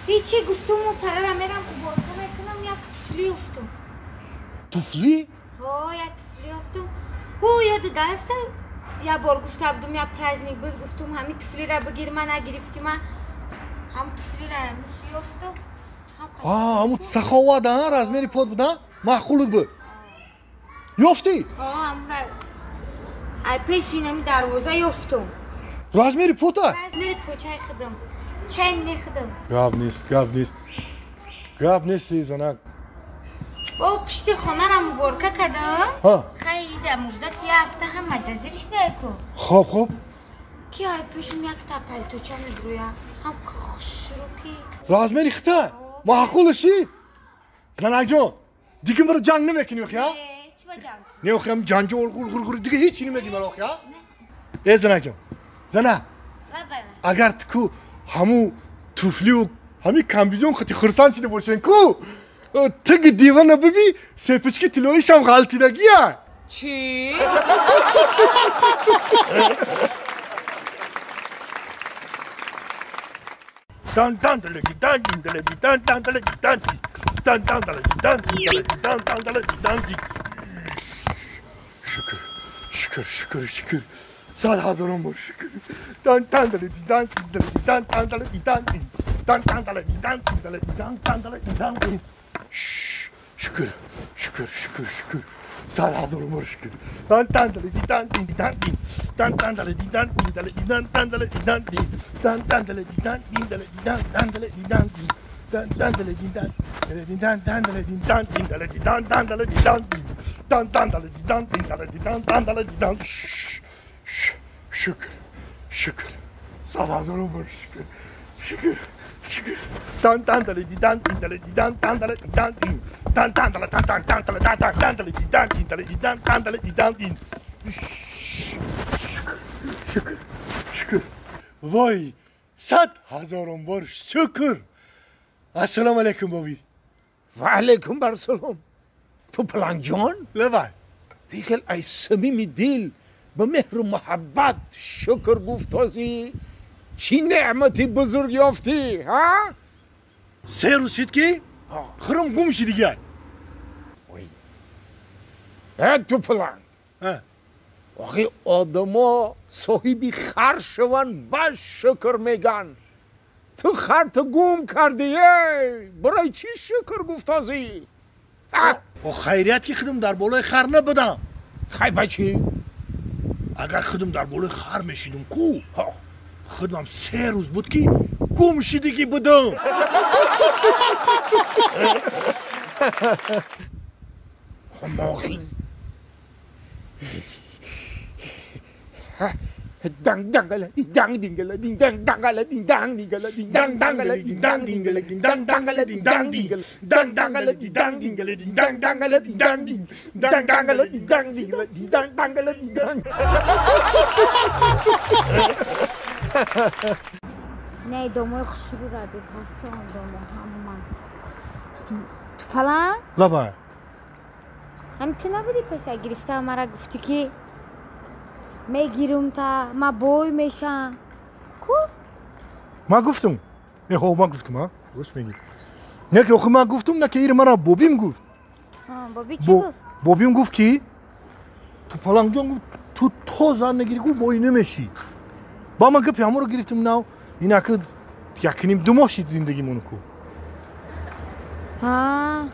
[SPEAKER 2] Ҳечи гуфтуму парара мерам уборка мекунам, як туфли ёфтум.
[SPEAKER 1] Туфли?
[SPEAKER 2] Ҳо, як туфли ёфтум. Ӯ ёду даста як бор гуфта будум, як праздник буд, гуфтум ҳамин туфлира бигир, ман нагирифтӣ, ман ҳам туфлира мус ёфтум.
[SPEAKER 1] Ҳамун саховат, а, размери под буд, а? Маъқулут буд. Ёфтӣ?
[SPEAKER 2] Ҳо, ҳамра ай пеши инами дарвоза ёфтум.
[SPEAKER 1] Размери пота?
[SPEAKER 2] Размери почаи худам. Ченни худам.
[SPEAKER 1] Гап нест, гап нест. Гап нест, занак.
[SPEAKER 2] Бо пишти хонара муборка кардам. Хай ида муддати як ҳафта ҳама ҷазириш ку.
[SPEAKER 1] Хоб, хоб.
[SPEAKER 2] Ки ай пешим якта палточа мебурӯя. Ҳам хушрӯ ки.
[SPEAKER 1] Размери хита? Маъқулаши? Занакҷон, дига маро ҷанг намекунӣ охи, а?
[SPEAKER 2] Чӣ ба ҷанг?
[SPEAKER 1] Не охи, ҳам ҷанҷол ғур дига ҳеҷ чӣ намегӣ маро охи, а? Э, занакҷон, зана. Агар ту ку ҳамун туфлию ҳамин комбизон хати хурсанд шида бошен ку, тиги дивана биби, сепички тиллоишам ғалтидагия.
[SPEAKER 2] Чӣ?
[SPEAKER 1] Дан дан далеки дан дин далеки дан дан далеки дан ди дан дан далеки дан дин далеки дан дан далеки дан ди. Шукр, шукр, шукр, шукр. сад ҳазорон бор шукр. Дан тан дали дан дали дан тан дали дан дан тан дали дан дали дан тан дали дан. Шукр, шукр, шукр, шукр. Сад ҳазорон бор шукр. Дан тан дали дан дан дан тан дали дан дали дан тан дали дан дан тан дали дан дали дан тан дали дан дан дан дали дан дали дан дан дали дан дали дан дан дали дан дан дан дали дан дали дан дан дали дан. Шукр, шукр. Сад ҳазорон бор шукр, шукр, шукр. Дан дан дали дан дали дан тан дали дан дан тан дали дан тан тан дали дан тан дали дан дали дан тан дали дан. Шукр, шукр. Вой, сад ҳазорон бор шукр. Ассалому алайкум, боби.
[SPEAKER 4] Ва алайкум барсалом. Ту паланг ҷон?
[SPEAKER 1] Лавай.
[SPEAKER 4] Дигар ай самими дил ба меҳру муҳаббат шукр гуфтозӣ. Чӣ неъмати бузург ёфтӣ, ҳа?
[SPEAKER 1] Се рӯз шид ки хиром гум шид дигар.
[SPEAKER 4] Э, ту паланг. Охи одамо соҳиби хар шаванд, бас шукр меган. Ту харту гум кардӣ, эй! Барои чӣ шукр гуфтозӣ?
[SPEAKER 1] О, хайрият ки худам дар болои хар набудам.
[SPEAKER 4] Хай ба чӣ?
[SPEAKER 1] Агар худам дар болои хар мешидум ку, худам се рӯз буд ки гум шидагӣ будам.
[SPEAKER 4] Ҳамоғӣ. Данг дангала данг дингала динг данг дангала динг данг дингала динг данг дангала динг данг дингала динг данг дангала динг данг дингала данг дангала динг данг дингала динг данг дангала динг данг динг данг дангала динг данг дингала динг данг дангала динг данг.
[SPEAKER 2] Не, домой хушрӯ ра бифасон домо ҳама. Ту палан?
[SPEAKER 1] Лабай.
[SPEAKER 2] Ҳам ту набудӣ пеша гирифта мара гуфтӣ ки мегирум та ма бой мешам. Ку?
[SPEAKER 1] Ма гуфтум. Э, ма гуфтум, а? Рост мегӣ. Не ки охи ма гуфтум, на ки ир мара бобим гуфт.
[SPEAKER 2] Боби чӣ гуфт?
[SPEAKER 1] Бобим гуфт ки ту палангҷон гуфт, ту то зан нагирӣ гуфт бой намешӣ. Ба ман гапи ҳамонро гирифтум нав, инаки якним ду моҳ шид зиндагимон ку.
[SPEAKER 2] Ҳа,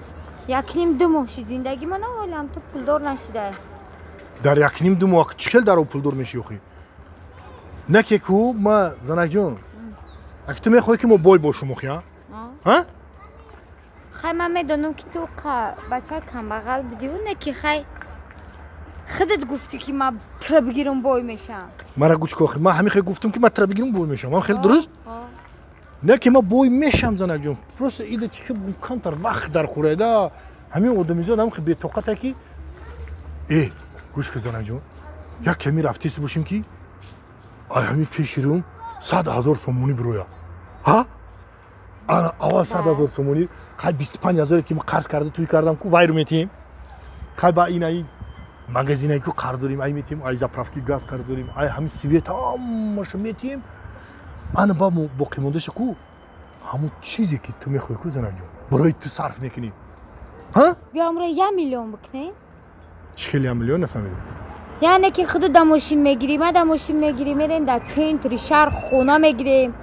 [SPEAKER 2] якним ду моҳ шид зиндагимон, ҳолам ту пулдор нашидай.
[SPEAKER 1] Дар якним ду моҳ чӣ хел дар пулдор мешӣ охи? Не ки ку, ма занакҷон, аки ту мехоҳӣ ки мо бой бошум охи, а? Ҳа?
[SPEAKER 2] Хай ман медонам ки ту бачаи камбағал будиву, не ки хай худат гуфтӣ ки ман тра бигирам бой мешам.
[SPEAKER 1] Мара гӯш ку охи, ман ҳамин хел гуфтум ки ман тра бигирам бой мешам. Ман хеле дуруст? Не ки ман бой мешам, занакҷон. Просто ида чӣ хел камтар вақт дар хӯрайда. Ҳамин одамизод ҳам хел бетоқата ки э, гӯш ку занакҷон, як ками рафтеси бошем ки ай ҳамин пеши рӯм 100 000 сомонӣ бироя. Ҳа? Ана аввал 100 000 сомонӣ, хай 25 000 ки ман қарз карда тӯй кардам ку, вайру метиҳем. Хай ба инаи магазинае ку қарз дорем, ай метиҳем, ай заправки газ қарз дорем, ай ҳамин свет ҳамаша метиҳем. Ана ба боқимондаша ку ҳамон чизе ки ту мехоҳӣ ку, занакҷон, барои ту сарф мекунем. Ҳа?
[SPEAKER 2] Биё амро 1 миллион бикунем.
[SPEAKER 1] Чӣ хел 1 миллион нафаҳмидам?
[SPEAKER 2] Яъне ки худу да мошин мегирӣ, ма да мошин мегирӣ, мерем дар центри шаҳр хона мегирем.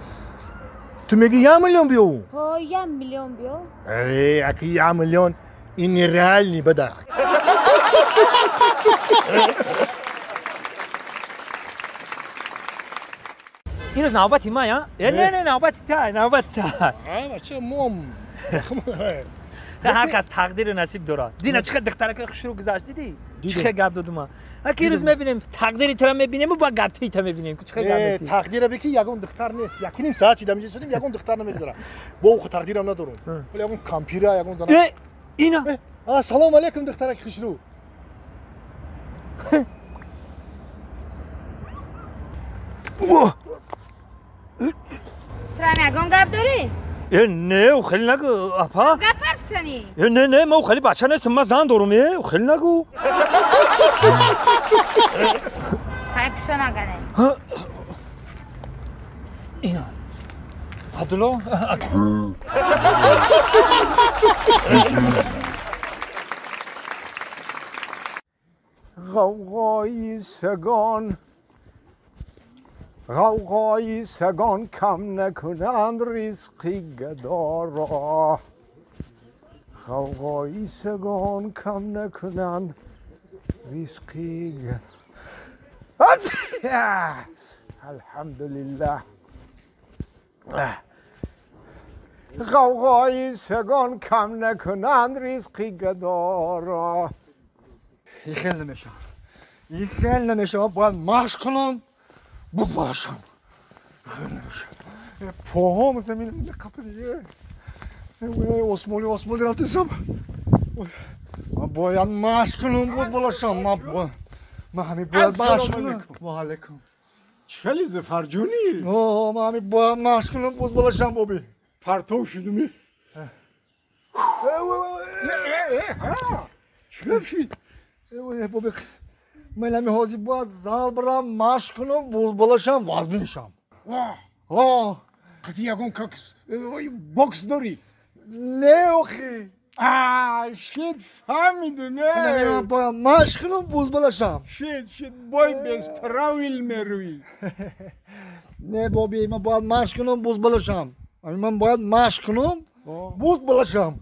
[SPEAKER 1] Ту мегӣ 1 миллион биё?
[SPEAKER 2] Ҳо, 1 миллион биё.
[SPEAKER 1] Э, аки 1 миллион ин нереальный бада.
[SPEAKER 6] Ин рӯз навбати ман, а? Э, не, не, навбати та, навбати та.
[SPEAKER 1] А, бача, мом.
[SPEAKER 6] Ҳар кас тақдиру насиб дорад. Дина чӣ хел духтаракои хушрӯ гузашт, дидӣ? Чӣ хел гап додум ман. Аки рӯз мебинем, тақдири тура мебинему, ба гапти та мебинем. Чӣ хел гап метӣ?
[SPEAKER 1] Тақдира бики ягон духтар нест. Якним соат чида меҷисодим, ягон духтар намегузара. Бо ӯ тақдирам надорум. Вале ягон кампира, ягон зана.
[SPEAKER 6] Э, ина.
[SPEAKER 1] Ассалому алайкум, духтараки хушрӯ.
[SPEAKER 2] Тура ягон гап дорӣ?
[SPEAKER 6] Э, не, хеле нагӯ, апа.
[SPEAKER 2] Гап ҳарф занӣ?
[SPEAKER 6] Э, не, не, ман хеле бача нестам, ман зан дорум, э, хеле нагӯ.
[SPEAKER 2] Хай пишо нагане.
[SPEAKER 6] Ина. Абдулло.
[SPEAKER 4] غوغای سگان غوغای سگان کم نکنند رزقی گدا را. غوغای سگان کم نکنند رزقی گدا. الحمدلله. غوغای سگان کم نکنند رزقی گدا را.
[SPEAKER 3] این خیلی نمیشه. این خیلی نمیشه. باید مشق کنم. بباشم. پاهام زمین قپه دیگه. اسمالی اسمالی رفتم. باید مشق کنم بباشم. من همین باید مشق کنم. و علیکم.
[SPEAKER 4] خیلی زفرجونی.
[SPEAKER 3] من همین باید مشق کنم بباشم بابی.
[SPEAKER 4] پرتو شدم. چه شد؟
[SPEAKER 3] بابی من همین حاضر باید زال برم مشق کنم بلاشم وزن میشم. واه
[SPEAKER 4] قطعی یکون کاکس بوکس داری؟
[SPEAKER 3] نه آخی.
[SPEAKER 4] شد فهمیدم. نه
[SPEAKER 3] من باید مشق کنم بلاشم.
[SPEAKER 4] شد بای بس پراویل میروی.
[SPEAKER 3] نه بابی من باید مشق کنم بلاشم. من باید مشق کنم بلاشم.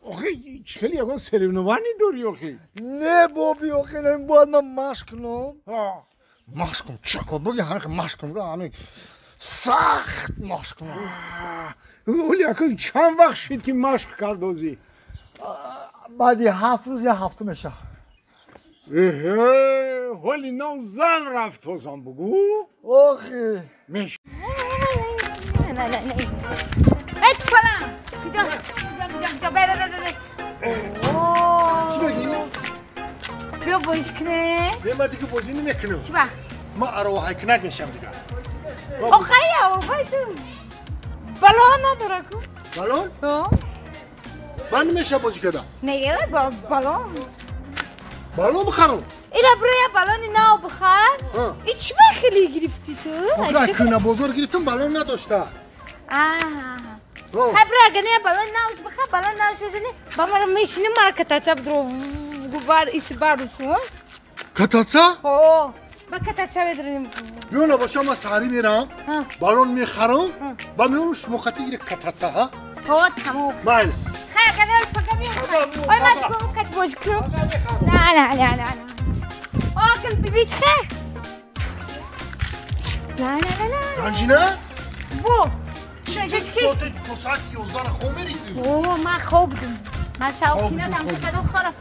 [SPEAKER 4] آخه خیلی یکون سرنوانی داری آخه.
[SPEAKER 3] نه بابی آخه نه باید من مشق کنم. مشق کنم چه کار بگی همین مشق کنم همین سخت مشق کنم.
[SPEAKER 4] ولی اکن چند وقت شد که مشق کردوزی؟
[SPEAKER 3] بعدی 7 روز یا هفته میشه.
[SPEAKER 4] ولی نو زن رفت توزم بگو.
[SPEAKER 3] آخه
[SPEAKER 4] میشه.
[SPEAKER 2] نه نه نه. ای تو فلان. کجا؟ کجا بره بره بره.
[SPEAKER 1] چی بگی؟
[SPEAKER 2] بیا بازی کنه.
[SPEAKER 1] نه من دیگه بازی نمیکنم.
[SPEAKER 2] چی با؟
[SPEAKER 1] ما اروح کنک میشم دیگه.
[SPEAKER 2] آخه اروح تو بالون نداره کو.
[SPEAKER 1] بالون؟
[SPEAKER 2] ها.
[SPEAKER 1] من نمیشه بازی کردم.
[SPEAKER 2] نه با بالون.
[SPEAKER 1] بالون بخرم.
[SPEAKER 2] اینا برای بالون نو بخر. این چی خیلی گرفتی تو؟
[SPEAKER 1] آخه کنه بازار گرفتم بالون نداشته.
[SPEAKER 2] آها. خبر اگه نه بالون نوش بخر بالون نوش بزنی با ما میشینیم مرا کتاچا بدرو گوار ایس بارو
[SPEAKER 1] کتاچا؟
[SPEAKER 2] ها با کتاچا بدریم.
[SPEAKER 1] بیونا باشه ما سری میرم بالون میخرم با میونم شما خطی گیره کتاچا ها؟
[SPEAKER 2] ها تمام.
[SPEAKER 1] بله.
[SPEAKER 2] خیر کنه پاکا میام. اوی ما تو کت باز کنم. نه نه نه نه نه. آکل بیبی چه؟ نه نه نه نه.
[SPEAKER 1] گنجینه؟
[SPEAKER 2] بو.
[SPEAKER 1] تو ساعت 11 خواب میریزی.
[SPEAKER 2] اوه من خواب بودم. من شب کینا دم کردم خراب.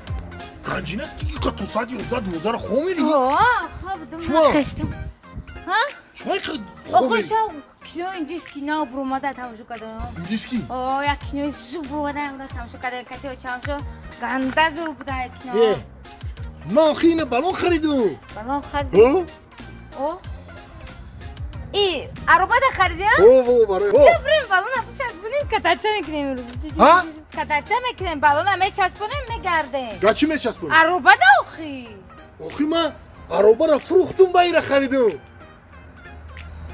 [SPEAKER 1] گنجینه دیگه که تو ساعت 11 12 خواب میری؟
[SPEAKER 2] اوه خواب بودم. من خستم. ها؟
[SPEAKER 1] چرا که خواب
[SPEAKER 2] میری؟ آخه کینو اندیس کینو بروماده تماشا کردم.
[SPEAKER 1] اندیس کی؟
[SPEAKER 2] اوه یک کینو زور بروماده امروز تماشا کردم. کتی چند شو گنده زور بوده کینو.
[SPEAKER 1] من آخه اینو بالون خریدم.
[SPEAKER 2] بالون خریدی؟ اوه ای عربه خریدی ها؟
[SPEAKER 1] اوه برای
[SPEAKER 2] بیا بریم بالون چسبونیم کتاچه میکنیم.
[SPEAKER 1] ها؟
[SPEAKER 2] کتاچه میکنیم بالون همه چسبونیم میگردیم.
[SPEAKER 1] گا چی میچسبونیم؟
[SPEAKER 2] عربه ده آخی.
[SPEAKER 1] آخی من عربه را فروختم با ایره خریدم.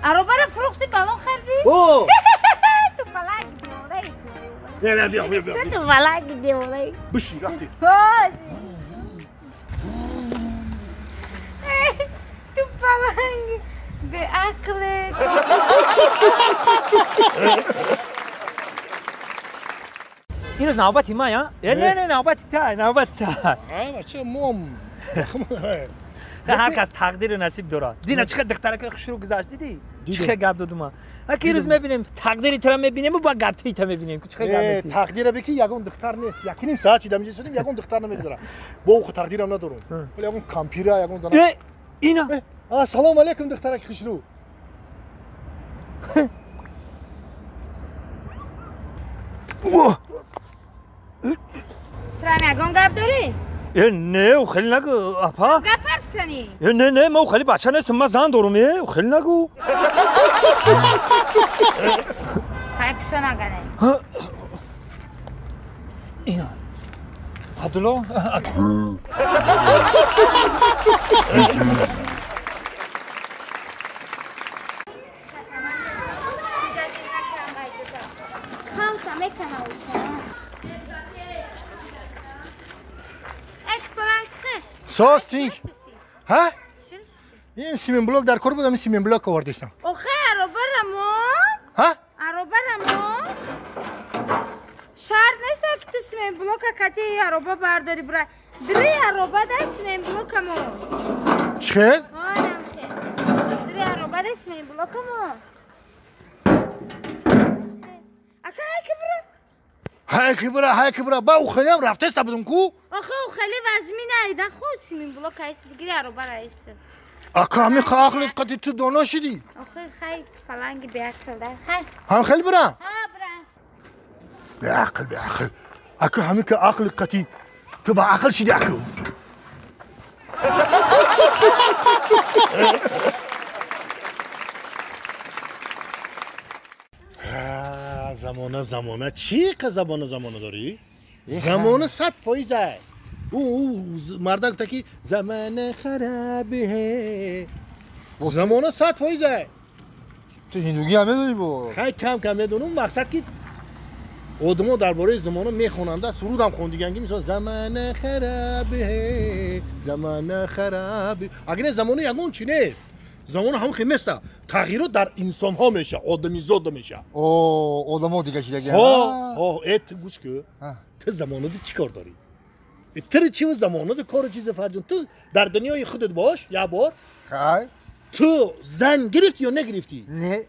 [SPEAKER 2] عربه را فروختی بالون خریدی؟
[SPEAKER 1] اوه
[SPEAKER 2] تو فلک دیوونه.
[SPEAKER 1] نه نه بیا بیا بیا.
[SPEAKER 2] تو فلک دیوونه.
[SPEAKER 1] بشی رفتی.
[SPEAKER 2] تو فلک به عقلت.
[SPEAKER 6] این روز نوبتی ما یا؟ نه نه نوبتی تا نوبت تا.
[SPEAKER 1] بچه موم.
[SPEAKER 6] هر کس تقدیر و نصیب داره. دینا چقدر دخترک خوشرو گذشت دیدی؟ چه گپ دادم ما. اگه روز میبینیم تقدیری تو میبینیم و با گپ تا میبینیم که چه گپ میتی.
[SPEAKER 1] تقدیر بکی یگون دختر نیست. یک نیم ساعت چی دمجی شدیم یگون دختر نمیگذره. با او تقدیرم ندارم. ولی یگون کامپیوتر یگون زن.
[SPEAKER 6] اینا.
[SPEAKER 1] سلام علیکم دخترک خوشرو.
[SPEAKER 2] تو هم یگون گپ داری؟
[SPEAKER 6] نه او خیلی نگو اپا.
[SPEAKER 2] گپ حرف زنی؟
[SPEAKER 6] نه نه من خیلی بچه نیستم من زن دارم. او خیلی نگو.
[SPEAKER 2] خیلی پیشو نگنه.
[SPEAKER 6] اینا عبدالله.
[SPEAKER 1] ساز تینگ ها؟ این سیمن بلاک در کار بودم این سیمن بلاک آوردیستم. Ҳа?
[SPEAKER 2] Аробарамо? Шарт нест, ки ту симентблока кати ароба бардори бура. Дри ароба да симентблокамо.
[SPEAKER 1] Чӣ?
[SPEAKER 2] Дри ароба да симентблокамо. Ака ҳайки бура.
[SPEAKER 1] Ҳайки бура, ҳайки бура. Ба ухелиам рафтеста будум ку?
[SPEAKER 2] Охе ухели вазмина ида худ симентблок айс бигири ароба раис.
[SPEAKER 1] Ака ҳами ақлит қати ту доно шидӣ?
[SPEAKER 2] Охе хай паланги беақл да. Хай.
[SPEAKER 1] Ҳам хел бура?
[SPEAKER 2] Ҳа бура.
[SPEAKER 1] Беақл, беақл. Ака ҳами ка ақли қати ту ба ақл шидӣ аку. Замона, замона, чӣ қа забона замона дорӣ? Замона 100%. Мардак гуфта ки замона харабе. Замона 100%.
[SPEAKER 3] Ту ҳиндугӣ ҳам медонӣ бо?
[SPEAKER 1] Хай кам кам медонам, мақсад ки одамо дар бораи замона мехонанда, сурудам хондиган ки мисол замона харабе, замона харабе. Агар не замона ягон чи нест. Замона ҳам хеместа. Тағйирот дар инсонҳо меша, одамизода меша.
[SPEAKER 3] О, одамо дига шидаги.
[SPEAKER 1] Ҳо, ҳо, э ту гӯш ку. Ту замонада чӣ кор дорӣ? Ту чи замонада кору чизе Фарҷон? Ту дар дунёи худат бош, як бор.
[SPEAKER 3] Хай.
[SPEAKER 1] Ту зан гирифтӣ ё нагирифтӣ?
[SPEAKER 3] Не.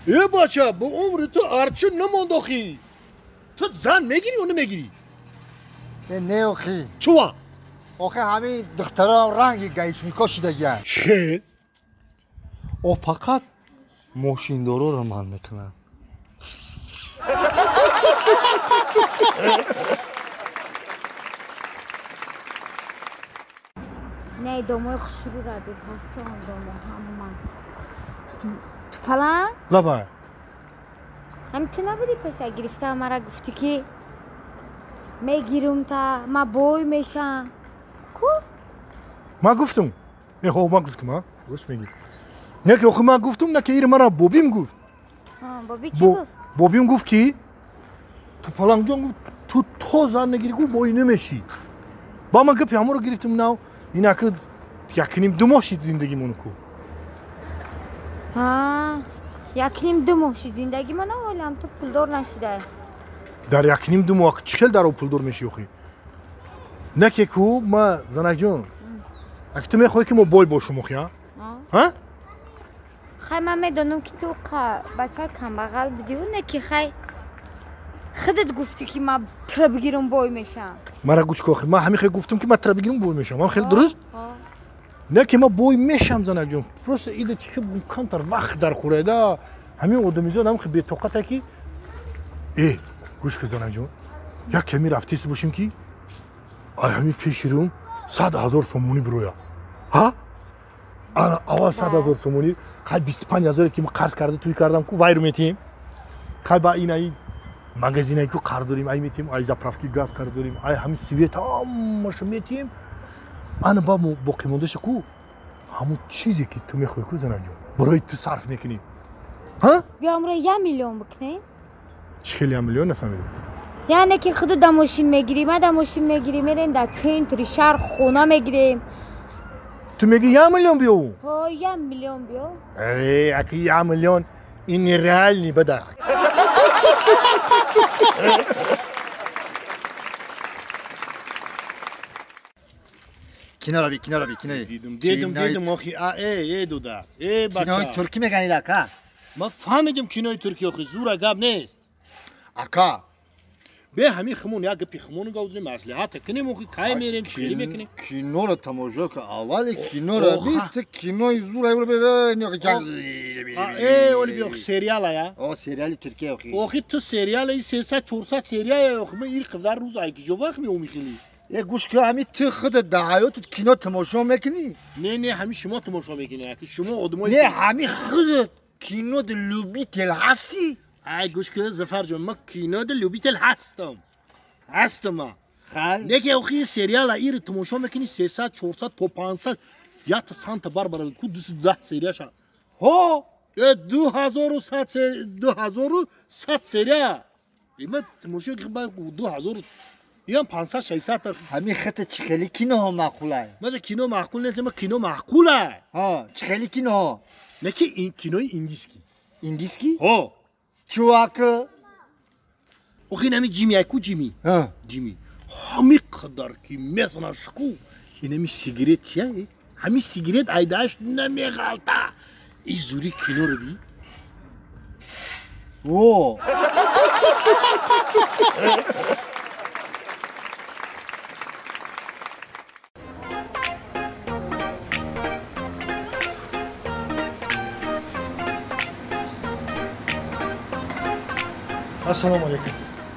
[SPEAKER 1] Э бача, бо умри ту арчи намондохӣ. Ту зан мегирӣ ё намегирӣ?
[SPEAKER 3] Не, охи.
[SPEAKER 1] Чува?
[SPEAKER 3] Охи ҳамин духтарам ранги гаишнико шидагианд.
[SPEAKER 1] Чӣ?
[SPEAKER 3] О фақат мошиндороро ман мекунам.
[SPEAKER 2] Не, домои хушрӯ ра бифасон домо ҳама. Ту палан?
[SPEAKER 1] Лабай.
[SPEAKER 2] Ҳам ту набудӣ пеша гирифта мара гуфтӣ ки мегирум та ма бой мешам. Ку?
[SPEAKER 1] Ма гуфтум. Ҳо, ма гуфтум, а? Рост мегӣ. Не ки охи ма гуфтум, на ки ир мара бобим гуфт.
[SPEAKER 2] Боби чӣ гуфт?
[SPEAKER 1] Бобим гуфт ки ту палангҷон гуфт ту то зан нагирӣ гуфт бой намешӣ. Ба ман гапи ҳаморо гирифтум нав инаки якним ду моҳ шид зиндагимон ку.
[SPEAKER 2] Ҳа, якним ду моҳ шид зиндагимон, ҳолам ту пулдор нашидай.
[SPEAKER 1] Дар якним ду моҳ чӣ хел дар пулдор мешӣ охи? Не ки ку ма занакҷон, аки ту мехоҳӣ ки мо бой бошум охи, а? Ҳа?
[SPEAKER 2] Хай ман медонам ки ту бачаи камбағал будиву не ки хай худат гуфтӣ ки ман тра бигирам бой мешам.
[SPEAKER 1] Мара гӯш ку охи, ман ҳамин хел гуфтам ки ман тра бигирам бой мешам. Ман хеле дуруст? Не ки ман бой мешам занакҷон. Просто ида чӣ камтар вақт дар хӯрайда. Ҳамин одамизод ҳам бетоқата ки э гӯш ку занакҷон, як ками рафтест бошем ки ай ҳамин пеши рум 100 000 сомонӣ бироя. Ҳа? Ана аввал 100 000 сомонӣ, хай 25 000 ки ман қарз карда тӯй кардам ку вайру метиҳем. Хай ба ин ай магазинае ку қарз дорем, ай метиҳем, ай заправки газ қарз дорем, ай ҳамин свет ҳамаша метиҳем. Ана ба боқимондаша ку ҳамон чизе ки ту мехоҳӣ ку занакҷон, барои ту сарф мекунӣ. Ҳа?
[SPEAKER 2] Биё амро 1 миллион бикунем.
[SPEAKER 1] Чӣ хел 1 миллион нафаҳмидам?
[SPEAKER 2] Яъне ки худу да мошин мегирӣ, ма да мошин мегирӣ, мерем дар центри шаҳр хона мегирем.
[SPEAKER 1] Ту мегӣ 1 миллион биёву?
[SPEAKER 2] Ҳо, 1 миллион биё.
[SPEAKER 1] Э, аки 1 миллион ин нереальный бада.
[SPEAKER 3] Кино раби, кино раби, кино.
[SPEAKER 1] Дидум, дидум, дидум, охи, а, э, э, дуда. Э, бача.
[SPEAKER 3] Кинои туркӣ мегани ака?
[SPEAKER 1] Ман фаҳмидим кинои туркӣ охи, зура гап нест. Ака, бе ҳамин химон як гапи химону гавдунем, маслиҳата кунем охи, кай мерем, чӣ мекунем?
[SPEAKER 3] Киноро тамошо кун, аввали киноро би, ту кинои зура
[SPEAKER 1] э, оли би охи сериала я?
[SPEAKER 3] О, сериали туркия охи.
[SPEAKER 1] Охи ту сериала 300 400 серия охи, ман ир қадар рӯз ай киҷо вақт меомӣ хели?
[SPEAKER 3] Э, гӯш ку, ҳамин ту худат дар ҳаётат кино тамошо мекунӣ?
[SPEAKER 1] Не, не, ҳамин шумо тамошо мекунӣ, аки шумо одамои
[SPEAKER 3] Не, ҳамин худат кино любитель ҳастӣ?
[SPEAKER 1] Ай гӯш ку Зафарҷон, ман кино любитель ҳастам. Ҳастам ман.
[SPEAKER 3] Хай.
[SPEAKER 1] Не ки охи сериала ир тамошо мекунӣ 300, 400 то 500, якта Санта Барбара ку 210 серияша.
[SPEAKER 3] Ҳо,
[SPEAKER 1] э 2100 2100 серия. Има тамошо ки ба 2000 Иам 500 600
[SPEAKER 3] ҳамин хата чӣ хели киноҳо маъқулай?
[SPEAKER 1] Мада кино маъқул нест, ма кино маъқулай.
[SPEAKER 3] Ҳо, чӣ хели киноҳо?
[SPEAKER 1] Не ки ин кинои индиски.
[SPEAKER 3] Индийский?
[SPEAKER 1] О!
[SPEAKER 3] Чувак!
[SPEAKER 1] Охи нами Ҷими, ай ку Ҷими? Ҷими. Ҳами қадар ки мезанаш ку, инами сигарет чия? Ҳами сигарет айдааш намеғалта. И зури киноро би?
[SPEAKER 3] О!
[SPEAKER 10] Ассаламу алейкум.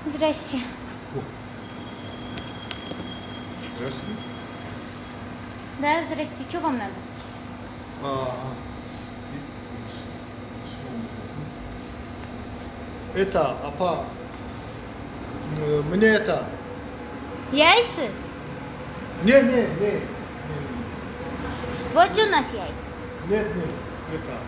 [SPEAKER 2] Здрасте.
[SPEAKER 10] О. Здравствуйте.
[SPEAKER 2] Да, здрасте. Что вам надо?
[SPEAKER 10] Это, апа, мне это...
[SPEAKER 2] Яйца?
[SPEAKER 10] Не.
[SPEAKER 2] Вот же у нас яйца.
[SPEAKER 10] Нет, это...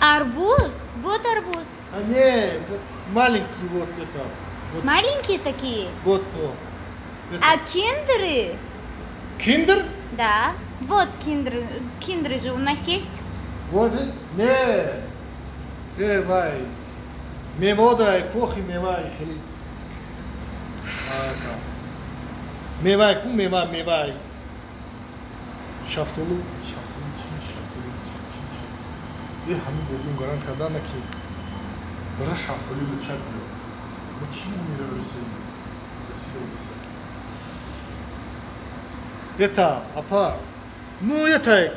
[SPEAKER 2] Арбуз? Вот арбуз.
[SPEAKER 10] А не, вот маленький вот это. Вот.
[SPEAKER 2] Маленькие такие?
[SPEAKER 10] Вот, о. Это.
[SPEAKER 2] А киндеры?
[SPEAKER 10] Киндер?
[SPEAKER 2] Да. Вот киндеры. Киндеры же у нас есть.
[SPEAKER 10] Вот, не. Вай. Мевода, кохи мевай, хели. Мевай, ку мева, мевай. Шафтолу. Ҳамин бобим гарант кардана ки бара шафтоли лучак биё. Ма чӣ мера расида. Это, апа, ну это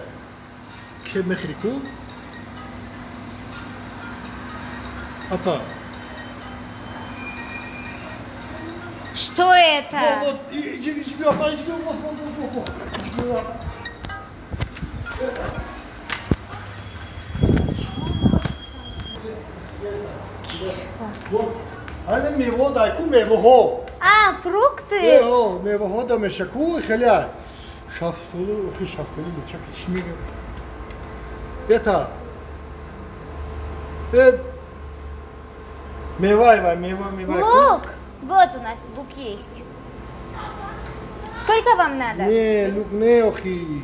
[SPEAKER 10] ке мехри ку? Апа.
[SPEAKER 2] Что это?
[SPEAKER 10] Вот, иди, апа, иди, вот. Вот, ана мево дай ку мевоҳо.
[SPEAKER 2] А, фрукты?
[SPEAKER 10] О, мевоҳо да мешаку хеле. Шафтолу, охи шафтолу лучак чӣ мегӯяд? Это мевай, вай, мева.
[SPEAKER 2] Лук! Вот у нас лук есть. Сколько вам надо?
[SPEAKER 10] Не, лук не, охи.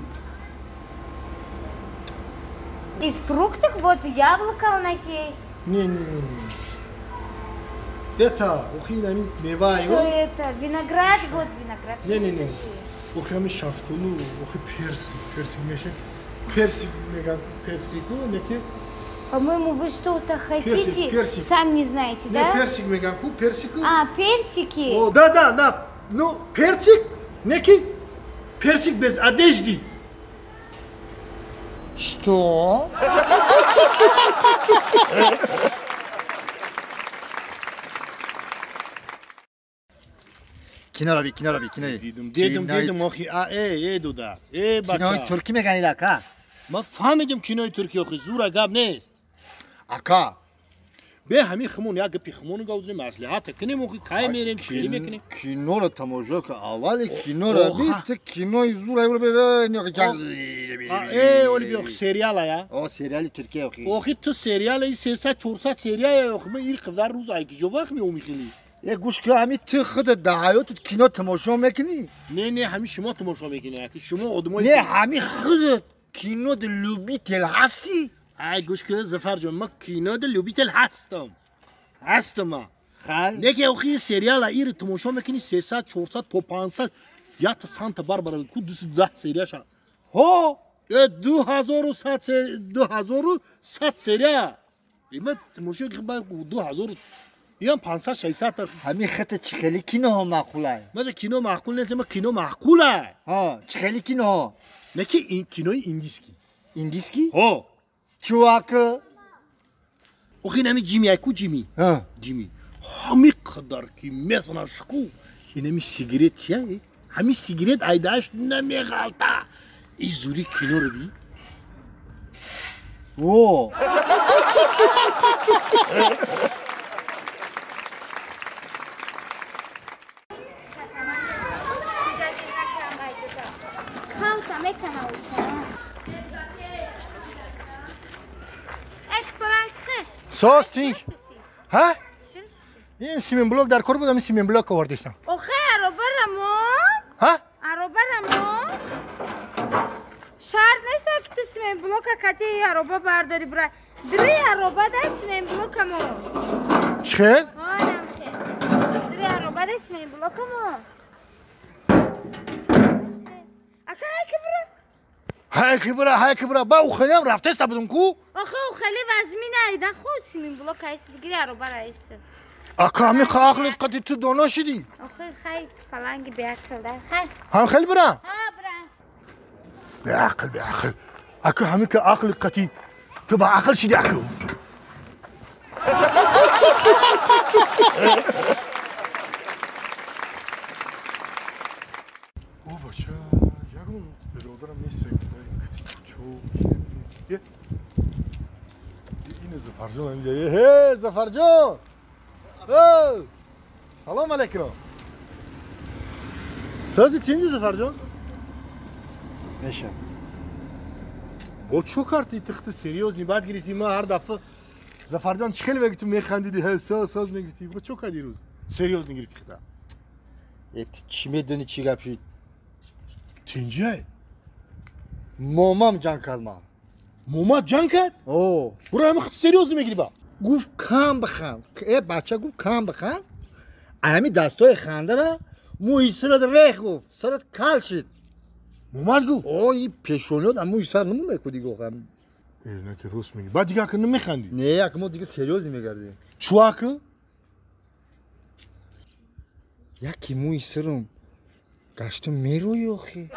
[SPEAKER 2] Из фруктов вот яблоко у нас есть.
[SPEAKER 10] Не. Это, охи, нами, мевай.
[SPEAKER 2] Что это? Виноград? Вот виноград.
[SPEAKER 10] Не. Охи, ами шафтолу, охи, персик мешек. Персик, меган, персику, неки.
[SPEAKER 2] По-моему, вы что-то хотите?
[SPEAKER 10] Персик.
[SPEAKER 2] Сам не знаете, да?
[SPEAKER 10] Не, персик, меган, ку, персику.
[SPEAKER 2] А, персики.
[SPEAKER 10] О, да. Ну, персик, неки, персик без одежды.
[SPEAKER 6] Что?
[SPEAKER 3] Кино раби.
[SPEAKER 1] Дидум, охи, дуда. Бача.
[SPEAKER 3] Кинои турки меганид, ака?
[SPEAKER 1] Ма фаҳмидим кинои турки, охи, зура гап нест.
[SPEAKER 3] Ака.
[SPEAKER 1] Бе ҳамин химон, як гапи химону гавдунем, маслиҳата кунем, охи, кай мерем, чӣ мекунем?
[SPEAKER 3] Киноро тамошо кун, аввали киноро би, ту кинои зура
[SPEAKER 1] оли би, охи, сериала, я?
[SPEAKER 3] О, сериали туркия, охи.
[SPEAKER 1] Охи, ту сериала, 300-400 серия, охи, ма ир қадар рӯз ай киҷо вақт меомӣ хели?
[SPEAKER 3] Гӯш кун, ҳамин ту худат дар ҳаётат кино тамошо мекунӣ?
[SPEAKER 1] Не, ҳамин шумо тамошо мекунӣ, аки шумо одамои.
[SPEAKER 3] Не, ҳамин худат кино д любитель ҳастӣ?
[SPEAKER 1] Ай, гӯш кун, Зафарҷон, ман кино д любитель ҳастам. Ҳастам.
[SPEAKER 3] Хай.
[SPEAKER 1] Не ки охи сериала ир тамошо мекунӣ 300, 400 то 500, якта Санта Барбара ку 210 серияша.
[SPEAKER 3] Ҳо?
[SPEAKER 1] 2100 серия. Има тамошо ки 2000 Ям 500-600
[SPEAKER 3] ҳамин хата чӣ хели киноҳо маъқулай?
[SPEAKER 1] Мада кино маъқул нест, ма кино маъқулай.
[SPEAKER 3] Ҳа, чӣ хели киноҳо?
[SPEAKER 1] Не ки ин кинои индийский.
[SPEAKER 3] Индийский?
[SPEAKER 1] Ҳо.
[SPEAKER 3] Чувак.
[SPEAKER 1] Охи нами Ҷими, ай ку Ҷими?
[SPEAKER 3] Ҳа.
[SPEAKER 1] Ҷими. Ҳами қадар ки мезанаш ку, инами сигарет чия? Ҳами сигарет айдааш намеғалта. И зури киноро би?
[SPEAKER 3] О!
[SPEAKER 10] Состинг. Ҳа? Ин сименблок дар кор будам, ин сименблок овардистам.
[SPEAKER 2] Охе, аробарамон?
[SPEAKER 10] Ҳа?
[SPEAKER 2] Аробарамон? Шарт нест, ки ки ту симент блока кати ароба бардори бура. Дри ароба да симент блока мо.
[SPEAKER 1] Чӣ?
[SPEAKER 2] Ҳанам хе. Дри ароба да симент блока мо. Ака ҳайки бура.
[SPEAKER 1] Ҳайки бура, ҳайки бура. Ба ухелиам рафтеста будум ку?
[SPEAKER 2] Охе ухели вазмина ида худ симент блока айс бигири ароба раиса.
[SPEAKER 1] Ака ҳами ақлит қати ту доно шидӣ?
[SPEAKER 2] Охе хай ту паланги беақл да. Хай.
[SPEAKER 1] Ҳам хел бура?
[SPEAKER 2] Ҳа бура.
[SPEAKER 1] Беақл, беақл. Ака ҳами ка ақли қати ту ба ақл шидӣ аку. О бача, ягон бародарам нест. Чо? Ин Зафарҷон инҷа. Ҳе, Зафарҷон! Салом алейкум. Сози тинҷи Зафарҷон?
[SPEAKER 3] Меша.
[SPEAKER 1] Бо чо кардӣ тихти серьёзни баъд гирифтӣ ман ҳар дафъа Зафарҷон чӣ хеле мегуфтӣ механдидӣ ҳе соз соз мегуфтӣ бо чо кардӣ рӯз серьёзни гирифтӣ хита?
[SPEAKER 3] Э ту чӣ медонӣ чӣ гап шид?
[SPEAKER 1] Тинҷай?
[SPEAKER 3] Момам ҷанг кард ман.
[SPEAKER 1] Момат ҷанг кард?
[SPEAKER 3] О.
[SPEAKER 1] Буро ҳами хит серьёзни мегирӣ ба?
[SPEAKER 3] Гуфт кам биханд. Э бача гуфт кам биханд. Ҳами дастҳои хандара мӯи сарат рех гуфт. Сарат кал шид.
[SPEAKER 1] Момад гуфт?
[SPEAKER 3] О, и пешониёт мӯи сар намонда ку дига охам.
[SPEAKER 1] Э, на ки рост мегӣ. Баъд дига ака намехандӣ?
[SPEAKER 3] Не, ака мо дига серьёзӣ мегардем.
[SPEAKER 1] Чӯ ака?
[SPEAKER 3] Яки мӯи сарам гаштам мерӯи охи.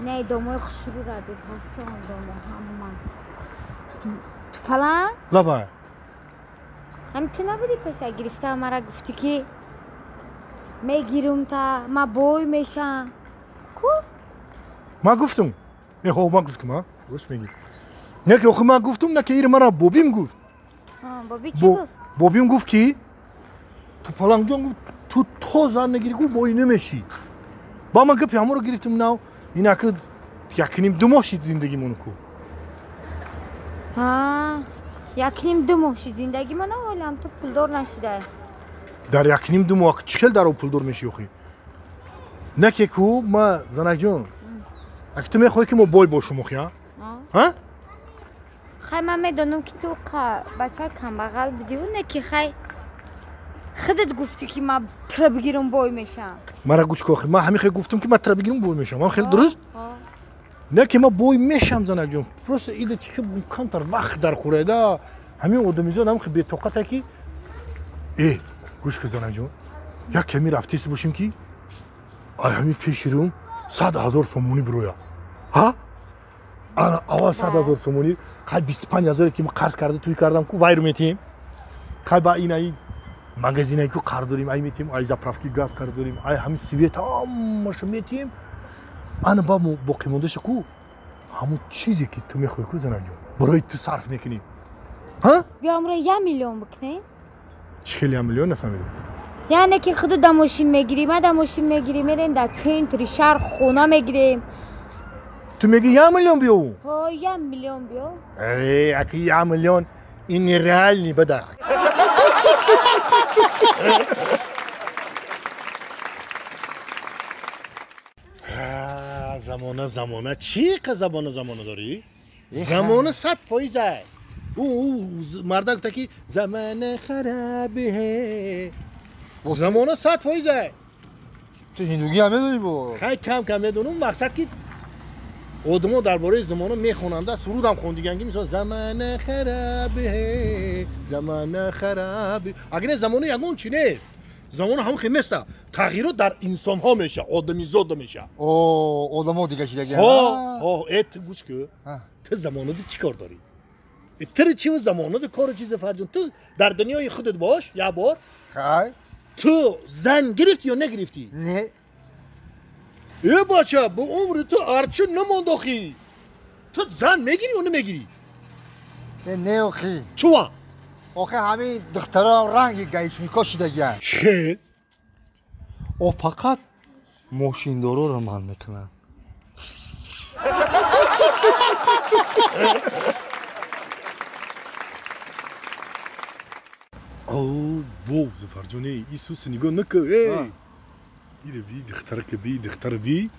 [SPEAKER 2] Не, домои хушрӯра бефасон домо ҳама. Ту палан?
[SPEAKER 1] Лабай.
[SPEAKER 2] Ҳами ту набудӣ пеша гирифта мара гуфтӣ ки мегирум та ма бой мешам. Ку?
[SPEAKER 1] Ма гуфтум. Э, ҳо, ма гуфтум, а? Рост мегӣ. Не ки охи ма гуфтум, на ки ири мара бобим гуфт.
[SPEAKER 2] Боби чӣ гуфт?
[SPEAKER 1] Бобим гуфт ки ту палангҷон гуфт ту то зан нагирӣ гуфт бой намешӣ. Ба ман гапи ҳамонро гирифтум нав. Ин ака якним ду моҳ шид зиндагимон ку.
[SPEAKER 2] Ҳа, якним ду моҳ шид зиндагимон, ҳолам ту пулдор нашидай.
[SPEAKER 1] Дар якним ду моҳ чӣ хел дар пулдор мешӣ охи? На ки ку ма занакҷон. Аки ту мехоҳӣ ки мо бой бошум охи, ҳа? Ҳа?
[SPEAKER 2] Хай ман медонам ки ту бачаи камбағал будиву не ки хай худат гуфтӣ ки ман тра бигирам бой мешам.
[SPEAKER 1] Мара гӯш кун охи, ман ҳамин хел гуфтам ки ман тра бигирам бой мешам. Ман хеле дуруст? Не ки ман бой мешам занакҷон. Просто ида чӣ камтар вақт дар хӯрайда. Ҳамин одамизод ҳам бетоқата ки э гӯш кун занакҷон. Як ками рафтеси бошем ки ай ҳамин пеши рӯм 100 000 сомонӣ бироя. Ҳа? Ана аввал 100 000 сомонӣ, хай 25 000 ки ман қарз карда туй кардам ку вайру метиҳем. Хай ба инаи магазинае ку қарз дорем, ай метиҳем, ай заправки газ қарз дорем, ай ҳамин свет ҳамаша метиҳем. Ана ба боқимондаша ку ҳамон чизе ки ту мехоҳӣ ку занакҷон, барои ту сарф мекунӣ. Ҳа?
[SPEAKER 2] Биё амро 1 миллион бикунем.
[SPEAKER 1] Чӣ хел 1 миллион нафаҳмидам?
[SPEAKER 2] Яъне ки худу да мошин мегирӣ, ма да мошин мегирӣ, мерем дар центри шаҳр хона мегирем.
[SPEAKER 1] Ту мегӣ 1 миллион биё?
[SPEAKER 2] Ҳо, 1 миллион биё.
[SPEAKER 1] Э, аки 1 миллион ин нереальный бада. Замона, замона, чӣ қа забона замона дорӣ? Замона 100%. Ӯ мардак гуфта ки замона харабе. Замона 100%.
[SPEAKER 3] Ту ҳиндугӣ ҳам медонӣ бо?
[SPEAKER 1] Хай кам кам медонам, мақсад ки одамо дар бораи замона мехонанда, сурудам хондиган ки мисол замона харабе, замона харабе. Агар не замона ягон чи нест. Замона ҳамон хел неста. Тағйирот дар инсонҳо меша, одамизода меша.
[SPEAKER 3] О, одамо дига шидаги.
[SPEAKER 1] Ҳо, ҳо, э ту гӯш кун. Ту замонада чӣ кор дорӣ? Ту чи замонада кору чизе Фарҷон? Ту дар дунёи худат бош, як бор.
[SPEAKER 3] Хай.
[SPEAKER 1] Ту зан гирифтӣ ё нагирифтӣ?
[SPEAKER 3] Не.
[SPEAKER 1] Э бача, бо умри ту арчун намонд охи. Ту зан мегирӣ ё намегирӣ?
[SPEAKER 3] Не охи.
[SPEAKER 1] Чува?
[SPEAKER 3] Охи ҳамин духтарам ранги гаишнико шидагианд.
[SPEAKER 1] Чӣ?
[SPEAKER 3] О фақат мошиндороро ман мекунам.
[SPEAKER 10] О, вов, Зафарҷон, Исус нигоҳ накун, эй. Ире би, духтарака би, духтара би.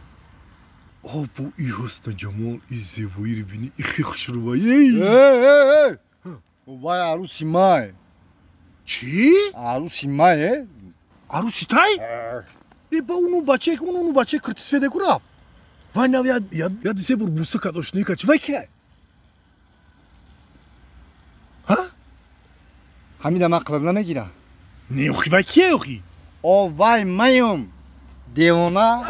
[SPEAKER 10] О, бо и ҳусну ҷамол, и зебоиро бини, и хе хушрӯба, эй.
[SPEAKER 3] Эй, эй, эй. Вай арӯси май.
[SPEAKER 1] Чӣ?
[SPEAKER 3] Арӯси май, э?
[SPEAKER 1] Арӯси тай? Э, ба уну бачае, уну бачае киртисфеде ку рафт. Вай нав я се бор буса кард, ошноӣ кард. Чӣ вай кия? Ҳа?
[SPEAKER 3] Ҳамида ман қилаз намегирам.
[SPEAKER 1] Не, охи вай кия, охи?
[SPEAKER 3] О, вай маём. Девона.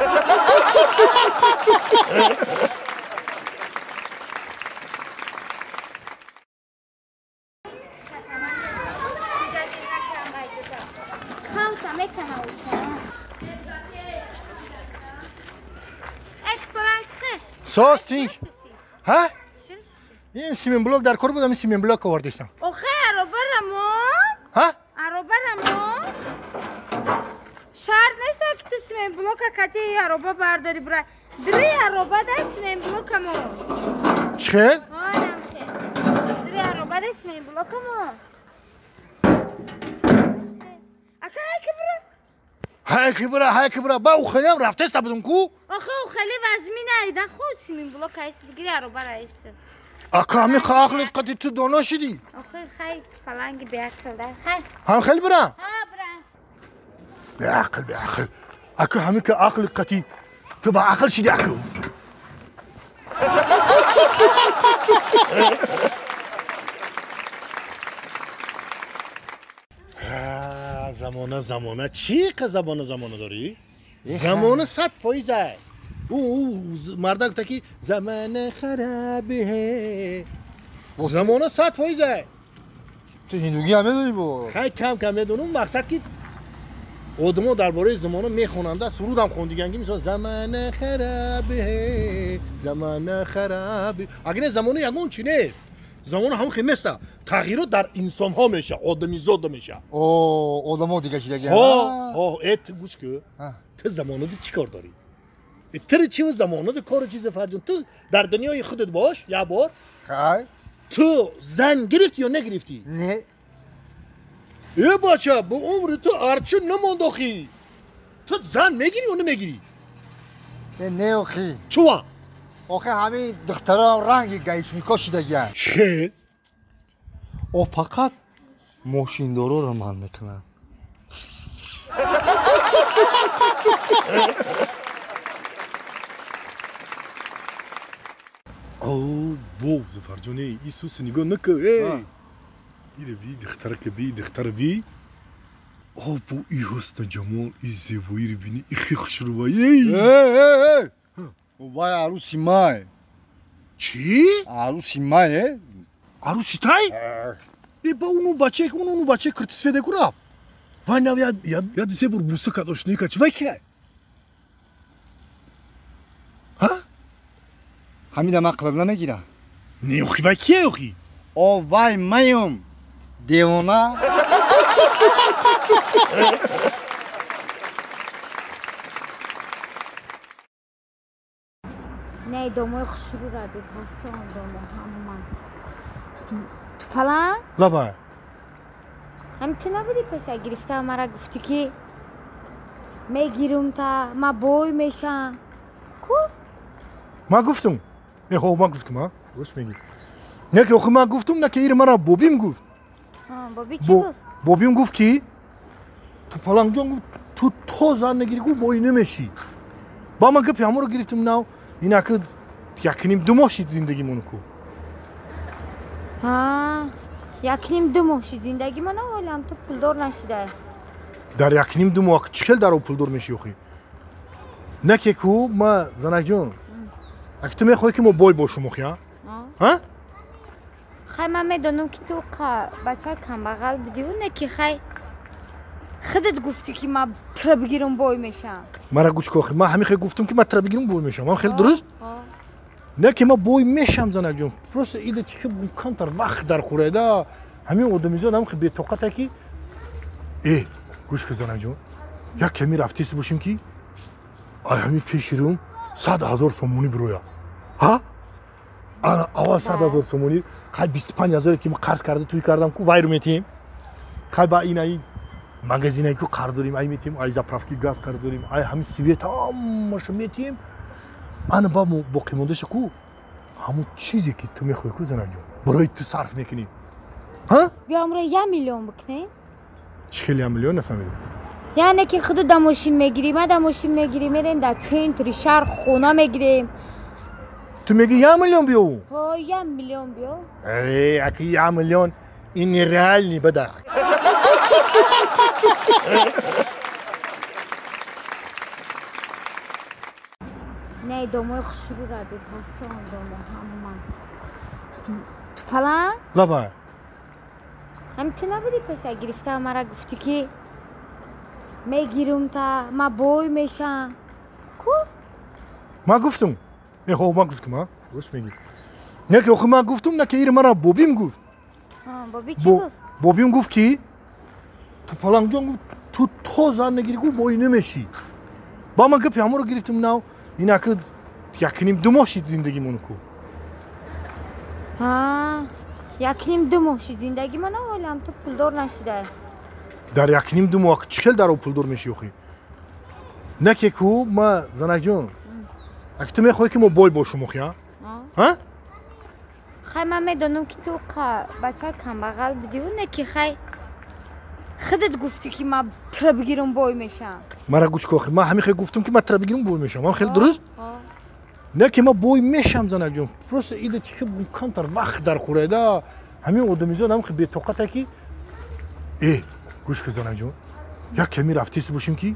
[SPEAKER 1] Состинг. Ҳа? Ин сименблок дар кор будам, ин сименблок овардистам.
[SPEAKER 2] Охе, аробарамон.
[SPEAKER 1] Ҳа?
[SPEAKER 2] Аробарамон. Шарт нест, ки ту сименблока кати ароба бардори бура. Дри ароба да сименблокамо.
[SPEAKER 1] Чӣ?
[SPEAKER 2] Ҳа, намхе. Дри ароба да сименблокамо. Ака, ҳай бура.
[SPEAKER 1] Ҳай кибра, ҳай кибра. Ба ухелиам рафтеста будум ку?
[SPEAKER 2] Охе, ухели вазмина, да худ сименблок айс бигири ароба раис.
[SPEAKER 1] Ака, ҳами ақлит қати ту доно шидӣ.
[SPEAKER 2] Охе, хай паланги беақл да. Хай.
[SPEAKER 1] Ҳам хел бура?
[SPEAKER 2] Ҳа, бура.
[SPEAKER 1] Беақл, беақл. Ака, ҳами ка ақли қати ту ба ақл шидӣ, ака. Замона, замона, чӣ қа забона замона дорӣ? Замона 100%. Ӯ мардак гуфта ки замона харабе. Замона 100%.
[SPEAKER 3] Ту ҳиндугӣ ҳам медонӣ бо?
[SPEAKER 1] Хай кам кам медонам, мақсад ки одамо дар бораи замона мехонанда, сурудам хондиган ки мисол замона харабе, замона харабе. Агар не замона ягон чи нест. Замона ҳамон хел неста. Тағйирот дар инсонҳо меша, одамизода меша.
[SPEAKER 3] О, одамо дига шидаги.
[SPEAKER 1] Ҳо, ҳо, э ту гӯш кун. Ту замонада чӣ кор дорӣ? Ту чӣ замонада кору чизе Фарҷон? Ту дар дунёи худат бош, як бор.
[SPEAKER 3] Хай.
[SPEAKER 1] Ту зан гирифтӣ ё нагирифтӣ?
[SPEAKER 3] Не.
[SPEAKER 1] Э бача, бо умри ту арчи намонд охи. Ту зан мегирӣ ё намегирӣ?
[SPEAKER 3] Не, охи.
[SPEAKER 1] Чува?
[SPEAKER 3] Охе, ҳамин духтарам ранги гаишнико шидагианд.
[SPEAKER 1] Чӣ?
[SPEAKER 3] О, фақат мошиндороро ман мекунам.
[SPEAKER 10] О, вов, Зафарҷон, Исус нигоҳ накун, эй. Ире би, духтарака би, духтара би. О, бо и ҳусну ҷамол, и зебоиро бини, и хе хушрӯба, эй.
[SPEAKER 3] Эй, эй, эй. Вай арӯси май.
[SPEAKER 1] Чӣ?
[SPEAKER 3] Арӯси май, э?
[SPEAKER 1] Арӯси тай? Э, ба уну бачае, уну бачае киртисфеде ку рафт. Вай нав я се бор буса кард, ошноӣ кард. Чӣ вай кия? Ҳа?
[SPEAKER 3] Ҳамида ман қилаз намегирам.
[SPEAKER 1] Не, охи вай кия, охи?
[SPEAKER 3] О, вай маём. Девона.
[SPEAKER 2] Не, домои хушрӯ ра бефасон домо ҳама. Ту паланг?
[SPEAKER 1] Лабай.
[SPEAKER 2] Ҳами ту набудӣ пеша гирифта мара гуфтӣ ки мегирум та ма бой мешам. Ку?
[SPEAKER 1] Ман гуфтум. Э, ҳо, ман гуфтум, ҳа? Рост мегӣ. Не ки охи ман гуфтум, на ки ири мара бобим гуфт.
[SPEAKER 2] Боби чӣ гуфт?
[SPEAKER 1] Бобим гуфт ки ту палангҷон гуфт, ту то зан нагирӣ гуфт бой намешӣ. Ба ман гапи ҳамонро гирифтум нав, инаки 1.5-2 моҳ шид зиндагимон ку.
[SPEAKER 2] Ҳа, 1.5-2 моҳ шид зиндагимон, ҳолам ту пулдор нашидай.
[SPEAKER 1] Дар 1.5-2 моҳ чӣ хел дар о пулдор мешӣ охи? Не ки ку, ма занакҷон, аки ту мехоҳӣ ки мо бой бошум охи, ҳа? Ҳа?
[SPEAKER 2] Хай, ман медонам ки ту бачаи камбағал будиву, не ки хай худат гуфтӣ ки ман тра бигирам бой мешам.
[SPEAKER 1] Мара гӯш кун охи, ман ҳамин хел гуфтум ки ман тра бигирам бой мешам. Ман хеле дуруст? Не ки ман бой мешам занакҷон. Просто ида чӣ хел камтар вақт дар хӯрайда. Ҳамин одамизод ҳам хел бетоқата ки э, гӯш кун занакҷон. Як ками рафтест бошем ки ай ҳамин пеши рӯм 100 000 сомонӣ бироя. Ҳа? Ана аввал 100 000 сомонӣ, хай 25 000 ки ман қарз карда туй кардам ку, вайру метиҳем. Хай ба ин ай магазинае ку қарз дорем, ай метиҳем, ай заправки газ қарз дорем, ай ҳамин свет ҳамаша метиҳем. Ана ба боқимондаша ку ҳамун чизе ки ту мехоҳӣ ку занакҷон, барои ту сарф мекунем. Ҳа?
[SPEAKER 2] Биё амро 1 миллион бикунем.
[SPEAKER 1] Чӣ хеле 1 миллион нафаҳмидам?
[SPEAKER 2] Яъне ки худу да мошин мегирӣ, ма да мошин мегирӣ, мерем дар центри шаҳр хона мегирем.
[SPEAKER 1] Ту мегӣ 1 миллион биёву?
[SPEAKER 2] Ҳо, 1 миллион биё.
[SPEAKER 1] Э, аки 1 миллион ин нереальный бада.
[SPEAKER 2] Не, домои хушрӯра бефасон домо ҳама. Ту палан?
[SPEAKER 1] Лаба.
[SPEAKER 2] Ҳами ту набудӣ пеша гирифта мара гуфтӣ ки мегирум та ма бой мешам. Ку?
[SPEAKER 1] Ма гуфтум. Э, ҳо, ма гуфтум, а? Рост мегӣ. Не ки охи ма гуфтум, на ки ира мара бобим гуфт.
[SPEAKER 2] Боби чӣ гуфт?
[SPEAKER 1] Бобим гуфт ки ту палангҷон гуфт ту то зан нагирӣ гуфт бой намешӣ. Ба ман гапи ҳамонро гирифтум нав инаки 1.5-2 моҳ шид зиндагимон ку.
[SPEAKER 2] Ҳа, 1.5-2 моҳ шид зиндагимон, ҳолам ту пулдор нашидай.
[SPEAKER 1] Дар 1.5-2 моҳ чӣ хел дар о пулдор мешӣ охи? Не ки ку ма занакҷон, аки ту мехоҳӣ ки мо бой бошум охи, а? Ҳа?
[SPEAKER 2] Хай ман медонам ки ту бача камбағал будиву не ки хай худат гуфтӣ ки ман тра бигирам бой мешам.
[SPEAKER 1] Мара гӯш ку охи, ман ҳамин хел гуфтам ки ман тра бигирам бой мешам. Ман хеле дуруст? Не ки ман бой мешам занакҷон. Просто ида чӣ хел камтар вақт дар хӯрайда. Ҳамин одамизод ҳам хел бетоқата ки э, гӯш ку занакҷон, як ками рафтест бошем ки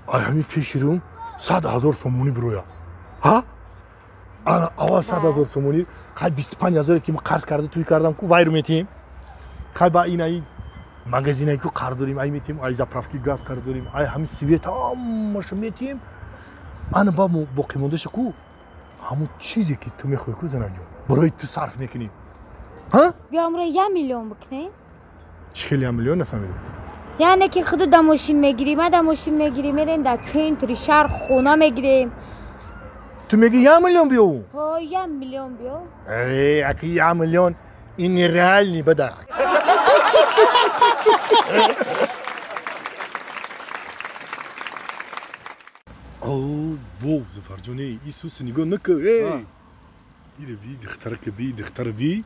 [SPEAKER 1] ай ҳамин пеши рӯм 100 000 сомонӣ бироя. Ҳа? Ана аввал 100 000 сомонӣ, хай 25 000 ки ман қарз карда туй кардам ку вайру метиҳем. Хай ба ин ай магазинае ку қарз дорем, ай метиҳем, ай заправки газ қарз дорем, ай ҳамин свет ҳамаша метиҳем. Ана ба боқимондаша ку ҳамун чизе ки ту мехоҳӣ ку занакҷон, барои ту сарф мекунем. Ҳа?
[SPEAKER 2] Биё амро 1 миллион бикунем.
[SPEAKER 1] Чӣ хеле 1 миллион нафаҳмидам?
[SPEAKER 2] Яъне ки худу да мошин мегирӣ, ма да мошин мегирӣ, мерем дар центри шаҳр хона мегирем.
[SPEAKER 1] Ту мегӣ 1 миллион биёву?
[SPEAKER 2] Ҳо, 1 миллион биё.
[SPEAKER 1] Э, аки 1 миллион ин нереальный бада. О, во, Зафарҷон, эй, Исуса нигоҳ накун, эй. Ире би, духтарака би, духтара би.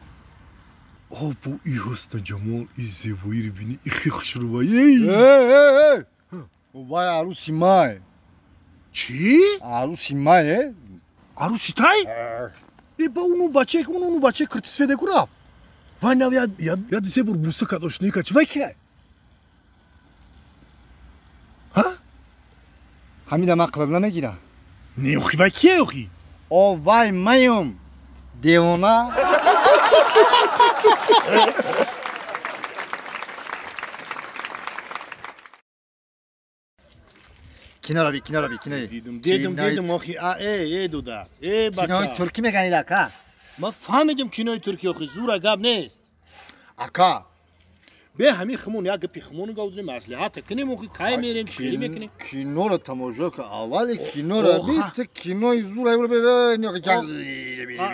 [SPEAKER 1] О, бо и ҳусну ҷамол, и зебоиро бини, и хе хушрӯва, эй.
[SPEAKER 3] Эй, эй, эй. Вай арӯси май.
[SPEAKER 1] Чӣ?
[SPEAKER 3] Арӯси май, э?
[SPEAKER 1] Арӯси тай? Э, ба уну бачае, уну бачае киртисфеде ку рафт. Вай нав я се бор буса кард, ошноӣ кард. Чӣ вай кия? Ҳа?
[SPEAKER 3] Ҳамида ман қилаз намегирам.
[SPEAKER 1] Не, охи вай кия охи?
[SPEAKER 3] О, вай маем. Девона. Киноро би, киноро би, кинои.
[SPEAKER 1] Дидум, дидум, дидум, охи, а, э, э, дуда. Э, бача.
[SPEAKER 3] Кинои туркӣ меганид, ака?
[SPEAKER 1] Ман фаҳмидим кинои туркӣ, охи, зура гап нест.
[SPEAKER 3] Ака.
[SPEAKER 1] Бе ҳамин химон, як гапи химону гавдунем, маслиҳата кунем, охи, кай мерем, чӣ хеле мекунем?
[SPEAKER 3] Киноро тамошо кун, аввали киноро би, ту кинои зура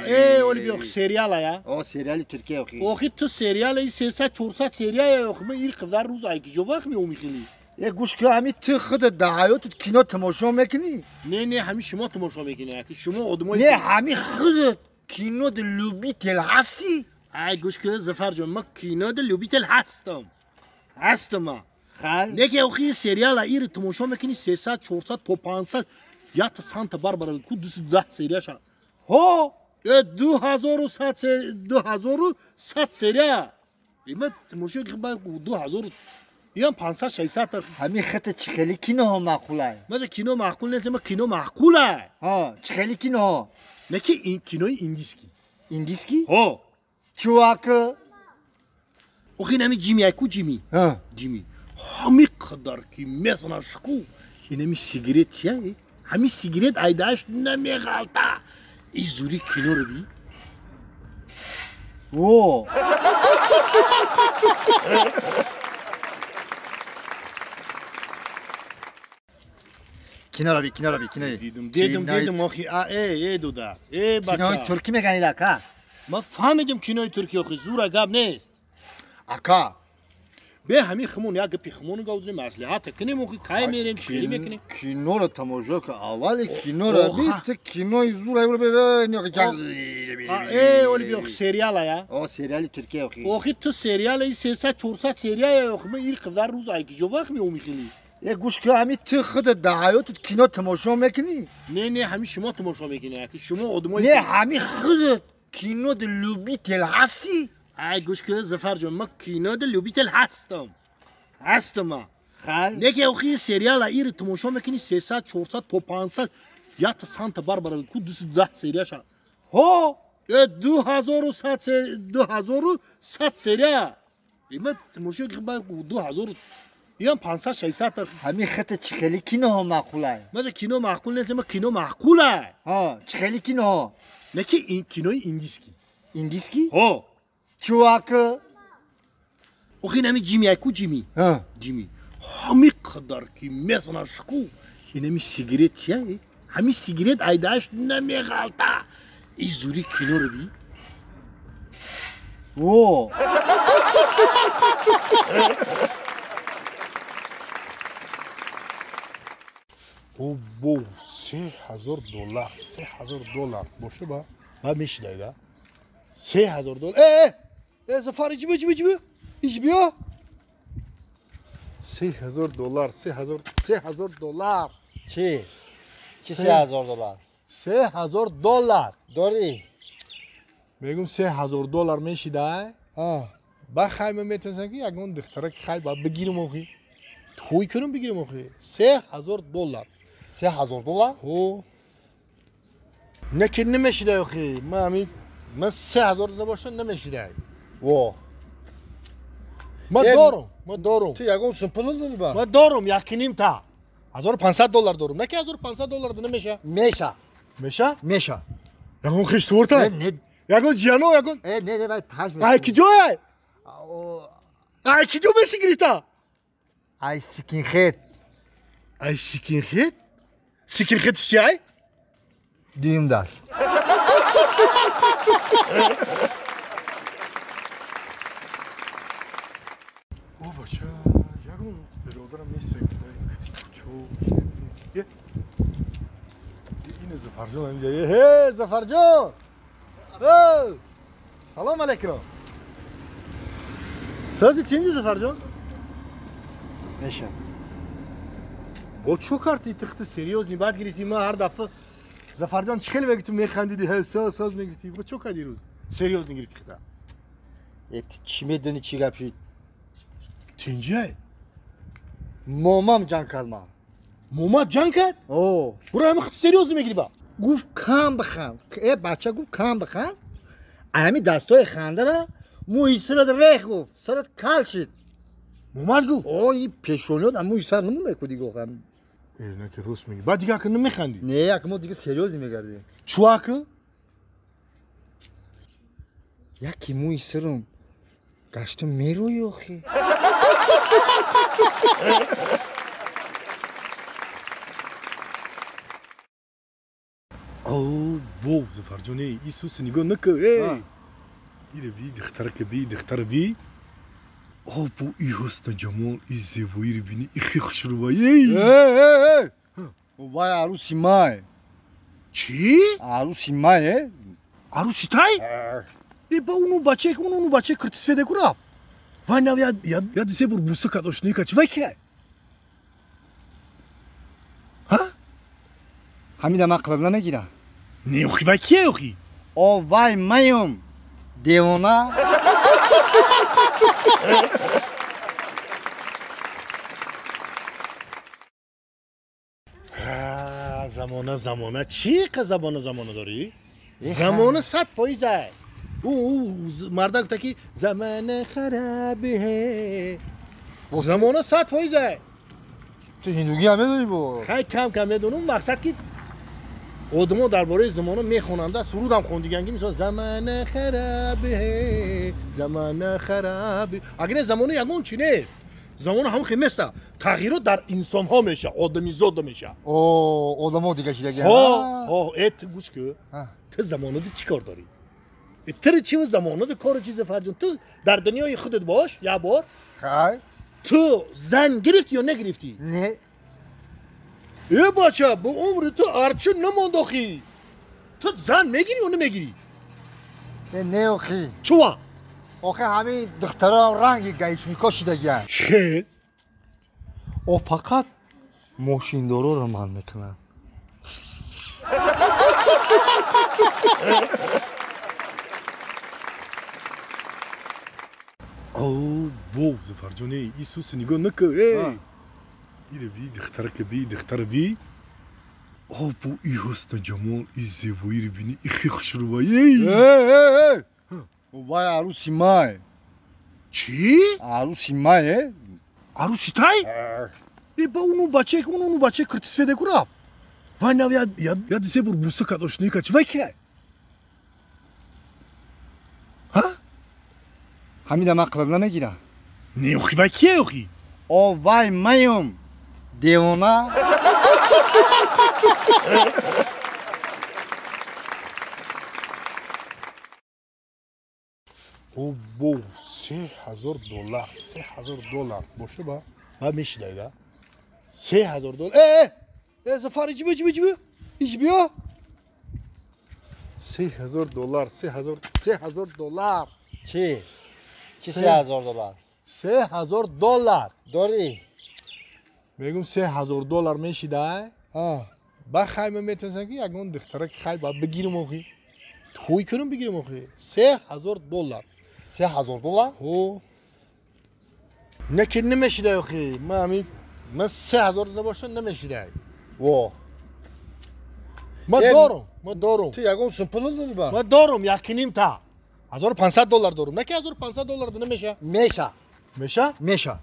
[SPEAKER 1] э, оли би, охи, сериала, я?
[SPEAKER 3] О, сериали туркия, охи.
[SPEAKER 1] Охи, ту сериала, 300-400 серия, охи, ман ир қадар рӯз ай киҷо вақт меомӣ хеле?
[SPEAKER 3] Э, гӯш кун, ҳамин ту худат дар ҳаётат кино тамошо мекунӣ?
[SPEAKER 1] Не, не, ҳамин шумо тамошо мекунӣ, аки шумо одамои.
[SPEAKER 3] Не, ҳамин худат кино любитель ҳастӣ?
[SPEAKER 1] Ай, гӯш кун, Зафарҷон, ман кино любитель ҳастам. Ҳастам ман.
[SPEAKER 3] Хай.
[SPEAKER 1] Не ки охи сериала ир тамошо мекунӣ 300, 400 то 500, якта Санта Барбара ку 210 серияша.
[SPEAKER 3] Ҳо?
[SPEAKER 1] Э, 2100 2100 серия. Ман тамошо 2000 ям 500-600
[SPEAKER 3] ҳамин хата чӣ хеле киноҳо маъқулай?
[SPEAKER 1] Ман кино маъқул нест, ман кино маъқулай.
[SPEAKER 3] Ҳа, чӣ хеле киноҳо?
[SPEAKER 1] Не ки ин кинои индиски.
[SPEAKER 3] Индиски?
[SPEAKER 1] Ҳо.
[SPEAKER 3] Чувак.
[SPEAKER 1] Охи нами Ҷими, ай ку Ҷими?
[SPEAKER 3] Ҳа.
[SPEAKER 1] Ҷими. Ҳамин қадар ки мезанаш ку, инами сигарет чия? Ҳамин сигарет айдааш намеғалта. И зури киноро би.
[SPEAKER 3] О. Киноро би, киноро би, кинои.
[SPEAKER 1] Дидум, дидум, дидум, охи, а, э, э, дуда. Э, бача.
[SPEAKER 3] Кинои туркӣ меганид, ака?
[SPEAKER 1] Ман фаҳмидим кинои туркӣ, охи, зура гап нест.
[SPEAKER 3] Ака.
[SPEAKER 1] Бе ҳамин хумон як гапи хумону гавзунем, маслиҳат кунем, охи кай мерем, чӣ мекунем?
[SPEAKER 3] Киноро тамошо кун, аввали киноро би, ту кинои зур
[SPEAKER 1] э, оли би, охи сериала я?
[SPEAKER 3] О, сериали Туркия охи.
[SPEAKER 1] Охи ту сериала 300 400 серия охи, ман ир қадар рӯз ай киҷо вақт меомӣ хели?
[SPEAKER 3] Э, гӯш кун, ҳами ту худат дар ҳаётат кино тамошо мекунӣ?
[SPEAKER 1] Не, не, ҳами шумо тамошо мекунӣ, аки шумо одамои
[SPEAKER 3] Не, ҳами худат кино любитель ҳастӣ?
[SPEAKER 1] Ай, гӯш кун, Зафарҷон, ман кино любитель ҳастам. Ҳастам ман.
[SPEAKER 3] Хай.
[SPEAKER 1] Не ки охи сериала ир тамошо мекунӣ 300, 400 то 500, якта Санта Барбара ку 210 серияша.
[SPEAKER 3] Ҳо?
[SPEAKER 1] Э, 2100 2100 серия. Има тамошо ки ба 2000 ям 500 600.
[SPEAKER 3] Ҳамин хата чӣ хели киноҳо маъқулай?
[SPEAKER 1] Ман кино маъқул нест, ман кино маъқулай.
[SPEAKER 3] Ҳа, чӣ хели киноҳо?
[SPEAKER 1] Не ки ин кинои индиски.
[SPEAKER 3] Индиски?
[SPEAKER 1] Ҳо.
[SPEAKER 3] Чувак.
[SPEAKER 1] Охи инами Ҷими, ай ку Ҷими?
[SPEAKER 3] Ҳа.
[SPEAKER 1] Ҷими. Ҳамин қадар ки мезанаш ку, инами сигарет чия? Ҳамин сигарет айдааш намеғалта. И зури киноро би.
[SPEAKER 3] Во.
[SPEAKER 1] О, бо $3000, $3000 боша ба? Ба мешидай да? $3000. Э, э, Зафар, иҷи биё, иҷи биё, иҷи биё. $3000, 3000, $3000.
[SPEAKER 3] Чӣ? Чӣ $3000?
[SPEAKER 1] $3000.
[SPEAKER 3] Дорӣ?
[SPEAKER 1] Мегум $3000 мешидай?
[SPEAKER 3] Ҳа.
[SPEAKER 1] Ба хай ман метавонистам ки ягон духтара ки хай ба бигирам охи. Тӯй кунам бигирам охи. $3000.
[SPEAKER 3] $3000?
[SPEAKER 1] Ҳо. Не ки намешидай охи. Ман ҳамин ман 3000 набошам намешидай.
[SPEAKER 3] Во.
[SPEAKER 1] Ман дорум, ман дорум.
[SPEAKER 3] Ту ягон сум пул дорӣ ба?
[SPEAKER 1] Ман дорум як ним та. $1500 дорум. Не ки $1500 намеша?
[SPEAKER 3] Меша.
[SPEAKER 1] Меша?
[SPEAKER 3] Меша.
[SPEAKER 1] Ягон хиштворта?
[SPEAKER 3] Не, не.
[SPEAKER 1] Ягон ҷиано, ягон?
[SPEAKER 3] Э, не, не, вай таш
[SPEAKER 1] Ай киҷо ай? Ай киҷо меши гирифта?
[SPEAKER 3] Ай сикинхет.
[SPEAKER 1] Ай сикинхет? Сикинхет чи ай?
[SPEAKER 3] Дуюм даст.
[SPEAKER 10] О, бача, ягон беродарам нест, кучо. Е.
[SPEAKER 1] Ин Зафарҷон инҷа. Э, Зафарҷон! Э! Салом алейкум. Сози тинҷи Зафарҷон?
[SPEAKER 3] Меша.
[SPEAKER 1] Бо чо карти тихти серьёзный бад гирифти ман ҳар дафъа Зафарҷон чӣ хеле мегӯ ту механдиди, ҳе, соз соз мегуфти. Бо чо кардӣ рӯз? Серьёзный гирифти хита.
[SPEAKER 3] Э, ту чӣ медонӣ чӣ гап шид?
[SPEAKER 1] Тинҷай?
[SPEAKER 3] Момам ҷанг кард ман.
[SPEAKER 1] Момат ҷанг кард?
[SPEAKER 3] О.
[SPEAKER 1] Буро ҳама хит серьёзный мегири ба.
[SPEAKER 3] Гуфт кам биханд. Э, бача гуфт кам биханд. Ҳами дастои хандара мӯи сарат рех гуфт. Сарат кал шид.
[SPEAKER 1] Момат гуфт?
[SPEAKER 3] О, и пешониёт мӯи сар намонда ку дига охам.
[SPEAKER 1] Э, не ки рост мегӣ. Баъд дига ака намехандӣ?
[SPEAKER 3] Не, як мо дига серьёзный мегардем.
[SPEAKER 1] Чӯ ака?
[SPEAKER 3] Яки мӯи сарам гаштам мерӯи охи.
[SPEAKER 1] О, во, Зафарҷон, эй, Исуса нигоҳ накун, эй. Ире би, духтарака би, духтара би. О, бо и ҳусну ҷамол, и зебоиро бини, и хе хушрӯба, эй.
[SPEAKER 3] Эй, эй, эй. Вай арӯси май.
[SPEAKER 1] Чӣ?
[SPEAKER 3] Арӯси май, э?
[SPEAKER 1] Арӯси тай? Э, ба уну бачае, уну бачае киртисфеде ку рафт. Вай нав я се бор буса кард, ошноӣ кард. Чӣ вай кияй? Ҳа?
[SPEAKER 3] Ҳамида ман қилаз намегирам.
[SPEAKER 1] Не, охи вай кияй охи?
[SPEAKER 3] О, вай маём. Девона.
[SPEAKER 1] Замона, замона, чӣ қа забона замона дорӣ? Замона 100% ай. Ӯ марда гуфта ки замона харабе. Замона 100% ай.
[SPEAKER 3] Ту ҳиндугӣ ҳам медонӣ бо?
[SPEAKER 1] Хай кам кам медонам, мақсад ки одамо дар бораи замона мехонанда, сурудам хондиган ки мисол замона харабе, замона харабе. Агар не замона ягон чи нест. Замона ҳамон хел места. Тағйирот дар инсонҳо меша, одамизода меша.
[SPEAKER 3] О, одамо дига шидаги.
[SPEAKER 1] Ҳо, ҳо, э ту гӯш кун. Ту замонада чӣ кор дорӣ? Ту чӣ замонада кору чизе Фарҷон? Ту дар дунёи худат бош, як бор.
[SPEAKER 3] Хай.
[SPEAKER 1] Ту зан гирифтӣ ё нагирифтӣ?
[SPEAKER 3] Не.
[SPEAKER 1] Э бача, бо умри ту арчун намонд охи. Ту зан мегирӣ ё намегирӣ?
[SPEAKER 3] Не охи.
[SPEAKER 1] Чува?
[SPEAKER 3] Охи ҳамин духтарам ранги гаишнико шидагиянд.
[SPEAKER 1] Чӣ?
[SPEAKER 3] О фақат мошиндороро ман мекунам.
[SPEAKER 10] О, вов, Зафарҷоне, Исус нигоҳ накун, эй! Ире би, духтарака би, духтара би. О, бо и ҳусну ҷамол, и зебоиро бини, и хе хушрӯба, эй!
[SPEAKER 3] Эй, эй, эй! Вай арӯси май.
[SPEAKER 1] Чӣ?
[SPEAKER 3] Арӯси май, э?
[SPEAKER 1] Арӯси тай? Э, ба уну бачае, уну бачае киртисфеде ку рафт. Вай нав яд се бор буса кард, ошноӣ кард. Чӣ вай кия? Ҳа?
[SPEAKER 3] Ҳамида ман қилаз намегирам.
[SPEAKER 1] Не, охи вай кия охи?
[SPEAKER 3] О, вай маём. Девона.
[SPEAKER 1] О, бо, $3000, $3000 боша ба? Ба мешидай, $3000. Э, э, Зафар, иҷи биё, иҷи биё, иҷи биё. $3000, 3000, $3000.
[SPEAKER 3] Чӣ? Чӣ $3000?
[SPEAKER 1] $3000.
[SPEAKER 3] Дорӣ?
[SPEAKER 1] Мегум $3000 мешидай. Ба хайма метавонистам ки ягон духтараки хай ба бигирим охи. Тӯй кунам бигирим охи. $3000.
[SPEAKER 3] $3000?
[SPEAKER 1] Ҳо. Не ки намешидай охи. Ман ҳамин ман 3000 набошам намешидай.
[SPEAKER 3] Во.
[SPEAKER 1] Ман дорум, ман дорум.
[SPEAKER 3] Ту ягон сум пул дорӣ ба?
[SPEAKER 1] Ман дорум 1.5 та. $1500 дорум. Не ки $1500 намеша?
[SPEAKER 3] Меша.
[SPEAKER 1] Меша?
[SPEAKER 3] Меша.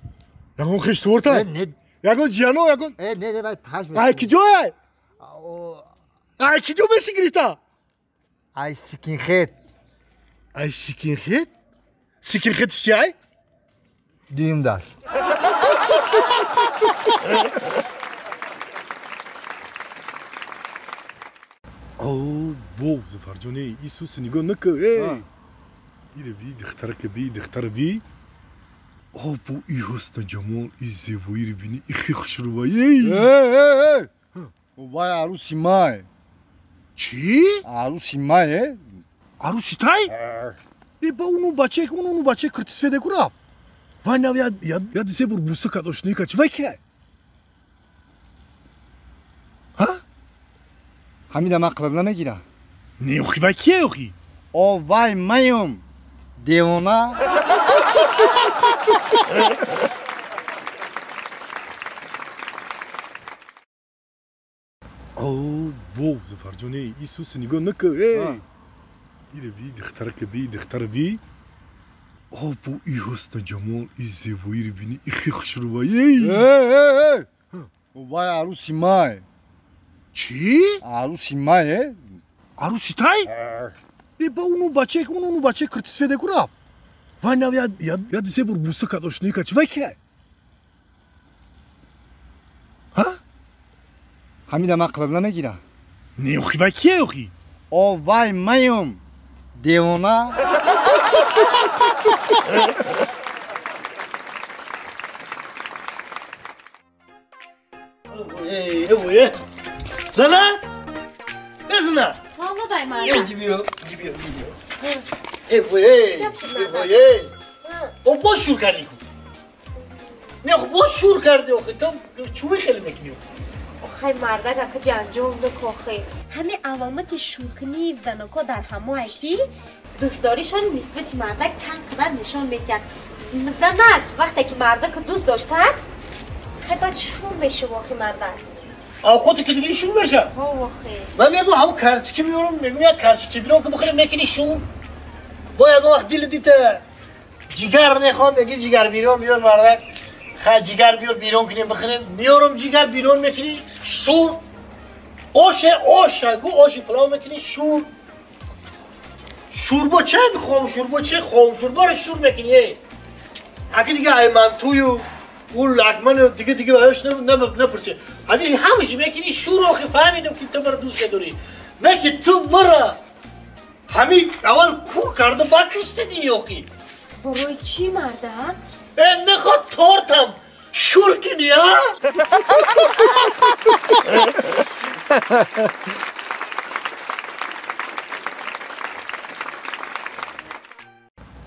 [SPEAKER 1] Ягон хиштворта?
[SPEAKER 3] Не.
[SPEAKER 1] Ягон ҷиано, ягон
[SPEAKER 3] Э, не, не, вай таш меша.
[SPEAKER 1] Ай киҷое? Ай киҷо меши гирифта?
[SPEAKER 3] Ай сикинхет.
[SPEAKER 1] Ай сикинхет? Сикинхет чи ай?
[SPEAKER 3] Дуюм даст.
[SPEAKER 10] О, вов, Зафарҷоне, Исус нигоҳ накун, эй! Ире би, духтарака би, духтара би. О, бо и ҳусну ҷамол, и зебоиро бини, и хе хушрӯба, эй!
[SPEAKER 3] Эй, эй, эй! Вай арӯси май.
[SPEAKER 1] Чӣ?
[SPEAKER 3] Арӯси май, э?
[SPEAKER 1] Арӯси тай? Э, ба уну бачае, уну бачае киртисфеде ку рафт. Вай нав яд се бор буса кард, ошноӣ кард. Чӣ вай кия? Ҳа?
[SPEAKER 3] Ҳамида ман қилаз намегирам.
[SPEAKER 1] Не, охи вай кия охи?
[SPEAKER 3] О, вай маём. Девона.
[SPEAKER 10] О, вов, Зафарҷоне, Исус нигоҳ накун, эй! Ире би, духтарака би, духтара би. О, бо и ҳусну ҷамол, и зебоиро бини, и хе хушрӯба, эй!
[SPEAKER 3] Эй, эй, эй! Вай арӯси май.
[SPEAKER 1] Чӣ?
[SPEAKER 3] Арӯси май, э?
[SPEAKER 1] Арӯси тай? Э, ба уну бачае, уну бачае киртисфеде ку рафт. Вай нав яд се бор буса кард, ошноӣ кард. Чӣ вай кия? Ҳа?
[SPEAKER 3] Ҳамида ман қилаз намегирам.
[SPEAKER 1] Не, охи вай кия охи?
[SPEAKER 3] О, вай маём. Девона.
[SPEAKER 1] Эй, эй, зана! Э, зана!
[SPEAKER 5] Валла бай марда.
[SPEAKER 1] Эй, ҷибиё, ҷибиё, ҷибиё. Эй, эй, эй. О, боз шур кардӣ ку. Не, боз шур кардӣ охи. Ту чӯи хеле мекунӣ?
[SPEAKER 5] Охай мардак ака ҷанҷол дукохи. Ҳами аломати шуркунии заноко дар ҳамое ки дӯстдоришон нисбати мардак чанд қадар нишон медиҳад. Занак вақте ки мардака дӯст доштад, хай баъд шур мешава охи мардак.
[SPEAKER 1] Авқоте ки диги шур меша?
[SPEAKER 5] Ҳо охи.
[SPEAKER 1] Ман мегӯм ҳамун карчики меёрам, мегӯм як карчики бирон ки бихӯрем мекунӣ шур. Бо ягон вақт дили дита ҷигар мехоҳам, меги ҷигар бирон биёр мардак. Хай ҷигар биёр бирон кунем бихӯрем. Меёрам ҷигар бирон мекунӣ шур. Оше оша гу оши палов мекунӣ шур. Шурбо ча мехоҳам шурбо че хом шурборо шур мекунӣ эй. Аки дига ай мантую у лагману дига дига аяш напурсӣ. Ҳамин ҳамаши мекунӣ шур охи фаҳмидам ки ту маро дӯст медорӣ. Не ки ту маро ҳамин аввал кур карда бакиштадӣ охи.
[SPEAKER 5] Барои чӣ марда?
[SPEAKER 1] Э, наход тортам шур кини, а?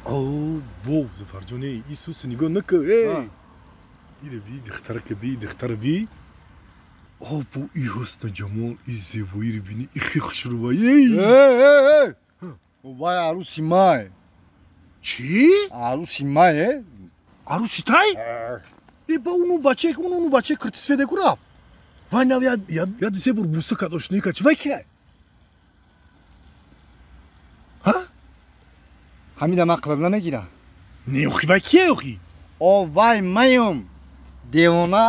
[SPEAKER 1] О, бов, Зафарҷоне, Исус нигоҳ накун, эй! Ире би, духтарака би, духтара би. О, бо и ҳусну ҷамол, и зебоиро бини, и хе хушрӯба, эй!
[SPEAKER 3] Эй, эй, эй! Вай арӯси май.
[SPEAKER 1] Чӣ?
[SPEAKER 3] Арӯси май, э?
[SPEAKER 1] Арӯси тай? Э, ба уну бачае, уну бачае киртисфеде ку рафт. Вай нав я се бор буса кард, ошноӣ кард. Чӣ вай кияй? Ҳа?
[SPEAKER 3] Ҳамида ман қилаз намегирам.
[SPEAKER 1] Не, охи вай кияй охи?
[SPEAKER 3] О, вай маем, девона.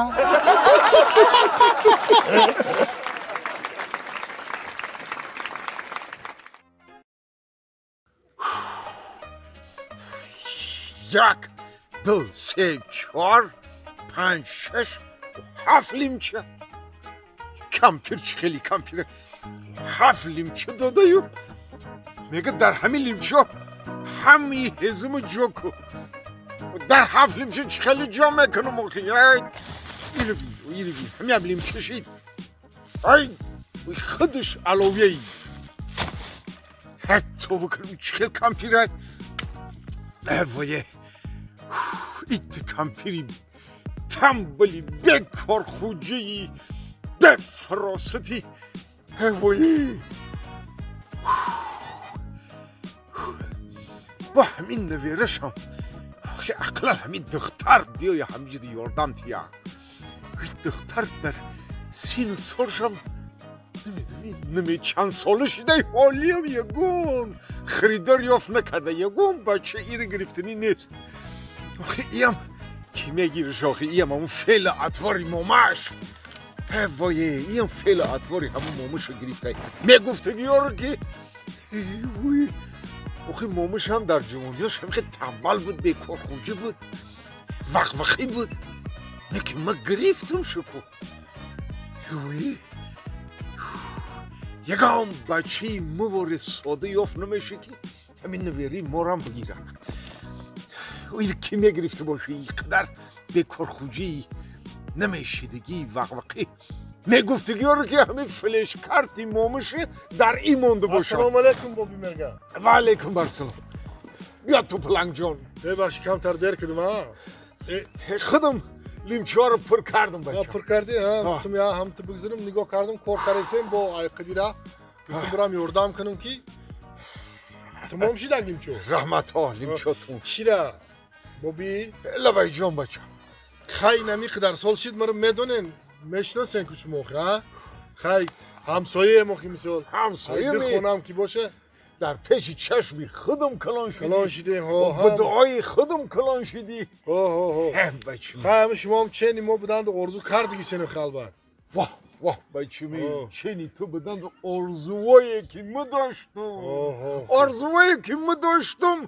[SPEAKER 4] Як, ду, се, чор, панҷ, шаш, ҳафт лимча. Кампир чӣ хеле кампир. Ҳафт лимча додаю. Мега дар ҳамин лимча ҳамаи ҳезуму ҷо ку. Дар ҳафт лимча чӣ хеле ҷо мекунам охи. Ай, иро бин, иро бин. Ҳамин ҳам лимча шид. Ай, худаш аловияи. Ҳатто бикунам чӣ хел кампир ай. Воye, ит кампири тамбали бекорхуҷии бефаросати. Воye, бо ҳамин наверашам ақлан ҳамин духтар биёя ҳамиҷида ёрдам тия. Духтар дар сину солшам намедонӣ чанд сола шидай, ҳолиям ягон харидор ёфт накарда, ягон бача ира гирифтанӣ нест. Охи иям ки мегириш, охи иям ҳамун феъли атвори момаш. Вое, иям феъли атвори ҳамун момаша гирифтай. Мегуфтагиёро ки охи момашам дар ҷавониёш ҳамихе тамбал буд, бекорхӯҷӣ буд, вақвақӣ буд. Лекин ма гирифтум шуку. Ягон бачаи мувори сода ёфт намешид ки ҳамин наверии морам бигирад. Ир ки мегирифта боши, ин қадар бекорхӯҷии намешидагӣ, вақвақӣ. Мегуфтагиёро ки ҳамин флешкарти момаши дар ин монда бошад.
[SPEAKER 1] Ассалому алайкум, боби мерга.
[SPEAKER 4] Ва алайкум ассалом. Биё ту палангҷон.
[SPEAKER 1] Бебахши, камтар дер кардам, а?
[SPEAKER 4] Худам лимчаҳоро пур кардам, бача.
[SPEAKER 1] Пур кардӣ, а? Гуфтам я ҳам ту бигзарам, нигоҳ кардам, кор кардесем бо айқидира. Гуфтам бирам ёрдам кунам ки тамом шидак лимчо.
[SPEAKER 4] Раҳматҳо, лимчотун.
[SPEAKER 1] Чира? Боби?
[SPEAKER 4] Лабайҷон, бача.
[SPEAKER 1] Хай нами қадар сол шид, маро медонен, мешиносен ку шумо, а? Хай ҳамсояем охи мисол.
[SPEAKER 4] Ҳамсоя
[SPEAKER 1] ду хонам ки боша.
[SPEAKER 4] Дар пеши чашми худам калон шудӣ.
[SPEAKER 1] Калон шидем, ҳо.
[SPEAKER 4] Ба дуои худам калон шудӣ.
[SPEAKER 1] Ҳо, ҳо, ҳо.
[SPEAKER 4] Бачи.
[SPEAKER 1] Хай шумоам чени мо буданд орзу кардиги сено халбат.
[SPEAKER 4] Воҳ, воҳ, бачими, чени ту буданд орзуое ки мо доштум. Орзуое ки мо доштум.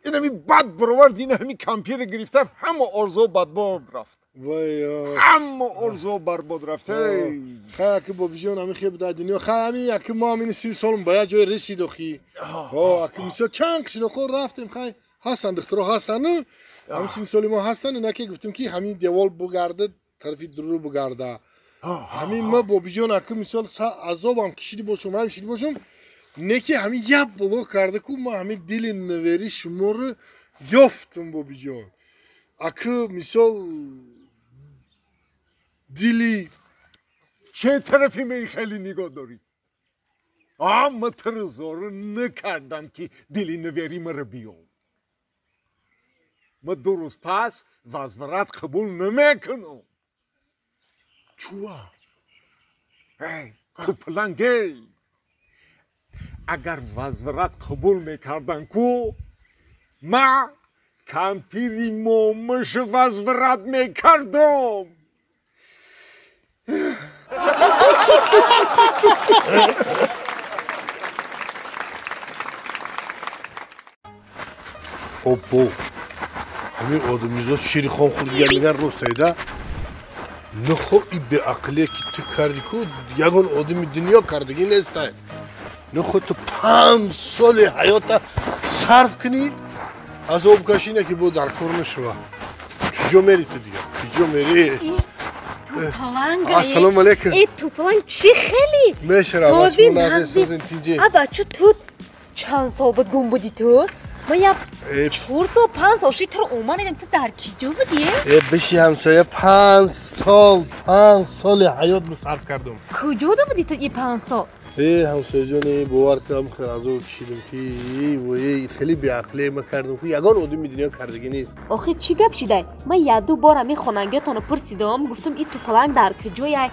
[SPEAKER 4] Ин ҳами бад баровард, ин ҳами кампирро гирифтам, ҳама орзуо бадбод рафт. Ҳама орзуо барбод рафт.
[SPEAKER 1] Хай аки бобиҷон ҳами хеб дар дунё, хай ҳами аки мо ҳамин 30 солм ба як ҷой расид охи. Ҳо, аки мисол чанд қишлоқҳо рафтем, хай ҳастанд духтаро ҳастанд, ҳамин 30 соли мо ҳастанд, инаке гуфтем ки ҳамин девол бугарда, тарафи дуру бугарда. Ҳамин ма бобиҷон аки мисол азобам кишиди бошум, ҳам шиди бошум, неки ҳамин як боло карда ку ма ҳамин дили навери шуморо ёфтум, бобиҷон. Аки мисол дили
[SPEAKER 4] чӣ тарафи мехели нигоҳ дорӣ? Ама тирзору накардам ки дили навери маро биём. Ма ду рӯз пас возврат қабул намекунам.
[SPEAKER 1] Чуа?
[SPEAKER 4] Эй, ту палангей! Агар возврат қабул мекардан ку, ма кампири момаш возврат мекардам.
[SPEAKER 1] Обо, ҳамин одамизод шири хом хӯрдигар мегар ростайда. Нахо и беақлие ки ту кардӣ ку, ягон одами дунё кардагӣ нестай. Нахо ту 5 соли ҳаёта сарф кунӣ, Азоб кашӣ не ки бо дар кор нашава. Киҷо мери ту дигар? Киҷо мери?
[SPEAKER 5] Тупаланг.
[SPEAKER 1] Ассалому алайкум.
[SPEAKER 5] Э, тупаланг чӣ хеле?
[SPEAKER 1] Мешарам, созин тинҷе.
[SPEAKER 5] А бача ту чанд сол буд гум будӣ ту? Ман як 4 сол, 5 сол шид туро омадам, ту дар киҷо будӣ?
[SPEAKER 1] Э, биши ҳамсоя 5 сол, 5 соли ҳаёт сарф кардам.
[SPEAKER 5] Куҷо будӣ ту и 5 сол?
[SPEAKER 1] Э, ҳамсояҷон, бовар кардам, хеле азоб кашидам ки вой, хеле беақлӣ ма кардам, ки ягон одами дунё кардагӣ нест.
[SPEAKER 5] Охи чӣ гап шидай? Ман як ду бор ҳамин хонангиётонро пурсидам, гуфтам и тупаланг дар куҷояй?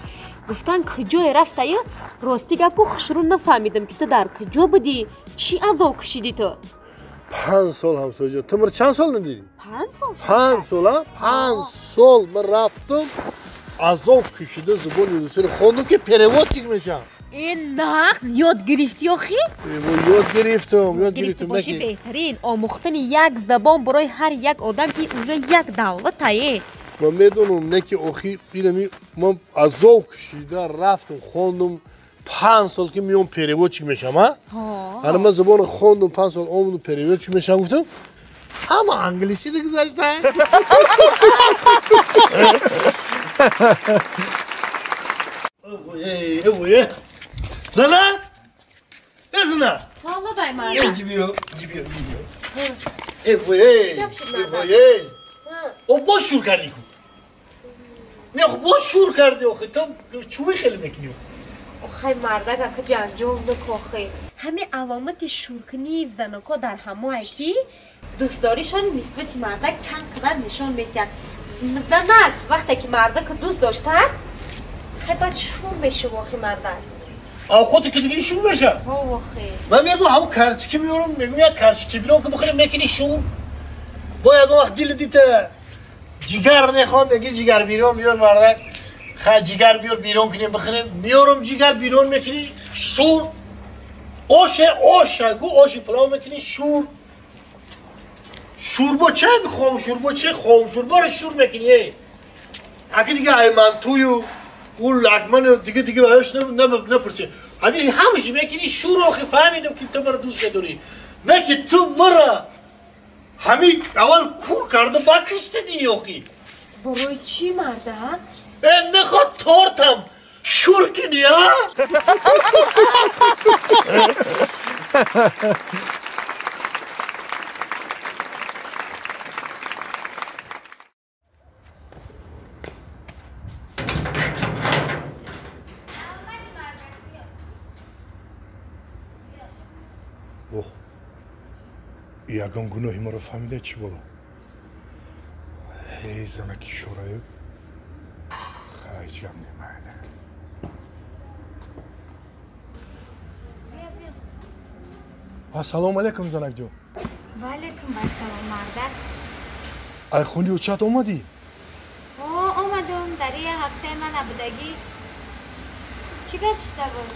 [SPEAKER 5] Гуфтан куҷое рафтаю? Рости гап ку хушрӯ нафаҳмидам ки ту дар куҷо будӣ? Чӣ азоб кашидӣ ту?
[SPEAKER 1] 5 сол ҳамсояҷон. Ту мара чанд сол надидӣ?
[SPEAKER 5] 5 сол.
[SPEAKER 1] 5 сол, а? 5 сол ман рафтам, азоб кашида забони русиро хондам ки переводчик мешам.
[SPEAKER 5] Э, нағз ёд гирифтӣ охи?
[SPEAKER 1] Ёд гирифтам, ёд гирифтам.
[SPEAKER 5] Боши беҳтарин. Омӯхтани як забон барои ҳар як одам ки уже як давлатае.
[SPEAKER 1] Ман медонам, не ки охи инами ман азоб кашида рафтам, хондам 5 сол ки меом переводчик мешам, а? Ана ман забонро хондам, 5 сол омадам переводчик мешам, гуфтам ҳама англисӣ гузашта. Ой, зана! Э, зана!
[SPEAKER 5] Ҳоло бай марда.
[SPEAKER 1] Э, ҷибиё, ҷибиё, ҷибиё. Э, вой, вой. О, боз шур кардӣ ку. Не, боз шур кардӣ охи, то чӯи хеле мекунӣ.
[SPEAKER 5] Охай мардак ака ҷанҷол накохи. Ҳамин аломати шуркунии заноко дар ҳамое ки дӯстдоришон нисбати мардак чанд қадар нишон медиҳад. Занак вақте ки мардака дӯст доштад, хай баъд шур мешава охи мардак.
[SPEAKER 1] Авқоте ки диги шур меша?
[SPEAKER 5] Ҳо охи.
[SPEAKER 1] Ман мегӯям ҳамун карчики меёрам, мегӯям як карчики бирон ки бихӯрем мекунӣ шур. Бо ягон вақт дили дита ҷигар нехоҳам, меги ҷигар бирон биёр мардак. Хай ҷигар биёр бирон кунем бихӯрем. Меёрам ҷигар бирон мекунӣ шур. Оше оша гу оши палов мекунӣ шур. Шурбо ча мехоҳам, шурбо че хом шурборо шур мекунӣ эй. Аки дига аймантую ӯ лагману дига дига аяш напурсӣ. Ҳамин ҳамаши мекунӣ шур. Охи фаҳмидам ки ту маро дӯст медорӣ. Не ки ту мара ҳамин аввал кур карда бакиштадӣ охи.
[SPEAKER 5] Барои чӣ марда?
[SPEAKER 1] Э, наход тортам шур кунӣ, а? Ягон гуноҳи маро фаҳмида чӣ боло? Эй, занаки шораю. Ҳеҷ гап немайна. Ассалому алайкум, занакҷон.
[SPEAKER 2] Ва алайкум ассалом, мардак.
[SPEAKER 1] Ай хунди учат омадӣ?
[SPEAKER 2] О, омадам. Дар як ҳафтаи ман набудагӣ. Чӣ гап шуда буд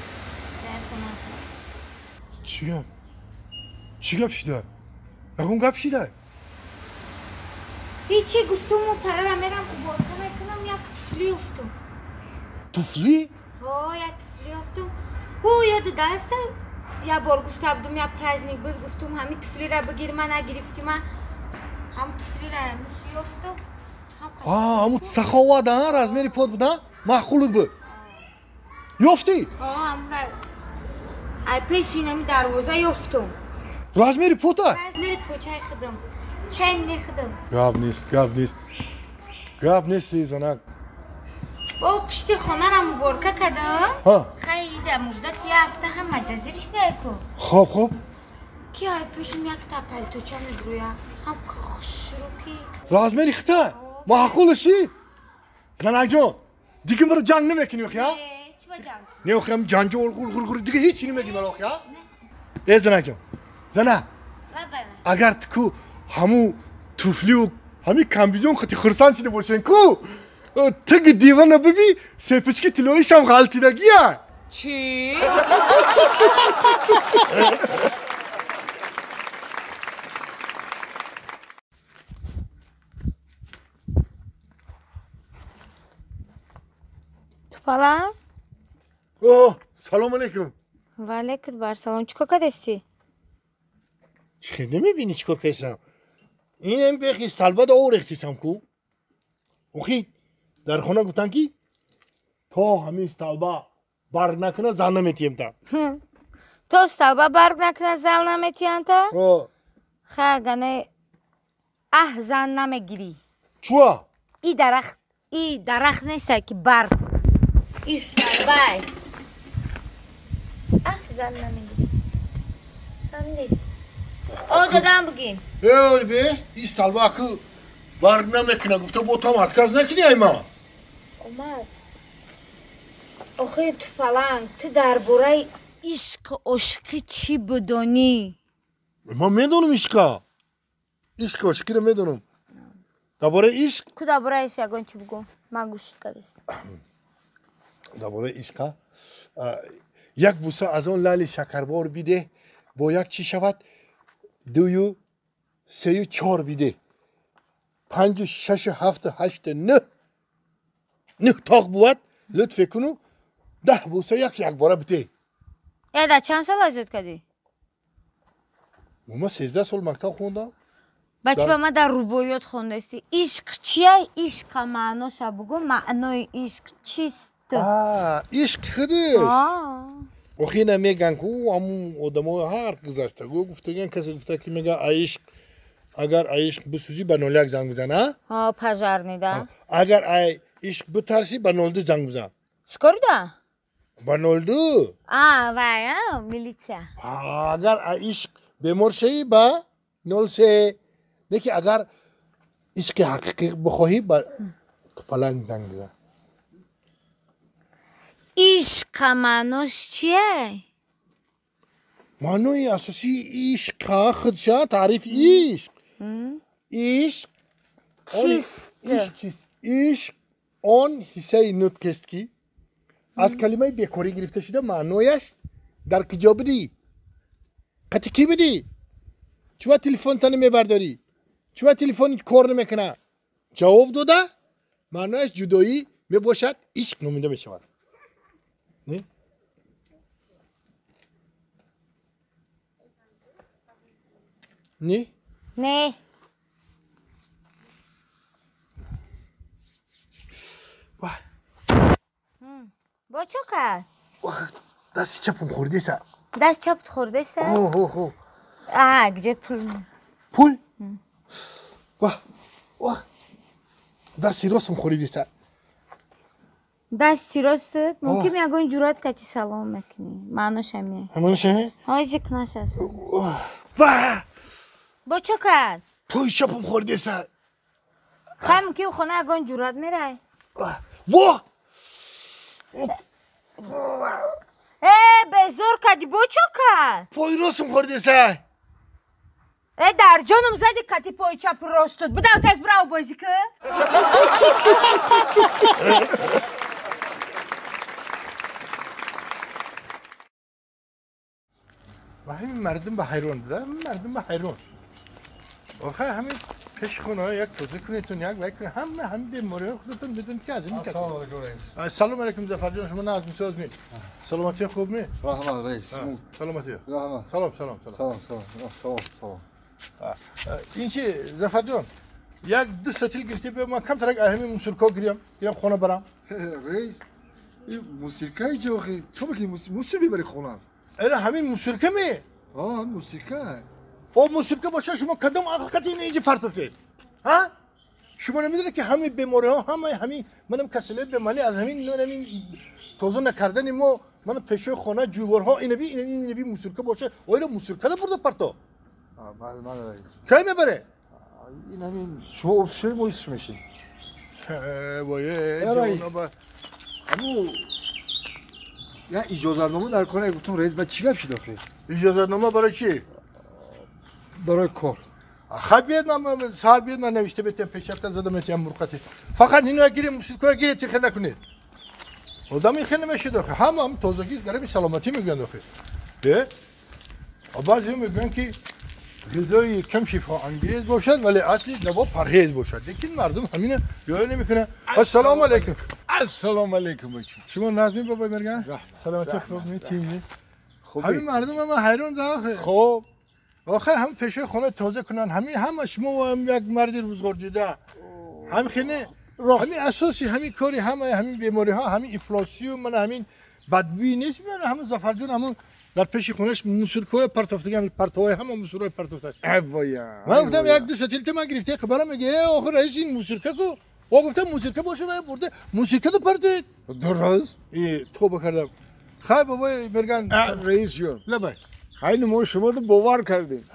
[SPEAKER 2] дар хона?
[SPEAKER 1] Чӣ гап? Чӣ гап шуда? Ягон гап шида?
[SPEAKER 2] Ҳечи, гуфтуму парара мерам уборка мекунам, як туфли ёфтум.
[SPEAKER 1] Туфли?
[SPEAKER 2] Ҳо, як туфли ёфтум. Ӯ ёду даста як бор гуфта будум, як праздник буд, гуфтум ҳамин туфлира бигир, ман нагирифтӣ, ман ҳам туфлира мус ёфтум.
[SPEAKER 1] А, ҳамун саховат, а, размери под буд, а? Маъқулут буд. Ёфтӣ?
[SPEAKER 2] Ҳо, ҳамра ай пеши инами дарвоза ёфтум.
[SPEAKER 1] Размери пота?
[SPEAKER 2] Размери почаи худам. Ченни худам.
[SPEAKER 1] Гап нест, гап нест. Гап нест, занак.
[SPEAKER 2] Бо пушти хонарам уборка кардам.
[SPEAKER 1] Ҳа.
[SPEAKER 2] Хай ида муддати як ҳафта ҳам маҷазириш ку.
[SPEAKER 1] Хоб, хоб.
[SPEAKER 2] Ки ай пешим якта палточа мебурӯя. Ҳам хушрӯ ки.
[SPEAKER 1] Размери хита? Маъқулаши? Занакҷон, дига маро ҷанг намекунӣ охи, а?
[SPEAKER 2] Чӣ ба ҷанг?
[SPEAKER 1] Не охи, ҳам ҷанҷол хур хур хур дига ҳеч намегӣ маро охи, а? Э, занакҷон. Зана, агар ту ку ҳамун туфлию ҳамин комбизон хати хурсанд шида бошен ку, тиги дивана биби, сепички тиллоишам ғалтидагия.
[SPEAKER 12] Чӣ?
[SPEAKER 2] Тупалан?
[SPEAKER 1] О, салом алейкум.
[SPEAKER 2] Ва алейкум барсалом. Чӣ кор кардасти?
[SPEAKER 1] Чӣ намебинӣ чӣ кор кардам? Ин бехи столба да орехтисам ку. Охи дар хона гуфтан ки то ҳамин столба барг накуна зан наметием та.
[SPEAKER 2] То столба барг накуна зан наметиям та? Ха гане аҳ зан намегирӣ.
[SPEAKER 1] Чуа?
[SPEAKER 2] И дарахт неста ки барг. И столбай. Аҳ зан намегирӣ. Фаҳмидӣ? О дадам бигӣ.
[SPEAKER 1] Э, бес, и столба ку барг намекуна гуфта бо там отказ накунӣ ай ма.
[SPEAKER 2] Омад. Охи ту фаланг, ту дар бораи ишқ ошиқӣ чӣ бидонӣ?
[SPEAKER 1] Ман медонам ишқа. Ишқ ошиқиро медонам. Дар бораи ишқ?
[SPEAKER 2] Ку дар бораи ишқ ягон чӣ бигӯ? Ман гӯш кардастам.
[SPEAKER 1] Дар бораи ишқа як буса аз он лали шакарбор бидеҳ, бо як чӣ шавад? 2, 3, 4 бидеҳ. 5, 6, 7, 8, 9. 9 тоқ бувад, лутфе куну 10 буса як якбора бидеҳ.
[SPEAKER 2] Э, дар чанд сол азёд кардӣ?
[SPEAKER 1] Ман 13 сол мактаб хондам.
[SPEAKER 2] Бачи ба ман дар рубоиёт хондасти. Ишқ чия? Ишқа маъноша бугӯ. Маънои ишқ чист?
[SPEAKER 1] Ишқ худиш. Охи ина меган ку ҳамун одамои ҳар гузашта гуфтаган касе гуфта ки мега ишқ агар ишқ бисӯзӣ ба 01 занг бизан, а?
[SPEAKER 2] Ҳа, пожарный да.
[SPEAKER 1] Агар ай ишқ битарсӣ ба 02 занг бизан.
[SPEAKER 2] Скорый да?
[SPEAKER 1] Ба 02.
[SPEAKER 2] А, вай, а, милиция.
[SPEAKER 1] Агар ишқ бемор шавӣ ба 03. Лекин агар ишқи ҳақиқӣ бихоҳӣ ба тупаланг занг бизан.
[SPEAKER 2] Ишқа маънош чие?
[SPEAKER 1] Маънои асосии ишқа худша таърифи ишқ. Ишқ
[SPEAKER 2] чист?
[SPEAKER 1] Ишқ чист? Ишқ он ҳиссаи нутқест ки аз калимаи бекорӣ гирифта шуда маънояш дар куҷо будӣ? Қати кӣ будӣ? Чува телефонта намебардорӣ? Чува телефон кор намекуна? Ҷавоб дода маънояш ҷудоӣ мебошад, ишқ номида мешавад. Не? Не?
[SPEAKER 2] Не. Бо чо кард?
[SPEAKER 1] Дасти чапам хӯрдеса.
[SPEAKER 2] Даст чапт хӯрдеса?
[SPEAKER 1] Ҳо.
[SPEAKER 2] А, где пул?
[SPEAKER 1] Пул? Ва, ва. Дасти ростам хӯрдеса.
[SPEAKER 2] Дасти ростат? Мумкин ягон ҷуръат кати салом мекунӣ. Маънош ҳамин.
[SPEAKER 1] Маънош ҳамин?
[SPEAKER 2] Ҳои зикр нашаст.
[SPEAKER 1] Ва!
[SPEAKER 2] Бо чо кард?
[SPEAKER 1] Пои чапам хӯрдеса.
[SPEAKER 2] Хай мумкин хона ягон ҷуръат мерай.
[SPEAKER 1] Во!
[SPEAKER 2] Э, безор кардӣ, бо чо кард?
[SPEAKER 1] Пои ростам хӯрдеса.
[SPEAKER 2] Э, дар ҷоном зади кати пои чапу ростут. Бидав тез бирав бозӣ ки.
[SPEAKER 1] Ва ҳамин мардум ба ҳайрон буда, мардум ба ҳайрон. Охе ҳамин пеш хонаҳо як тоза кунедтон, як вай кунед, ҳама ҳамин бемориҳои худатон медонед ки аз ин кас.
[SPEAKER 10] Ассалому алайкум раис.
[SPEAKER 1] Ассалому алайкум Зафарҷон, шумо нағз мисоз ми? Саломатӣ хуб ми?
[SPEAKER 10] Раҳмат раис.
[SPEAKER 1] Саломатӣ.
[SPEAKER 10] Раҳмат.
[SPEAKER 1] Салом, салом, салом.
[SPEAKER 10] Салом, салом, салом, салом.
[SPEAKER 1] Ин чи Зафарҷон, як ду сатил гирифтӣ биё ман камтарак ҳамин мусирко гирям, гирям хона барам.
[SPEAKER 10] Раис, ин мусиркаи чӣ охи? Чо мекунӣ мусир мебарӣ хона?
[SPEAKER 1] Эра ҳамин мусирка ми?
[SPEAKER 10] А, мусирка.
[SPEAKER 1] О, мусирка боша шумо кадом ақл кати ин инҷа партофтед? Ҳа? Шумо намедонед ки ҳамин бемориҳо, ҳамаи ҳамин манам касалиҳои бемалӣ аз ҳамин ҳамин тоза накардани мо, манам пешои хона ҷӯйборҳо инаби инаби мусирка боша, оира мусиркада бурда парто?
[SPEAKER 10] Бале, бале раис.
[SPEAKER 1] Кай мебаре?
[SPEAKER 10] Ин ҳамин шумо об шуд мо исш мешем.
[SPEAKER 1] Вое, ҷонаба.
[SPEAKER 10] Аму я иҷозатнома дар кор гуфтум раис, ба чӣ гап шуд охи?
[SPEAKER 1] Иҷозатнома барои чӣ?
[SPEAKER 10] Барои кор.
[SPEAKER 1] Хай биёд, ман саҳар биёд, ман навишта бетем, печатка зада метиҳам мурқати. Фақат ино гирем, мусиркоя гиред, тихе накунед. Одам ихе намешид охи. Ҳама ҳам тозагӣ гарами саломатӣ мегӯянд охи. Э? Баъзеҳо мегӯянд ки ғизои кам шифоангез бошад, вале асли даво парҳез бошад. Лекин мардум ҳамина риоя намекунад. Ассалому алайкум.
[SPEAKER 4] Ассалому алайкум бача.
[SPEAKER 1] Шумо назми бобои мерган? Саломатӣ хуб ми тим ми? Ҳамин мардум ҳама ҳайрон да охи.
[SPEAKER 4] Хуб.
[SPEAKER 1] آخر هم پیش خونه تازه کنن همین همه شما هم یک مرد روزگار دیده هم خیلی همین اساسی همین کاری همه همین بیماری ها همین افلاسیون من همین بدبینی نیست من همون ظفر جون همون در پیش خونش موسیقی پرتافتگی همین پرتوهای همه موسیقی پرتافته. من گفتم یک دو ستیل من گرفته خبرم میگه آخر رئیس این موسیقی کو او گفتم موسیقی باشه و برده موسیقی تو پرتید.
[SPEAKER 4] درست؟
[SPEAKER 1] توبه کردم. خیلی بابای مرگان
[SPEAKER 4] رئیس جون.
[SPEAKER 1] لبای.
[SPEAKER 4] خیلی ما شما رو باور کردیم.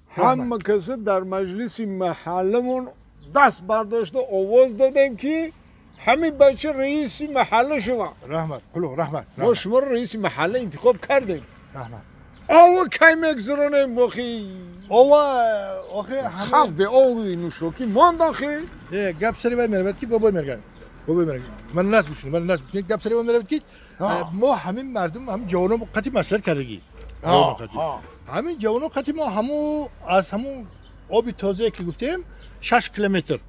[SPEAKER 4] همه کس در مجلس محلمون دست برداشت و آواز دادیم که همین بچه رئیس محله شما.
[SPEAKER 1] رحمت قلو رحمت.
[SPEAKER 4] ما شما رو رئیس محله انتخاب کردیم.
[SPEAKER 1] رحمت.
[SPEAKER 4] آوا کی میگذرونیم بخی؟
[SPEAKER 1] آوا آخه
[SPEAKER 4] خلق به آوی نوشوکی ماند آخه.
[SPEAKER 1] گپ سری باید میرود که بابای مرگان. بابای مرگان. من ناز گوشنم من ناز گوشنم گپ سری باید میرود که ما همین مردم همین جوانان قطعی مسئله کردگی. همین جوانان قطعی ما همو از همون آبی تازه که گفتیم 6 کیلومتر.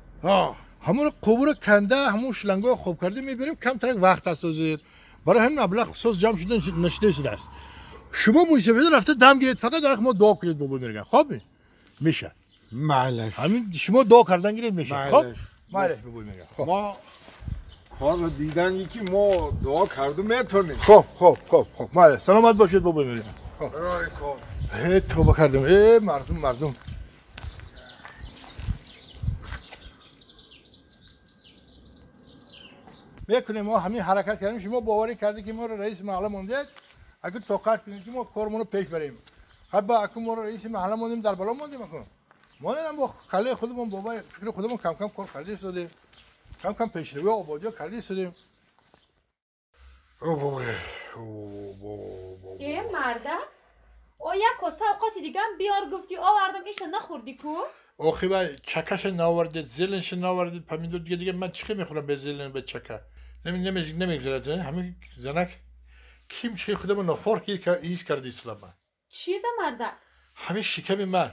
[SPEAKER 1] همون قبور کنده همون شلنگای خوب کرده میبریم کم ترک وقت است زیر برای همین مبلغ ساز جمع شده نشده شده است. شما موسیقی رفته دم گیرید فقط در ما دعا کنید بابا میگن خب میشه
[SPEAKER 4] معلش
[SPEAKER 1] همین شما دعا کردن گیرید میشه خب معلش بابا میگن خب
[SPEAKER 4] ما کار دیدن یکی ما دعا کردیم میتونیم
[SPEAKER 1] خب خب خب خب معلش سلامت باشید بابا میگن خب هی توبه کردم ای مردم مردم میکنیم ما همین حرکت کردیم شما باوری کردید که ما رو رئیس محله موندید اگه طاقت کنید که ما کارمون رو پیش بریم خب با اگه ما رو رئیس محله موندیم در بالا موندیم اکنون ما هم با کله خودمون بابا فکر خودمون کم کم کار کرده شدیم کم کم پیشروی آبادی کرده شدیم.
[SPEAKER 5] ای مرده او یک کاسه اوقات دیگه بیار گفتی آوردم ایش نخوردی کو؟
[SPEAKER 1] آخه با چکش نآوردید زلنش نآوردید پمیدور دیگه دیگه من چی میخورم به زلن به چکه نمیگذره همین زنک کیم چه خودم نفر هیچ کردی سلام
[SPEAKER 5] چی ده مرده؟
[SPEAKER 1] همین شکم من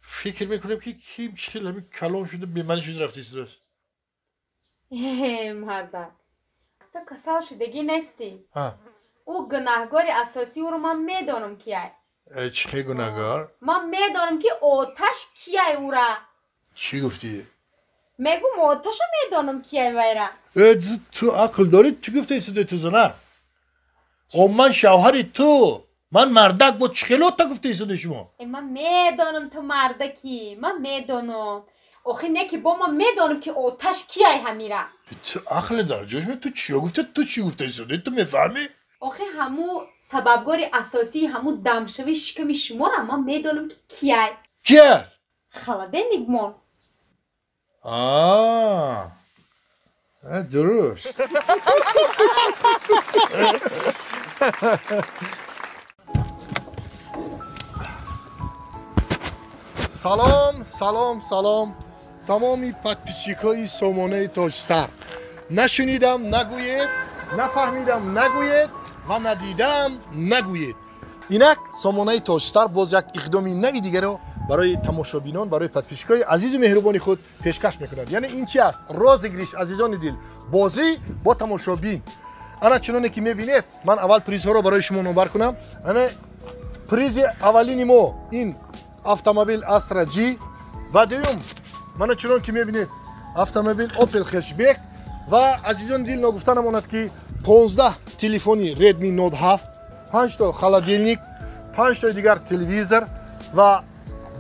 [SPEAKER 1] فکر میکنم که کیم چه همین کلون شده بیماری شده رفتی درست.
[SPEAKER 5] مرده تو کسال شدگی نیستی. او گناهگار اساسی او رو من میدانم کیه.
[SPEAKER 1] چه گناهگار؟
[SPEAKER 5] من میدانم که آتش کیه او را.
[SPEAKER 1] چی گفتی؟
[SPEAKER 5] میگم آتش میدانم کیه ویرا.
[SPEAKER 1] تو عقل داری چی گفتی صدای تو زنه؟ او من شوهر تو من مردک با چخلو تا گفتی صدای شما؟
[SPEAKER 5] من میدانم تو مردکی من میدانم آخه نه که با من میدانم که آتش کیه همیره.
[SPEAKER 1] تو عقل داری جوش تو چی گفتی تو چی گفتی صدای تو میفهمی؟
[SPEAKER 5] آخه همو سببگار اساسی همو دمشوی شکمی شما را من میدانم که کیه.
[SPEAKER 1] کیه؟
[SPEAKER 5] خلادنیک ما.
[SPEAKER 1] آه درست. سلام سلام سلام تمامی پدپیچیکای سامانه تاجستر. نشنیدم نگویید، نفهمیدم نگویید و ندیدم نگویید. اینک سامانه تاجستر باز یک اقدامی نوی دیگر رو برای تماشابینان برای پدپیچیکای عزیز و مهربانی خود پیشکش میکند. یعنی این چی است؟ رازگریش عزیزان دل، بازی با تماشابین. انا چنانه که میبینید من اول پریزها رو برای شما نمبر کنم. انا پریز اولین ما این автомобил Astra G و دوم من چنان که میبینید автомобил Opel Hatchback و عزیزان دل نگفتن اماند که 15 تلفنی Redmi Note 7 5 تا холодильник 5 تا دیگر телевизор و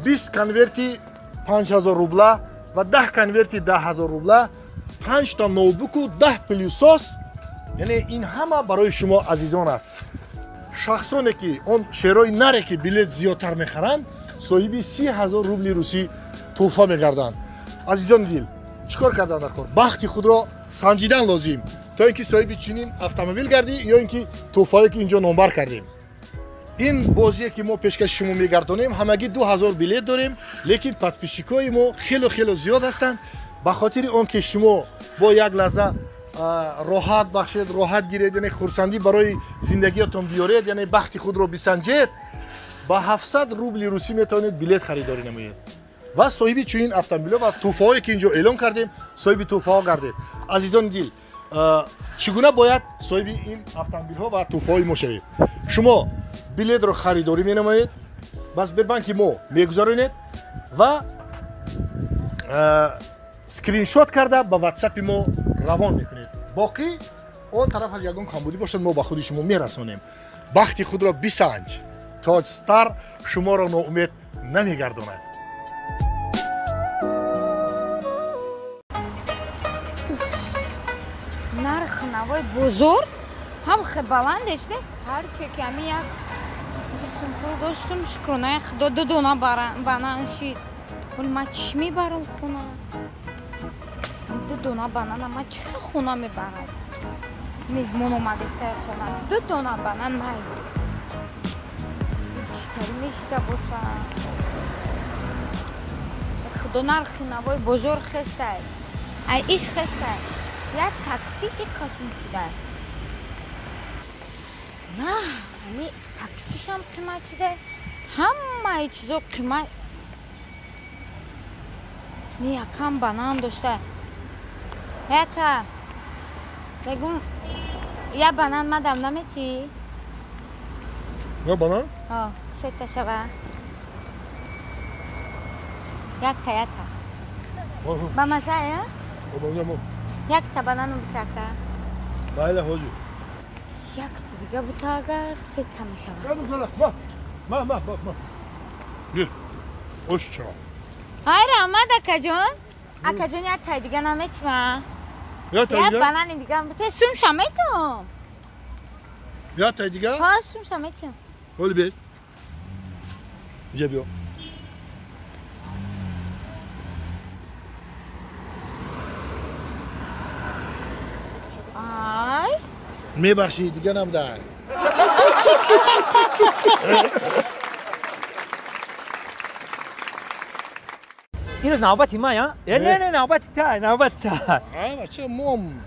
[SPEAKER 1] 20 конверти 5000 рубла و 10 конверти 10000 рубла 5 تا ноутбук و 10 пылесос. یعنی این همه برای شما عزیزان است. شخصانی که اون شعرهای نره که بلیت زیادتر میخرند صاحب 30000 روبل روسی تحفه میگردند. عزیزان دل چیکار کردن در کار؟ بخت خود را سنجیدن لازم تا اینکه صاحب چنین автомобил گردی یا اینکه تحفه‌ای که اینجا نمبر کردیم. این بازی که ما پیشکش شما میگردانیم همگی 2000 بلیت داریم، لیکن подписчикای ما خیلی خیلی زیاد هستند. به خاطر آنکه شما با یک لحظه راحت بخشید، راحت گیرید، یعنی خرسندی برای زندگیتون بیارید، یعنی بخت خود را بسنجید، با 700 روبل روسی میتونید بلیت خریداری نمایید و صاحب چنین автомобил و تحفه‌هایی که اینجا اعلام کردیم صاحب تحفه‌ها گردید. عزیزان دل چگونه باید صاحب این автомобил‌ها و تحفه‌های ما شوید؟ شما بلیت رو خریداری مینمایید، Ба Сбербанки мо мегузаронед ва скриншот карда ба ватсапи мо равон мекунед. Боқӣ он тарафаш ягон камбудӣ бошад, мо ба худи шумо мерасонем. Бахти худро бисанҷ, Тоҷстар шуморо ноумед намегардонад.
[SPEAKER 2] Нарх навои бозор ҳам хе баландеш не? Ҳарче ки ҳами як сум пул доштум, шукронаи худо ду дона банан шид. Ҳол ман чӣ мебарам хона? Ду дона банана ман чӣ хел хона мебарам? Меҳмон омадесаи хона, ду дона банан май чӣ тари мешида бошад? Худо нархи навои бозор хестай, ай иш хестай. Як такси иқасум шуда. На, ҳами таксишам қимат шуда. Ҳамаи чизо қимат. Не, якам банан дошта. Яка. Бегум, я банан мадам наметӣ?
[SPEAKER 1] Я банан?
[SPEAKER 2] О, сета шава. Якта, якта. Ба маза, я? Якта банану бутака.
[SPEAKER 1] Байла ҳоҷи.
[SPEAKER 2] Якта дига бута агар сета мешавад.
[SPEAKER 1] Ма, ма, ма, ма. Гир. Ош чаро.
[SPEAKER 2] Ай раҳмат акаҷон. Акаҷон яктай дига наметима. Як банани дига бута сумша метум.
[SPEAKER 1] Яктай дига?
[SPEAKER 2] Ҳа, сумша метум.
[SPEAKER 1] Ҳоли бес. Иҷа биё. Мебахшӣ, дига набудай.
[SPEAKER 6] Ирӯз навбати ман, я? Не, не, навбати та, навбати та.
[SPEAKER 1] Бача, мом.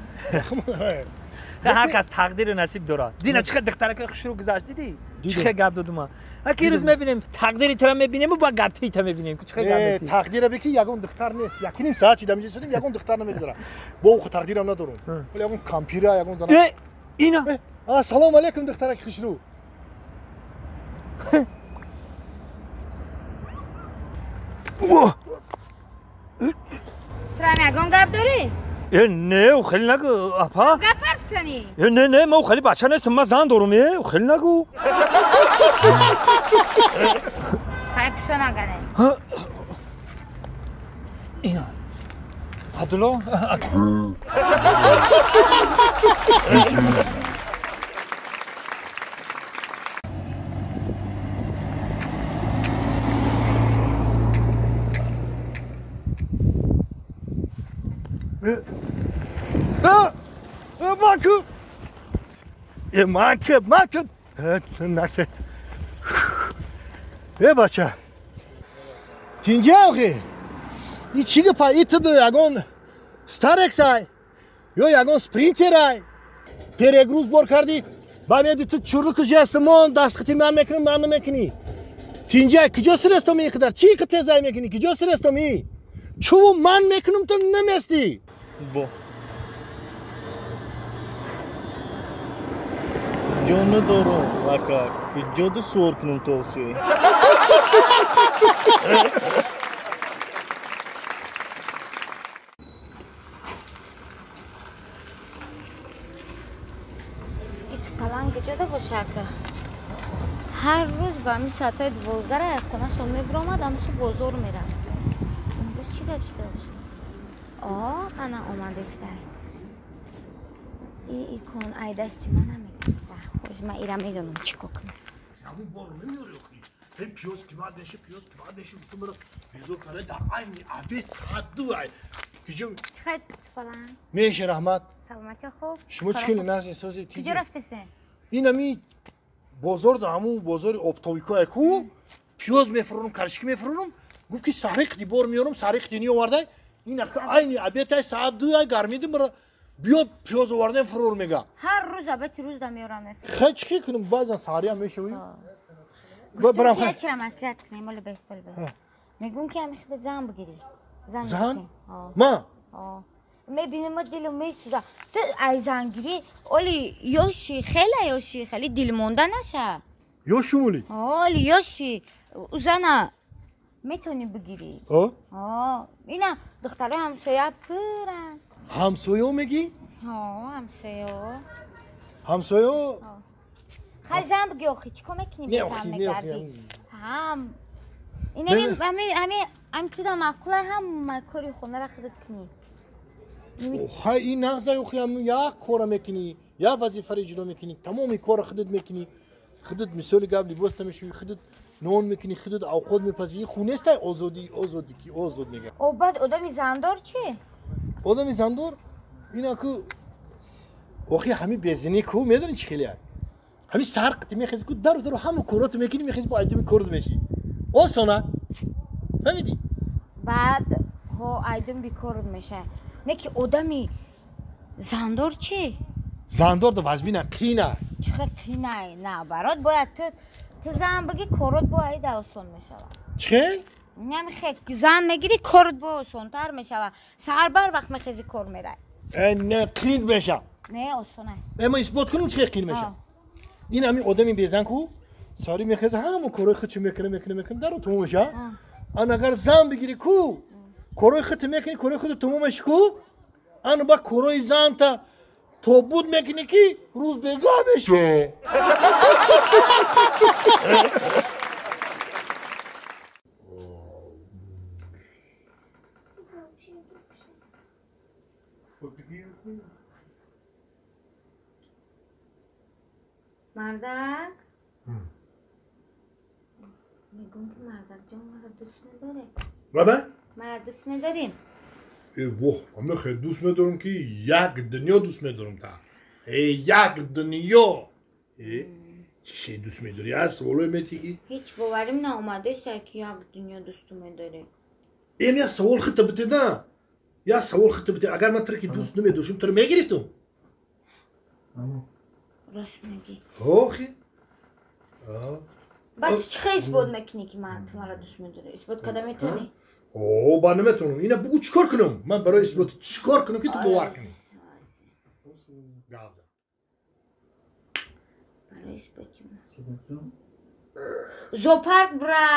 [SPEAKER 6] Ҳар кас тақдиру насиб дорад. Дина чӣ қадр духтаракои хушрӯ гузашт, дидӣ? Чӣ хел гап додум ман. Аки ирӯз мебинем, тақдири тура мебинему ба гапти та мебинем. Чӣ хел гап метӣ?
[SPEAKER 1] Тақдира бики ягон духтар нест. Якним соат чида миҷа сидим, ягон духтар намегузара. Бо ӯ тақдирам надорум. Вале ягон кампира, ягон зана.
[SPEAKER 6] Ина.
[SPEAKER 1] Салом алейкум, духтараки хушрӯ.
[SPEAKER 2] Турам ягон гап дорӣ?
[SPEAKER 6] Не, ӯ хеле нагӯ, апа.
[SPEAKER 2] Гап ҳарф зани?
[SPEAKER 6] Не, не, ман ӯ хеле бача нестам, ман зан дорум, ӯ хеле нагӯ.
[SPEAKER 2] Хай пишо нагане.
[SPEAKER 6] Ина. Абдулло.
[SPEAKER 1] Маку! Маку, маку! Наке. Бача. Тинҷа охи. И чӣ гапа? И ту ягон Старексай ё ягон Спринтерай. Перегруз бор кардӣ. Ба меди ту чурруку жесмон дастхати ман мекунам, ман намекунӣ. Тинҷа, куҷо сирестом ин қадар? Чӣ қа тезай мекунӣ? Куҷо сирестом и? Чуву ман мекунам, ту наместӣ.
[SPEAKER 7] Бо. Ҷо надорам, ака. Куҷо ду суор кунам то охи?
[SPEAKER 2] И тупаланг куҷода боша, ака? Ҳар рӯз ба ҳамин соатҳои 12 аз хонашон мебиромад, ҳамсу бозор мерафт. Имрӯз чӣ гап шуда бошад? О, ана омадестай. И икон ай дасти ман намегуза. Ҳоз ман ира медонам чӣ кор кунам.
[SPEAKER 1] Ягон бор намеёри охи. Ҳей пиёз қимат меша, пиёз қимат меша, гуфтам маро безор карда дар айни обед соат 2 ай. Куҷо?
[SPEAKER 2] Чӣ хел тупаланг?
[SPEAKER 1] Меша, раҳмат.
[SPEAKER 2] Саломатӣ хуб.
[SPEAKER 1] Шумо чӣ хеле назди сози тиҷи?
[SPEAKER 2] Куҷо рафтесен?
[SPEAKER 1] Ин ами бозор да ҳамун бозори оптовикое ку пиёз мефурӯрам, карчики мефурӯрам. Гуфт ки саҳри қити бор меёрам, саҳри қити неовардай. Ин айни обедай соат 2 ай гармиди маро биё пиёз овардем фурӯр мега.
[SPEAKER 2] Ҳар рӯз обеди рӯз да меёрам мефурӯрам.
[SPEAKER 1] Хай чӣ кунам, баъзан саҳриам мешавӣ.
[SPEAKER 2] Гуфтам ки чира маслиҳат кунем, оли бест, оли бест. Мегӯм ки ҳами худат зан бигирӣ.
[SPEAKER 1] Зан? Ма?
[SPEAKER 2] Мебинем дилам месӯза. Ту ай зангирӣ, оли ёши, хеле ёши, хеле дилмонда наша.
[SPEAKER 1] Ёшумули?
[SPEAKER 2] Оли ёши. Узана метавонӣ бигирӣ. Ина духтарои ҳамсоя пиранд.
[SPEAKER 1] Ҳамсоё мегӣ?
[SPEAKER 2] Ҳамсоё.
[SPEAKER 1] Ҳамсоё?
[SPEAKER 2] Хай зан бигӣ охи, чӣ кор мекунӣ безан мегардӣ? Ҳам ами тида маъқула ҳама кори хонаро худат кунӣ.
[SPEAKER 1] Хай ин нағза охи, як кора мекунӣ, як вазифаро иҷро мекунӣ, тамоми корро худат мекунӣ. Худат мисоли гап либоста мешӯӣ, худат нон мекунӣ, худат авқот мепазӣ. Ин хун нестай озодӣ, озодӣ ки озод мегӯяд.
[SPEAKER 2] О баъд одами зандор чӣ?
[SPEAKER 1] Одами зандор ина ку охи ҳами безинӣ ку медонӣ чӣ хеле ҳами саҳар қити мехези ку дару дару ҳама короту мекунӣ, мехези бо айдуми корот мешӣ. Осона. Фаҳмидӣ?
[SPEAKER 2] Баъд ҳо айдум бикорот мешавад. Не ки одами зандор чӣ?
[SPEAKER 1] Зандор да вазбина қина.
[SPEAKER 2] Чӣ хел қинай? Наоборот, бояд ту зан бигӣ, корот бо айда осон мешавад.
[SPEAKER 1] Чӣ хел?
[SPEAKER 2] Намехел зан мегирӣ, корот бо осонтар мешавад. Саҳар бар вақт мехези, кор мерай.
[SPEAKER 1] Не, қин мешавад.
[SPEAKER 2] Не, осонай.
[SPEAKER 1] Ма исбот кунам чӣ хел қин мешавад. Ин ҳамин одами безан ку сари мехеза ҳама корҳои худшо мекунад, мекунад, мекунад, даро тамом мешавад. Ан агар зан бигирӣ ку корҳои худто мекунӣ, корҳои худто тамом меши ку, ан ба корҳои занта тобуд мекунӣ ки рӯз бегаҳ мешавад.
[SPEAKER 2] Мардак, мегӯм ки мардак ҷон маро дӯст медорӣ?
[SPEAKER 1] Баба?
[SPEAKER 2] Маро дӯст медорӣ?
[SPEAKER 1] Воҳ, ама хеле дӯст медорам ки як дунё дӯст медорам та. Як дунё. Чӣ дӯст медорӣ? Аз саволое метӣ ки?
[SPEAKER 2] Ҳеҷ боварим наомадааст ки як дунё дӯсту медорӣ.
[SPEAKER 1] Эм як савол хита бите да. Як савол хита бите. Агар ман туро ки дӯст намедоштам, туро мегирифтам.
[SPEAKER 2] Рост мегӣ.
[SPEAKER 1] Охи.
[SPEAKER 2] Баъд чӣ хел исбот мекунӣ ки ман ту маро дӯст медорӣ? Исбот карда метавонӣ?
[SPEAKER 1] О, ба наметавонам. Ина бугӯ чӣ кор кунам? Ман барои исбот чӣ кор кунам ки ту бовар кунӣ?
[SPEAKER 2] Барои исботи зоопарк бира,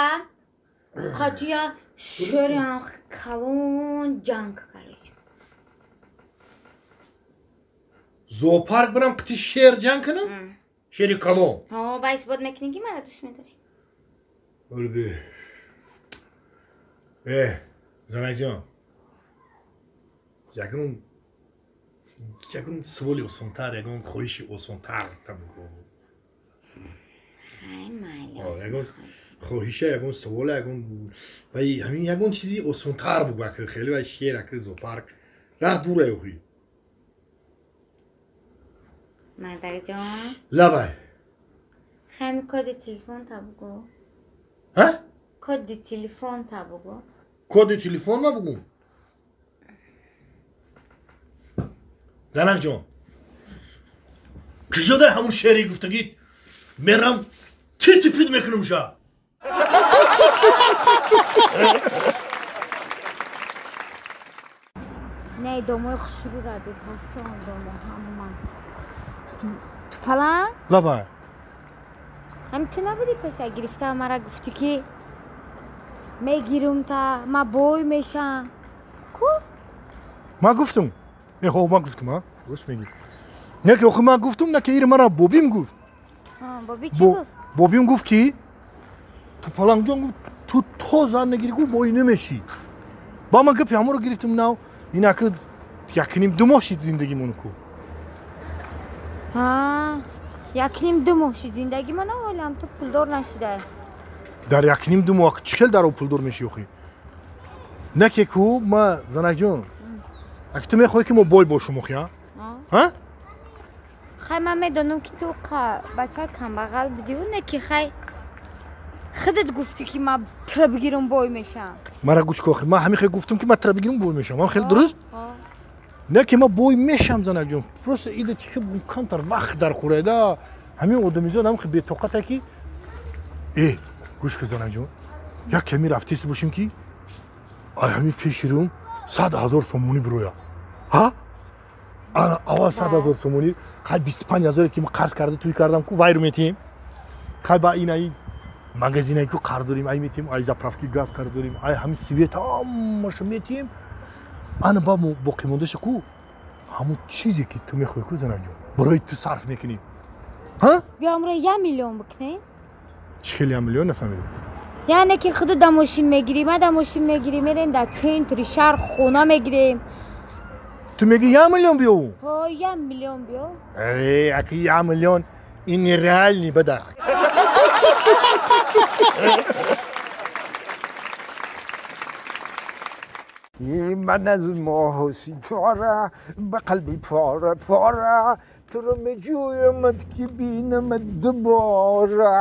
[SPEAKER 2] қатия шери калон ҷанг кард.
[SPEAKER 1] Зоопарк бирам қити шер ҷанг кунам? Шери калон.
[SPEAKER 2] Ба исбот мекунӣ ки маро дӯст медорӣ?
[SPEAKER 1] Олби. Занакҷон, ягон саволи осонтар, ягон хоҳиши осонтар табугӯ. Ягон хоҳиша, ягон савола, ягон вай ҳамин ягон чизи осонтар бугӯ, ака хеле вай шер, ака зоопарк раҳ дура охи.
[SPEAKER 2] Мардакҷон,
[SPEAKER 1] лабай.
[SPEAKER 2] Хами коди телефон та бугӯ.
[SPEAKER 1] Ҳа?
[SPEAKER 2] Коди телефон та бугӯ.
[SPEAKER 1] Коди телефон ма бугӯм? Занакҷон, куҷо дар ҳамун шери гуфтагӣ мерам титипид мекунам ша.
[SPEAKER 2] Не, домои хушрӯра бефасон домо ҳама. Тупалан?
[SPEAKER 1] Лабай.
[SPEAKER 2] Ҳами ту набудӣ пеша гирифта мара гуфтӣ ки мегирум та ма бой мешам. Ку?
[SPEAKER 1] Ма гуфтум. Ҳо, ма гуфтум, а? Рост мегӣ. Не ки охи ма гуфтум, на ки ир мара бобим гуфт.
[SPEAKER 2] Боби чӣ гуфт?
[SPEAKER 1] Бобим гуфт ки Тупаланҷон гуфт ту то зан нагирӣ гуфт бой намешӣ. Ба ман гапи ҳамонро гирифтум нав, инаки якним ду моҳ шид зиндагимон ку.
[SPEAKER 2] Якним ду моҳ шид зиндагимон, ҳолам ту пулдор нашидай.
[SPEAKER 1] Дар якним ду моҳ чӣ хел дар об пулдор мешӣ охи? Не ки ку ма занакҷон, аки ту мехоҳӣ ки мо бой бошум охи, а? Ҳа?
[SPEAKER 2] Хай ман медонам ки ту бачаи камбағал будиву, не ки хай худат гуфтӣ ки ман туро бигирам бой мешавам.
[SPEAKER 1] Мара гӯш кун охи, ман ҳамин хел гуфтам ки ман туро бигирам бой мешавам. Ман хеле дуруст? Не ки ман бой мешавам занакҷон, просто ида чӣ хел камтар вақт дар хӯрайда ҳамин одамизод ҳам хел бетоқата ки гӯш кун занакҷон, як ками рафтест бошем ки ай ҳамин пеши рӯм 100 000 сомонӣ бироя. Ҳа? Ана аввал 100 000 сомонӣ, хай 25 000 ки ман қарз карда туй кардам ку вайру метиҳем. Хай ба ин ай магазинай ку қарз дорим, ай метиҳем, ай заправки газ қарз дорим, ай ҳамин свет ҳамаша метиҳем. Ана ба боқимондаша ку ҳамун чизе ки ту мехоҳӣ ку занакҷон, барои ту сарф мекунӣ. Ҳа?
[SPEAKER 2] Биё амро 1 миллион бикунем.
[SPEAKER 1] Чӣ хеле 1 миллион нафаҳмидам?
[SPEAKER 2] Яъне ки худу да мошин мегирӣ, ма да мошин мегирӣ, мерем дар центри шаҳр хона мегирем.
[SPEAKER 1] Ту мегӣ 1 миллион биёву?
[SPEAKER 2] Ҳо, 1 миллион биё.
[SPEAKER 1] Э, аки 1 миллион ин нереальный бада.
[SPEAKER 4] من از ماه و ستاره به قلبی پاره پاره تو رو میجویمت که بینمت دوباره.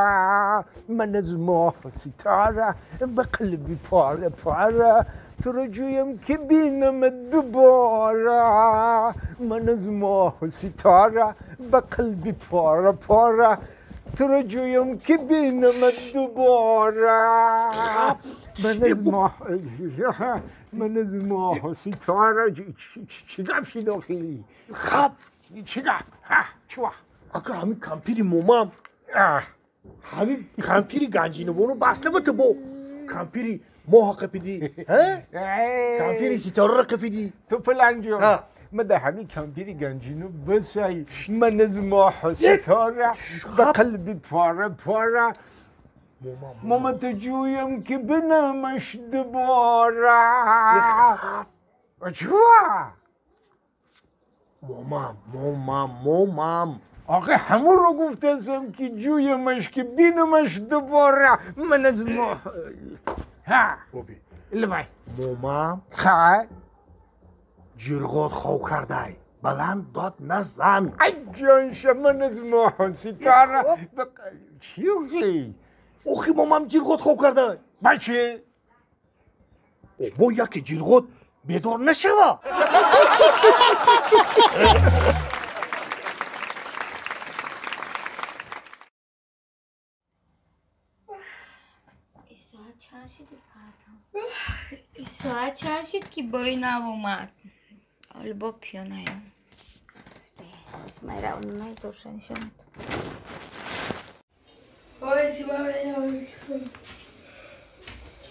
[SPEAKER 4] من از ماه و ستاره به قلبی پاره پاره تو رو جویم که بینمت دوباره. من از ماه و ستاره به قلبی پاره پاره تو رو جویم که بینمت دوباره. من از ماه و ستاره. چی گپ شد آخی؟
[SPEAKER 1] خب
[SPEAKER 4] چی گپ؟ چوا؟
[SPEAKER 1] اگه همین کمپیری مومم، همین کمپیری گنجینه بس نبود با کمپیری ماه قپیدی، کمپیری ستاره قپیدی.
[SPEAKER 4] تو پلنگ جون من ده همین کمپیری گنجینو بسای. من از ماه و ستاره به قلبی پاره پاره ماما تو جویم که بنامش دوباره. چوا؟
[SPEAKER 1] مامام مامام مامام
[SPEAKER 4] آخه همون رو گفتم که جویمش که بینمش دوباره. من از ماه ها
[SPEAKER 1] بابی
[SPEAKER 4] لبای
[SPEAKER 1] مامام
[SPEAKER 4] خواهی
[SPEAKER 1] جرغات خو کرده بلند داد نزن.
[SPEAKER 4] ای جان من از ماه ستاره. چی اوخی؟
[SPEAKER 1] اوخی مامام جرغات خو کرده.
[SPEAKER 4] بچه
[SPEAKER 1] با یکی جرغات بیدار نشوه.
[SPEAKER 2] ساعت چند شد که بای نوامد؟ حالا با پیانایم اسمای را اونو نزورشن نشاند.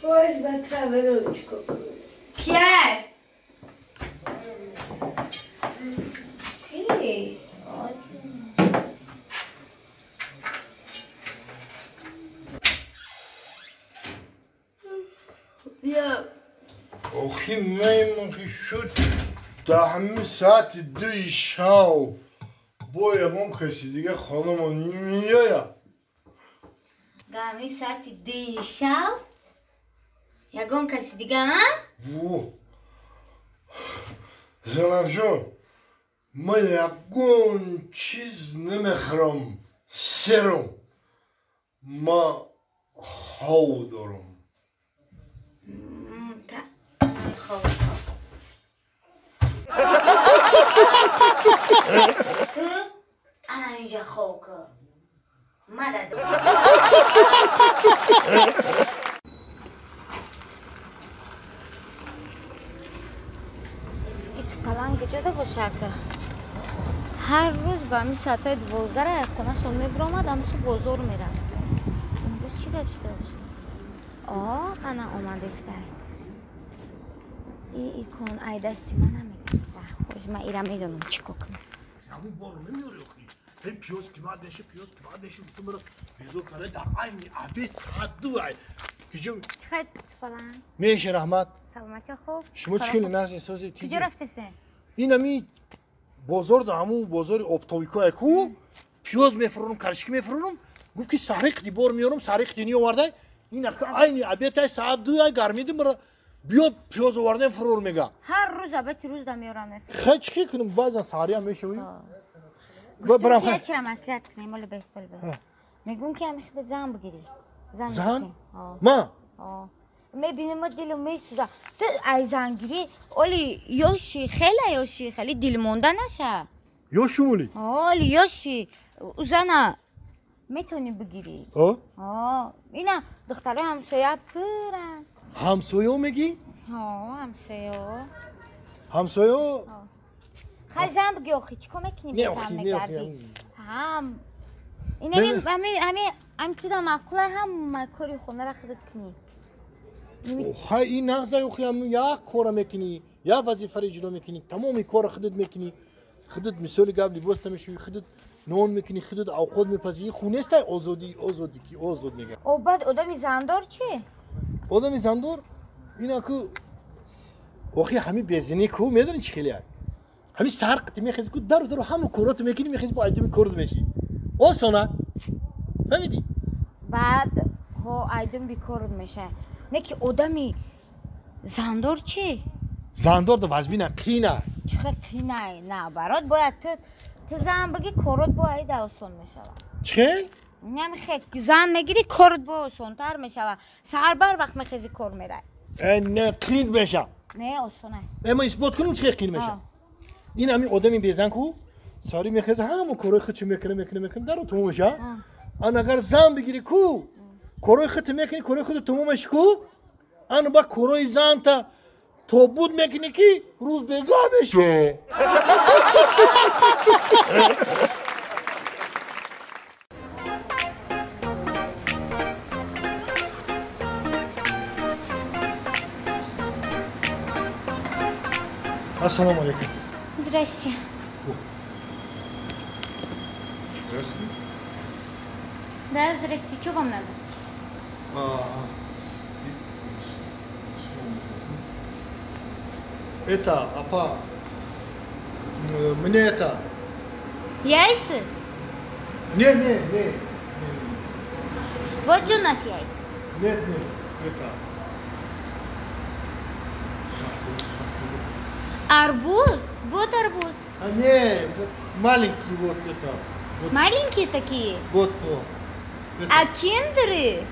[SPEAKER 8] باز با ترابلوچکو.
[SPEAKER 2] کیه؟ تی؟
[SPEAKER 8] بیا
[SPEAKER 1] آخی میمون شد در همین ساعت 2 شب با یکم کسی دیگه خانمون میاید.
[SPEAKER 2] در همین ساعت 2 شب یکم کسی دیگه ها؟
[SPEAKER 1] زنم جون من یکم چیز نمیخورم، سرم ما خو دارم.
[SPEAKER 2] تو انا اینجا خوب کن مدد. این تو پلنگ جدا باشه که هر روز با همین ساعت 12 را خونه شون میبرامد، هم سو بازار میرم. امروز چی گپ شده باشه؟ آه انا آمده است. ای کن ای دستی من نمیگذره. باز من ایرم میدونم چی کنم.
[SPEAKER 1] همون بارو نمیاری آخی. این پیاز که بعد نشه، پیاز که بعد نشه، گفتم برو بیزور کرده در عین عبید ساعت 2 ای. کجا؟
[SPEAKER 2] چقدر فلان؟
[SPEAKER 1] میشه رحمت.
[SPEAKER 2] سلامتی خوب.
[SPEAKER 1] شما چی کلی نازی سازی تیجی؟
[SPEAKER 2] کجا رفتیسه؟
[SPEAKER 1] این همی بازار ده همون بازار اپتویکو کو پیاز میفرونم، کرشکی میفرونم. گفت که سریق دی بار میارم، سریق دی نیاورده. این عین عبید ساعت 2 ای گرمیدم برو بیا پیاز آوردن فرور میگه.
[SPEAKER 2] هر روز ابد روز دم میارم.
[SPEAKER 1] خیلی چی کنم بعضا ساری هم میشه.
[SPEAKER 2] گفتم که چرا مسئلت کنیم مال بیستول بس. میگم که همی خودت زن بگیری.
[SPEAKER 1] زن؟ ما؟
[SPEAKER 2] میبینم دلم میسوزه. تو ای زنگیری ولی یوشی خیلی یوشی خیلی دل مونده نشه.
[SPEAKER 1] یوشی مولی؟
[SPEAKER 2] ولی یوشی زنه میتونی بگیری. آه اینا دختره همسایه پرن.
[SPEAKER 1] همسایه میگی؟
[SPEAKER 2] ها همسایه.
[SPEAKER 1] همسایه؟
[SPEAKER 2] خیلی زن بگی آخی چیکار میکنی به زن میگردی؟ هم این همه همه Ам тида маъқула ҳама кори хонаро худат кунӣ.
[SPEAKER 1] Хай ин нағза охи як кора мекунӣ, як вазифаро иҷро мекунӣ, тамоми корро худат мекунӣ. Худат мисоли гап либоста мешӯӣ, худат нон мекунӣ, худат авқот мепазӣ. Ин хунестай озодӣ, озодӣ ки озод мегӯяд.
[SPEAKER 2] О баъд одами зандор чӣ?
[SPEAKER 1] Одами зандор ина ку охи ҳами безинӣ ку медонӣ чӣ хеле як? Ҳами саҳар қити мехези ку дару дару ҳама короту мекунӣ, мехези бо айдими корд мешӣ. Осона. Фаҳмидӣ?
[SPEAKER 2] Баъд ҳо айдим бикорд меша. Не ки одами зандор чӣ?
[SPEAKER 1] Зандор да вазбина қина.
[SPEAKER 2] Чӣ хел қинай? На, барот бояд ту зан баги корот бо айда осон мешавад.
[SPEAKER 1] Чӣ хел?
[SPEAKER 2] Намехе зан мегири корот бо осонтар мешавад. Саҳар бар вақт мехези кор мерай.
[SPEAKER 1] Не қин меша.
[SPEAKER 2] Не осона.
[SPEAKER 1] Ма исбот кунам чӣ хел қин меша. Ин ҳами одами безан ку сари мехеза ҳама корои худшо мекунад, мекунад, мекунад, дару тамом меша. Ан агар зан бигири ку корои худт мекунӣ, корои худт тамом меши ку ан ба корои занта тобуд мекунӣ ки рӯз бега меша. Ассалому алейкум.
[SPEAKER 2] Здрасте.
[SPEAKER 10] Здравствуйте.
[SPEAKER 2] Да, здрасте. Что вам надо?
[SPEAKER 1] Это, апа, мне это...
[SPEAKER 2] Яйца?
[SPEAKER 1] Не, не, не.
[SPEAKER 2] Вот же у нас яйца.
[SPEAKER 1] Нет, нет, это...
[SPEAKER 2] Арбуз? Вот арбуз.
[SPEAKER 1] А не, вот маленький вот это. Вот.
[SPEAKER 2] Маленькие такие?
[SPEAKER 1] Вот, вот. Это.
[SPEAKER 2] А киндеры?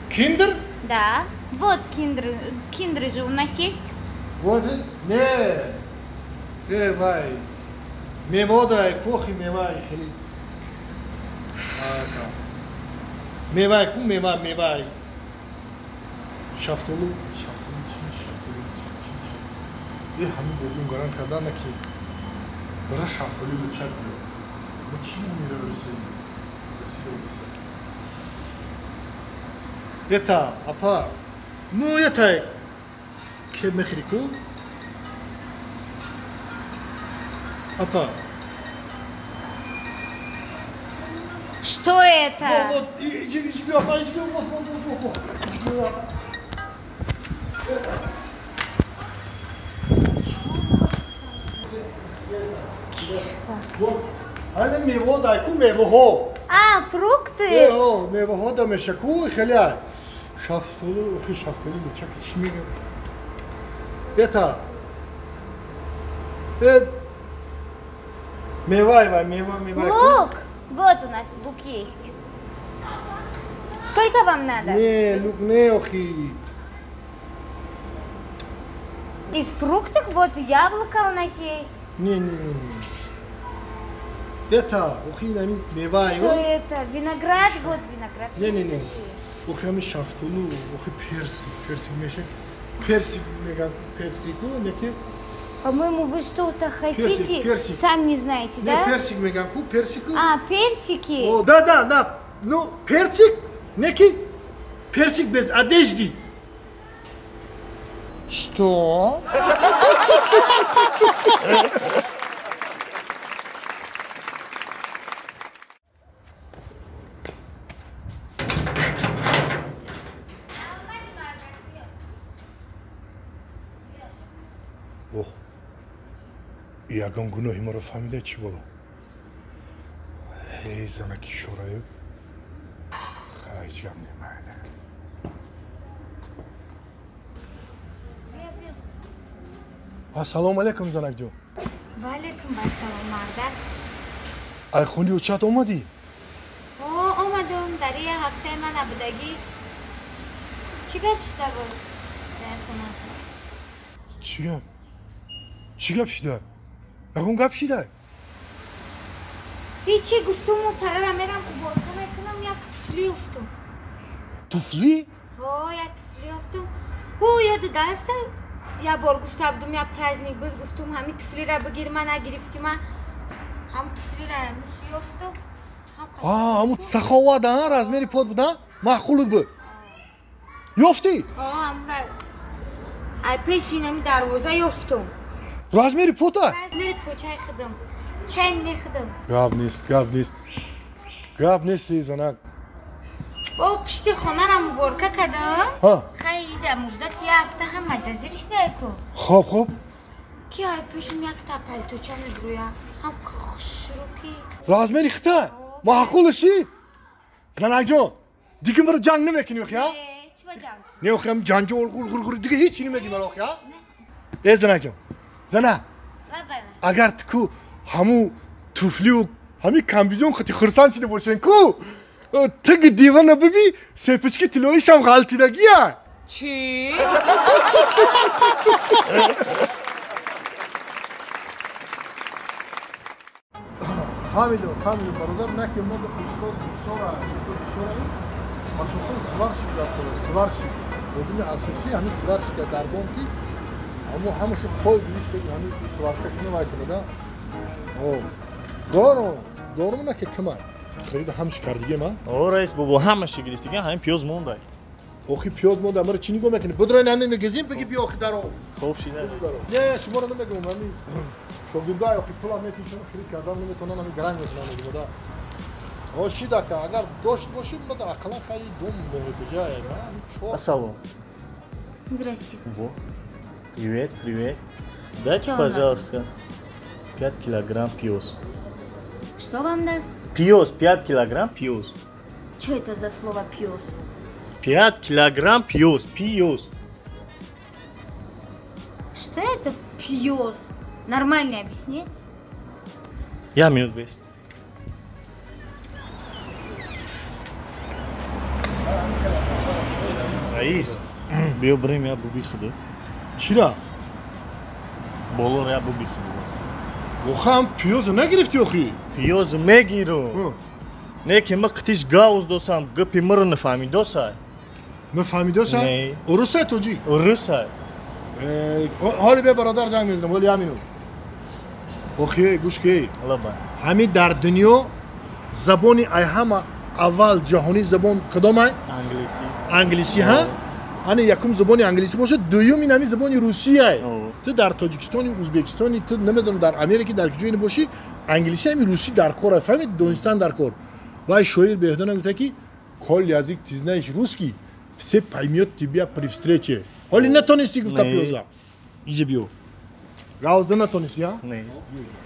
[SPEAKER 1] Киндер?
[SPEAKER 2] Да. Вот киндеры. Киндеры же у нас есть.
[SPEAKER 1] Вот, не. Вай. Мевода, кохи мевай, хели. Мевай, ку мева, мевай. Шафтолу, шафтолу, шафтолу, шафтолу. Ҳамин бобим гарант кардана ки бара шафтоли лучак биё. Мо чӣ мера расид? Расид. Это, апа, ну это ке мехри ку? Апа.
[SPEAKER 2] Что это?
[SPEAKER 1] Вот, вот, иди, иди, апа, иди, вот, вот, вот, вот. Иди, апа. Вот, ҳамин мево дай ку мевоҳо.
[SPEAKER 2] А, фрукты?
[SPEAKER 1] Э, мевоҳо да меша ку хеле шафтолу, охи шафтолу лучак чӣ мегӯяд? Это мевай, вай, мева, мева.
[SPEAKER 2] Лук! Вот у нас лук есть. Сколько вам надо?
[SPEAKER 1] Не, лук не, охи.
[SPEAKER 2] Из фруктов вот яблоко у нас есть.
[SPEAKER 1] Не, не, не. Это, охи, нами, мевай.
[SPEAKER 2] Что это? Виноград, вот виноград.
[SPEAKER 1] Не, не, не. Охи, ами шафтолу, охи персик, персик мешек. Персик, мега, персику, неки.
[SPEAKER 2] По-моему, вы что-то хотите,
[SPEAKER 1] персик, персик.
[SPEAKER 2] Сам не знаете,
[SPEAKER 1] не,
[SPEAKER 2] да?
[SPEAKER 1] Персик, меганку, персику.
[SPEAKER 2] А, персики.
[SPEAKER 1] О, да, да, да. Ну, персик, неки, персик без одежды.
[SPEAKER 6] Что?
[SPEAKER 10] Оҳ, ягон гуноҳи маро фаҳмида чӣ боло? Эй, занаки шораю. Ҳеҷ гап немайна. Ассалому алайкум, занакҷон.
[SPEAKER 2] Ва алайкум ассалом, мардак.
[SPEAKER 10] Ай хуни учат омадӣ?
[SPEAKER 2] О, омадам. Дар як ҳафтаи ман набудагӣ. Чӣ гап шуда буд дар хона?
[SPEAKER 10] Чӣ гап? Чӣ гап шуда? Ягон гап шуда?
[SPEAKER 2] Ҳечи, гуфтуму парара мерам уборка мекунам, як туфли ёфтум.
[SPEAKER 10] Туфли?
[SPEAKER 2] Ҳо, як туфли ёфтум. Ҳо, ёду даста як бор гуфта будум, як праздник буд, гуфтум ҳами туфлира бигир, ма нагирифтима. Ҳам туфлира мус ёфтум, ҳам
[SPEAKER 1] Ҳамун саховат размери под буда маъқулут буд. Ёфтӣ?
[SPEAKER 2] Ай пеши инами дарвоза ёфтум.
[SPEAKER 1] Размери пота?
[SPEAKER 2] Размери почаи худам. Ченди худам.
[SPEAKER 1] Гап нест, гап нест. Гап нест, занак.
[SPEAKER 2] Бо пишти хонаро муборка кардам. Хай ида муддати як ҳафта ҳама ҷазириш наку.
[SPEAKER 1] Хоб, хоб.
[SPEAKER 2] Ки ай пешим якта палточа мебурӯя. Ҳам хушрӯ ки.
[SPEAKER 1] Размери хита? Маъқулаши? Занакҷон, дига маро ҷанг намекунӣ охи, а?
[SPEAKER 2] Чӣ ба ҷанг?
[SPEAKER 1] Не охи, ҳам ҷанҷол ғур дига ҳеҷ чӣ намегӣ маро охи, а? Э занакҷон, зана. Агар ту ку ҳамун туфлию ҳамин комбизон хати хурсанд шида бошен ку, тиги дивана биби, сепички тиллоишам ғалтидагия.
[SPEAKER 2] Чӣ?
[SPEAKER 1] Фаҳмидам, фаҳмидам, бародар, на ки мо устод бисёра, устод бисёра, асосан сварщик дар кора, сварщик. Одами асосӣ ҳамин сварщика дар дом ки ҳамо ҳамашу қой гирифта ҳамин сварка кунӣ вай кунада. О, дорум, дорум на ки кимай. Харида ҳамаш кардигем, а?
[SPEAKER 7] О, раис бобо, ҳамаша гирифтига, ҳамин пиёз мондай.
[SPEAKER 1] Охи пиёз монда, маро чӣ нигоҳ мекунӣ? Будрай ҳамин мегазим, биги биё охи даро.
[SPEAKER 7] Хоб шида.
[SPEAKER 1] Не, шуморо намегӯям, ҳамин шогирдай охи пулам метишам, хирид кардан наметавонам, ҳамин гаранг мекунам мегӯям. О, шидака, агар дошт бошӣ, мада ақаллан хаи дом меҳтиҷа, чор.
[SPEAKER 7] Ассалом.
[SPEAKER 2] Здрасте.
[SPEAKER 7] Во. Привет, привет. Дайте, пожалуйста, 5 килограмм пиёз.
[SPEAKER 2] Что вам даст?
[SPEAKER 7] Пиёз, 5 килограмм пиёз.
[SPEAKER 2] Что это за слово пиёз?
[SPEAKER 7] 5 килограмм пиёз, пиёз.
[SPEAKER 2] Что это пиёз? Нормально объясни.
[SPEAKER 7] Я минут бест. Раис, биё бирем я буби худо.
[SPEAKER 1] Чира?
[SPEAKER 7] Болор я буби худо.
[SPEAKER 1] Охам пиёзо нагирифтӣ охи?
[SPEAKER 7] Пиёзо мегирам. Не ки ма қитиш гавз досам, гапи маро нафаҳмидосай.
[SPEAKER 1] Нафаҳмидосай?
[SPEAKER 7] Не.
[SPEAKER 1] Урусай тоҷик?
[SPEAKER 7] Урусай.
[SPEAKER 1] Ҳоли бе бародар занг мезанам, ҳоли ҳамину. Охи, гӯш ки.
[SPEAKER 7] Лаба.
[SPEAKER 1] Ҳамин дар дунё забони ай ҳама аввал ҷаҳонӣ забон кадомай?
[SPEAKER 7] Англисӣ.
[SPEAKER 1] Англисӣ, ҳа? Ана якум забони англисӣ бошад, дуюм ин ҳамин забони русияй. Ту дар Тоҷикистони, Ӯзбекистони, ту намедонам дар Америка, дар куҷое набошӣ, англисӣ ҳамин русӣ дар кор аст, фаҳмид? Донистан дар кор. Вай шоир беҳтар гуфта ки коль язык ты знаешь русский, все поймет тебя при встрече. Ҳоли натонистӣ гуфта пиёза. Иҷа биё. Гавзда натонистӣ, а?
[SPEAKER 7] Не.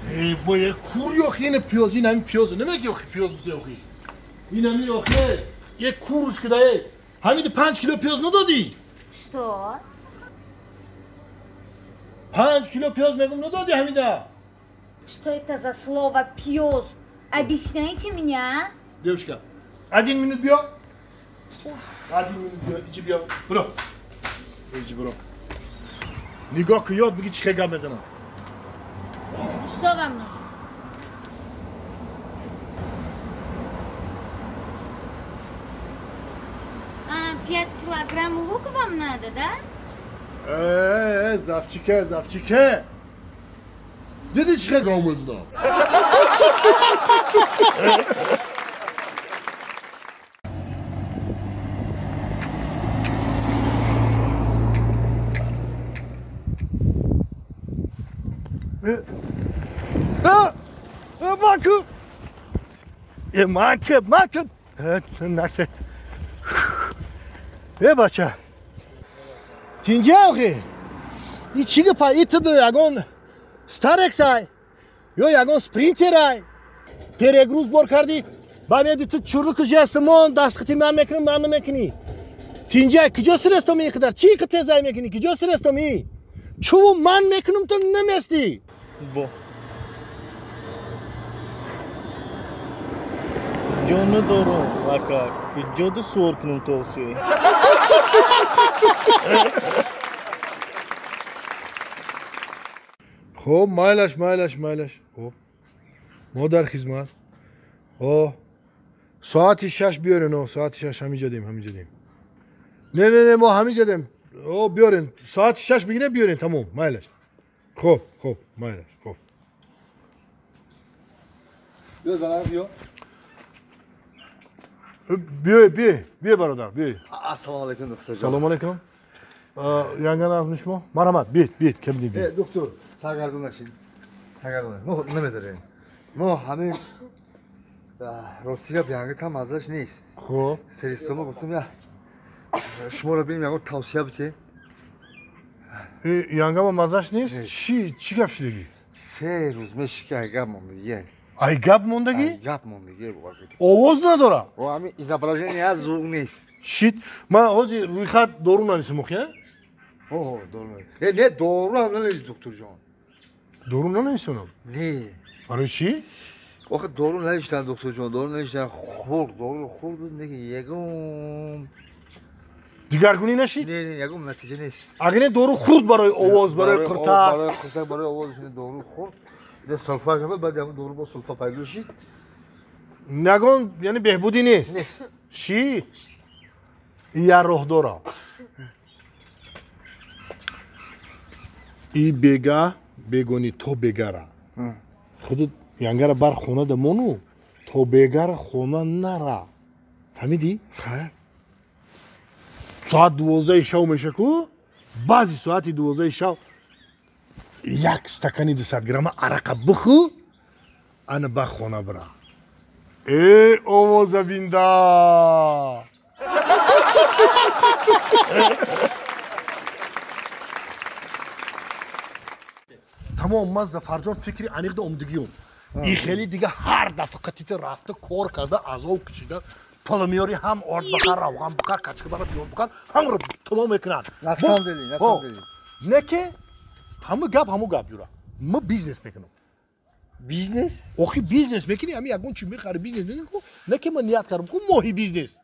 [SPEAKER 1] Э, бое кур ёхи, ина пиёз, ин ҳамин пиёз. Намеги ёхи пиёз бите ёхи. Ин ҳамин ёхи, як куруш кида, э. Ҳамин 5 кило пиёз надодӣ?
[SPEAKER 2] Что?
[SPEAKER 1] 5 кило пиёз мегум надодӣ ҳамида?
[SPEAKER 2] Что это за слово пиёз? Объясняйте меня.
[SPEAKER 1] Девушка, 1 минут биё. 1 минут биё, иҷи биё. Биро. Иҷи биро. Нигоҳ ки ёд биги чӣ хел гап мезанам.
[SPEAKER 2] Что вам нужно? А, 5 килограмм лука вам надо, да?
[SPEAKER 1] Э, завчике, завчике. Диди чӣ хел гап мезанам? Маке, маке, наке. Э, бача. Тинҷа охи. И чӣ гапа? И ту ягон Старексай ё ягон Спринтерай. Перегруз бор кардӣ. Ба меди ту чуруку жесмон дастхати ман мекунам, ман намекунӣ. Тинҷа куҷо сирестом ин қадар? Чӣ ин қадар тезай мекунӣ? Куҷо сирестом ин? Чуву ман мекунам, ту наместӣ.
[SPEAKER 7] Бо. Ҷо надорам, ака. Куҷо ду суор кунам то охи?
[SPEAKER 1] Хоб, майлаш, майлаш, майлаш. Хоб. Мо дар хизмат. О, соати 6 биёрен, о, соати 6 ҳамиҷа дем, ҳамиҷа дем. Не, не, не, мо ҳамиҷа дем. О, биёрен, соати 6 бигирем, биёрен, тамом, майлаш. Хоб, хоб, майлаш, хоб.
[SPEAKER 3] Биё, занак, биё.
[SPEAKER 1] Биё, биё, биё бародар, биё.
[SPEAKER 3] Ассалому алайкум, доктор.
[SPEAKER 1] Салом алайкум. Янган аз шумо? Марҳамат, биёед, биёед, кабинет биёед.
[SPEAKER 3] Доктор, саргардон нашед. Саргардон. Мо намедонем. Мо ҳамин ростига янга там маззаш нест.
[SPEAKER 1] Хуб.
[SPEAKER 3] Серистома гуфтам я шуморо бинем, ягон тавсия бите.
[SPEAKER 1] Янгама маззаш нест? Чӣ чӣ гап шидагӣ?
[SPEAKER 3] 3 рӯз меши ки ай гап мондагӣ.
[SPEAKER 1] Ай гап мондагӣ?
[SPEAKER 3] Ай гап мондагӣ.
[SPEAKER 1] Овоз надора?
[SPEAKER 3] О, ҳамин изображение аз звук нест.
[SPEAKER 1] Шит, ман ҳозир рӯйхат дору нависам охи?
[SPEAKER 3] О, дору. Не, дору ҳам нанавис, докторҷон.
[SPEAKER 1] Дору нанависонам?
[SPEAKER 3] Не.
[SPEAKER 1] Барои чӣ?
[SPEAKER 3] Охи дору навиштан, докторҷон, дору навиштан, хӯрд, дору хӯрд, неки ягон
[SPEAKER 1] дигаргунӣ нашид?
[SPEAKER 3] Не, не, ягон натиҷа нест.
[SPEAKER 1] Агар не дору хӯрд барои овоз, барои қуртак.
[SPEAKER 3] Барои қуртак, барои овоз дору хӯрд. Не сулфа шуд, баъд ягон дору бо сулфа пайдо шид.
[SPEAKER 1] Ягон, яъне беҳбудӣ нест?
[SPEAKER 3] Нест.
[SPEAKER 1] Шид? Я роҳ дора. И бега бегони то бегара. Худут янгара бар хона да мону, то бегара хона нара. Фаҳмидӣ? Соат 12 шав меша ку, баъди соати 12 шав як стакани 200 грамма арақа бихӯ, ана ба хона бира. Э, овоза бинда! Тамом, ман Зафарҷон фикри аниқ да омдагиём. И хеле дига ҳар дафъа қатита рафта кор карда, азоб кашида, пул меёри, ҳам орд бихар, равған бихар, качка бихар, пиёз бихар, ҳамаро тамом мекунанд.
[SPEAKER 3] На самом деле, на самом деле.
[SPEAKER 1] Не ки ҳаму гап, ҳаму гап ҷура. Ма бизнес мекунам.
[SPEAKER 3] Бизнес?
[SPEAKER 1] Охи бизнес мекунӣ, ҳами ягон чи мехари, бизнес мекунӣ ку, не ки ман ният кардам ку моҳи бизнес.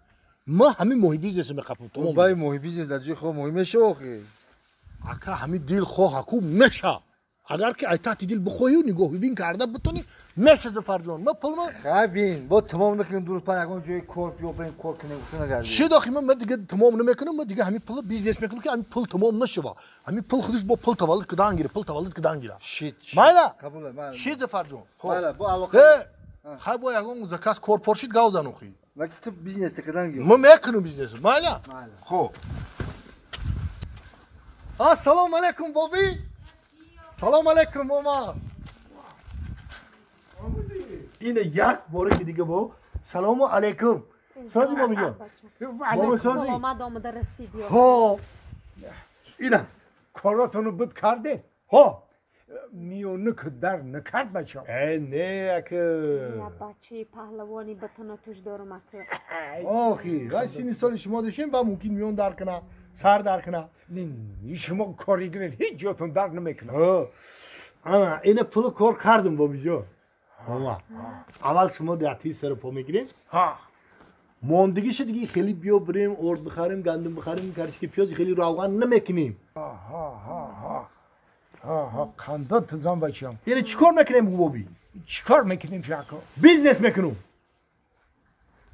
[SPEAKER 1] Ма ҳами моҳи бизнес меқапам, тамом.
[SPEAKER 3] Бай моҳи бизнес дар ҷои хо моҳи меша охи.
[SPEAKER 1] Ака ҳами дил хоҳа ку меша. Агар ки ай таҳти дил бихоҳӣ, нигоҳубин карда битонӣ, меша Зафарҷон. Ма пулма
[SPEAKER 3] хай бин, бо тамом накунем, ду рӯз пас ягон ҷои кор биё бирем кор кунем, гуфта нагардем.
[SPEAKER 1] Шид охи, ман дига тамом намекунам, ман дига ҳамин пула бизнес мекунам ки ҳамин пул тамом нашава. Ҳамин пул худаш бо пул таваллуд кидан гира, пул таваллуд кидан гира.
[SPEAKER 3] Шид.
[SPEAKER 1] Майла?
[SPEAKER 3] Қабул, майла.
[SPEAKER 1] Шид Зафарҷон.
[SPEAKER 3] Майла, бо алоқа.
[SPEAKER 1] Хай бо ягон заказ кор поршид гав зан охи.
[SPEAKER 3] Лаки ту бизнес кидан гир.
[SPEAKER 1] Ман мекунам бизнес. Майла?
[SPEAKER 3] Майла.
[SPEAKER 1] Хуб. Ассалому алайкум, боби. Салом алейкум, мама. Ине як боре ки дига бо. Салому алейкум. Сози бобиҷон. Бобо сози.
[SPEAKER 5] Саломат омада расидӣ.
[SPEAKER 1] Ҳо. Ина
[SPEAKER 4] коротонро буд карде?
[SPEAKER 1] Ҳо.
[SPEAKER 4] Миёна ки дар накард бача.
[SPEAKER 1] Э, не, ака.
[SPEAKER 5] Я бачаи паҳлавони батана туш дорам ака.
[SPEAKER 1] Охи, вай синни соли шумо дошем, ба мумкин миён дар кана, сар дар кана.
[SPEAKER 4] Шумо коригар ҳеҷ ҷотон дар намекунад.
[SPEAKER 1] Ана, ина пулу кор кардам бобиҷон. Мама, аввал шумо диатии саро по мегирем. Мондагиша диги хеле биё бирем, орд бихарем, гандум бихарем, карчики пиёз хеле равған намекунем.
[SPEAKER 4] Қандон тузон бачам.
[SPEAKER 1] Яъне чӣ кор мекунем боби?
[SPEAKER 4] Чӣ кор мекунем шако?
[SPEAKER 1] Бизнес мекунем.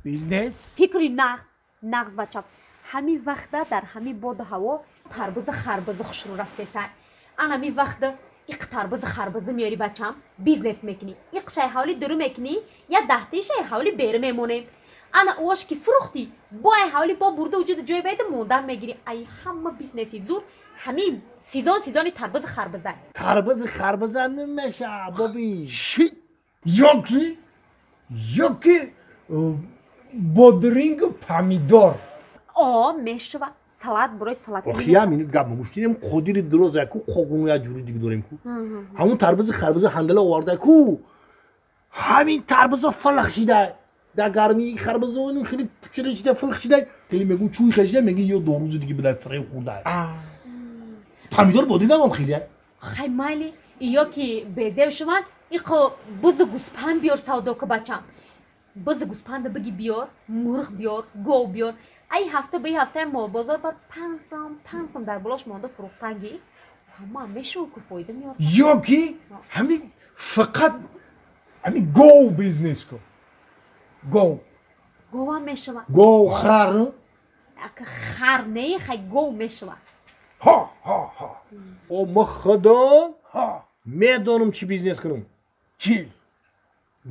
[SPEAKER 4] Бизнес?
[SPEAKER 5] Фикри нағз, нағз бачам. Ҳамин вақта дар ҳамин боду ҳаво тарбуза харбуза хушрӯ рафтеса. Ан ҳамин вақта иқ тарбуза харбуза меёри бачам, бизнес мекунӣ. Иқ шай ҳавли дуру мекунӣ, я даҳтаи шай ҳавли беру мемонем. Ана ош ки фурӯхтӣ, бо ай ҳавли бо бурда вуҷуди ҷои байда мондан мегирӣ. Ай ҳама бизнеси зур ҳамин сезон сезони тарбуза харбуза.
[SPEAKER 1] Тарбуза харбуза намеша, боби.
[SPEAKER 4] Шит, ёки бодрингу помидор.
[SPEAKER 5] О, мешава, салат барои салат.
[SPEAKER 1] Охи, я минут гап муштинем, қодири дуроза ку қоғун я ҷури диг дорем ку. Ҳамун тарбузи харбуза ҳандала оварда ку. Ҳамин тарбуза фалах шида. Дар гармии харбуза оним хеле пучида шида, фалах шида. Хеле мегӯ чӯй хашида, мегӯ ё дорӯзи диги бидай фиреб хӯрда. Помидор бодингам ҳам хеле.
[SPEAKER 5] Хай майли, ё ки безев шуман, иқо бузу гӯспанд биёр савдо ку бачам. Бузу гӯспанда биги биёр, мурғ биёр, гов биёр. Ай ҳафта ба ҳафта молбозор бар 5 сом, 5 сом дар болош монда фурӯхтанги. Ҳама мешав ку фоида меёр.
[SPEAKER 4] Ё ки ҳамин фақат ҳамин гов бизнес ку. Гов.
[SPEAKER 5] Гов ҳам мешава.
[SPEAKER 1] Гов хар.
[SPEAKER 5] Ака хар не, хай гов мешава.
[SPEAKER 4] Ҳа, ҳа, ҳа.
[SPEAKER 1] О, ма худо медонам чӣ бизнес кунам.
[SPEAKER 4] Чӣ?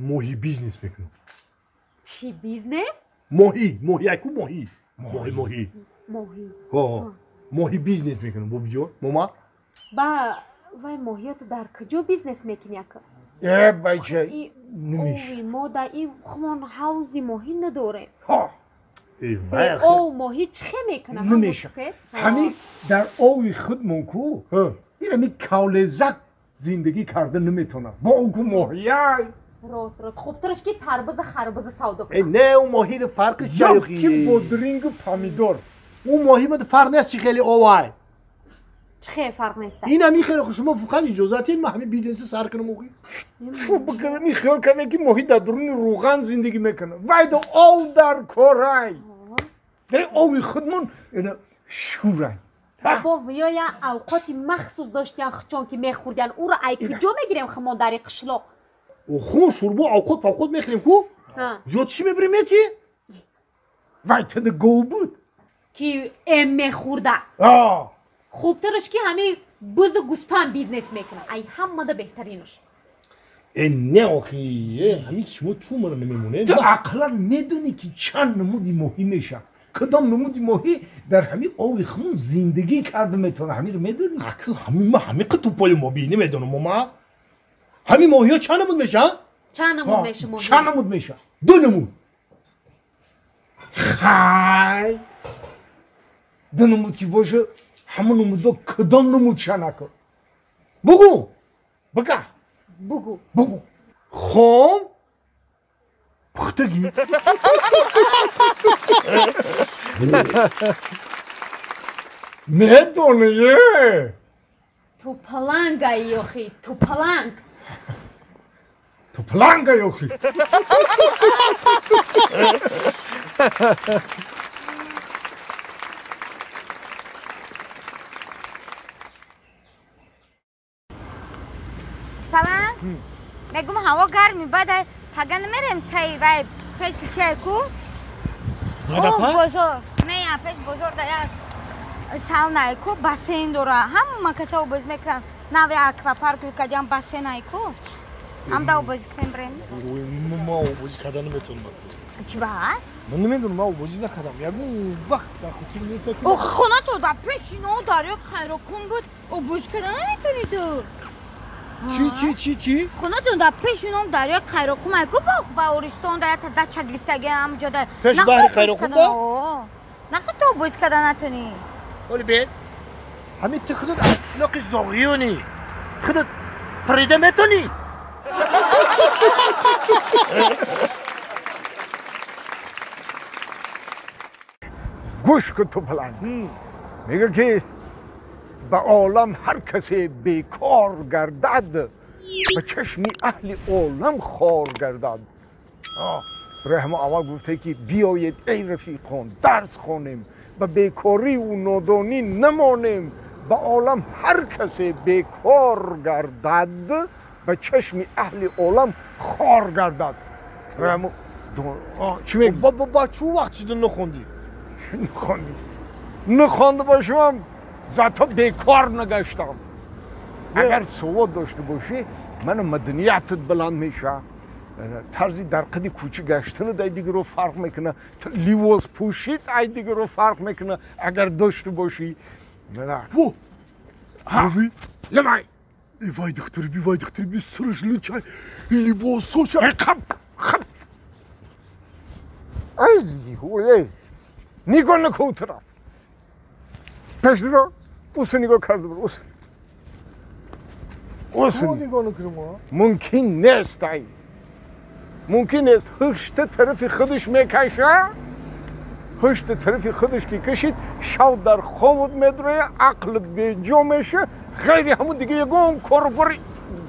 [SPEAKER 1] Моҳи бизнес мекунам.
[SPEAKER 5] Чӣ бизнес?
[SPEAKER 1] Моҳӣ, моҳӣ, айку моҳӣ. Моҳӣ, моҳӣ.
[SPEAKER 5] Моҳӣ.
[SPEAKER 1] Ҳо, моҳӣ бизнес мекунам, бобиҷон, мома.
[SPEAKER 5] Ба вай моҳиёту дар куҷо бизнес мекунӣ ака?
[SPEAKER 4] Э, бача, намеш.
[SPEAKER 5] Мо дар ин хумон ҳавзи моҳӣ надорем.
[SPEAKER 4] Ҳо.
[SPEAKER 5] Ов моҳӣ чӣ хе мекунад?
[SPEAKER 4] Намеша. Ҳамин дар ови худмон ку, ин ҳамин кавлезак зиндагӣ карда наметавонад. Бо ку моҳияй.
[SPEAKER 5] Рост, рост. Хубтараш ки тарбуза харбуза савдо
[SPEAKER 1] кунад. Э, не, ӯ моҳида фарқиш чай?
[SPEAKER 4] Ки бодрингу помидор.
[SPEAKER 1] Ӯ моҳӣ мада фарқ нест чӣ хеле овай.
[SPEAKER 5] Чӣ хеле фарқ нест?
[SPEAKER 1] Ин ҳамин хеле шумо фақат иҷозат диҳед ман ҳамин бизнеси сар кунам охи.
[SPEAKER 4] Ту бикунам ин хиёл кардем ки моҳӣ дар дуруни рӯған зиндагӣ мекунад. Вай да ов дар корай. Дар ови худмон шӯрай.
[SPEAKER 5] Бо виё я авқоти махсус доштиян хучон ки мехӯрдиян. Ӯро ай куҷо мегирем хумон дар қишлоқ?
[SPEAKER 1] Хун шӯрбо авқот павқот мехӯрем ку? Зиёд чӣ мебирем эти?
[SPEAKER 4] Вай тада гов буд.
[SPEAKER 5] Ки эм мехӯрда. Хубтараш ки ҳамин бузу гӯспанд бизнес мекунад. Ай ҳамада беҳтаринаш.
[SPEAKER 1] Э, не охи, э, ҳамин шумо чун маро намемонед?
[SPEAKER 4] Ту ақлан медонӣ ки чанд намуди моҳӣ мешавад. Кадом намуди моҳӣ дар ҳамин ови хун зиндагӣ карда метавонад? Ҳаминро медонӣ?
[SPEAKER 1] Ака, ҳамин ман ҳамин қи тупои моҳӣ намедонам, мома. Ҳамин моҳиҳо чанд намуд мешаванд?
[SPEAKER 5] Чанд намуд мешавад моҳӣ?
[SPEAKER 4] Чанд намуд мешавад?
[SPEAKER 1] Ду намуд.
[SPEAKER 4] Хай! Ду намуд ки бошад, ҳамон намудо кадом намуд шанако?
[SPEAKER 1] Бугӯ!
[SPEAKER 4] Буга!
[SPEAKER 5] Бугӯ.
[SPEAKER 4] Бугӯ.
[SPEAKER 1] Хом, пухтагӣ.
[SPEAKER 4] Медонӣ?
[SPEAKER 5] Ту палангаи охи, ту паланг.
[SPEAKER 4] Ту палангаи охи.
[SPEAKER 2] Паланг? Мегум ҳаво гарми, баъд пага намерем тай вай пеши чай ку? Бозор. Не, пеш бозор да як саунае ку, бассейн дора. Ҳама каса обоз мекунанд. Нави аквапарку кадиам бассейнае ку. Ҳам да обозӣ кунем брем.
[SPEAKER 1] Ман обозӣ карда наметавонам.
[SPEAKER 2] Чӣ ба?
[SPEAKER 1] Ман намедонам, ман обозӣ накардам. Ягон вақт дар хотир нест ки.
[SPEAKER 2] Ох, хонато дар пеши но дарё Қайроқум буд. Обозӣ карда наметавонӣ ту?
[SPEAKER 1] Чӣ, чӣ, чӣ, чӣ?
[SPEAKER 2] Хонатон дар пеши ном дарёи Қайроқум ай ку ба Ористон да ята дача гирифтаги ҳамҷо да.
[SPEAKER 1] Пеш баҳри Қайроқум да?
[SPEAKER 2] Нахуд ту обозӣ карда натонӣ?
[SPEAKER 1] Оли бес. Ҳамин ту худат аз қишлоқи Зоғиёнӣ. Худат парида метонӣ?
[SPEAKER 4] Гӯш кун ту паланг. Мега ки ба олам ҳар касе бекор гардад, ба чашми аҳли олам хор гардад. Барои ҳамон аввал гуфте ки биёед эй рафиқон, дарс хонем, ба бекориву нодонӣ намонем. Ба олам ҳар касе бекор гардад, ба чашми аҳли олам хор гардад. Чӣ мегӯ?
[SPEAKER 1] Ба чӣ вақт шуда нахондӣ?
[SPEAKER 4] Нахондӣ. Нахонда бошам, зато бекор нагаштам. Агар савод дошта бошӣ, ману маданиятат баланд мешавад. Тарзи дар қади кӯча гаштанат ай дигаро фарқ мекунад, ливос пӯшид ай дигаро фарқ мекунад, агар дошта бошӣ.
[SPEAKER 1] Во!
[SPEAKER 4] Лимай!
[SPEAKER 1] Вай духтари би, вай духтари би, сараш лучай, либосоша.
[SPEAKER 4] Хап, хап! Ай, эй! Нигоҳ накун тараф. Пешро уса нигоҳ карда бур, уса. Уса.
[SPEAKER 1] Нигоҳ накунам,
[SPEAKER 4] Мумкин нест, ай. Мумкин нест. Ҳушта тарафи худаш мекаша, ҳушта тарафи худаш ки кашид, шав дар хобот медроя, ақлат беҷо меша, ғайри ҳамун дига ягон кору бори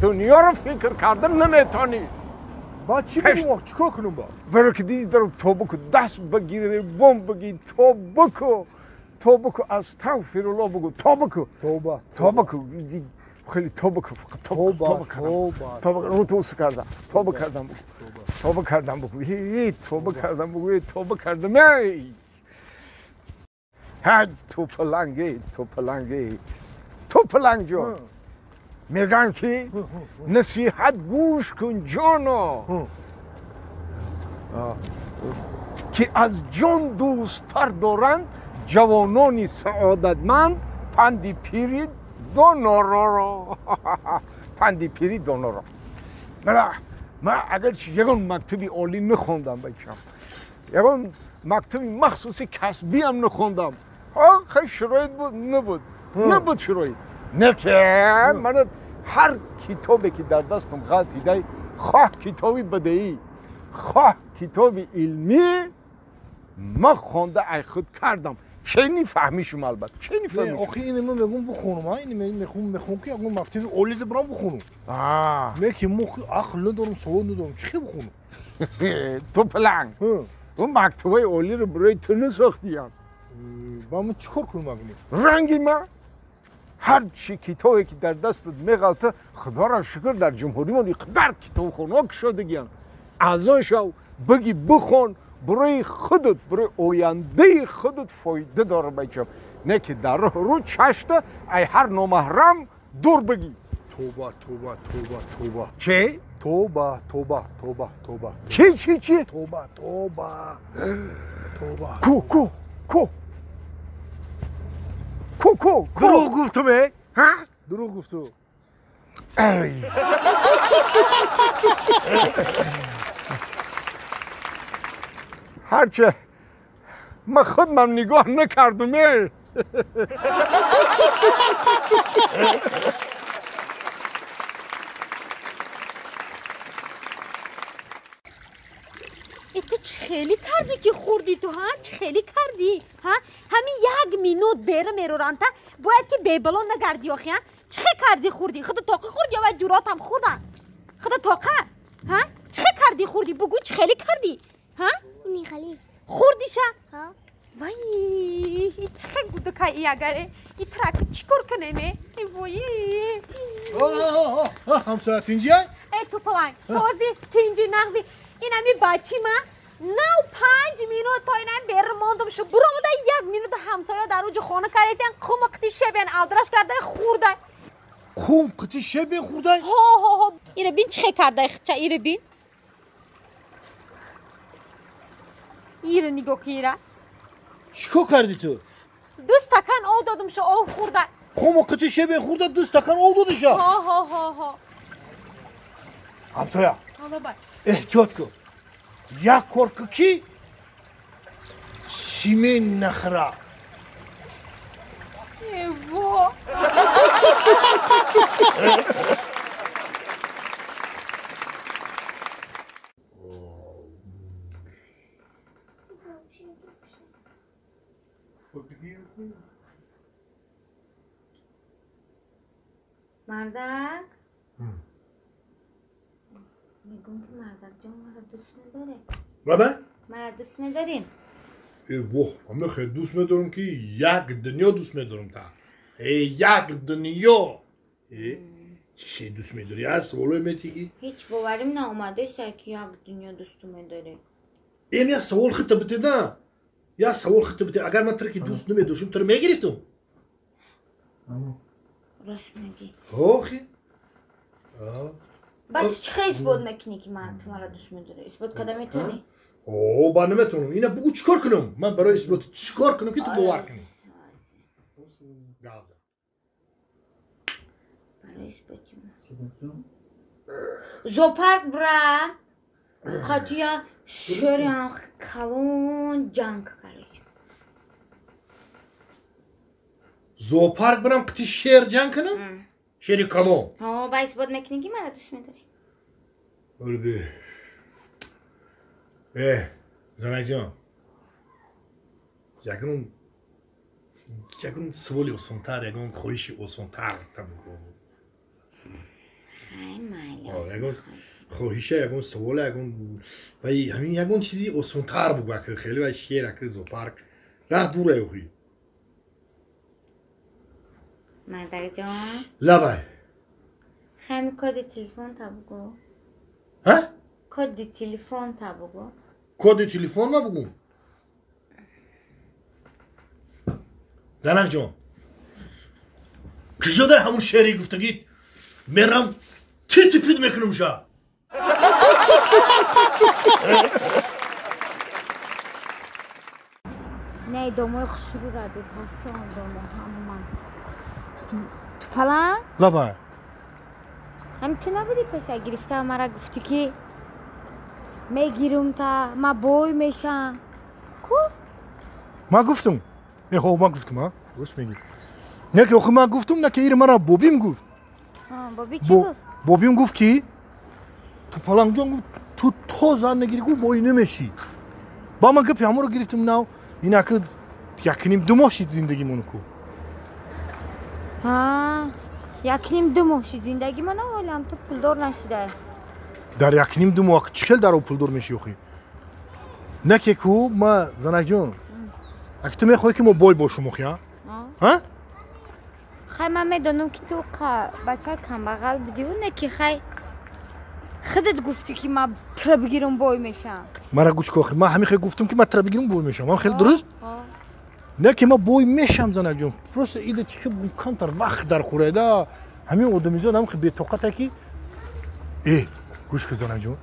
[SPEAKER 4] дунёро фикр карда наметонӣ.
[SPEAKER 1] Баъд чӣ бигӯм, чӣ кор кунам баъд?
[SPEAKER 4] Баро ки диди даро тоба ку, даст багире, бом баги, тоба ку, тоба ку, астағфируллоҳ бугӯ, тоба ку.
[SPEAKER 1] Тоба.
[SPEAKER 4] Тоба ку. Хеле тоба ку, фақат тоба, тоба кардам. Тоба, рӯ ту кардам. Тоба кардам бугӯ. Тоба кардам бугӯ. Эй, тоба кардам бугӯ, эй, тоба кардам, эй. Ҳай, ту паланг, эй, ту паланг, эй. Ту паланг ҷон. Мегӯям ки насиҳат гӯш кун ҷоно. Ки аз ҷон дӯсттар доранд ҷавонони саодатманд панди пири донороро. Панди пири доноро. Ман агарчи ягон мактаби олӣ нахондам, бачам, ягон мактаби махсуси касбиам нахондам, хай шароит буд, набуд шароит. Не ки ман ҳар китобе ки дар дастам ғалтидай, хоҳ китоби бадеӣ, хоҳ китоби илмӣ, ман хонда ай худ кардам. Чени фаҳмишум, албатта, чени фаҳмишум.
[SPEAKER 1] Охи ин ман мегӯм бихонум, ин мехонам ки ягон мактаби олӣ бирам бихонум. Не ки мо ақл надорам, савод надорам, чӣ хел бихонум?
[SPEAKER 4] Ту пиланг, он мактабҳои олиро барои ту насохтиям.
[SPEAKER 1] Ба ман чӣ кор кунам агни?
[SPEAKER 4] Ранги ман ҳар чи китобе ки дар дастат меғалта, худоро шукр дар ҷумҳуримон иқадар китобхонаҳо кушодагиянд. Аъзо шав, биги бихон, барои худат, барои ояндаи худат фоида дора, бачам. Не ки дар роҳ рӯ чашта ай ҳар номаҳрам дур бигӣ.
[SPEAKER 1] Тоба, тоба, тоба, тоба.
[SPEAKER 4] Чӣ?
[SPEAKER 1] Тоба, тоба, тоба, тоба.
[SPEAKER 4] Чӣ, чӣ, чӣ?
[SPEAKER 1] Тоба, тоба, тоба.
[SPEAKER 4] Ку, ку, ку. Ку, ку, ку.
[SPEAKER 1] Дурӯғ гуфтум, э?
[SPEAKER 4] Ҳа?
[SPEAKER 1] Дурӯғ гуфту.
[SPEAKER 4] Ай. Ҳарче ман худмам нигоҳ накардум, э.
[SPEAKER 5] Ту чӣ хеле кардӣ ки хӯрдӣ ту, ҳа? Чӣ хеле кардӣ, ҳа? Ҳамин як минут бера мероранта, бояд ки бебало нагардӣ охи, ҳа? Чӣ хел кардӣ хӯрдӣ? Худа тоқӣ хӯрдӣ ё вай ҷуротам хӯрдан? Худа тоқа, ҳа? Чӣ хел кардӣ хӯрдӣ? Бугӯ чӣ хеле кардӣ, ҳа?
[SPEAKER 8] Михали.
[SPEAKER 5] Хӯрдиша?
[SPEAKER 8] Ҳа.
[SPEAKER 5] Вай, чӣ хел гудакай агаре? И траки чӣ кор кунем, э? Вой.
[SPEAKER 1] Ҳамсоя тинҷия?
[SPEAKER 5] Э, ту паланг, сози, тинҷи, нағзи. Ин ҳами бачи ма нав 5 минут то инам бер мондум шу буромуда 1 минут ҳамсоя дар уҷи хона каресян қум қити шебен алдраш кардай хӯрдай.
[SPEAKER 1] Қум қити шебен хӯрдай?
[SPEAKER 5] Ҳо, ҳо, ҳо. Ира бин чӣ хел кардай хича, ира бин. Ира нигоҳ ки ира.
[SPEAKER 1] Чӣ кор кардӣ ту?
[SPEAKER 5] 2 стакан об додум шу об хӯрдай.
[SPEAKER 1] Қум қити шебен хӯрда 2 стакан об додиша?
[SPEAKER 5] Ҳо, ҳо, ҳо, ҳо.
[SPEAKER 1] Ҳамсоя.
[SPEAKER 5] Ҳало бай.
[SPEAKER 1] Эҳтиёт кун. Як кор кун ки симен нахӯра.
[SPEAKER 5] Эво.
[SPEAKER 2] Мардак, мегӯм ки мардак ҷон маро дӯст медорӣ?
[SPEAKER 1] Баба?
[SPEAKER 2] Маро дӯст медорӣ?
[SPEAKER 1] Э, воҳ, ҳама хеле дӯст медорам ки як дунё дӯст медорам та. Э, як дунё. Э, чӣ дӯст медорӣ? Аз саволое метӣ ки?
[SPEAKER 2] Ҳеҷ боварим наомадааст ки як дунё дӯсту медорӣ.
[SPEAKER 1] Эм як савол хита бите на. Як савол хита бите. Агар ман туро ки дӯст намедоштам, туро мегирифтам.
[SPEAKER 2] Рост мегӣ.
[SPEAKER 1] Охи.
[SPEAKER 2] Баъд чӣ хел исбот мекунӣ ки ман ту маро дӯст медорӣ? Исбот карда метавонӣ?
[SPEAKER 1] О, ба наметавонам. Ина бугӯ чӣ кор кунам? Ман барои исбот чӣ кор кунам ки ту бовар кунӣ?
[SPEAKER 2] Барои исботи зоопарк бира, қатия шерам калон ҷанг кард.
[SPEAKER 1] Зоопарк бирам қити шер ҷанг кунам? Шери калон.
[SPEAKER 2] Ҳо, ба исбот мекунӣ ки маро дӯст медорӣ.
[SPEAKER 1] Олби. Э, занакҷон. Ягон саволи осонтар, ягон хоҳиши осонтар табугӯ.
[SPEAKER 2] Хай, майли.
[SPEAKER 1] Ягон хоҳиша, ягон савола, ягон вай ҳамин ягон чизи осонтар бугӯ, ака хеле вай шер, ака зоопарк. Раҳ дура охи.
[SPEAKER 2] Мардакҷон.
[SPEAKER 1] Лабай.
[SPEAKER 2] Хай коди телефон та бугӯ.
[SPEAKER 1] Ҳа?
[SPEAKER 2] Коди телефон та бугӯ.
[SPEAKER 1] Коди телефон ма бугӯм? Занакҷон, куҷода ҳамун шере гуфтагӣ мерам тити пит мекунам ша.
[SPEAKER 2] Не, домои хушрӯ ра бифасон домо ҳама. Ту паланг?
[SPEAKER 1] Лабай.
[SPEAKER 2] Ҳами ту набудӣ пеша гирифта мара гуфтӣ ки мегирум та ма бой мешам. Ку?
[SPEAKER 1] Ма гуфтум. Ҳо, ма гуфтум, а? Рост мегӣ. Не ки охи ма гуфтум, на ки ир мара бобим гуфт.
[SPEAKER 2] Боби чӣ гуфт?
[SPEAKER 1] Бобим гуфт ки ту палангҷон гуфт ту то зан нагирӣ гуфт бой намешӣ. Ба ман гапи ҳаморо гирифтум нав инаки якним ду моҳ шид зиндагимон ку.
[SPEAKER 2] Якним ду моҳ шид зиндагимон, ҳолам ту пулдор нашидай.
[SPEAKER 1] Дар якним ду моҳ чӣ хел дар пулдор мешӣ охи? Не ки ку ма занакҷон, аки ту мехоҳӣ ки мо бой бошум охи, а? Ҳа?
[SPEAKER 2] Хай ман медонам ки ту бача камбағал будиву не ки хай худат гуфтӣ ки ман тра бигирам бой мешам.
[SPEAKER 1] Мара гӯш кун охи, ман ҳамин хел гуфтам ки ман тра бигирам бой мешам. Ман хеле дуруст? Не ки ман бой мешам занакҷон. Просто ида чӣ хел камтар вақт дар хӯрайда. Ҳамин одамизод ҳам хел бетоқата ки гӯш кун занакҷон,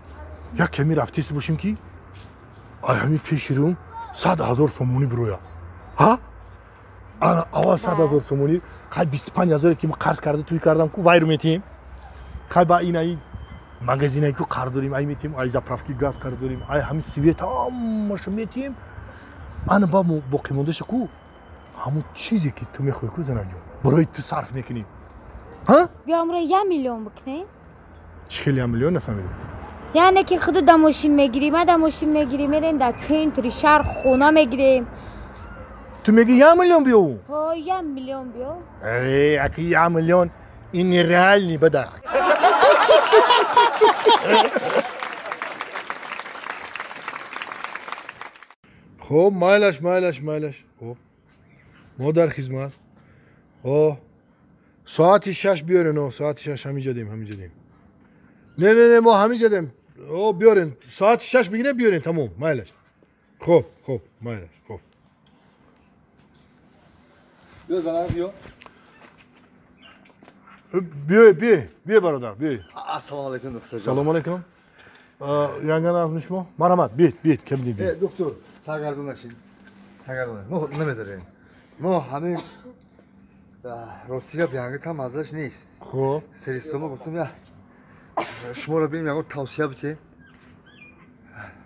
[SPEAKER 1] як ками рафтист бошем ки ай ҳамин пеши рӯм 100 000 сомонӣ бироя. Ҳа? Ана аввал 100 000 сомонӣ, хай 25 000 ки ман қарз карда тӯй кардам ку вайру метиҳем. Хай ба инаи магазинае ку қарз дорем, ай метиҳем, ай заправки газ қарз дорем, ай ҳамин свет ҳамаша метиҳем. Ана ба боқимондаша ку ҳамон чизе ки ту мехоҳӣ ку занакҷон, барои ту сарф мекунем. Ҳа?
[SPEAKER 2] Биё амро 1 миллион бикунем.
[SPEAKER 1] Чӣ хел 1 миллион нафаҳмидам?
[SPEAKER 2] Яъне ки худу да мошин мегирӣ, ма да мошин мегирӣ, мерем дар центри шаҳр хона мегирем.
[SPEAKER 1] Ту мегӣ 1 миллион биёву?
[SPEAKER 2] Ҳо, 1 миллион биё.
[SPEAKER 1] Аки 1 миллион ин нереальный бада. Хоб, майлаш, майлаш, майлаш. Хоб, мо дар хизмат. О, соати 6 биёрен, о, соати 6 ҳаминҷа дем, ҳаминҷа дем. Не, не, не, мо ҳаминҷа дем. О, биёрен, соати 6 бигирем, биёрен, тамом, майлаш. Хоб, хоб, майлаш, хоб.
[SPEAKER 3] Биё занак, биё.
[SPEAKER 1] Биё, биё, биё бародар, биё.
[SPEAKER 3] Ассалому алайкум, доктор.
[SPEAKER 1] Салому алайкум. Янган азми шумо? Марҳамат, биёед, биёед, кам дид.
[SPEAKER 3] Доктор, саргардон нашед. Саргардон. Мо намедорем. Мо ҳамин рости гап янги там маззаш нест.
[SPEAKER 1] Хоб.
[SPEAKER 3] Серистома гуфтам я шуморо бинем ягон тавсия бите.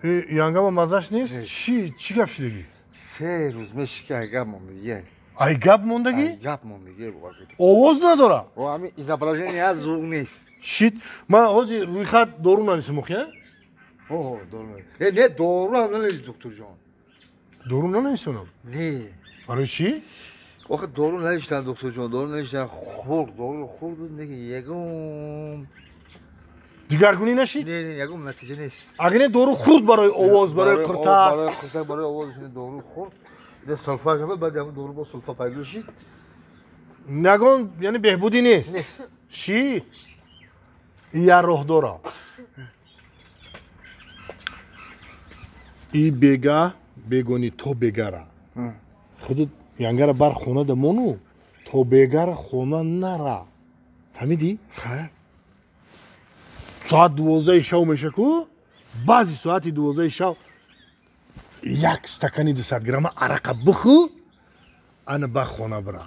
[SPEAKER 1] Янгама маззаш нест? Чӣ гап шидагӣ?
[SPEAKER 3] 3 рӯз меши ки ай гап мондагӣ.
[SPEAKER 1] Ай гап мондагӣ?
[SPEAKER 3] Ай гап мондагӣ.
[SPEAKER 1] Овоз надора?
[SPEAKER 3] О, ҳамин изображение звук нест.
[SPEAKER 1] Шит, ман ҳозир рӯйхат дору нанисам охи, а?
[SPEAKER 3] О, дору. Не, дору ҳам нанависӣ докторҷон.
[SPEAKER 1] Дору нанависонам?
[SPEAKER 3] Не.
[SPEAKER 1] Барои чӣ?
[SPEAKER 3] Охи дору навиштан докторҷон, дору навиштан, хӯрд, дору хӯрд, неки ягон
[SPEAKER 1] дигаргунӣ нашид?
[SPEAKER 3] Не, не, ягон натиҷа нест.
[SPEAKER 1] Агар не дору хӯрд барои овоз, барои қуртак.
[SPEAKER 3] Барои қуртак, барои овоз дору хӯрд. Не сулфа шуд, баъд ягон дору бо сулфа пайдо шид.
[SPEAKER 1] Ягон, яъне беҳбудӣ нест?
[SPEAKER 3] Нест.
[SPEAKER 1] Шид? Я роҳ дора. И бега бегони то бегара. Худут янгара бар хона да мону то бегара хона нара. Фаҳмидӣ?
[SPEAKER 3] Хайр.
[SPEAKER 1] Соат 12 шав меша ку, баъди соати 12 шав як стакани 200 грамма арақа бихӯ, ана ба хона бира.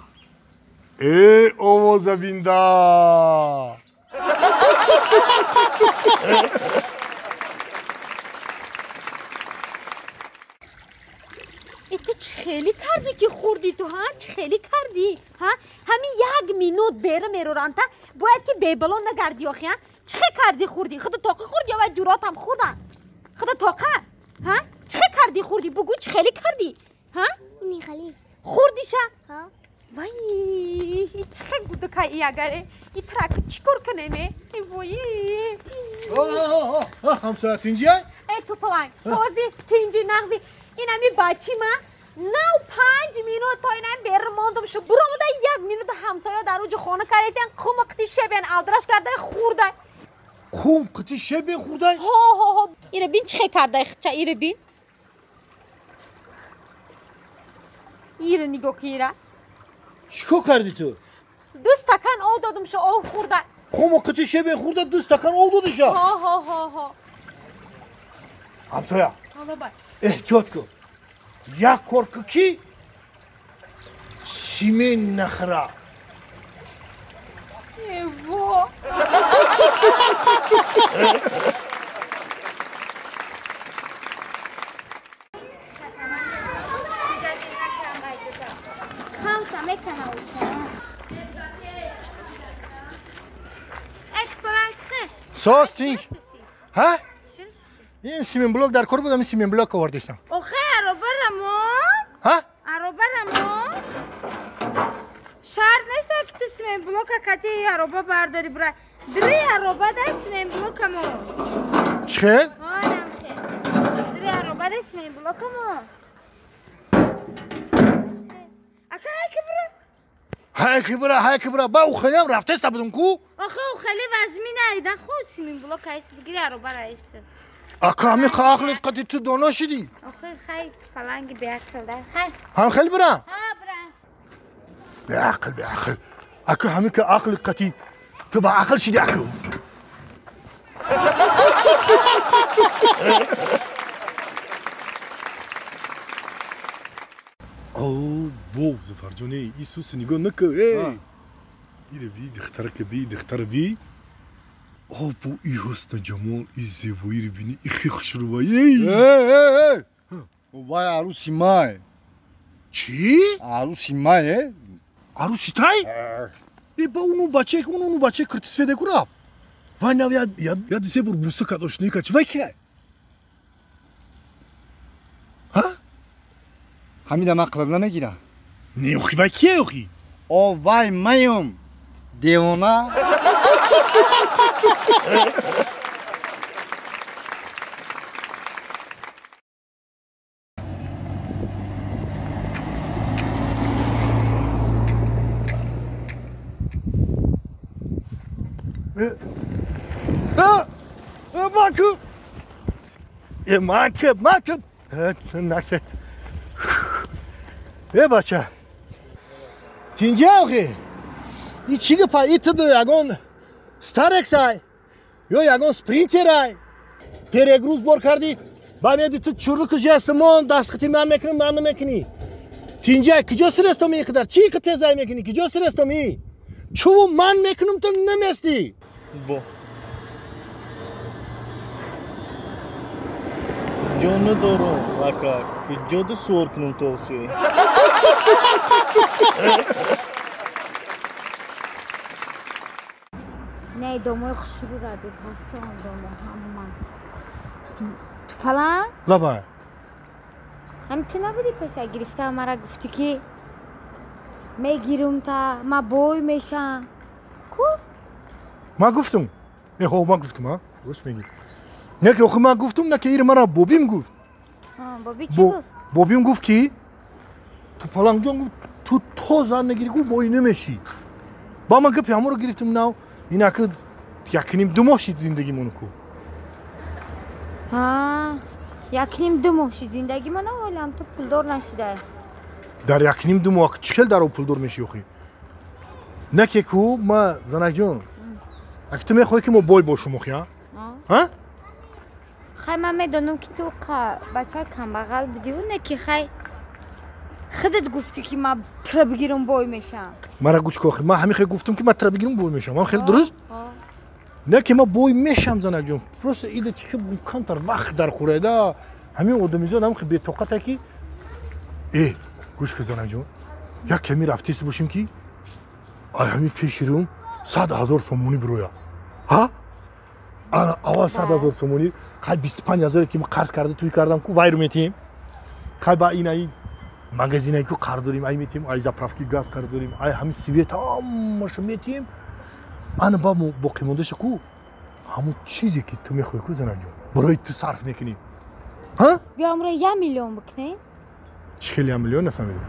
[SPEAKER 1] Э, овоза бинда!
[SPEAKER 5] Ту чӣ хеле кардӣ ки хӯрдӣ ту, ҳа? Чӣ хеле кардӣ, ҳа? Ҳамин як минут бера мероранта, бояд ки бебало нагардӣ охи, ҳа? Чӣ хел кардӣ хӯрдӣ? Худо тоқӣ хӯрдӣ ё вай ҷуротам хӯрдан? Худо тоқа, ҳа? Чӣ хел кардӣ хӯрдӣ? Бугӯ чӣ хеле кардӣ, ҳа?
[SPEAKER 8] Михали.
[SPEAKER 5] Хӯрдиша?
[SPEAKER 8] Ҳа.
[SPEAKER 5] Вай, чӣ хел гудакай агаре? И трака чӣ кор кунем, э? Вой.
[SPEAKER 1] Ҳамсоя тинҷия?
[SPEAKER 5] Э, ту паланг, сози, тинҷи, нағзи. Ин ҳами бачи ма нав 5 минут то инам бер мондум шу буромуда 1 минут ҳамсоя дар уҷи хона каресян қум қити шебен алдраш кардай хӯрдай.
[SPEAKER 1] Қум қити шебен хӯрдай?
[SPEAKER 5] Ҳо, ҳо, ҳо. Ира бин чӣ хел кардай хича, ира бин. Ира нигоҳ ки ира.
[SPEAKER 1] Чӣ кор кардӣ ту?
[SPEAKER 5] 2 стакан об додум шу об хӯрдай.
[SPEAKER 1] Қум қити шебен хӯрда 2 стакан об додиша?
[SPEAKER 5] Ҳо, ҳо, ҳо, ҳо.
[SPEAKER 1] Ҳамсоя.
[SPEAKER 5] Ҳо, бабай.
[SPEAKER 1] Эҳтиёт кун. Як кор кун ки симен нахра.
[SPEAKER 2] Ево.
[SPEAKER 1] Состинг. Ха? Ин симен блок дар кор будам, ин симен блок овардистам.
[SPEAKER 2] Охе, ароба рамон.
[SPEAKER 1] Ха?
[SPEAKER 2] Ароба рамон. Шарт нест ки ту симен блока кати ароба бардори бра. Дри ароба да симен блокамо.
[SPEAKER 1] Чхел?
[SPEAKER 2] Ҳа, хе. Дри ароба да симен блокамо. Ака ҳай бра.
[SPEAKER 1] Ҳай бра, ҳай бра. Ба ухелям рафтеста будум ку?
[SPEAKER 2] Охе, ухели вазмина айда худ симен блок айс бигири ароба раис.
[SPEAKER 1] Ака ҳами ақлит қати ту доно шидӣ?
[SPEAKER 2] Охе, хай паланги беақл да. Хай.
[SPEAKER 1] Ҳам хел бра?
[SPEAKER 2] Ҳа, бра.
[SPEAKER 1] Беақл, беақл. Ака ҳами ка ақли қати ту ба ақл шидӣ аку. О, во, Зафарҷоне, Исус нигоҳ накун, эй! Ире би, духтарака би, духтара би. О, бо и ҳусну ҷамол, и зебоиро бини, и хе хушрӯба, эй!
[SPEAKER 3] Эй, эй, эй! Вай арӯси май.
[SPEAKER 1] Чӣ?
[SPEAKER 3] Арӯси май, э?
[SPEAKER 1] Арӯси тай? Э, ба уну бачае, уну бачае киртисфеде ку рафт. Вай нав яд се бор буса кард, ошноӣ кард. Чӣ вай кия? Ҳа?
[SPEAKER 3] Ҳамида ман қилаз намегирам.
[SPEAKER 1] Не, охи вай кия охи?
[SPEAKER 3] О, вай маём. Девона.
[SPEAKER 1] Маку! Маку, маку! Наке. Э, бача. Тинҷа охи? И чӣ гапа? И ту ягон Старексай ё ягон Спринтерай? Перегруз бор кардӣ, ба меди ту чурруку жесимон дастхати ман мекунӣ, ман намекунӣ. Тинҷа, куҷо сирестом ин қадар? Чӣ қа тезай мекунӣ? Куҷо сирестом и? Чуву ман мекунам, ту наместӣ.
[SPEAKER 7] Бо. Ҷо надорам, ака. Куҷо да суор кунам то охи?
[SPEAKER 2] Не, домои хушрӯ ра бифасон домо ҳама. Ту палан?
[SPEAKER 1] Лабай.
[SPEAKER 2] Ҳам ту набудӣ пеша гирифта мара гуфтӣ ки мегирум та ма бой мешам. Ку?
[SPEAKER 1] Ма гуфтум. Э, ҳо, ма гуфтум, а? Рост мегӣ. Не ки охи ман гуфтум, на ки ири мара бобим гуфт.
[SPEAKER 2] Боби чӣ гуфт?
[SPEAKER 1] Бобим гуфт ки ту палангҷон гуфт, ту то зан нагирӣ гуфт бой намешӣ. Ба ман гапи ҳамонро гирифтум нав, инаки якним ду моҳ шид зиндагимону ку.
[SPEAKER 2] Ҳа, якним ду моҳ шид зиндагимона, ҳолам ту пулдор нашидай.
[SPEAKER 1] Дар якним ду моҳ чӣ хел дар пулдор мешӣ охи? Не ки ку, ма занакҷон, аки ту мехоҳӣ ки мо бой бошум охи, а? Ҳа?
[SPEAKER 2] Хай, ман медонам ки ту бачаи камбағал будиву, не ки хай худат гуфтӣ ки ман тра бигирам бой мешам.
[SPEAKER 1] Мара гӯш кун охи, ман ҳамин хел гуфтум ки ман тра бигирам бой мешам. Ман хеле дуруст? Не ки ман бой мешам, занакҷон. Просто ида чӣ хел камтар вақт дар хӯрайда. Ҳамин одамизод ҳам хел бетоқата ки э, гӯш кун занакҷон. Як ками рафтест бошем ки ай ҳамин пеши рӯм 100 000 сомонӣ бироя. Ҳа? Ана аввал 100 000 сомонӣ, хай 25 000 ки ман қарз карда туй кардам ку, вайру метиҳем. Хай ба инаи магазинае ку қарз дорем, ай метиҳем, ай заправки газ қарз дорем, ай ҳамин свет ҳамаша метиҳем. Ана ба боқимондаша ку ҳамон чизе ки ту мехоҳӣ ку занакҷон, барои ту сарф мекунем. Ҳа?
[SPEAKER 2] Биё амро 1 миллион бикунем.
[SPEAKER 1] Чӣ хел 1 миллион нафаҳмидам?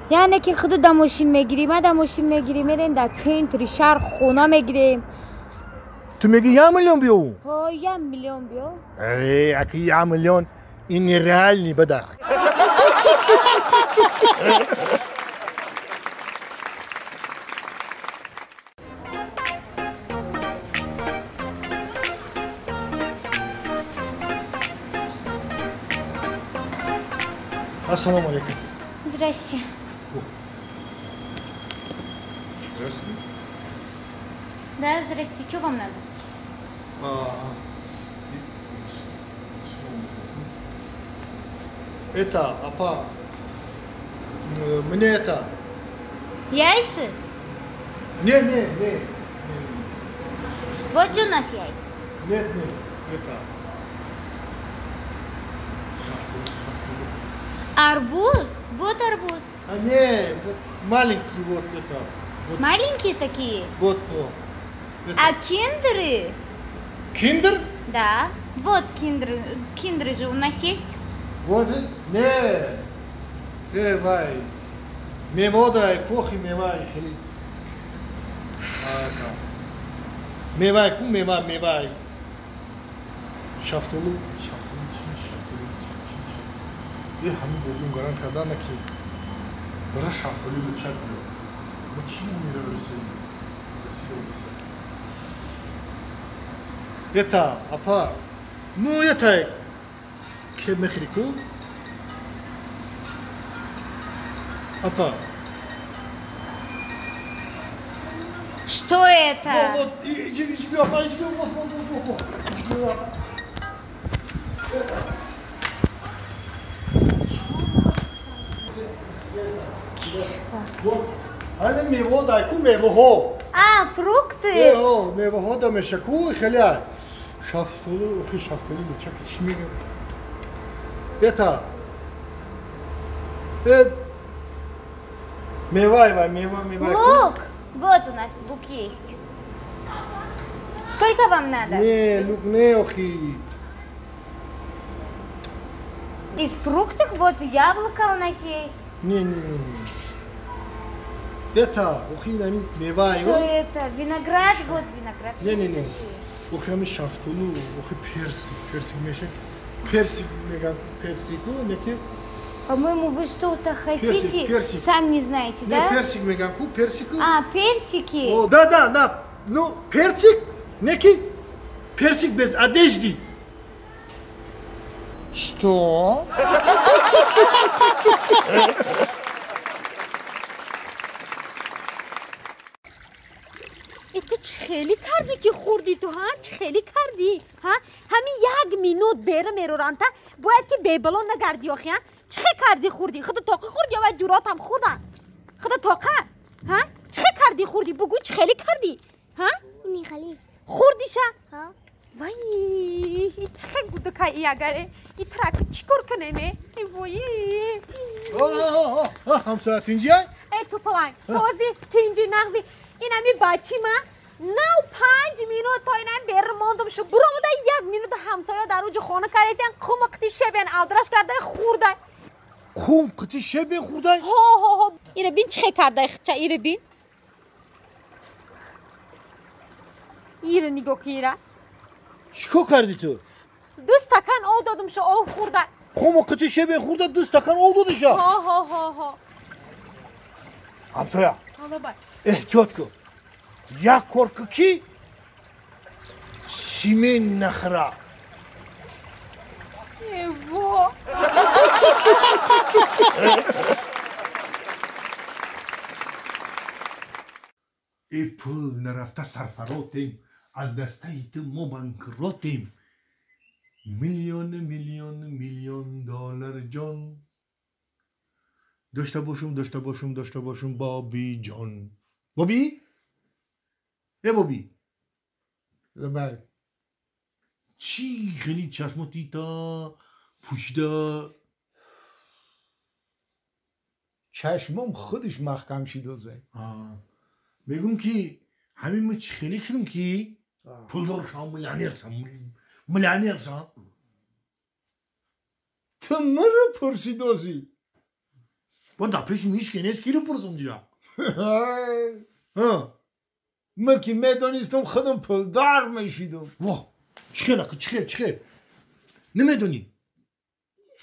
[SPEAKER 2] Яъне ки худу да мошин мегирӣ, ма да мошин мегирӣ, мерем дар центри шаҳр хона мегирем.
[SPEAKER 1] Ту мегӣ 1 миллион биё?
[SPEAKER 2] Ҳо, 1 миллион биё.
[SPEAKER 1] Э, аки 1 миллион ин нереальный бада. Ассалому алейкум.
[SPEAKER 2] Здрасте.
[SPEAKER 10] Здравствуйте.
[SPEAKER 2] Да, здрасте. Что вам надо?
[SPEAKER 10] Это, апа, мне это...
[SPEAKER 2] Яйца?
[SPEAKER 10] Не.
[SPEAKER 2] Вот же у нас яйца.
[SPEAKER 10] Нет, это...
[SPEAKER 2] Арбуз? Вот арбуз.
[SPEAKER 10] А не, вот маленький вот это. Вот.
[SPEAKER 2] Маленькие такие?
[SPEAKER 10] Вот, о. Это.
[SPEAKER 2] А киндеры?
[SPEAKER 10] Киндер?
[SPEAKER 2] Да. Вот киндеры. Киндеры же у нас есть.
[SPEAKER 10] Вот, не. Вай. Мевода, кохи мевай, хели. Мевай, ку мева, мевай. Шафтолу, шафтолу, чӣ? Ҳамин бобиён гарант кардана ки бара шафтолу лучак биё. Мо чӣ мера расид? Это, апа, ну это, ке мехри ку? Апа.
[SPEAKER 2] Что это?
[SPEAKER 10] Вот, иди, апа, иди, вот. Вот, ҳамин мево дай ку мевоҳо.
[SPEAKER 2] А, фрукты?
[SPEAKER 10] Мевоҳо да мешаку, хеле. Шафтолу, охи шафтолу лучак чӣ мегӯяд? Это. Мевай, вай, мева.
[SPEAKER 2] Лук! Вот у нас лук есть. Сколько вам надо?
[SPEAKER 10] Не, лук не, охи.
[SPEAKER 2] Из фруктов вот яблоко у нас есть.
[SPEAKER 10] Не. Это, охи, нами, мевай.
[SPEAKER 2] Что это? Виноград? Вот виноград.
[SPEAKER 10] Не. Охи, ами шафтолу, охи, персик мешак. Персик, меган, персику, неки.
[SPEAKER 2] По-моему, вы что-то хотите,
[SPEAKER 10] персик.
[SPEAKER 2] Сам не знаете, да?
[SPEAKER 10] Не, персик, меганку, персику.
[SPEAKER 2] А, персики.
[SPEAKER 10] О, да. Ну, персик, некий, персик без одежды.
[SPEAKER 4] Что?
[SPEAKER 5] Ту чӣ хеле кардӣ ки хӯрдӣ ту, ҳа? Чӣ хеле кардӣ, ҳа? Ҳамин як минут бера мероранта, бояд ки бебало нагардӣ охи, ҳа? Чӣ хел кардӣ хӯрдӣ? Худа тоқӣ хӯрдӣ ё вай ҷуротам хӯрдан? Худа тоқа, ҳа? Чӣ хел кардӣ хӯрдӣ? Бугӯ чӣ хеле кардӣ, ҳа?
[SPEAKER 12] Михали.
[SPEAKER 5] Хӯрдиша?
[SPEAKER 12] Ҳа.
[SPEAKER 5] Вай, чӣ хел гудакай агаре? И траки чӣ кор кунеме? Вой.
[SPEAKER 10] Ҳамсоя тинҷия?
[SPEAKER 5] Э, тупаланг, сози, тинҷи, нағзи. Ин ҳами бачи ма нав 5 минут то инам бер мондум шу буромуда 1 минут ҳамсоя дар уҷи хона каресян қум қити шебен алдраш кардай хӯрдай.
[SPEAKER 10] Қум қити шебен хӯрдай?
[SPEAKER 5] Ҳо. Ира бин чӣ хел кардай хича, ира бин. Ира нигоҳ ки ира.
[SPEAKER 10] Чӣ кор кардӣ ту?
[SPEAKER 5] 2 стакан об додум шу об хӯрдай.
[SPEAKER 10] Қум қити шебен хӯрда 2 стакан об додиша?
[SPEAKER 5] Ҳо.
[SPEAKER 10] Ҳамсоя.
[SPEAKER 5] Ҳало бай.
[SPEAKER 10] Эҳтиёт кун. Як кор кун ки симен нахӯра.
[SPEAKER 5] Эво.
[SPEAKER 10] Э пул нарафта сарфаротем, аз дастаи ту мо банкротем. Миллион, миллион, миллион доллар ҷон. Дошта бошум, Боби ҷон. Боби? Э Боби.
[SPEAKER 4] Лабай.
[SPEAKER 10] Чӣ хеле чашмоти та пӯшида?
[SPEAKER 4] Чашмом худаш маҳкам шидозе.
[SPEAKER 10] Мегӯм ки ҳамин мо чӣ хеле кунем ки пулдор шавам, миллионер шавам.
[SPEAKER 4] Ту маро пурсидозӣ?
[SPEAKER 10] Бо дар пеши ҳеч ке нест, киро пурсум дия?
[SPEAKER 4] Ман ки медонистам худам пулдор мешидам.
[SPEAKER 10] Во, чӣ хел ака, чӣ хел? Намедонӣ?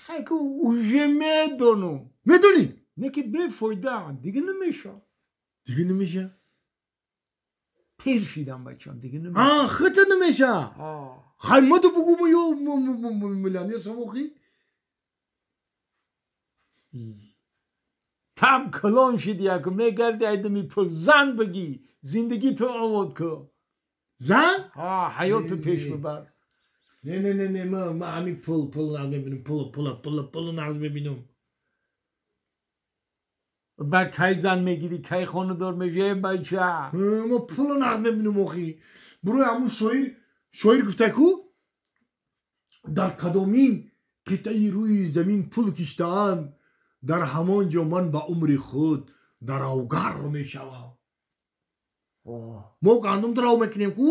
[SPEAKER 4] Хайку уже медонам.
[SPEAKER 10] Медонӣ?
[SPEAKER 4] Не ки бефоида, дига намеша.
[SPEAKER 10] Дига намеша?
[SPEAKER 4] Пир шидам бачам, дига намеша.
[SPEAKER 10] Худта намеша? Хай маду бугӯ мо ё миллионер шавам охи?
[SPEAKER 4] Там калон шиди яку мегарди айдами пул зан бигӣ зиндагӣ ту овод ку.
[SPEAKER 1] Зан?
[SPEAKER 4] Ҳа, ҳаёту пеш бибар.
[SPEAKER 1] Не не не не, ма ҳамин пул нағз мебинам, пул нағз мебинам.
[SPEAKER 4] Ба кай зан мегирӣ, кай хонадор мешавӣ, бача?
[SPEAKER 1] Ма пул нағз мебинам охи. Бурои ҳамун шоир гуфта ку дар кадомин қитъаи рӯи замин пул киштаанд, дар ҳамон ҷо ман ба умри худ даравгар мешавам. Мо гандум дарав мекунем ку?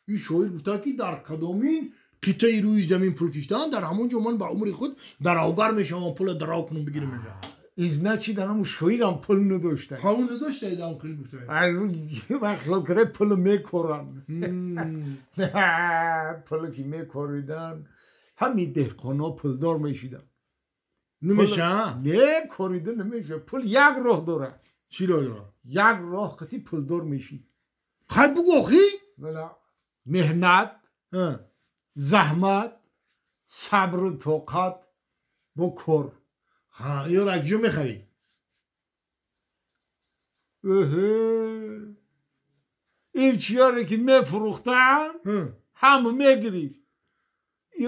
[SPEAKER 1] Ин шоир гуфта ки дар кадомин қитъаи рӯи замин пул киштаанд, дар ҳамон ҷо ман ба умри худ даравгар мешавам, пула дарав кунам бигирам мега.
[SPEAKER 4] Значит, анам шоирам пул надошта.
[SPEAKER 1] Ҳамон надошта, идам хел гуфта.
[SPEAKER 4] Вақт кара пул мекоран. Пул ки мекоридан, ҳами деҳқоно пулдор мешидан.
[SPEAKER 1] Намеша?
[SPEAKER 4] Не, корида намеша. Пул як роҳ дорад.
[SPEAKER 1] Чӣ роҳ дорад?
[SPEAKER 4] Як роҳ қати пулдор мешӣ.
[SPEAKER 1] Хай бугӯ охи?
[SPEAKER 4] Меҳнат, заҳмат, сабру тоқат бо кор.
[SPEAKER 1] Ҳа, ёро аз куҷо мехарӣ?
[SPEAKER 4] Ин чиёре ки мефурӯхтам, ҳама мегирифт.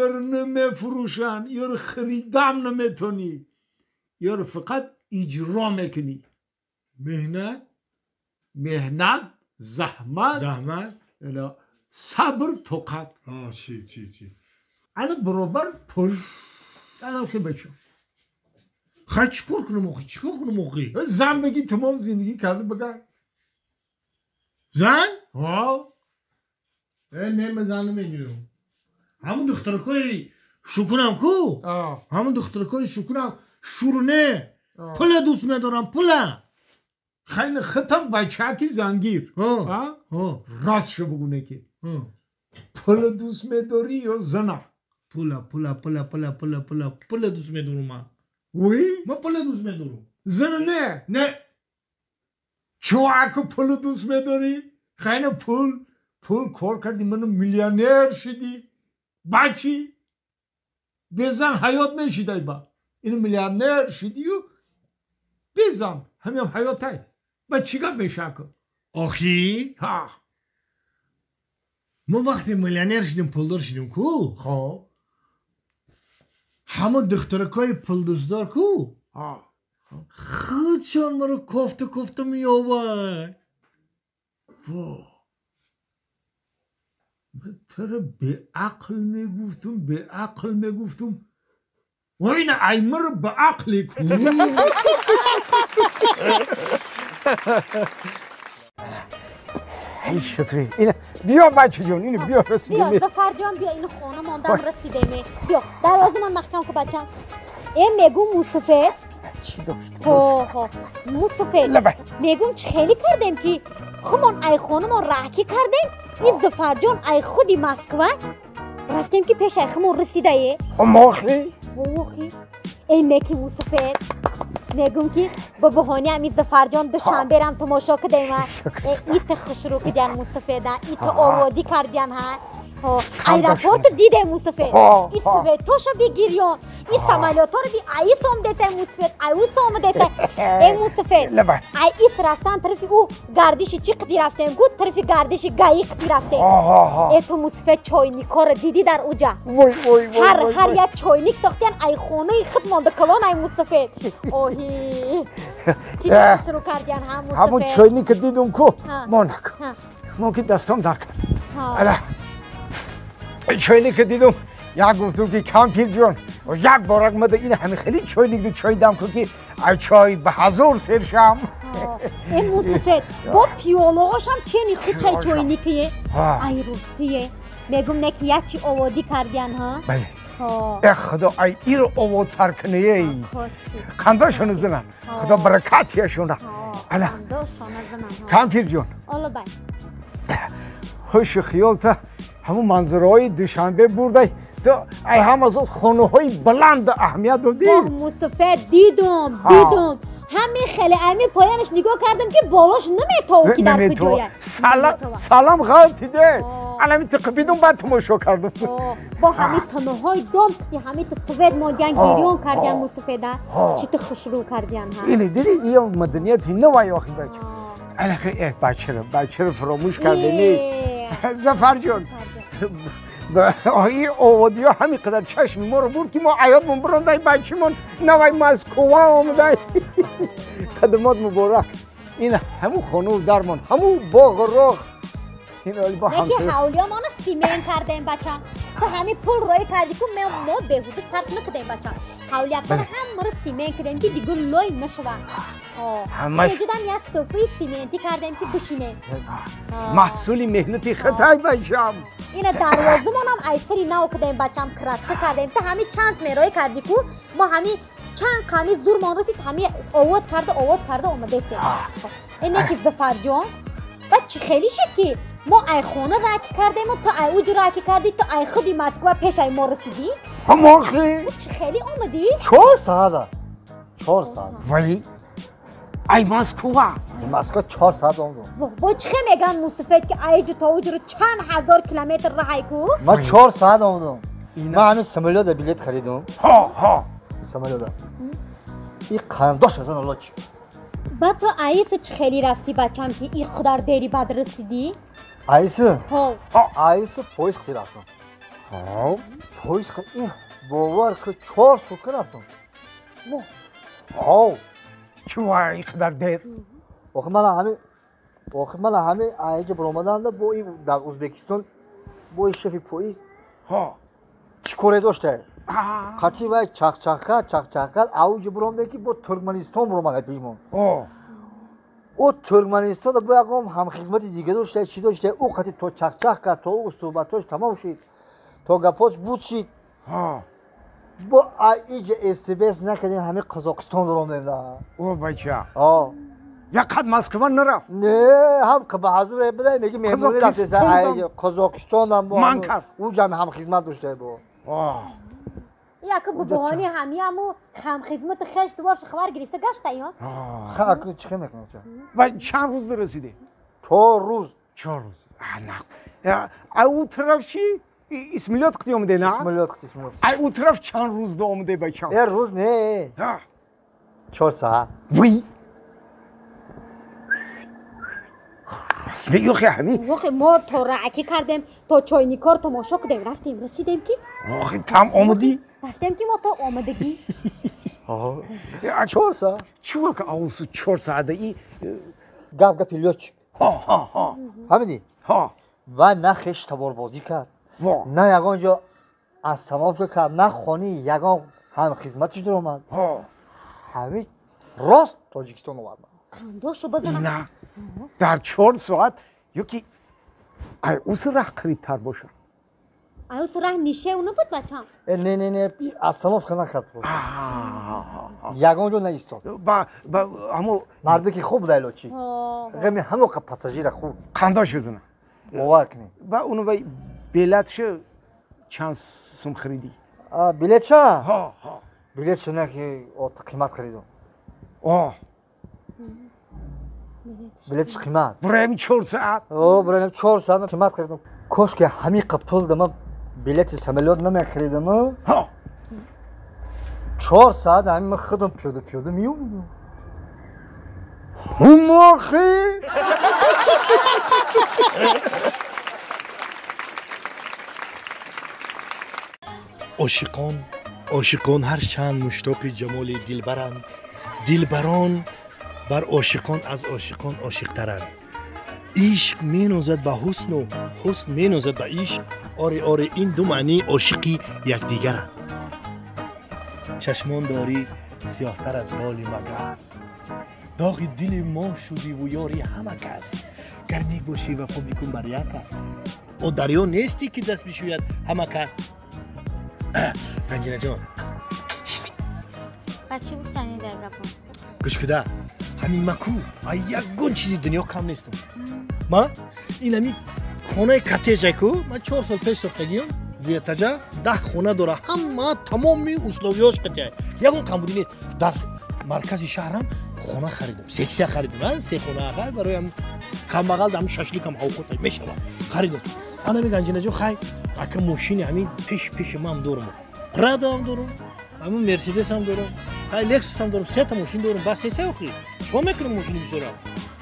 [SPEAKER 4] Ёро намефурӯшанд, ёро харидам наметонӣ. Ёро фақат иҷро мекунӣ.
[SPEAKER 1] Меҳнат?
[SPEAKER 4] Меҳнат, заҳмат, сабр, тоқат.
[SPEAKER 1] Чи?
[SPEAKER 4] Ана баробар пул. Ана хел бача.
[SPEAKER 1] Хай чӣ кор кунам охи? Чӣ кор кунам охи?
[SPEAKER 4] Зан бигӣ тамом зиндагӣ карда бигар.
[SPEAKER 1] Зан?
[SPEAKER 4] Ҳа.
[SPEAKER 1] Не, ман зан намегирам. Ҳамун духтаракои шукунам ку? Ҳамун духтаракои шукунам шуру не. Пула дӯст медорам, пула.
[SPEAKER 4] Хайли хитам бачаки зангир. Ростшо бугӯ неки. Пула дӯст медорӣ ё зана?
[SPEAKER 1] Пула, пула, пула, пула, пула, пула, пула дӯст медорам ман.
[SPEAKER 4] Уи?
[SPEAKER 1] Ман пула дӯст медорам.
[SPEAKER 4] Зана не?
[SPEAKER 1] Не.
[SPEAKER 4] Чуваку пула дӯст медорӣ? Хайна пул кор кардӣ, ману миллионер шидӣ. Бачи безан ҳаёт мешидай ба. Ин миллионер шидию безан ҳамиам ҳаётай. Ба чӣ гап мешаку?
[SPEAKER 1] Охи?
[SPEAKER 4] Ҳа.
[SPEAKER 1] Мо вақте миллионер шидем, пулдор шидем ку?
[SPEAKER 4] Хоб.
[SPEAKER 1] Ҳамон духтаракои пулдӯстдор ку? Худшон маро кофта кофта меёбад.
[SPEAKER 4] Во. Тара беақл мегуфтум, беақл мегуфтум. Война аймар беақле ку.
[SPEAKER 3] Эй шукри. Ина биё бача ҷон, ина биё расидем.
[SPEAKER 5] Биё Зафар ҷон, биё ин хона мондам расидем. Биё дарвоза ман маҳкам ку бачам. Э мегум мусуфед.
[SPEAKER 3] Чӣ дошт?
[SPEAKER 5] Ҳо, мусуфед. Мегум чӣ хеле кардем ки хумон ай хонамон раҳкӣ кардем. Ин Зафар ҷон ай худи Москва рафтем ки пеш ай хумон расидае.
[SPEAKER 3] Ҳомохи?
[SPEAKER 5] Ҳомохи. Эй неки мусуфед. Мегум ки ба баҳони ҳамин Зафар ҷон Душанбе рам тамошо кардем. Ита хушрӯ кардян мусуфеда, ита оводӣ кардян ҳа. Аэропорту дидем мусуфед. И светоша бигирён, и самолёторо би ай сом десе мусуфед, ай ӯ сом десе. Э мусуфед. Ай ис рафтан тарафи ӯ гардиши чӣ қити рафтем гу тарафи гардиши гаи қити рафтем. Э ту мусуфед чойникҳоро дидӣ дар уҷа. Ҳар як чойник сохтян ай хонаи худ монда калон ай мусуфед. Оҳи. Чӣ шурӯъ кардян ҳа мусуфед?
[SPEAKER 3] Ҳамун чойника дидум ку мо наку. Мо ки дастом дар кард. Ала чойника дидум, як гуфтум ки кампир ҷон, як борак мада ин ҳами хеле чойник ду чой дам ку ки ай чой ба ҳазор сер шам.
[SPEAKER 5] Э мусуфед, бо пиёлаҳошам чени худ чай чойникие? Ай ростие. Мегум не ки як чи оводӣ кардян ҳа?
[SPEAKER 3] Бале. Э худо ай иро оводтар куние. Қандошону зинан. Худо баракатияшона. Ала. Кампир ҷон.
[SPEAKER 5] Ола бай.
[SPEAKER 3] Ҳушу хиёлта ҳамун манзараҳои Душанбе бурдай. То ай ҳама зод хонаҳои баланд аҳамият додӣ.
[SPEAKER 5] Воҳ мусуфед, дидум, дидум. Ҳамин хеле ами поянаш нигоҳ кардам ки болош наметовад ки дар куҷоя.
[SPEAKER 9] Салам ғалтиде. Алами тиқибидум баъд тамошо кардам.
[SPEAKER 5] Бо ҳамин таноҳои дом ки ҳамин свет мондиян гирён кардиян мусафеда. Чӣ ту хушрӯ кардиян ҳа.
[SPEAKER 9] Ине диди ия маданияти навай охи бача. Алака бачаро фаромӯш кардани. Зафарҷон. ин оводиҳо ҳамин қадар чашми моро бурд ки мо аёдмон бирондай бачимон навай Москва омадай. Қадамот муборак. Ин ҳамун хонаву дармон, ҳамун боғу роғ.
[SPEAKER 5] Неки ҳавлиёмоно симент кардем бачам. Ту ҳамин пул роӣ кардӣ ку мо беҳуда сарф накардем бачам. Ҳавлиякон ҳамаро симент кардем ки дигар лой нашавад. Вуҷудам як софаи симентӣ кардем ки бишинем.
[SPEAKER 9] Маҳсули меҳнати хитай бачам.
[SPEAKER 5] Ина дарвозамонам айсари нав кардем бачам, краска кардем. Ту ҳамин чанд мероӣ кардӣ ку мо ҳамин чанд қами зурмон расид ҳамин овод карда омадесем. Инеки Зафарҷон баъд чӣ хеле шид ки мо ай хона раки кардему ту ай уҷ раки кардӣ ту ай худи Москва пеш ай мо расидӣ?
[SPEAKER 9] Ҳамохи.
[SPEAKER 5] Чӣ хеле омадӣ?
[SPEAKER 3] 4 соата. 4 соат.
[SPEAKER 9] Вай ай Москва.
[SPEAKER 3] Москва 4 соат омадам.
[SPEAKER 5] Бо чӣ хе меган мусафед ки ай ҷу то уҷро чанд ҳазор километр раҳай ку?
[SPEAKER 3] Ман 4 соат омадам. Ман ҳамин самолёта билет харидам.
[SPEAKER 9] Ҳо ҳо.
[SPEAKER 3] Самолёта. И қандош аз он лоч.
[SPEAKER 5] Баъд ту аиса чӣ хеле рафтӣ бачам ки и қадар дери бад расидӣ?
[SPEAKER 3] Аиса?
[SPEAKER 5] Ҳо.
[SPEAKER 3] Аиса поезд қи рафтам.
[SPEAKER 9] Ҳо.
[SPEAKER 3] Поезд қи ин бовар ки 4 сутка рафтам.
[SPEAKER 9] Ҳо. Чува и қадар дер?
[SPEAKER 3] Охи ман ҳамин аиҷа баромаданда бо ин дар Ӯзбекистон бо ин шефи поезд.
[SPEAKER 9] Ҳо.
[SPEAKER 3] Чӣ коре дошта? Қатъи вай чахчах кард, авҷи биромде ки бо Туркманистон биромад пешмон. Ӯ Туркманистон бо ягон ҳамхизмати дига дошта, чӣ дошта, ӯ қатъи то чахчах кард, то ӯ суҳбатош тамом шид, то гапош буд шид. Бо иҷа СБС накардем, ҳамин Қазоқистон биромдем.
[SPEAKER 9] О бача. Як қад Москва нарафт?
[SPEAKER 3] Не, ҳам ба ҳазур буда, меги меҳмонӣ рафтеса Қазоқистонам бо.
[SPEAKER 9] Ман кард.
[SPEAKER 3] Ӯ ҷам ҳамхизмат дошта бо.
[SPEAKER 5] Яке бубоҳони ҳамиаму ҳамхизмату хеш тубош хабар гирифта гашта ё?
[SPEAKER 3] Ха, чӣ хе мекунам?
[SPEAKER 9] Ва чанд рӯз расидӣ?
[SPEAKER 3] 4 рӯз.
[SPEAKER 9] 4 рӯз. Ай ӯ тараф чӣ? Исмилёт қити омаде, на?
[SPEAKER 3] Исмилёт қити, исмилёт.
[SPEAKER 9] Ай ӯ тараф чанд рӯз омаде бачам?
[SPEAKER 3] Э, рӯз не. 4 соат.
[SPEAKER 9] Вай! Рост мегӯ охи ҳамин?
[SPEAKER 5] Охи мо то раъкӣ кардем, то чойникор тамошо кардем, рафтем, расидем ки?
[SPEAKER 9] Охи там омадӣ?
[SPEAKER 5] Рафтем ки мо то омадагӣ.
[SPEAKER 3] 4 соат.
[SPEAKER 9] Чӣ ка авсу 4 соата и
[SPEAKER 3] гап гапи лётчик.
[SPEAKER 9] Ҳо ҳо ҳо.
[SPEAKER 3] Фаҳмидӣ?
[SPEAKER 9] Ҳо.
[SPEAKER 3] Ва на хеш таборбозӣ кард, на ягон ҷо остановка кард, на хони ягон ҳамхизматиш даромад.
[SPEAKER 9] Ҳо.
[SPEAKER 3] Ҳамин рост Тоҷикистон овард.
[SPEAKER 5] Қандошу базана.
[SPEAKER 9] На. Дар 4 соат ёки ай ус раҳ қарибтар бошад.
[SPEAKER 5] Ай ус раҳ нишев набуд бачам?
[SPEAKER 3] Не, не, не, остановка накард. Ягон ҷо наистод.
[SPEAKER 9] Ба ҳамо
[SPEAKER 3] марде ки хуб буда лётчик. Ғами ҳамо қа пассажира хуб.
[SPEAKER 9] Қандош шудана.
[SPEAKER 3] Бовар кунед.
[SPEAKER 9] Ба уну вай билетшо чанд сум харидӣ?
[SPEAKER 3] Билетша?
[SPEAKER 9] Ҳо, ҳо.
[SPEAKER 3] Билетшо не ки қимат харидам.
[SPEAKER 9] О.
[SPEAKER 3] Билетш қимат.
[SPEAKER 9] Бураем 4 соат.
[SPEAKER 3] О, бураем 4 соат қимат харидам. Кош ки ҳамин қа пул дама билети самолёт намехаридам.
[SPEAKER 9] Ҳо.
[SPEAKER 3] 4 соат ҳамин ман худам пиёда пиёда меомадам.
[SPEAKER 9] Ҳумохи!
[SPEAKER 1] Ошиқон, ошиқон ҳар чанд муштоқи ҷамоли дилбаранд, дилбарон бар ошиқон аз ошиқон ошиқтаранд. Ишқ менозад ба ҳусну, ҳусн менозад ба ишқ. Ори ори ин ду маънии ошиқи якдигаранд. Чашмон дорӣ сиёҳтар аз боли магас, доғи дили мо шудиву ёри ҳама кас. Гар нек бошӣ вафо бикун бар як кас, о дарё нестӣ ки даст бишӯяд ҳама кас. Ганҷинаҷон,
[SPEAKER 2] ба чӣ гуфтанӣ дар гапо?
[SPEAKER 1] Гӯш куда, ҳамин маку ай ягон чизи дунё кам нестам. Ма ин ҳамин хонаи коттеҷаку ман 4 сол пеш сохтагиам, дуэтажа 10 хона дора, ҳама тамоми условиёш қатъия, ягон камбудӣ нест. Дар маркази шаҳрам хона харидам, сексия харидам, се хона хай бароям камбағал дам шашликам авқот мешава. Харидам. Ана ми Ганҷинаҷон, хай ака мошини ҳамин пеш пеши ман дорам. Прадо ҳам дорам, ҳамин Мерседес ҳам дорам, хай Лексус ҳам дорам, сета мошин дорам, бас сесе охи. Чико мекунам мошини бисёра?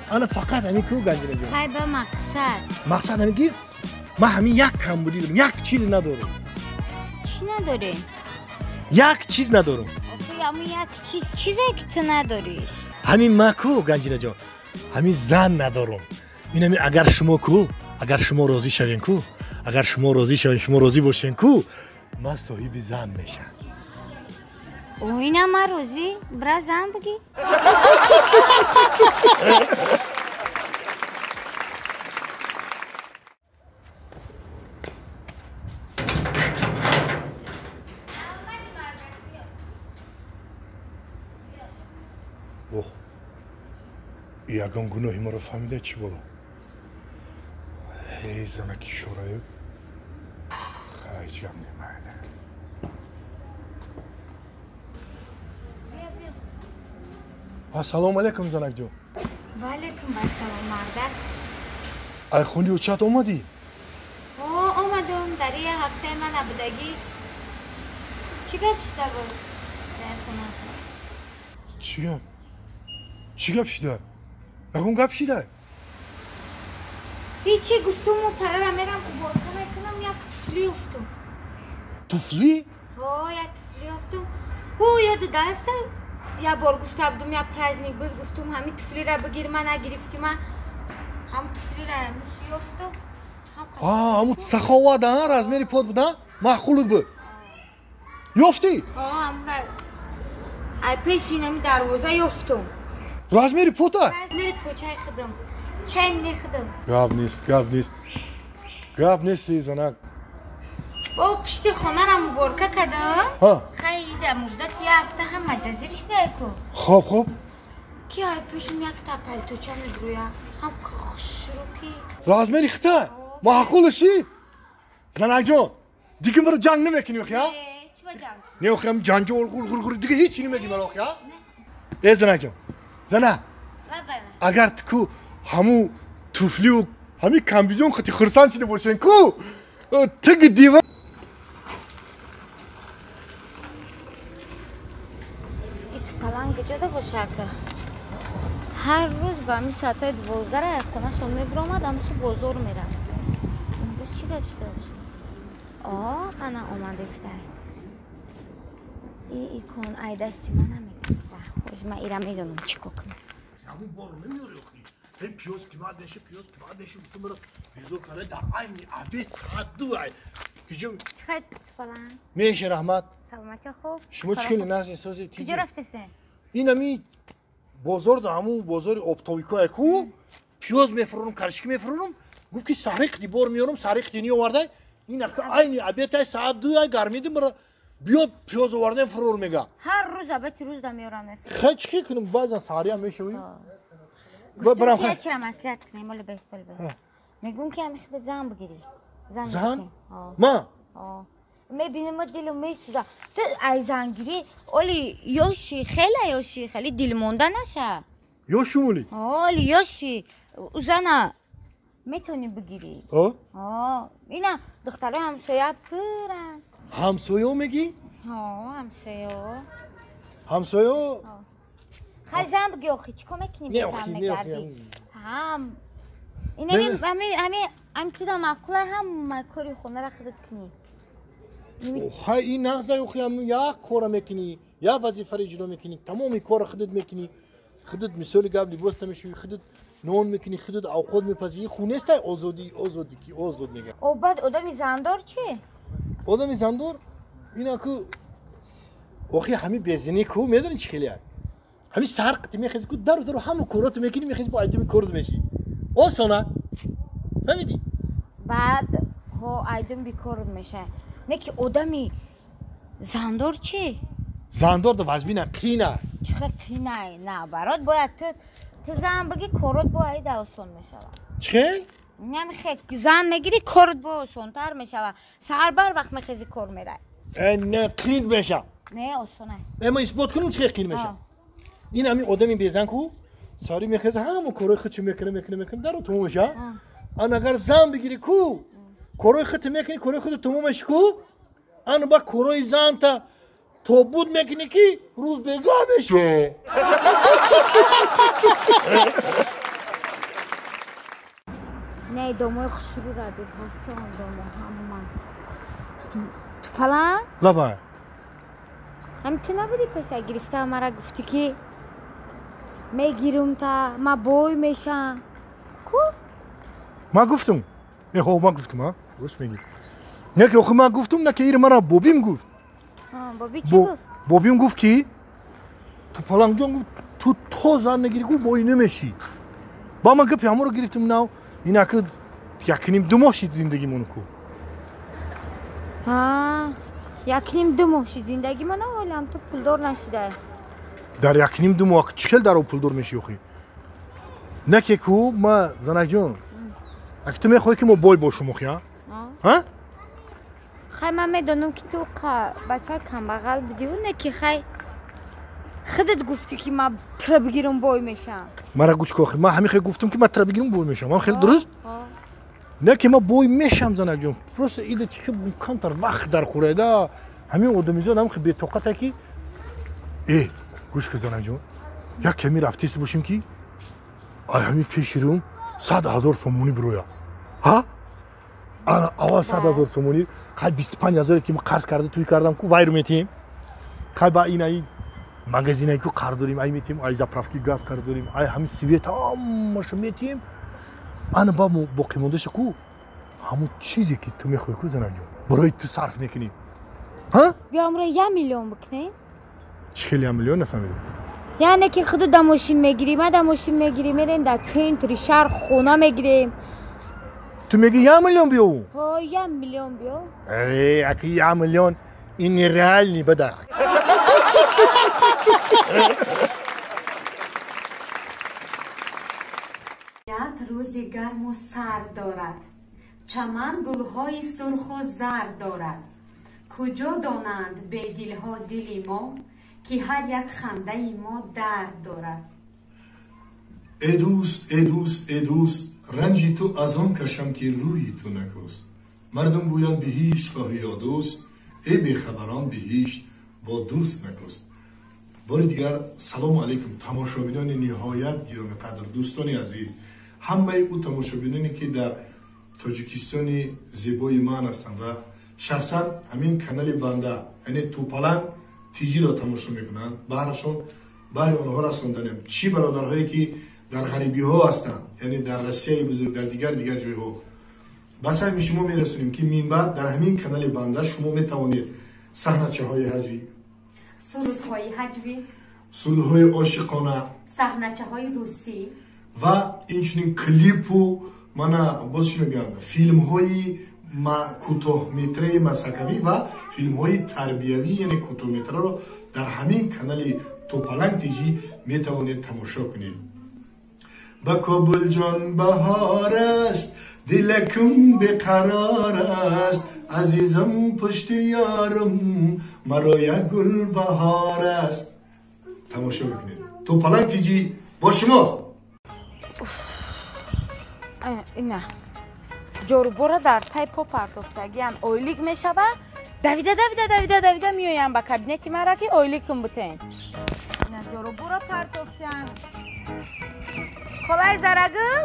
[SPEAKER 1] Ана фақат ҳамин ку Ганҷинаҷон.
[SPEAKER 2] Хай ба мақсад.
[SPEAKER 1] Мақсад ҳамин ки ман ҳамин як камбудӣ дорам, як чиз надорам.
[SPEAKER 2] Чӣ надорӣ?
[SPEAKER 1] Як чиз надорам.
[SPEAKER 2] Охи ҳамин як чиз, чизе ки ту надорӣ.
[SPEAKER 1] Ҳамин ман ку Ганҷинаҷон, ҳамин зан надорам. Ин ҳамин агар шумо ку, агар шумо розӣ шавем ку, агар шумо розӣ шавем, шумо розӣ бошем ку, ман соҳиби зан мешам.
[SPEAKER 2] Ина ман розӣ, бира зан бигӣ.
[SPEAKER 10] Ягон гуноҳи маро фаҳмида чӣ боло? Эй занаки шораю, ҳеҷ гап немайна. Ассалому алайкум, занакҷон.
[SPEAKER 2] Ва алайкум ассалом, мардак.
[SPEAKER 10] Ай хунди очат омадӣ?
[SPEAKER 2] О, омадам. Дар як ҳафтаи ман набудагӣ. Чӣ гап шуда буд дар хона?
[SPEAKER 10] Чӣ гап? Чӣ гап шуда? Ягон гап шуда?
[SPEAKER 2] Ҳечи, гуфтуму парара мерам уборка мекунам, як туфли ёфтум.
[SPEAKER 10] Туфли?
[SPEAKER 2] Ҳо, як туфли ёфтум. Ҳо, ёду даста як бор гуфта будум, як праздник буд, гуфтум ҳамин туфлира бигир, ман нагирифтӣ, ман ҳам туфлира мус ёфтум.
[SPEAKER 1] Ҳамун саховат, размери под буд, маъқулут буд. Ёфтӣ?
[SPEAKER 2] Ҳо, ҳамра ай пеши инами дарвоза ёфтум.
[SPEAKER 1] Размери пота?
[SPEAKER 2] Размери почаи худам. Ченни худам.
[SPEAKER 10] Гап нест, гап нест. Гап нест, занак.
[SPEAKER 2] Бо пишти хонарам уборка кардам.
[SPEAKER 10] Ҳа.
[SPEAKER 2] Хай ида муддати як ҳафта ҳам маҷазириш ку.
[SPEAKER 10] Хоб, хоб.
[SPEAKER 2] Ки ай пешим якта палточа мебурӯя. Ҳам хушрӯ ки.
[SPEAKER 1] Размери хита? Маъқулаши? Занакҷон, дига маро ҷанг намекунӣ охи, ҳа?
[SPEAKER 2] Чӣ ба ҷанг?
[SPEAKER 1] Не охи, ҳам ҷанҷол хур хур хур дига ҳеч намегӣ маро охи, ҳа? Э занакҷон, зана, агар ту ку ҳамун туфлиу ҳамин комбизон хати хурсанд шида бошен ку, тиги дива.
[SPEAKER 2] И тупаланг куҷода боша ака? Ҳар рӯз ба ҳамин соатҳои 12 аз хонашон мебиромад, ҳамсу бозор мерафт. Имрӯз чӣ гап шуда боша? О, ана омадестай. И икон ай дасти ман намегуза. Ҳоз ман ира медонам чӣ кор кунам.
[SPEAKER 1] Ҳамун борро намеёри охи. Ҳей пиёз қимат меша, пиёз қимат меша, гуфтам маро безор карда дар айни обед соат 2 ай. Куҷо?
[SPEAKER 2] Чӣ хай тупаланг?
[SPEAKER 1] Меша, раҳмат.
[SPEAKER 2] Саломатӣ хуб.
[SPEAKER 1] Шумо чӣ хеле нағз эҳсоси тиҷи?
[SPEAKER 2] Куҷо рафтесен?
[SPEAKER 1] Ин ҳами бозор да ҳамун бозори оптовикое ку, пиёз мефурӯрам, карчики мефурӯрам, гуфт ки саҳри қити бор меёрам, саҳри қити ниёвардай. Ин ака айни обед ай соат 2 ай гармиди маро биё пиёз овардем фурӯр мега.
[SPEAKER 2] Ҳар рӯз обеди рӯз да меёрам мефурӯрам.
[SPEAKER 1] Хай чӣ кунам, баъзан саҳриам мешавӣ.
[SPEAKER 2] Гуфтум ки чира маслиҳат кунем, оли бест, оли бест. Мегӯм ки ҳами худат зан бигирӣ.
[SPEAKER 1] Зан? Ма?
[SPEAKER 2] Мебинем дилам месӯза. Ту ай зангирӣ, оли ёши, хеле ёши, хеле дилмонда наша.
[SPEAKER 1] Ёшум оли?
[SPEAKER 2] Оли ёши. Зана метавонӣ бигирӣ. Ҳо? Ина духтарои ҳамсоя пуранд.
[SPEAKER 1] Ҳамсоё мегӣ?
[SPEAKER 2] Ҳо, ҳамсоё.
[SPEAKER 1] Ҳамсоё?
[SPEAKER 2] Хай зан бигӣ охи, чӣ кор мекунӣ бе зан мегардӣ? Ҳам. Инами ҳами ҳами ҳами тида маъқула ҳама кори хонара худат кунӣ.
[SPEAKER 1] Хай ин нағза охи, ҳам як кора мекунӣ, як вазифаро иҷро мекунӣ, тамоми кора худат мекунӣ. Худат мисоли гап либос намешӯӣ, худат нон мекунӣ, худат авқот мепазӣ. Ин хун нестай озодӣ, озодӣ ки озод мегӯяд.
[SPEAKER 2] О, баъд одами зандор чӣ?
[SPEAKER 1] Одами зандор ина ку охи ҳами безинӣ ку медонӣ чӣ хеле ҳами саҳар қити мехези ку дару дару ҳама короту мекунӣ, мехези бо айдуми корот мешӣ. Осона. Фаҳмидӣ?
[SPEAKER 2] Баъд ҳо айдум бикорот мешавад. Не ки одами зандор чӣ?
[SPEAKER 1] Зандор да вазбина қина.
[SPEAKER 2] Чӣ хел қинай? На, барот бояд ту зан бигӣ, корот бо айда осон мешавад.
[SPEAKER 1] Чӣ хел?
[SPEAKER 2] Намехе зан мегирӣ, корот бо осонтар мешавад. Саҳар бар вақт мехези кор мерай.
[SPEAKER 1] Не, қин меша.
[SPEAKER 2] Не, осона.
[SPEAKER 1] Ман исбот кунам чӣ хел қин меша. Ин ҳамин одами безан ку сари мехеза ҳама корҳои худшо мекунад, мекунад, мекунад, даро тамом меша. Ан агар зан бигирӣ ку корҳои худто мекунӣ, корҳои худто тамом меши ку, ан ба корҳои занта тобуд мекунӣ ки рӯз бегаҳ меша.
[SPEAKER 2] Не, домои хушрӯ ра бефасон домо ҳама. Тупалан?
[SPEAKER 1] Лабай.
[SPEAKER 2] Ҳам ту набудӣ пеша гирифта мара гуфтӣ ки мегирум та ма бой мешам. Ку?
[SPEAKER 1] Ма гуфтум. Эҳо, ма гуфтум, а? Рост мегӣ. Не ки охи ма гуфтум, на ки ир мара бобим гуфт.
[SPEAKER 2] Боби чӣ гуфт?
[SPEAKER 1] Бобим гуфт ки Тупаланҷон гуфт ту то зан нагирӣ гуфт бой намешӣ. Ба ман гапи ҳамонро гирифтум нав. Ин ака 1.5-2 моҳ шид зиндагимон ку.
[SPEAKER 2] 1.5-2 моҳ шид зиндагимон, ҳолам ту пулдор нашида.
[SPEAKER 1] Дар 1.5-2 моҳ чӣ хел дар пулдор мешӣ охи? Не ки ку ма занакҷон, аки ту мехоҳӣ ки мо бой бошум охи, а? Ҳа?
[SPEAKER 2] Хай ман медонам ки ту бача камбағал будиву не ки хай худат гуфтӣ ки ман тра бигирам бой мешам.
[SPEAKER 1] Мара гӯш кун охи, ман ҳамин хел гуфтам ки ман тра бигирам бой мешам. Ман хеле дуруст? Не ки ман бой мешам занакҷон. Просто ида чӣ камтар вақт дар хӯрайда. Ҳамин одамизод ҳам хел бетоқата ки гӯш кун занакҷон, як ками рафтест бошем ки ай ҳамин пеши рӯм 100 000 сомонӣ бироя. Ҳа? Ана аввал 100 000 сомонӣ, хай 25 000 ки ман қарз карда тӯй кардам ку вайру метиҳем. Хай ба ин ай магазинае ку қарз дорем, ай метиҳем, ай заправки газ қарз дорем, ай ҳамин свет ҳамаашо метиҳем. Ана ба боқимондаша ку ҳамон чизе ки ту мехоҳӣ ку занакҷон, барои ту сарф мекунӣ. Ҳа?
[SPEAKER 2] Биё амро 1 миллион бикунем.
[SPEAKER 1] Чӣ хел 1 миллион нафаҳмидам?
[SPEAKER 2] Яъне ки худу да мошин мегирӣ, ма да мошин мегирӣ, мерем дар центри шаҳр хона мегирем.
[SPEAKER 1] Ту мегӣ 1 миллион биё?
[SPEAKER 2] Ҳо, 1 миллион биё.
[SPEAKER 1] Э, аки 1 миллион ин нереальный бада.
[SPEAKER 5] Рӯзи гарму сард дорад, чаман гулҳои сурху зард дорад. Куҷо донанд бедилҳо дили мо, ки ҳар як хандаи мо дард дорад.
[SPEAKER 10] Э дӯст, э дӯст, э дӯст, ранҷи ту аз он кашам ки рӯи ту накӯст. Мардум гӯянд биҳишт хоҳӣ ё дӯст, э бехабарон биҳишт бо дӯст накӯст. Бори дигар салому алайкум тамошобинони ниҳоят гиромиқадр, дӯстони азиз, ҳамаи ӯ тамошобиноне ки дар Тоҷикистони зебои ман ҳастанд ва шахсан ҳамин канали банда, яъне Тупаланг ТЖ-ро тамошо мекунанд, баҳрашон баҳри онҳо расонданем. Чӣ бародарҳое ки дар ғарибиҳо ҳастанд, яъне дар Россияи бузург, дар дигар ҷойҳо, ба саҳми шумо мерасонем ки минбаъд дар ҳамин канали банда шумо метавонед саҳначаҳои ҳаҷвӣ,
[SPEAKER 5] сурудҳои ҳаҷвӣ,
[SPEAKER 10] сурудҳои ошиқона,
[SPEAKER 5] саҳначаҳои русӣ
[SPEAKER 10] ва инчунин клипу мана боз чӣ мегӯям, филмҳои кӯтоҳметраи масакавӣ ва филмҳои тарбиявӣ, яъне кӯтоҳметраро дар ҳамин канали Тупаланг ТЖ метавонед тамошо кунед. Ба Кобулҷон баҳор аст, дилакум беқарор аст, азизам пушти ёрам маро як гул баҳор аст. Тамошо мекунед. Тупаланг ТЖ бо шумост.
[SPEAKER 2] Ина ҷорубора дар тай по партофтагиам ойлик мешава. Давида давида давида давида меоям ба кабинети мара ки ойликум бутен. Ина ҷорубора партофтиам. Холай Зарагул,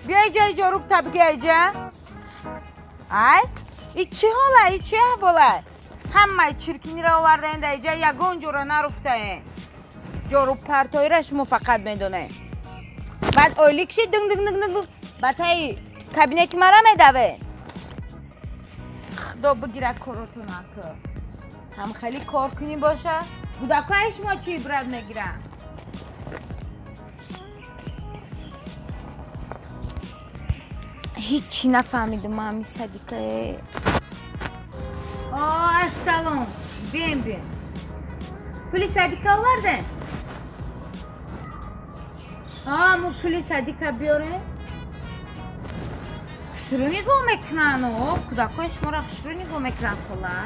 [SPEAKER 2] биёй ҷои ҷорубта бигӯй ҷа. Ай, и чӣ ҳола, и чӣ аҳвола? Ҳамаи чиркиниро овардаен дар иҷа, ягон ҷора наруфтаен. Ҷоруб партоира шумо фақат медонед. Баъд ойлик шид, динг динг динг динг ба таи кабинети мара медаве. Худо бигира коротона ку. Ҳам хеле кор кунӣ боша. Кӯдакҳои шумо чӣ ибрат мегиранд? Ҳичи нафаҳмидам ҳами садикае. О, ассалом. Бием, бием. Пули садика овардем? Мо пули садика биёрем? Хушрӯ нигоҳ мекунанд, кӯдакҳои шуморо хушрӯ нигоҳ мекунанд, хола.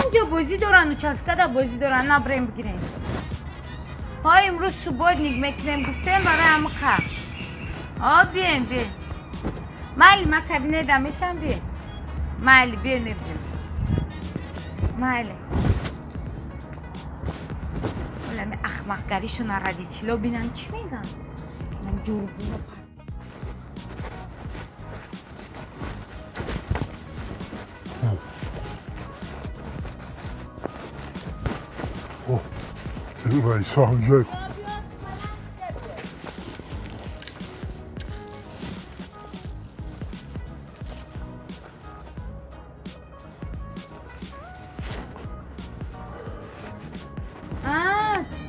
[SPEAKER 2] Ҳамҷо бозӣ доранд, участкада бозӣ доранд, набрем бигирем. Ҳо, имрӯз субботник мекунем, гуфтем барои ҳамиқа. О, бием, бием. Майли, ман кабинета мешам, бием. Майли, бием, мебинем. Майли. Олами ахмақгаришона родитело бинан чӣ мегӯянд? Ҷурбуно.
[SPEAKER 1] Раиса ҳамҷой.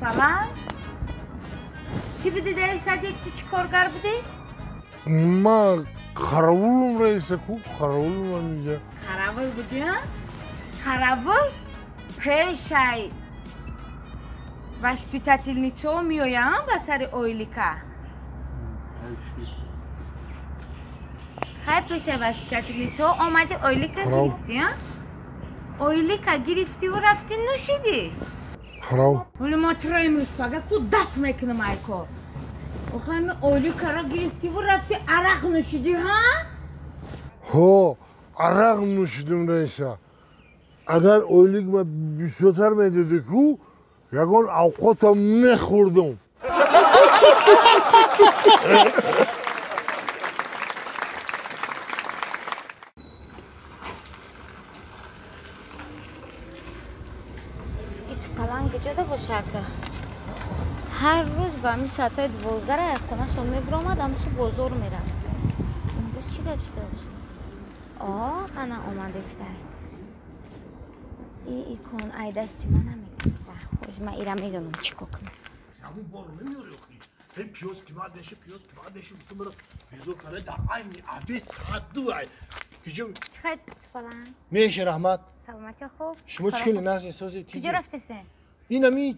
[SPEAKER 2] Баланд? Чӣ будӣ дар садик? Ту чӣ коргар будӣ?
[SPEAKER 1] Ман қаровулум, раиса, ку қаровулум ҳаминҷа.
[SPEAKER 2] Қаравул будӣ, а? Қаравул пешай воспитательницао меоянд ба сари ойлика. Хай, пешай воспитательницао омади, ойлика гирифтӣ, а? Ойлика гирифтиву рафтӣ нӯшидӣ.
[SPEAKER 1] Қарав.
[SPEAKER 2] Ҳоло ма туро имрӯз пага ку дафт мекунам ай кор. Охо, ҳами ойликаро гирифтиву рафтӣ арақ нӯшидӣ, ҳа?
[SPEAKER 1] Ҳо, арақ нӯшидим, раиса. Агар ойлик ма бисёртар медоди ку, ягон авқотам мехӯрдам.
[SPEAKER 2] Тупаланг ҷода бошака. Ҳар рӯз ба ҳамин соатҳои 12-ра аз хонашон мебиромад, ҳамсу бозор мерафт. Имрӯз чӣ гап шуда бошад? О, ана омадестай. И икон ай дасти ман намегаза. Ҳози ман ира медонам чӣ кор кунам.
[SPEAKER 1] Ҳамун борро намеёри охи. Ҳей, пиёз қимат меша, пиёз қимат меша, гуфтам маро безор карда дар айни обед соат 2 ай. Киҷо?
[SPEAKER 2] Чӣ хай, Тупаланг?
[SPEAKER 1] Меша, раҳмат.
[SPEAKER 2] Саломатӣ, хуб.
[SPEAKER 1] Шумо чӣ хеле нағз эҳсоси тиҷи?
[SPEAKER 2] Куҷо рафтесен?
[SPEAKER 1] Ин ами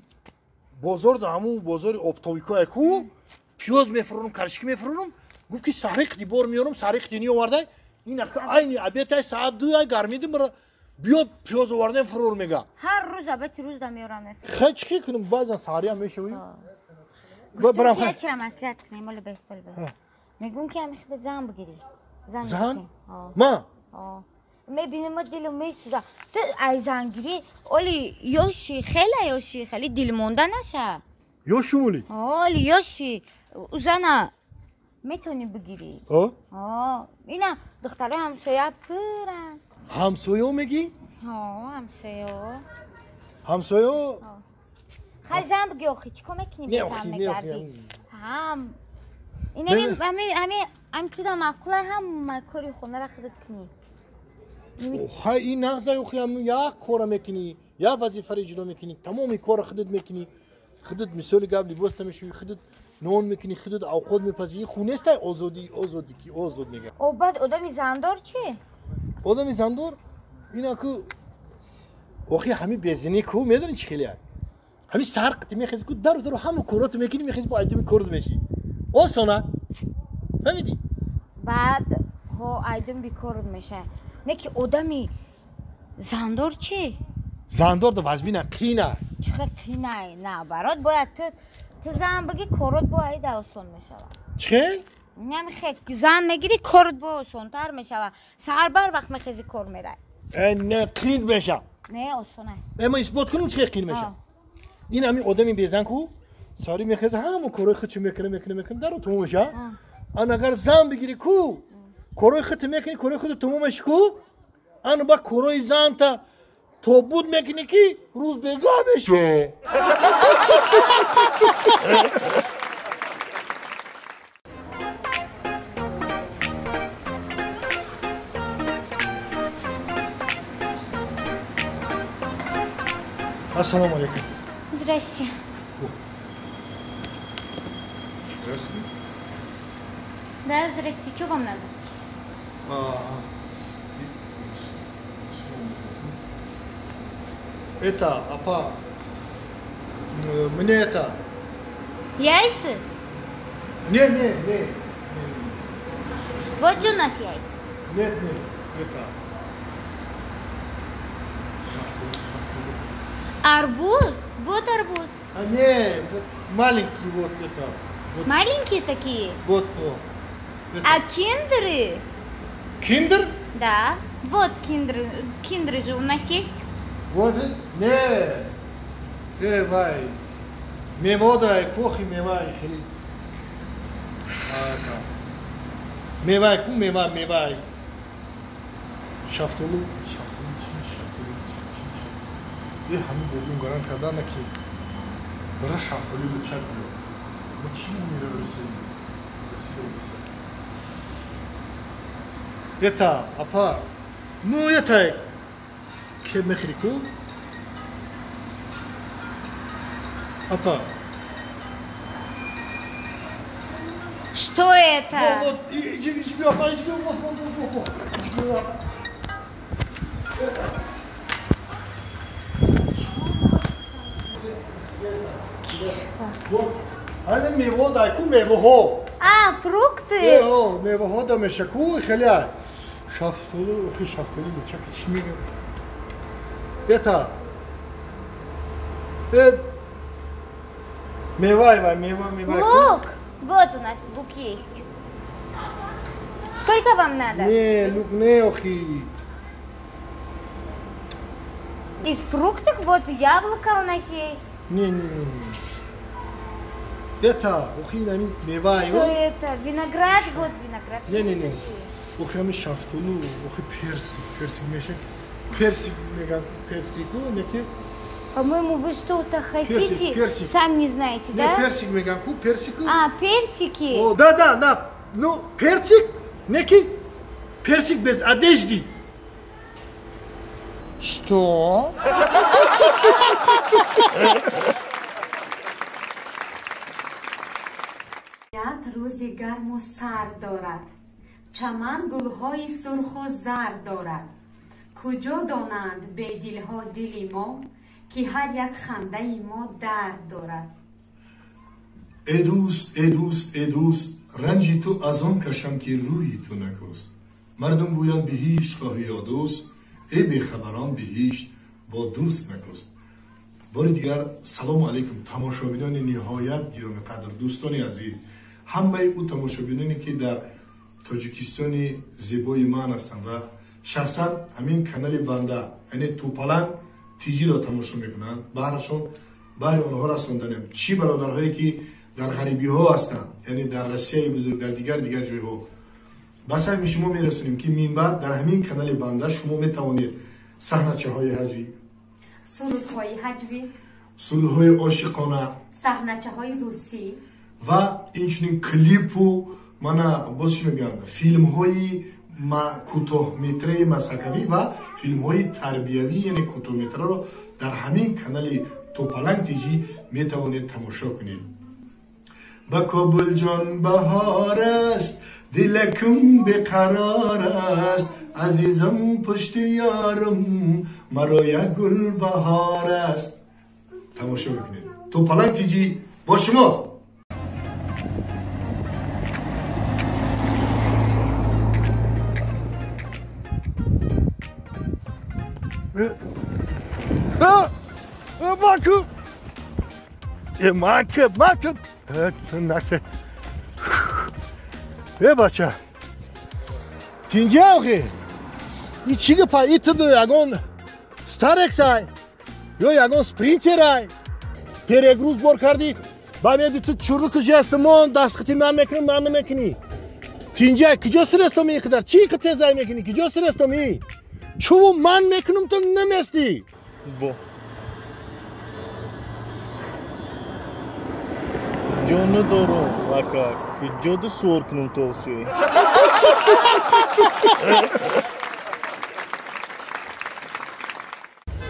[SPEAKER 1] бозор да, ҳамун бозори оптовикое ку, пиёз мефурӯрам, карчики мефурӯрам, гуфт ки саҳри қити бор меёрам, саҳри қити ниёвардай. Ин ака айни обедай соат 2 ай гармиди маро биё пиёз овардем фурӯр мега.
[SPEAKER 2] Ҳар рӯз обеди рӯз да меёрам мефурӯрам.
[SPEAKER 1] Хай, чӣ кунам, баъзан саҳриам мешавӣ.
[SPEAKER 2] Гуфтам ки чира маслиҳат кунем, оли бест, оли бест. Мегӯм ки ҳами худат зан бигирӣ.
[SPEAKER 1] Зан? Ма?
[SPEAKER 2] Мебинем, дилам месӯза. Ту ай зангирӣ, оли ёши, хеле ёши, хеле дилмонда наша.
[SPEAKER 1] Ёшум оли?
[SPEAKER 2] Оли ёши. Зана метавонӣ бигирӣ. Ина духтарои ҳамсоя пуранд.
[SPEAKER 1] Ҳамсоё мегӣ?
[SPEAKER 2] Ҳо, ҳамсоё.
[SPEAKER 1] Ҳамсоё?
[SPEAKER 2] Хай, зан бигӣ охи, чӣ кор мекунӣ бе зан мегардӣ? Ҳам. Инами ҳами ҳами ҳами тида маъқула, ҳама кори хонаро худат кунӣ.
[SPEAKER 1] Хай, ин нағза охи, як кора мекунӣ, як вазифаро иҷро мекунӣ, тамоми корро худат мекунӣ. Худат мисоли гап либос намешӯӣ, худат нон мекунӣ, худат авқот мепазӣ. Ин хун нестай озодӣ, озодӣ ки озод мега.
[SPEAKER 2] О, баъд одами зандор чӣ?
[SPEAKER 1] Одами зандор ина ку охи ҳами безинӣ ку, медонӣ чӣ хеле ҳами саҳар қити мехези ку, дару дару ҳама короту мекунӣ, мехези бо айдими корот мешӣ. Осона. Фаҳмидӣ?
[SPEAKER 2] Баъд ҳо айдим бикорот мешавад. Не ки одами зандор чӣ?
[SPEAKER 1] Зандор да вазбина қина.
[SPEAKER 2] Чӣ хел қинай? На, барот бояд ту зан бигӣ, корот бояд осон мешавад.
[SPEAKER 1] Чӣ хел?
[SPEAKER 2] Намехе зан мегирӣ, корот бо осонтар мешавад. Саҳар бар вақт мехези, кор мерай.
[SPEAKER 1] Э, не, қин меша.
[SPEAKER 2] Не, осона.
[SPEAKER 1] Э, ман исбот кунам чӣ хел қин меша. Ин ҳами одами безан ку, саҳари мехеза, ҳама корои худшо мекунад, мекунад, мекунад, даро тамом меша. Ан агар зан бигирӣ ку, корои худто мекунӣ, корои худто тамом меши ку, ан ба корои занта тобут мекунӣ ки рӯз бегаҳ меша. Ассалому алейкум.
[SPEAKER 2] Здрасте.
[SPEAKER 10] Здравствуйте.
[SPEAKER 2] Да, здрасте. Что вам надо?
[SPEAKER 1] Это, апа, мне это...
[SPEAKER 2] Яйца?
[SPEAKER 1] Не, не, не.
[SPEAKER 2] Вот же у нас яйца.
[SPEAKER 1] Нет, нет, это...
[SPEAKER 2] Арбуз? Вот арбуз.
[SPEAKER 1] А не, вот маленький вот это. Вот.
[SPEAKER 2] Маленькие такие?
[SPEAKER 1] Вот. О, это.
[SPEAKER 2] А киндеры?
[SPEAKER 1] Киндер?
[SPEAKER 2] Да. Вот киндеры. Киндеры же у нас есть.
[SPEAKER 1] Вот, не. Вай. Мевода, кохи мевай, хели. Мевай, ку мева, мевай. Шафтолу, шафтолу, шафтолу, чи. Ҳамин бобим гаран кардана ки бара шафтолу лучак биё. Мо чӣ мера расида, расида, расида. Это, апа, ну это, ке мехри ку? Апа.
[SPEAKER 2] Что это?
[SPEAKER 1] Вот, вот, иди, иди, апа, иди, вот, вот, вот, вот. Вот, ана мево дай ку мевоҳо.
[SPEAKER 2] А, фрукты?
[SPEAKER 1] О, мевоҳо да меша ку хеля. Шафтолу, охи шафтолу лучак чӣ мегӯяд? Это. Мевай, вай, мева, мева.
[SPEAKER 2] Лук! Вот у нас лук есть. Сколько вам надо?
[SPEAKER 1] Не, лук не, охи.
[SPEAKER 2] Из фруктов вот яблоко у нас есть.
[SPEAKER 1] Не, не, не. Это, охи, нами, мевай.
[SPEAKER 2] Что это? Виноград, вот виноград.
[SPEAKER 1] Не, не, не. Охи, ами шафтолу, охи персик, персик мешак. Персик, мега, персику, неки.
[SPEAKER 2] По-моему, вы что-то хотите,
[SPEAKER 1] персик, персик.
[SPEAKER 2] Сам не знаете, да?
[SPEAKER 1] Не, персик, меганку, персику.
[SPEAKER 2] А, персики.
[SPEAKER 1] О, да, да, да. Ну, персик, некий, персик без одежды.
[SPEAKER 6] Что?
[SPEAKER 5] Рӯзи гарму сард дорад, чаман гулҳои сурху зард дорад. Куҷо донанд бедилҳо дили мо, ки ҳар як хандаи мо дард дорад.
[SPEAKER 10] Э дӯст, э дӯст, э дӯст, ранҷи ту аз он кашам ки рӯи ту накӯст. Мардум гӯянд биҳишт хоҳӣ ё дӯст, э бехабарон биҳишт бо дӯст накӯст. Бори дигар салому алайкум тамошобинони ниҳоят гиромиқадр, дӯстони азиз, ҳамаи ӯ тамошобиноне ки дар Тоҷикистони зебои ман ҳастанд ва шахсан ҳамин канали банда, яъне Тӯпаланг ТЖ-ро тамошо мекунанд, баҳрашон баҳри онҳо расонданем. Чӣ бародарҳое ки дар ғарибиҳо ҳастанд, яъне дар Россияи бузург, дар дигар дигар ҷойҳо, ба саҳми шумо мерасонем ки минбаъд дар ҳамин канали банда шумо метавонед саҳначаҳои ҳаҷвӣ,
[SPEAKER 5] сурудҳои ҳаҷвӣ,
[SPEAKER 10] сурудҳои ошиқона,
[SPEAKER 5] саҳначаҳои русӣ
[SPEAKER 10] ва инчунин клипу мана боз чӣ мегӯянд, филмҳои кӯтоҳметраи масакавӣ ва филмҳои тарбиявӣ, яъне кӯтоҳметраро дар ҳамин канали Тӯпаланг ТЖ метавонед тамошо кунед. Ба Кобулҷон баҳор аст, дилакум беқарор аст, азизам пушти ёрам маро як гул баҳор аст. Тамошо мекунед. Тӯпаланг ТЖ бо шумост.
[SPEAKER 1] Маку! Маку, маку! Э, бача! Тинҷа охи? И чӣ гапа? И ту ягон Старексай ё ягон Спринтерай? Перегруз бор кардӣ, ба меди ту чурруку ҷасмон дастхати ман мекунам, ман намекунӣ. Тинҷа, куҷо сирестом ин қадар? Чӣ тезай мекунӣ? Куҷо сирестом ин? Чуву ман мекунам, ту наместӣ.
[SPEAKER 7] Бо. Ҷо надорам, ака, куҷода суор кунам то охи?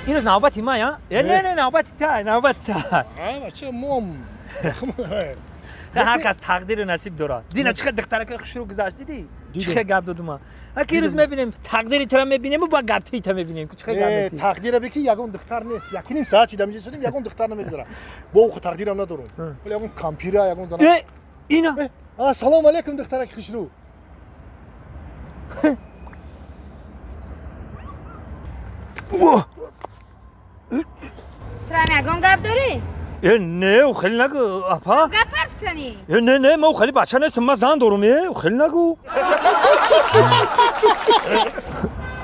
[SPEAKER 6] Ирӯз навбати ман, я? Не, не, навбати та, навбати та.
[SPEAKER 1] Бача, мом.
[SPEAKER 6] Ҳар кас тақдиру насиб дорад. Дина чӣ қадр духтаракои хушрӯ гузашт, дидӣ? Чӣ қадр гап додум ман. Аки ирӯз мебинем, тақдири тура мебинем ва гапти та мебинем. Чӣ қадр гап метӣ?
[SPEAKER 1] Тақдира бики ягон духтар нест. Якним соат чида миҷа сидим, ягон духтар намегузара. Бо ӯ тақдирам надорум. Вале ягон кампира, ягон зана.
[SPEAKER 6] Э, ина.
[SPEAKER 1] Ассалому алайкум духтараки хушрӯ.
[SPEAKER 2] Трам ягон гап дорӣ?
[SPEAKER 6] Э, не, хеле нагу, апа.
[SPEAKER 2] Гап ҳарф зани?
[SPEAKER 6] Э, не, не, ман хеле бача нестам, ман зан дорум, э, хеле нагу.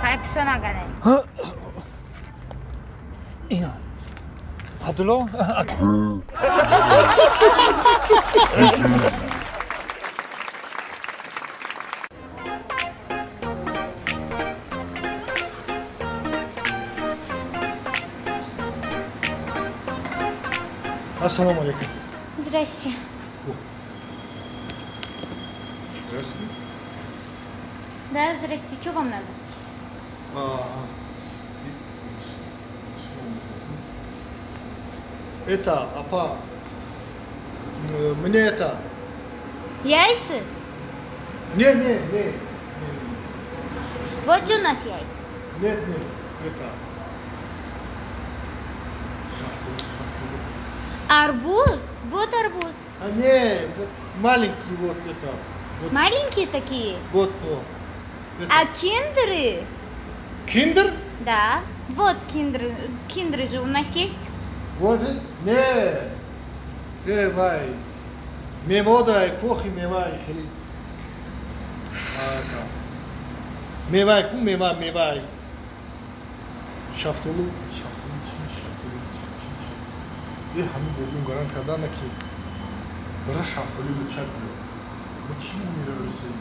[SPEAKER 2] Хай пишо нагане.
[SPEAKER 6] Ина. Абдулло?
[SPEAKER 1] Ассаламу алейкум.
[SPEAKER 2] Здрасте.
[SPEAKER 1] Здрасте.
[SPEAKER 2] Да, здрасте. Что вам надо?
[SPEAKER 1] Это, апа, мне это...
[SPEAKER 2] Яйца?
[SPEAKER 1] Не, не, не.
[SPEAKER 2] Вот же у нас яйца.
[SPEAKER 1] Нет, нет, это...
[SPEAKER 2] Арбуз? Вот арбуз.
[SPEAKER 1] А не, вот маленький вот это. Вот.
[SPEAKER 2] Маленькие такие?
[SPEAKER 1] Вот, вот. Это.
[SPEAKER 2] А киндеры?
[SPEAKER 1] Киндер?
[SPEAKER 2] Да. Вот киндеры. Киндеры же у нас есть.
[SPEAKER 1] Вот, не. Вай. Мевода, кохи мевай, хели. Мевай, ку мева, мевай. Шафтолу, шафтолу, шафтолу, шафтолу. Е, ҳамин бобим гарант кардана ки бара шафтолу лучак биё. Мо чӣ мера расида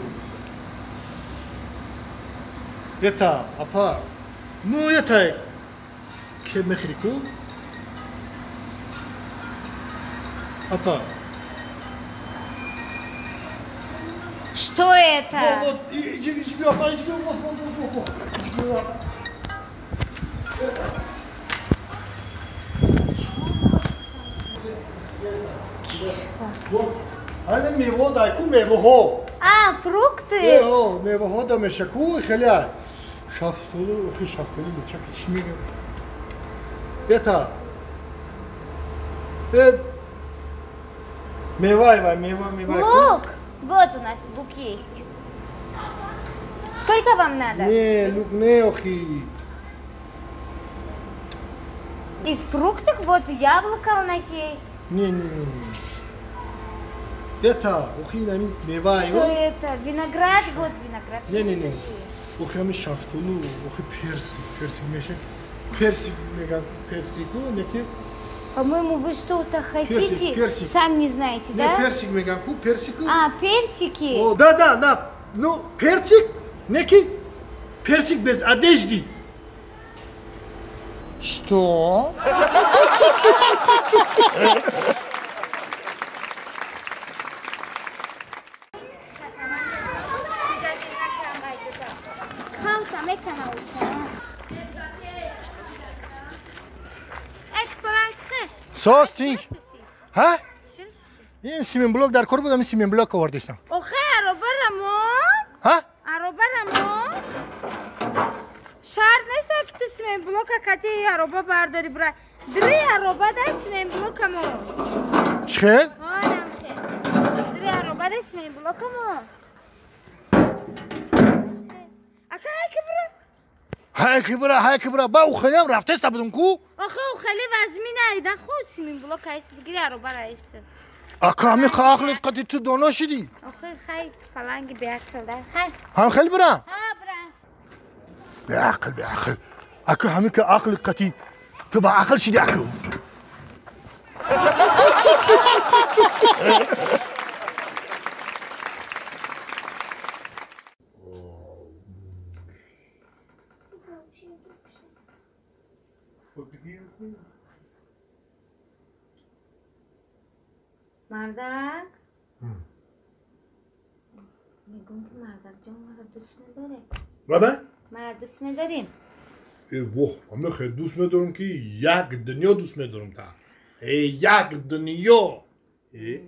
[SPEAKER 1] одиса? Это, апа, ну это ке мехри ку? Апа.
[SPEAKER 2] Что это?
[SPEAKER 1] Вот, вот, иди, иди, апа, иди, вот, вот, вот, вот, вот. Вот, ана мево дай ку мевоҳо.
[SPEAKER 2] А, фрукты?
[SPEAKER 1] Э, мевоҳо да мешаку хеля. Шафтолу, охи шафтолу лучак чӣ мегӯям? Это мевай, вай, мева, мевай.
[SPEAKER 2] Лук! Вот у нас лук есть. Сколько вам надо?
[SPEAKER 1] Не, лук не, охи.
[SPEAKER 2] Из фруктов вот яблоко у нас есть.
[SPEAKER 1] Не, не, не, не. Это, охи, нами, мевай.
[SPEAKER 2] Что это? Виноград, вот виноград.
[SPEAKER 1] Не, не, не. Охи, ами шафтолу, охи персик, персик мешак. Персик, меган, персику, неки.
[SPEAKER 2] По-моему, вы что-то хотите,
[SPEAKER 1] персик.
[SPEAKER 2] Сам не знаете, да?
[SPEAKER 1] Не, персик, меганку, персику.
[SPEAKER 2] А, персики.
[SPEAKER 1] О, да, да, да. Ну, персик, некий, персик без одежды.
[SPEAKER 6] Что?
[SPEAKER 1] Состинг. Ха? Ин сименблок дар кор будам, ин сименблок овардистам.
[SPEAKER 2] Охе, ароба рамон.
[SPEAKER 1] Ха?
[SPEAKER 2] Ароба рамон. Шарт нест, ки ту сименблока кати ароба бардори бра. Дри ароба да сименблока мо.
[SPEAKER 1] Чхел?
[SPEAKER 2] Онам хе. Дри ароба да сименблока мо. Ака ай кибра?
[SPEAKER 1] Ҳай кибра, ҳай кибра. Ба ухелям рафтеста будум ку?
[SPEAKER 2] Охе, ухели вазмин айда худ сименблок айс бигири ароба раис.
[SPEAKER 1] Ака ҳами ақлит қати ту доно шидӣ?
[SPEAKER 2] Охе, хай паланги беақл да. Хай.
[SPEAKER 1] Ҳам хел бира?
[SPEAKER 2] Ҳа, бира.
[SPEAKER 1] Беақл, беақл. Ака ҳами ка ақли қати ту ба ақл шидӣ аку.
[SPEAKER 2] Мардак? Мегӯм ки мардак ҷон маро дӯст медорӣ?
[SPEAKER 1] Рабе?
[SPEAKER 2] Маро дӯст медорӣ?
[SPEAKER 1] Э, воҳ, ҳама хеле дӯст медорам ки як дунё дӯст медорам та. Э, як дунё. Э,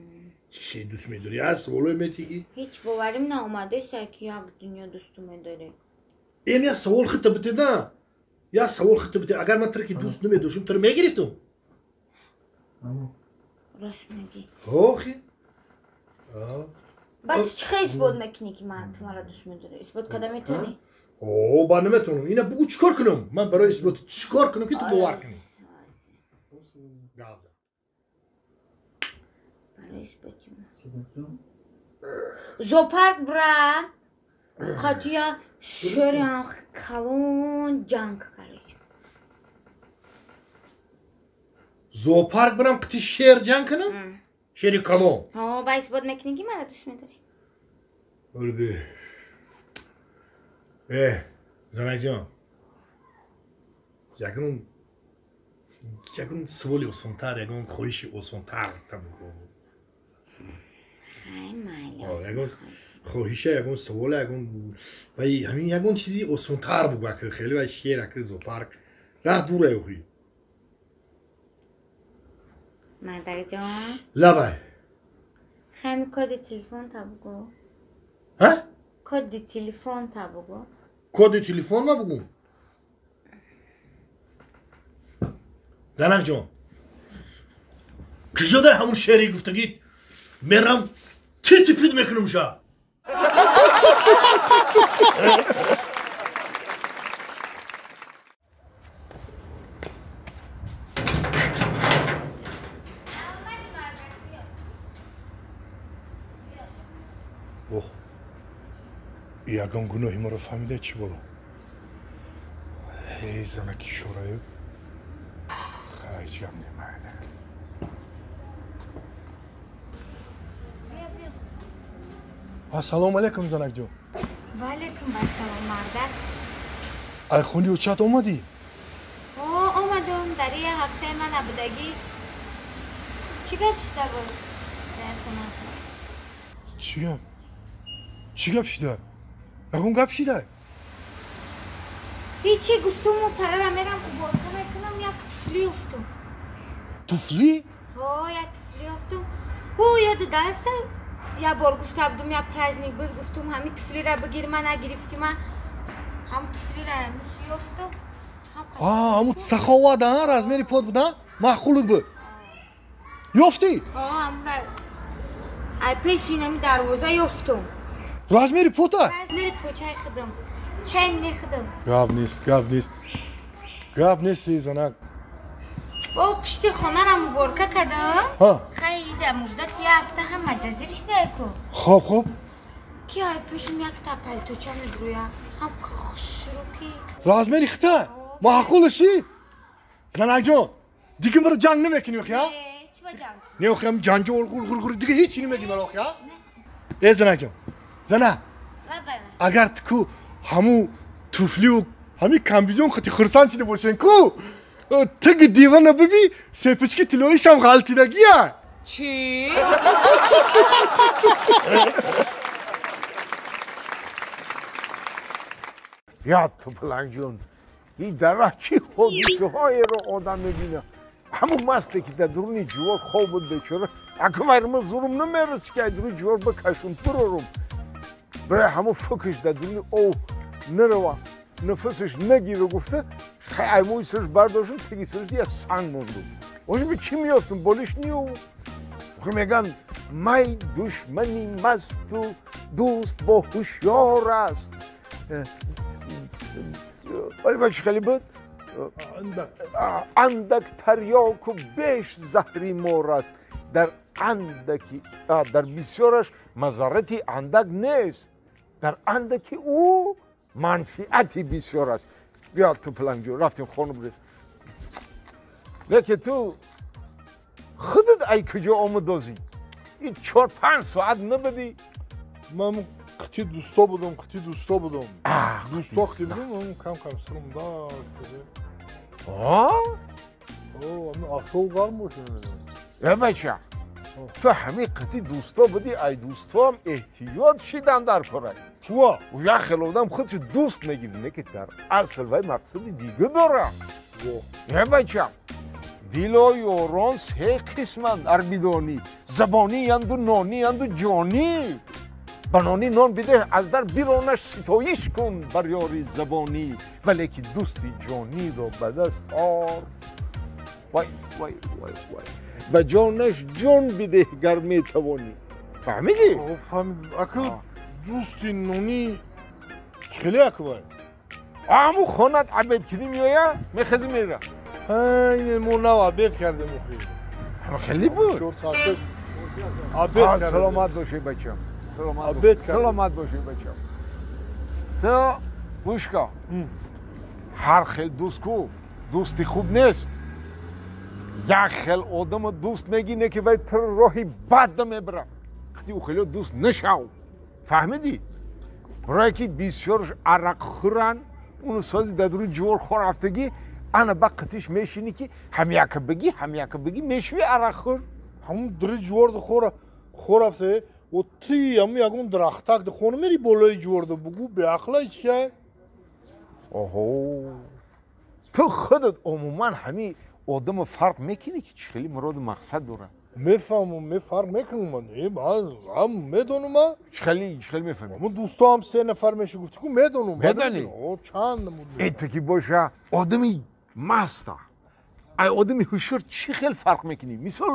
[SPEAKER 1] чӣ дӯст медорӣ? Аз саволое метиги?
[SPEAKER 2] Ҳеҷ боварим наомадааст ки як дунё дӯсту медорӣ.
[SPEAKER 1] Эм як савол хита битеда. Як савол хита бите. Агар ман туро ки дӯст намедоштам, туро мегирифтам?
[SPEAKER 2] Рост мегӣ.
[SPEAKER 1] Охи.
[SPEAKER 2] Баъд чӣ хел исбот мекунӣ ки ман ту маро дӯст медорӣ? Исбот карда метавонӣ?
[SPEAKER 1] О, ба наметавонам. Ина бугӯ чӣ кор кунам? Ман барои исбот чӣ кор кунам ки ту бовар кунӣ?
[SPEAKER 2] Барои исботи зоопарк бра қатия шери калон ҷанг короче.
[SPEAKER 1] Зоопарк бирам қити шер ҷанг кунам? Шери калон?
[SPEAKER 2] Ҳо, ба исбот мекунӣ ки мара дӯст медорӣ.
[SPEAKER 1] Олби. Занаҷон. Ягон суоли осонтар, ягон хоҳиши осонтар табугӯ. Ягон хоҳиша, ягон суола, ягон вай ҳамин ягон чизи осонтар бугӯ, ака хеле вай шер, ака зоопарк. Раҳ дура охи.
[SPEAKER 2] Мардакҷон.
[SPEAKER 1] Лабай.
[SPEAKER 2] Хами коди телефон та бугӯ.
[SPEAKER 1] Ҳа?
[SPEAKER 2] Коди телефон та бугӯ.
[SPEAKER 1] Коди телефон ма бугӯм? Занакҷон, куҷо дар ҳамун шери гуфтагӣ мерам тити пит мекунам ша. Оҳ, ягон гуноҳи маро фаҳмида чӣ боло? Эй занаки шораю, ҳеҷ гап немайна. Ассалому алайкум, занакҷон.
[SPEAKER 2] Ва алайкум ассалом, мардак.
[SPEAKER 1] Ай хунди учат омадӣ?
[SPEAKER 2] О, омадум. Дар я ҳафтаи ман набудагӣ. Чӣ гап шуда буд дар хона?
[SPEAKER 1] Чӣ гап? Чӣ гап шуда? Ягон гап шуда?
[SPEAKER 2] Ҳечи, гуфтуму парара мерам уборка мекунам, як туфли ёфтум.
[SPEAKER 1] Туфли?
[SPEAKER 2] Ҳо, як туфли ёфтум. Ӯ ёду даста я бор гуфта будум, я праздник буд, гуфтум ҳами туфлира бигир, ма нагирифтӣ, ма ҳам туфлира мус ёфтум.
[SPEAKER 1] Ҳамун саховат, размери под буд, маъқулут буд. Ёфтӣ?
[SPEAKER 2] Ҳо, ҳамра ай пеши инами дарвоза ёфтум.
[SPEAKER 1] Размери пота?
[SPEAKER 2] Размери почаи худам. Ченни худам.
[SPEAKER 1] Гап нест, гап нест. Гап нест, занак.
[SPEAKER 2] Бо пишти хонара муборка кардам. Хай ида муддати я ҳафта ҳам маҷазириш ку.
[SPEAKER 1] Хоб, хоб.
[SPEAKER 2] Ки ай пешим якта палточа мебурӯя. Ҳам хушрӯ ки.
[SPEAKER 1] Размери хита? Маъқулаши? Занакҷон, дига маро ҷанг намекунӣ охи, а?
[SPEAKER 2] Чӣ ба ҷанг?
[SPEAKER 1] Не охи, ҳам ҷанҷол ғур ғур ғур дига ҳеч намегӣ маро охи, а? Э занакҷон, зана. Агар ту ҳамун туфлию ҳамин комбизон хати хурсанд шида бошен ку, тиги дивана биби, сепички тиллоишам ғалтидагия.
[SPEAKER 2] Чӣ?
[SPEAKER 4] Я ту палангҷон, ин дар роҳ чӣ ҳодисаҳоеро одам мебина. Ҳамун масте ки дар дуруни ҷувор хоб буд бечора, аквайрма зурум намерасид ки ай дуруни ҷувор бикашум бирорум. Барои ҳамун фикраш дар дуруни ов нарава, нафасаш нагира гуфта, ай мӯи сараш бардоштум, теги сараш я санг мондум. Оши би чӣ меёфтум, болиш ниёву. Меган май душмани масту дӯст бо ҳушёр аст. Вале ба чӣ хеле буд? Андак тарёку беш заҳри мор аст. Дар андаки, дар бисёраш мазаррати андак нест. Дар андаки ӯ манфиати бисёр аст. Биё ту палангҷон, рафтем хона бурем. Лекин ту худат ай куҷо омадозӣ? Ин 4-5 соат набудӣ?
[SPEAKER 1] Ман қити дӯсто будам, қити дӯсто будам. Дӯсто қити будам, ман кам кам сирум да.
[SPEAKER 4] А?
[SPEAKER 1] О, ами автобус гарм бошад.
[SPEAKER 4] Э бача, ту ҳамин қити дӯсто будӣ, ай дӯстоам эҳтиёт шидан дар корай.
[SPEAKER 1] Чува?
[SPEAKER 4] Як хел одам худшо дӯст мегирад, не ки дар асл вай мақсади дига дорад. Э бача, дило ёрон се қисманд ар бидонӣ, забониянду нониянду ҷонӣ. Ба нони нон бидеҳ, аз дар биронаш ситоиш кун бар ёри забонӣ, вале ки дӯсти ҷониро ба даст ор. Вай, вай, вай, вай. Ба ҷонаш ҷон бидеҳ гар метавонӣ. Фаҳмидӣ?
[SPEAKER 1] Фаҳмидам. Ака дӯсти нонӣ хеле ака вай?
[SPEAKER 4] Ҳамун хонат абед кунӣ меоя, мехезӣ мера.
[SPEAKER 1] Ин мо нав абед кардем охи.
[SPEAKER 4] Хеле буд.
[SPEAKER 1] 4 соат. Обед
[SPEAKER 4] Саломат бошӣ бачам. Саломат бошӣ бачам. Ту гӯш кун. Ҳар хел дӯст ку дӯсти хуб нест. Як хел одаму дӯст мегине ки вай ту роҳи бад мебарад. Қити ӯ хело дӯст нашав. Фаҳмидӣ? Рое ки бисёрш арақхӯранд, уну сози дар рӯи ҷувор хор рафтагӣ, ана ба қитиш мешинӣ ки ҳамяка бигӣ, ҳамяка бигӣ, мешавӣ арақхӯр.
[SPEAKER 1] Ҳамун дари ҷуворда хор рафта, о ти ҳамун ягон дарахтак да хона мери болои ҷуворда бугӯ беақлай чия?
[SPEAKER 4] Оҳо. Ту худат умуман ҳамин одамо фарқ мекунӣ ки чӣ хели муроду мақсад дорад?
[SPEAKER 1] Мефаҳмам, ме фарқ мекунам ман. Ман медонам ман.
[SPEAKER 4] Чӣ хели, чӣ хели мефаҳмӣ?
[SPEAKER 1] Ҳамун дӯсто ҳам се нафар меша гуфти ку медонам.
[SPEAKER 4] Медонӣ?
[SPEAKER 1] О, чанд намуд.
[SPEAKER 4] Э, ки боша одами маста. Ай одами ҳушёр чӣ хел фарқ мекунӣ? Мисол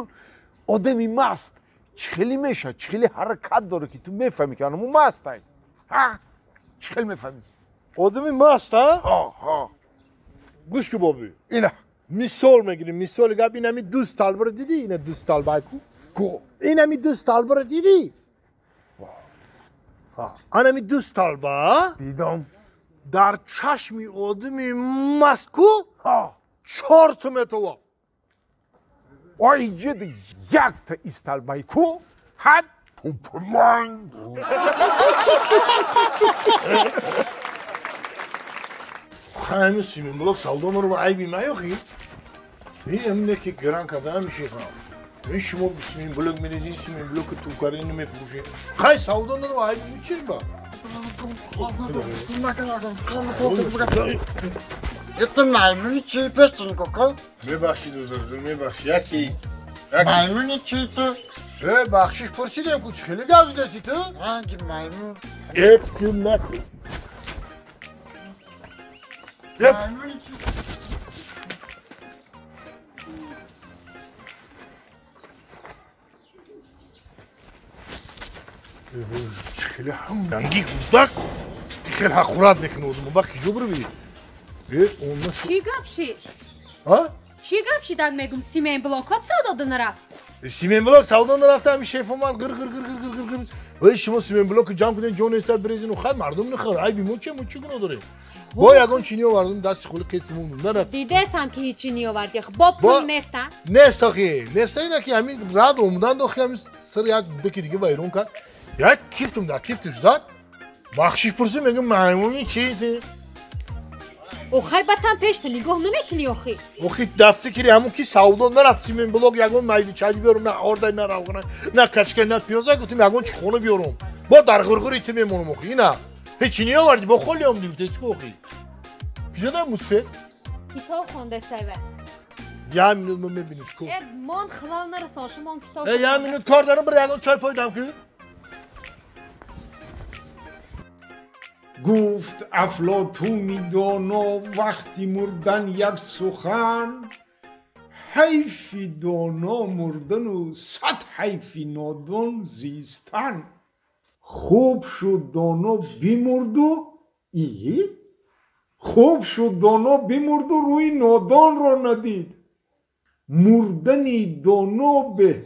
[SPEAKER 4] одами маст чӣ хели меша, чӣ хели ҳаракат дорад ки ту мефаҳмӣ ки анаму мастай? Ҳа? Чӣ хел мефаҳмӣ?
[SPEAKER 1] Одами маст, ҳа?
[SPEAKER 4] Ҳо, ҳо.
[SPEAKER 1] Гӯш ки боби.
[SPEAKER 4] Ина.
[SPEAKER 1] Мисол мегирем, мисоли гап ин ҳами ду столбро дидӣ? Ина ду столба ку?
[SPEAKER 4] Ку?
[SPEAKER 1] Ин ҳами ду столбро дидӣ? Ан ҳами ду столба?
[SPEAKER 4] Дидам.
[SPEAKER 1] Дар чашми одами маст ку? Чорта метова.
[SPEAKER 4] Ой, ҷид якта истолбай ку? Ҳад тупманг.
[SPEAKER 1] Ҳами симинблок савдо наро айби маёхи? Ин ки гран карда мешефам. Ин шумо симинблок медидин, симинблоки тукари намефурӯшед. Хай савдо наро айби чиз ба?
[SPEAKER 11] Это маймуни чӣ пестин кока?
[SPEAKER 1] Мебахшид, додарҷон, мебахшид. Яки.
[SPEAKER 11] Маймуни чӣ ту?
[SPEAKER 1] Э, бахшиш пурсидем ку чӣ хеле гап задаси ту?
[SPEAKER 11] Ранги маймун.
[SPEAKER 1] Эп кун накун.
[SPEAKER 11] Маймуни чӣ?
[SPEAKER 1] Чӣ хеле ҳам ранги гудак хеле ҳақорат мекунад одаму ба киҷо бирви? Э, онна
[SPEAKER 5] Чӣ гап шид?
[SPEAKER 1] А?
[SPEAKER 5] Чӣ гап шидак мегум симентблокот савдо нарафт?
[SPEAKER 1] Симентблок савдо нарафта, ҳами шеф омад гир гир гир гир гир гир. Эй, шумо симентблоки ҷамъ кунед, ҷо нестад бирезину хай мардум нахӯр. Айби мо че, мо чӣ гуноҳ дорем? Бо ягон чӣ ниовардум, дасти холи қетимон нарафт.
[SPEAKER 5] Дидесам ки ҳечи ниовардӣ. Бо пул неста?
[SPEAKER 1] Нест охи. Неста ина ки ҳамин рад омадан дохи ҳамин сар як дуки дига вайрон кард. Як кифтум дар кифтиш зад. Бахшиш пурсид, мегӯм маймуни чизи?
[SPEAKER 5] Охай батан пеш ту нигоҳ намекунӣ охи.
[SPEAKER 1] Охи дар фикри ҳамун ки савдо нарафт симентблок ягон майди чайди биёрум, на ордай, на равғана, на качка, на пиёза, гуфтим ягон чи хона биёрум. Бо дар ғурғури ту мемонам охи. Ина ҳечи ниёвардӣ, бо холи омдӣ гуфтӣ ку охи. Киҷода мусфед?
[SPEAKER 5] Китоб хондесайва.
[SPEAKER 1] Як минут мо мебиниш ку.
[SPEAKER 5] Э, мон хилал нарасон, шумон китоб.
[SPEAKER 1] Э, як минут кор дорам, бир ягон чой пойдам ку.
[SPEAKER 4] Гуфт Афлотуни доно вақти мурдан як сухан, ҳайфи доно мурдану сад ҳайфи нодон зистан. Хуб шуд доно бимурду и хуб шуд доно бимурду рӯи нодонро надид. Мурдани доно беҳ,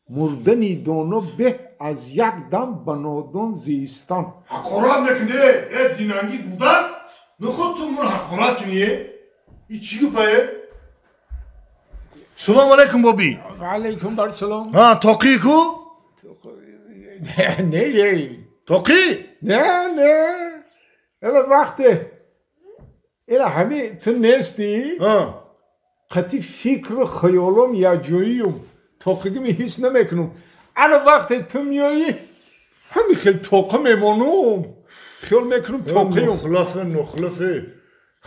[SPEAKER 4] мурдани доно беҳ аз як дам ба нодон зистан.
[SPEAKER 1] Ҳақорат мекунӣ, э, динанги гудак? Нуход ту муро ҳақорат кунӣ, э? И чӣ гупае? Салом алейкум, боби.
[SPEAKER 4] Ва алейкум барсалом.
[SPEAKER 1] Ҳа, тоқӣ ку?
[SPEAKER 4] Не, е.
[SPEAKER 1] Тоқӣ?
[SPEAKER 4] Не, не. Эла вақте эла ҳами ту нестӣ?
[SPEAKER 1] Ҳа.
[SPEAKER 4] Қати фикру хаёлом якҷоиюм. Тоқигими ҳис намекунам. Ана вақте ту меоӣ, ҳами хел тоқа мемонум. Хиёл мекунам тоқиюм.
[SPEAKER 1] Нухлафе, нухлафе.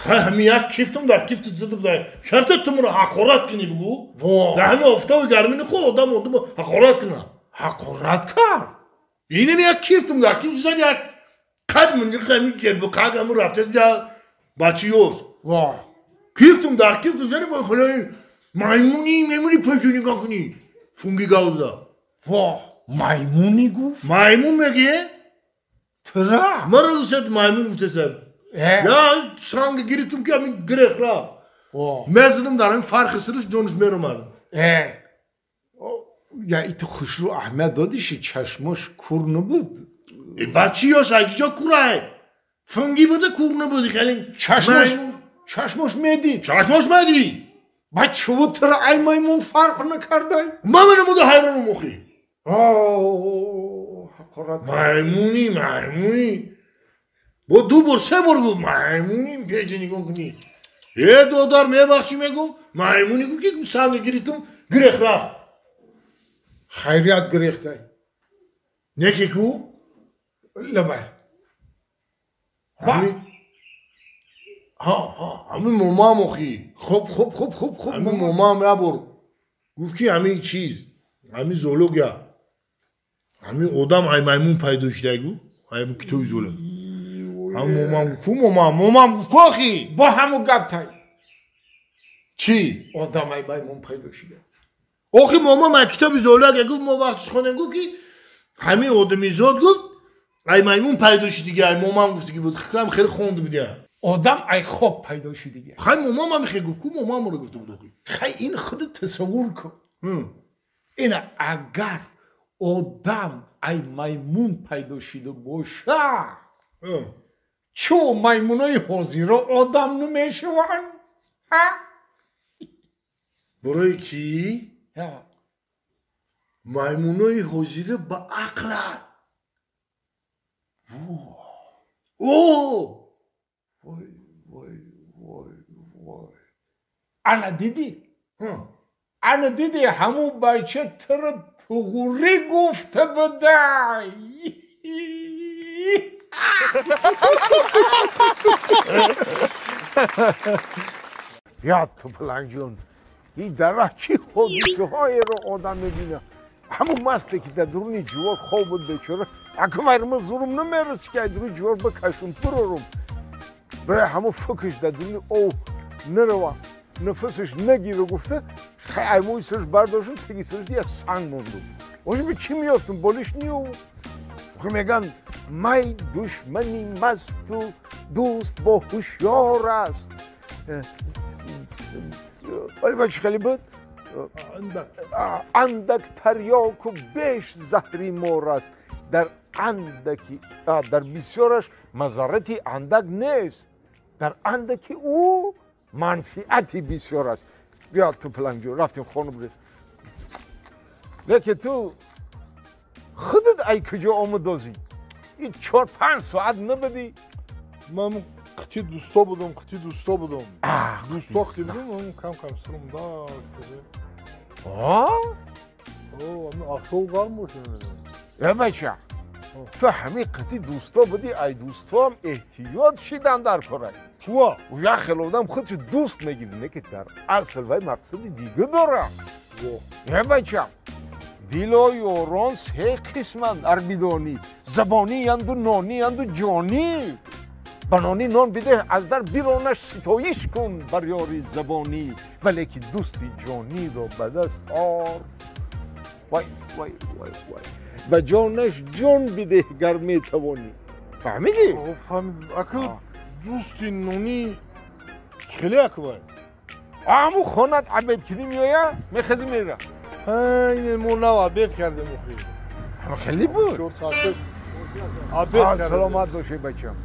[SPEAKER 1] Ҳами як кифтум дар кифти зада буда. Шарта ту муро ҳақорат кунӣ бугӯ?
[SPEAKER 4] Во.
[SPEAKER 1] Дар ҳами офтоби гармӣ нихо одам одамро ҳақорат кунад.
[SPEAKER 4] Ҳақорат кард?
[SPEAKER 1] Инами як кифтум дар кифти зад як қад мунҷиқ ҳами гербу қад ҳаму рафта бачи ёш.
[SPEAKER 4] Во.
[SPEAKER 1] Кифтум дар кифту зани бо хулои маймуни мемуни пешо нигоҳ кунӣ. Фунги гавза.
[SPEAKER 4] Во, маймуни гуфт?
[SPEAKER 1] Маймун мегӣ?
[SPEAKER 4] Тра?
[SPEAKER 1] Маро гуфтед маймун гуфтесам. Я санг гирифтум ки ҳамин гирех рафт.
[SPEAKER 4] Во.
[SPEAKER 1] Мезадам дар ҳамин фарқи сириш ҷониш меромад.
[SPEAKER 4] Э. Я ит хушру аҳамият додиши чашмош кур набуд.
[SPEAKER 1] Бачиёш айкиҷо курае? Фунги буда кур набуди хеле.
[SPEAKER 4] Чашмош медид.
[SPEAKER 1] Чашмош медид.
[SPEAKER 4] Ба чуву тра ай маймун фарқ накардай?
[SPEAKER 1] Ман намуда ҳайронум охи.
[SPEAKER 4] Ҳақорат.
[SPEAKER 1] Маймуни, маймуни. Бо ду бор, се бор гуфт маймуни печи нигоҳ кунӣ. Э додар мебахшӣ мегум, маймуни гуфт ки санг гирифтум, гирех рафт.
[SPEAKER 4] Хайрият гирехтай.
[SPEAKER 1] Неки ку?
[SPEAKER 4] Лабай.
[SPEAKER 1] Ҳами ҳами момам охи.
[SPEAKER 4] Хуб, хуб, хуб, хуб, хуб.
[SPEAKER 1] Ҳами момам як бор гуфт ки ҳами чиз, ҳами зоология. Ҳами одам ай маймун пайдо шудай гуфт, ай китоби зоология. Ҳами момам гуфт, ку момам, момам гуфт ку охи?
[SPEAKER 4] Бо ҳаму гап тай.
[SPEAKER 1] Чӣ?
[SPEAKER 4] Одам ай маймун пайдо шуда.
[SPEAKER 1] Охи момам ай китоби зоология гуфт, мо вақтиш хонем гуфт ки ҳами одамизод гуфт ай маймун пайдо шудиги, ай момам гуфтиги буд, хам хеле хонда будия.
[SPEAKER 4] Одам ай хок пайдо шудиги.
[SPEAKER 1] Хай момам ҳам хеле гуфт, ку момамро гуфта буд охи.
[SPEAKER 4] Хай ин худат тасаввур кун. Ина агар одам ай маймун пайдо шуда боша, чӯ маймунои ҳозиро одам намешаванд?
[SPEAKER 1] Барои ки маймунои ҳозира ба ақланд. О!
[SPEAKER 4] Вой, вой, вой, вой. Ана дидӣ? Ана дидӣ ҳамун бача туро туғурӣ гуфта будай. Ёд ту палангҷон, ин дар чӣ ҳодисаҳоеро одам мебинад. Ҳамун масте ки дар дуруни ҷувор хоб буд бечора, аквайрма зурум намерасид ки ай дуруни ҷувор бикашум бирорум. Барои ҳамун фикраш дар дуруни ов нарава, нафасаш нагира гуфта, хай ай мӯи сараш бардоштум, теги сараш як санг мондум. Оҷа ба чӣ меёфтум? Болиш ниёвум. Мегӯянд май душмани масту дӯст бо ҳушёр аст. Вале ба чӣ хеле буд? Андак тарёку беш заҳри мор аст. Дар андаки дар бисёраш мазаррати андак нест. Дар андаки ӯ манфиати бисёр аст. Биё ту палангҷон, рафтем хона бурем. Лекин ту худат ай куҷо омадозӣ? Ин 4-5 соат набудӣ?
[SPEAKER 1] Ман қити дӯсто будам, қити дӯсто будам. Дӯсто қити будам, ман кам-кам сирум да. Ахшов гарм бошад.
[SPEAKER 4] Э бача, ту ҳамин қити дӯсто будӣ, ай дӯстоам эҳтиёт шидан дар корай.
[SPEAKER 1] Чува?
[SPEAKER 4] Як хел одам худшо дӯст мегирад, не ки дар асл вай мақсади дига дорад. Э бача, дило ёрон се қисманд ар бидонӣ, забониянду нониянд ҷонӣ. Ба нони нон бидеҳ, аз дар биронаш ситоиш кун бар ёри забонӣ, вале ки дӯсти ҷониро ба даст ор. Вай, вай, вай, вай. Ба ҷонаш ҷон бидеҳ гар метавонӣ. Фаҳмидӣ?
[SPEAKER 1] Фаҳмидам. Ака дӯсти нонӣ хеле аквай.
[SPEAKER 4] Ҳамун хонат абед кунӣ меояд, мехезӣ мера.
[SPEAKER 1] Ин мо нав абед кардем охи.
[SPEAKER 4] Хеле буд.
[SPEAKER 1] 4 соат абед кардем.
[SPEAKER 4] Саломат бошӣ бачам.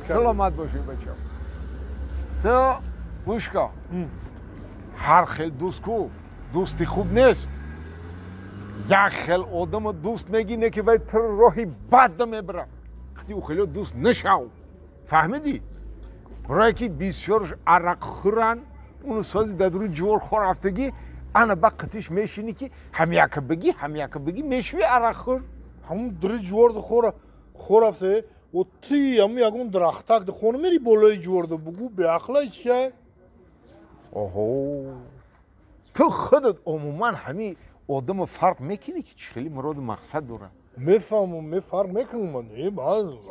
[SPEAKER 4] Саломат бошӣ бачам. Ту гӯш кун. Ҳар хел дӯст ку дӯсти хуб нест. Як хел одамо дӯст мегине ки вай туро роҳи бад мебарад. Хати ӯ хеле дӯст нашав. Фаҳмидӣ? Барое ки бисёрш арақхӯранд, уну сози дар дуруни ҷувор хор рафтагӣ, ана ба қитиш мешинӣ ки ҳамяка бигӣ, ҳамяка бигӣ, мешавӣ арақхӯр.
[SPEAKER 1] Ҳамун дури ҷуворда хор рафте, о ти ҳамун ягон дарахтак да хона мери болои ҷуворда бугӯ беақлай чия?
[SPEAKER 4] Оҳо, ту худат умуман ҳамин одамо фарқ мекунӣ ки чӣ хеле муроду мақсад дорад?
[SPEAKER 1] Мефаҳмам, мефарқ мекунам ман.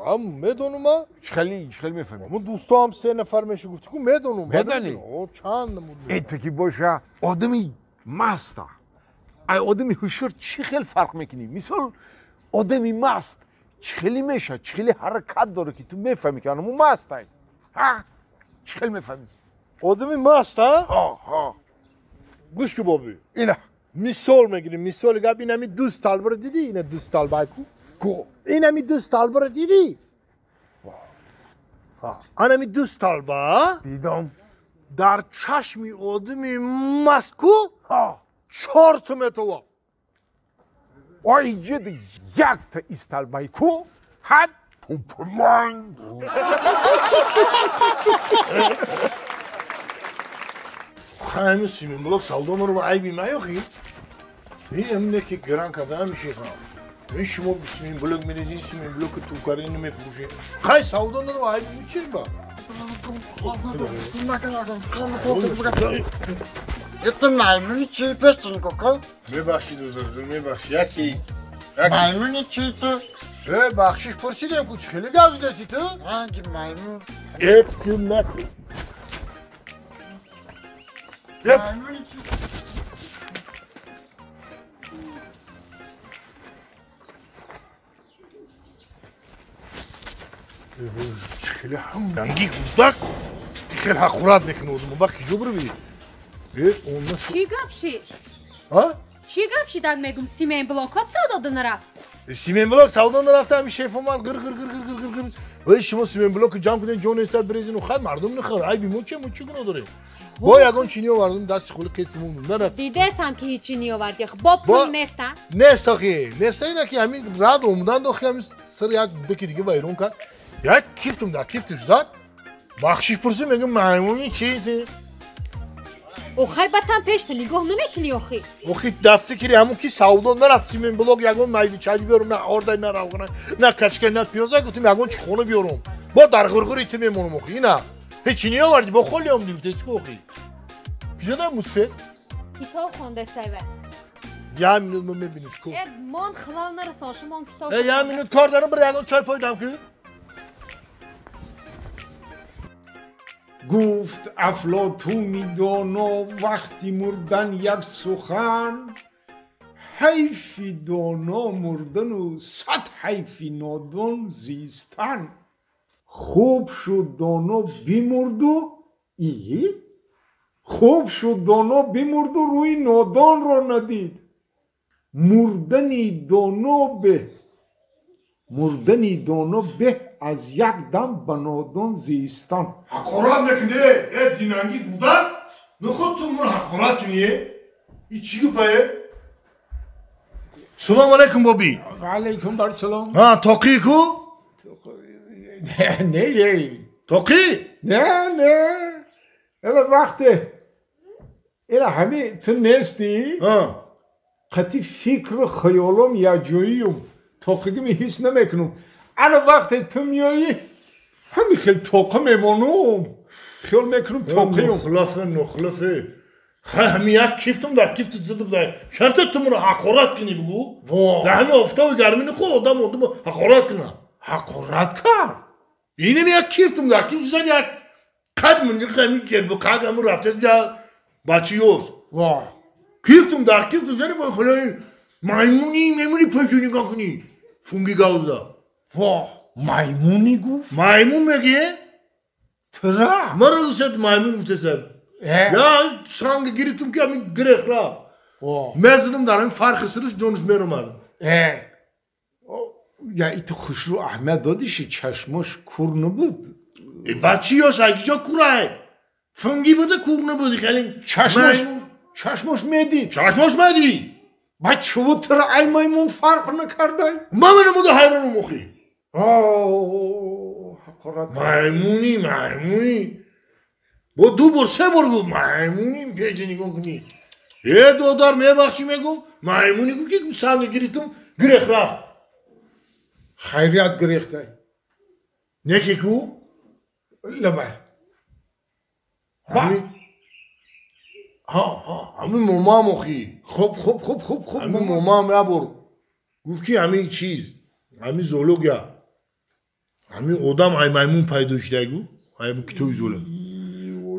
[SPEAKER 1] Ҳам медонам ман.
[SPEAKER 4] Чӣ хеле мефаҳмӣ?
[SPEAKER 1] Ҳамун дӯстоам 3 нафар меша гуфтӣ ку медонам.
[SPEAKER 4] Медонӣ?
[SPEAKER 1] Чанд намуд.
[SPEAKER 4] Э ту ки боша одами маста. Ай одами ҳушёр чӣ хел фарқ мекунӣ? Мисол одами маст чӣ хеле мешавад, чӣ хеле ҳаракат дорад ки ту мефаҳмӣ ки анаму маст ай. Ҳа? Чӣ хел мефаҳмӣ?
[SPEAKER 1] Одами маст, ҳа?
[SPEAKER 4] Ҳа, ҳа.
[SPEAKER 1] Гӯш ки боби.
[SPEAKER 4] Ина.
[SPEAKER 1] Мисол мегирем, мисоли гап ин ҳами ду столбро дидӣ? Ина ду столба ку? Ку. Ин ҳами ду столбро дидӣ? Ан ҳами ду столба?
[SPEAKER 4] Дидам.
[SPEAKER 1] Дар чашми одами маст ку? Чорта метова.
[SPEAKER 4] Ой, ҷид якта истолбай ку? Ҳад пупманг.
[SPEAKER 1] Ҳамин симинблок савдо наро айби маёхи? Ин не ки гран карда мешиха. Ин шумо симинблок медидин, симинблоки тукари намефурӯшед. Хай савдо наро айби чиз ба?
[SPEAKER 11] Это маймуни чӣ пестин коко?
[SPEAKER 1] Мебахши додарҷон, мебахши. Яки
[SPEAKER 11] маймуни чӣ ту?
[SPEAKER 1] Э, бахшиш пурсидем ку чӣ хеле гап задаси ту?
[SPEAKER 11] Ранги маймун.
[SPEAKER 1] Эп кун накун.
[SPEAKER 11] Маймуни чӣ?
[SPEAKER 1] Чӣ хеле ҳам ранги гудак хеле ҳақорат мекунад одаму. Ба киҷо бирви? Э, онна
[SPEAKER 5] чӣ гап шид?
[SPEAKER 1] А?
[SPEAKER 5] Чӣ гап шид? Ак мегум симентблокот савдо нарафт.
[SPEAKER 1] Симентблок савдо нарафта, ҳами шеф омад гир гир гир гир гир гир. Эй, шумо симентблоки ҷамъ кунед, ҷо нестад, бирезину хай мардум нахӯр. Айби мо че, мо чӣ гуноҳ дорем? Бо ягон чӣ ниовардум, дасти холи қетимон нарафт.
[SPEAKER 5] Дидесам ки ҳечи ниовардӣ. Бо пул неста?
[SPEAKER 1] Нест охи. Неста ина ки ҳамин рад омадан дохи ҳамин сир як будаки дига вайрон кард. Як кифтум дар кифтиш зад. Бахшиш пурсид, мегӯм маймуни чизи?
[SPEAKER 5] Охай батан пеш ту нигоҳ намекунӣ охи.
[SPEAKER 1] Охи дар фикри ҳамон ки савдо нарафт симентблок ягон майди чайди биёрам, на ордай, на равғана, на качка, на пиёза, гуфтем ягон чи хона биёрам. Бо дар ғурғури ту мемонам охи. Ина ҳечи ниовардӣ, бо холи омдӣ гуфтеси ку охи. Куҷода мусфе?
[SPEAKER 5] Китоб хондесайва.
[SPEAKER 1] Як минут мо мебиниш ку.
[SPEAKER 5] Э, мон хилал нарасон, шумон китоб.
[SPEAKER 1] Э, як минут кор дорам, бир ягон чой пойдам ку.
[SPEAKER 4] Гуфт Афлотуни доно вақти мурдан як сухан, ҳайфи доно мурдану сад ҳайфи нодон зистан. Хуб шуд доно бимурду и хуб шуд доно бимурду рӯи нодонро надид. Мурдани доно беҳ, мурдани доно беҳ аз як дам ба нодон зистан.
[SPEAKER 1] Ҳақорат мекунӣ, э динанги гудак? Нуход ту муро ҳақорат кунӣ, э? И чӣ гупае? Салом алейкум, боби.
[SPEAKER 4] Ва алейкум барсалом.
[SPEAKER 1] Ҳа, тоқӣ ку?
[SPEAKER 4] Не, ей.
[SPEAKER 1] Тоқӣ?
[SPEAKER 4] Не, не. Эла вақте эла ҳами ту нестӣ?
[SPEAKER 1] Ҳа.
[SPEAKER 4] Қати фикру хаёлом якҷоиюм. Тоқигими ҳис намекунам. Ана вақте ту меоӣ, ҳами хел тоқа мемонум. Хиёл мекунам тоқиюм.
[SPEAKER 1] Нухлафе, нухлафе. Ҳами як кифтум дар кифти зидам дар. Шарта ту муро ҳақорат кунӣ бугу?
[SPEAKER 4] Во.
[SPEAKER 1] Дар ҳами офтоби гармӣ нихо одам одамро ҳақорат кунад.
[SPEAKER 4] Ҳақорат кард?
[SPEAKER 1] Инам як кифтум дар кифти зад як қад мунҷиқ ҳами гербу қад ҳаму рафта бачи ёш.
[SPEAKER 4] Во.
[SPEAKER 1] Кифтум дар кифту зани бо хелои маймуни мемуни пешу нигоҳ кунӣ. Фунги гавза.
[SPEAKER 4] Во, маймуни гуфт?
[SPEAKER 1] Маймун мегӯе?
[SPEAKER 4] Тра?
[SPEAKER 1] Маро гуфтед маймун гуфтесам. Я санг гирифтум ки ҳамин гирех рафт. Мезадам дар ҳамин фархи сириш ҷониш меромад.
[SPEAKER 4] Я иту хушрӯ аҳамият додиши, чашмош кур набуд?
[SPEAKER 1] Бачи ёш айкиҷо курай? Фунги буда кур набуд хеле.
[SPEAKER 4] Чашмош медид.
[SPEAKER 1] Чашмош медид.
[SPEAKER 4] Ба чӯ тра ай маймун фарқ накардай?
[SPEAKER 1] Ман намуда ҳайронам охи.
[SPEAKER 4] Ҳақорат.
[SPEAKER 1] Маймуни, маймуни. Бо ду бор, се бор гуфт маймуни печи нигоҳ кунӣ. Э додар мебахшӣ мегум, маймуни гуфт ки санг гирифтум, гирех рафт.
[SPEAKER 4] Хайрият гирехтай.
[SPEAKER 1] Неки ку?
[SPEAKER 4] Лабай.
[SPEAKER 1] Ҳами ҳа ҳа ҳамин момаам охи.
[SPEAKER 4] Хуб хуб хуб хуб хуб.
[SPEAKER 1] Ҳамин момаам як бор гуфт ки ҳамин чиз, ҳамин зоология, ҳамин одам ай маймун пайдо шуда гуфт, ай китоби зоология.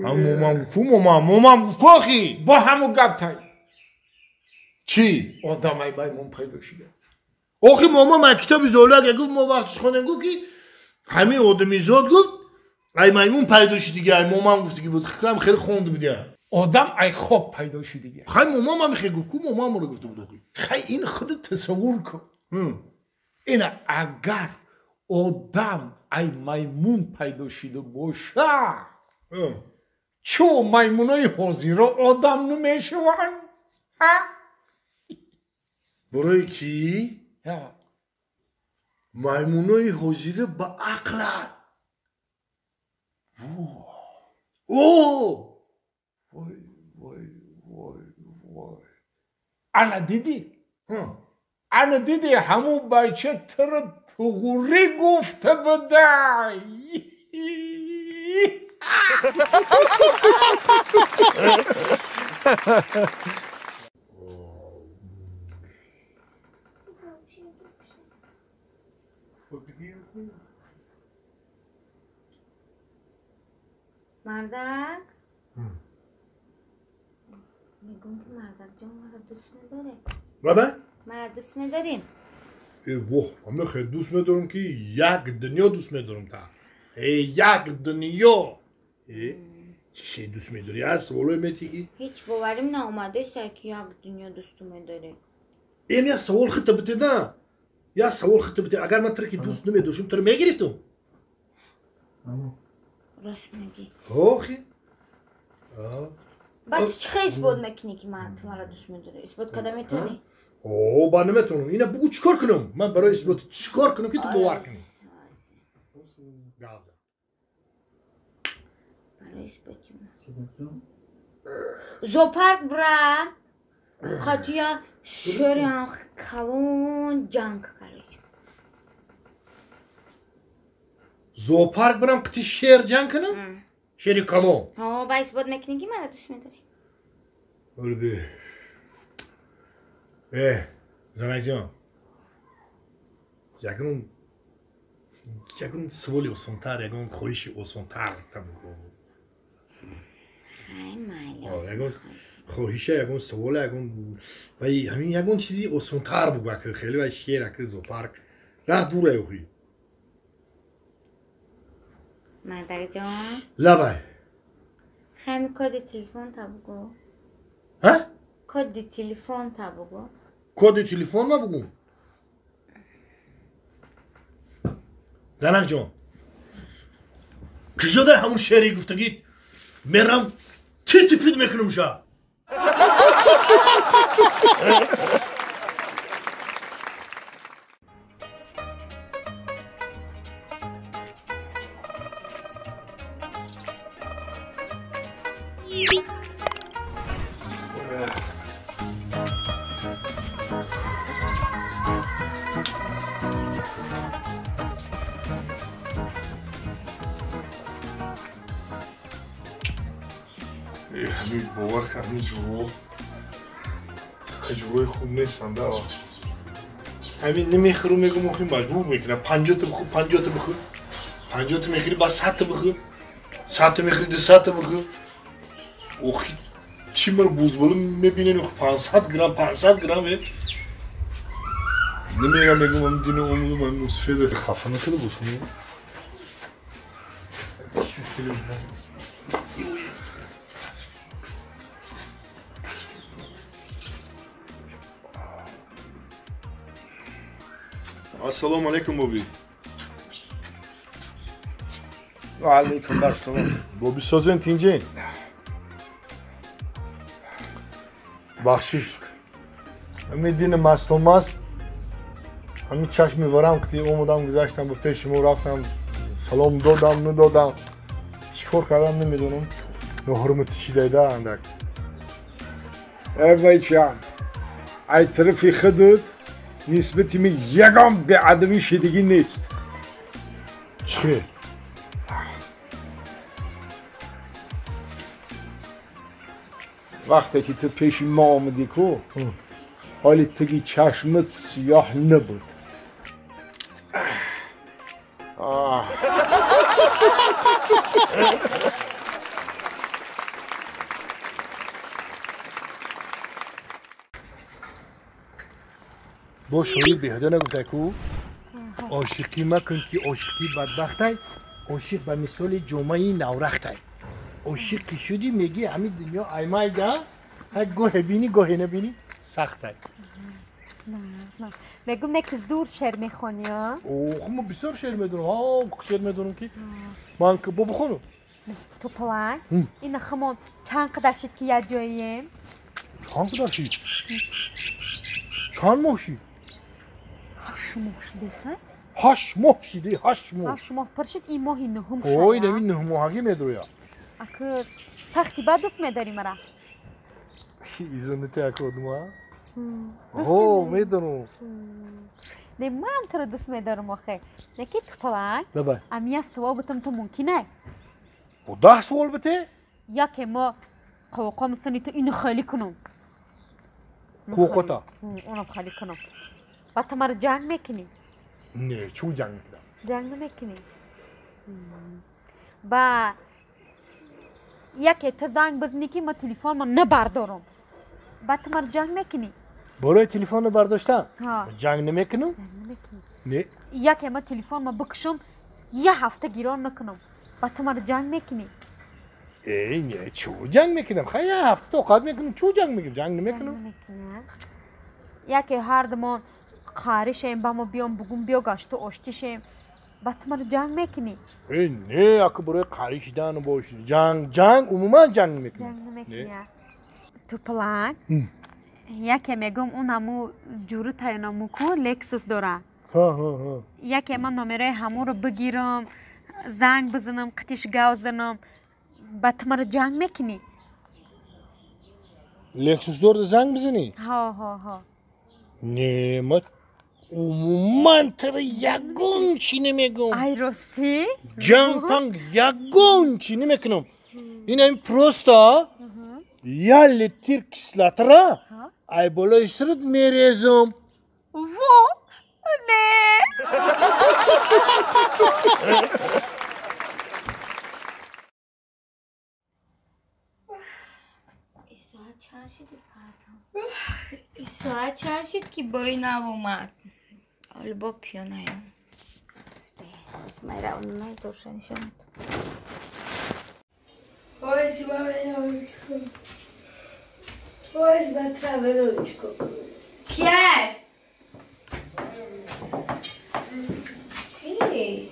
[SPEAKER 1] Ҳамин момаам гуфт, ку момаам, момаам гуфт ку охи?
[SPEAKER 4] Бо ҳамун гап тай.
[SPEAKER 1] Чӣ?
[SPEAKER 4] Одам ай маймун пайдо шуда.
[SPEAKER 1] Охи момаам ай китоби зоология гуфт, мо вақтиш хонем гуфт ки ҳамин одамизод гуфт ай маймун пайдо шуд дига, ай момаам гуфт ки буд, хеле хонда будия.
[SPEAKER 4] Одам ай хок пайдо шудига.
[SPEAKER 1] Хай момам ҳам хе гуфт ку, момам ро гуфта буд охи.
[SPEAKER 4] Хай ин худ тасаввур кун. Ина агар одам ай маймун пайдо шуда боша, чо маймунои ҳозиро одам намешаванд?
[SPEAKER 1] Барои ки маймунои ҳозира ба ақланд. О!
[SPEAKER 4] Вой, вой, вой, вой. Ана дидӣ? Ана дидӣ ҳамун бача туро туғурӣ гуфта будай.
[SPEAKER 2] Мардак? Мегӯм ки мардак ҷон маро дӯст медорӣ?
[SPEAKER 1] Баба?
[SPEAKER 2] Маро дӯст медорӣ?
[SPEAKER 1] Э воҳ, ҳама хеле дӯст медорам ки як дунё дӯст медорам та. Э як дунё. Э чӣ дӯст медорӣ? Аз саволое метиги?
[SPEAKER 2] Ҳеҷ боварим наомадааст ки як дунё дӯсту медорӣ.
[SPEAKER 1] Эм я савол хита бите на. Я савол хита бите. Агар ман туро ки дӯст намедоштам, туро мегирифтам.
[SPEAKER 2] Рост мегӣ.
[SPEAKER 1] Охи.
[SPEAKER 2] Баъд чӣ хел исбот мекунӣ ки ман ту маро дӯст медорӣ? Исбот карда метавонӣ?
[SPEAKER 1] О, ба наметавонам. Ина бугӯ чӣ кор кунам? Ман барои исбот чӣ кор кунам ки ту бовар кунӣ?
[SPEAKER 2] Барои исботи зоопарк бира, қатия шерам калон ҷанг короче.
[SPEAKER 1] Зоопарк бирам қити шер ҷанг кунам? Шери калон.
[SPEAKER 2] Ҳо, ба исбот мекунӣ ки маро дӯст медорӣ.
[SPEAKER 1] Олби. Э, занаҷон. Ягон саволи осонтар, ягон хоҳиши осонтар та бугӯ.
[SPEAKER 2] Хай майли.
[SPEAKER 1] Ягон хоҳиша, ягон савола, ягон вай ҳамин ягон чизи осонтар бугӯ, ака хеле вай шер, ака зоопарк. Раҳ дура охи.
[SPEAKER 2] Мардакҷон.
[SPEAKER 1] Лабай.
[SPEAKER 2] Хами коди телефон та бугӯ.
[SPEAKER 1] Ҳа?
[SPEAKER 2] Коди телефон та бугӯ.
[SPEAKER 1] Коди телефон ма бугӯм? Занакҷон. Куҷо дар ҳамун шери гуфтагӣ мерам тити-пит мекунам ша. Ҳамин бовар ки ҳамин ҷурӯ ҷурӯи хуб нестанд. Ҳамин намехӯру мегӯм, охи маҷбур мекунам. 50-та бихӯр, 50-та бихӯр, 50-та мехӯри, баъд 100-та бихӯр, 100-та мехӯри, 200-та бихӯр. Охи чӣ маро бузболо мебинен, охи 500 грамм, 500 грамм. Намерам, мегӯм ҳамин дина омудам, ҳамин мусфеда хафа накарда бошум. Ассалому алайкум, Боби.
[SPEAKER 4] Ва алайкум ассалом.
[SPEAKER 1] Боби созен тинҷен. Бахшиш. Ҳамин дина мастомаст. Ҳамин чашми варам ки омадам, гузаштам ба пеши мо рафтам, салом додам, надодам. Чӣ кор кардам намедонам. Ноҳурматӣ шидайда андак.
[SPEAKER 4] Э бача, ай тарафи худат нисбати ми ягон беадабӣ шидагӣ нест.
[SPEAKER 1] Чӣ?
[SPEAKER 4] Вақте ки ту пеши мо омадӣ ку, ҳоли туги чашмат сиёҳ набуд.
[SPEAKER 1] Бо шоир беҳуда нагуфта ку ошиқӣ макун ки ошиқӣ бадбахтай, ошиқ ба мисоли ҷомаи наврахтай. Ошиқи шудӣ мегӣ ҳамин дунё аймайда гоҳе бинӣ гоҳе набинӣ сахтай.
[SPEAKER 5] Мегум не ки зур шеър мехонӣ?
[SPEAKER 1] Ох, ма бисёр шеър медонам. Шеър медонам ки ман бо бихонам.
[SPEAKER 5] Топаланг, ина химон чанд қадар шид ки як ҷоием?
[SPEAKER 1] Чанд қадар шид? Чанд моҳ шид?
[SPEAKER 5] 8 моҳ шудеса?
[SPEAKER 1] 8 моҳ шиди, 8 моҳ.
[SPEAKER 5] 8 моҳ пур шид, ин моҳи нуҳум шуда.
[SPEAKER 1] Ой, ин 9 моҳагӣ медроя.
[SPEAKER 5] Аку сахти бад дӯст медорӣ мара?
[SPEAKER 1] Изоните аку одма? Ҳо, медонам.
[SPEAKER 5] Не, ман туро дӯст медорам охе. Не ки Топаланг?
[SPEAKER 1] Давай.
[SPEAKER 5] Ами я суол бутам ту мумкин ай?
[SPEAKER 1] 10 суол бите?
[SPEAKER 5] Яке мо қовқом сани ту ину холӣ кунам.
[SPEAKER 1] Қовқота?
[SPEAKER 5] Онам холӣ кунам. Баъд ту маро ҷанг мекунӣ?
[SPEAKER 1] Не, чӯ ҷанг мекунам?
[SPEAKER 5] Ҷанг намекунӣ? Ба яке ту занг бизанӣ ки ма телефонма набардорам. Баъд ту маро ҷанг мекунӣ?
[SPEAKER 1] Барои телефонро бардоштан? Ҷанг намекунам? Не.
[SPEAKER 5] Яке ма телефонма бикушам, як ҳафта гирон накунам. Баъд ту маро ҷанг мекунӣ?
[SPEAKER 1] Эй, не, чӯ ҷанг мекунам? Хай, як ҳафта тоқат мекунам, чӯ ҷанг мекунам? Ҷанг намекунам.
[SPEAKER 5] Яке ҳардумон қарӣ шем, ба мо биём бугум биё гашту оштӣ шем. Баъд ту маро ҷанг мекунӣ?
[SPEAKER 1] Эй, не, аку барои қарӣ шидану бош ҷанг, умуман ҷанг намекунам.
[SPEAKER 5] Ҷанг намекунӣ? Топаланг, яке мегӯм он ҳаму ҷуру тайёнаму ку Лексус дора. Яке ман номерои ҳамонро бигирам, занг бизанам, қитиш гав занам. Баъд ту маро ҷанг мекунӣ?
[SPEAKER 1] Лексус дорда занг бизанӣ?
[SPEAKER 5] Ҳо, ҳо, ҳо.
[SPEAKER 1] Не, ма умуман туро ягон чӣ намегӯм.
[SPEAKER 5] Ай, ростӣ?
[SPEAKER 1] Ҷанг панг ягон чӣ намекунам. Ин ҳамин просто як литр кислотара ай болои сарат мерезам.
[SPEAKER 5] Во! Не!
[SPEAKER 2] Соат чанд шид ки бои нав омад? Ҳоли бо пиёнаям. Бисмайра, назорша нишонад. Кияй? Ти?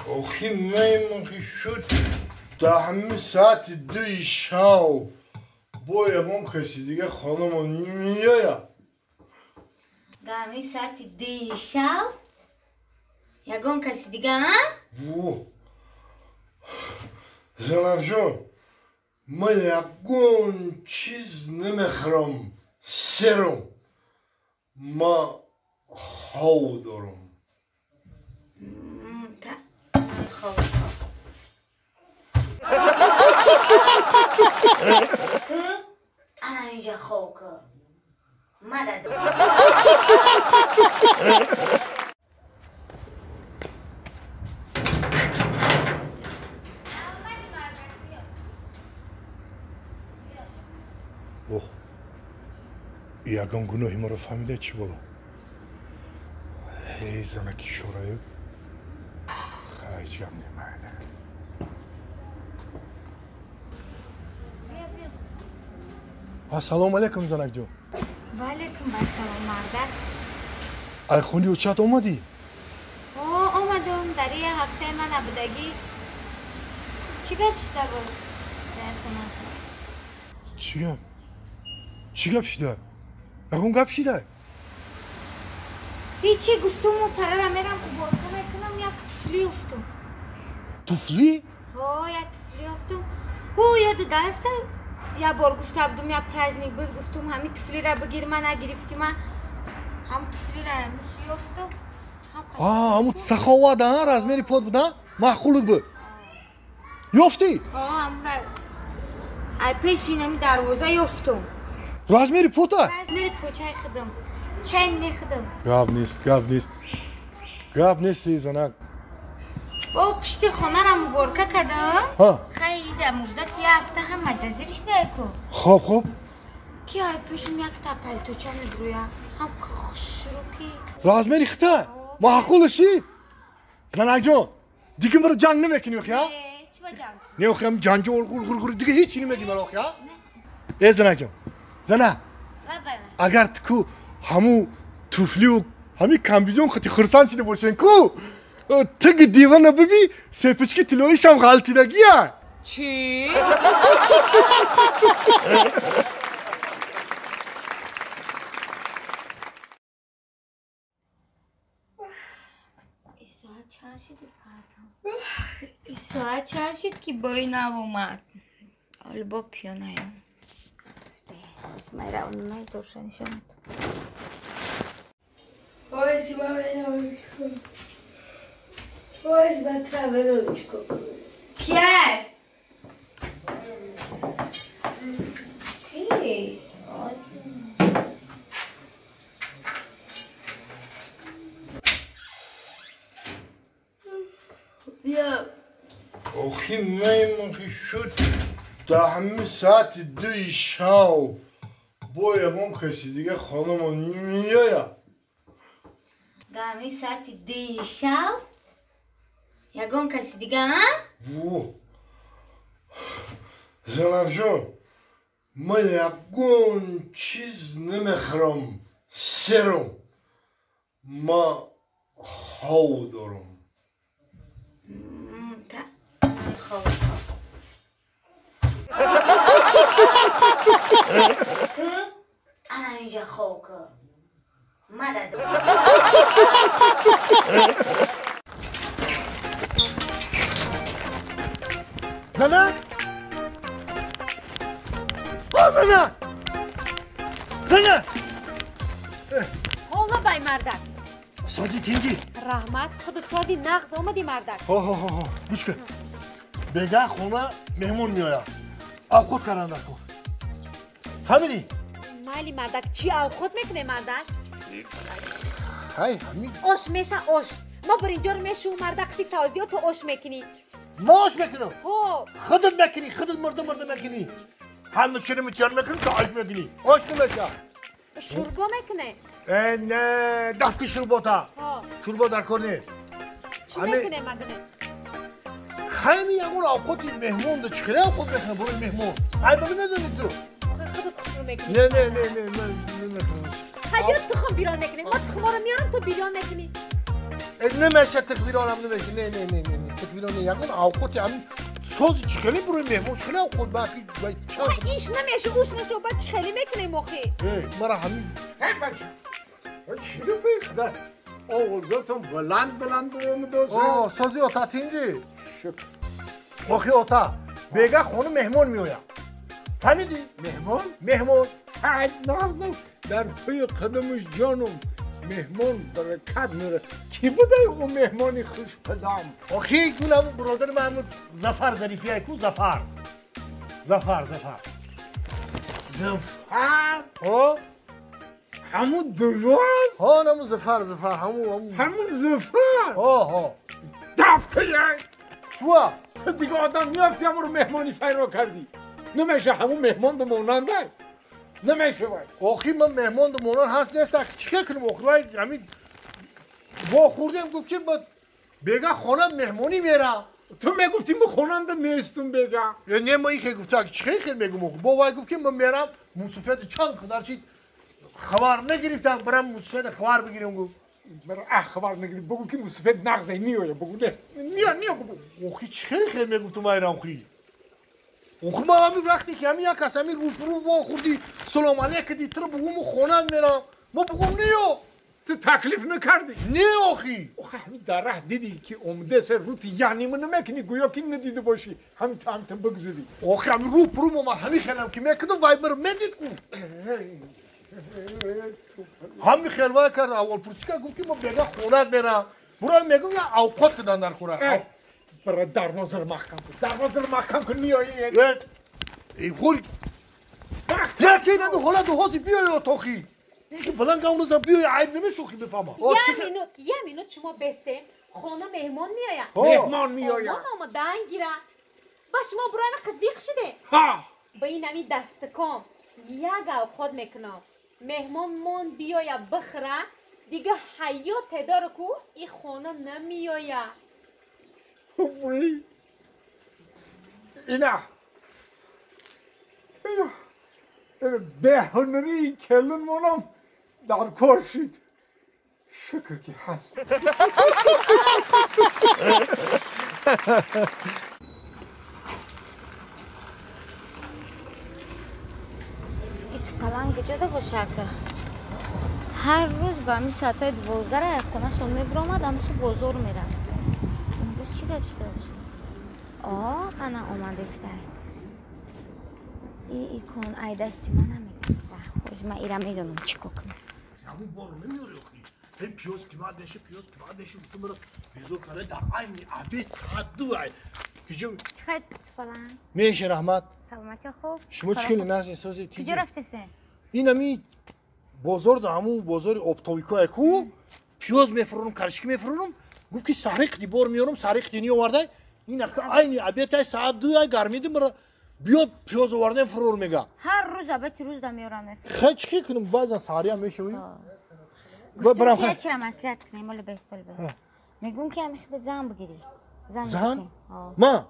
[SPEAKER 1] Охи маймонхи шуд даҳми саати 2 шав бо ягон каси дига хонамон меояд.
[SPEAKER 2] Даҳми саати 2 шав ягон каси дига, а?
[SPEAKER 1] Во! Занакҷон, ман ягон чиз намехӯрам, серам. Ман хов дорам.
[SPEAKER 2] Ту ана инҷа хов кун. Мадад.
[SPEAKER 1] Оҳ, ягон гуноҳи маро фаҳмида чӣ боло? Эй, занаки шораю. Ҳеҷ гап немайна. Ассалому алайкум, занакҷон.
[SPEAKER 2] Ва алайкум ассалом, мардак.
[SPEAKER 1] Ай хуни очат омадӣ?
[SPEAKER 2] О, омадам. Дар як ҳафтаи ман набудагӣ. Чӣ гап шуда буд дар хона?
[SPEAKER 1] Чӣ гап? Чӣ гап шуда? Ягон гап шуда?
[SPEAKER 2] Ҳечи, гуфтуму парара мерам уборка мекунам, як туфлӣ ёфтум.
[SPEAKER 1] Туфлӣ?
[SPEAKER 2] Ҳо, як туфлӣ ёфтум. Ӯ ёду даста як бор гуфта будум, як праздник буд, гуфтум ҳамин туфлира бигир, ма нагирифтӣ, ма ҳам туфлира мус ёфтум.
[SPEAKER 1] Ҳамун саховат, а, размери под буд, а? Маъқулут буд. Ёфтӣ?
[SPEAKER 2] Ҳо, ҳамра ай пеши инами дарвоза ёфтум.
[SPEAKER 1] Размери пота?
[SPEAKER 2] Размери почаи худам. Чен худам.
[SPEAKER 1] Гап нест, гап нест. Гап нест, занак.
[SPEAKER 2] Бо пишти хонара муборка кардам.
[SPEAKER 1] Ҳа.
[SPEAKER 2] Хай, дар муддати як ҳафта ҳам маҷазириш ку.
[SPEAKER 1] Хоб, хоб.
[SPEAKER 2] Ки ай пешим якта палточа мебурӯя. Ҳам хушрӯ ки.
[SPEAKER 1] Размери хита? Маъқулаши? Занакҷон, дига маро ҷанг намекунӣ охи, а?
[SPEAKER 2] Чӣ ба ҷанг?
[SPEAKER 1] Не охи, ҳам ҷанҷол ғур дига ҳеч намегӣ маро охи, а? Э занакҷон, зана. Агар ту ку ҳамун туфлиу ҳамин комбизон хати хурсанд шида бошен ку, тиги дивана биби, сепички тиллоишам ғалтидагия.
[SPEAKER 2] Чӣ? Соат чанд шид ки бои нав омад? Ҳоли бо пиёнаям. Бисмайра, нишонат. Ой, ба травелочку. Кияй? Ти? Бия.
[SPEAKER 1] Охи маймон шуд даҳми саати дуи шав бо ягон каси дига хонамон меояд.
[SPEAKER 2] Даҳми саати дуи шав ягон каси дига, а?
[SPEAKER 1] Во! Занакҷон, ман ягон чиз намехӯрам, серам. Ман хов дорам.
[SPEAKER 2] Ту ана инҷа хов кун. Мадад.
[SPEAKER 1] Занак! О, занак! Занак!
[SPEAKER 5] Ҳола бай мардак.
[SPEAKER 1] Сози тинҷӣ.
[SPEAKER 5] Раҳмат, худат сози нағз омадӣ мардак.
[SPEAKER 1] Ҳо ҳо ҳо, гӯш кун. Бегаҳ хона меҳмон меояд. Авхот кардан дар кор. Фаҳмидӣ?
[SPEAKER 5] Майли мардак, чӣ авхот мекунем мардак?
[SPEAKER 1] Ҳай, ҳамин.
[SPEAKER 5] Ош меша ош. Мо биринҷоро мешӯм мардак, қити савзиё ту ош мекунӣ.
[SPEAKER 1] Ма ош мекунам?
[SPEAKER 5] Ҳо.
[SPEAKER 1] Худат мекунӣ, худат мурда мурда мекунӣ. Ҳама чиро митёр мекунам, ту ош мекунӣ. Ош намеша.
[SPEAKER 5] Шӯрбо мекунем?
[SPEAKER 1] Э, не, дафти шӯрбота. Шӯрбо дар кор нест.
[SPEAKER 5] Чӣ мекунем магне?
[SPEAKER 1] Ҳами ягон авқоти меҳмон да чӣ хеле авқот мекунам барои меҳмон? Ай ба медонӣ ту?
[SPEAKER 5] Худат хушрӯ мекунӣ.
[SPEAKER 1] Не, не, не, не, не, намекунам.
[SPEAKER 5] Хай биё тухм бирон мекунем. Ма тухморо меорам, ту бирён мекунӣ.
[SPEAKER 1] Намеша тухбиронам намеша. Не, не, не, не, не. Тухбирон не. Ягон авқоти ҳамин сози чӣ хеле барои меҳмон чӣ хеле авқот баки
[SPEAKER 5] иш намеша, уш наша, баъд чӣ хеле мекунем охи?
[SPEAKER 1] Мара ҳамин.
[SPEAKER 4] Чӣ бихда? Овозатон баланд баланд омадоса.
[SPEAKER 1] О, сози ота тинҷӣ. Охи ота, бегаҳ хона меҳмон меояд. Фаҳмидӣ?
[SPEAKER 4] Меҳмон?
[SPEAKER 1] Меҳмон.
[SPEAKER 4] Ҳай, нағз дар пӯи қадамуш ҷонум меҳмон баракат мера. Кӣ будай ӯ меҳмони хушқадам?
[SPEAKER 1] Охи кунам бародари ман Зафар Зарифия ку Зафар. Зафар, Зафар.
[SPEAKER 4] Зафар?
[SPEAKER 1] Ҳо?
[SPEAKER 4] Ҳамун дуруст?
[SPEAKER 1] Ҳо, наму Зафар, Зафар, ҳаму ҳаму.
[SPEAKER 4] Ҳамун Зафар?
[SPEAKER 1] Ҳо, ҳо.
[SPEAKER 4] Даф кунай!
[SPEAKER 1] Чуа?
[SPEAKER 4] Дига одам меёфти ҳамуро меҳмонӣ файро кардӣ. Намеша ҳамун меҳмон монандай. Намешавад.
[SPEAKER 1] Охи ман меҳмон монанд ҳаст нест, чӣ хел кунам охи? Вай ҳамин вохӯрдем гуфт ки бегаҳ хона меҳмонӣ мерам.
[SPEAKER 4] Ту мегуфтӣ ман хонанда нестум бегаҳ.
[SPEAKER 1] Не, ман ин хел гуфта, чӣ хел хел мегум охи? Бо вай гуфт ки ман мерам мусофиати чанд қадар чи хабар нагирифтам, барам мусофиата хабар бигирем гуфт.
[SPEAKER 4] Хабар нагирифт, бугу ки мусофиат нағзе меояд, бугу не, меояд, меояд бугу.
[SPEAKER 1] Охи чӣ хел хел мегуфтум вайрам охи? Охи ман ҳамин вақте ки ҳамин як кас ҳамин рӯпурӯ вохӯрдӣ, салом алейк кардӣ, туро бугуму хонат мерам, ма бугум неё.
[SPEAKER 4] Ту таклиф накардӣ?
[SPEAKER 1] Не охи.
[SPEAKER 4] Охи ҳамин дар раҳ дидӣ ки омадеса рути яъни ма намекунӣ, гӯё ки надида бошӣ, ҳамин таамта бигзарӣ.
[SPEAKER 1] Охи ҳамин рӯпурӯ мо ҳамин хелам ки мекунам, вай маро медид ку. Ҳамин хел вай кард, аввалпурсӣ кард, гуфт ки ма бегаҳ хонат мерам. Буро мегум я авқот кидан дар хона.
[SPEAKER 4] Бара дарвозаро маҳкам кун, дарвозаро маҳкам кун, меоӣ.
[SPEAKER 1] Эй хур. Яке инами ҳолату ҳози биёй отохи. Ин ки баланд гав назан биёй айб намешухи бифаҳмам.
[SPEAKER 5] Я минут шумо бестем, хона меҳмон меояд.
[SPEAKER 4] Меҳмон меояд.
[SPEAKER 5] Омон омадан гира. Ба шумо бурои қизиқ шуде.
[SPEAKER 4] Ҳа.
[SPEAKER 5] Ба ин ами дастаком, Як авқот мекунам. Меҳмон мон биёя бихӯра, дига ҳаёт тедора ку и хона намеоя.
[SPEAKER 4] Вой. Ина. Ина. Беҳунари келин монам дар кор шид. Шукр ки ҳаст.
[SPEAKER 2] Паланг ҷода бошака. Ҳар рӯз ба ҳамин соатҳои 12 хонашон мебиромад, ҳамсу бозор мерафт. Имрӯз чӣ гап шуда бошад? О, ана омадестай. И икон ай дасти ман намегаза. Ҳози ман ира медонам чӣ кор кунам.
[SPEAKER 1] Ҳамун борро намеёри охи. Ҳей пиёз қимат меша, пиёз қимат меша, гуфтам маро безор карда дар айни обед соат 2 ай. Киҷо?
[SPEAKER 2] Чӣ хел Паланг?
[SPEAKER 1] Меша раҳмат.
[SPEAKER 2] Саломатӣ хуб.
[SPEAKER 1] Шумо чӣ хеле нағз эҳсоси тиҷи?
[SPEAKER 2] Куҷо рафтесен?
[SPEAKER 1] Ин ами бозор да ҳамун бозори оптовикое ку пиёз мефурӯрам, карчики мефурӯрам. Гуфт ки саҳри қити бор меёрам, саҳри қити ниёвардай. Ин айни обедай соат 2 ай гармиди мара биё пиёз овардаем фурӯр мега.
[SPEAKER 2] Ҳар рӯз обеди рӯз да меёрам мефурӯрам.
[SPEAKER 1] Хай чӣ кунам, баъзан саҳриам мешавӣ.
[SPEAKER 2] Барам хай. Чира маслиҳат кунем, оли бестол бес. Мегӯм ки ҳами худат зан бигирӣ.
[SPEAKER 1] Зан? Ма?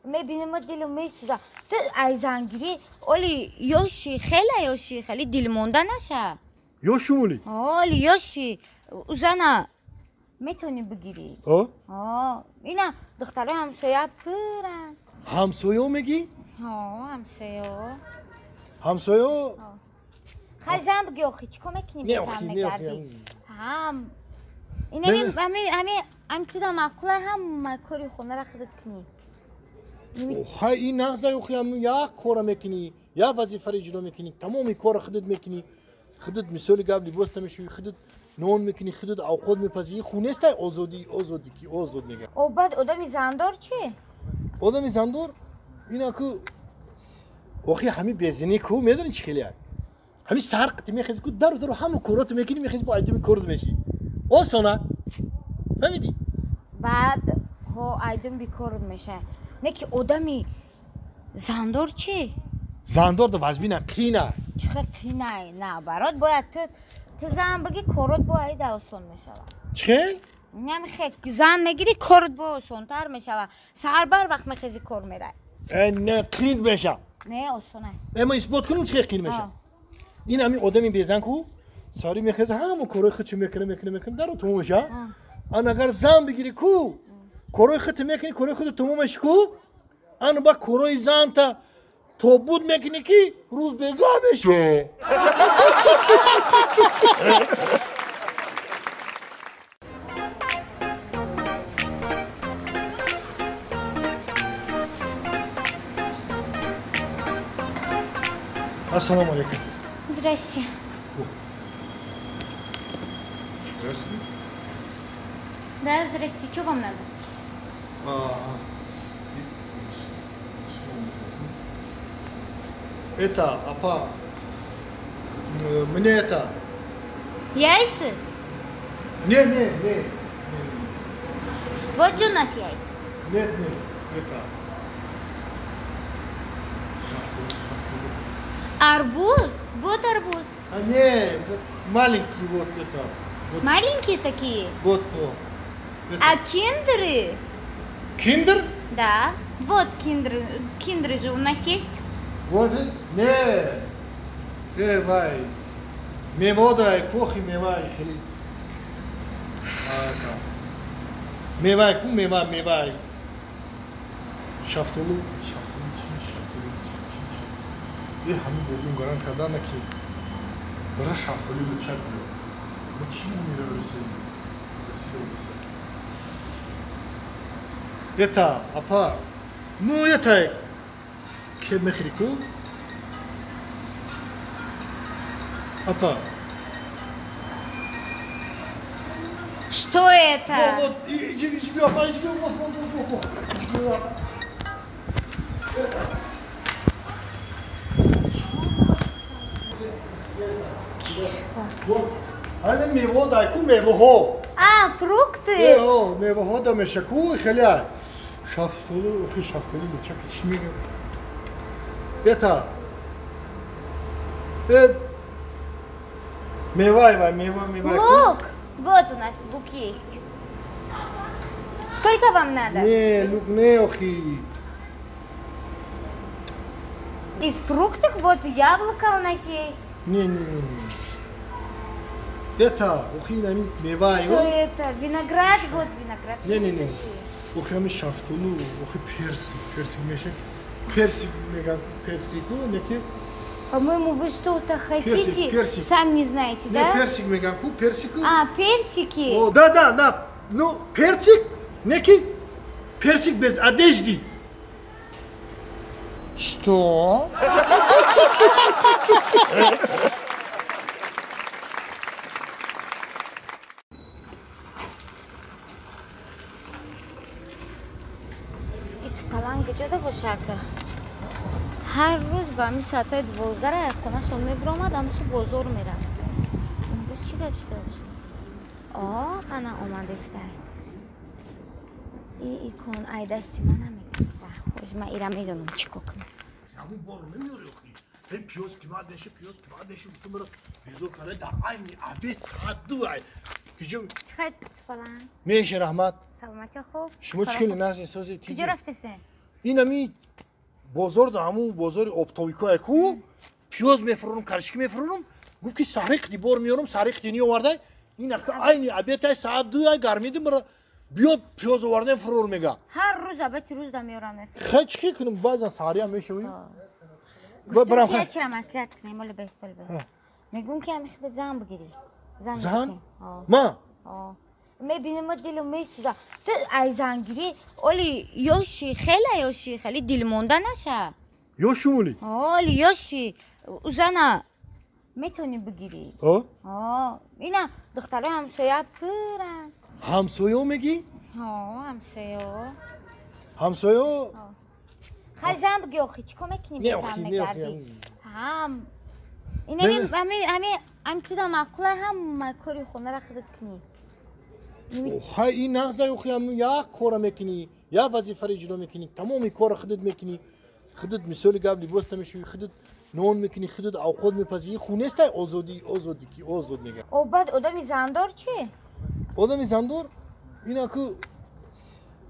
[SPEAKER 2] Мебинем дилам месӯза. Ту ай зангирӣ, оли ёши, хеле ёши, хеле дилмонда наша.
[SPEAKER 1] Ёшум оли?
[SPEAKER 2] Оли ёши. Зана метавонӣ бигирӣ. Ина духтарои ҳамсоя пуранд.
[SPEAKER 1] Ҳамсоё мегӣ?
[SPEAKER 2] Ҳамсоё.
[SPEAKER 1] Ҳамсоё?
[SPEAKER 2] Хай зан бигӣ охи, чӣ кор мекунӣ бе зан мегардӣ? Ҳам. Ина ами ами тида маъқула ҳама кори хонаро худат кунӣ.
[SPEAKER 1] Хай ин нағза охи, як кора мекунӣ, як вазифаро иҷро мекунӣ, тамоми корро худат мекунӣ. Худат мисоли гап либос намешӯӣ, худат нон мекунӣ, худат авқот мепазӣ. Ху нестай озодӣ, озодӣ ки озод мегӯяд.
[SPEAKER 2] О, баъд одами зандор чӣ?
[SPEAKER 1] Одами зандор ина ку охи ҳами безинӣ ку медонӣ чӣ хеле ай? Ҳами саҳар қити мехезӣ ку дару дару ҳама короту мекунӣ, мехезӣ бо айдими корот мешӣ. Осона. Фаҳмидӣ?
[SPEAKER 2] Баъд ҳо айдим бикорот мешавад. Не ки одами зандор чӣ?
[SPEAKER 1] Зандор да вазбина қина.
[SPEAKER 2] Чӣ хел қинай? На, барот бояд ту зан бигӣ, корот бояд осон мешавад.
[SPEAKER 1] Чӣ хел?
[SPEAKER 2] Намехе зан мегирӣ, корот бо осонтар мешавад. Саҳар бар вақт мехезӣ кор мерай.
[SPEAKER 1] Не, қин мешавад.
[SPEAKER 2] Не, осонай.
[SPEAKER 1] Ма исбот кунам чӣ хел қин мешавад. Ин ҳами одами безан ку саҳарӣ мехеза ҳама корои худшо мекунад, мекунад, мекунад, даро тамом мешавад. Ан агар зан бигирӣ ку корои худто мекунӣ, корои худто тамом меши ку, ан ба корои занта тобуд мекунӣ ки рӯз бегаҳ мешавад. Ассалому алейкум.
[SPEAKER 2] Здрасте.
[SPEAKER 10] Здрасте.
[SPEAKER 2] Да, здрасте. Что вам надо?
[SPEAKER 1] Это, апа, мне это...
[SPEAKER 2] Яйца?
[SPEAKER 1] Не, не, не.
[SPEAKER 2] Вот же у нас яйца.
[SPEAKER 1] Нет, нет, это...
[SPEAKER 2] Арбуз? Вот арбуз.
[SPEAKER 1] А не, вот маленький вот это. Вот.
[SPEAKER 2] Маленькие такие?
[SPEAKER 1] Вот, вот. Это.
[SPEAKER 2] А киндеры?
[SPEAKER 1] Киндер?
[SPEAKER 2] Да. Вот киндеры. Киндеры же у нас есть.
[SPEAKER 1] Вот, не. Вай. Мевода, кохи мевай, хели. Мевай, ку мева, мевай. Шафтолу, шафтолу, шафтолу, шафтолу. Ҳамин бодун гарант кардана ки бара шафтолу лучак биё. Мо чӣ мера расидем? Расидем. Это, апа, ну это ке мехри ку? Апа.
[SPEAKER 2] Что это?
[SPEAKER 1] Вот, вот, иди, иди, апа, иди, вот, вот, вот, вот. Иди, апа. Вот, ана мево дай ку мевоҳо.
[SPEAKER 2] А, фрукты?
[SPEAKER 1] Э, мевоҳо да меша ку хеле. Шафтолу, охи шафтолу лучак чӣ мегӯяд? Это Мева, мева, мева.
[SPEAKER 2] Лук! Вот у нас лук есть. Сколько вам надо?
[SPEAKER 1] Не, лук не, охи.
[SPEAKER 2] Из фруктов вот яблоко у нас есть.
[SPEAKER 1] Не, не, не. Это, охи, нами, мева.
[SPEAKER 2] Что это? Виноград, вот виноград.
[SPEAKER 1] Не, не, не. Охи, ами шафтулу, охи персик, персик мешек. Персик, мега, персику, неки.
[SPEAKER 2] По-моему, вы что-то хотите,
[SPEAKER 1] персик, персик.
[SPEAKER 2] Сам не знаете, да?
[SPEAKER 1] Не, персик, меганку, персику.
[SPEAKER 2] А, персики.
[SPEAKER 1] О, да, да, да. Ну, персик, некий, персик без одежды.
[SPEAKER 6] Что?
[SPEAKER 2] И тупаланг ҷода бошака. Ҳар рӯз ба ҳамин соатҳои 12 хонашон мебиромад, ҳамсу бозор мерафт. Имрӯз чӣ гап шуда бошад? О, ана омадестай. И икон ай дасти ман намегза. Ҳоз ман ира медонам чӣ кор кунам.
[SPEAKER 1] Ҳамун бор намеёри охи. Ҳей пиёз қимат меша, пиёз қимат меша, гуфтам маро безор карда дар айни обед соат 2 ай. Киҷо?
[SPEAKER 2] Чӣ хел тупаланг?
[SPEAKER 1] Меша раҳмат.
[SPEAKER 2] Саломатӣ хуб.
[SPEAKER 1] Шумо чӣ хеле нағз созед?
[SPEAKER 2] Киҷо рафтесен?
[SPEAKER 1] Ин ами бозор да ҳамун бозори оптовикое ку пиёз мефурӯрам, карчики мефурӯрам. Гуфт ки сариқти бор меёрам, сариқти неовардай. Ин айни обедай соат 2 ай гармиди мара биё пиёз овардем фурӯр мега.
[SPEAKER 2] Ҳар рӯз обеди рӯз да меёрам мефурӯрам.
[SPEAKER 1] Хай чӣ кунам, баъзан саҳариам мешавӣ.
[SPEAKER 2] Гуфтам ки чира маслиҳат кунем, оли бестол бес. Мегӯм ки ҳами худат зан бигирӣ.
[SPEAKER 1] Зан? Ма?
[SPEAKER 2] Мебинем дилам месӯза. Ту ай зангирӣ, оли ёши, хеле ёши, хеле дилмонда наша.
[SPEAKER 1] Ёшум оли?
[SPEAKER 2] Оли ёши. Узана метавонӣ бигирӣ. О? Ина духтарои ҳамсоя пуранд.
[SPEAKER 1] Ҳамсоё мегӣ?
[SPEAKER 2] Ҳо, ҳамсоё.
[SPEAKER 1] Ҳамсоё?
[SPEAKER 2] Хай зан бигӣ охи, чӣ кор мекунӣ бе зан мегардӣ? Ҳам. Ин ами ами тида маъқула ҳама кори хонара худат кунӣ.
[SPEAKER 1] Хай ин нағза охи, ҳам як кора мекунӣ, як вазифаро иҷро мекунӣ, тамоми кора худат мекунӣ. Худат мисоли гап либос намешӯӣ, худат нон мекунӣ, худат авқот мепазӣ. Ин хун нестай озодӣ, озодӣ ки озод мегӯяд.
[SPEAKER 2] О, баъд одами зандор чӣ?
[SPEAKER 1] Одами зандор ина ку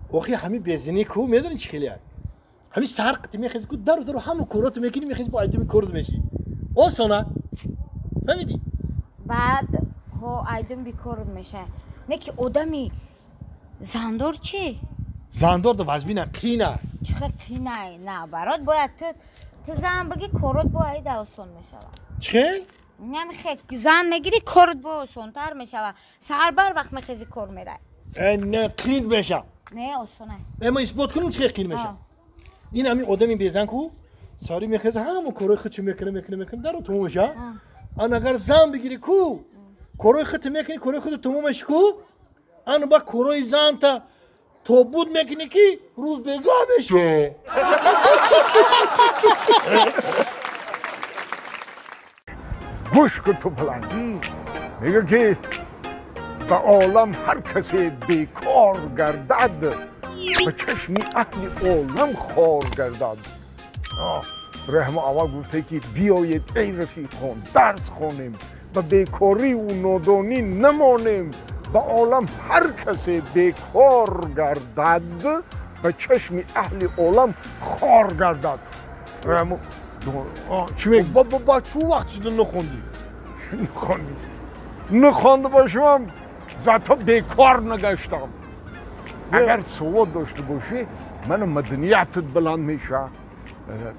[SPEAKER 1] охи ҳами безинӣ ку медонӣ чӣ хеле ҳами саҳар қити мехези ку дару дару ҳама короту мекунӣ, мехези бо айдими корот мешӣ. Осона. Фаҳмидӣ?
[SPEAKER 2] Баъд ҳо айдим бикорот мешавад. Не ки одами зандор чӣ?
[SPEAKER 1] Зандор да вазбина қина.
[SPEAKER 2] Чӣ хел қинай? На, барот бояд ту зан бигӣ, корот бояд осон мешавад.
[SPEAKER 1] Чӣ хел?
[SPEAKER 2] Намехел зан мегирӣ, корот бо осонтар мешавад. Саҳар бар вақт мехези кор мерай.
[SPEAKER 1] Не, қин меша.
[SPEAKER 2] Не, осонай.
[SPEAKER 1] Ма исбот кунам чӣ хел қин меша. Ин ҳами одами безан ку сари мехеза ҳама корои худшо мекунад, мекунад, мекунад, даро тамом меша. Ан агар зан бигирӣ ку корои худто мекунӣ, корои худто тамом меши ку, ан ба корои занта тобуд мекунӣ ки рӯз бегаҳ меши.
[SPEAKER 4] Гӯш кун тупаланг. Мегӯ ки ба олам ҳар касе бекор гардад, ба чашми аҳли олам хор гардад. Раҳмо аввал гуфте ки биёед эй рафиқон, дарс хонем, ба бекориву нодонӣ намонем. Ба олам ҳар касе бекор гардад, ба чашми аҳли олам хор гардад. Раҳмо чӣ мегӯ?
[SPEAKER 1] Ба чӣ вақт шуда нахондӣ?
[SPEAKER 4] Нахондӣ? Нахонда бошам, зато бекор нагаштам. Агар савод дошта бошӣ, ману маданиятат баланд мешавад.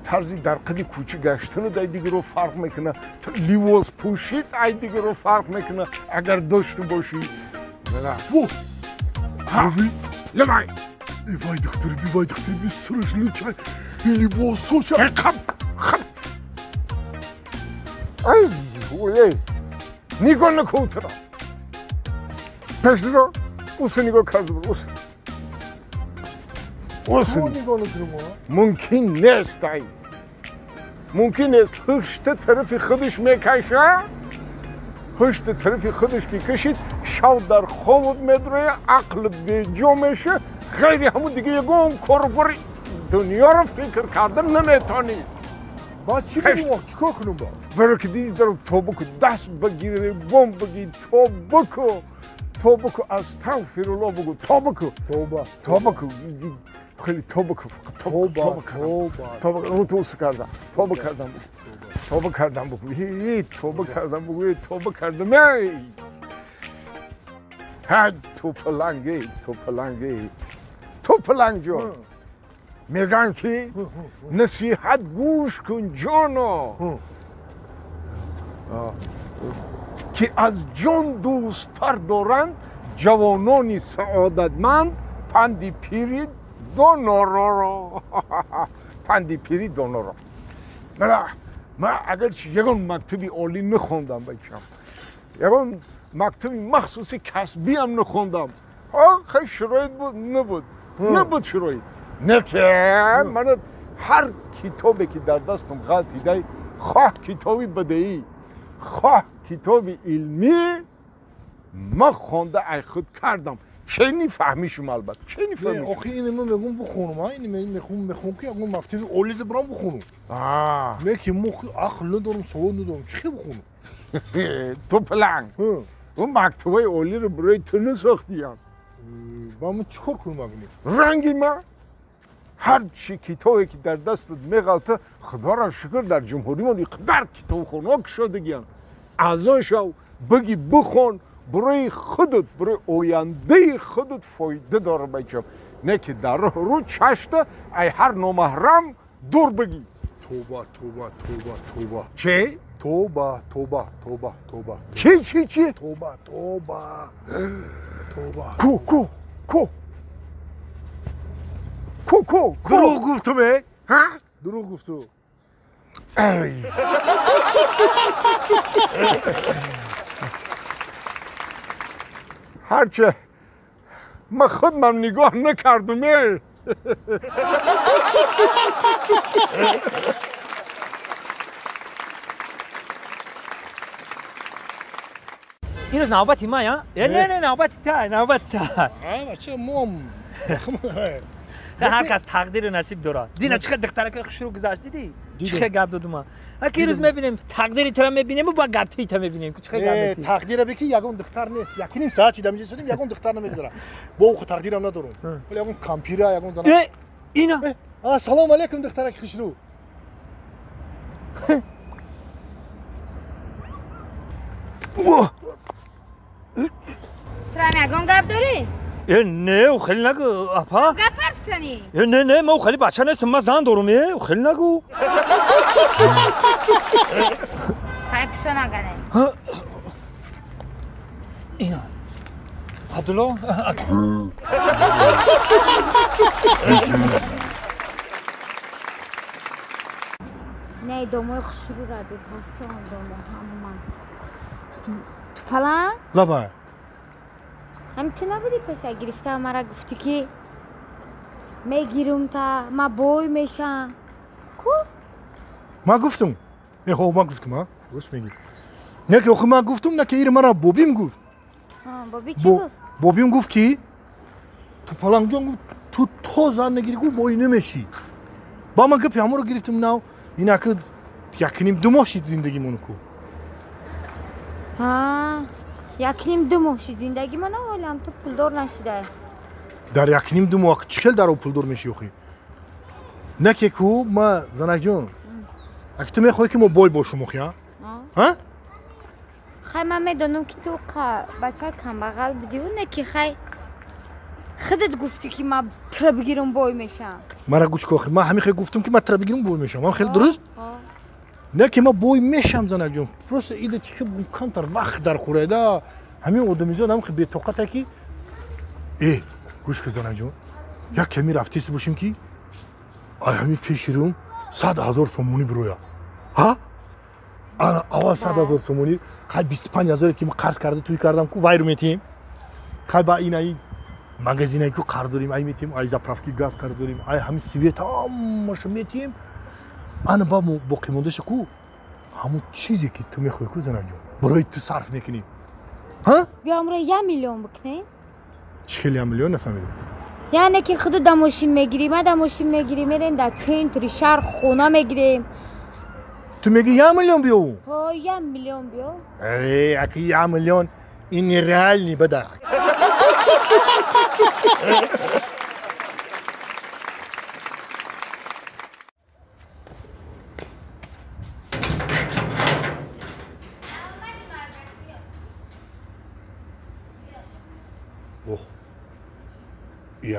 [SPEAKER 4] Тарзи дар қади кӯча гаштанат ай дигаро фарқ мекунад, ливос пӯшид ай дигаро фарқ мекунад, агар дошта бошӣ. Лимай!
[SPEAKER 1] Вай духтари би, вай духтари би, сараш лучай, либосоша.
[SPEAKER 4] Хап, хап. Ай, ой, нигоҳ накун туро. Пешро, усе нигоҳ карда бур, усе. Мумкин нест ай. Мумкин нест. Ҳушта тарафи худаш мекаша, ҳушта тарафи худаш ки кашид, шав дар хобот медроя, ақлат беҷо меша, ғайри ҳамун дига ягон кору бори дунёро фикр кардан наметонӣ.
[SPEAKER 1] Баъд чӣ бигӯм, чӣ кор кунам ба?
[SPEAKER 4] Баро ки диди даро тоба ку, даст багире, бом баги, тоба ку. Тоба ку, астағфируллоҳ бугу, тоба ку.
[SPEAKER 1] Тоба.
[SPEAKER 4] Тоба ку. Хеле тоба ку.
[SPEAKER 1] Тоба, тоба.
[SPEAKER 4] Тоба, рӯ ту кардам. Тоба кардам. Тоба кардам бугу. Тоба кардам бугу, тоба кардам. Эй! Ҳай, ту паланг, ту паланг. Ту паланг ҷон. Меган ки насиҳат гӯш кун ҷоно. Ки аз ҷон дӯсттар доранд ҷавонони саодатманд панди пири донороро. Панди пири доноро. Ман агарчи ягон мактаби олӣ нахондам бачам, ягон мактаби махсуси касбиам нахондам, хай шароит буд, набуд, набуд шароит. Не ки ман ҳар китобе ки дар дастам ғалтидай, хоҳ китоби бадеӣ, хоҳ китоби илмӣ, ман хонда ай худ кардам. Чени фаҳмишум албатта, чени фаҳмишум.
[SPEAKER 1] Охи ин ман мегӯм бихонум, ин мехоҳам ки ягон мактаби олӣ бирам бихонум. Не ки мо ақл надорам, савод надорам, чӣ хел бихонум?
[SPEAKER 4] Ту паланг, он мактабҳои олиро барои ту насохтиям.
[SPEAKER 1] Ба ман чӣ кор кунам агни?
[SPEAKER 4] Ранги ма ҳар чи китобе ки дар дастат меғалта, худоро шукр дар ҷумҳуримон иқадар китобхонаҳо кушодагианд. Аъзо шав, биги бихон, барои худат, барои ояндаи худат фоида дора бачам. Не ки дар роҳ рӯ чашта ай ҳар номаҳрам дур бигӣ.
[SPEAKER 1] Тоба, тоба, тоба, тоба.
[SPEAKER 4] Чӣ?
[SPEAKER 1] Тоба, тоба, тоба, тоба.
[SPEAKER 4] Чӣ, чӣ, чӣ?
[SPEAKER 1] Тоба, тоба, тоба.
[SPEAKER 4] Ку, ку, ку. Ку, ку, ку.
[SPEAKER 1] Дурӯғ гуфтум, э?
[SPEAKER 4] Ҳа?
[SPEAKER 1] Дурӯғ гуфту.
[SPEAKER 4] Эй. Ҳарче ман худмам нигоҳ накардум, э.
[SPEAKER 6] Ирӯз навбати ман, я? Не, не, навбати та, навбати та.
[SPEAKER 1] Бача, мом.
[SPEAKER 6] Ҳар кас тақдиру насиб дорад. Дина чӣ хел духтаракои хушрӯ гузашт, дидӣ? Чӣ хел гап додум ман. Аки ирӯз мебинем, тақдири тура мебинему ба гапти та мебинем. Чӣ хел гап метӣ?
[SPEAKER 1] Тақдира бе ки ягон духтар нест. Якним соат чи дамиҷа сидим, ягон духтар намегузара. Бо ӯ тақдирам надорум. Вале ягон кампира, ягон зана.
[SPEAKER 6] Э, ина.
[SPEAKER 1] Ассалому алайкум, духтараки хушрӯ.
[SPEAKER 2] Турам ягон гап дорӣ?
[SPEAKER 6] Э, не, ӯ хеле нагӯ, апа.
[SPEAKER 2] Гап ҳарф занӣ?
[SPEAKER 6] Э, не, не, ман ӯ хеле бача нестам, ман зан дорум, э, ӯ хеле нагӯ.
[SPEAKER 2] Хай пишо нагане.
[SPEAKER 6] Ина. Абдулло?
[SPEAKER 2] Не, домои хушрӯ ра бифасон, домо ҳама. Ту палан?
[SPEAKER 1] Лабай.
[SPEAKER 2] Ҳам ту набудӣ пеша гирифта мара гуфтӣ ки мегирум та ма бой мешам. Ку?
[SPEAKER 1] Ма гуфтум. Э, ма гуфтум, а? Рост мегӣ. Не ки охи ма гуфтум, на ки ир мара бобим гуфт.
[SPEAKER 2] Боби чӣ гуфт?
[SPEAKER 1] Бобим гуфт ки ту палангҷон гуфт, ту то зан нагирӣ гуфт бой намешӣ. Ба ман гапи ҳамонро гирифтум нав, инаки якним ду моҳ шид зиндагимон ку.
[SPEAKER 2] Ҳа, якним ду моҳ шид зиндагимон, ҳолам ту пулдор нашидай.
[SPEAKER 1] Дар якним ду моҳ чӣ хел дар об пулдор мешӣ охи? Не ки ку, ма занакҷон, аки ту мехоҳӣ ки мо бой бошум охи, а? Ҳа?
[SPEAKER 2] Хай ман медонам ки ту бачаи камбағал будиву, не ки хай худат гуфтӣ ки ман тра бигирам бой мешам.
[SPEAKER 1] Мара гӯш кун охи, ман ҳамин хел гуфтам ки ман тра бигирам бой мешам. Ман хеле дуруст? Не ки ман бой мешам занакҷон, просто ида чӣ хел камтар вақт дар хӯрайда, ҳамин одамизод ҳам хел бетоқата ки э, гӯш кун занакҷон, як ками рафтест бошем ки ай ҳамин пеши рӯм 100 000 сомонӣ бироя. Ҳа? Ана аввал 100 000 сомонӣ, хай 25 000 ки ман қарз карда тӯй кардам ку вайру метиҳем. Хай ба инаи магазинае ку қарз дорем, ай метиҳем, ай заправки газ қарз дорем, ай ҳамин свет ҳамаашо метиҳем. Ана ба боқимондаша ку ҳамон чизе ки ту мехоҳӣ ку занакҷон, барои ту сарф мекунем. Ҳа?
[SPEAKER 2] Биё амро 1 миллион бикунем.
[SPEAKER 1] Чӣ хел 1 миллион нафаҳмидам?
[SPEAKER 2] Яъне ки худу да мошин мегирӣ, ма да мошин мегирӣ, мерем дар центри шаҳр хона мегирем.
[SPEAKER 1] Ту мегӣ 1 миллион биёвум?
[SPEAKER 2] Ҳо, 1 миллион биё.
[SPEAKER 1] Э, аки 1 миллион ин нереальный бада.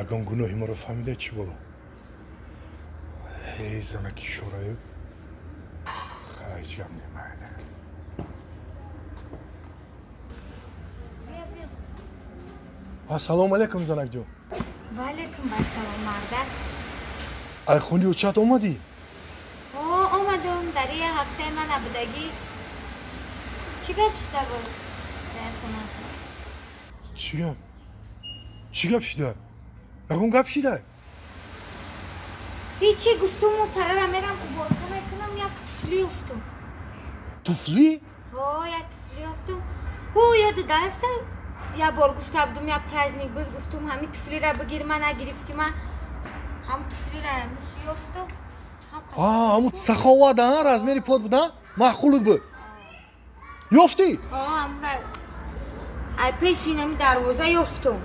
[SPEAKER 1] Ягон гуноҳи маро фаҳмида чӣ боло? Эй, занаки шораю, ҳеҷ гап немайна. Ассалому алайкум, занакҷон.
[SPEAKER 2] Ва алайкум ассалом, мардак.
[SPEAKER 1] Ай хунди очат омадӣ?
[SPEAKER 2] О, омадум. Дар як ҳафтаи ман набудагӣ. Чӣ гап шуда буд дар хона?
[SPEAKER 1] Чӣ гап? Чӣ гап шуда? Ягон гап шида?
[SPEAKER 2] Ҳечи, гуфтуму парара мерам уборка мекунам, як туфли ёфтум.
[SPEAKER 1] Туфли?
[SPEAKER 2] Ҳо, як туфли ёфтум. Ӯ ёду даста як бор гуфта будум, як праздник буд, гуфтум ҳамин туфлира бигир, ма нагирифтӣ, ма ҳам туфлира мус ёфтум.
[SPEAKER 1] Ҳамун саховат, а размери под буд, а маъқулут буд. Ёфтӣ?
[SPEAKER 2] Ҳо, ҳамра ай пеши инами дарвоза ёфтум.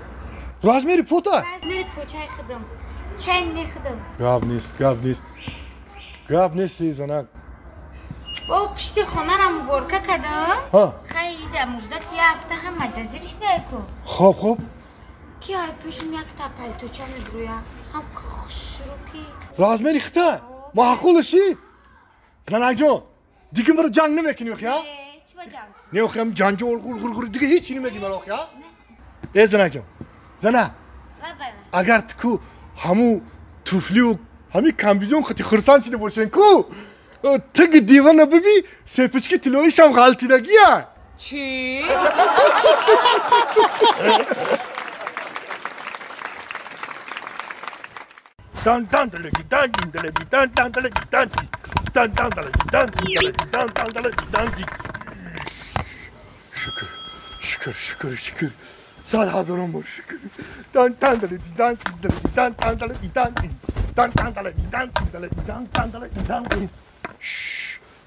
[SPEAKER 1] Размери пота?
[SPEAKER 2] Размери почаи худам. Чай не худам.
[SPEAKER 1] Гап нест, гап нест. Гап нест, занак.
[SPEAKER 2] Бо пушти хонара муборка кардам.
[SPEAKER 1] Ҳа.
[SPEAKER 2] Хай ида муддати як ҳафта ҳам маҷазириш ку.
[SPEAKER 1] Хоб, хоб.
[SPEAKER 2] Ки ай пешим як та палточа мебурӯя. Ҳам хушрӯ ки.
[SPEAKER 1] Размери хита? Маъқулаши? Занакҷон, дига маро ҷанг намекунӣ охи, а?
[SPEAKER 2] Чӣ ба ҷанг?
[SPEAKER 1] Не охи, ҳам ҷанҷол ғур дига ҳеҷ чӣ намегӣ маро охи, а? Э, занакҷон. Зана, агар ку ҳамун туфлиу ҳамин комбизон хати хурсанд шида бошен ку, тиги дивана биби, сепички тиллоишам ғалтидагия.
[SPEAKER 2] Чӣ?
[SPEAKER 1] Дан дан далаги дан дин далаги дан дан далаги дан ди дан дан далаги дан дин далаги дан дан далаги дан ди. Шукр, шукр, шукр, шукр. Сад ҳазорон бор шукр. Дан дан далаги дан дин далаги дан дан далаги дан дин дан дан далаги дан дин далаги дан дан далаги дан дин.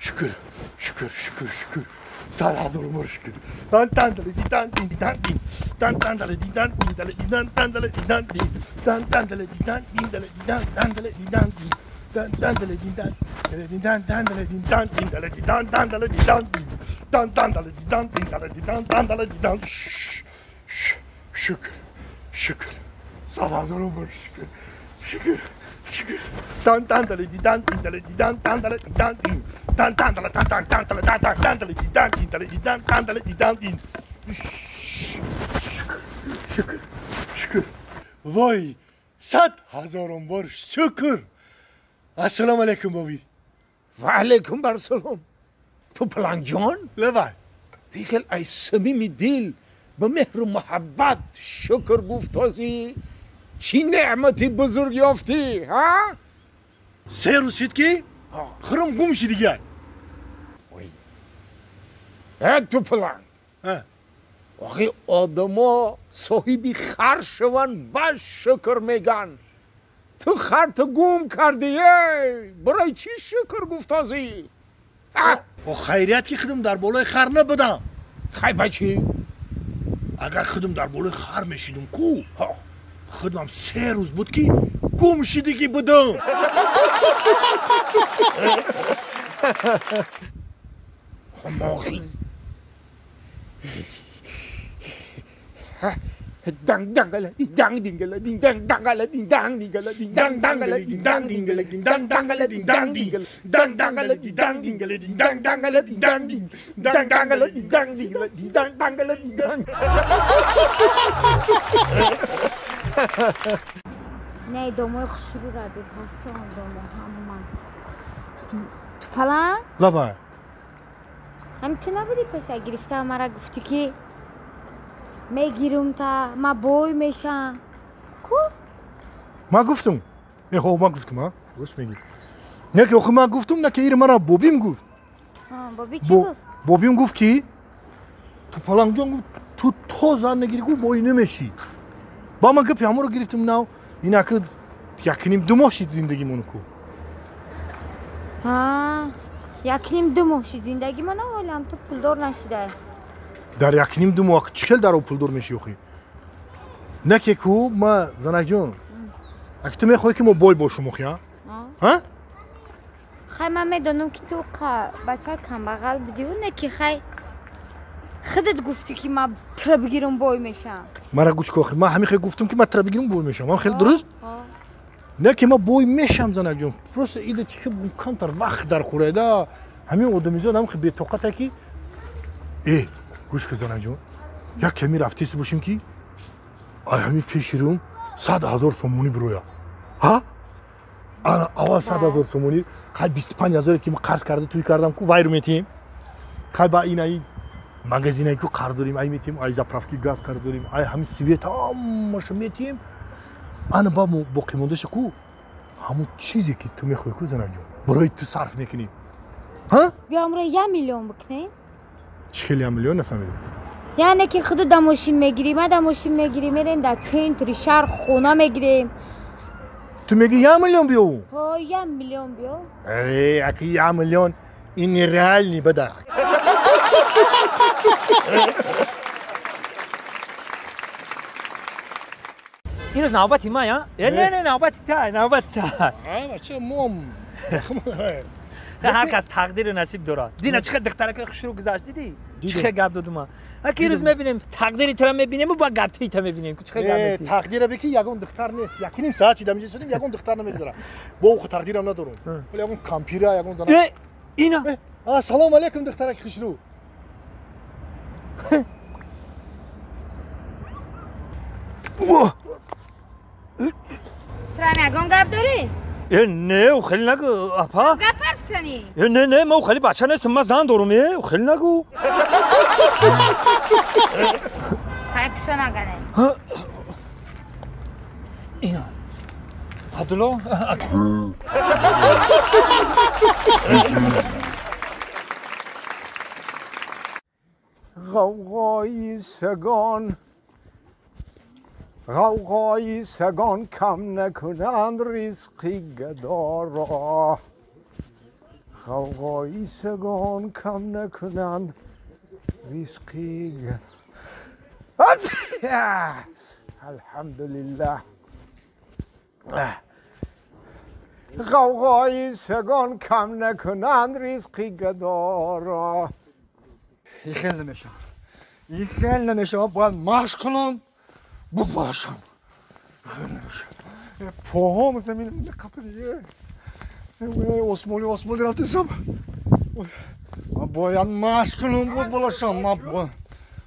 [SPEAKER 1] Шукр, шукр, шукр, шукр. Сад ҳазорон бор шукр. Дан дан далаги дан дин дан дин дан дан далаги дан дин далаги дан дан далаги дан дин дан дан далаги дан дин далаги дан дан далаги дан дин дан дан далаги дан далаги дан дан далаги дан дин далаги дан дан далаги дан дин дан дан далаги дан дин далаги дан дан далаги дан. Шукр, шукр. Сад ҳазорон бор шукр, шукр, шукр. Дан дан далаги дан дин далаги дан дан далаги дан дин дан дан дала дан дан дан дала дан дан дан далаги дан дин далаги дан дан далаги дан дин. Шукр, шукр, шукр. Вой, сад ҳазорон бор шукр. Ассалому алайкум, боби.
[SPEAKER 4] Ва алайкум ассалом. Ту палангҷон?
[SPEAKER 1] Лавай.
[SPEAKER 4] Дигар ай самими дил ба меҳру муҳаббат шукр гуфтозӣ. Чӣ неъмати бузург ёфтӣ, ҳа?
[SPEAKER 1] Се рӯз шид ки хурум гум шид дигар.
[SPEAKER 4] Э, ту паланг. Охи одамо соҳиби хар шаванд, бас шукр меган. Ту харту гум кардӣ, э, барои чӣ шукр гуфтозӣ?
[SPEAKER 1] О, хайрият ки худам дар болои хар набудам.
[SPEAKER 4] Хай ба чӣ?
[SPEAKER 1] Агар худам дар болои хар мешидум ку, худам 3 рӯз буд ки гум шидагӣ будам.
[SPEAKER 4] Ҳамоғӣ. Дан дангала дан дингала дин дан дангала дин дан дингала дин дан дангала дин дан дингала дин дан дангала дин дан дингала дан дангала дин дан дингала дин дан дангала дин дан дин дан дангала дин дан дингала дин дан дангала дин дан.
[SPEAKER 2] Не, домои хушрӯра бефасон домо ҳама. Ту паланг?
[SPEAKER 1] Лабай.
[SPEAKER 2] Ҳам ту набудӣ пеша гирифта мара гуфтӣ ки мегирум та ма бой мешам. Ку?
[SPEAKER 1] Ма гуфтум. Э, ҳо, ма гуфтум, а? Рост мегӣ. Не ки охи ма гуфтум, на ки ир мара бобим гуфт.
[SPEAKER 2] Боби чӣ гуфт?
[SPEAKER 1] Бобим гуфт ки ту палангҷон гуфт, ту то зан нагирӣ гуфт бой намешӣ. Ба ман гапи ҳамонро гирифтум нав, инаки 1.5-2 моҳ шид зиндагимон ку.
[SPEAKER 2] Ҳа, 1.5-2 моҳ шид зиндагӣ мана ҳолам ту пулдор нашидай.
[SPEAKER 1] Дар 1.5-2 моҳ чӣ хел дар пулдор мешӣ охи? Не ки ку ма занакҷон, аки ту мехоҳӣ ки мо бой бошем охи, а? Ҳа?
[SPEAKER 2] Хай ман медонам ки ту бача камбағал будиву не ки хай худат гуфтӣ ки ман тра бигирам бой мешам.
[SPEAKER 1] Мара гӯш кун охи, ман ҳамин хел гуфтам ки ман тра бигирам бой мешам. Ман хеле дуруст? Не ки ман бой мешам занакҷон. Просто ида чӣ камтар вақт дар хӯрайда. Ҳамин одамизод ҳам хел бетоқата ки гӯш кун занакҷон, як ками рафтест бошем ки ай ҳамин пеши рӯм 100 000 сомонӣ бироя. Ҳа? Ана аввал 100 000 сомонӣ, хай 25 000 ки ман қарз карда туй кардам ку вайру метиҳем. Хай ба ин ай магазинае ку қарз дорем, ай метиҳем, ай заправки газ қарз дорем, ай ҳамин свет ҳамаша метиҳем. Ана ба боқимондаша ку ҳамон чизе ки ту мехоҳӣ ку занакҷон, барои ту сарф мекунем. Ҳа?
[SPEAKER 2] Биё амро 1 миллион бикунем.
[SPEAKER 1] Чӣ хел 1 миллион нафаҳмидам?
[SPEAKER 2] Яъне ки худу да мошин мегирӣ, ма да мошин мегирӣ, мерем дар центри шаҳр хона мегирем.
[SPEAKER 1] Ту мегӣ 1 миллион биёв?
[SPEAKER 2] Ҳо, 1 миллион биё.
[SPEAKER 1] Э, аки 1 миллион ин нереальный бада.
[SPEAKER 6] Ирӯз навбати ман, я? Не, не, навбати та, навбати та.
[SPEAKER 1] А, бача, мом.
[SPEAKER 6] Ҳар кас тақдиру насиб дорад. Дина чӣ хел духтаракои хушрӯ гузашт, дидӣ? Чӣ хел гап додум ман. Аки ирӯз мебинем, тақдири тура мебинему ба гаптии та мебинем. Чӣ хел гап метӣ?
[SPEAKER 1] Тақдира бики ягон духтар нест. 1.5 соат чида миҷа сидим, ягон духтар намегузара. Бо ӯ тақдирам надорум. Вале ягон кампира, ягон зана.
[SPEAKER 6] Э, ина.
[SPEAKER 1] Ассалому алайкум духтараки хушрӯ.
[SPEAKER 2] Тура ягон гап дорӣ?
[SPEAKER 6] Не, ӯ хеле нагӯ, апа.
[SPEAKER 2] Гап ҳарф занӣ?
[SPEAKER 6] Не, не, ман ӯ хеле бача нестам, ман зан дорум, ӯ хеле нагӯ.
[SPEAKER 2] Хай пишо нагане.
[SPEAKER 6] Ина. Абдулло.
[SPEAKER 4] غوغای سگان، غوغای سگان کم نکنند رزقی گدا را. غوغای سگان کم نکنند رزقی گدا. الحمدلله. غوغای سگان کم نکنند رزقی گدا را.
[SPEAKER 3] این خیلی نمیشه، این خیلی نمیشه. من باید مشق کنم بخورشم. پاهام زمین قپه دیگه. осмоли осмоли рафтесам. Ман бояд машқ кунам, бошам.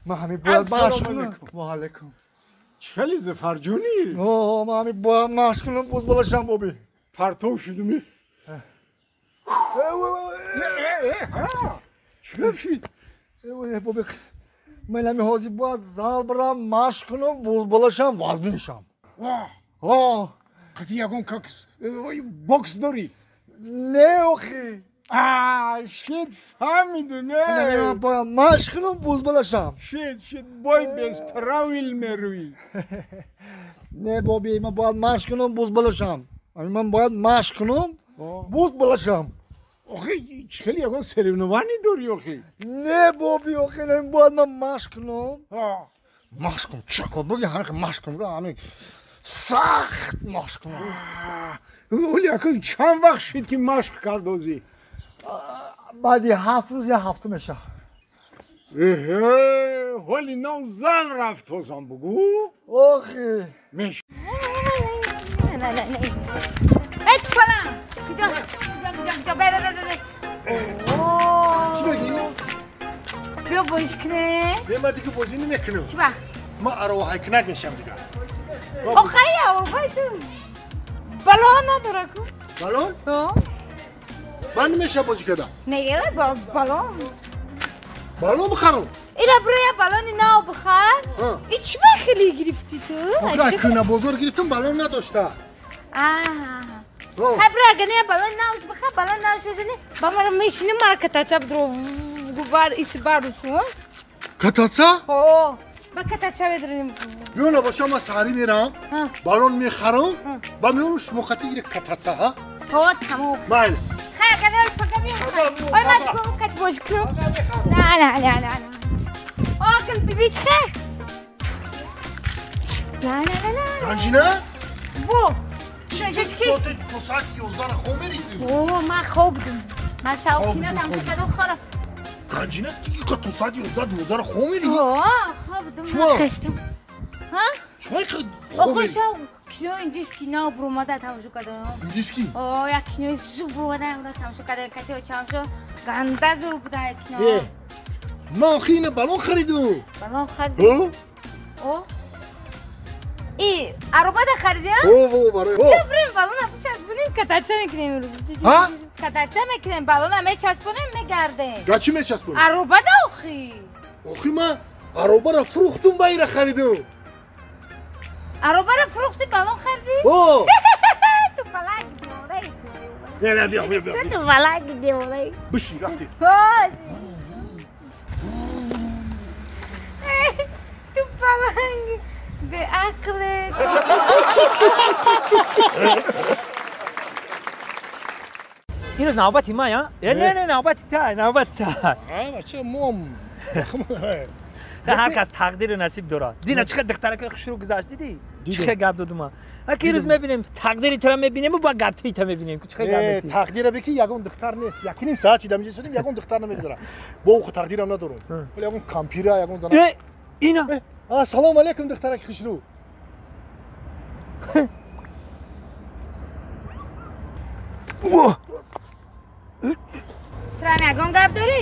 [SPEAKER 3] Ман ҳамин бояд машқ кунам. Ва алайкум.
[SPEAKER 4] Хеле Зафарҷонӣ.
[SPEAKER 3] Ман ҳамин бояд машқ кунам, боз болашам боби.
[SPEAKER 4] Партов шудум. Чӣ шуд?
[SPEAKER 3] Боби, ман ҳамин ҳозир бояд зал барам, машқ кунам, боз болашам, вазн мешам.
[SPEAKER 4] Қати ягон как бокс дорӣ?
[SPEAKER 3] Не, охи.
[SPEAKER 4] Шид, фаҳмидум.
[SPEAKER 3] Ман бояд машқ кунам, боз болашам.
[SPEAKER 4] Шид, шид, бой без правил мерӯӣ.
[SPEAKER 3] Не, боби, ман бояд машқ кунам, боз болашам. Ман бояд машқ кунам, боз болашам.
[SPEAKER 4] Охи, чӣ хеле ягон соревнование дорӣ, охи?
[SPEAKER 3] Не, боби, охи, бояд ман машқ кунам. Машқ кунам, чакот буги, ҳамин машқ кунам, ҳамин сахт машқ кунам.
[SPEAKER 4] Оли акун чанд вақт шуд ки машқ кардозӣ?
[SPEAKER 3] Баъди 7 рӯз я ҳафта меша.
[SPEAKER 4] Эҳе, ҳоли нав зан рафтозам бугӯ?
[SPEAKER 3] Охи.
[SPEAKER 4] Меш.
[SPEAKER 2] Эй, тупалам! Куҷо? Куҷо, куҷо, куҷо? Бе, бе, бе, бе.
[SPEAKER 1] Чӣ мегӣ?
[SPEAKER 2] Биё бозӣ кунем.
[SPEAKER 1] Не, ман дига бозӣ намекунам.
[SPEAKER 2] Чӣ ба?
[SPEAKER 1] Ман ароваҳайкунак мешам дига.
[SPEAKER 2] Охай, ароваҳай ту. Балон надора ку?
[SPEAKER 1] Балон? Ман намешам бозӣ кардам.
[SPEAKER 2] Не, балон.
[SPEAKER 1] Балон бихарам.
[SPEAKER 2] Ира биро я балони нав бихар. И чӣ мехели гирифтӣ ту?
[SPEAKER 1] Кӯна бозор гирифтам, балон надошта.
[SPEAKER 2] Хай биро агар я балони навш бихар, балон навш мезани, ба мара мешинем, мара катаца бидро губар иси барусу.
[SPEAKER 1] Катаца?
[SPEAKER 2] Ҳо. Ба катаца медронем.
[SPEAKER 1] Биё набоша, ман саҳарӣ мерам, балон мехарам, ба меёрам шумо қати гире катаца, ҳа?
[SPEAKER 2] Ҳо, тамом.
[SPEAKER 1] Майли.
[SPEAKER 2] Хай агар пага Ой, ман кат боз кунам. На, на, на, на. Окл биби чхе. На, на, на, на.
[SPEAKER 1] Ганҷина?
[SPEAKER 2] Бо.
[SPEAKER 1] Чӣ то соати 11 хоб меридӣ?
[SPEAKER 2] О, ман хоб будам. Ман шаб кино тамошо кардам, хобам.
[SPEAKER 1] Ганҷина, то соати 11-12 хоб меридӣ?
[SPEAKER 2] О, хоб будам.
[SPEAKER 1] Чума?
[SPEAKER 2] Хестам. Ҳа?
[SPEAKER 1] Чума хоб
[SPEAKER 2] Охо, шаб кино индийский нав буромада тамошо кардам.
[SPEAKER 1] Индийский?
[SPEAKER 2] О, як кинои зур буромада амро тамошо кардам. Кати очамшо ганда зур буда кино.
[SPEAKER 1] Э, ман охи ина балон харидум.
[SPEAKER 2] Балон харидӣ? О? И аробада харидӣ, а?
[SPEAKER 1] О, о, барои.
[SPEAKER 2] Бия бирем балона бичаспонем, катача мекунем имрӯз.
[SPEAKER 1] Ҳа?
[SPEAKER 2] Катача мекунем, балона мечаспонем, мегардем.
[SPEAKER 1] Га чӣ мечаспонем?
[SPEAKER 2] Аробада охи.
[SPEAKER 1] Охи ман аробаро фурӯхтум, ба ира харидум.
[SPEAKER 2] Аробаро фурӯхти, балон харидӣ?
[SPEAKER 1] О!
[SPEAKER 2] Ту фалак девонаи.
[SPEAKER 1] Не, не, биё, биё, биё.
[SPEAKER 2] Ту фалак девонаи.
[SPEAKER 1] Биши, рафтем.
[SPEAKER 2] Ту паланг беақле.
[SPEAKER 6] Имрӯз навбати ман, а? Э, не, не, навбати та, навбати та.
[SPEAKER 1] А, бача, мом.
[SPEAKER 6] Ҳар кас тақдиру насиб дорад. Дина чӣ қадр духтаракои хушрӯ гузашт, дидӣ? Чӣ қадр гап додум ман. Аки имрӯз мебинем, тақдири тура мебинем ва гапти та мебинем. Чӣ қадр гап
[SPEAKER 1] Э,
[SPEAKER 6] метӣ?
[SPEAKER 1] тақдира бики ягон духтар нест. Якним соат чида миҷа сидим, ягон духтар намегузара. Бо ӯ тақдирам надорум. Вале ягон кампира, ягон зана.
[SPEAKER 6] Э, ина.
[SPEAKER 1] А, салом алейкум, духтараки хушрӯ.
[SPEAKER 2] Тура ягон гап дорӣ?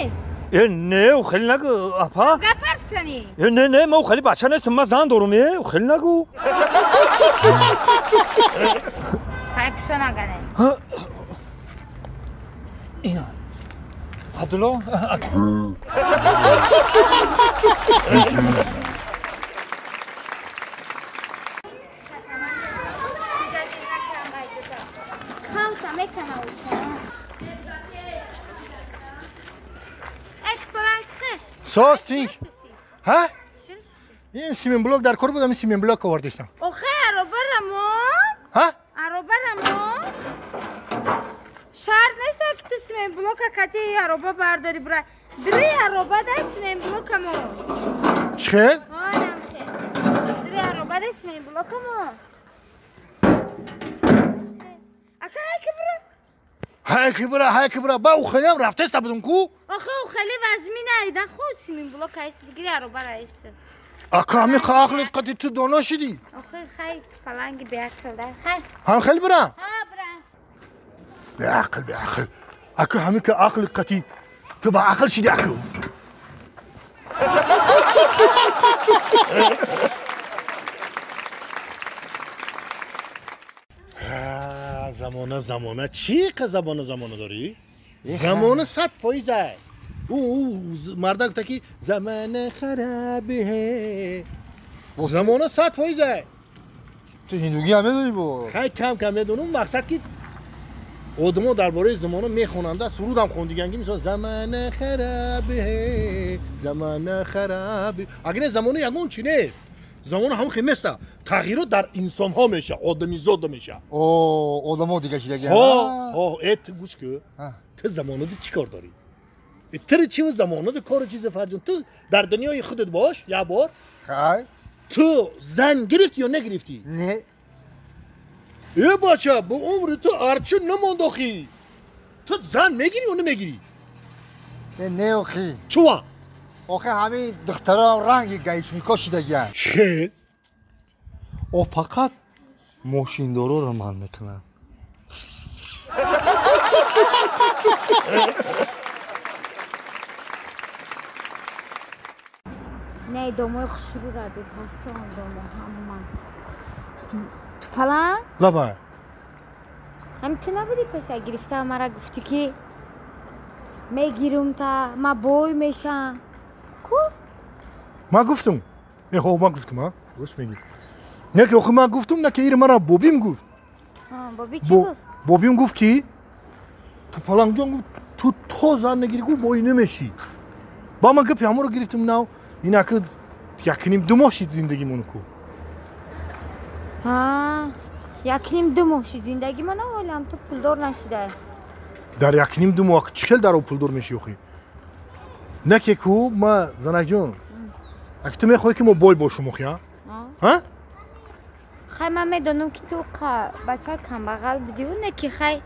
[SPEAKER 6] Э, не, ӯ хеле нагӯ, апа.
[SPEAKER 2] Гап ҳарф занӣ?
[SPEAKER 6] Э, не, не, ман ӯ хеле бача нестам, ман зан дорум, э, ӯ хеле нагӯ.
[SPEAKER 2] Хай пишо нагане.
[SPEAKER 6] Ина. Абдулло.
[SPEAKER 2] Калта мекана уча. Эк паланг чхе?
[SPEAKER 1] Сос тинг. Ҳа? Ин сименблок дар кор будам, ин сименблок овардистам.
[SPEAKER 2] Охе, аробара мон.
[SPEAKER 1] Ҳа?
[SPEAKER 2] Аробара мон. Шарт нест ки ту сименблока кати ароба бардори бура. Дри ароба да сименблока мон.
[SPEAKER 1] Чхел?
[SPEAKER 2] Онам хе. Дри ароба да сименблока мон. Ака ҳай бура.
[SPEAKER 1] Ҳай ки бура, ҳай ки бура. Ба ӯ хелеам рафтеста будум ку?
[SPEAKER 2] Охе, ӯ хеле вазмин айда худ сименблока айс бигири аробара айс.
[SPEAKER 1] Ака ҳами ақлит қати ту доно шидӣ.
[SPEAKER 2] Охе, хай ту паланги беақл да. Хай.
[SPEAKER 1] Ҳам хел бура?
[SPEAKER 2] Ҳа, бура.
[SPEAKER 1] Беақл, беақл. Ака ҳами ка ақли қати ту ба ақл шидӣ аку. Замона, замона, чӣ қа забона замона дорӣ? Замона 100%. Ӯ мардак гуфта ки замона харабе. Замона 100%.
[SPEAKER 3] Ту ҳиндугӣ ҳам медонӣ бо?
[SPEAKER 1] Хай кам кам медонам, мақсад ки одамо дар бораи замона мехонанда, сурудам хондиган ки мисол замона харабе, замона харабе. Агар не замона ягон чи нест. Замона ҳамон хел неста. Тағйирот дар инсонҳо меша, одамизода меша.
[SPEAKER 3] О, одамо дига шидаги.
[SPEAKER 1] Ҳо, ҳо, э ту гӯш кун. Ту замонада чӣ кор дорӣ? Ту чи замонада кору чизе фарҷон? Ту дар дунёи худат бош, як бор.
[SPEAKER 3] Хай.
[SPEAKER 1] Ту зан гирифтӣ ё нагирифтӣ?
[SPEAKER 3] Не.
[SPEAKER 1] Э бача, бо умри ту арчи намонд охи. Ту зан мегирӣ ё намегирӣ?
[SPEAKER 3] Не, не охи.
[SPEAKER 1] Чува?
[SPEAKER 3] Охи ҳамин духтарам ранги гаишнико шидагианд.
[SPEAKER 1] Чӣ?
[SPEAKER 3] О, фақат мошиндороро ман мекунам.
[SPEAKER 2] Не, домои хушрӯра бефасон домо ҳама. Ту паланг?
[SPEAKER 1] Лабай.
[SPEAKER 2] Ҳами ту набудӣ пеша гирифта мара гуфтӣ ки мегирум та ма бой мешам. Ку?
[SPEAKER 1] Ман гуфтум. Э, ҳо, ман гуфтум, а? Рост мегӣ. Не ки охи ман гуфтум, на ки ир мара бобим гуфт.
[SPEAKER 2] Боби чӣ гуфт?
[SPEAKER 1] Бобим гуфт ки ту палангҷон гуфт, ту то зан нагирӣ гуфт бой намешӣ. Ба ман гапи ҳамонро гирифтум нав, инаки якним ду моҳ шид зиндагимон ку.
[SPEAKER 2] Ҳа, якним ду моҳ шид зиндагимон, ҳолам ту пулдор нашидай.
[SPEAKER 1] Дар 1.5-2 моҳ чӣ хел даро пулдор мешӣ охи? Не ки ку ма занакҷон. Аки ту мехоҳӣ ки мо бой бошем охи, а? Ҳа?
[SPEAKER 2] Хай ман медонам ки ту бача камбағал будиву не ки хай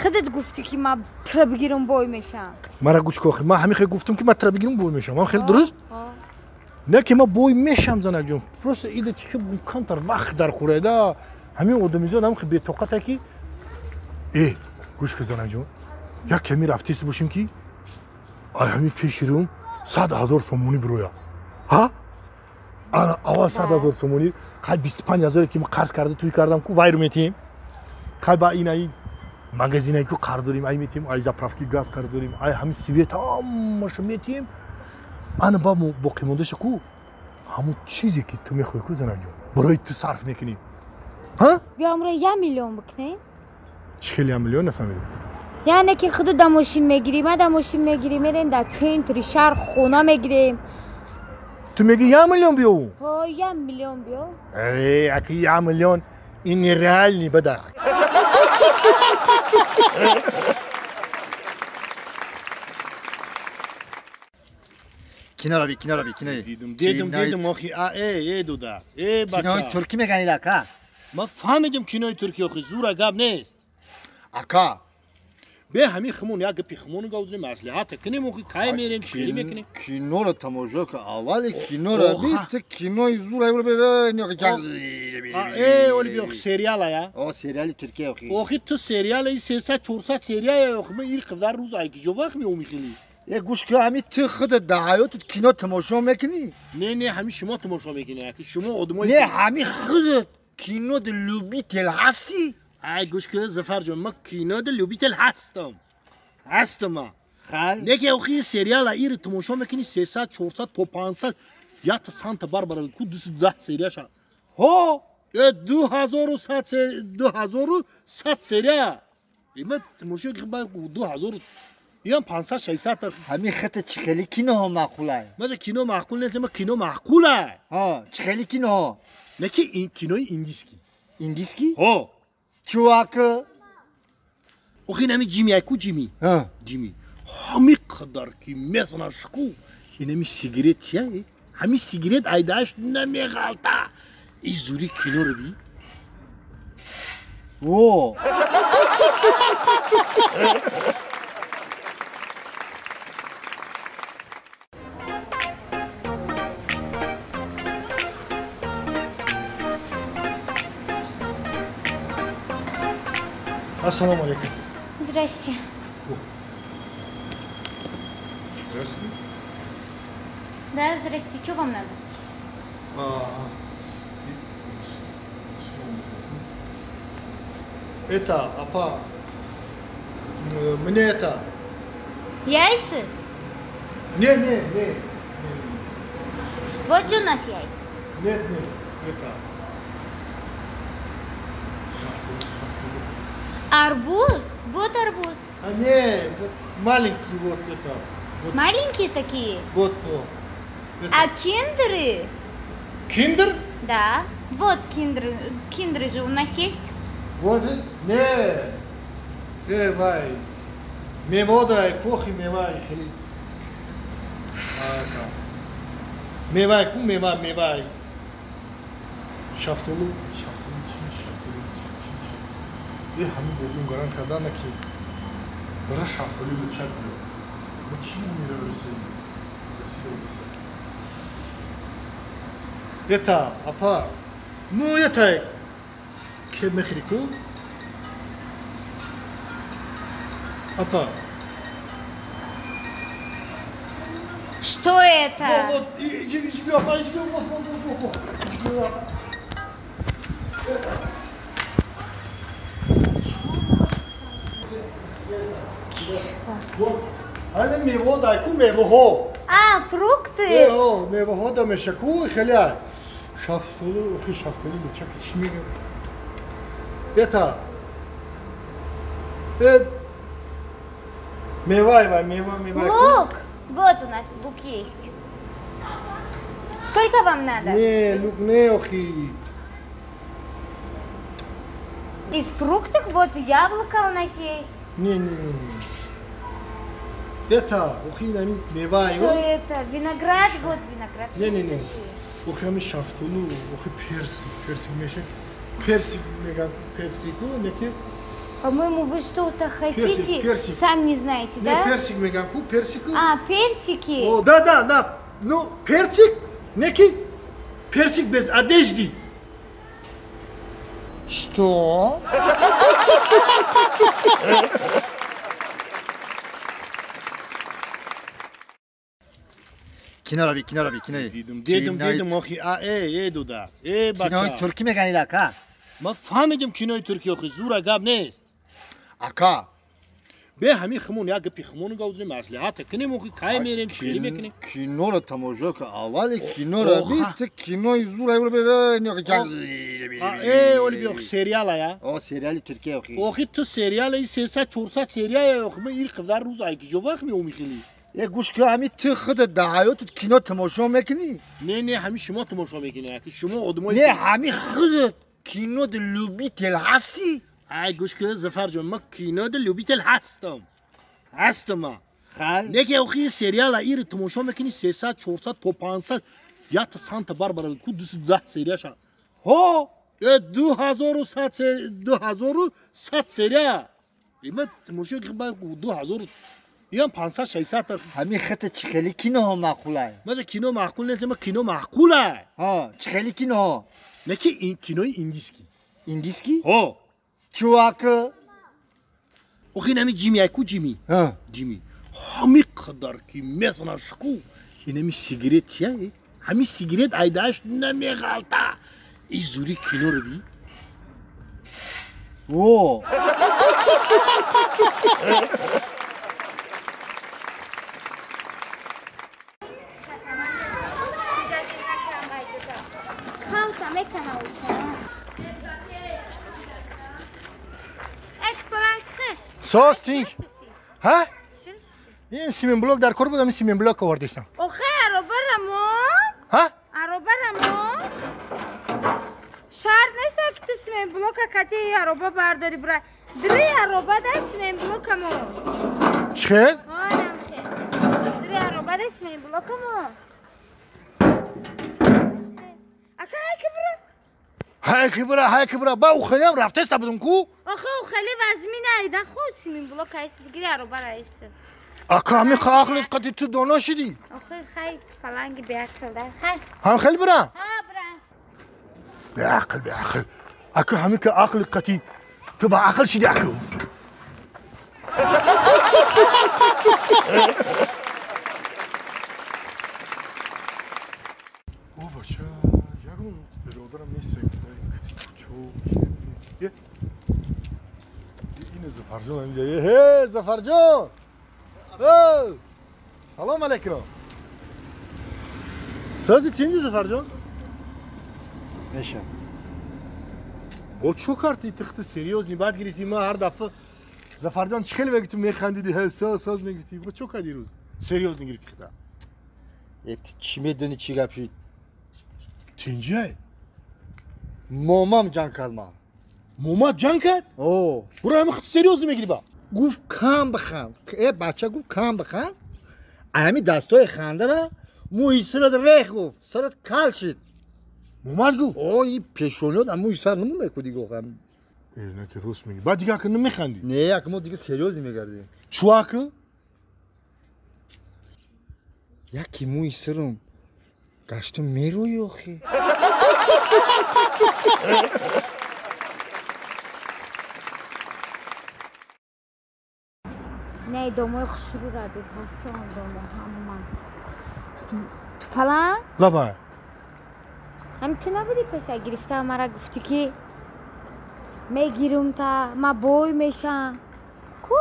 [SPEAKER 2] худат гуфтӣ ки ман тра бигирам бой мешам.
[SPEAKER 1] Мара гӯш кун охи, ман ҳамин хел гуфтам ки ман тра бигирам бой мешам. Ман хеле дуруст? Не ки ман бой мешам занакҷон. Просто ида чӣ хел камтар вақт дар хӯрайда. Ҳамин одамизод ҳам хел бетоқата ки гӯш кун занакҷон. Як ками рафтест бошем ки ай ҳамин пеши рӯм 100 000 сомонӣ бироя. Ҳа? Ана аввал 100 000 сомонӣ, хай 25 000 ки ман қарз карда туй кардам ку вайру метиҳем. Хай ба ин ай магазинае ку қарз дорем, ай метиҳем, ай заправки газ қарз дорем, ай ҳамин свет ҳамаашо метиҳем. Ана ба боқимондаша ку ҳамон чизе ки ту мехоҳӣ ку занакҷон, барои ту сарф мекунем. Ҳа?
[SPEAKER 2] Биё амро 1 миллион бикунем.
[SPEAKER 1] Чӣ хел 1 миллион нафаҳмидам?
[SPEAKER 2] Яъне ки худу да мошин мегирӣ, ман да мошин мегирӣ, мерем дар центри шаҳр хона мегирем.
[SPEAKER 1] Ту мегӣ 1 миллион биёву?
[SPEAKER 2] Ҳо, 1 миллион биё.
[SPEAKER 1] Э, аки 1 миллион ин нереальный бада.
[SPEAKER 3] Киноро би, киноро би, кинои.
[SPEAKER 1] Дидум, дидум, дидум, охи, а, э, дуда. Э, бача.
[SPEAKER 3] Кинои туркӣ меган ила, ака?
[SPEAKER 1] Ман фаҳмидим кинои туркӣ, охи, зура гап нест.
[SPEAKER 3] Ака.
[SPEAKER 1] Бе ҳамин химон як гапи химону гавдунем, маслиҳата кунем, охи, кай мерем, чӣ хелӣ мекунем?
[SPEAKER 3] Киноро тамошо кун, аввали киноро би, ту кинои зура
[SPEAKER 1] э, оли би, охи, сериала, я?
[SPEAKER 3] О, сериали туркия, охи.
[SPEAKER 1] Охи, ту сериала, 300-400 серия, охи, ман ир қадар рӯз ай киҷо вақт меомӣ хелӣ?
[SPEAKER 3] Э, гӯш кун, ҳамин ту худат дар ҳаётат кино тамошо мекунӣ?
[SPEAKER 1] Не, не, ҳамин шумо тамошо мекунӣ, аки шумо одамои.
[SPEAKER 3] Не, ҳамин худат кино любитель ҳастӣ?
[SPEAKER 1] Ай, гӯш кун, Зафарҷон, ман кино любитель ҳастам. Ҳастам ман.
[SPEAKER 3] Хай.
[SPEAKER 1] Не ки охи сериала ир тамошо мекунӣ 300, 400 то 500, якта Санта Барбара ку 210 серияша.
[SPEAKER 3] Ҳо?
[SPEAKER 1] Э, 2100 2100 серия. Има тамошо ки 2000 ям 500-600.
[SPEAKER 3] Ҳамин хата чӣ хели киноҳо маъқулай?
[SPEAKER 1] Ман кино маъқул нест, ман кино маъқулай.
[SPEAKER 3] Ҳо, чӣ хели киноҳо?
[SPEAKER 1] Не ки ин кинои индиски.
[SPEAKER 3] Индиски?
[SPEAKER 1] Ҳо.
[SPEAKER 3] Чувак.
[SPEAKER 1] Охи ин ҳами Ҷими, ай ку Ҷими?
[SPEAKER 3] Ҳа.
[SPEAKER 1] Ҷими. Ҳамин қадар ки мезанаш ку, ин ҳами сигарет чия? Ҳамин сигарет айдааш намеғалта. И зури киноро би.
[SPEAKER 3] Во.
[SPEAKER 1] Ассаламу алейкум.
[SPEAKER 2] Здрасте.
[SPEAKER 1] Здрасте.
[SPEAKER 2] Да, здрасте. Что вам надо?
[SPEAKER 1] Это, апа, мне это.
[SPEAKER 2] Яйца?
[SPEAKER 1] Не, не, не.
[SPEAKER 2] Вот же у нас яйца.
[SPEAKER 1] Нет, нет, это.
[SPEAKER 2] Арбуз? Вот арбуз.
[SPEAKER 1] А не, вот маленький вот это. Вот.
[SPEAKER 2] Маленькие такие?
[SPEAKER 1] Вот, о. Это.
[SPEAKER 2] А киндеры?
[SPEAKER 1] Киндер?
[SPEAKER 2] Да. Вот киндеры. Киндеры же у нас есть.
[SPEAKER 1] Вот, не. Вай. Мевода, кохи мевай, хели. Мевай, ку мева, мевай. Шафтолу, шафтолу, шафтолу, шафтолу. Е, ҳамин бобим гарант кардана ки бара шафтолӣ лучак биё. Мо чӣ мера расидем? Расида. Это, апа, ну это, ке мехри ку? Апа.
[SPEAKER 2] Что это?
[SPEAKER 1] Вот, вот, иди, иди, апа, иди, вот, вот, вот, вот, вот. Вот, ҳамин мево дай ку мевоҳо.
[SPEAKER 2] А, фрукты?
[SPEAKER 1] Э, мевоҳо да меша ку хеле. Шафтолу, охи шафтолу лучак чӣ мегӯяд? Это. Мевай, вай, мева, мева.
[SPEAKER 2] Лук! Вот у нас лук есть. Сколько вам надо?
[SPEAKER 1] Не, лук не, охи.
[SPEAKER 2] Из фруктов вот яблоко у нас есть.
[SPEAKER 1] Не, не, не. Это, охи инами мева.
[SPEAKER 2] Что это? Виноград? Вот виноград.
[SPEAKER 1] Не, не, не. Охи ами шафтолу, охи персик, персик меша. Персик меган, персику, неки.
[SPEAKER 2] По-моему, вы что-то хотите,
[SPEAKER 1] персик, персик.
[SPEAKER 2] Сам не знаете,
[SPEAKER 1] не,
[SPEAKER 2] да?
[SPEAKER 1] Персик меган, ку персику.
[SPEAKER 2] А, персики.
[SPEAKER 1] О, да, да, да. Ну, персик, неки, персик без одежды.
[SPEAKER 4] Что?
[SPEAKER 3] Кино раби, кино раби, кино.
[SPEAKER 1] Дидум, дидум, дидум, охи, а, э, дуда, э, бача.
[SPEAKER 3] Кинои турки меган ака.
[SPEAKER 1] Ма фаҳмидим кинои турки, охи, зура гап нест.
[SPEAKER 3] Ака.
[SPEAKER 1] Бе ҳамин химон як гапи химон гавдем, маслиҳат кунем, охи, кай мерем, чӣ мекунем?
[SPEAKER 3] Киноро тамошо кун, аввали киноро би, ту кинои зура
[SPEAKER 1] э, оли би, охи, сериала я.
[SPEAKER 3] О, сериали турки, охи.
[SPEAKER 1] Охи, ту сериала, 300-400 серия, охи, ма ир қадар рӯз ай киҷо вақт меомӣ хели?
[SPEAKER 3] Е гӯш кун, ҳамин ту худат дар ҳаётат кино тамошо мекунӣ?
[SPEAKER 1] Не, не, ҳамин шумо тамошо мекунӣ, аки шумо одамои.
[SPEAKER 3] Не, ҳамин худат кино д любитель ҳастӣ?
[SPEAKER 1] Ай гӯш кун, Зафарҷон, ман кино д любитель ҳастам. Ҳастам ма.
[SPEAKER 3] Хал?
[SPEAKER 1] Не ки охи сериала ир тамошо мекунӣ 300, 400 то 500, якта Санта Барбара ку 210 серияша.
[SPEAKER 3] Ҳо?
[SPEAKER 1] Э 2100 2100 серия. Има тамошо ки ба 2000 ям 500-600
[SPEAKER 3] ҳамин хата чӣ хели киноҳо маъқулай?
[SPEAKER 1] Мада кино маъқул нест, ма кино маъқулай.
[SPEAKER 3] Ҳа, чӣ хели киноҳо?
[SPEAKER 1] Не ки ин кинои индиски.
[SPEAKER 3] Индиски?
[SPEAKER 1] Ҳо.
[SPEAKER 3] Чувак.
[SPEAKER 1] Охи инами Ҷими, ай ку Ҷими?
[SPEAKER 3] Ҳа.
[SPEAKER 1] Ҷими. Ҳамин қадар ки мезанаш ку, инами сигарет чия? Ҳамин сигарет айдааш намеғалта. И зури киноро би.
[SPEAKER 3] Во.
[SPEAKER 1] Сос тинг. Ҳа? Ин сименблок дар кор будам, ин сименблок овардистам.
[SPEAKER 2] Охе, ароба рамон.
[SPEAKER 1] Ҳа?
[SPEAKER 2] Ароба рамон. Шарт нест ки ту сименблока кати ароба бардори бира. Дри ароба да сименблокамо.
[SPEAKER 1] Чӣ?
[SPEAKER 2] Ҳа, намхе. Дри ароба да сименблокамо. Ака, ай ки бира.
[SPEAKER 1] Ҳай ки бира, ҳай ки бира. Ба ухелиам рафтеста будум ку?
[SPEAKER 2] Охе, ухели вазмина айда худ сименблок айс бигири ароба раис.
[SPEAKER 1] Ака, ҳамин ақлит қати ту доно шидӣ?
[SPEAKER 2] Охе, хай паланги беақл да. Хай.
[SPEAKER 1] Ҳам хел бира?
[SPEAKER 2] Ҳа, бира.
[SPEAKER 1] Беақл, беақл. Ака, ҳамин ки ақли қати ту ба ақл шидӣ ака. О, бача, ягон биродарам нест, кучо. Ин Зафарҷон инҷа. Э, Зафарҷон! Салом алейкум. Сози тинҷи Зафарҷон?
[SPEAKER 3] Меша.
[SPEAKER 1] Бо чо кардӣ тихти серьёзни баъд гирифтӣ ма ҳар дафъа Зафарҷон чӣ хеле мегӯ ту механдидӣ, ҳе соз соз мегуфтӣ. Бо чо кардӣ рӯз? Серьёзни гирифтӣ хита.
[SPEAKER 3] Э, ту чӣ медонӣ чӣ гап шид?
[SPEAKER 1] Тинҷай?
[SPEAKER 3] Момам ҷанг кард ман.
[SPEAKER 1] Момат ҷанг кард?
[SPEAKER 3] О.
[SPEAKER 1] Буро ҳама хит серьёзни мегирӣ ба?
[SPEAKER 3] Гуфт кам биханд. Э, бача гуфт кам биханд. Ҳамин дастои хандара мӯи сарат рех гуфт, сарат кал шид.
[SPEAKER 1] Момад гуфт?
[SPEAKER 3] О, и пешониёт мӯи сар намонда ку дига охам.
[SPEAKER 1] Э, на ки рост мегӣ. Баъд дига ака намехандӣ?
[SPEAKER 3] Не, ака мо дига серьёзни мегардем.
[SPEAKER 1] Чӯ ака?
[SPEAKER 3] Яки мӯи сарам гашта мерӯи охи.
[SPEAKER 2] Не, домои хушрӯ ра бифасон домо ҳама. Ту палан?
[SPEAKER 1] Лабай.
[SPEAKER 2] Ҳам ту набудӣ пеша гирифта мара гуфтӣ ки мегирум та ма бой мешам. Ку?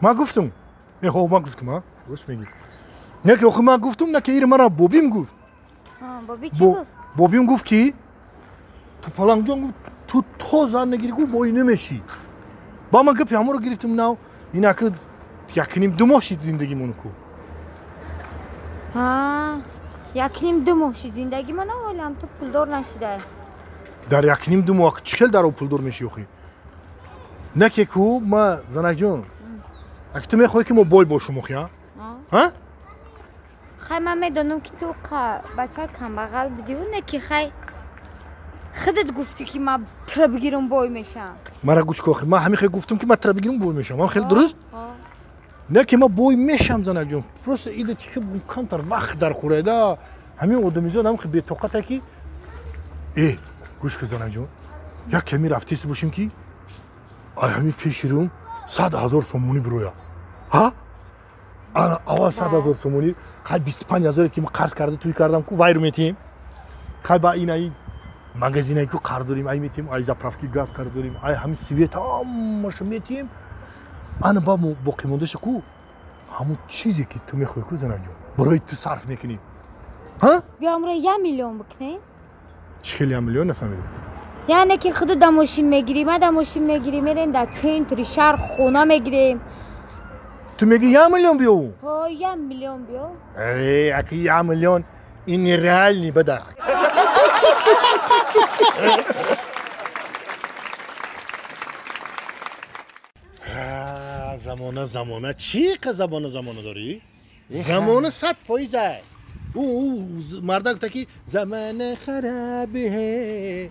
[SPEAKER 1] Ма гуфтум. Э, ҳо, ма гуфтум, а? Рост мегӣ. Не ки охи ма гуфтум, на ки ир мара бобим гуфт.
[SPEAKER 2] Боби чӣ гуфт?
[SPEAKER 1] Бобим гуфт ки ту палангҷон гуфт ту то зан нагирӣ гуфт бой намешӣ. Ба ман гапи ҳаморо гирифтум нав инаки якним ду моҳ шид зиндагимон ку.
[SPEAKER 2] Ҳа, якним ду моҳ шид зиндагимон, ҳолам ту пулдор нашидай.
[SPEAKER 1] Дар якним ду моҳ чӣ хел дар об пулдор мешӣ охи? Не ки ку ма занакҷон, аки ту мехоҳӣ ки мо бой бошем охи, ҳа?
[SPEAKER 2] Хай ман медонам ки ту бача камбағал будиву не ки хай худат гуфтӣ ки ман тра бигирам бой мешам.
[SPEAKER 1] Мара гӯш ку охи, ман ҳамин хел гуфтам ки ман тра бигирам бой мешам. Ман хеле дуруст? Не ки ман бой мешам занакҷон. Просто ида чи камтар вақт дар хӯрайда. Ҳамин одамизод ҳам бетоқата ки гӯш ку занакҷон, як ками рафтест бошем ки ай ҳамин пеши рум 100 000 сомонӣ бироя. Ҳа? Ана аввал 100 000 сомонӣ, хай 25 000 ки ман қарз карда туй кардам ку вайру метиҳем. Хай ба ин ай магазинае ку қарз дорем, ай метиҳем, ай заправки газ қарз дорем, ай ҳамин свет ҳамаша метиҳем. Ана ба боқимондаша ку ҳамон чизе ки ту мехоҳӣ ку занакҷон, барои ту сарф мекунем. Ҳа?
[SPEAKER 2] Биё амро 1 миллион бикунем.
[SPEAKER 1] Чӣ хел 1 миллион нафаҳмидам?
[SPEAKER 2] Яъне ки худу да мошин мегирӣ, ма да мошин мегирӣ, мерем дар центри шаҳр хона мегирем.
[SPEAKER 1] Ту мегӣ 1 миллион биёву?
[SPEAKER 2] Ҳо, 1 миллион биё.
[SPEAKER 1] Э, аки 1 миллион ин нереальный бада. Замона, замона, чӣ қа забона замона дорӣ? Замона 100%. Марда гуфта ки замона харабе.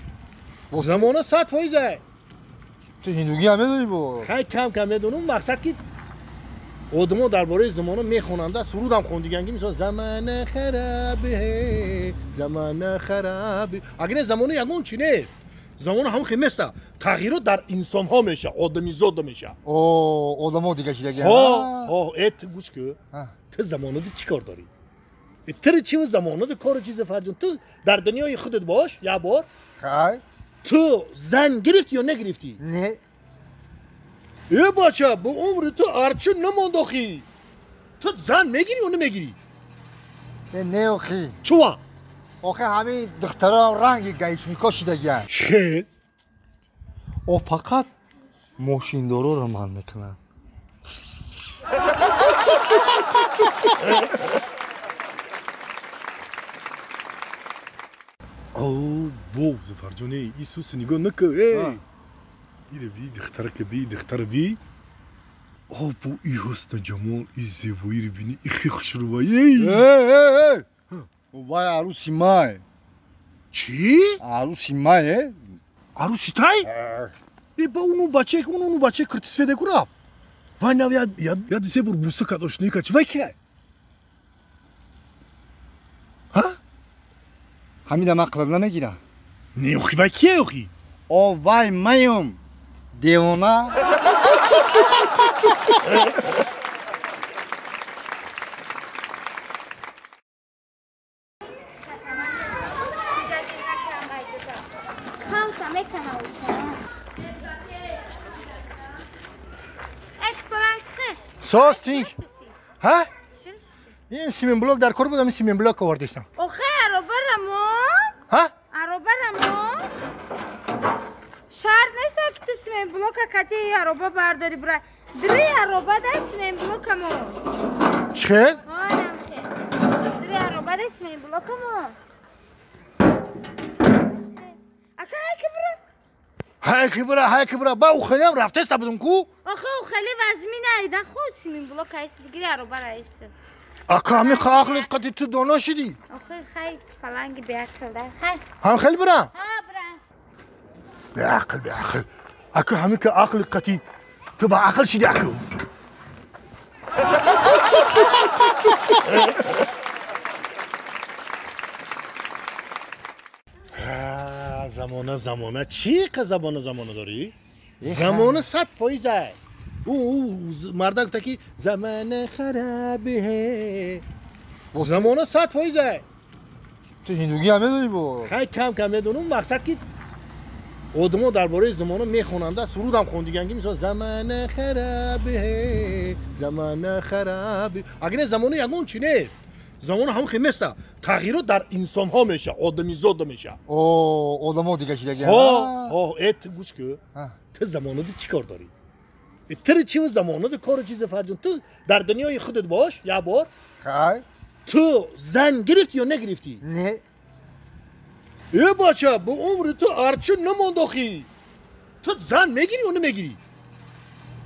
[SPEAKER 1] Замона 100%.
[SPEAKER 3] Ту ҳиндугӣ ҳам медонӣ бо?
[SPEAKER 1] Хай кам кам медонам, мақсад ки одамо дар бораи замона мехонанда, сурудам хондиган ки мисол замона харабе, замона харабе. Агар не замона ягон чи нест. Замона ҳам хел неста. Тағйирот дар инсонҳо меша, одамизода меша.
[SPEAKER 3] О, одамо дига шидаги.
[SPEAKER 1] Ҳо, ҳо, э ту гӯш ку. Ту замонада чӣ кор дорӣ? Ту чи замонада кору чизе фарҷон? Ту дар дунёи худат бош, як бор.
[SPEAKER 3] Хай.
[SPEAKER 1] Ту зан гирифтӣ ё нагирифтӣ?
[SPEAKER 3] Не.
[SPEAKER 1] Э бача, бо умри ту арчи намонд охи. Ту зан мегирӣ ё намегирӣ?
[SPEAKER 3] Не охи.
[SPEAKER 1] Чува?
[SPEAKER 3] Охи ҳамин духтарам ранги гаишнико шидагианд.
[SPEAKER 1] Чӣ?
[SPEAKER 3] О фақат мошиндороро ман мекунам.
[SPEAKER 1] О, во, Зафарҷон, Исуса нигоҳ накун, эй! Ире би, духтарака би, духтара би. О, бо и ҳусну ҷамол, и зебоиро бини, и хе хушрӯва, эй!
[SPEAKER 3] Эй, эй, эй! Вай арӯси май.
[SPEAKER 1] Чӣ?
[SPEAKER 3] Арӯси май, э?
[SPEAKER 1] Арӯси тай? Э, ба уну бачае, уну бачае киртисфеде ку рафт. Вай нав я се бор буса кард, ошноӣ кард. Чӣ вай кия? Ҳа?
[SPEAKER 3] Ҳамида ман қилаз намегирам.
[SPEAKER 1] Не, охи вай кия охи?
[SPEAKER 3] О, вай маем, девона.
[SPEAKER 1] Состинг. Ҳа? Ин сименблок дар кор будам, ин сименблок овардистам.
[SPEAKER 2] Охе, ароба рамон.
[SPEAKER 1] Ҳа?
[SPEAKER 2] Ароба рамон. Шарт нест ки ту сименблока кати ароба бардори бира. Дри ароба да сименблокамо.
[SPEAKER 1] Чӣ?
[SPEAKER 2] Ҳа, намхе. Дри ароба да сименблокамо. Ака ҳай бира.
[SPEAKER 1] Ҳай бира, ҳай бира. Ба ухелиам рафтеста будум ку?
[SPEAKER 2] Охе, ухели вазмина ида худ сименблок айс бигири ароба раис.
[SPEAKER 1] Ака ҳамин ақлит қати ту доно шидӣ?
[SPEAKER 2] Охе, хай паланги беақл да. Хай.
[SPEAKER 1] Ҳам хел бира?
[SPEAKER 2] Ҳа, бира.
[SPEAKER 1] Беақл, беақл. Ака ҳамин ки ақли қати ту ба ақл шидӣ аку. Замона, замона, чӣ қа забона замона дорӣ? Замона 100%. Марда гуфта ки замона харабе. Замона 100%.
[SPEAKER 3] Ту ҳиндугӣ ҳам медонӣ бо?
[SPEAKER 1] Хай кам кам медонам, мақсад ки одамо дар бораи замона мехонанда, сурудам хондиган ки мисол замона харабе, замона харабе. Агар не замона ягон чи нест. Замона ҳам хел неста. Тағйирот дар инсонҳо меша, одамизода меша.
[SPEAKER 3] О, одамо дига шидаги.
[SPEAKER 1] Ҳо, ҳо, э ту гӯш ку. Ту замонада чӣ кор дорӣ? Ту чи замонада кору чизе фарҷон? Ту дар дунёи худат бош, як бор.
[SPEAKER 3] Хай.
[SPEAKER 1] Ту зан гирифтӣ ё нагирифтӣ?
[SPEAKER 3] Не.
[SPEAKER 1] Э бача, бо умри ту арчи намонд охи. Ту зан мегирӣ ё намегирӣ?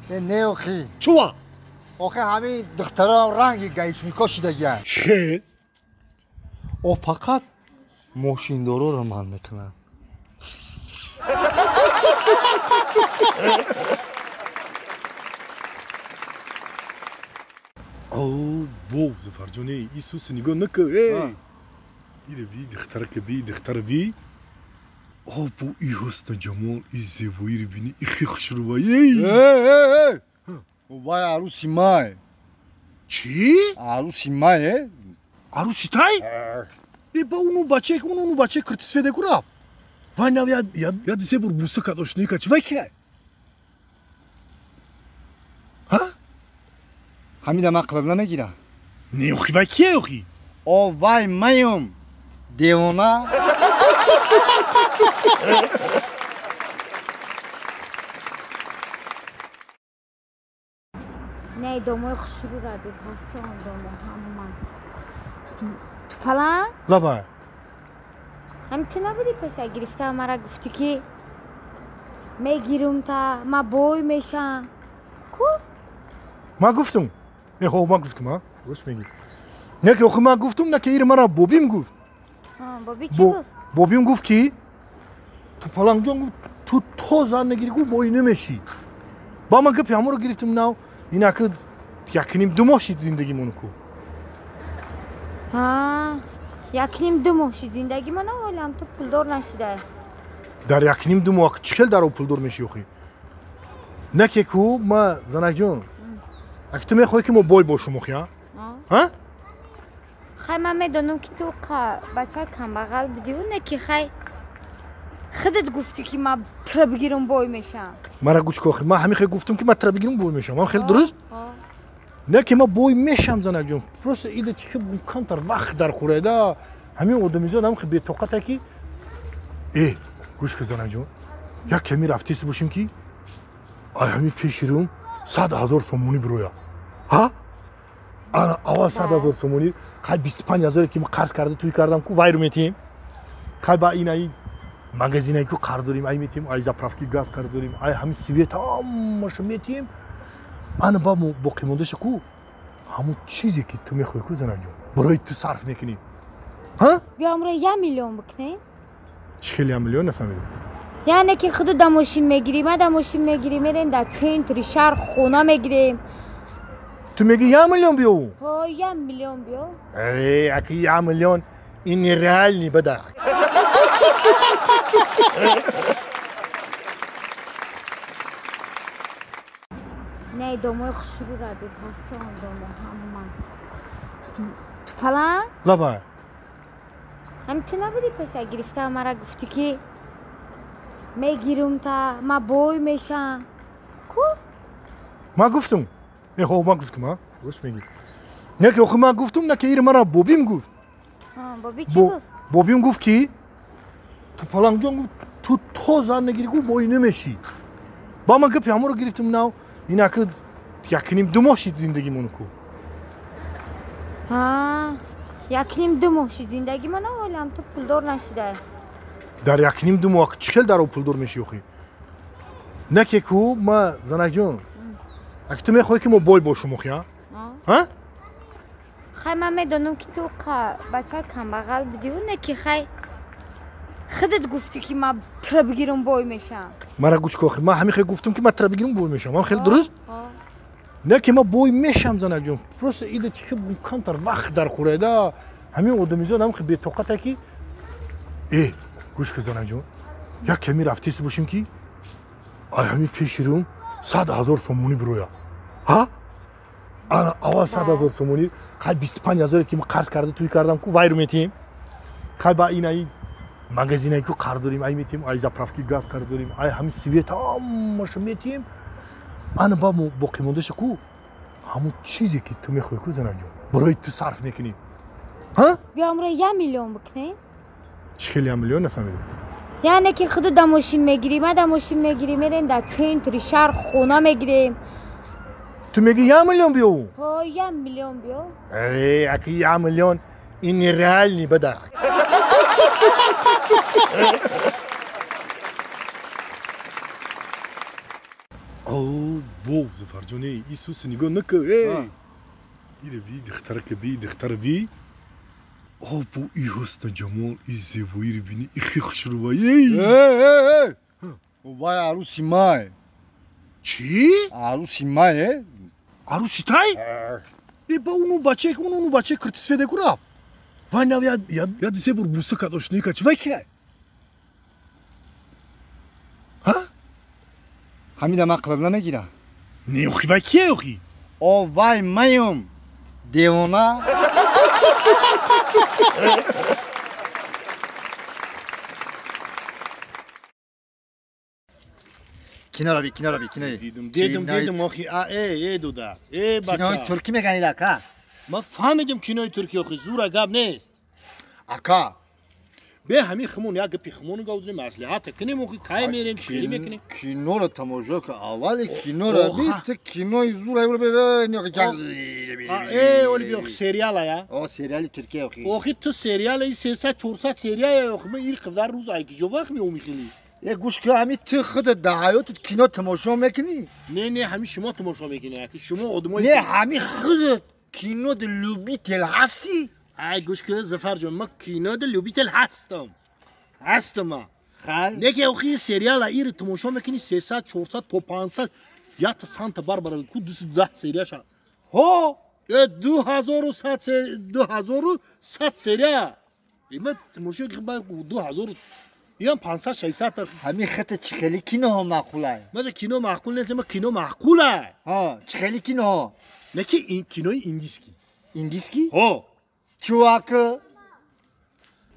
[SPEAKER 3] Не охи.
[SPEAKER 1] Чува?
[SPEAKER 3] Охи ҳамин духтарам ранги гаишнико шидагиянд.
[SPEAKER 1] Чӣ?
[SPEAKER 3] О фақат мошиндороро ман мекунам.
[SPEAKER 10] О, вов, Зафарҷон, эй, Исуса нигоҳ накун, эй. Ире би, духтарака би, духтара би. О, бо и ҳусну ҷамол, и зебоиро бини, и хе хушрӯва, эй.
[SPEAKER 3] Эй, эй, эй. Вай арӯси май.
[SPEAKER 1] Чӣ?
[SPEAKER 3] Арӯси май, э?
[SPEAKER 1] Арӯси тай? Э, ба уну бачае, уну бачае киртисфеде ку рафт. Вай нав яд се бор буса кард, ошноӣ кард. Чӣ вай кияй? Ҳа?
[SPEAKER 3] Ҳамида ман қилаз намегирам.
[SPEAKER 1] Не, охи вай кияй охи?
[SPEAKER 3] О, вай маём. Девона.
[SPEAKER 2] Не, домои хушрӯра бифасон домо ҳама. Ту палан?
[SPEAKER 1] Лабай.
[SPEAKER 2] Ҳам ту набудӣ пеша гирифта мара гуфтӣ ки мегирум та ма бой мешам. Ку?
[SPEAKER 1] Ма гуфтум. Э, ҳо, ма гуфтум, а? Рост мегӣ. Не ки охи ма гуфтум, на ки ире мара бобим гуфт.
[SPEAKER 2] Боби чӣ гуфт?
[SPEAKER 1] Бобим гуфт ки ту палангҷон гуфт, ту то зан нагирӣ гуфт бой намешӣ. Ба ман гапи ҳамонро гирифтум нав, инаки якним ду моҳ шид зиндагимон ку.
[SPEAKER 2] Ҳа, якним ду моҳ шид зиндагимон, ҳолам ту пулдор нашидай.
[SPEAKER 1] Дар якним ду моҳ чӣ хел дар об пулдор мешӣ охи? Не ки ку, ма занакҷон, аки ту мехоҳӣ ки мо бой бошум охи, ҳа? Ҳа?
[SPEAKER 2] Хай ман медонам ки ту бачаи камбағал будиву не ки хай худат гуфтӣ ки ман тра бигирам бой мешам.
[SPEAKER 1] Мара гӯш кун охи, ман ҳамин хел гуфтам ки ман тра бигирам бой мешам. Ман хеле дуруст? Не ки ман бой мешам занакҷон. Просто ида чӣ хел камтар вақт дар хӯрайда. Ҳамин одамизод ҳам хел бетоқата ки э, гӯш кун занакҷон. Як ками рафтест бошем ки ай ҳамин пеши рӯм 100 000 сомонӣ бироя. Ҳа? Ана аввал 100 000 сомонӣ, хай 25 000 ки ман қарз карда туй кардам ку вайру метиҳем. Хай ба ин ай магазинае ку қарз дорем, ай метиҳем, ай заправки газ қарз дорем, ай ҳамин свет ҳамаашо метиҳем. Ана ба боқимондаша ку ҳамон чизе ки ту мехоҳӣ ку занакҷон, барои ту сарф мекунем. Ҳа?
[SPEAKER 2] Биё амро 1 миллион бикунем.
[SPEAKER 1] Чӣ хел 1 миллион нафаҳмидам?
[SPEAKER 2] Яъне ки худу да мошин мегирӣ, ма да мошин мегирӣ, мерем дар центри шаҳр хона мегирем.
[SPEAKER 1] Ту мегӣ 1 миллион биё?
[SPEAKER 2] Ҳо, 1 миллион биё.
[SPEAKER 1] Э, аки 1 миллион ин нереальный бада.
[SPEAKER 2] Не, домои хушрӯра бифасон домо ҳама. Ту палан?
[SPEAKER 1] Лабай.
[SPEAKER 2] Ҳам ту набудӣ пеша гирифта мара гуфтӣ ки мегирум та ма бой мешам. Ку?
[SPEAKER 1] Ма гуфтум. Э, ҳо, ма гуфтум, а? Рост мегӣ. Не ки охи ман гуфтум, на ки ире мара бобим гуфт.
[SPEAKER 2] Боби чӣ гуфт?
[SPEAKER 1] Бобим гуфт ки ту палангҷон гуфт, ту то зан нагирӣ гуфт бой намешӣ. Ба ман гапи ҳамонро гирифтум нав, инаки якним ду моҳ шид зиндагимон ку.
[SPEAKER 2] Ҳа, якним ду моҳ шид зиндагимон, ҳолам ту пулдор нашидай.
[SPEAKER 1] Дар якним ду моҳ чӣ хел дар об пулдор мешӣ охи? Не ки ку, ма занакҷон, аки ту мехоҳӣ ки мо бой бошум охи, ҳа? Ҳа?
[SPEAKER 2] Хай ман медонам ки ту бачаи камбағал будиву не ки хай худат гуфтӣ ки ман тра бигирам бой мешам.
[SPEAKER 1] Мара гӯш кун охи, ман ҳамин хел гуфтам ки ман тра бигирам бой мешам. Ман хеле дуруст? Не ки ман бой мешам занакҷон. Просто ида чӣ хел камтар вақт дар хӯрайда. Ҳамин одамизод ҳам хел бетоқата ки э, гӯш кун занакҷон, як ками рафтест бошем ки ай ҳамин пеши рӯм 100 000 сомонӣ бироя. Ҳа? Ана аввал 100 000 сомонӣ, хай 25 000 ки ман қарз карда туй кардам ку вайру метиҳем. Хай ба ин ай магазинае ку қарз дорем, ай метиҳем, ай заправки газ қарз дорем, ай ҳамин свет ҳамаашо метиҳем. Ана ба боқимондаша ку ҳамон чизе ки ту мехоҳӣ ку занакҷон, барои ту сарф мекунем. Ҳа?
[SPEAKER 2] Биё амро 1 миллион бикунем.
[SPEAKER 1] Чӣ хел 1 миллион нафаҳмидам?
[SPEAKER 2] Яъне ки худу да мошин мегирӣ, ма да мошин мегирӣ, мерем дар центри шаҳр хона мегирем.
[SPEAKER 1] Ту мегӣ 1 миллион биё?
[SPEAKER 2] Ҳо, 1 миллион биё.
[SPEAKER 1] Э, аки 1 миллион ин нереальный бада.
[SPEAKER 10] О, бов, Зафарҷон, эй, Исус нигоҳ накун, эй. Ире би, духтарака би, духтара би. О, бо и ҳусну ҷамол, и зебоиро бини, и хи хушрӯва, эй.
[SPEAKER 3] Эй, эй, эй. Вай арӯси май.
[SPEAKER 1] Чӣ?
[SPEAKER 3] Арӯси май, э?
[SPEAKER 1] Арӯси тай? Э, ба уну бачае, уну бачае киртисфеде ку рафт. Вай нав я дисе бур буса кард, ошноӣ кард. Чӣ вай киай? Ҳа?
[SPEAKER 3] Ҳамида ман қилаз намегирам.
[SPEAKER 1] Не, охи вай киай охи?
[SPEAKER 3] О, вай маём. Девона. Киноро би, киноро би, кинои.
[SPEAKER 1] Дидум, дидум, дидум, охи, а, э, э, дуда. Э, бача.
[SPEAKER 3] Кинои туркӣ меганид, ака?
[SPEAKER 1] Ман фаҳмидим кинои туркӣ, охи, зура гап нест.
[SPEAKER 3] Ака.
[SPEAKER 1] Бе ҳамин химон, як гапи химону гавдунем, маслиҳата кунем, охи, кай мерем, чӣ хелӣ мекунем?
[SPEAKER 3] Киноро тамошо кун, аввали киноро би, ту кинои зура
[SPEAKER 1] э, оли би, охи, сериала, я?
[SPEAKER 3] О, сериали туркия, охи.
[SPEAKER 1] Охи, ту сериала, и 300, 400 серия, охи, ман ир қадар рӯз ай киҷо вақт меомӣ хелӣ?
[SPEAKER 3] Е, гӯш кун, ҳамин ту худат дар ҳаётат кино тамошо мекунӣ?
[SPEAKER 1] Не, не, ҳамин шумо тамошо мекунӣ, ки шумо одамои.
[SPEAKER 3] Не, ҳамин худат кино любитель ҳастӣ?
[SPEAKER 1] Ай, гӯш кун, Зафарҷон, ман кино любитель ҳастам. Ҳастам ман.
[SPEAKER 3] Хай?
[SPEAKER 1] Не ки охи сериала ири тамошо мекунӣ 300, 400 то 500, якта Санта Барбара ку 210 серияша.
[SPEAKER 3] Ҳо?
[SPEAKER 1] Э, 2100 2100 серия. Ман тамошо 2000 ям 500 600.
[SPEAKER 3] Ҳамин хата чӣ хеле киноҳо маъқулай?
[SPEAKER 1] Ман кино маъқул нест, ман кино маъқулай.
[SPEAKER 3] Ҳа, чӣ хеле киноҳо?
[SPEAKER 1] Не ки ин кинои индискӣ.
[SPEAKER 3] Индискӣ?
[SPEAKER 1] Ҳо.
[SPEAKER 3] Чувак.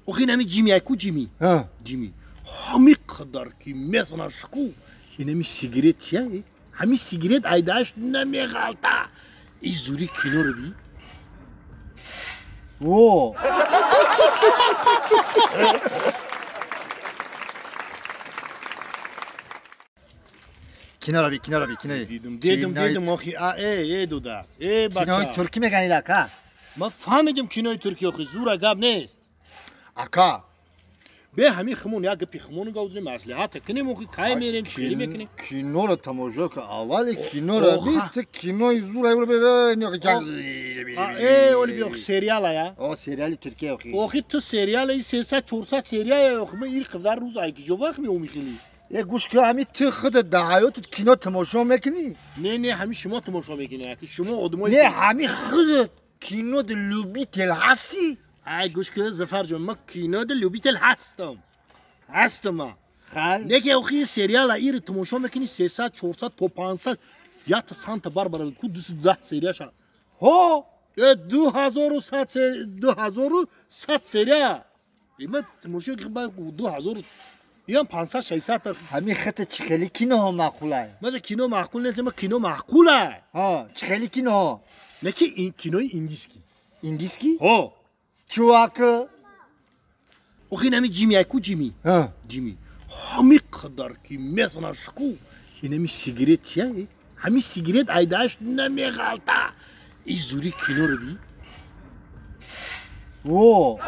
[SPEAKER 1] Охи инами Ҷими, ай ку Ҷими?
[SPEAKER 3] Ҳа.
[SPEAKER 1] Ҷими. Ҳамин қадар ки мезанаш ку, инами сигарет чия? Ҳамин сигарет айдааш намеғалта. И зури киноро би.
[SPEAKER 3] Во. Киноро би, киноро би, кинои.
[SPEAKER 1] Дидум, дидум, дидум, охи, а, э, э, дуда. Э, бача.
[SPEAKER 3] Кинои туркӣ меганид, ака?
[SPEAKER 1] Ман фаҳмидим кинои туркӣ, охи, зура гап нест.
[SPEAKER 3] Ака.
[SPEAKER 1] Бе ҳамин химон, як гапи химону гавдунем, маслиҳата кунем, охи, кай мерем, чӣ хелӣ мекунем?
[SPEAKER 3] Киноро тамошо кун, аввали киноро би, ту кинои зура
[SPEAKER 1] э, оли би, охи, сериала, я?
[SPEAKER 3] О, сериали туркия, охи.
[SPEAKER 1] Охи, ту сериала, и 300, 400 серия, охи, ман ир қадар рӯз ай киҷо вақт меомӣ хелӣ?
[SPEAKER 3] Е, гӯш кун, ҳамин ту худат дар ҳаётат кино тамошо мекунӣ?
[SPEAKER 1] Не, не, ҳамин шумо тамошо мекунӣ, ки шумо одамои.
[SPEAKER 3] Не, ҳамин худат кино любитель ҳастӣ?
[SPEAKER 1] Ай, гӯш кун, Зафарҷон, ман кино любитель ҳастам. Ҳастам ман.
[SPEAKER 3] Хай?
[SPEAKER 1] Не ки охи сериала ири тамошо мекунӣ 300, 400 то 500, якта Санта Барбара ку 210 серияша.
[SPEAKER 3] Ҳо?
[SPEAKER 1] Э, 2100 2100 серия. Ман тамошо 2000 ям 500 600.
[SPEAKER 3] Ҳамин хата чӣ хеле киноҳо маъқулай?
[SPEAKER 1] Ман кино маъқул нест, ман кино маъқулай.
[SPEAKER 3] Ҳа, чӣ хеле киноҳо?
[SPEAKER 1] Не ки ин кинои индискӣ.
[SPEAKER 3] Индискӣ?
[SPEAKER 1] Ҳо.
[SPEAKER 3] Чувак.
[SPEAKER 1] Охи инами Ҷими, ай ку Ҷими?
[SPEAKER 3] Ҳа.
[SPEAKER 1] Ҷими. Ҳамин қадар ки мезанаш ку, инами сигарет чия? Ҳамин сигарет айдааш намеғалта. И зури киноро би.
[SPEAKER 3] Во.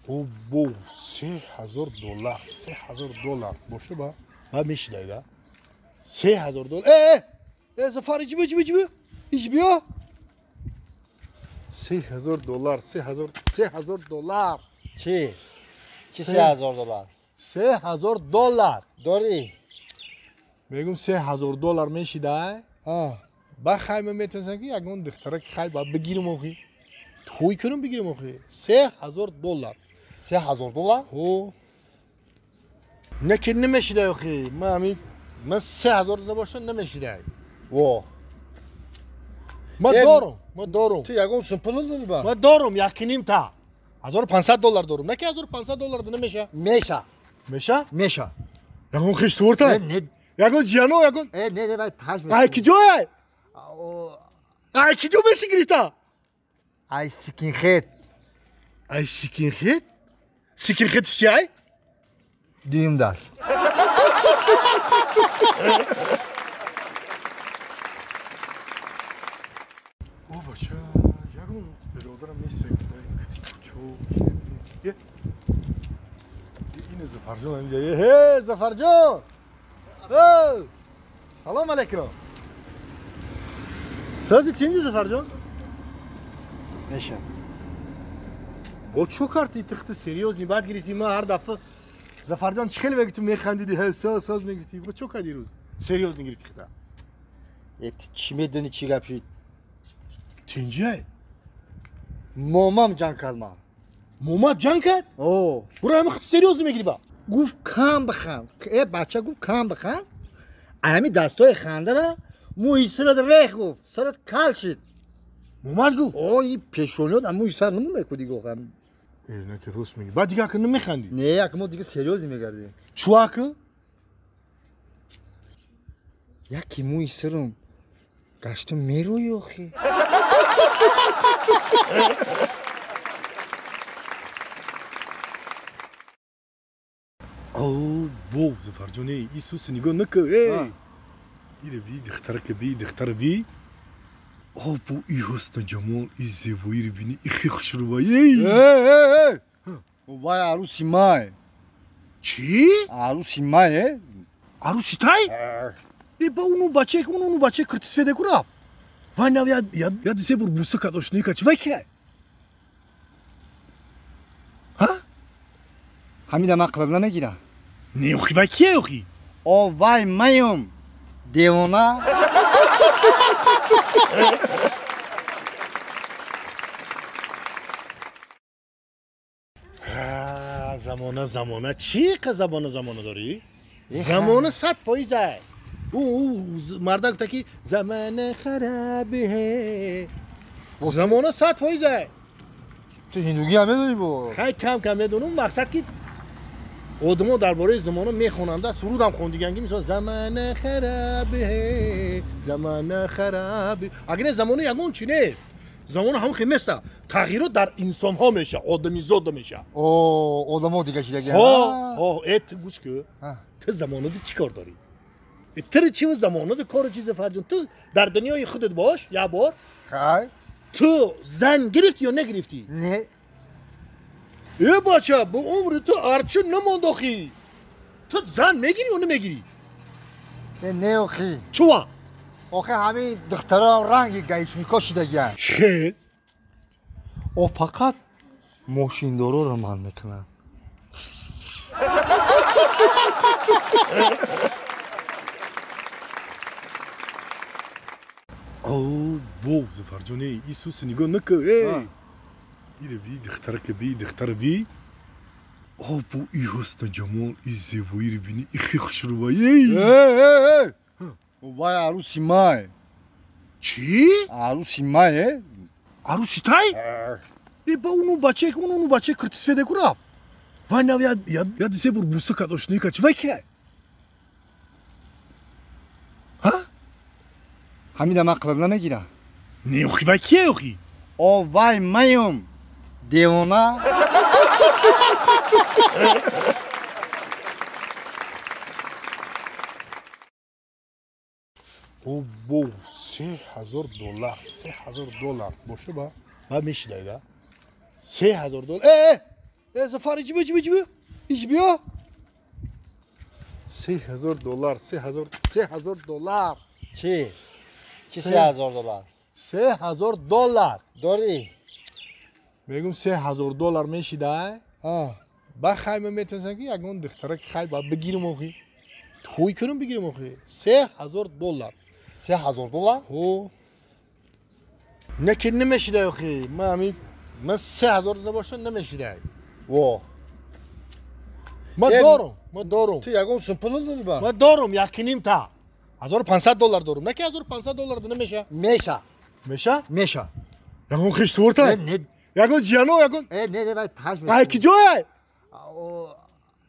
[SPEAKER 10] О, бов, $3000, $3000 боша ба?
[SPEAKER 1] Ба мешидай, ба? $3000. Э, э, Зафар, иҷи биё, иҷи биё, иҷи биё.
[SPEAKER 10] $3000, 3000, $3000.
[SPEAKER 3] Чӣ? Чӣ $3000?
[SPEAKER 1] $3000.
[SPEAKER 3] Дорӣ?
[SPEAKER 10] Мегум $3000 мешидай?
[SPEAKER 3] Ҳа.
[SPEAKER 10] Ба хайма метавонистам ки ягон духтараки хай ба бигирим охи. Тӯй кунам бигирим охи. $3000.
[SPEAKER 3] $3000?
[SPEAKER 10] Ҳо.
[SPEAKER 1] Не ки намешидай охи. Ман ҳамин ман 3000 набошам намешидай.
[SPEAKER 3] Во.
[SPEAKER 1] Ман дорум, ман дорум.
[SPEAKER 3] Ту ягон сум пул дорӣ ба?
[SPEAKER 1] Ман дорум 1.5 та. $1500 дорум. Не ки $1500 намеша?
[SPEAKER 3] Меша.
[SPEAKER 1] Меша?
[SPEAKER 3] Меша.
[SPEAKER 10] Ягон хиштворта?
[SPEAKER 3] Не, не.
[SPEAKER 10] Ягон ҷиано, ягон.
[SPEAKER 3] Э, не, не, вай таш.
[SPEAKER 10] Ай киҷо ай? Ай киҷо меши гирифта?
[SPEAKER 3] Ай сикинхет.
[SPEAKER 10] Ай сикинхет? Сикинхет чи ай?
[SPEAKER 3] Дуюм даст.
[SPEAKER 10] О, бача, ягон бародарам нест. Чо?
[SPEAKER 1] Зафарҷон инҷа. Э, Зафарҷон! Салом алейкум. Сози тинҷи Зафарҷон?
[SPEAKER 3] Меша.
[SPEAKER 1] Бо чо карди тихти серьёзни бад гирифти ма ҳар дафъа Зафарҷон чӣ хеле мегуфти механдиди, соз соз мегуфти. Бо чо карди рӯз? Серьёзни гирифти хита.
[SPEAKER 3] Э, ту чӣ медони чӣ гап шид?
[SPEAKER 1] Тинҷай?
[SPEAKER 3] Момам ҷанг кард ман.
[SPEAKER 1] Момат ҷанг кард?
[SPEAKER 3] О.
[SPEAKER 1] Бура ҳама хит серьёзни мегири ба?
[SPEAKER 3] Гуфт кам биханд. Э, бача гуфт кам биханд. Ами дастои хандара мӯи сарат рех гуфт, сарат кал шид.
[SPEAKER 1] Момат гуфт?
[SPEAKER 3] О, и пешониёт мӯи сар намонда ку дига охам.
[SPEAKER 1] Э, на ки рост меги. Баъд дига ака намехандӣ?
[SPEAKER 3] Не, ака мо дига серьёзӣ мегардем.
[SPEAKER 1] Чӯ ака?
[SPEAKER 3] Яки мӯи сарам гаштам мерои охи.
[SPEAKER 1] О, вов, Зафарҷон, эй, Исус нигоҳ накун, эй. Ире би, духтарака би, духтара би. О, бо и ҳусну ҷамол, и зебоиро бини, и хе хушрӯба, эй.
[SPEAKER 3] Эй, эй, эй. Вай арӯси май.
[SPEAKER 1] Чӣ?
[SPEAKER 3] Арӯси май, э?
[SPEAKER 1] Арӯси тай? Э, ба уну бачае, уну бачае киртисфеде ку рафт. Вай нав я се бор буса кард, ошноӣ кард. Чӣ вай кия? Ҳа?
[SPEAKER 3] Ҳамида ман қилаз намегирам.
[SPEAKER 1] Не, охи вай кия охи?
[SPEAKER 3] О, вай маём. Девона.
[SPEAKER 1] Замона, замона, чӣ қа забона замона дорӣ? Замона 100%. Ӯ марда гуфта ки замона харабе. Замона 100%.
[SPEAKER 3] Ту ҳиндугӣ ҳам медонӣ бо?
[SPEAKER 1] Хай кам кам медонам, мақсад ки одамо дар бораи замона мехонанда, сурудам хондиганги, мисол замона харабе, замона харабе. Агар не замона ягон чи нест. Замона ҳам хел неста. Тағйирот дар инсонҳо меша, одамизода меша.
[SPEAKER 3] О, одамо дига шидаги.
[SPEAKER 1] Ҳо, ҳо, э ту гӯш кун. Ту замонада чӣ кор дорӣ? Ту чи замонада кору чи Зафарҷон? Ту дар дунёи худат бош, як бор.
[SPEAKER 3] Хай.
[SPEAKER 1] Ту зан гирифтӣ ё нагирифтӣ?
[SPEAKER 3] Не.
[SPEAKER 1] Э, бача, бо умри ту арчи намонд охи. Ту зан мегирӣ ё намегирӣ?
[SPEAKER 3] Э, не охи.
[SPEAKER 1] Чува?
[SPEAKER 3] Охи ҳамин духтарам ранги гаишнико шидагианд.
[SPEAKER 1] Чӣ?
[SPEAKER 3] О, фақат мошиндороро ман мекунам.
[SPEAKER 1] О, вов, Зафарҷон, эй, Исус нигоҳ накун, эй. Ире би, духтарака би, духтара би. О, бо и ҳусну ҷамол, и зебоиро бини, и хе хушрӯба, эй.
[SPEAKER 3] Эй, эй, эй. Вай арӯси май.
[SPEAKER 1] Чӣ?
[SPEAKER 3] Арӯси май, э?
[SPEAKER 1] Арӯси тай? Э, ба уну бачае, уну бачае киртисфеде ку рафт. Вай нав я се бор буса кард, ошноӣ кард. Чӣ вай кия? Ҳа?
[SPEAKER 3] Ҳамида ман қилаз намегирам.
[SPEAKER 1] Не, охи вай кия охи?
[SPEAKER 3] О, вай маём. Девона.
[SPEAKER 1] О, бо, $3000, $3000 боша ба? Ба мешидай ба? $3000. Э, э, Зафар, иҷи биё, иҷи биё, иҷи биё. $3000, 3000, $3000.
[SPEAKER 3] Чӣ? Чӣ $3000?
[SPEAKER 1] $3000.
[SPEAKER 3] Дорӣ?
[SPEAKER 1] Мегум $3000 мешидай?
[SPEAKER 3] Ҳа.
[SPEAKER 1] Ба хай ман метавонистам ки ягон духтара хай ба бигирам охи. Тӯй кунам бигирам охи. $3000.
[SPEAKER 3] $3000?
[SPEAKER 1] Ҳо. Не ки намешидай охи. Ман ҳамин ман 3000 набошам намешидай.
[SPEAKER 3] Во.
[SPEAKER 1] Ман дорум, ман дорум.
[SPEAKER 3] Ту ягон сум пул дорӣ ба?
[SPEAKER 1] Ман дорум 1.5 та. $1500 дорум. Не ки $1500 намеша?
[SPEAKER 3] Меша.
[SPEAKER 1] Меша?
[SPEAKER 3] Меша.
[SPEAKER 1] Ягон хиштворта?
[SPEAKER 3] Не, не.
[SPEAKER 1] Ягон ҷиано, ягон?
[SPEAKER 3] Э, не, не, вай таш меша.
[SPEAKER 1] Ай киҷое?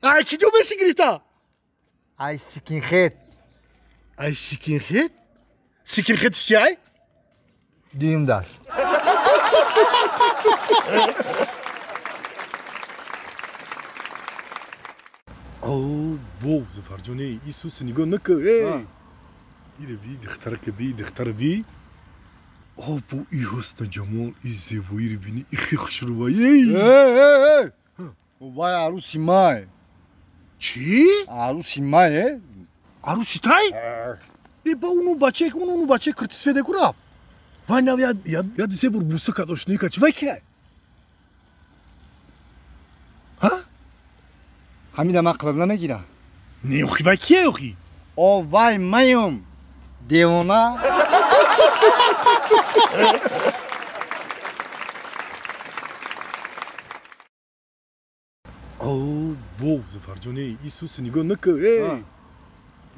[SPEAKER 1] Ай киҷо меши гирифта?
[SPEAKER 3] Ай сикинхет.
[SPEAKER 1] Ай сикинхет? Сикинхет чи ай?
[SPEAKER 3] Дуюм даст.
[SPEAKER 1] О, вов, Зафарҷон, эй, Исус нигоҳ накун, эй. Ире би, духтарака би, духтара би. О, бо и ҳусну ҷамол, и зебоиро бини, и хе хушрӯба, эй.
[SPEAKER 3] Эй, эй, эй. Вай арӯси май.
[SPEAKER 1] Чӣ?
[SPEAKER 3] Аруси мае?
[SPEAKER 1] Аруси тай? Э, ба уну бача, уну бача киртисфеде ку рафт. Вай нав я дисе бур буса кад ошноӣ кад. Чи вай кия? Ҳа?
[SPEAKER 3] Ҳамида ман қилаз намегира.
[SPEAKER 1] Не, охи вай кия охи?
[SPEAKER 3] О, вай маём. Девона.
[SPEAKER 10] О, вов, Зафарҷоне, Исус нигоҳ накар, эй!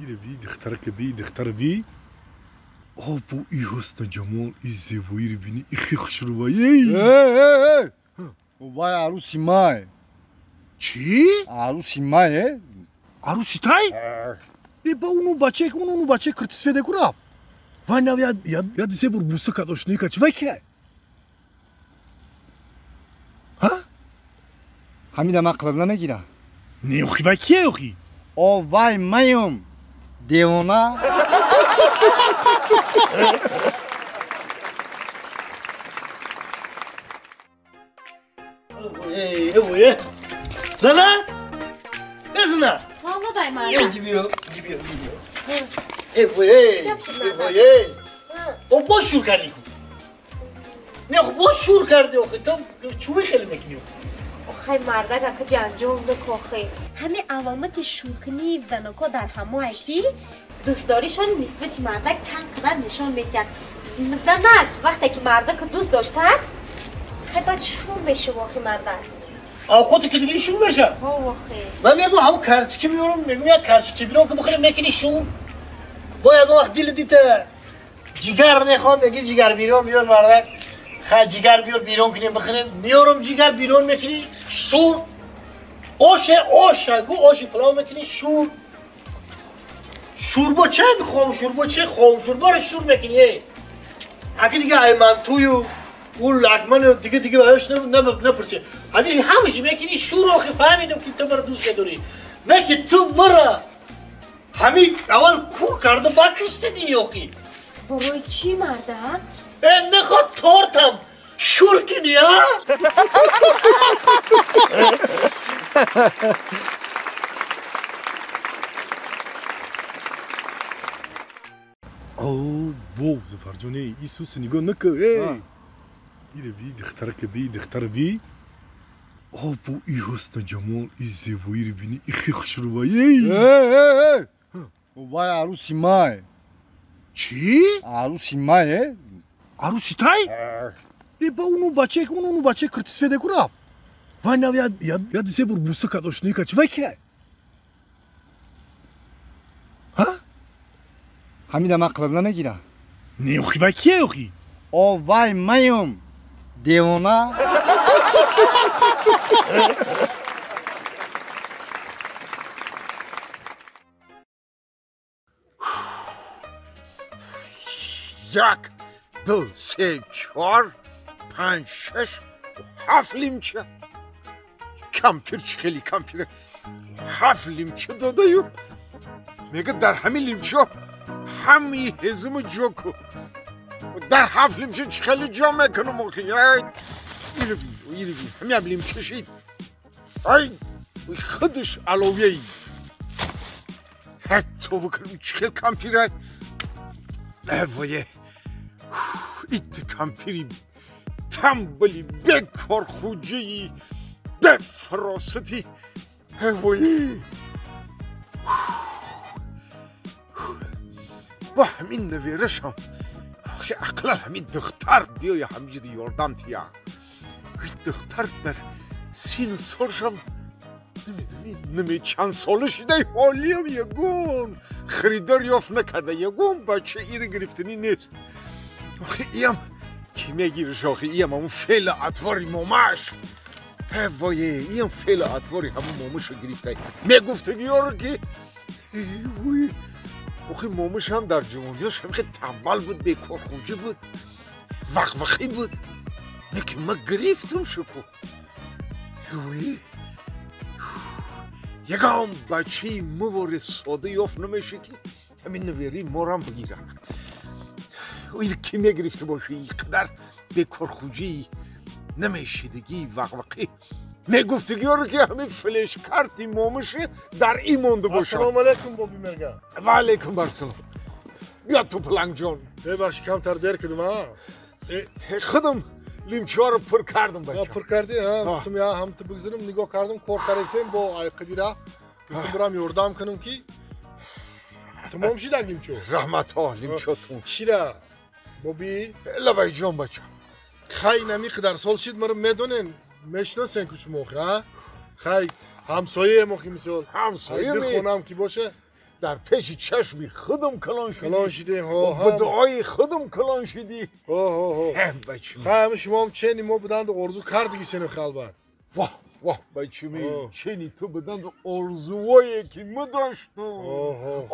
[SPEAKER 10] Ире би, духтарака би, духтара би. О, бо и ҳусну ҷамол, и зебоиро бини, и хе хушрӯва, эй!
[SPEAKER 3] Эй, эй, эй! Вай аруси май.
[SPEAKER 1] Чӣ?
[SPEAKER 3] Аруси мае?
[SPEAKER 1] Аруси тай? Э, ба уну бача, уну бача киртисфеде ку рафт. Вай нав я дисе бур буса кад ошноӣ кад. Чи вай кия? Ҳа?
[SPEAKER 3] Ҳамида ман қилаз намегира.
[SPEAKER 1] Не, охи вай кия охи?
[SPEAKER 3] О, вай маём. Девона.
[SPEAKER 1] Эй, Зана! Э, Зана!
[SPEAKER 5] Валла бай марда.
[SPEAKER 1] Эй, ҷибиё, ҷибиё. Эй, эй, эй. О, боз шур кардӣ ку. Не, боз шур кардӣ охи, то чӯи хеле мекунӣ.
[SPEAKER 5] Охай мардак ака ҷанҷол дукохи. Ҳами аломати шуркунии заноко дар ҳамое ки дӯстдоришон нисбати мардак чанд қадар нишон метиҳад. Занак вақте ки мардака дӯст доштад, хай баъд шур мешава охи мардак.
[SPEAKER 1] Авқоте ки диги шур меша?
[SPEAKER 5] Ҳо охи.
[SPEAKER 1] Ман мегӯм ҳамун карчики меёрам, мегӯм як карчики бирон ки бихӯрем мекунӣ шур. Бо ягон вақт дили дита ҷигар мехоҳам, меги ҷигар бирон биёр мардак. Хай ҷигар биёр бирон кунем бихӯрем. Меёрам ҷигар бирон мекунӣ шур. Оше оша гу оши палов мекунӣ шур. Шурбо ча мехоҳам шурбо че хом шурборо шур мекунӣ эй. Аки дига ай мантую ул лагману дига дига аяш напурси. Ҳами ҳамаши мекунӣ шур охи фаҳмидам ки ту маро дӯст медорӣ. Не ки ту маро ҳами аввал кур карда бакиштидӣ охи.
[SPEAKER 5] Барои чӣ мардак?
[SPEAKER 1] Э, наход тортам шур кунӣ, а? О, вов, Зафарҷоне, Исус нигоҳ накар, эй! Ире би, духтарака би, духтара би. О, бо и ҳусну ҷамол, и зебоиро бини, и хе хушрӯва, эй!
[SPEAKER 3] Эй, эй, эй! Вай аруси май.
[SPEAKER 1] Чӣ?
[SPEAKER 3] Аруси мае?
[SPEAKER 1] Аруси тай? Э, ба уну бача, уну бача киртисфеде ку рафт. Вай нав я дисе бур буса кад ошноӣ кад. Чи вай кия? Ҳа?
[SPEAKER 3] Ҳамида ман қилаз намегира.
[SPEAKER 1] Не, охи вай кия охи?
[SPEAKER 3] О, вай маём. Девона.
[SPEAKER 4] Як, ду, се, чор, панҷ, шаш, ҳафт лимча. Кампир чӣ хеле кампир. Ҳафт лимча додаю. Мега дар ҳамин лимча ҳамаи ҳезуму ҷо ку. Дар ҳафт лимча чӣ хеле ҷо мекунам охи. Ай, иро бин, иро бин. Ҳамин лимча шид. Ай, худаш аловияи. Ҳатто бикунам чӣ хел кампир ай. Вое, ит кампири тамбали бекорхуҷаи бефаросати. Вое, бо ҳамин наверашам ақлан ҳамин духтар биёя ҳамиҷида ёрдам тия. Духтар дар сину солшам наме чанд сола шидай ҳолиям ягон харидор ёфт накарда, ягон бача ира гирифтанӣ нест. Охи иям ки мегириш охи иям ҳамун феъли атвори момаш. Вое, иям феъли атвори ҳамун момаша гирифтай. Мегуфтагиёро ки охи момашам дар ҷавониёш ҳамихе тамбал буд, бекорхӯҷа буд, вақвақӣ буд. Лекин ма гирифтам шуку. Ягон бачаи мувори сода ёфт намешид ки ҳамин наверии морам бигирад. Ир ки мегирифта боши ин қадар бекорхӯҷии намешидагии вақвақӣ. Негуфтагиёро ки ҳамин флешкарти момиши дар ин монда бошад.
[SPEAKER 1] Ассалому алайкум, боби Мерга.
[SPEAKER 4] Ва алайкум ассалом. Бия тупалангҷон.
[SPEAKER 1] Бебахши, камтар дер кардам, а?
[SPEAKER 4] Худам лимчиҳоро пур кардам, бача.
[SPEAKER 1] Пур кардӣ, а? Гуфтам я ҳам ту бигзарам, нигоҳ кардам, кор каресем бо айқидира. Гуфтам бурам ёрдам кунам ки тамом шидаг лимчо.
[SPEAKER 4] Раҳматҳо, лимчотун.
[SPEAKER 1] Чира? Боби?
[SPEAKER 4] Лабайҷон, бача.
[SPEAKER 1] Хай нами қадар сол шид, маро медонен, мешиносен ку шумо, а? Хай ҳамсояем охи мисол.
[SPEAKER 4] Ҳамсоя
[SPEAKER 1] ду хонам ки боша.
[SPEAKER 4] Дар пеши чашми худам калон шудӣ.
[SPEAKER 1] Калон шудем, ҳо.
[SPEAKER 4] Ба дуои худам калон шудӣ.
[SPEAKER 1] Ҳо, ҳо, ҳо.
[SPEAKER 4] Бачи.
[SPEAKER 1] Хай ҳами шумоам чени мо буданд орзу кардиги сено халбат.
[SPEAKER 4] Воҳ, воҳ, бачими, чени ту буданд орзуое ки мо доштум.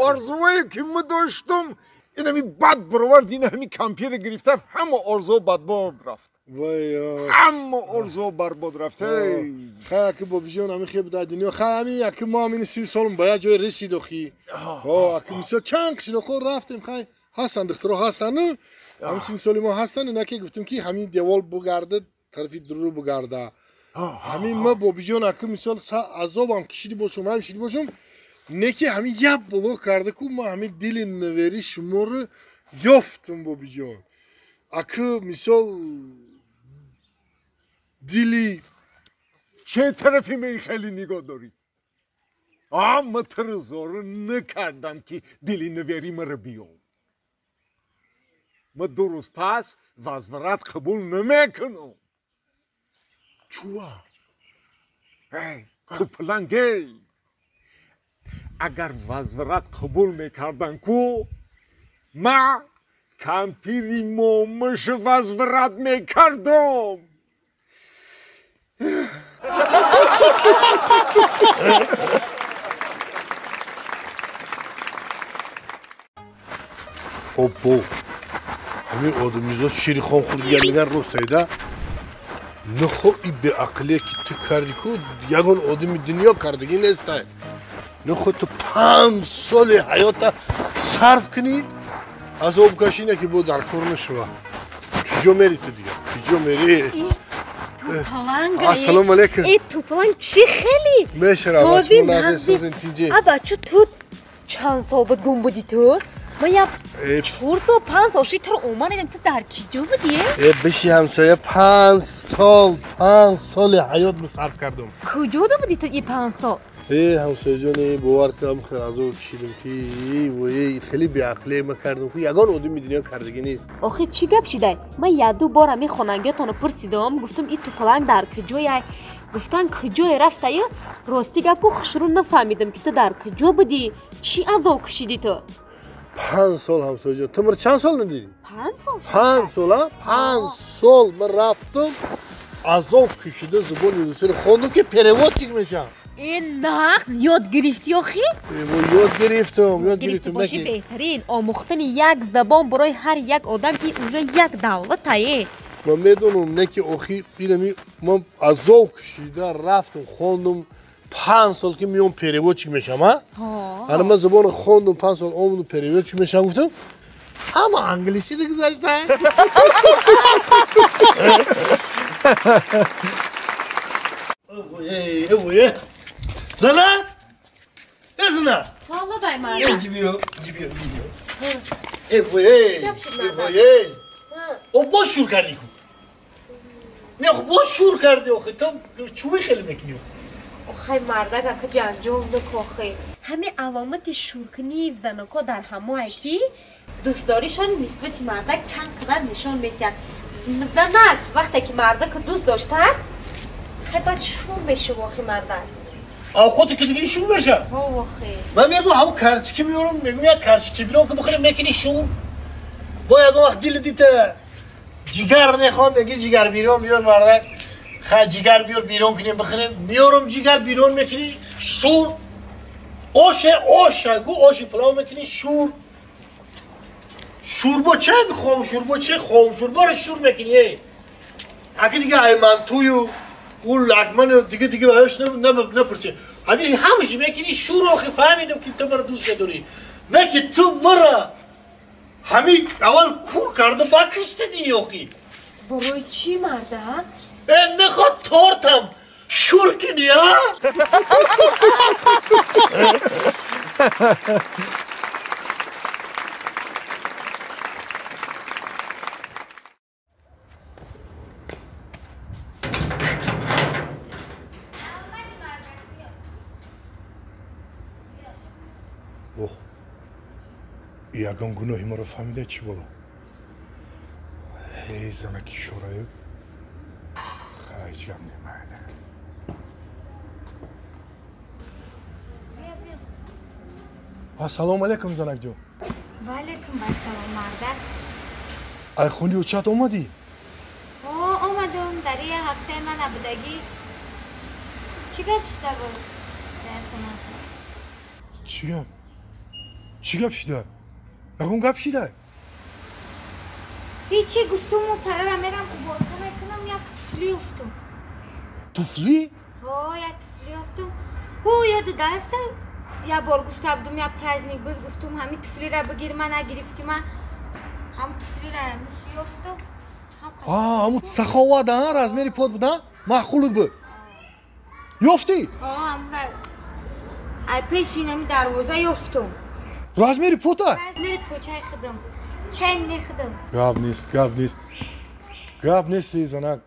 [SPEAKER 4] Орзуое ки мо доштум. Ин ҳами бад баровард, ин ҳами компютер гирифтам, ҳама орзуо бадбод рафт. Ҳама орзуо барбод рафт.
[SPEAKER 1] Хай аки бобиҷон ҳами хеб дар дунё, хай ҳами аки мо ҳамин 30 солм ба як ҷой расид охи. Ҳо, аки мисол чанд кишиноқо рафтем, хай ҳастанд духтаро ҳастанд, ҳамин 30 соли мо ҳастанд, инаке гуфтем ки ҳамин девол бугарда, тарафи дуру бугарда. Ҳамин ма бобиҷон аки мисол азобам кишиди бошум, ҳам кишиди бошум, неки ҳамин як блок карда ку ма ҳамин дили навери шуморо ёфтум бобиҷон. Аки мисол дили
[SPEAKER 4] чӣ тарафи мен хеле нигоҳ дорӣ? Ама тирзоро накардам ки дили навери маро биём. Ма 2 рӯз пас возврат қабул намекунам.
[SPEAKER 1] Чуа?
[SPEAKER 4] Эй, тупалангей! Агар возврат қабул мекардан ку, ма кампири момаш возврат мекардам.
[SPEAKER 1] Обо, ҳамин одамизод шири хом хӯрдиган меган ростайда. Нахо и беақлие ки ту кардӣ ку, ягон одами дунё кардагӣ нестай. Нахо ту 5 соли ҳаёта сарф кунӣ, азоб кашӣ, не ки бо дар кор нашава. Киҷо мери ту дигар? Киҷо мери?
[SPEAKER 5] Тупаланг.
[SPEAKER 1] Ассалому алайкум.
[SPEAKER 5] Э, тупаланг чӣ хеле?
[SPEAKER 1] Мешавам, созин тинҷе.
[SPEAKER 5] А бача ту чанд сол буд гум будӣ ту? Ман як 4 сол, 5 сол шид туро омадам, ту дар киҷо будӣ?
[SPEAKER 1] Э, биши ҳамсоя, 5 сол, 5 соли ҳаёт сарф кардам.
[SPEAKER 5] Куҷо будӣ ту ин 5 сол?
[SPEAKER 1] Э, ҳамсояҷон, бовар кардам, хеле азоб кашидам ки вой, хеле беақлие ма кардам ку, ягон одами дунё кардагӣ нест.
[SPEAKER 5] Охи чӣ гап шидай? Ман як-ду бор ҳамин хонангиётонро пурсидам, гуфтам ин тупаланг дар куҷояй? Гуфтан куҷое рафтаю? Рости гап ку хушрӯ нафаҳмидам ки ту дар куҷо будӣ? Чӣ азоб кашидӣ ту?
[SPEAKER 1] 5 сол ҳамсояҷон. Ту маро чанд сол надидӣ?
[SPEAKER 5] 5 сол.
[SPEAKER 1] 5 сол, а? 5 сол ман рафтам, азоб кашида забони русиро хондам ки переводчик мешавам.
[SPEAKER 5] Э, нағз ёд гирифтӣ охи?
[SPEAKER 1] Ёд гирифтам, ёд гирифтам.
[SPEAKER 5] Боши беҳтарин. Омӯхтани як забон барои ҳар як одам ки уже як давлатае.
[SPEAKER 1] Ман медонам, не ки охи инами ман азоб кашида рафтам, хондам 5 сол ки меом переводчик мешавам, а? Ана ман забонро хондам, 5 сол омадам переводчик мешавам, гуфтам ҳама англисӣ гузашта. Эй, зана! Э, зана!
[SPEAKER 5] Валла бай марда.
[SPEAKER 1] Эй, ҷибиё, ҷибиё, ҷибиё. Эй, вой, эй, о, боз шур кардӣ ку. Не, боз шур кардӣ охи, то чӯи хеле мекунӣ?
[SPEAKER 5] Охай мардак ака ҷанҷол накохи. Ҳамин аломати шуркунии заноко дар ҳамое ки дӯстдоришон нисбати мардак чанд қадар нишон медиҳад. Занак вақте ки мардака дӯст дошта, хай баъд шур мешава охи мардак.
[SPEAKER 1] Авқоте ки диги шур меша?
[SPEAKER 5] Ҳо охи.
[SPEAKER 1] Ман мегӯям ҳамон карчики меорам, мегӯям як карчики бирон ки бихӯрем мекунӣ шур. Бо ягон вақт дили дита ҷигар мехоҳам, меги ҷигар бирон биёр мардак. Хай ҷигар биёр бирон кунем бихӯрем. Меорам ҷигар бирон мекунӣ шур. Оше оша гу оши палов мекунӣ шур. Шӯрбо ча мехоҳам, шӯрбо че хом шӯрборо шур мекунӣ эй. Аки дига ай мантую ӯ лагману дига дига аяш напурсӣ. Ҳамин ҳамаши мекунӣ шур. Охи фаҳмидам ки ту маро дӯст медорӣ. Не ки ту маро ҳамин аввал кур карда бакиштадӣ охи.
[SPEAKER 5] Барои чӣ мардак?
[SPEAKER 1] Э, наход тортам шур Ягон гуноҳи маро фаҳмида чӣ боло? Эй занаки шораю, ҳеҷ гап немайна. Ассалому алайкум, занакҷон.
[SPEAKER 2] Ва алайкум ассалом, мардак.
[SPEAKER 1] Ай хуни очат омадӣ?
[SPEAKER 2] О, омадам. Дар як ҳафтаи ман набудагӣ. Чӣ гап шуда буд дар хона?
[SPEAKER 1] Чӣ гап? Чӣ гап шуда? Ягон гап шуда?
[SPEAKER 2] Ҳечи, гуфтуму парара мерам уборка мекунам, як туфли ёфтум.
[SPEAKER 1] Туфли?
[SPEAKER 2] Ҳо, як туфли ёфтум. Ҳу, ёду даста як бор гуфта будум, як праздник буд, гуфтум ҳами туфлира бигир, ма нагирифтима. Ҳам туфлира мус ёфтум.
[SPEAKER 1] Ҳамун саховат, размери под буд, маъқулут буд. Ёфтӣ?
[SPEAKER 2] Ҳо, ҳамра ай пеши инами дарвоза ёфтум.
[SPEAKER 1] Размери пота?
[SPEAKER 2] Размери почаи худам. Ченни худам.
[SPEAKER 1] Гап нест, гап нест. Гап нест, занак.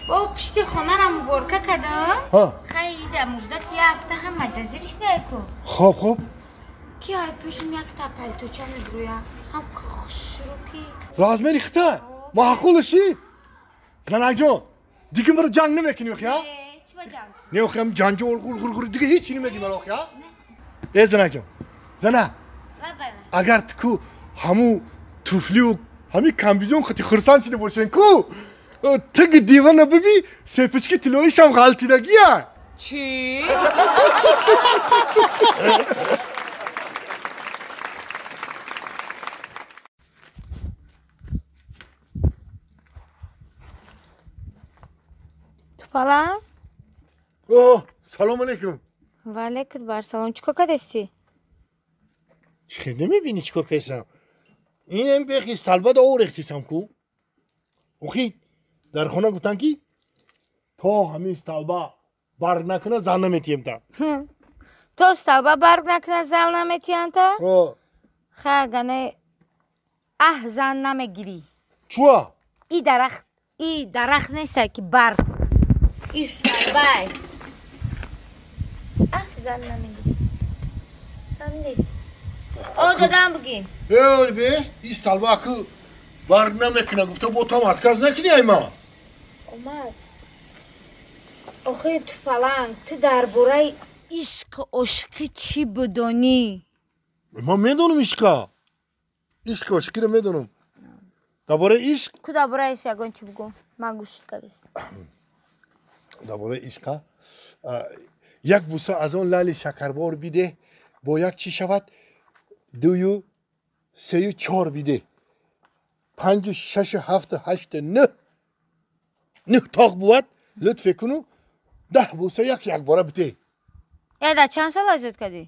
[SPEAKER 2] Бо пишти хонара муборка кардам. Хай, дар муддати як ҳафта ҳама ҷазириш наку.
[SPEAKER 1] Хоб, хоб.
[SPEAKER 2] Ки ай пешим якта палточа мебурӯя. Ҳам хушрӯ ки.
[SPEAKER 1] Размери хита? Маъқулаши? Занакҷон, дига маро ҷанг намекунӣ, охи, а?
[SPEAKER 2] Чӣ ба ҷанг?
[SPEAKER 1] Не, охи, ҳам ҷанҷол, ғур-ғур, дига ҳеҷ чӣ намегӣ маро, охи, а? Э, занакҷон, зана, агар ту ҳамун туфлию ҳамин комбизон хати хурсанд шида бошен ку, тиги дивана биби, сепички тиллоишам ғалтидагия.
[SPEAKER 2] Чӣ? Тупала?
[SPEAKER 1] О, салом алейкум.
[SPEAKER 2] Ва алейкум барсалом. Чӣ кор кардасти?
[SPEAKER 1] Чӣ намебинӣ чӣ кор кардам? Инам бехи сталба да орехтисам ку. Охи, дар хона гуфтанд ки то ҳамин сталба барг накуна зан наметиҳем та.
[SPEAKER 2] То сталба барг накуна зан наметиҳанд та?
[SPEAKER 1] О.
[SPEAKER 2] Ха, гане аҳ зан намегирӣ.
[SPEAKER 1] Чуа?
[SPEAKER 2] И дарахт неста ки барг. И сталбай. Аҳ зан намегирӣ. Фаҳмидӣ? О, додам бигӣ.
[SPEAKER 1] Э, бес, и сталба ку барг намекуна гуфта бо там отказ накунӣ ай ма.
[SPEAKER 2] Омад. Охи туфаланг, ту дар бораи ишқ ошиқӣ чӣ бидонӣ?
[SPEAKER 1] Ман медонам ишқа. Ишқ ошиқиро медонам. Дар бораи ишқ?
[SPEAKER 2] Ку дар бораи ишқ ягон чӣ бигӯ. Ман гӯшт кардастам.
[SPEAKER 1] Дар бораи ишқа? Як буса аз он лали шакарбор бидеҳ, бо як чӣ шавад? 2, 3, 4 бидеҳ. 5, 6, 7, 8, 9. 9 тоқ бувад, лутфе куну 10 буса як якбора бидеҳ.
[SPEAKER 2] Э, дар чанд сол азёд кардӣ?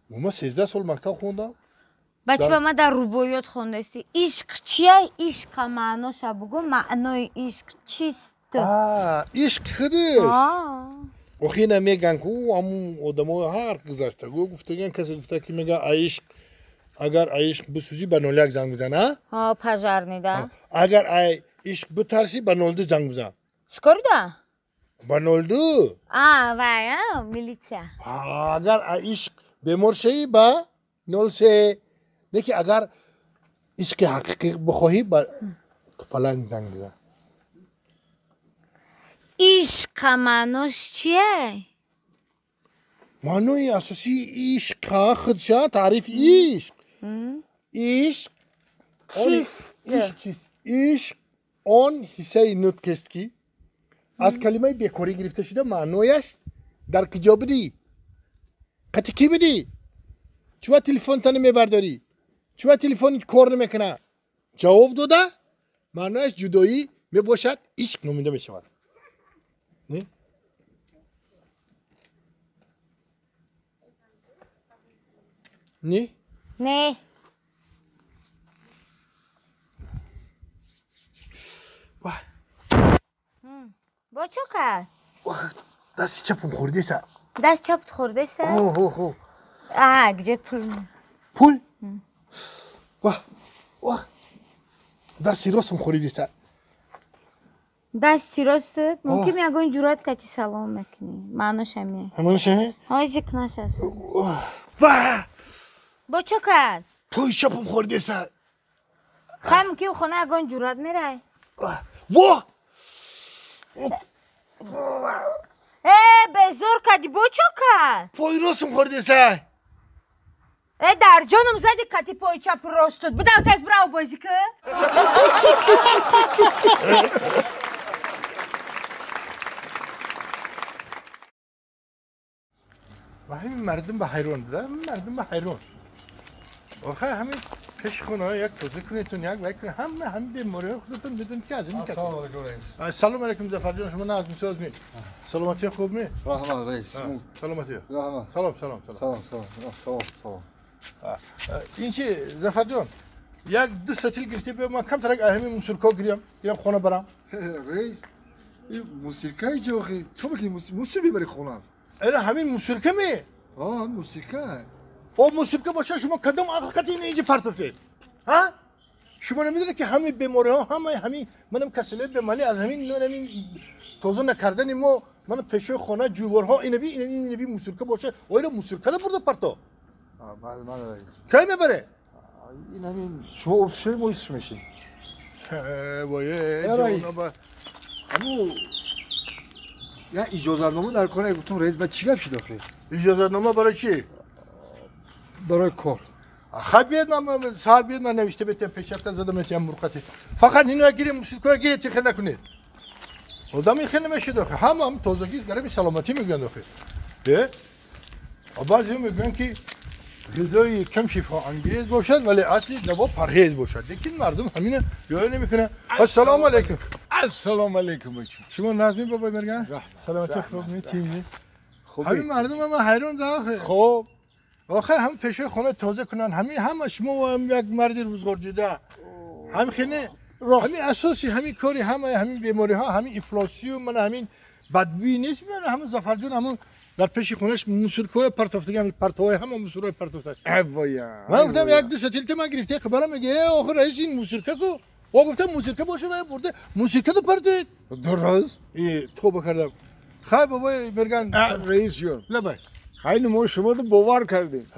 [SPEAKER 1] Ман 13 сол мактаб хондам.
[SPEAKER 2] Бачи ба ман дар рубоиёт хондасти. Ишқ чия? Ишқа маъноша бугӯ. Маънои ишқ чист?
[SPEAKER 1] Ишқ худиш. Охи ина меган ку ҳамун одамои ҳар гузашта гӯ гуфтаган касе гуфта ки мега ишқ агар ишқ бисӯзӣ ба 01 занг бизан, а?
[SPEAKER 2] Ҳо, пожарный да.
[SPEAKER 1] Агар ай ишқ битарсӣ ба 02 занг бизан.
[SPEAKER 2] Скорый да?
[SPEAKER 1] Ба 02.
[SPEAKER 2] А, вай, а, милиция.
[SPEAKER 1] Агар ай ишқ бемор шавӣ ба 03. Не ки агар ишқи ҳақиқӣ бихоҳӣ ба тупаланг занг бизан.
[SPEAKER 2] Ишқа маънош чие?
[SPEAKER 1] Маънои асосии ишқа худша таърифи ишқ. Ишқ
[SPEAKER 2] чист?
[SPEAKER 1] Ишқ чист? Ишқ он ҳиссаи нутқест ки аз калимаи бекорӣ гирифта шуда, маънояш дар куҷо будӣ? Қати кӣ будӣ? Чува телефонта намебардорӣ? Чува телефонит кор намекуна? Ҷавоб дода, маънояш ҷудоӣ мебошад, ишқ номида мешавад. Не? Не?
[SPEAKER 2] Не. Бо чо кард?
[SPEAKER 1] دست چپم خورده سا.
[SPEAKER 2] دست چپت خورده سا؟
[SPEAKER 1] هو هو هو.
[SPEAKER 2] کجا پول؟
[SPEAKER 1] پول؟ واه واه دست راستم خورده سا.
[SPEAKER 2] دست راستت؟ ممکن یگان جورات کچی سلام میکنی. معناش همیه.
[SPEAKER 1] معناش همیه؟
[SPEAKER 2] های ذکر نشست.
[SPEAKER 1] واه
[SPEAKER 2] با چه کرد؟
[SPEAKER 1] پای چپم خورده سا.
[SPEAKER 2] خواهی ممکن خونه یگان جورات میرای.
[SPEAKER 1] واه
[SPEAKER 2] ای به زور کردی با چه کرد؟
[SPEAKER 1] پای راستم خورده سا.
[SPEAKER 2] ای در جانم زدی کتی پای چپ راستت. بدو تز براو بازی که.
[SPEAKER 1] و همین مردم به حیران بوده، مردم به حیران. آخه همین پیش خونه یک توزیع کنیتون یک وای کنید همه هم بیماری خودتون میدونید که از این کسی.
[SPEAKER 10] سلام علیکم رئیس.
[SPEAKER 1] سلام علیکم ظفر جان، شما نه از میساز می. سلامتی خوب می؟
[SPEAKER 10] رحمت رئیس.
[SPEAKER 1] سلامتی.
[SPEAKER 10] رحمت.
[SPEAKER 1] سلام سلام سلام.
[SPEAKER 10] سلام سلام سلام سلام.
[SPEAKER 1] این چی ظفر جان؟ یک دو سطل گرفتی به من کم ترک همین موسیقی گیرم گیرم خونه برم.
[SPEAKER 10] رئیس این موسیقی چه آخه؟ تو بگی موسیقی ببری خونه.
[SPEAKER 1] اره همین موسیقی می؟
[SPEAKER 10] آه موسیقی.
[SPEAKER 1] او موسیقی باشه شما کدام عقل این اینجا پرتوفتید؟ ها؟ شما نمیدونید که همین بیماری ها همه همین منم کسله بیماری از همین همین تازه نکردن ما من پیش خانه جوارها اینه بی اینه بی موسیقی باشه و اینو موسیقی برده پرتو.
[SPEAKER 10] بله بله رئیس.
[SPEAKER 1] کی میبره؟
[SPEAKER 10] این همین شما اوشی مویش میشین.
[SPEAKER 1] وای جونا
[SPEAKER 10] امو یا اجازه‌نامه در کنه گفتم رئیس بعد چی گپ شد آخه؟
[SPEAKER 1] اجازه‌نامه برای چی؟
[SPEAKER 10] برای کار.
[SPEAKER 1] خب بیاد من سر بیاد من نوشته بتم پیچت زدم نتیم مرقتی. فقط اینو گیریم موسیقی گیره تخ نکنید. آدم این خیلی نمیشه داخل. هم تازگی گرمی سلامتی میگن داخل. ده؟ بعضی میگن که غذای کم شفا انگیز باشد ولی اصلی دوا پرهیز باشد. لیکن مردم همینه یاد نمیکنه. السلام علیکم.
[SPEAKER 4] السلام علیکم بچه.
[SPEAKER 1] شما نظمی بابای مرگان؟ سلامتی خوب می تیم خوب. همین مردم هم حیران داخل.
[SPEAKER 4] خب
[SPEAKER 1] آخر هم پیش خونه تازه کنن همین هم شما هم یک مرد روزگار دیده هم خینه همین اساسی همین کاری همین بیماری ها همین افلاسیون من همین بدبویی نیست. من همون ظفر جون همون در پیش خونش موسیقی پرتافتگی همین پرتوهای هم موسیقی پرتافته. من گفتم یک دو ستیل من گرفته خبرم میگه آخر رئیس این موسیقی کو او گفتم موسیقی باشه و برده موسیقی تو پرتید
[SPEAKER 4] درست
[SPEAKER 1] ای توبه کردم. خب بابای مرگان
[SPEAKER 4] رئیس جون
[SPEAKER 1] لبای
[SPEAKER 4] خیلی ما شما رو باور کردیم.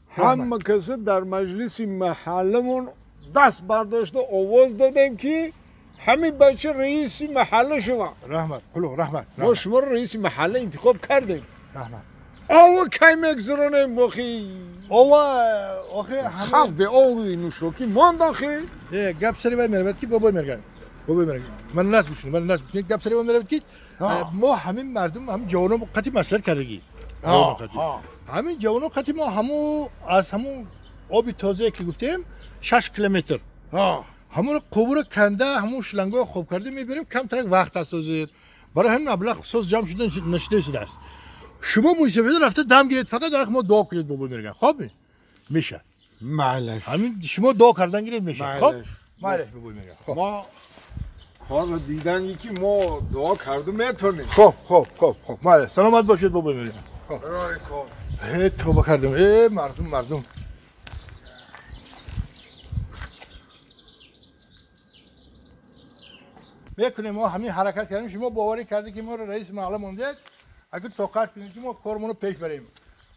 [SPEAKER 4] همه کس در مجلس محلمون دست برداشته آواز دادیم که همین بچه رئیس محله شما.
[SPEAKER 1] رحمت قلو رحمت.
[SPEAKER 4] ما شما رو رئیس محله انتخاب کردیم.
[SPEAKER 1] رحمت.
[SPEAKER 4] آوا کی میگذرونیم آخی؟
[SPEAKER 1] آوا آخه همه
[SPEAKER 4] خلق به آوی نوشوکی ماند آخه.
[SPEAKER 1] گپ سری باید میرود که بابای مرگان. بابای مرگان. من ناز گوشنی من ناز گوشنی گپ سری باید میرود که ما همین مردم هم جوانان قطعی مسئله کردگی. همین جوانان قطعی ما همو از همون آبی تازه که گفتیم 6 کیلومتر. همون قبور کنده همون شلنگای خوب کرده میبریم کم ترک وقت اسازید برای همین مبلغ ساز جمع شده نشده شده است. شما موسفید رفته دم گیرید فقط در ما دعا کنید بابا میگن خب میشه
[SPEAKER 4] معلش
[SPEAKER 1] همین شما دعا کردن گیرید میشه خب معلش بابا میگن خب
[SPEAKER 4] ما کار دیدن یکی ما دعا کردیم میتونیم.
[SPEAKER 1] خب خب خب خب معلش سلامت باشید بابا میگن. خب هی توبه کردم ای مردم مردم میکنیم ما همین حرکت کردیم. شما باوری کردی که ما رو رئیس محله موندید اگه طاقت کنید که ما کارمون رو پیش بریم.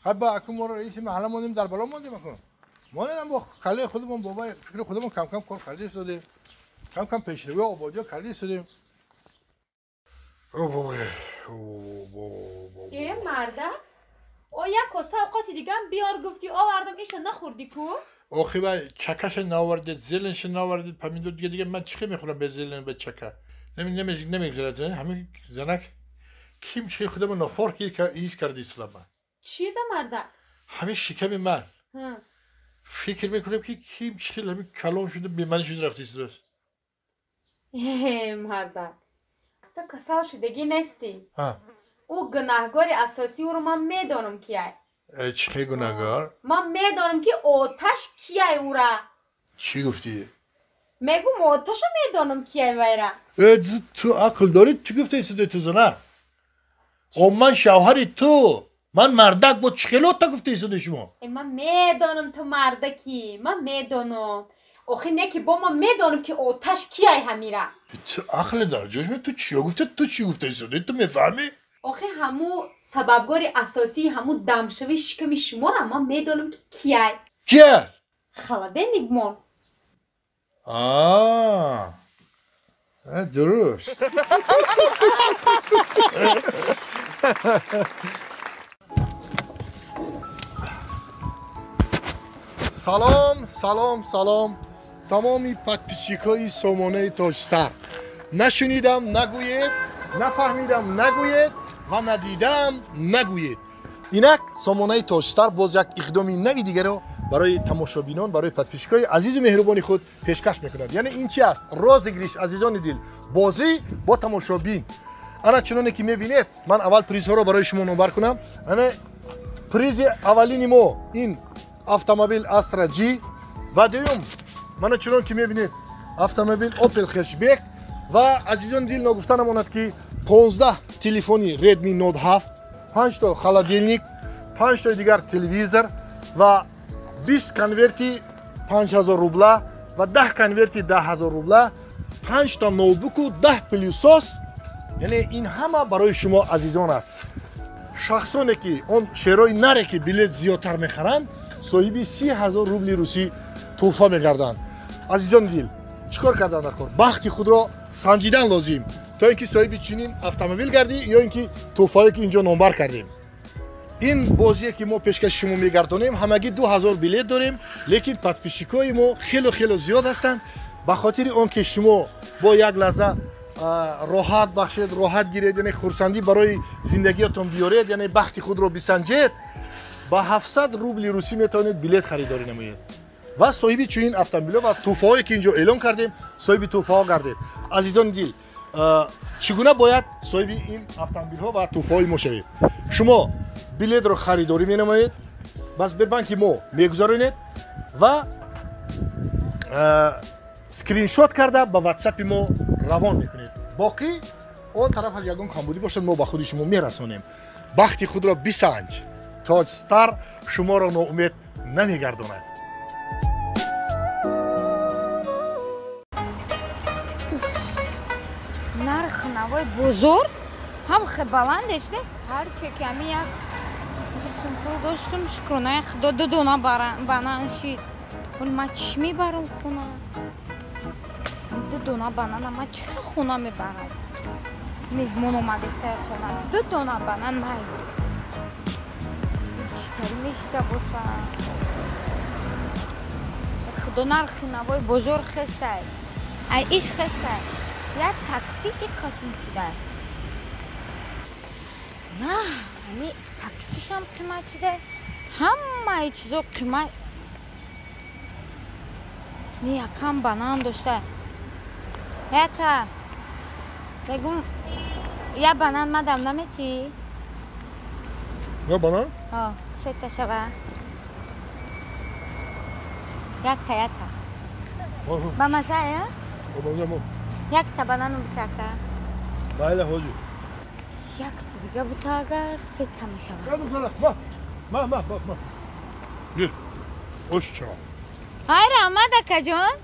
[SPEAKER 1] خب با اگه ما رو رئیس محله موندیم در بالا موندیم اکنون ما هم با کله خودمون بابا فکر خودمون کم کم کار کردیم شدیم کم کم پیشروی آبادی کردیم شدیم. او بابا
[SPEAKER 5] ای مرده او یک کاسه اوقات دیگه بیار گفتی آوردم ایش نخوردی کو؟
[SPEAKER 1] آخه با چکش ناوردید زلنش ناوردید پمیدور دیگه دیگه من چی میخورم به زلن به چکه نمیگذرد. همین زنک کیم چی خودم نفر هیچ کردی سلام.
[SPEAKER 5] چی ده مرده؟
[SPEAKER 1] همین شکم من فکر میکنم که کیم چی همین کلام شده بیماری شده رفتی است.
[SPEAKER 5] مرده تو کسال شدگی نیستی. او گناهگار اساسی او رو من میدانم کیه.
[SPEAKER 1] چه گناهگار؟
[SPEAKER 5] من میدانم که آتش کیه او را.
[SPEAKER 1] چی گفتی؟
[SPEAKER 5] میگم آتش میدانم کیه ویرا.
[SPEAKER 1] تو عقل داری چی گفتی سده تو زنه؟ О ман шавҳари ту. Ман мардак бо чӣ хело та гуфта истода шумо?
[SPEAKER 5] Ман медонам ту мардакӣ, ман медонам. Охи не ки бо ман медонам ки оташ кияй ҳамира.
[SPEAKER 1] Ту ақли дар ҷош ту чиё гуфта, ту чӣ гуфта истода, ту мефаҳмӣ?
[SPEAKER 5] Охи ҳаму сабабгори асосии ҳаму дамшавии шиками шуморо ман медонам ки кияй.
[SPEAKER 1] Ки аст?
[SPEAKER 5] Холодильник мон.
[SPEAKER 1] Дуруст. Салом, салом, салом. Тамоми подписчикои сомонаи Тоҷстар. Нашунидам нагӯед, нафаҳмидам нагӯед ва надидам нагӯед. Инак сомонаи Тоҷстар боз як иқдоми нави дигаро барои тамошобинон, барои подписчикои азизу меҳрубони худ пешкаш мекунад. Яъне ин чи аст? Розыгрыш, азизони дил, бозӣ бо тамошобин. Ана чуноне ки мебинед, ман аввал призҳоро барои шумо номбар кунам. Ана призи аввалини мо ин автомобил Astra G ва дуюм мана чунон ки мебинед автомобил Opel Hatchback ва азизони дил ногуфта намонад ки 15 телефони Redmi Note 7, 5 то холодильник, 5 тои дигар телевизор ва 20 конверти 5000 рубла ва 10 конверти 10000 рубла, 5 та ноутбуку 10 пылесос. Яъне ин ҳама барои шумо азизон аст. Шахсоне ки он шерои наре ки билет зиёдтар мехаранд, соҳиби 30000 рубли русӣ тӯҳфа мегарданд. Азизони дил, чӣ кор кардан дар кор? Бахти худро санҷидан лозим, то ин ки соҳиби чунин автомобил гардӣ ё ин ки тӯҳфае ки инҷо номбар кардем. Ин бозие ки мо пешкаши шумо мегардонем, ҳамагӣ 2000 билет дорем, лекин подписчикои мо хело хело зиёд ҳастанд. Ба хотири он ки шумо бо як лаҳза роҳат бахшед, роҳат гиред, яъне хурсандӣ барои зиндагиятон биёред, яъне бахти худро бисанҷед, ба 700 рубли русӣ метавонед билет харидорӣ намоед ва соҳиби чунин автомобилҳо ва тӯҳфаҳое ки инҷо эълон кардем, соҳиби тӯҳфаҳо гардед. Азизони дил, чӣ гуна бояд соҳиби ин автомобилҳо ва тӯҳфаҳои мо шавед? Шумо билетро харидорӣ менамоед, ба Сбербанки мо мегузаронед ва скриншот карда ба ватсапи мо равон мекунед. Боқӣ он тарафаш ягон камбудӣ бошад, мо ба худи шумо мерасонем. Бахти худро бисанҷ. Тоҷстар шуморо ноумед намегардонад.
[SPEAKER 2] Нарх навои бозор ҳам хе баландеш не? Ҳарче ки ами як сум пул доштум, шукронаи худо ду дона банан шид. Вале ман чӣ мебарам хона? Ду дона банана ман чӣ хел хона мебарам? Меҳмон омадестай хона, ду дона банан май. Чӣ тари мешида бошад? Худо нархи навои бозор хестай. Ай иш хестай. Як такси ик қасум шуда. На, ами таксишам қимат шуда. Ҳамаи чизо қимат. Ми якам банан дошта. Яка. Бегум, я банан мадам наметӣ?
[SPEAKER 1] Я банан?
[SPEAKER 2] О, сета шава. Якта, якта. Ба маза, я?
[SPEAKER 1] Ба маза.
[SPEAKER 2] Якта банану бутака.
[SPEAKER 1] Майла ҳоҷи.
[SPEAKER 2] Якти дига бута агар сета мешавад.
[SPEAKER 1] Ма, ма, ма, ма. Гир. Ош чаро.
[SPEAKER 2] Ай раҳмат акаҷон.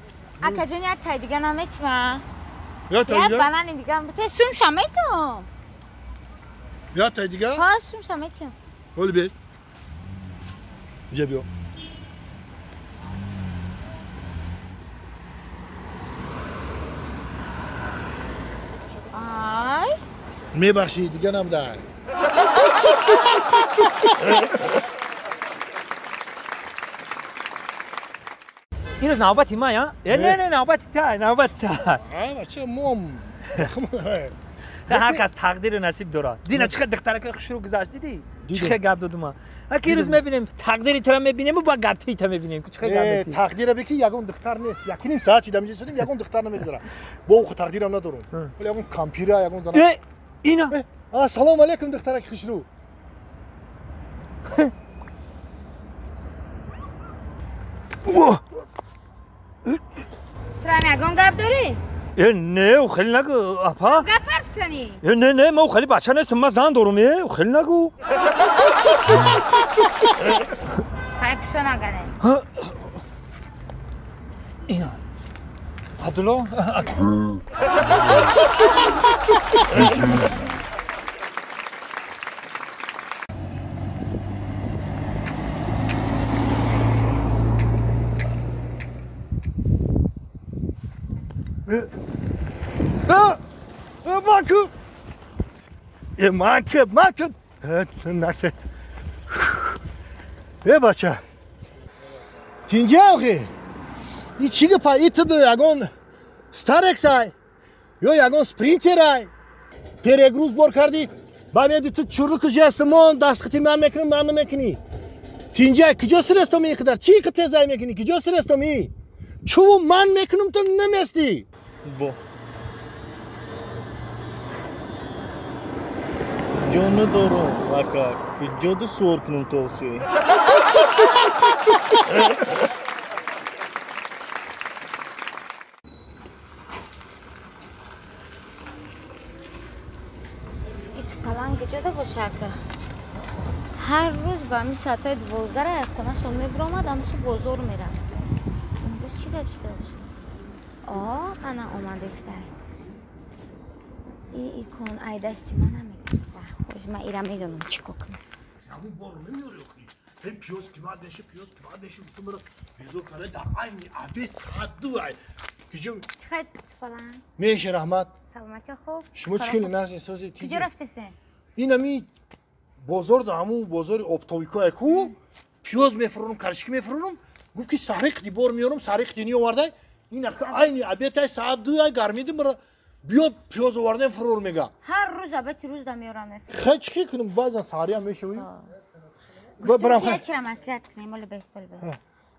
[SPEAKER 2] Акаҷон як тай дига наметима.
[SPEAKER 1] Як тай дига?
[SPEAKER 2] Як банани дига бута сумша метум.
[SPEAKER 1] Як тай дига?
[SPEAKER 2] Ҳа, сумша метим.
[SPEAKER 1] Ҳоли бед. Инҷа биё.
[SPEAKER 2] Ай.
[SPEAKER 1] Мебахшӣ, дига набудай.
[SPEAKER 6] Ирӯз навбати ман, я? Не, не, навбати та, навбати та.
[SPEAKER 1] Бача, мом.
[SPEAKER 6] Ҳар кас тақдиру насиб дорад. Дина чӣ хел духтаракои хушрӯ гузашт, дидӣ? Чӣ хел гап додум ман. Аки ирӯз мебинем, тақдири тура мебинем ва гапти та мебинем. Чӣ хел гап медиҳӣ?
[SPEAKER 1] Тақдира бе ки ягон духтар нест. Якним соат чида меҷа истодем, ягон духтар намегузара. Бо ӯ тақдирам надорум. Вале ягон кампира, ягон зана.
[SPEAKER 6] Ина.
[SPEAKER 1] Салом алейкум, духтараки хушрӯ.
[SPEAKER 2] Тура ягон гап дорӣ?
[SPEAKER 6] Не, хеле нагӯ, апа.
[SPEAKER 2] Гап партф бизанӣ?
[SPEAKER 6] Не, не, ман хеле бача нестам, ман зан дорам, хеле нагӯ.
[SPEAKER 2] Хай пишо нагане.
[SPEAKER 6] Ина. Абдулло.
[SPEAKER 1] Манкиб, манкиб. Э, бача. Тинҷа охи. И чӣ гапа? И ту ягон Старексай ё ягон Спринтерай. Перегруз бор кардӣ. Ба меди ту чурруку ҷасмон дастхати ман мекунам, ман намекунӣ. Тинҷа, куҷо сирестом ин қадар? Чӣ тезай мекунӣ? Куҷо сирестом и? Чуву ман мекунам, ту наместӣ.
[SPEAKER 7] Бо. Ҷо надорам, ака. Куҷо ду суор кунам то охи?
[SPEAKER 2] И тупаланг куҷода боша, ака? Ҳар рӯз ба ҳамин соатҳои 12 аз хонашон мебиромад, ҳамсу бозор мерафт. Имрӯз чӣ гап шуда боша? О, ана омадестай. И икон ай дасти ман намегаза. Оз ман ира медонам чӣ кор кунам.
[SPEAKER 1] Ҳамун бор намеёри охи. Ҳей пиёз қимат меша, пиёз қимат меша, гуфтам мара безор карда дар айни обед соат 2 ай. Куҷо?
[SPEAKER 2] Чӣ хай тупаланг?
[SPEAKER 1] Меша, раҳмат.
[SPEAKER 2] Саломатӣ хуб.
[SPEAKER 1] Шумо чӣ хеле нағз эҳсоси тиҷи?
[SPEAKER 2] Куҷо рафтесен?
[SPEAKER 1] Ин ами бозор да ҳамун бозори оптовикое ку пиёз мефурӯрам, карчики мефурӯрам. Гуфт ки саҳри қити бор меёрам, саҳри қити ниёвардай. Ин ака айни обедай соат 2 ай гармиди мара биё пиёз овардем фурӯр мега.
[SPEAKER 2] Ҳар рӯз обеди рӯз да меёрам мефурӯрам.
[SPEAKER 1] Хай чӣ хел кунам, баъзан саҳриам мешавӣ.
[SPEAKER 2] Барам хай. Чира маслиҳат кунем, оли бестол бес.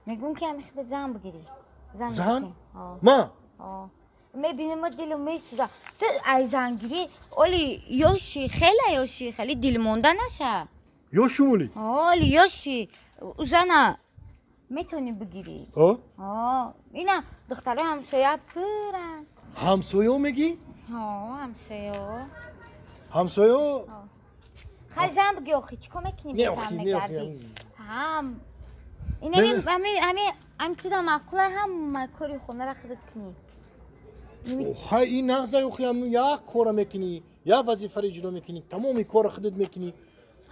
[SPEAKER 2] Мегӯм ки ҳами худат зан бигирӣ.
[SPEAKER 1] Зан? Ма?
[SPEAKER 2] Мебинем дилам месӯза. Ту ай зангирӣ, оли ёши, хеле ёши, хеле дилмонда наша.
[SPEAKER 1] Ёшум оли?
[SPEAKER 2] Оли ёши. Узана метавонӣ бигирӣ. Ина духтарои ҳамсоя пуранд.
[SPEAKER 1] Ҳамсоё мегӣ?
[SPEAKER 2] Ҳамсоё.
[SPEAKER 1] Ҳамсоё?
[SPEAKER 2] Хай зан бигӣ охи, чӣ кор мекунӣ бе зан мегардӣ? Ҳам. Ина ами тида маъқула ҳама кори хонаро худат кунӣ.
[SPEAKER 1] Хай ин нағза охи, ҳам як кора мекунӣ, як вазифаро иҷро мекунӣ, тамоми корро худат мекунӣ.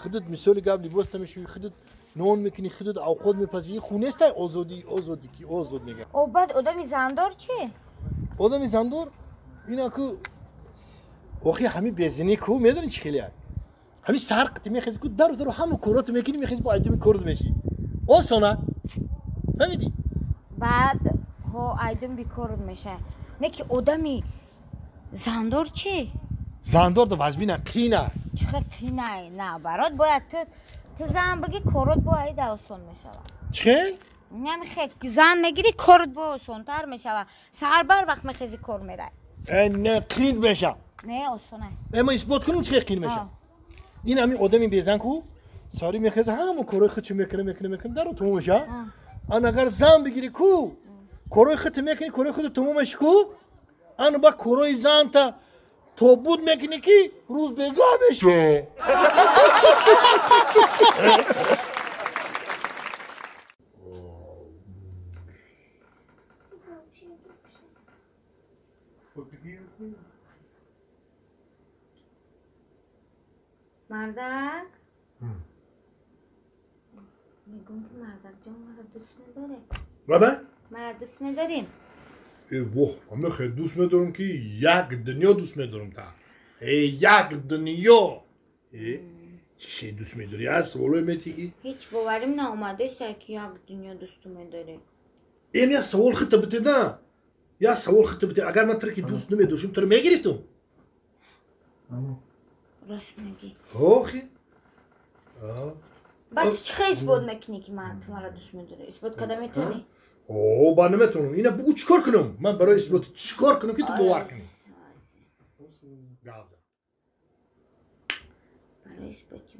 [SPEAKER 1] Худат мисоли гап либос намешӯӣ, худат нон мекунӣ, худат авқот мепазӣ. Ху нестай озодӣ, озодӣ ки озод мегӯяд.
[SPEAKER 2] О, баъд одами зандор чӣ?
[SPEAKER 1] Одами зандор ина ку охи ҳами безинӣ ку медонӣ чӣ хеле ай? Ҳами саҳар қити мехезӣ ку дару дару ҳама короту мекунӣ, мехезӣ бо айдими корот мешӣ. Осона. Фаҳмидӣ?
[SPEAKER 2] Баъд ҳо айдим бикорот мешавад. Не ки одами зандор чӣ?
[SPEAKER 1] Зандор да вазбина қина.
[SPEAKER 2] Чӣ хел қинай? На, барот бояд ту зан бигӣ, корот бо айда осон мешавад.
[SPEAKER 1] Чӣ хел?
[SPEAKER 2] Намехе зан мегирӣ, корот бо осонтар мешавад. Саҳар бар вақт мехезӣ, кор мерай.
[SPEAKER 1] Э, не, қин меша.
[SPEAKER 2] Не, осонай.
[SPEAKER 1] Э, ман исбот кунам чӣ хел қин меша. Ин ҳами одами безан ку саҳарӣ мехеза, ҳама корҳои худшо мекунад, мекунад, мекунад, даро тамом меша. Ан агар зан бигирӣ ку корҳои худто мекунӣ, корҳои худто тамом меши ку, ан ба корҳои занта тобуд мекунӣ ки рӯз бегаҳ меша.
[SPEAKER 2] Мардак, мегӯм ки мардак ҷон маро дӯст медорӣ?
[SPEAKER 1] Баба?
[SPEAKER 2] Маро дӯст медорӣ?
[SPEAKER 1] Э, воҳ, ҳама хеле дӯст медорам ки як дунё дӯст медорам та. Э, як дунё. Э, чӣ дӯст медорӣ? Аз саволое метигӣ?
[SPEAKER 2] Ҳеҷ боварим наомадааст ки як дунё дӯсту медорӣ.
[SPEAKER 1] Эм як савол хита бите да. Як савол хита бите. Агар ман туро ки дӯст намедоштам, туро мегирифтам?
[SPEAKER 2] Рост мегӣ.
[SPEAKER 1] Охи.
[SPEAKER 2] Баъд чӣ хел исбот мекунӣ ки ман ту маро дӯст медорӣ? Исбот карда метавонӣ?
[SPEAKER 1] О, ба наметавонам. Ина бугӯ чӣ кор кунам? Ман барои исбот чӣ кор кунам ки ту бовар кунӣ? Гап зан.
[SPEAKER 2] Барои исботи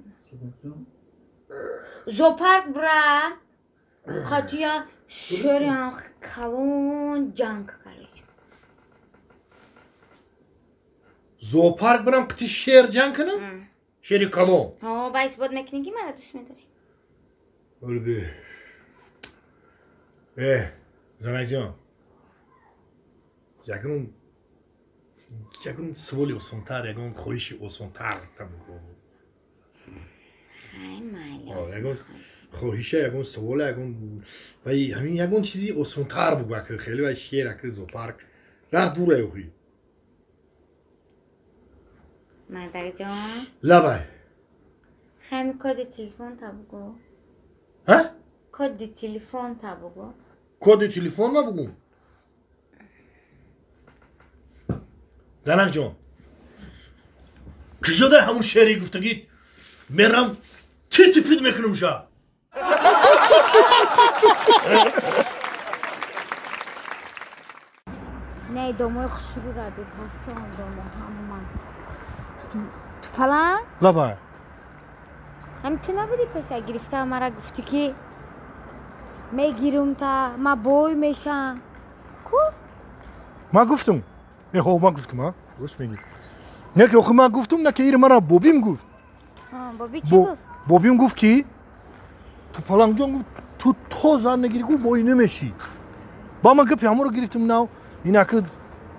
[SPEAKER 2] зоопарк бира, қатия шерам калон ҷанг короче.
[SPEAKER 1] Зоопарк бирам қити шер ҷанг кунам? Шери калон.
[SPEAKER 2] Ҳо, ба исбот мекунӣ ки мара дӯст медорӣ.
[SPEAKER 1] Олби. Занакҷон. Ягон саволи осонтар, ягон хоҳиши осонтар табугӯ. Ягон хоҳиша, ягон савола, ягон вай ҳамин ягон чизи осонтар бугӯ, ака хеле вай шер, ака зоопарк. Раҳ дура охи.
[SPEAKER 2] Мардакҷон.
[SPEAKER 1] Лабай.
[SPEAKER 2] Хами коди телефон та бугӯ.
[SPEAKER 1] Ҳа?
[SPEAKER 2] Коди телефон та бугӯ.
[SPEAKER 1] Коди телефон ма бугӯм? Занакҷон, куҷода ҳамун шери гуфтагит мерам тити-пит мекунам ша.
[SPEAKER 2] Не, домои хушрӯра бефасон домо ҳама. Тупалан?
[SPEAKER 1] Лабай.
[SPEAKER 2] Ҳами ту набудӣ пеша гирифта мара гуфтӣ ки мегирум та ма бой мешам. Ку?
[SPEAKER 1] Ма гуфтум. Ҳо, ман гуфтум, а? Рост мегӣ. Не ки охи ман гуфтум, на ки ири мара бобим гуфт.
[SPEAKER 2] Боби чӣ гуфт?
[SPEAKER 1] Бобим гуфт ки Тупалангҷон гуфт ту то зан нагирӣ гуфт бой намешӣ. Ба ман гапи ҳамонро гирифтум нав инаки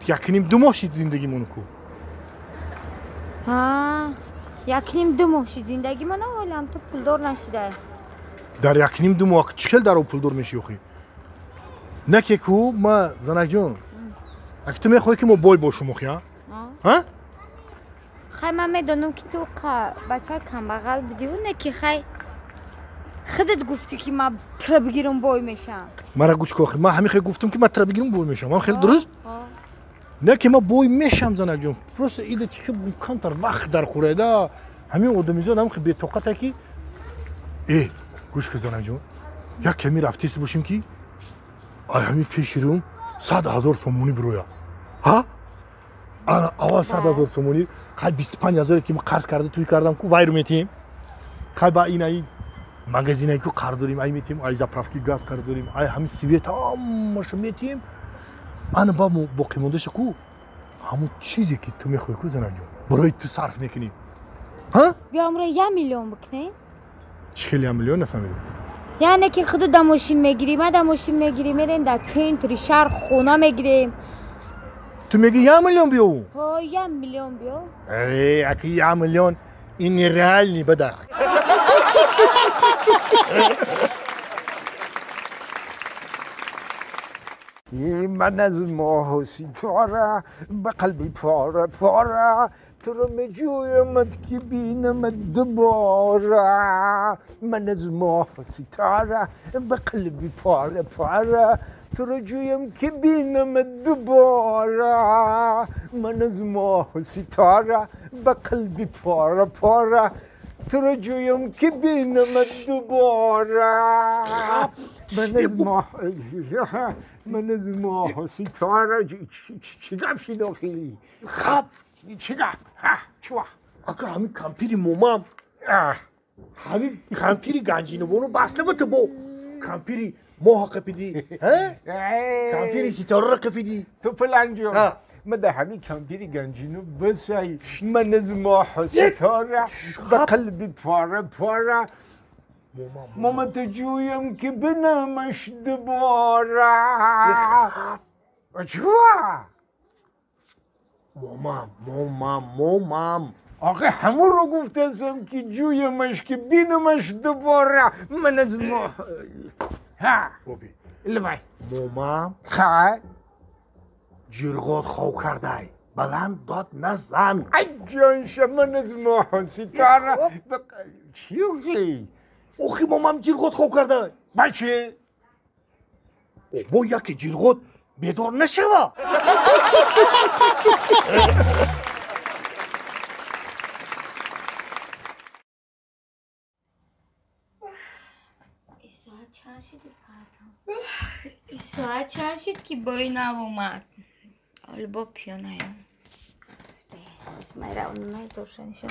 [SPEAKER 1] якним ду моҳ шид зиндагимон ку.
[SPEAKER 2] Ҳа, якним ду моҳ шид зиндагимон, ҳолам ту пулдор нашидай.
[SPEAKER 1] Дар якним ду моҳ чӣ хел дар о пулдор мешӣ охи? Не ки ку ма занакҷон, аки ту мехоҳӣ ки мо бой бошум охи, а? Ҳа?
[SPEAKER 2] Хай ман медонам ки ту бачаи камбағал будиву не ки хай худат гуфтӣ ки ман тра бигирам бой мешам.
[SPEAKER 1] Мара гӯш кун охи, ман ҳамин хел гуфтам ки ман тра бигирам бой мешам. Ман хеле дуруст? Не ки ман бой мешам занакҷон. Просто ида чӣ хел камтар вақт дар хӯрайда. Ҳамин одамизод ҳам хел бетоқата ки гӯш кун занакҷон, як ками рафтест бошем ки ай ҳамин пеши рӯм 100 000 сомонӣ бироя. Ҳа? Ана аввал 100 000 сомонӣ, хай 25 000 ки ман қарз карда туй кардам ку вайру метиҳем. Хай ба ин ай магазинае ку қарз дорем, ай метиҳем, ай заправки газ қарз дорем, ай ҳамин свет ҳамаша метиҳем. Ана ба боқимондаша ку ҳамун чизе ки ту мехоҳӣ ку занакҷон, барои ту сарф мекунем. Ҳа?
[SPEAKER 2] Биё амро 1 миллион бикунем.
[SPEAKER 1] Чӣ хел 1 миллион нафаҳмидам?
[SPEAKER 2] Яъне ки худу да мошин мегирӣ, ма да мошин мегирӣ, мерем дар центри шаҳр хона мегирем.
[SPEAKER 1] Ту мегӣ 1 миллион биёву?
[SPEAKER 2] Ҳо, 1 миллион биё.
[SPEAKER 1] Аки 1 миллион ин нереални бада.
[SPEAKER 4] من از ماه ستاره به قلبی پاره پاره تو رو میجویمت که بینمت دوباره. من از ماه ستاره به قلبی پاره پاره تو رو جویم که بینمت دوباره. من از ماه ستاره به قلبی پاره پاره تو رو جویم که بینمت دوباره. من از ماه ستاره. چی گپ شد آخی؟
[SPEAKER 1] خب
[SPEAKER 4] چی گپ؟ ها چوا؟
[SPEAKER 1] آقا همین کامپیری مومام، همین کامپیری گنجینه بونو بسته بود با کامپیری ماه قپیدی، ها؟ کامپیری ستاره را قپیدی.
[SPEAKER 4] تو پلنگ جان، من در همین کامپیری گنجینو بسای. من از ماه ستاره به قلبی پاره پاره ماما تجویم که بنامش دوباره. چوا؟
[SPEAKER 1] مامام مامام مامام
[SPEAKER 4] آخه همون رو گفتم که جویمش که بینمش دوباره. من از ما ها
[SPEAKER 1] بابی
[SPEAKER 4] لبای
[SPEAKER 1] مامام
[SPEAKER 4] خواهی
[SPEAKER 1] جرغات خواو کرده بلند داد نزن.
[SPEAKER 4] ای جان من از ما ستاره چی اوخی؟
[SPEAKER 1] اوخی مامام جرغات خواو کرده
[SPEAKER 4] بچه
[SPEAKER 1] با یکی جرغات بیدار نشوه.
[SPEAKER 2] ساعت چند شد که بای نوامد؟ حالا با پیانایم بسم الله زورشانی شد.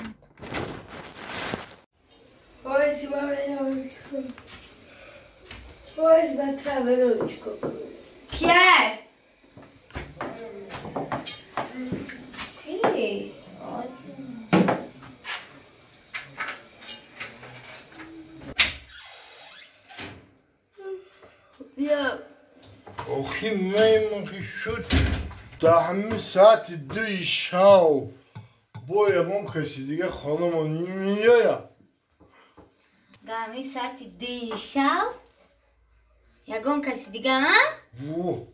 [SPEAKER 2] کیه؟ تی؟
[SPEAKER 1] Охи маймон ки шуд дар ҳамин соати 2 шав бо ягон каси дига хонамон меояд.
[SPEAKER 2] Дар ҳамин соати 2 шав ягон каси дига, а?
[SPEAKER 1] Во!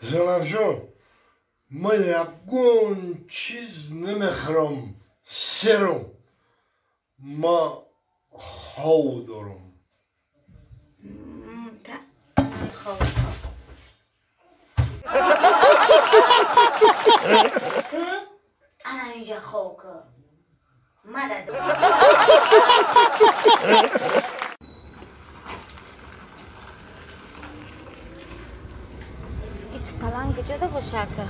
[SPEAKER 1] Занакҷон, ман ягон чиз намехӯрам, серам. Ман хов дорам.
[SPEAKER 2] Хов. Ту ана инҷа хов кун. Мадад. И тупаланг ҷода боша ака.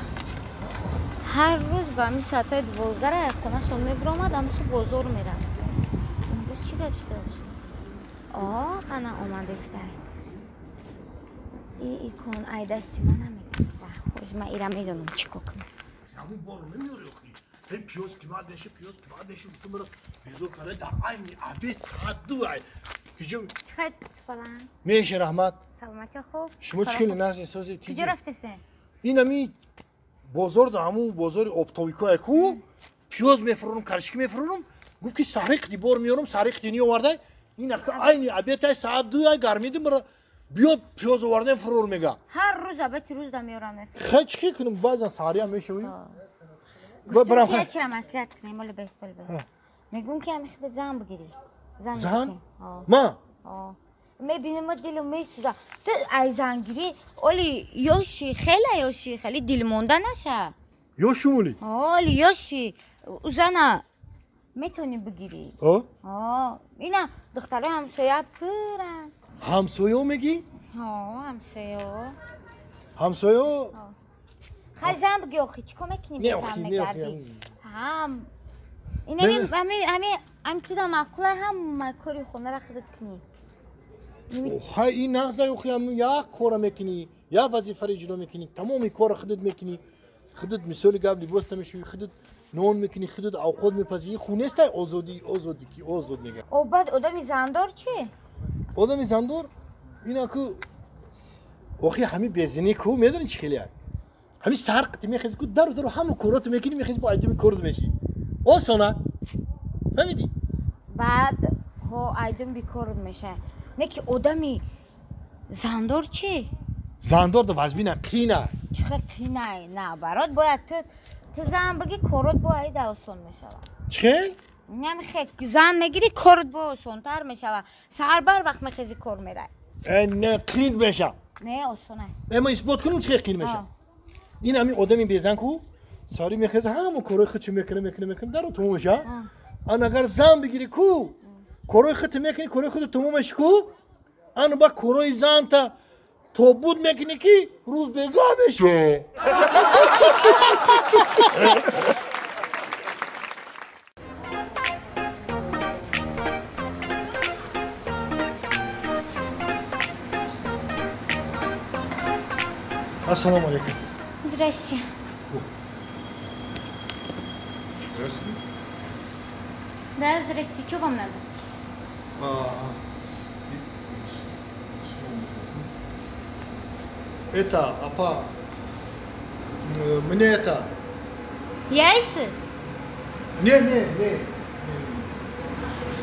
[SPEAKER 2] Ҳар рӯз ба ҳамин соатҳои 12 хонашон мебиромад, ҳамсу бозор мерафт. Имрӯз чӣ гап шуда бошад? О, ана омадестай. Икон ай дасти ман намегирза. Ҳоз ман ира медонам чӣ кор кунам.
[SPEAKER 1] Ҳамун борро намеёри охи. Ҳей пиёз қимат меша, пиёз қимат меша, гуфтам маро безор карда дар айни обед соат 2 ай. Киҷо
[SPEAKER 2] Чӣ хел тупаланг?
[SPEAKER 1] Меша раҳмат.
[SPEAKER 2] Саломатӣ хуб.
[SPEAKER 1] Шумо чӣ хеле нағз созед?
[SPEAKER 2] Куҷо рафтесен?
[SPEAKER 1] Ин ҳами бозор да ҳамун бозори оптовико ку пиёз мефурӯрам, карчики мефурӯрам. Гуфт ки саҳри қити бор меёрам, саҳри қити неовардай. Ин ака айни обед ай соат 2 ай гармиди маро биё пиёз овардем фурӯр мега.
[SPEAKER 2] Ҳар рӯз обеди рӯз да меёрам мефурӯрам.
[SPEAKER 1] Хел чӣ кунам, баъзан саҳриам мешавӣ.
[SPEAKER 2] Гуфтам ки чира маслиҳат кунем, оли бест, оли бест. Мегӯм ки ҳами худат зан бигирӣ.
[SPEAKER 1] Зан? Ма?
[SPEAKER 2] Мебинем дилам месӯза. Ту ай зангирӣ, оли ёши, хеле ёши, хеле дилмонда наша.
[SPEAKER 1] Ёшум оли?
[SPEAKER 2] Оли ёши. Зана метавонӣ бигирӣ. Ина духтарои ҳамсоя пуранд.
[SPEAKER 1] Ҳамсоё мегӣ?
[SPEAKER 2] Ҳамсоё.
[SPEAKER 1] Ҳамсоё?
[SPEAKER 2] Хай зан бигӣ охи, чӣ кор мекунӣ бе зан мегардӣ? Ҳам. Ин ами тида маъқула ҳама кори хонара худат кунӣ.
[SPEAKER 1] Хай ин нағза охи, ҳам як кора мекунӣ, як вазифаро иҷро мекунӣ, тамоми корро худат мекунӣ. Худат мисоли гап либоста мешӯӣ, худат нон мекунӣ, худат авқот мепазӣ. Ин хун нестай озодӣ, озодӣ ки озод мегӯяд.
[SPEAKER 2] О, баъд одами зандор чӣ?
[SPEAKER 1] Одами зандор ина ку охи ҳами безинӣ ку медонӣ чӣ хеле ҳами саҳар қити мехези ку дару дару ҳама короту мекунӣ, мехези бо айдими корот мешӣ. Осона. Фаҳмидӣ?
[SPEAKER 2] Баъд ҳо айдим бикорот меша. Не ки одами зандор чӣ?
[SPEAKER 1] Зандор да вазбина қина.
[SPEAKER 2] Чӣ хел қинай? На, барот бояд ту зан бигӣ, корот бо айда осон мешавад.
[SPEAKER 1] Чӣ хел?
[SPEAKER 2] Намехе зан мегирӣ, корот бо осонтар мешавад. Саҳар бар вақт мехези кор мерай.
[SPEAKER 1] Не, қин меша.
[SPEAKER 2] Не, осона.
[SPEAKER 1] Ман исбот кунам чӣ хел қин меша. Ин ҳами одами безан ку сари мехеза ҳама корҳои худшо мекунад, мекунад, мекунад, даро тамом меша. Ан агар зан бигирӣ ку корҳои худто мекунӣ, корҳои худто тамом меши ку, ан ба корҳои занта тобуд мекунӣ ки рӯз бегаҳ меша. Ассалому алейкум.
[SPEAKER 2] Здрасте.
[SPEAKER 10] Здравствуйте.
[SPEAKER 2] Да, здрасте. Что вам надо?
[SPEAKER 1] Это, апа, мне это.
[SPEAKER 2] Яйца?
[SPEAKER 1] Не, не, не.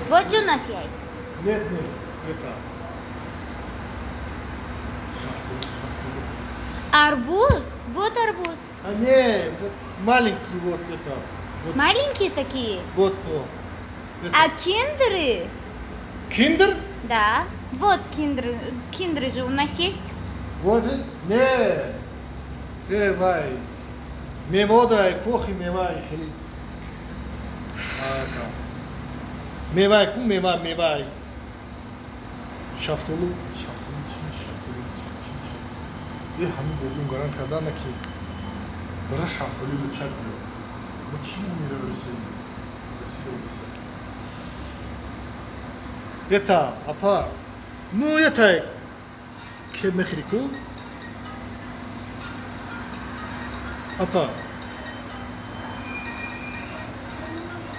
[SPEAKER 2] Вот же у нас яйца.
[SPEAKER 1] Нет, нет, это.
[SPEAKER 2] Арбуз? Вот арбуз.
[SPEAKER 1] А не, вот маленький вот это. Вот.
[SPEAKER 2] Маленькие такие?
[SPEAKER 1] Вот, о. Это.
[SPEAKER 2] А киндеры?
[SPEAKER 1] Киндер?
[SPEAKER 2] Да. Вот киндеры. Киндеры же у нас есть.
[SPEAKER 1] Вот, не. Вай. Мевода, кохи мевай, хели. А, мевай, ку мева, мевай. Шафтолу, шафтолу, шафтолу, шафтолу. Ҳамин бобим гаран кардана ки бара шафтолу лучак биё. Мо чӣ мера расид? Расид. Это, апа, ну это ке мехри ку? Апа.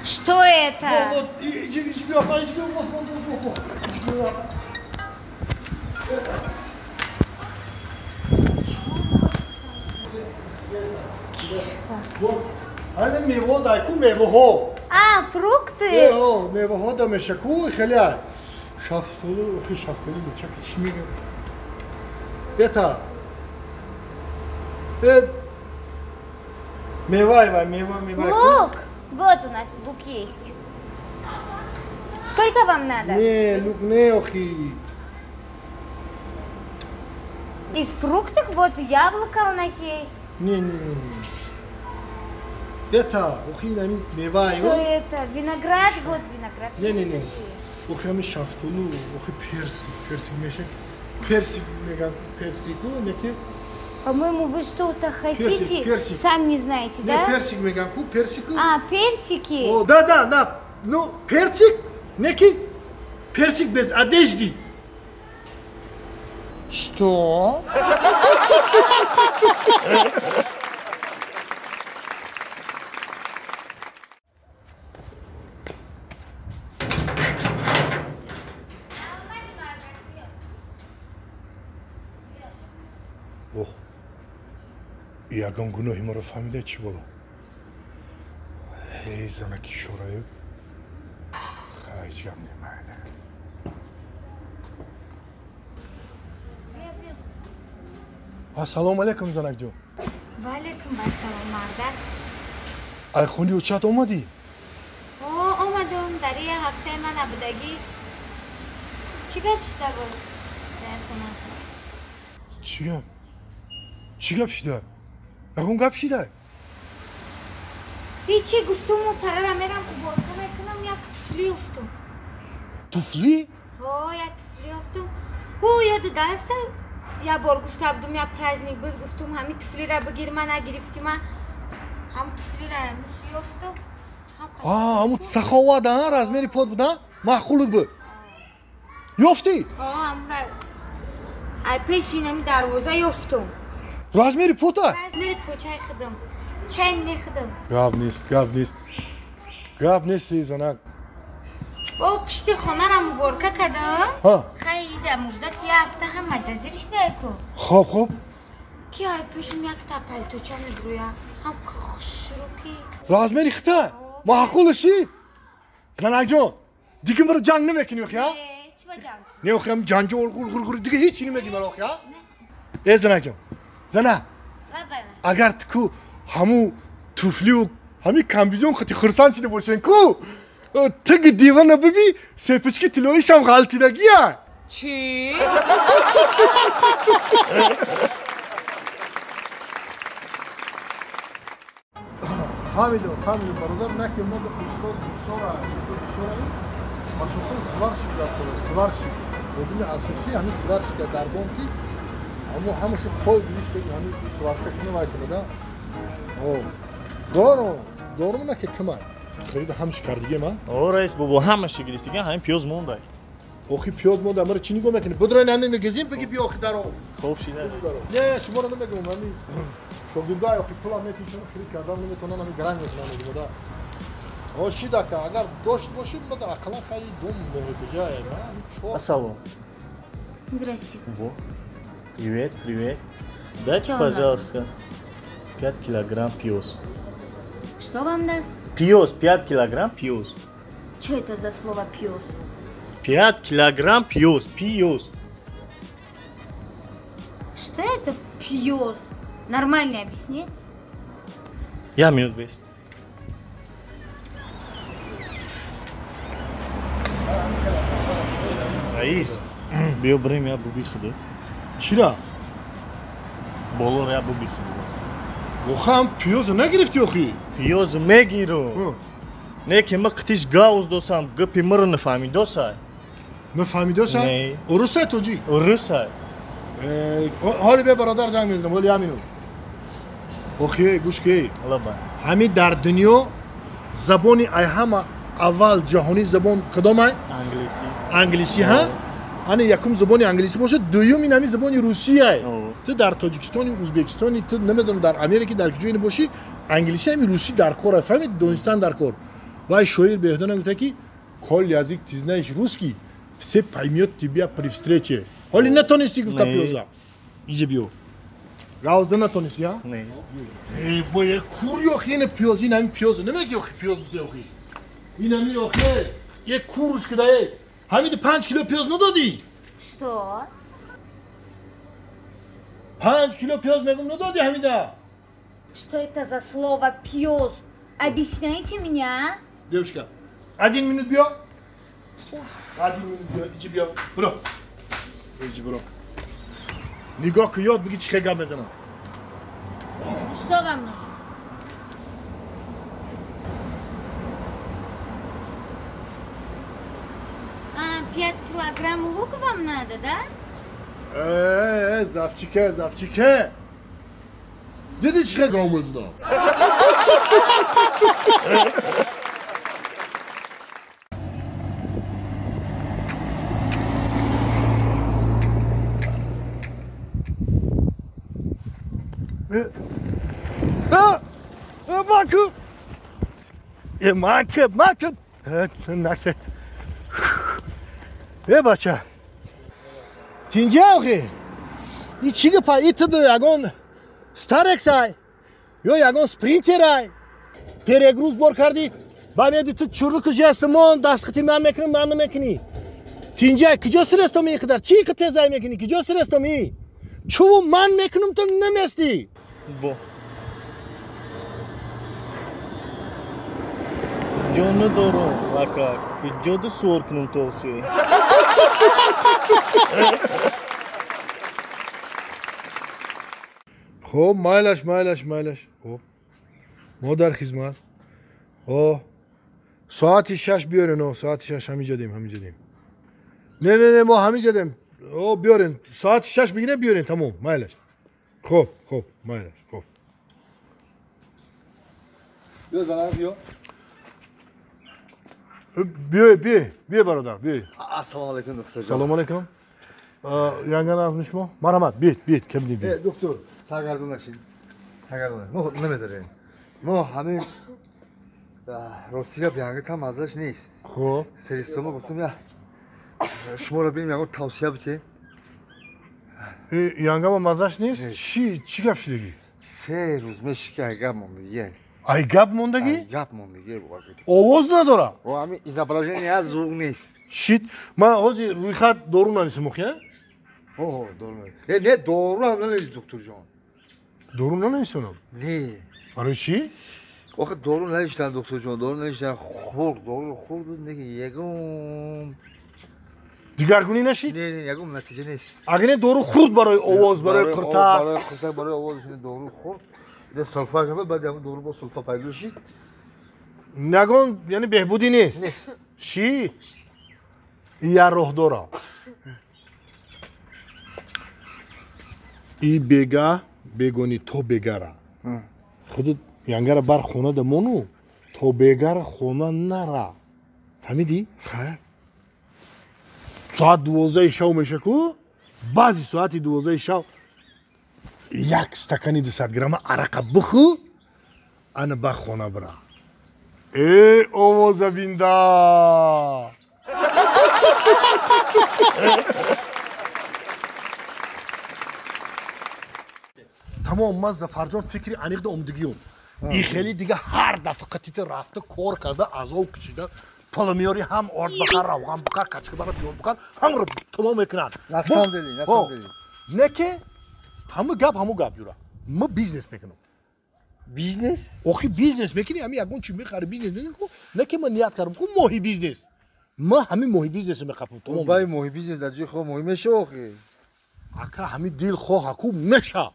[SPEAKER 2] Что это?
[SPEAKER 1] Вот, вот, иди, иди, апа, иди, вот, вот, вот, вот. Ҳамин мева дай ку меваҳо.
[SPEAKER 2] А, фрукты.
[SPEAKER 1] Э, меваҳо да меша ку хеле. Шафтолу, охи шафтолу лучака чӣ мегӯяд? Это. Мевай, вай, мева, мева.
[SPEAKER 2] Лук! Вот у нас лук есть. Сколько вам надо?
[SPEAKER 1] Не, лук не, охи.
[SPEAKER 2] Из фруктов вот яблоко у нас есть.
[SPEAKER 1] Не, не, не, не. Это, охи, нами мева.
[SPEAKER 2] Что это? Виноград, вот виноград.
[SPEAKER 1] Не, не, не. Охи, ами шафтолу, охи персик, персик меша. Персик, меган, персику, неки.
[SPEAKER 2] По-моему, вы что-то хотите,
[SPEAKER 1] персик, персик.
[SPEAKER 2] Сам не знаете, да?
[SPEAKER 1] Не, персик меган, ку, персику.
[SPEAKER 2] А, персики.
[SPEAKER 1] О, да, да, да. Ну, персик, неки, персик без одежды.
[SPEAKER 6] Что?
[SPEAKER 1] Оҳ, ягон гуноҳи моро фаҳмида чӣ боло? Эй, занаки шораю, ҳеҷ гап немайна. Ассалому алайкум, занакҷон.
[SPEAKER 2] Ва алайкум ассалом, мардак.
[SPEAKER 1] Ай хони очат омадӣ?
[SPEAKER 2] О, омадам. Дар як ҳафтаи ман набудагӣ. Чӣ гап шуда буд дар хона?
[SPEAKER 1] Чӣ гап? Чӣ гап шуда? Ягон гап шуда?
[SPEAKER 2] Ҳечи, гуфтуму парара мерам уборка мекунам, як туфли ёфтум.
[SPEAKER 1] Туфли?
[SPEAKER 2] Ҳо, як туфли ёфтум. Ӯ ёду даста як бор гуфта будум, як праздник буд, гуфтум ҳамин туфлира бигир, ма нагирифтима. Ҳам туфлира мус ёфтум.
[SPEAKER 1] А, ҳамун саховат, а, размери под буд, а? Маъқулут буд. Ёфтӣ?
[SPEAKER 2] Ҳо, ҳамра ай пеши инами дарвоза ёфтум.
[SPEAKER 1] Размери пота?
[SPEAKER 2] Размери почаи худам. Чай не худам.
[SPEAKER 1] Гап нест, гап нест. Гап нест, эй занак.
[SPEAKER 2] Бо пишти хонара муборка кардам.
[SPEAKER 1] Ҳа.
[SPEAKER 2] Хай, ида муддати як ҳафта ҳам маҷазир шидайку.
[SPEAKER 1] Хоб, хоб.
[SPEAKER 2] Ки ай пешим як та палточа мебурӯя. Ҳам хушрӯ ки.
[SPEAKER 1] Размери хита? Маъқулаши? Занакҷон, дига маро ҷанг намекунӣ, охи, а?
[SPEAKER 2] Не, чӣ ба ҷанг?
[SPEAKER 1] Не, охи, ҳам ҷанҷол, ғур, ғур, ғур, дига ҳеҷ чӣ намегӣ маро, охи, а? Э, занакҷон, зана,
[SPEAKER 2] Лабай.
[SPEAKER 1] Агар ту ку ҳамун туфлиу ҳамин комбизон хати хурсанд шида бошен ку, тиги дивана биби, сепички тиллоишам ғалтидагия.
[SPEAKER 2] Чӣ?
[SPEAKER 1] Фаҳмидам, фаҳмидам, бародар, наки мо устод бисёра, устод бисёра, асосан сварщик дар кора, сварщик. Одами асосӣ ҳамин сварщика дар дом ки ҳамо ҳамашу қой гиришта ҳамин сварка куна вай кунада. О, дорум, дорум наки кимай. Харида ҳамаш кардигем, а?
[SPEAKER 7] О, раис бобо, ҳамаша гирифтига, ҳамин пиёз мондай.
[SPEAKER 1] Охи пиёз монда, маро чӣ нигоҳ мекунӣ? Будрой ҳамин мегезим, бигӣ биё охи даро.
[SPEAKER 7] Хоб шида.
[SPEAKER 1] Не, шуморо намегӯм, ҳамин шогирдай охи пулам метишам, хирид кардан наметавонам, ҳамин гаран мекунам мегӯм, да. О, шидака, агар дошт бошӣ, мада ақаллан хаи дум меҳтиҷа, чор.
[SPEAKER 7] Ассалом.
[SPEAKER 2] Здрасте.
[SPEAKER 7] Во. Привет, привет. Дайте,
[SPEAKER 2] Чё
[SPEAKER 7] пожалуйста, 5 килограмм пиёз.
[SPEAKER 2] Что вам даст?
[SPEAKER 7] Пиёз, 5 килограмм пиёз.
[SPEAKER 2] Что это за слово пьёс?
[SPEAKER 7] 5 килограмм пиёз, пиёз.
[SPEAKER 2] Что это пьёс? Нормально объясни.
[SPEAKER 7] Я минут бест. Раис, биё бирем я буби худо.
[SPEAKER 1] Чира?
[SPEAKER 7] Болоро я буби худо.
[SPEAKER 1] Охам пиёзо нагирифтӣ охи?
[SPEAKER 7] Пиёз мегиру. Не ки ма қитиш гауз досам, гапи маро нафаҳмидосай.
[SPEAKER 1] Нафаҳмидосай?
[SPEAKER 7] Не.
[SPEAKER 1] Урусай тоҷик?
[SPEAKER 7] Урусай.
[SPEAKER 1] Ҳоли бе бародар занг мезанам, ҳоли ҳамину. Охи, гӯш ки.
[SPEAKER 7] Лаба.
[SPEAKER 1] Ҳамин дар дунё забони ай ҳама аввал ҷаҳонӣ забон кадомай?
[SPEAKER 7] Англисӣ.
[SPEAKER 1] Англисӣ, ҳа? Ани якум забони англисӣ бошад, дуюм ин ҳамин забони русияй. Ту дар Тоҷикистони, Узбекистони, ту намедонам дар Америки, дар куҷое бошӣ, англисӣ ҳамин русӣ дар кор, фаҳмид, донистан дар кор. Вай шоир беҳтар гуфта ки коль язык ты знаешь русский, все поймет тебя при встрече. Ҳоли натонистӣ гуфта пиёза. Иҷа биё. Гавзда натонисти, я?
[SPEAKER 7] Не.
[SPEAKER 1] Э, бо кур ёхи, ина пиёз, ин ҳамин пиёз. Намеги ёхи пиёз бите ёхи. Ин ҳамин ёхи. Е куруш кида е. Ҳамиди 5 кило пиёз надодӣ?
[SPEAKER 2] Что?
[SPEAKER 1] 5 кило пиёз мегум надодӣ ҳамида?
[SPEAKER 2] Что это за слово пиёз? Объясняйте меня.
[SPEAKER 1] Девушка, 1 минут биё. 1 минут биё, иҷи биё. Биро. Иҷи биро. Нигоҳ ки ёд биги чӣ хел гап мезанам.
[SPEAKER 2] Что вам нужно? А, 5 килограмм лука вам надо, да?
[SPEAKER 1] Завчике, завчике. Диди чӣ хел гап мезанам? Макиб, макиб. Наке. Э, бача. Тинҷа охи. И чӣ гапа? И ту ягон Старексай ё ягон Спринтерай. Перегруз бор кардӣ. Баъд ту чурруку жесмон дастхати ман мекунам, ман намекунӣ. Тинҷа, куҷо сирестом ин қадар? Чӣ ки тезай мекунӣ? Куҷо сирестом ин? Чуву ман мекунам, ту наместӣ.
[SPEAKER 7] Бо. Ҷо надорам, ака. Куҷода суор кунам то охи?
[SPEAKER 1] Хоб, майлаш, майлаш, майлаш. Хоб. Мо дар хизмат. О, соати 6 биёрен, о, соати 6 ҳаминҷа дем, ҳаминҷа дем. Не, не, не, мо ҳаминҷа дем. О, биёрен, соати 6 бигирем, биёрен, тамом, майлаш. Хоб, хоб, майлаш, хоб.
[SPEAKER 3] Биё, занам, биё.
[SPEAKER 1] Биё, биё, биё, бародар, биё.
[SPEAKER 3] Ассалому алайкум, доктор.
[SPEAKER 1] Салом алайкум. Янган азми шумо? Марҳамат, биёед, биёед, кабинет биёед.
[SPEAKER 3] Доктор, саргардон нашед. Саргардон. Мо намедорем. Мо ҳамин рости гап янга там маззаш нест.
[SPEAKER 1] Хоб.
[SPEAKER 3] Серистома гуфтам я шуморо бинем ягон тавсия битед.
[SPEAKER 1] Янгама маззаш нест? Чӣ чӣ гап шидагӣ?
[SPEAKER 3] 3 рӯз меши ки ай гап мондагӣ.
[SPEAKER 1] Ай гап мондагӣ?
[SPEAKER 3] Ай гап мондагӣ.
[SPEAKER 1] Овоз надора?
[SPEAKER 3] О, ҳамин изображение аз звук нест.
[SPEAKER 1] Шит, ман ҳозир рӯйхат дору нависам охи, а?
[SPEAKER 3] О, дору. Э, не, дору ҳам нанавис, докторҷон.
[SPEAKER 1] Дору нанависонам?
[SPEAKER 3] Не.
[SPEAKER 1] Барои чӣ?
[SPEAKER 3] Охе дору навиштан, докторҷон, дору навиштан, хӯрд, дору хӯрд, неки ягон
[SPEAKER 1] дигаргунӣ нашид?
[SPEAKER 3] Не, не, ягон натиҷа нест.
[SPEAKER 1] Агар не дору хӯрд барои овоз, барои қуртак.
[SPEAKER 3] Барои қуртак, барои овоз дору хӯрд. Не сулфа шуд, баъд ягон дору бо сулфа пайдо шид.
[SPEAKER 1] Ягон, яъне беҳбудӣ нест?
[SPEAKER 3] Нест.
[SPEAKER 1] Ши? Я роҳ дорам. И бега, бегони то бегара. Худут янгара бар хона да мону, то бегара хона нара. Фаҳмидӣ?
[SPEAKER 3] Ха.
[SPEAKER 1] Соат 12 шав меша ку, баъди соати 12 шав як стакани 200 грамма арақа бихӯ, ана ба хона бира. Э, овоза бинда! Тамом, ман Зафарҷон фикри аниқ да омдагиём. И хеле дига ҳар дафъа қатита рафта кор карда, азоб кашида, пул меёри, ҳам орд бихар, равған бихар, качка бихар, пиёз бихар, ҳамаро тамом мекунанд.
[SPEAKER 3] На самом деле, на самом деле.
[SPEAKER 1] Не ки ҳаму гап, ҳаму гап ҷура. Ма бизнес мекунам.
[SPEAKER 3] Бизнес?
[SPEAKER 1] Охи бизнес мекунӣ, ҳами ягон чи мехари, бизнес мекунӣ, ку не ки ман ният кардам, ку моҳи бизнес. Ма ҳами моҳи бизнес мехапам, тамом.
[SPEAKER 3] Бай моҳи бизнес дар ҷои хо моҳи меша охи.
[SPEAKER 1] Ака ҳами дил хоҳ ку меша.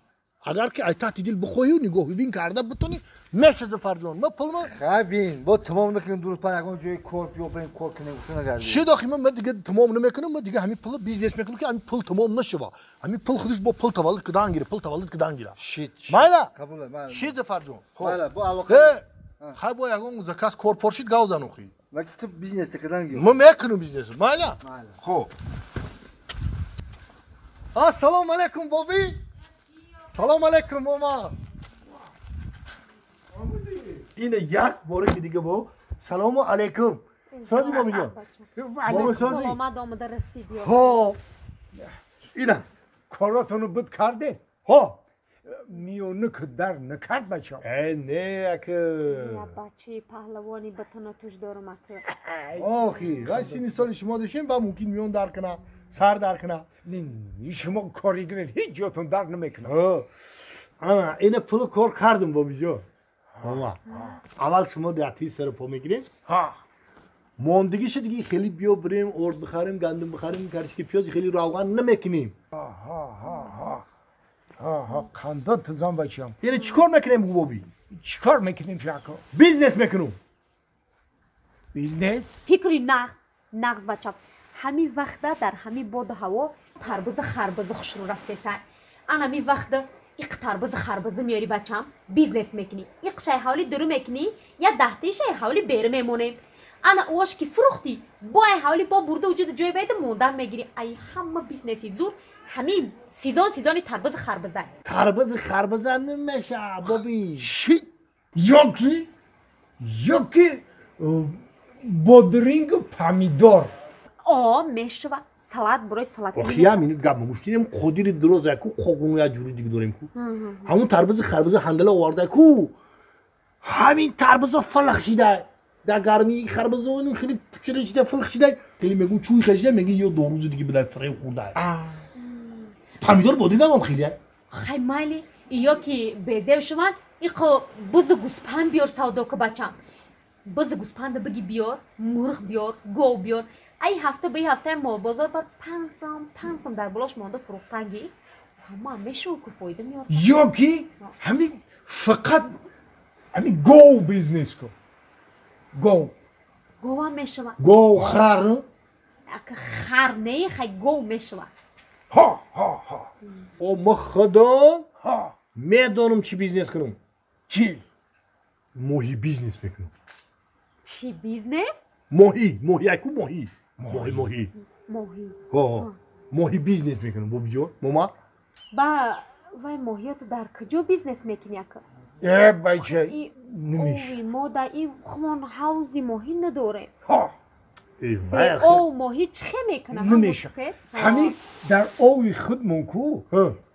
[SPEAKER 1] Агар ки ай таҳти дил бихоҳӣ, нигоҳубин карда битонӣ, меша Зафарҷон. Ма пулма
[SPEAKER 3] Хай бин, бо тамом накунем, ду рӯз пай ягон ҷои кор биёбем, кор кунем, гуфта нагардем.
[SPEAKER 1] Шид охи, ман дига тамом намекунам, ман дига ҳамин пула бизнес мекунам, ки ҳамин пул тамом нашава. Ҳамин пул худаш бо пул таваллуд кудан гира, пул таваллуд кудан гира.
[SPEAKER 3] Шид.
[SPEAKER 1] Майла?
[SPEAKER 3] Қабул, майла.
[SPEAKER 1] Шид Зафарҷон.
[SPEAKER 3] Майла, бо алоқа.
[SPEAKER 1] Хай бо ягон заказ кор поршид гав зан охи.
[SPEAKER 3] Лаки ту бизнес кудан гир.
[SPEAKER 1] Ман мекунам бизнес. Майла?
[SPEAKER 3] Майла.
[SPEAKER 1] Хоб. Ассалому алайкум, боби. Салом алейкум, мама. Ине як боре ки дига бо. Салому алейкум. Сози боби ҷон. Боби сози.
[SPEAKER 5] Саломат омада расидӣ.
[SPEAKER 1] Ҳо.
[SPEAKER 4] Ина коротонро буд кардем.
[SPEAKER 1] Ҳо.
[SPEAKER 4] миёна ки дар накард бачам.
[SPEAKER 1] Э не ака.
[SPEAKER 5] Я бачаи паҳлавони ба танатуш дорам ака.
[SPEAKER 1] Охи, вай синни соли шумо дошем ба мумкин миён дар кана, сар дар кана.
[SPEAKER 4] Не, шумо кори гиред, ҳеҷ ҷотон дар намекунад.
[SPEAKER 1] Ана, ина пулу кор кардум бобиҷон. Мама, аввал шумо деҳати сару по мегирем.
[SPEAKER 4] Ҳа.
[SPEAKER 1] Мондагиша диги хеле биё бирем, орд бихарем, гандум бихарем, каришки пиёз хеле равған намекунем.
[SPEAKER 4] Ҳа, қанда тузан бачам.
[SPEAKER 1] Яъне чӣ кор мекунем боби?
[SPEAKER 4] Чӣ кор мекунем шако?
[SPEAKER 1] Бизнес мекунем.
[SPEAKER 4] Бизнес?
[SPEAKER 5] Фикри нағз, нағз бачам. Ҳамин вақта дар ҳамин боду ҳаво тарбузу харбузу хушрӯ рафтесан. Ан ҳамин вақта иқ тарбузу харбузу меёри бачам, бизнес мекунӣ. Иқ шай ҳавли дуру мекунӣ, я даҳтаи шай ҳавли беру мемонем. Ана ош ки фурӯхтӣ, бо ай ҳавли бо бурда вуҷуди ҷой байда мондан мегирӣ. Ай ҳама бизнеси зур ҳамин сезон сезони тарбузу харбуза.
[SPEAKER 1] Тарбузу харбуза намеша боби.
[SPEAKER 4] Ши ёки бодрингу помидор.
[SPEAKER 5] О, мешава салат барои салат.
[SPEAKER 1] Охи я минут гап муштинем қодири дуроза ку қоғуну я ҷури диг дорем ку. Ҳамун тарбузи харбуза ҳандала оварда ку. Ҳамин тарбузо фалах шида. Дар гармии харбузо ин хеле пучида шида фалах шида. Хеле мегӯ чӯй хашида мегӣ ё дорӯзи диги бидай фиреб хӯрда. Помидор бодинг ҳам хеле.
[SPEAKER 5] Хай майли ё ки безев шуванд иқо бузу гӯспанд биёр савдо ку бачам. Бузу гӯспанда биги биёр, мурғ биёр, гов биёр. Ай ҳафта ба ҳафта молбозор бар 5 сом дар болош монда фурӯхтанги. Ҳама мешаву ку фоида меёр.
[SPEAKER 4] Ё ки ҳамин фақат ҳамин гов бизнес ку. Гов.
[SPEAKER 5] Говам мешава.
[SPEAKER 1] Гов хар.
[SPEAKER 5] Ака хар не, хай гов мешава.
[SPEAKER 4] Ҳа, ҳа, ҳа.
[SPEAKER 1] О, ма худо
[SPEAKER 4] Ҳа.
[SPEAKER 1] медонам чӣ бизнес кунам.
[SPEAKER 4] Чӣ?
[SPEAKER 1] Моҳи бизнес мекунам.
[SPEAKER 5] Чӣ бизнес?
[SPEAKER 1] Моҳӣ, моҳӣ айку моҳӣ. Моҳӣ, моҳӣ.
[SPEAKER 5] Моҳӣ.
[SPEAKER 1] Ҳо, моҳи бизнес мекунам, бобиҷон, мома.
[SPEAKER 5] Ба вай моҳиёту дар куҷо бизнес мекунӣ ака?
[SPEAKER 4] Э, бача, намеша.
[SPEAKER 5] Ови мо дар ин хумон ҳавзи моҳӣ надорем.
[SPEAKER 4] Ҳа.
[SPEAKER 1] Э, вай
[SPEAKER 5] Ов моҳӣ чӣ хе мекунад?
[SPEAKER 4] Намеша. Ҳамин дар ови худмон ку,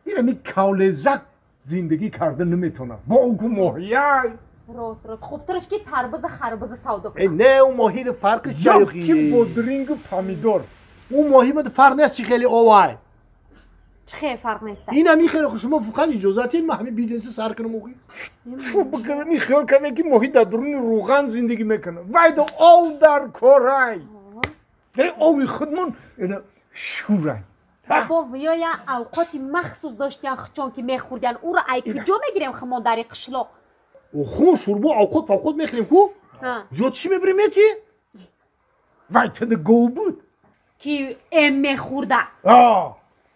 [SPEAKER 4] ин ҳамин кавлезак зиндагӣ карда наметавонад. Бо ӯ ку моҳия.
[SPEAKER 5] Рост, рост. Хубтараш ки тарбуза харбуза савдо
[SPEAKER 1] Э,
[SPEAKER 5] кунам.
[SPEAKER 1] не, ӯ моҳида фарқиш
[SPEAKER 4] Ё
[SPEAKER 1] чӣ?
[SPEAKER 4] ки бодрингу помидор.
[SPEAKER 1] Ӯ моҳида фарқ нест чӣ хеле овай.
[SPEAKER 5] Чӣ хе фарқ нест?
[SPEAKER 1] Ин ҳамин хеле ху шумо фақат иҷозат диҳед ман ҳамин бизнеси сар кунам охи.
[SPEAKER 4] Ту бикунам ин хиёл кардем ки моҳӣ дар дуруни рӯған зиндагӣ мекунад. Вай да ов дар корай. Дар ови худмон шӯрай.
[SPEAKER 5] Бо виё я авқоти махсус доштиян хучон ки мехӯрдиян. Ӯро ай куҷо мегирем хумон дар қишлоқ?
[SPEAKER 1] Хумон шӯрбо авқот павқот мехӯрем ку? Зиёд чӣ мебирем мети?
[SPEAKER 4] Вай туда гов буд.
[SPEAKER 5] Ки эм мехӯрда.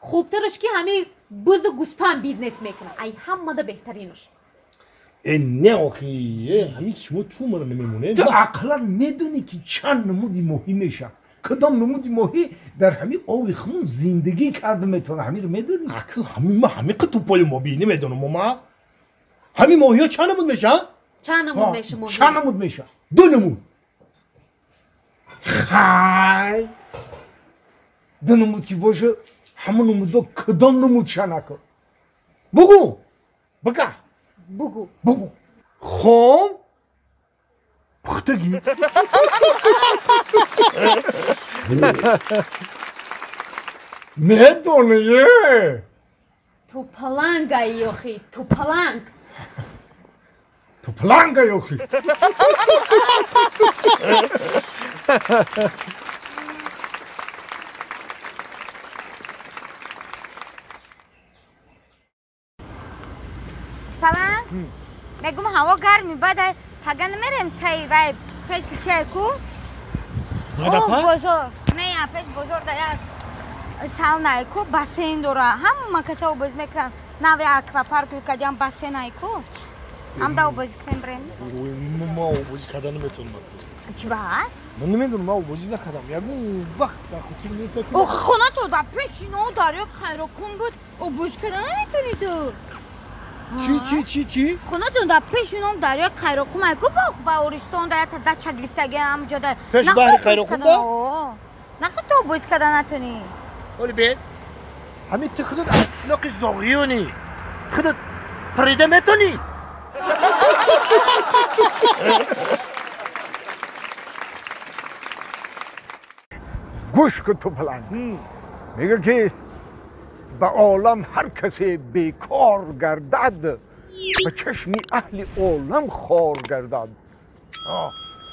[SPEAKER 5] Хубтараш ки ҳамин бузу гӯспанд бизнес мекунад. Ай ҳамада беҳтаринаш.
[SPEAKER 1] Э, не охи, э, ҳамин шумо чӯ маро намемонед?
[SPEAKER 4] Ту ақлан медонӣ ки чанд намуди моҳӣ мешавад. Кадом намуди моҳӣ дар ҳамин ови хун зиндагӣ карда метавонад? Ҳаминро медонӣ?
[SPEAKER 1] Ака, ҳамин ма ҳамин қитупои мо намедонам ма. Ҳамин моҳиҳо чанд намуд мешавад?
[SPEAKER 5] Чанд намуд мешавад моҳӣ?
[SPEAKER 4] Чанд намуд мешавад?
[SPEAKER 1] Ду намуд.
[SPEAKER 4] Хай! Ду намуд ки бошад, ҳамон намудо кадом намуд шанако?
[SPEAKER 1] Бугӯ.
[SPEAKER 4] Буга.
[SPEAKER 5] Бугӯ.
[SPEAKER 4] Бугӯ.
[SPEAKER 1] Хом пухтагӣ.
[SPEAKER 4] Медонӣ?
[SPEAKER 5] Ту палангаи охи, ту паланг.
[SPEAKER 4] Ту палангаи охи.
[SPEAKER 2] Паланг? Мегум ҳаво гарми баъд пага намерем тай вай пеши чай ку? Бозор. Не, пеш бозор да як саунае ку бассейн дора. Ҳама каса обоз мекунанд. Нави аквапарку кадиам бассейнае ку. Ҳам да обозӣ кунем брем.
[SPEAKER 1] Ма обозӣ карда наметавонам.
[SPEAKER 2] Чӣ ба?
[SPEAKER 1] Ман намедонам, ман обозӣ накардам. Ягон вақт дар хотир нест ки
[SPEAKER 2] Ох, хонато дар пеши но дарё Қайроқум буд. Обозӣ карда наметавонӣ ту.
[SPEAKER 1] Чӣ, чӣ, чӣ, чӣ?
[SPEAKER 2] Хонатон дар пеши ном дарёи Қайроқум ай ку бох ба Ористон да ята дача гирифтаги ҳамҷо да.
[SPEAKER 1] Пеш баҳри Қайроқум да?
[SPEAKER 2] Нахуд ту обозӣ карда натонӣ.
[SPEAKER 1] Оли бес. Ҳамин ту худат аз қишлоқи Зоғиёнӣ. Худат
[SPEAKER 7] Парида метонӣ?
[SPEAKER 4] Гӯш кун ту паланг. Мегӯ ки ба олам ҳар касе бекор гардад, ба чашми аҳли олам хор гардад.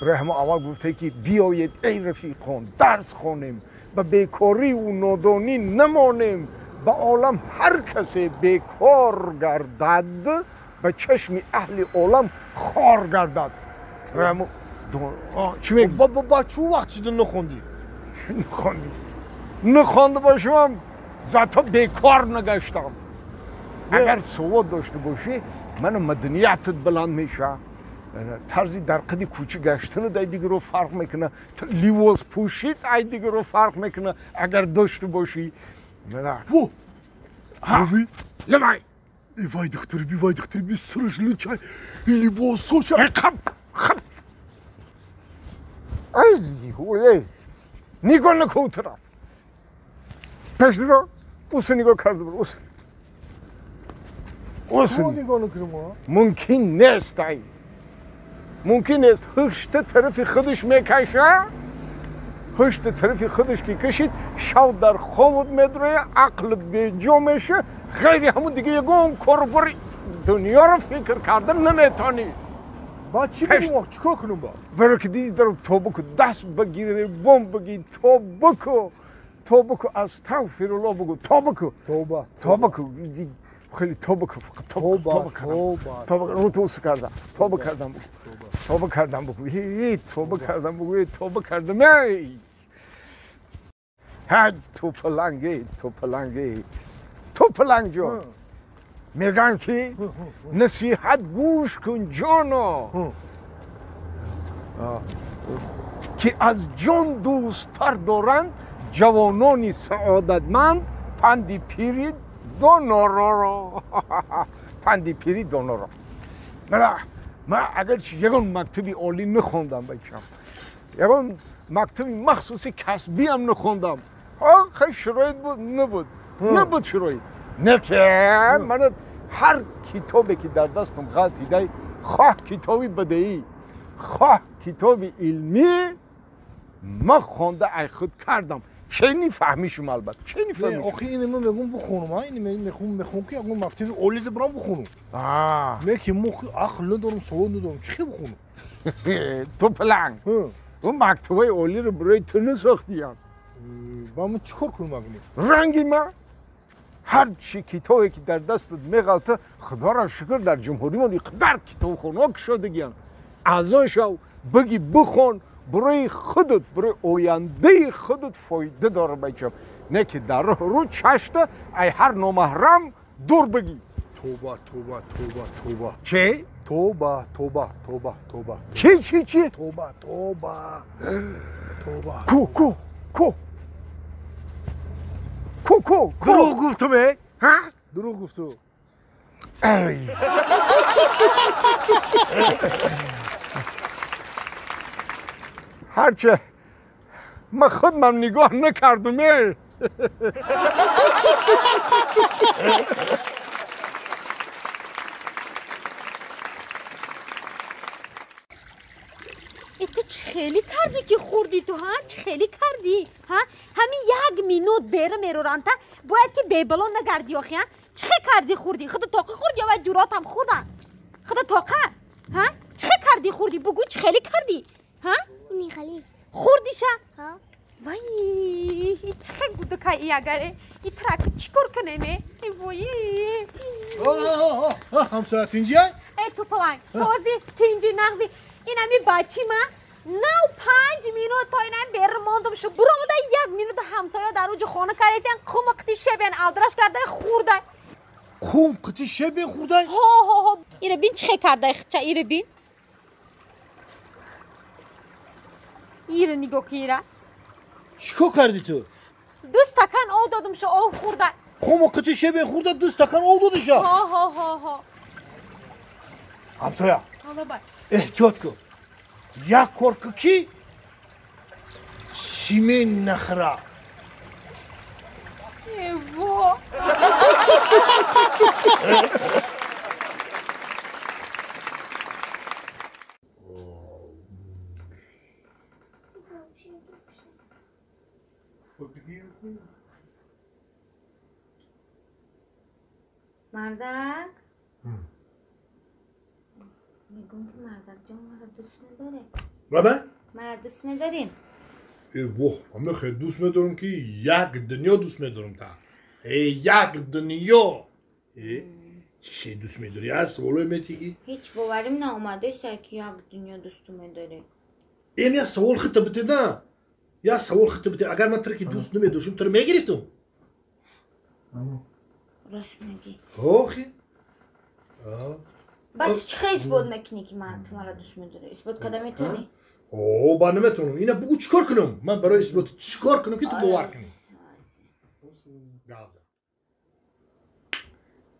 [SPEAKER 4] Раҳмо аввал гуфта ки биёед эй рафиқон, дарс хонем, ба бекориву нодонӣ намонем, ба олам ҳар касе бекор гардад, ба чашми аҳли олам хор гардад. Раҳмо чӣ мегӯ?
[SPEAKER 1] Ба чӣ вақт шуда нахондӣ?
[SPEAKER 4] Нахондӣ. Нахонда бошам, зато бекор нагаштам. Агар савод дошта бошӣ, мана маданиятат баланд мешавад. Тарзи дар қади кӯча гаштанат ай дигаро фарқ мекунад, ливос пӯшид ай дигаро фарқ мекунад, агар дошта бошӣ.
[SPEAKER 1] Во!
[SPEAKER 4] Лимай!
[SPEAKER 1] Вай духтари би, вай духтари би, сараш лучай, либосоша.
[SPEAKER 4] Хап, хап! Ай, нигоҳ накун тараф. Пешро, уса нигоҳ карда бур, уса. Уса.
[SPEAKER 1] Нигоҳ накунам,
[SPEAKER 4] Мумкин нест, ай. Мумкин нест. Ҳушта тарафи худаш мекаша, ҳушта тарафи худаш ки кашид, шав дар хобот медроя, ақлат беҷо меша, ғайри ҳамун дига ягон кору бори дунёро фикр карда наметонӣ.
[SPEAKER 1] Ба чӣ бигӯм, чӣ кор кунам ба?
[SPEAKER 4] Баро ки диди даро тоба ку, даст багир, бом багир, тоба ку, тоба ку, астағфируллоҳ бугу, тоба ку.
[SPEAKER 1] Тоба.
[SPEAKER 4] Тоба ку. Хеле тоба ку, фақат тоба кардам. Тоба рӯ ту кардам. Тоба кардам бугу. Тоба кардам бугу. Эй, тоба кардам бугу, эй, тоба кардам. Эй! Ҳай, ту паланг, эй, ту паланг, эй. Ту паланг ҷон. Мегӯянд ки насиҳат гӯш кун ҷоно, ки аз ҷон дӯсттар доранд ҷавонони саодатманд панди пири донороро. Панди пири доноро. Ман агарчи ягон мактаби олӣ нахондам бачам, ягон мактаби махсуси касбиам нахондам, хай шароит буд, набуд, набуд шароит. Не ки ман ҳар китобе ки дар дастам ғалтидай, хоҳ китоби бадеӣ, хоҳ китоби илмӣ, ман хонда ай худ кардам. Чени фаҳмишум албатта, чени фаҳмишум.
[SPEAKER 1] Охи ини ман мегӯм бихонам, ини мехоҳам ки ягон мактаби олида бирам бихонам. Не ки мо ақл надорам, савод надорам, чӣ хел бихонам?
[SPEAKER 4] Ту паланг, ӯ мактабҳои олиро барои ту насохтиям.
[SPEAKER 1] Ба ман чӣ кор кунам агни?
[SPEAKER 4] Ранги ман ҳар чи китобе ки дар дастат меғалта, худоро шукр дар ҷумҳуримон иқадар китобхонаҳо кушодагиянд. Аъзо шав, биги бихон, барои худат, барои ояндаи худат фоида дора бачам. Не ки дар роҳ рӯ чашта ай ҳар номаҳрам дур бигӣ.
[SPEAKER 1] Тоба, тоба, тоба, тоба.
[SPEAKER 4] Чӣ?
[SPEAKER 1] Тоба, тоба, тоба, тоба.
[SPEAKER 4] Чӣ, чӣ, чӣ?
[SPEAKER 1] Тоба, тоба, тоба.
[SPEAKER 4] Ку, ку, ку. Ку, ку, ку.
[SPEAKER 1] Дурӯғ гуфтум, э?
[SPEAKER 4] Ҳа?
[SPEAKER 1] Дурӯғ гуфту.
[SPEAKER 4] Ай. Ҳарче ман худмам нигоҳ накардум, э.
[SPEAKER 5] Ту чӣ хеле кардӣ ки хӯрдӣ ту, ҳа? Чӣ хеле кардӣ, ҳа? Ҳамин як минут бера мероранта, бояд ки бебало нагардӣ охи, ҳа? Чӣ хел кардӣ хӯрдӣ? Худа тоқа хӯрдӣ ё вай ҷуротам хӯрдан? Худа тоқа, ҳа? Чӣ хел кардӣ хӯрдӣ? Бугӯ чӣ хеле кардӣ, ҳа?
[SPEAKER 8] Михали.
[SPEAKER 5] Хӯрдиша?
[SPEAKER 8] Ҳа.
[SPEAKER 5] Вай, чӣ хел гудакай агаре? И траки чӣ кор кунем, э? Вой.
[SPEAKER 1] Ҳамсоя тинҷия?
[SPEAKER 5] Э, ту паланг, сози, тинҷи, нағзи. Ин ҳами бачи ма нав 5 минут то инам бер мондум шу буромуда 1 минут ҳамсоя дар уҷи хона каресиян қум қити шебен алдраш кардай хӯрдай.
[SPEAKER 1] Қум қити шебен хӯрдай?
[SPEAKER 5] Ҳо, ҳо, ҳо. Ира бин чӣ хел кардай хича, ира бин. Ира нигоҳ ки ира.
[SPEAKER 1] Чӣ кор кардӣ ту?
[SPEAKER 5] 2 стакан об додум шу об хӯрдай.
[SPEAKER 1] Қум қити шебен хӯрда 2 стакан об додиша?
[SPEAKER 5] Ҳо, ҳо, ҳо, ҳо.
[SPEAKER 1] Ҳамсоя.
[SPEAKER 5] Ҳало бай.
[SPEAKER 1] Эҳтиёт кун. Як кор кун ки симен нахӯра.
[SPEAKER 5] Эво.
[SPEAKER 2] Мардак? Мегӯм ки мардак ҷон маро дӯст медорӣ?
[SPEAKER 1] Баба?
[SPEAKER 2] Маро дӯст медорӣ?
[SPEAKER 1] Воҳ, ҳама хеле дӯст медорам ки як дунё дӯст медорам та. Як дунё. Чӣ дӯст медорӣ? Аз саволое метӣ ки?
[SPEAKER 2] Ҳеҷ боварим наомадааст ки як дунё дӯст медорӣ.
[SPEAKER 1] Эм як савол хита бите да. Як савол хита бите. Агар ман туро ки дӯст намедоштам, туро мегирифтам.
[SPEAKER 2] Рост мегӣ.
[SPEAKER 1] Охи.
[SPEAKER 2] Баъд чӣ хел исбот мекунӣ ки ман ту маро дӯст медорӣ? Исбот карда метавонӣ?
[SPEAKER 1] О, ба наметавонам. Ина бугӯ чӣ кор кунам? Ман барои исбот чӣ кор кунам ки ту бовар кунӣ?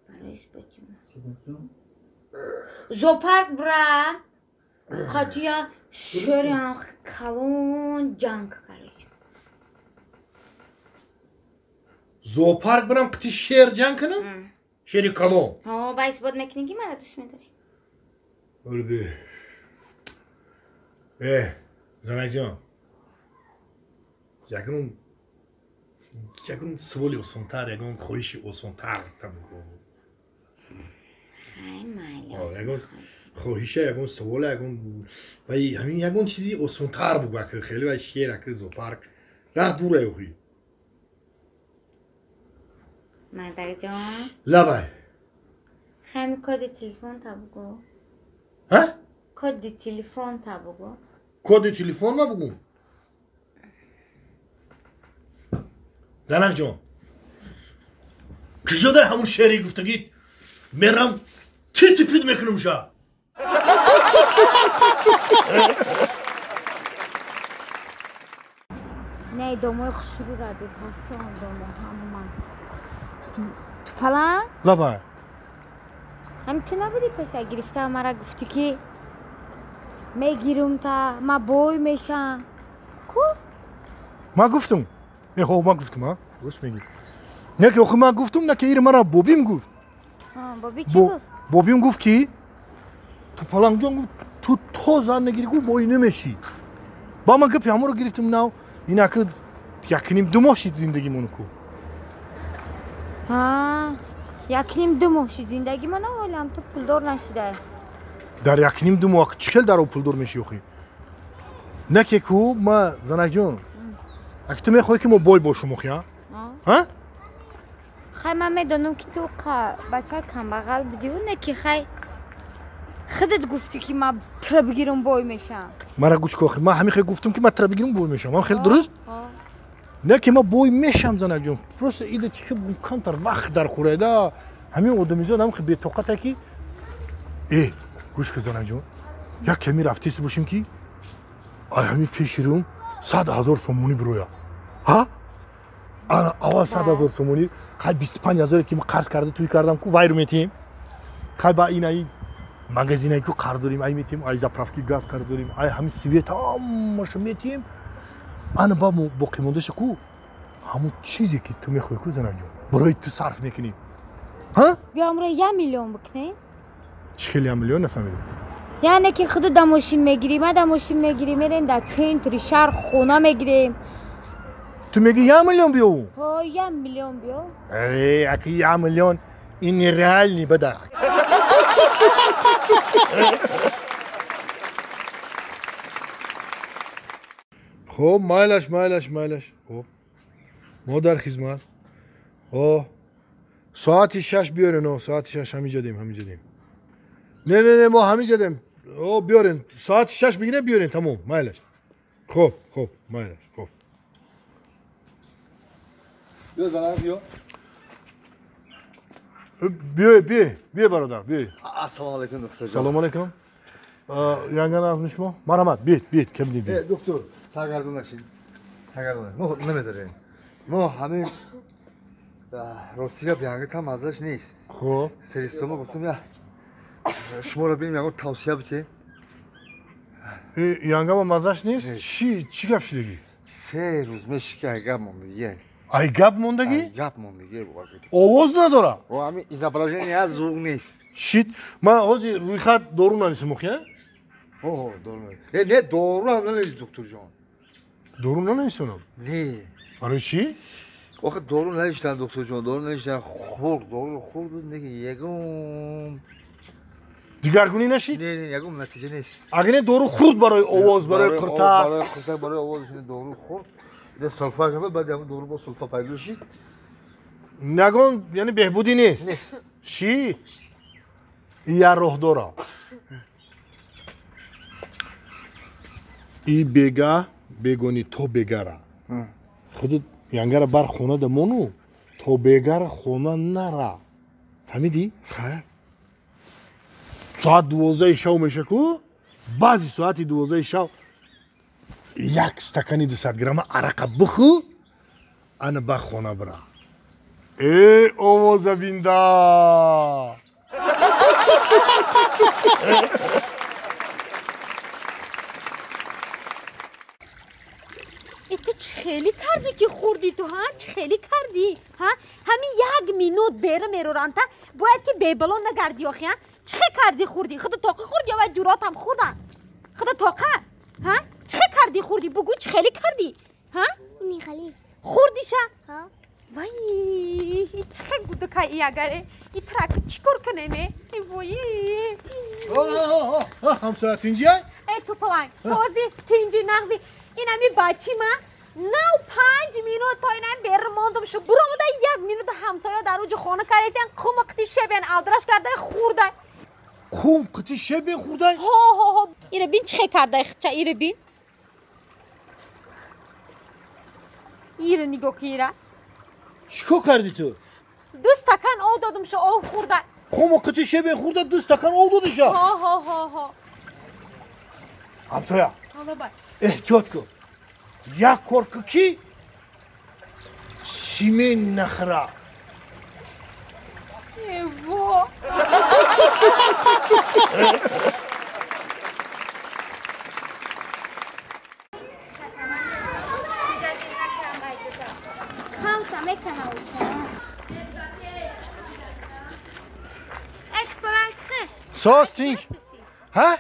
[SPEAKER 2] Барои исботи зоопарк бира қатия шерам калон ҷанг короче.
[SPEAKER 1] Зоопарк бирам қити шер ҷанг кунам? Шери калон.
[SPEAKER 2] Ҳо, ба исбот мекунӣ ки маро дӯст медорӣ.
[SPEAKER 1] Олби. Занакҷон, ягон саволи осонтар, ягон хоҳиши осонтар ягон хоҳиша, ягон савола, ягон вай ҳамин ягон чизи осонтар бугӯ, ака хеле вай шер, ака зоопарк раҳ дура охи.
[SPEAKER 2] Мардакҷон,
[SPEAKER 1] лабай.
[SPEAKER 2] Хами коди телефон та бугӯ.
[SPEAKER 1] Ҳа?
[SPEAKER 2] Коди телефон та бугӯ.
[SPEAKER 1] Коди телефон ма бугӯм? Занакҷон, куҷо дар ҳамун шери гуфтагӣ мерам титипид мекунам ша.
[SPEAKER 2] Не, домои хушрӯра бифасон домо ҳама. Тупалан?
[SPEAKER 1] Лабай.
[SPEAKER 2] Ҳами ту набудӣ пеша гирифта мара гуфтӣ ки мегирум та ма бой мешам. Ку?
[SPEAKER 1] Ма гуфтум. Ҳо, ма гуфтум, а? Рост мегӣ. Не ки охи ма гуфтум, на ки ир мара бобим гуфт.
[SPEAKER 2] Боби чӣ гуфт?
[SPEAKER 1] Бобим гуфт ки Тупаланҷон гуфт ту то зан нагирӣ гуфт бой намешӣ. Ба ман гапи ҳамонро гирифтум нав инаки якним ду моҳ шид зиндагимону ку.
[SPEAKER 2] Якним ду моҳ шид зиндагимона, ҳолам ту пулдор нашидай.
[SPEAKER 1] Дар якним ду моҳ чӣ хел дар о пулдор мешӣ охи? Не ки ку ма занакҷон, аки ту мехоҳӣ ки мо бой бошум охи, а? Ҳа?
[SPEAKER 2] Хай ман медонам ки ту бачаи камбағал будиву не ки хай худат гуфтӣ ки ман тура бигирам бой мешам.
[SPEAKER 1] Мара гӯш ку охи, ман ҳамин хел гуфтам ки ман тура бигирам бой мешам. Ман хеле дуруст? Не ки ман бой мешам занакҷон. Просто ида чӣ хел камтар вақт дар хӯрайда. Ҳамин одамизод ҳам хел бетоқата ки гӯш ку занакҷон, як ками рафтест бошем ки ай ҳамин пеши рӯм 100 000 сомонӣ бироя. Ҳа? Ана аввал 100 000 сомонӣ, хай 25 000 ки ман қарз карда тӯй кардам ку вайру метиҳем. Хай ба ин ай магазинае ку қарз дорем, ай метиҳем, ай заправки газ қарз дорем, ай ҳамин свет ҳамаша метиҳем. Ана ба боқимондаша ку ҳамон чизе ки ту мехоҳӣ ку занакҷон, барои ту сарф мекунем. Ҳа?
[SPEAKER 2] Биё амро 1 миллион бикунем.
[SPEAKER 1] Чӣ хел 1 миллион нафаҳмидам?
[SPEAKER 2] Яъне ки худу да мошин мегирӣ, ма да мошин мегирӣ, мерем дар центри шаҳр хона мегирем.
[SPEAKER 1] Ту мегӣ 1 миллион биёву?
[SPEAKER 2] Ҳо, 1 миллион биё.
[SPEAKER 1] Аки 1 миллион ин нереални бада. Хоб, майлаш, майлаш, майлаш. Хоб, мо дар хизмат. О, соати 6 биёрен, о, соати 6 ҳамиҷа дем, ҳамиҷа дем. Не, не, не, мо ҳамиҷа дем. О, биёрен, соати 6 бигирем, биёрен, тамом, майлаш. Хоб, хоб, майлаш, хоб.
[SPEAKER 3] Биё занак, биё.
[SPEAKER 1] Биё, биё, биё бародар, биё.
[SPEAKER 3] Ассалому алайкум, доктор.
[SPEAKER 1] Салому алайкум. Янган азми шумо? Марҳамат, биёед, биёед, кам биёед.
[SPEAKER 3] Доктор, саргардон нашед. Саргардон. Мо намедонем. Мо ҳамин ростига биянги там маззаш нест.
[SPEAKER 1] Хоб.
[SPEAKER 3] Серистома гуфтам я шуморо бинем ягон тавсия бите.
[SPEAKER 1] Янгама маззаш нест? Чӣ гап шидагӣ?
[SPEAKER 3] 3 рӯз меши ки ай гап мондагӣ.
[SPEAKER 1] Ай гап мондагӣ?
[SPEAKER 3] Ай гап мондагӣ.
[SPEAKER 1] Овоз надора?
[SPEAKER 3] О, ҳамин изображение аз звук нест.
[SPEAKER 1] Шит, ман ҳозир рӯйхат дору нависам охи, а?
[SPEAKER 3] О, дору. Не, дору ҳам нанавис, докторҷон.
[SPEAKER 1] Дору нанависонам?
[SPEAKER 3] Не.
[SPEAKER 1] Барои чӣ?
[SPEAKER 3] Охе дору навиштан доктор ҷон, дору навиштан, хӯрд, дору хӯрд, неки ягон
[SPEAKER 1] дигаргунӣ нашид?
[SPEAKER 3] Не, не, ягон натиҷа нест.
[SPEAKER 1] Агар не дору хӯрд барои овоз, барои қуртак.
[SPEAKER 3] Барои қуртак, барои овоз дору хӯрд. Ин сулфа шуд, баъд ҳамон дору бо сулфа пайдо шид.
[SPEAKER 1] Ягон, яъне беҳбудӣ нест.
[SPEAKER 3] Нест.
[SPEAKER 1] Ши? Я роҳ дора. И бега бегони то бегара. Худут янгара бар хона дамону то бегара хона нара. Фаҳмидӣ?
[SPEAKER 3] Ха.
[SPEAKER 1] Соат 12 шав меша ку? Баъди соати 12 шав як стакани 200 грамма арақа бихӯ, ана ба хона бира. Э, овоза бинда!
[SPEAKER 5] Ту чӣ хеле кардӣ ки хӯрдӣ ту, ҳа? Чӣ хеле кардӣ, ҳа? Ҳамин як минут бера мероранта, бояд ки бебало нагардӣ охи, ҳа? Чӣ хел кардӣ хӯрдӣ? Худа тоқа хӯрдӣ ё вай ҷуротам хӯрдан? Худа тоқа, ҳа? Чӣ хел кардӣ хӯрдӣ? Бугӯ чӣ хеле кардӣ, ҳа?
[SPEAKER 12] Михали.
[SPEAKER 5] Хӯрдиша?
[SPEAKER 12] Ҳа.
[SPEAKER 5] Вай, чӣ хел гудакай агаре? И траки чӣ кор кунеме? Вой.
[SPEAKER 1] Ҳамсоя тинҷиай?
[SPEAKER 5] Э, ту паланг, сози, тинҷи, нағзи. Ин ҳами бачи ма нав 5 минут то инам бер мондум шу буромуда 1 минут ҳамсоя дар уҷи хона каресиян қум қити шебен алдраш кардай хӯрдай.
[SPEAKER 1] Қум қити шебен хӯрдай?
[SPEAKER 5] Ҳо, ҳо, ҳо. Ира бин чӣ хел кардай хича, ира бин. Ира нигоҳ ки ира.
[SPEAKER 1] Чӣ кор кардӣ ту?
[SPEAKER 5] 2 стакан об додум шу об хӯрдай.
[SPEAKER 1] Қум қити шебен хӯрда 2 стакан об додиша?
[SPEAKER 5] Ҳо, ҳо, ҳо, ҳо.
[SPEAKER 1] Ҳамсоя.
[SPEAKER 5] Ҳало бай.
[SPEAKER 1] Эҳтиёт кун. Як кор кун ки симен нахӯра.
[SPEAKER 5] Эво.
[SPEAKER 1] Сос тинг. Ҳа?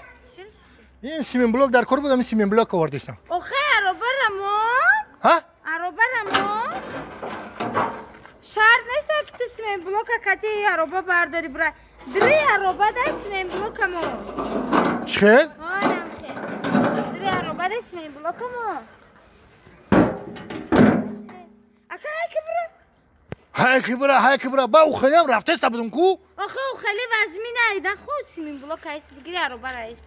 [SPEAKER 1] Ин сименблок дар кор будам, ин сименблок овардистам.
[SPEAKER 2] Охе, аробарамон?
[SPEAKER 1] Ҳа?
[SPEAKER 2] Аробарамон? Шарт нест ки ту сименблока кати ароба бардори бура. Дри ароба да сименблокамо.
[SPEAKER 1] Чӣ хел?
[SPEAKER 2] Ҳа, хел. Дри ароба да сименблокамо. Ака ҳай ки бура.
[SPEAKER 1] Ҳай ки бура, ҳай ки бура. Ба ухелиам рафтеста будум ку?
[SPEAKER 2] Охе, ухели вазмина ида худ сименблок айс бигири ароба раис.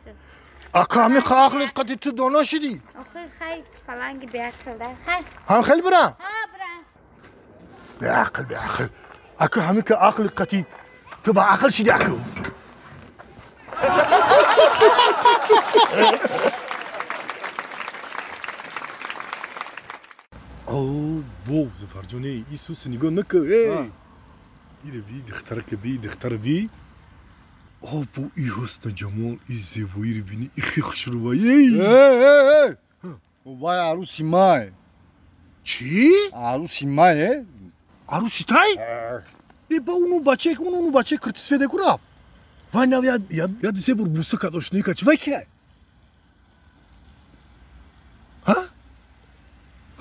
[SPEAKER 1] Ака ҳами ақлит қати ту доно шидӣ?
[SPEAKER 2] Охе, хай паланги беақл да. Хай.
[SPEAKER 1] Ҳам хел бура?
[SPEAKER 2] Ҳа, бура.
[SPEAKER 1] Беақл, беақл. Ака ҳами ка ақли қати ту ба ақл шидӣ аку. О, во, Зафарҷоне, Исуса нигоҳ накун, эй. Ире би, духтарака би, духтара би. О, бо и ҳусну ҷамол, и зебоиро бини, и хе хушрӯвай, эй.
[SPEAKER 3] Эй, эй, эй. Вай арӯси май.
[SPEAKER 1] Чӣ?
[SPEAKER 3] Арӯси май, э?
[SPEAKER 1] Арӯси тай? Э, ба уну бачае, уну бачае киртисфеде ку рафт. Вай нав яд се бор буса кард, ошноӣ кард. Чӣ вай киай? Ҳа?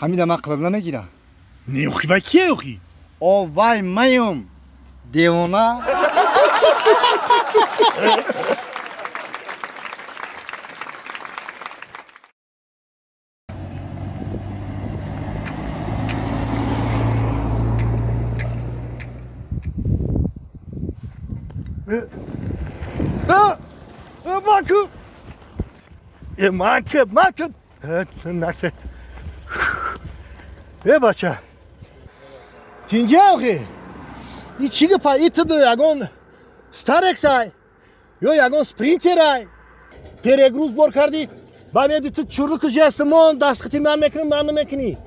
[SPEAKER 3] Ҳамида ман қилаз намегирам.
[SPEAKER 1] Не, охи вай киай охи?
[SPEAKER 3] О, вай маем. Девона.
[SPEAKER 1] Маку! Маку, маку! Наке. Э, бача. Тинҷа охи? И чӣ гапа? И ту ягон Старексай ё ягон Спринтерай? Перегруз бор кардӣ? Ба меди ту чуруку жесмон дастхати ман мекунӣ, ман намекунӣ.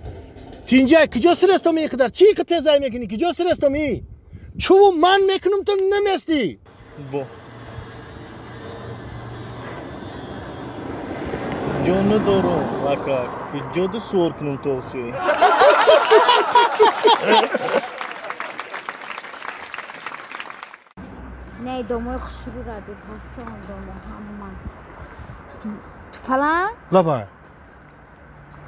[SPEAKER 1] Тинҷа, куҷо сирестом ин қадар? Чӣ ин қадар тезай мекунӣ? Куҷо сирестом ин? Чуву ман мекунам, ту наместӣ.
[SPEAKER 7] Бо. Ҷо надорам, ака. Куҷо ду суор кунам то охи?
[SPEAKER 2] Не, домои хушрӯ ра бефасон домо ҳама. Ту паланг?
[SPEAKER 1] Лабай.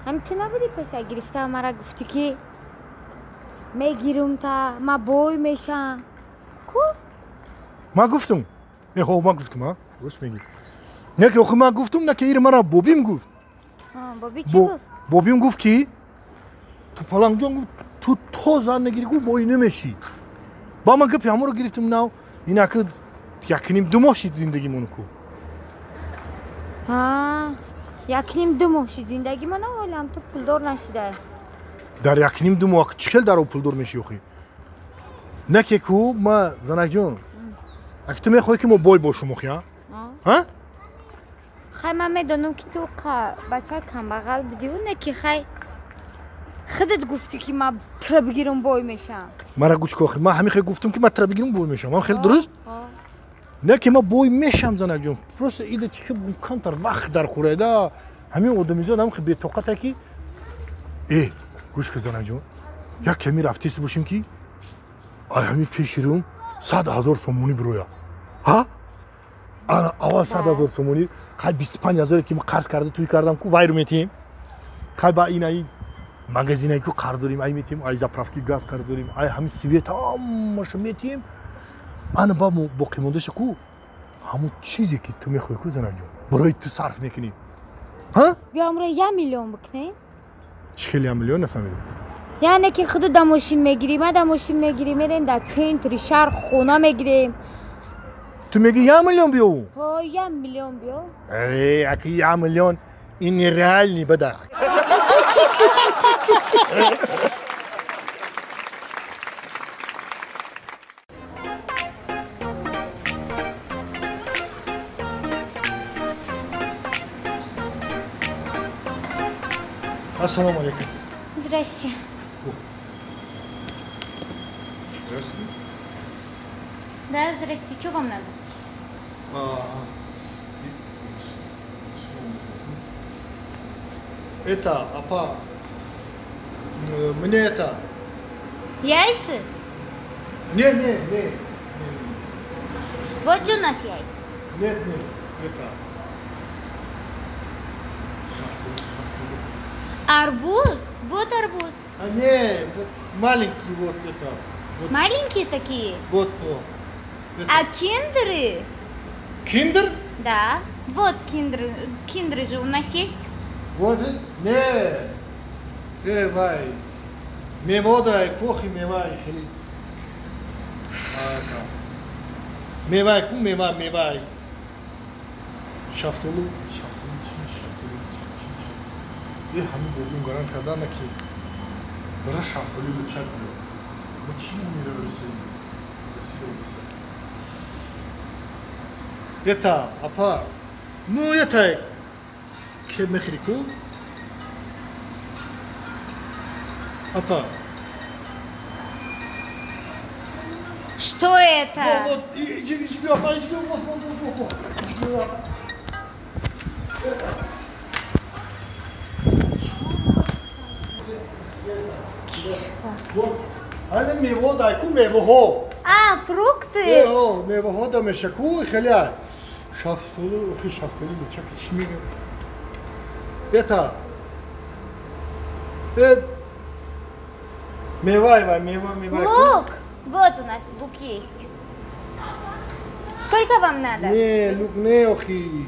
[SPEAKER 2] Ҳами ту набудӣ пеша гирифта мара гуфтӣ ки Мегирум та, ма бой мешам. Ку?
[SPEAKER 1] Ма гуфтум. Э, ма гуфтум, а? Рост мегӣ. Не ки охи ма гуфтум, на ки ир мара бобим гуфт.
[SPEAKER 2] Боби чӣ гуфт?
[SPEAKER 1] Бобим гуфт ки ту палангҷон гуфт, ту то зан нагирӣ гуфт бой намешӣ. Ба ман гапи ҳамонро гирифтум нав, инаки якним ду моҳ шид зиндагимон ку.
[SPEAKER 2] Якним ду моҳ шид зиндагимон, ҳолам ту пулдор нашидай.
[SPEAKER 1] Дар якним ду моҳ чӣ хел дар об пулдор мешӣ охи? Не ки ку ма занакҷон, аки ту мехоҳӣ ки мо бой бошум охи, а? Ҳа?
[SPEAKER 2] Хай ман медонам ки ту бача камбағал будиву не ки хай худат гуфтӣ ки ман тра бигирам бой мешам.
[SPEAKER 1] Мара гӯш ку охи, ман ҳамин хел гуфтам ки ман тра бигирам бой мешам. Ман хеле дуруст? Не ки ман бой мешам занакҷон. Просто ида чӣ хел камтар вақт дар хӯрайда. Ҳамин одамизод ҳам хел бетоқата ки э гӯш ку занакҷон, як ками рафтест бошем ки ай ҳамин пеши рӯм 100 000 сомонӣ бироя. Ҳа? Ана аввал 100 000 сомонӣ, хай 25 000 ки ман қарз карда туй кардам ку вайру метиҳем. Хай ба ин ай магазинае ку қарз дорем, ай метиҳем, ай заправки газ қарз дорем, ай ҳамин свет ҳамаша метиҳем. Ана ба боқимондаша ку ҳамон чизе ки ту мехоҳӣ ку занакҷон, барои ту сарф мекунем. Ҳа?
[SPEAKER 2] Биё амро 1 миллион бикунем.
[SPEAKER 1] Чӣ хел 1 миллион нафаҳмидам?
[SPEAKER 2] Яъне ки худу да мошин мегирӣ, ман да мошин мегирӣ, мерем дар центри шаҳр хона мегирем.
[SPEAKER 1] Ту мегӣ 1 миллион биёву?
[SPEAKER 2] Ҳо, 1 миллион биё.
[SPEAKER 1] Э, аки 1 миллион ин нереальный бада. Ассалому алейкум.
[SPEAKER 2] Здрасте.
[SPEAKER 1] Здравствуйте.
[SPEAKER 2] Да, здрасте. Что вам надо?
[SPEAKER 1] Это, апа, мне это...
[SPEAKER 2] Яйца?
[SPEAKER 1] Не, не, не.
[SPEAKER 2] Вот же у нас яйца.
[SPEAKER 1] Нет, нет, это...
[SPEAKER 2] Арбуз? Вот арбуз.
[SPEAKER 1] А не, вот маленький вот это. Вот.
[SPEAKER 2] Маленькие такие?
[SPEAKER 1] Вот, о. Это.
[SPEAKER 2] А киндеры?
[SPEAKER 1] Киндер?
[SPEAKER 2] Да. Вот киндеры. Киндеры же у нас есть.
[SPEAKER 1] Вот? Не. Вай. Меводай, кохи мевай. Мевай, ку мева, мевай. Шафтолу, шафтолу, шафтолу, шафтолу. Е, ҳамин бобим гарант кардана ки бара шафтолу лучак биё. Ма чӣ мера расид? Расид. Это, апа, ну это, ке мехри ку? Апа.
[SPEAKER 2] Что это?
[SPEAKER 1] Вот, вот, иди, иди, апа, иди, вот, вот, вот, вот. Вот, ана мево дай ку мевоҳо.
[SPEAKER 2] А, фрукты?
[SPEAKER 1] Э, мевоҳо да мешаку, хеле. Шафтолу, охи шафтолу лучак чӣ мегӯяд? Это. Мевай, вай, мева, мевай.
[SPEAKER 2] Лук! Вот у нас лук есть. Сколько вам надо?
[SPEAKER 1] Не, лук не, охи.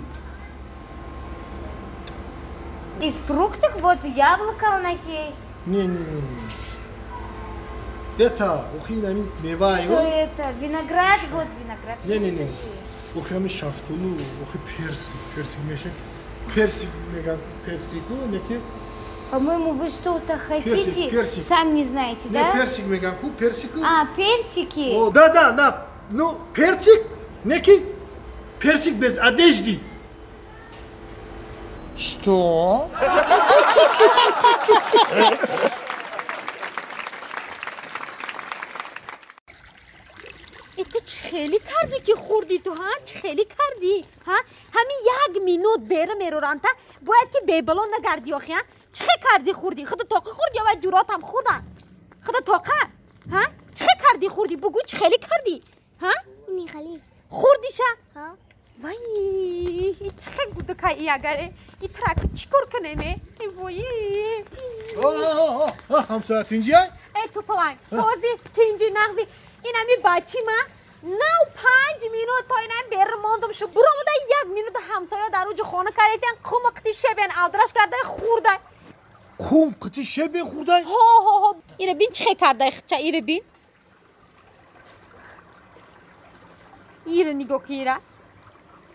[SPEAKER 2] Из фруктов вот яблоко у нас есть.
[SPEAKER 1] Не, не, не, не. Это, охи, нами, мевай.
[SPEAKER 2] Что это? Виноград, вот виноград.
[SPEAKER 1] Не, не, не. Охи, ами шафтолу, охи персик, персик мешак. Персик, меган, персику, неки.
[SPEAKER 2] По-моему, вы что-то хотите,
[SPEAKER 1] персик, персик.
[SPEAKER 2] Сам не знаете,
[SPEAKER 1] не,
[SPEAKER 2] да?
[SPEAKER 1] Персик, меган, ку, персику.
[SPEAKER 2] А, персики.
[SPEAKER 1] О, да, да, да. Ну, персик, неки, персик без одежды.
[SPEAKER 6] Что?
[SPEAKER 5] Ту чӣ хеле кардӣ ки хӯрдӣ ту, ҳа? Чӣ хеле кардӣ, ҳа? Ҳамин як минут бера мероранта, бояд ки бебало нагардӣ охи, ҳа? Чӣ хел кардӣ хӯрдӣ? Худа тоқа хӯрдӣ ё вай ҷуротам хӯрдан? Худа тоқа, ҳа? Чӣ хел кардӣ хӯрдӣ? Бугӯ чӣ хеле кардӣ, ҳа?
[SPEAKER 12] Михали.
[SPEAKER 5] Хӯрдиша?
[SPEAKER 12] Ҳа.
[SPEAKER 5] Вай, чӣ хел гудакай агаре? И траку чӣ кор кунем, э? Вой.
[SPEAKER 1] Ҳамсоя тинҷиай?
[SPEAKER 5] Э, Э тупаланг, сози, тинҷи, нағзи. Ин ами бачи ма нав 5 минут то инам берун мондум шу. Буромуда 1 минут ҳамсоя дар уҷи хона каресиян қум қити шебен алдраш карда хӯрда.
[SPEAKER 1] Қум қити шебен хӯрда?
[SPEAKER 5] Ҳо ҳо ҳо. Ира бин чӣ карда хча, ира бин. Ира нигоҳ ки ира.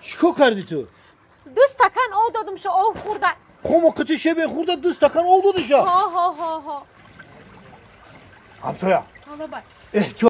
[SPEAKER 1] Чӣ кардӣ ту?
[SPEAKER 5] 2 стакан об додум шу, об хӯрда.
[SPEAKER 1] Қум қити шебен хӯрда 2 стакан об додиша?
[SPEAKER 5] Ҳо ҳо ҳо ҳо.
[SPEAKER 1] Ҳамсоя.
[SPEAKER 5] Ҳало бай.
[SPEAKER 1] Эҳтиёт.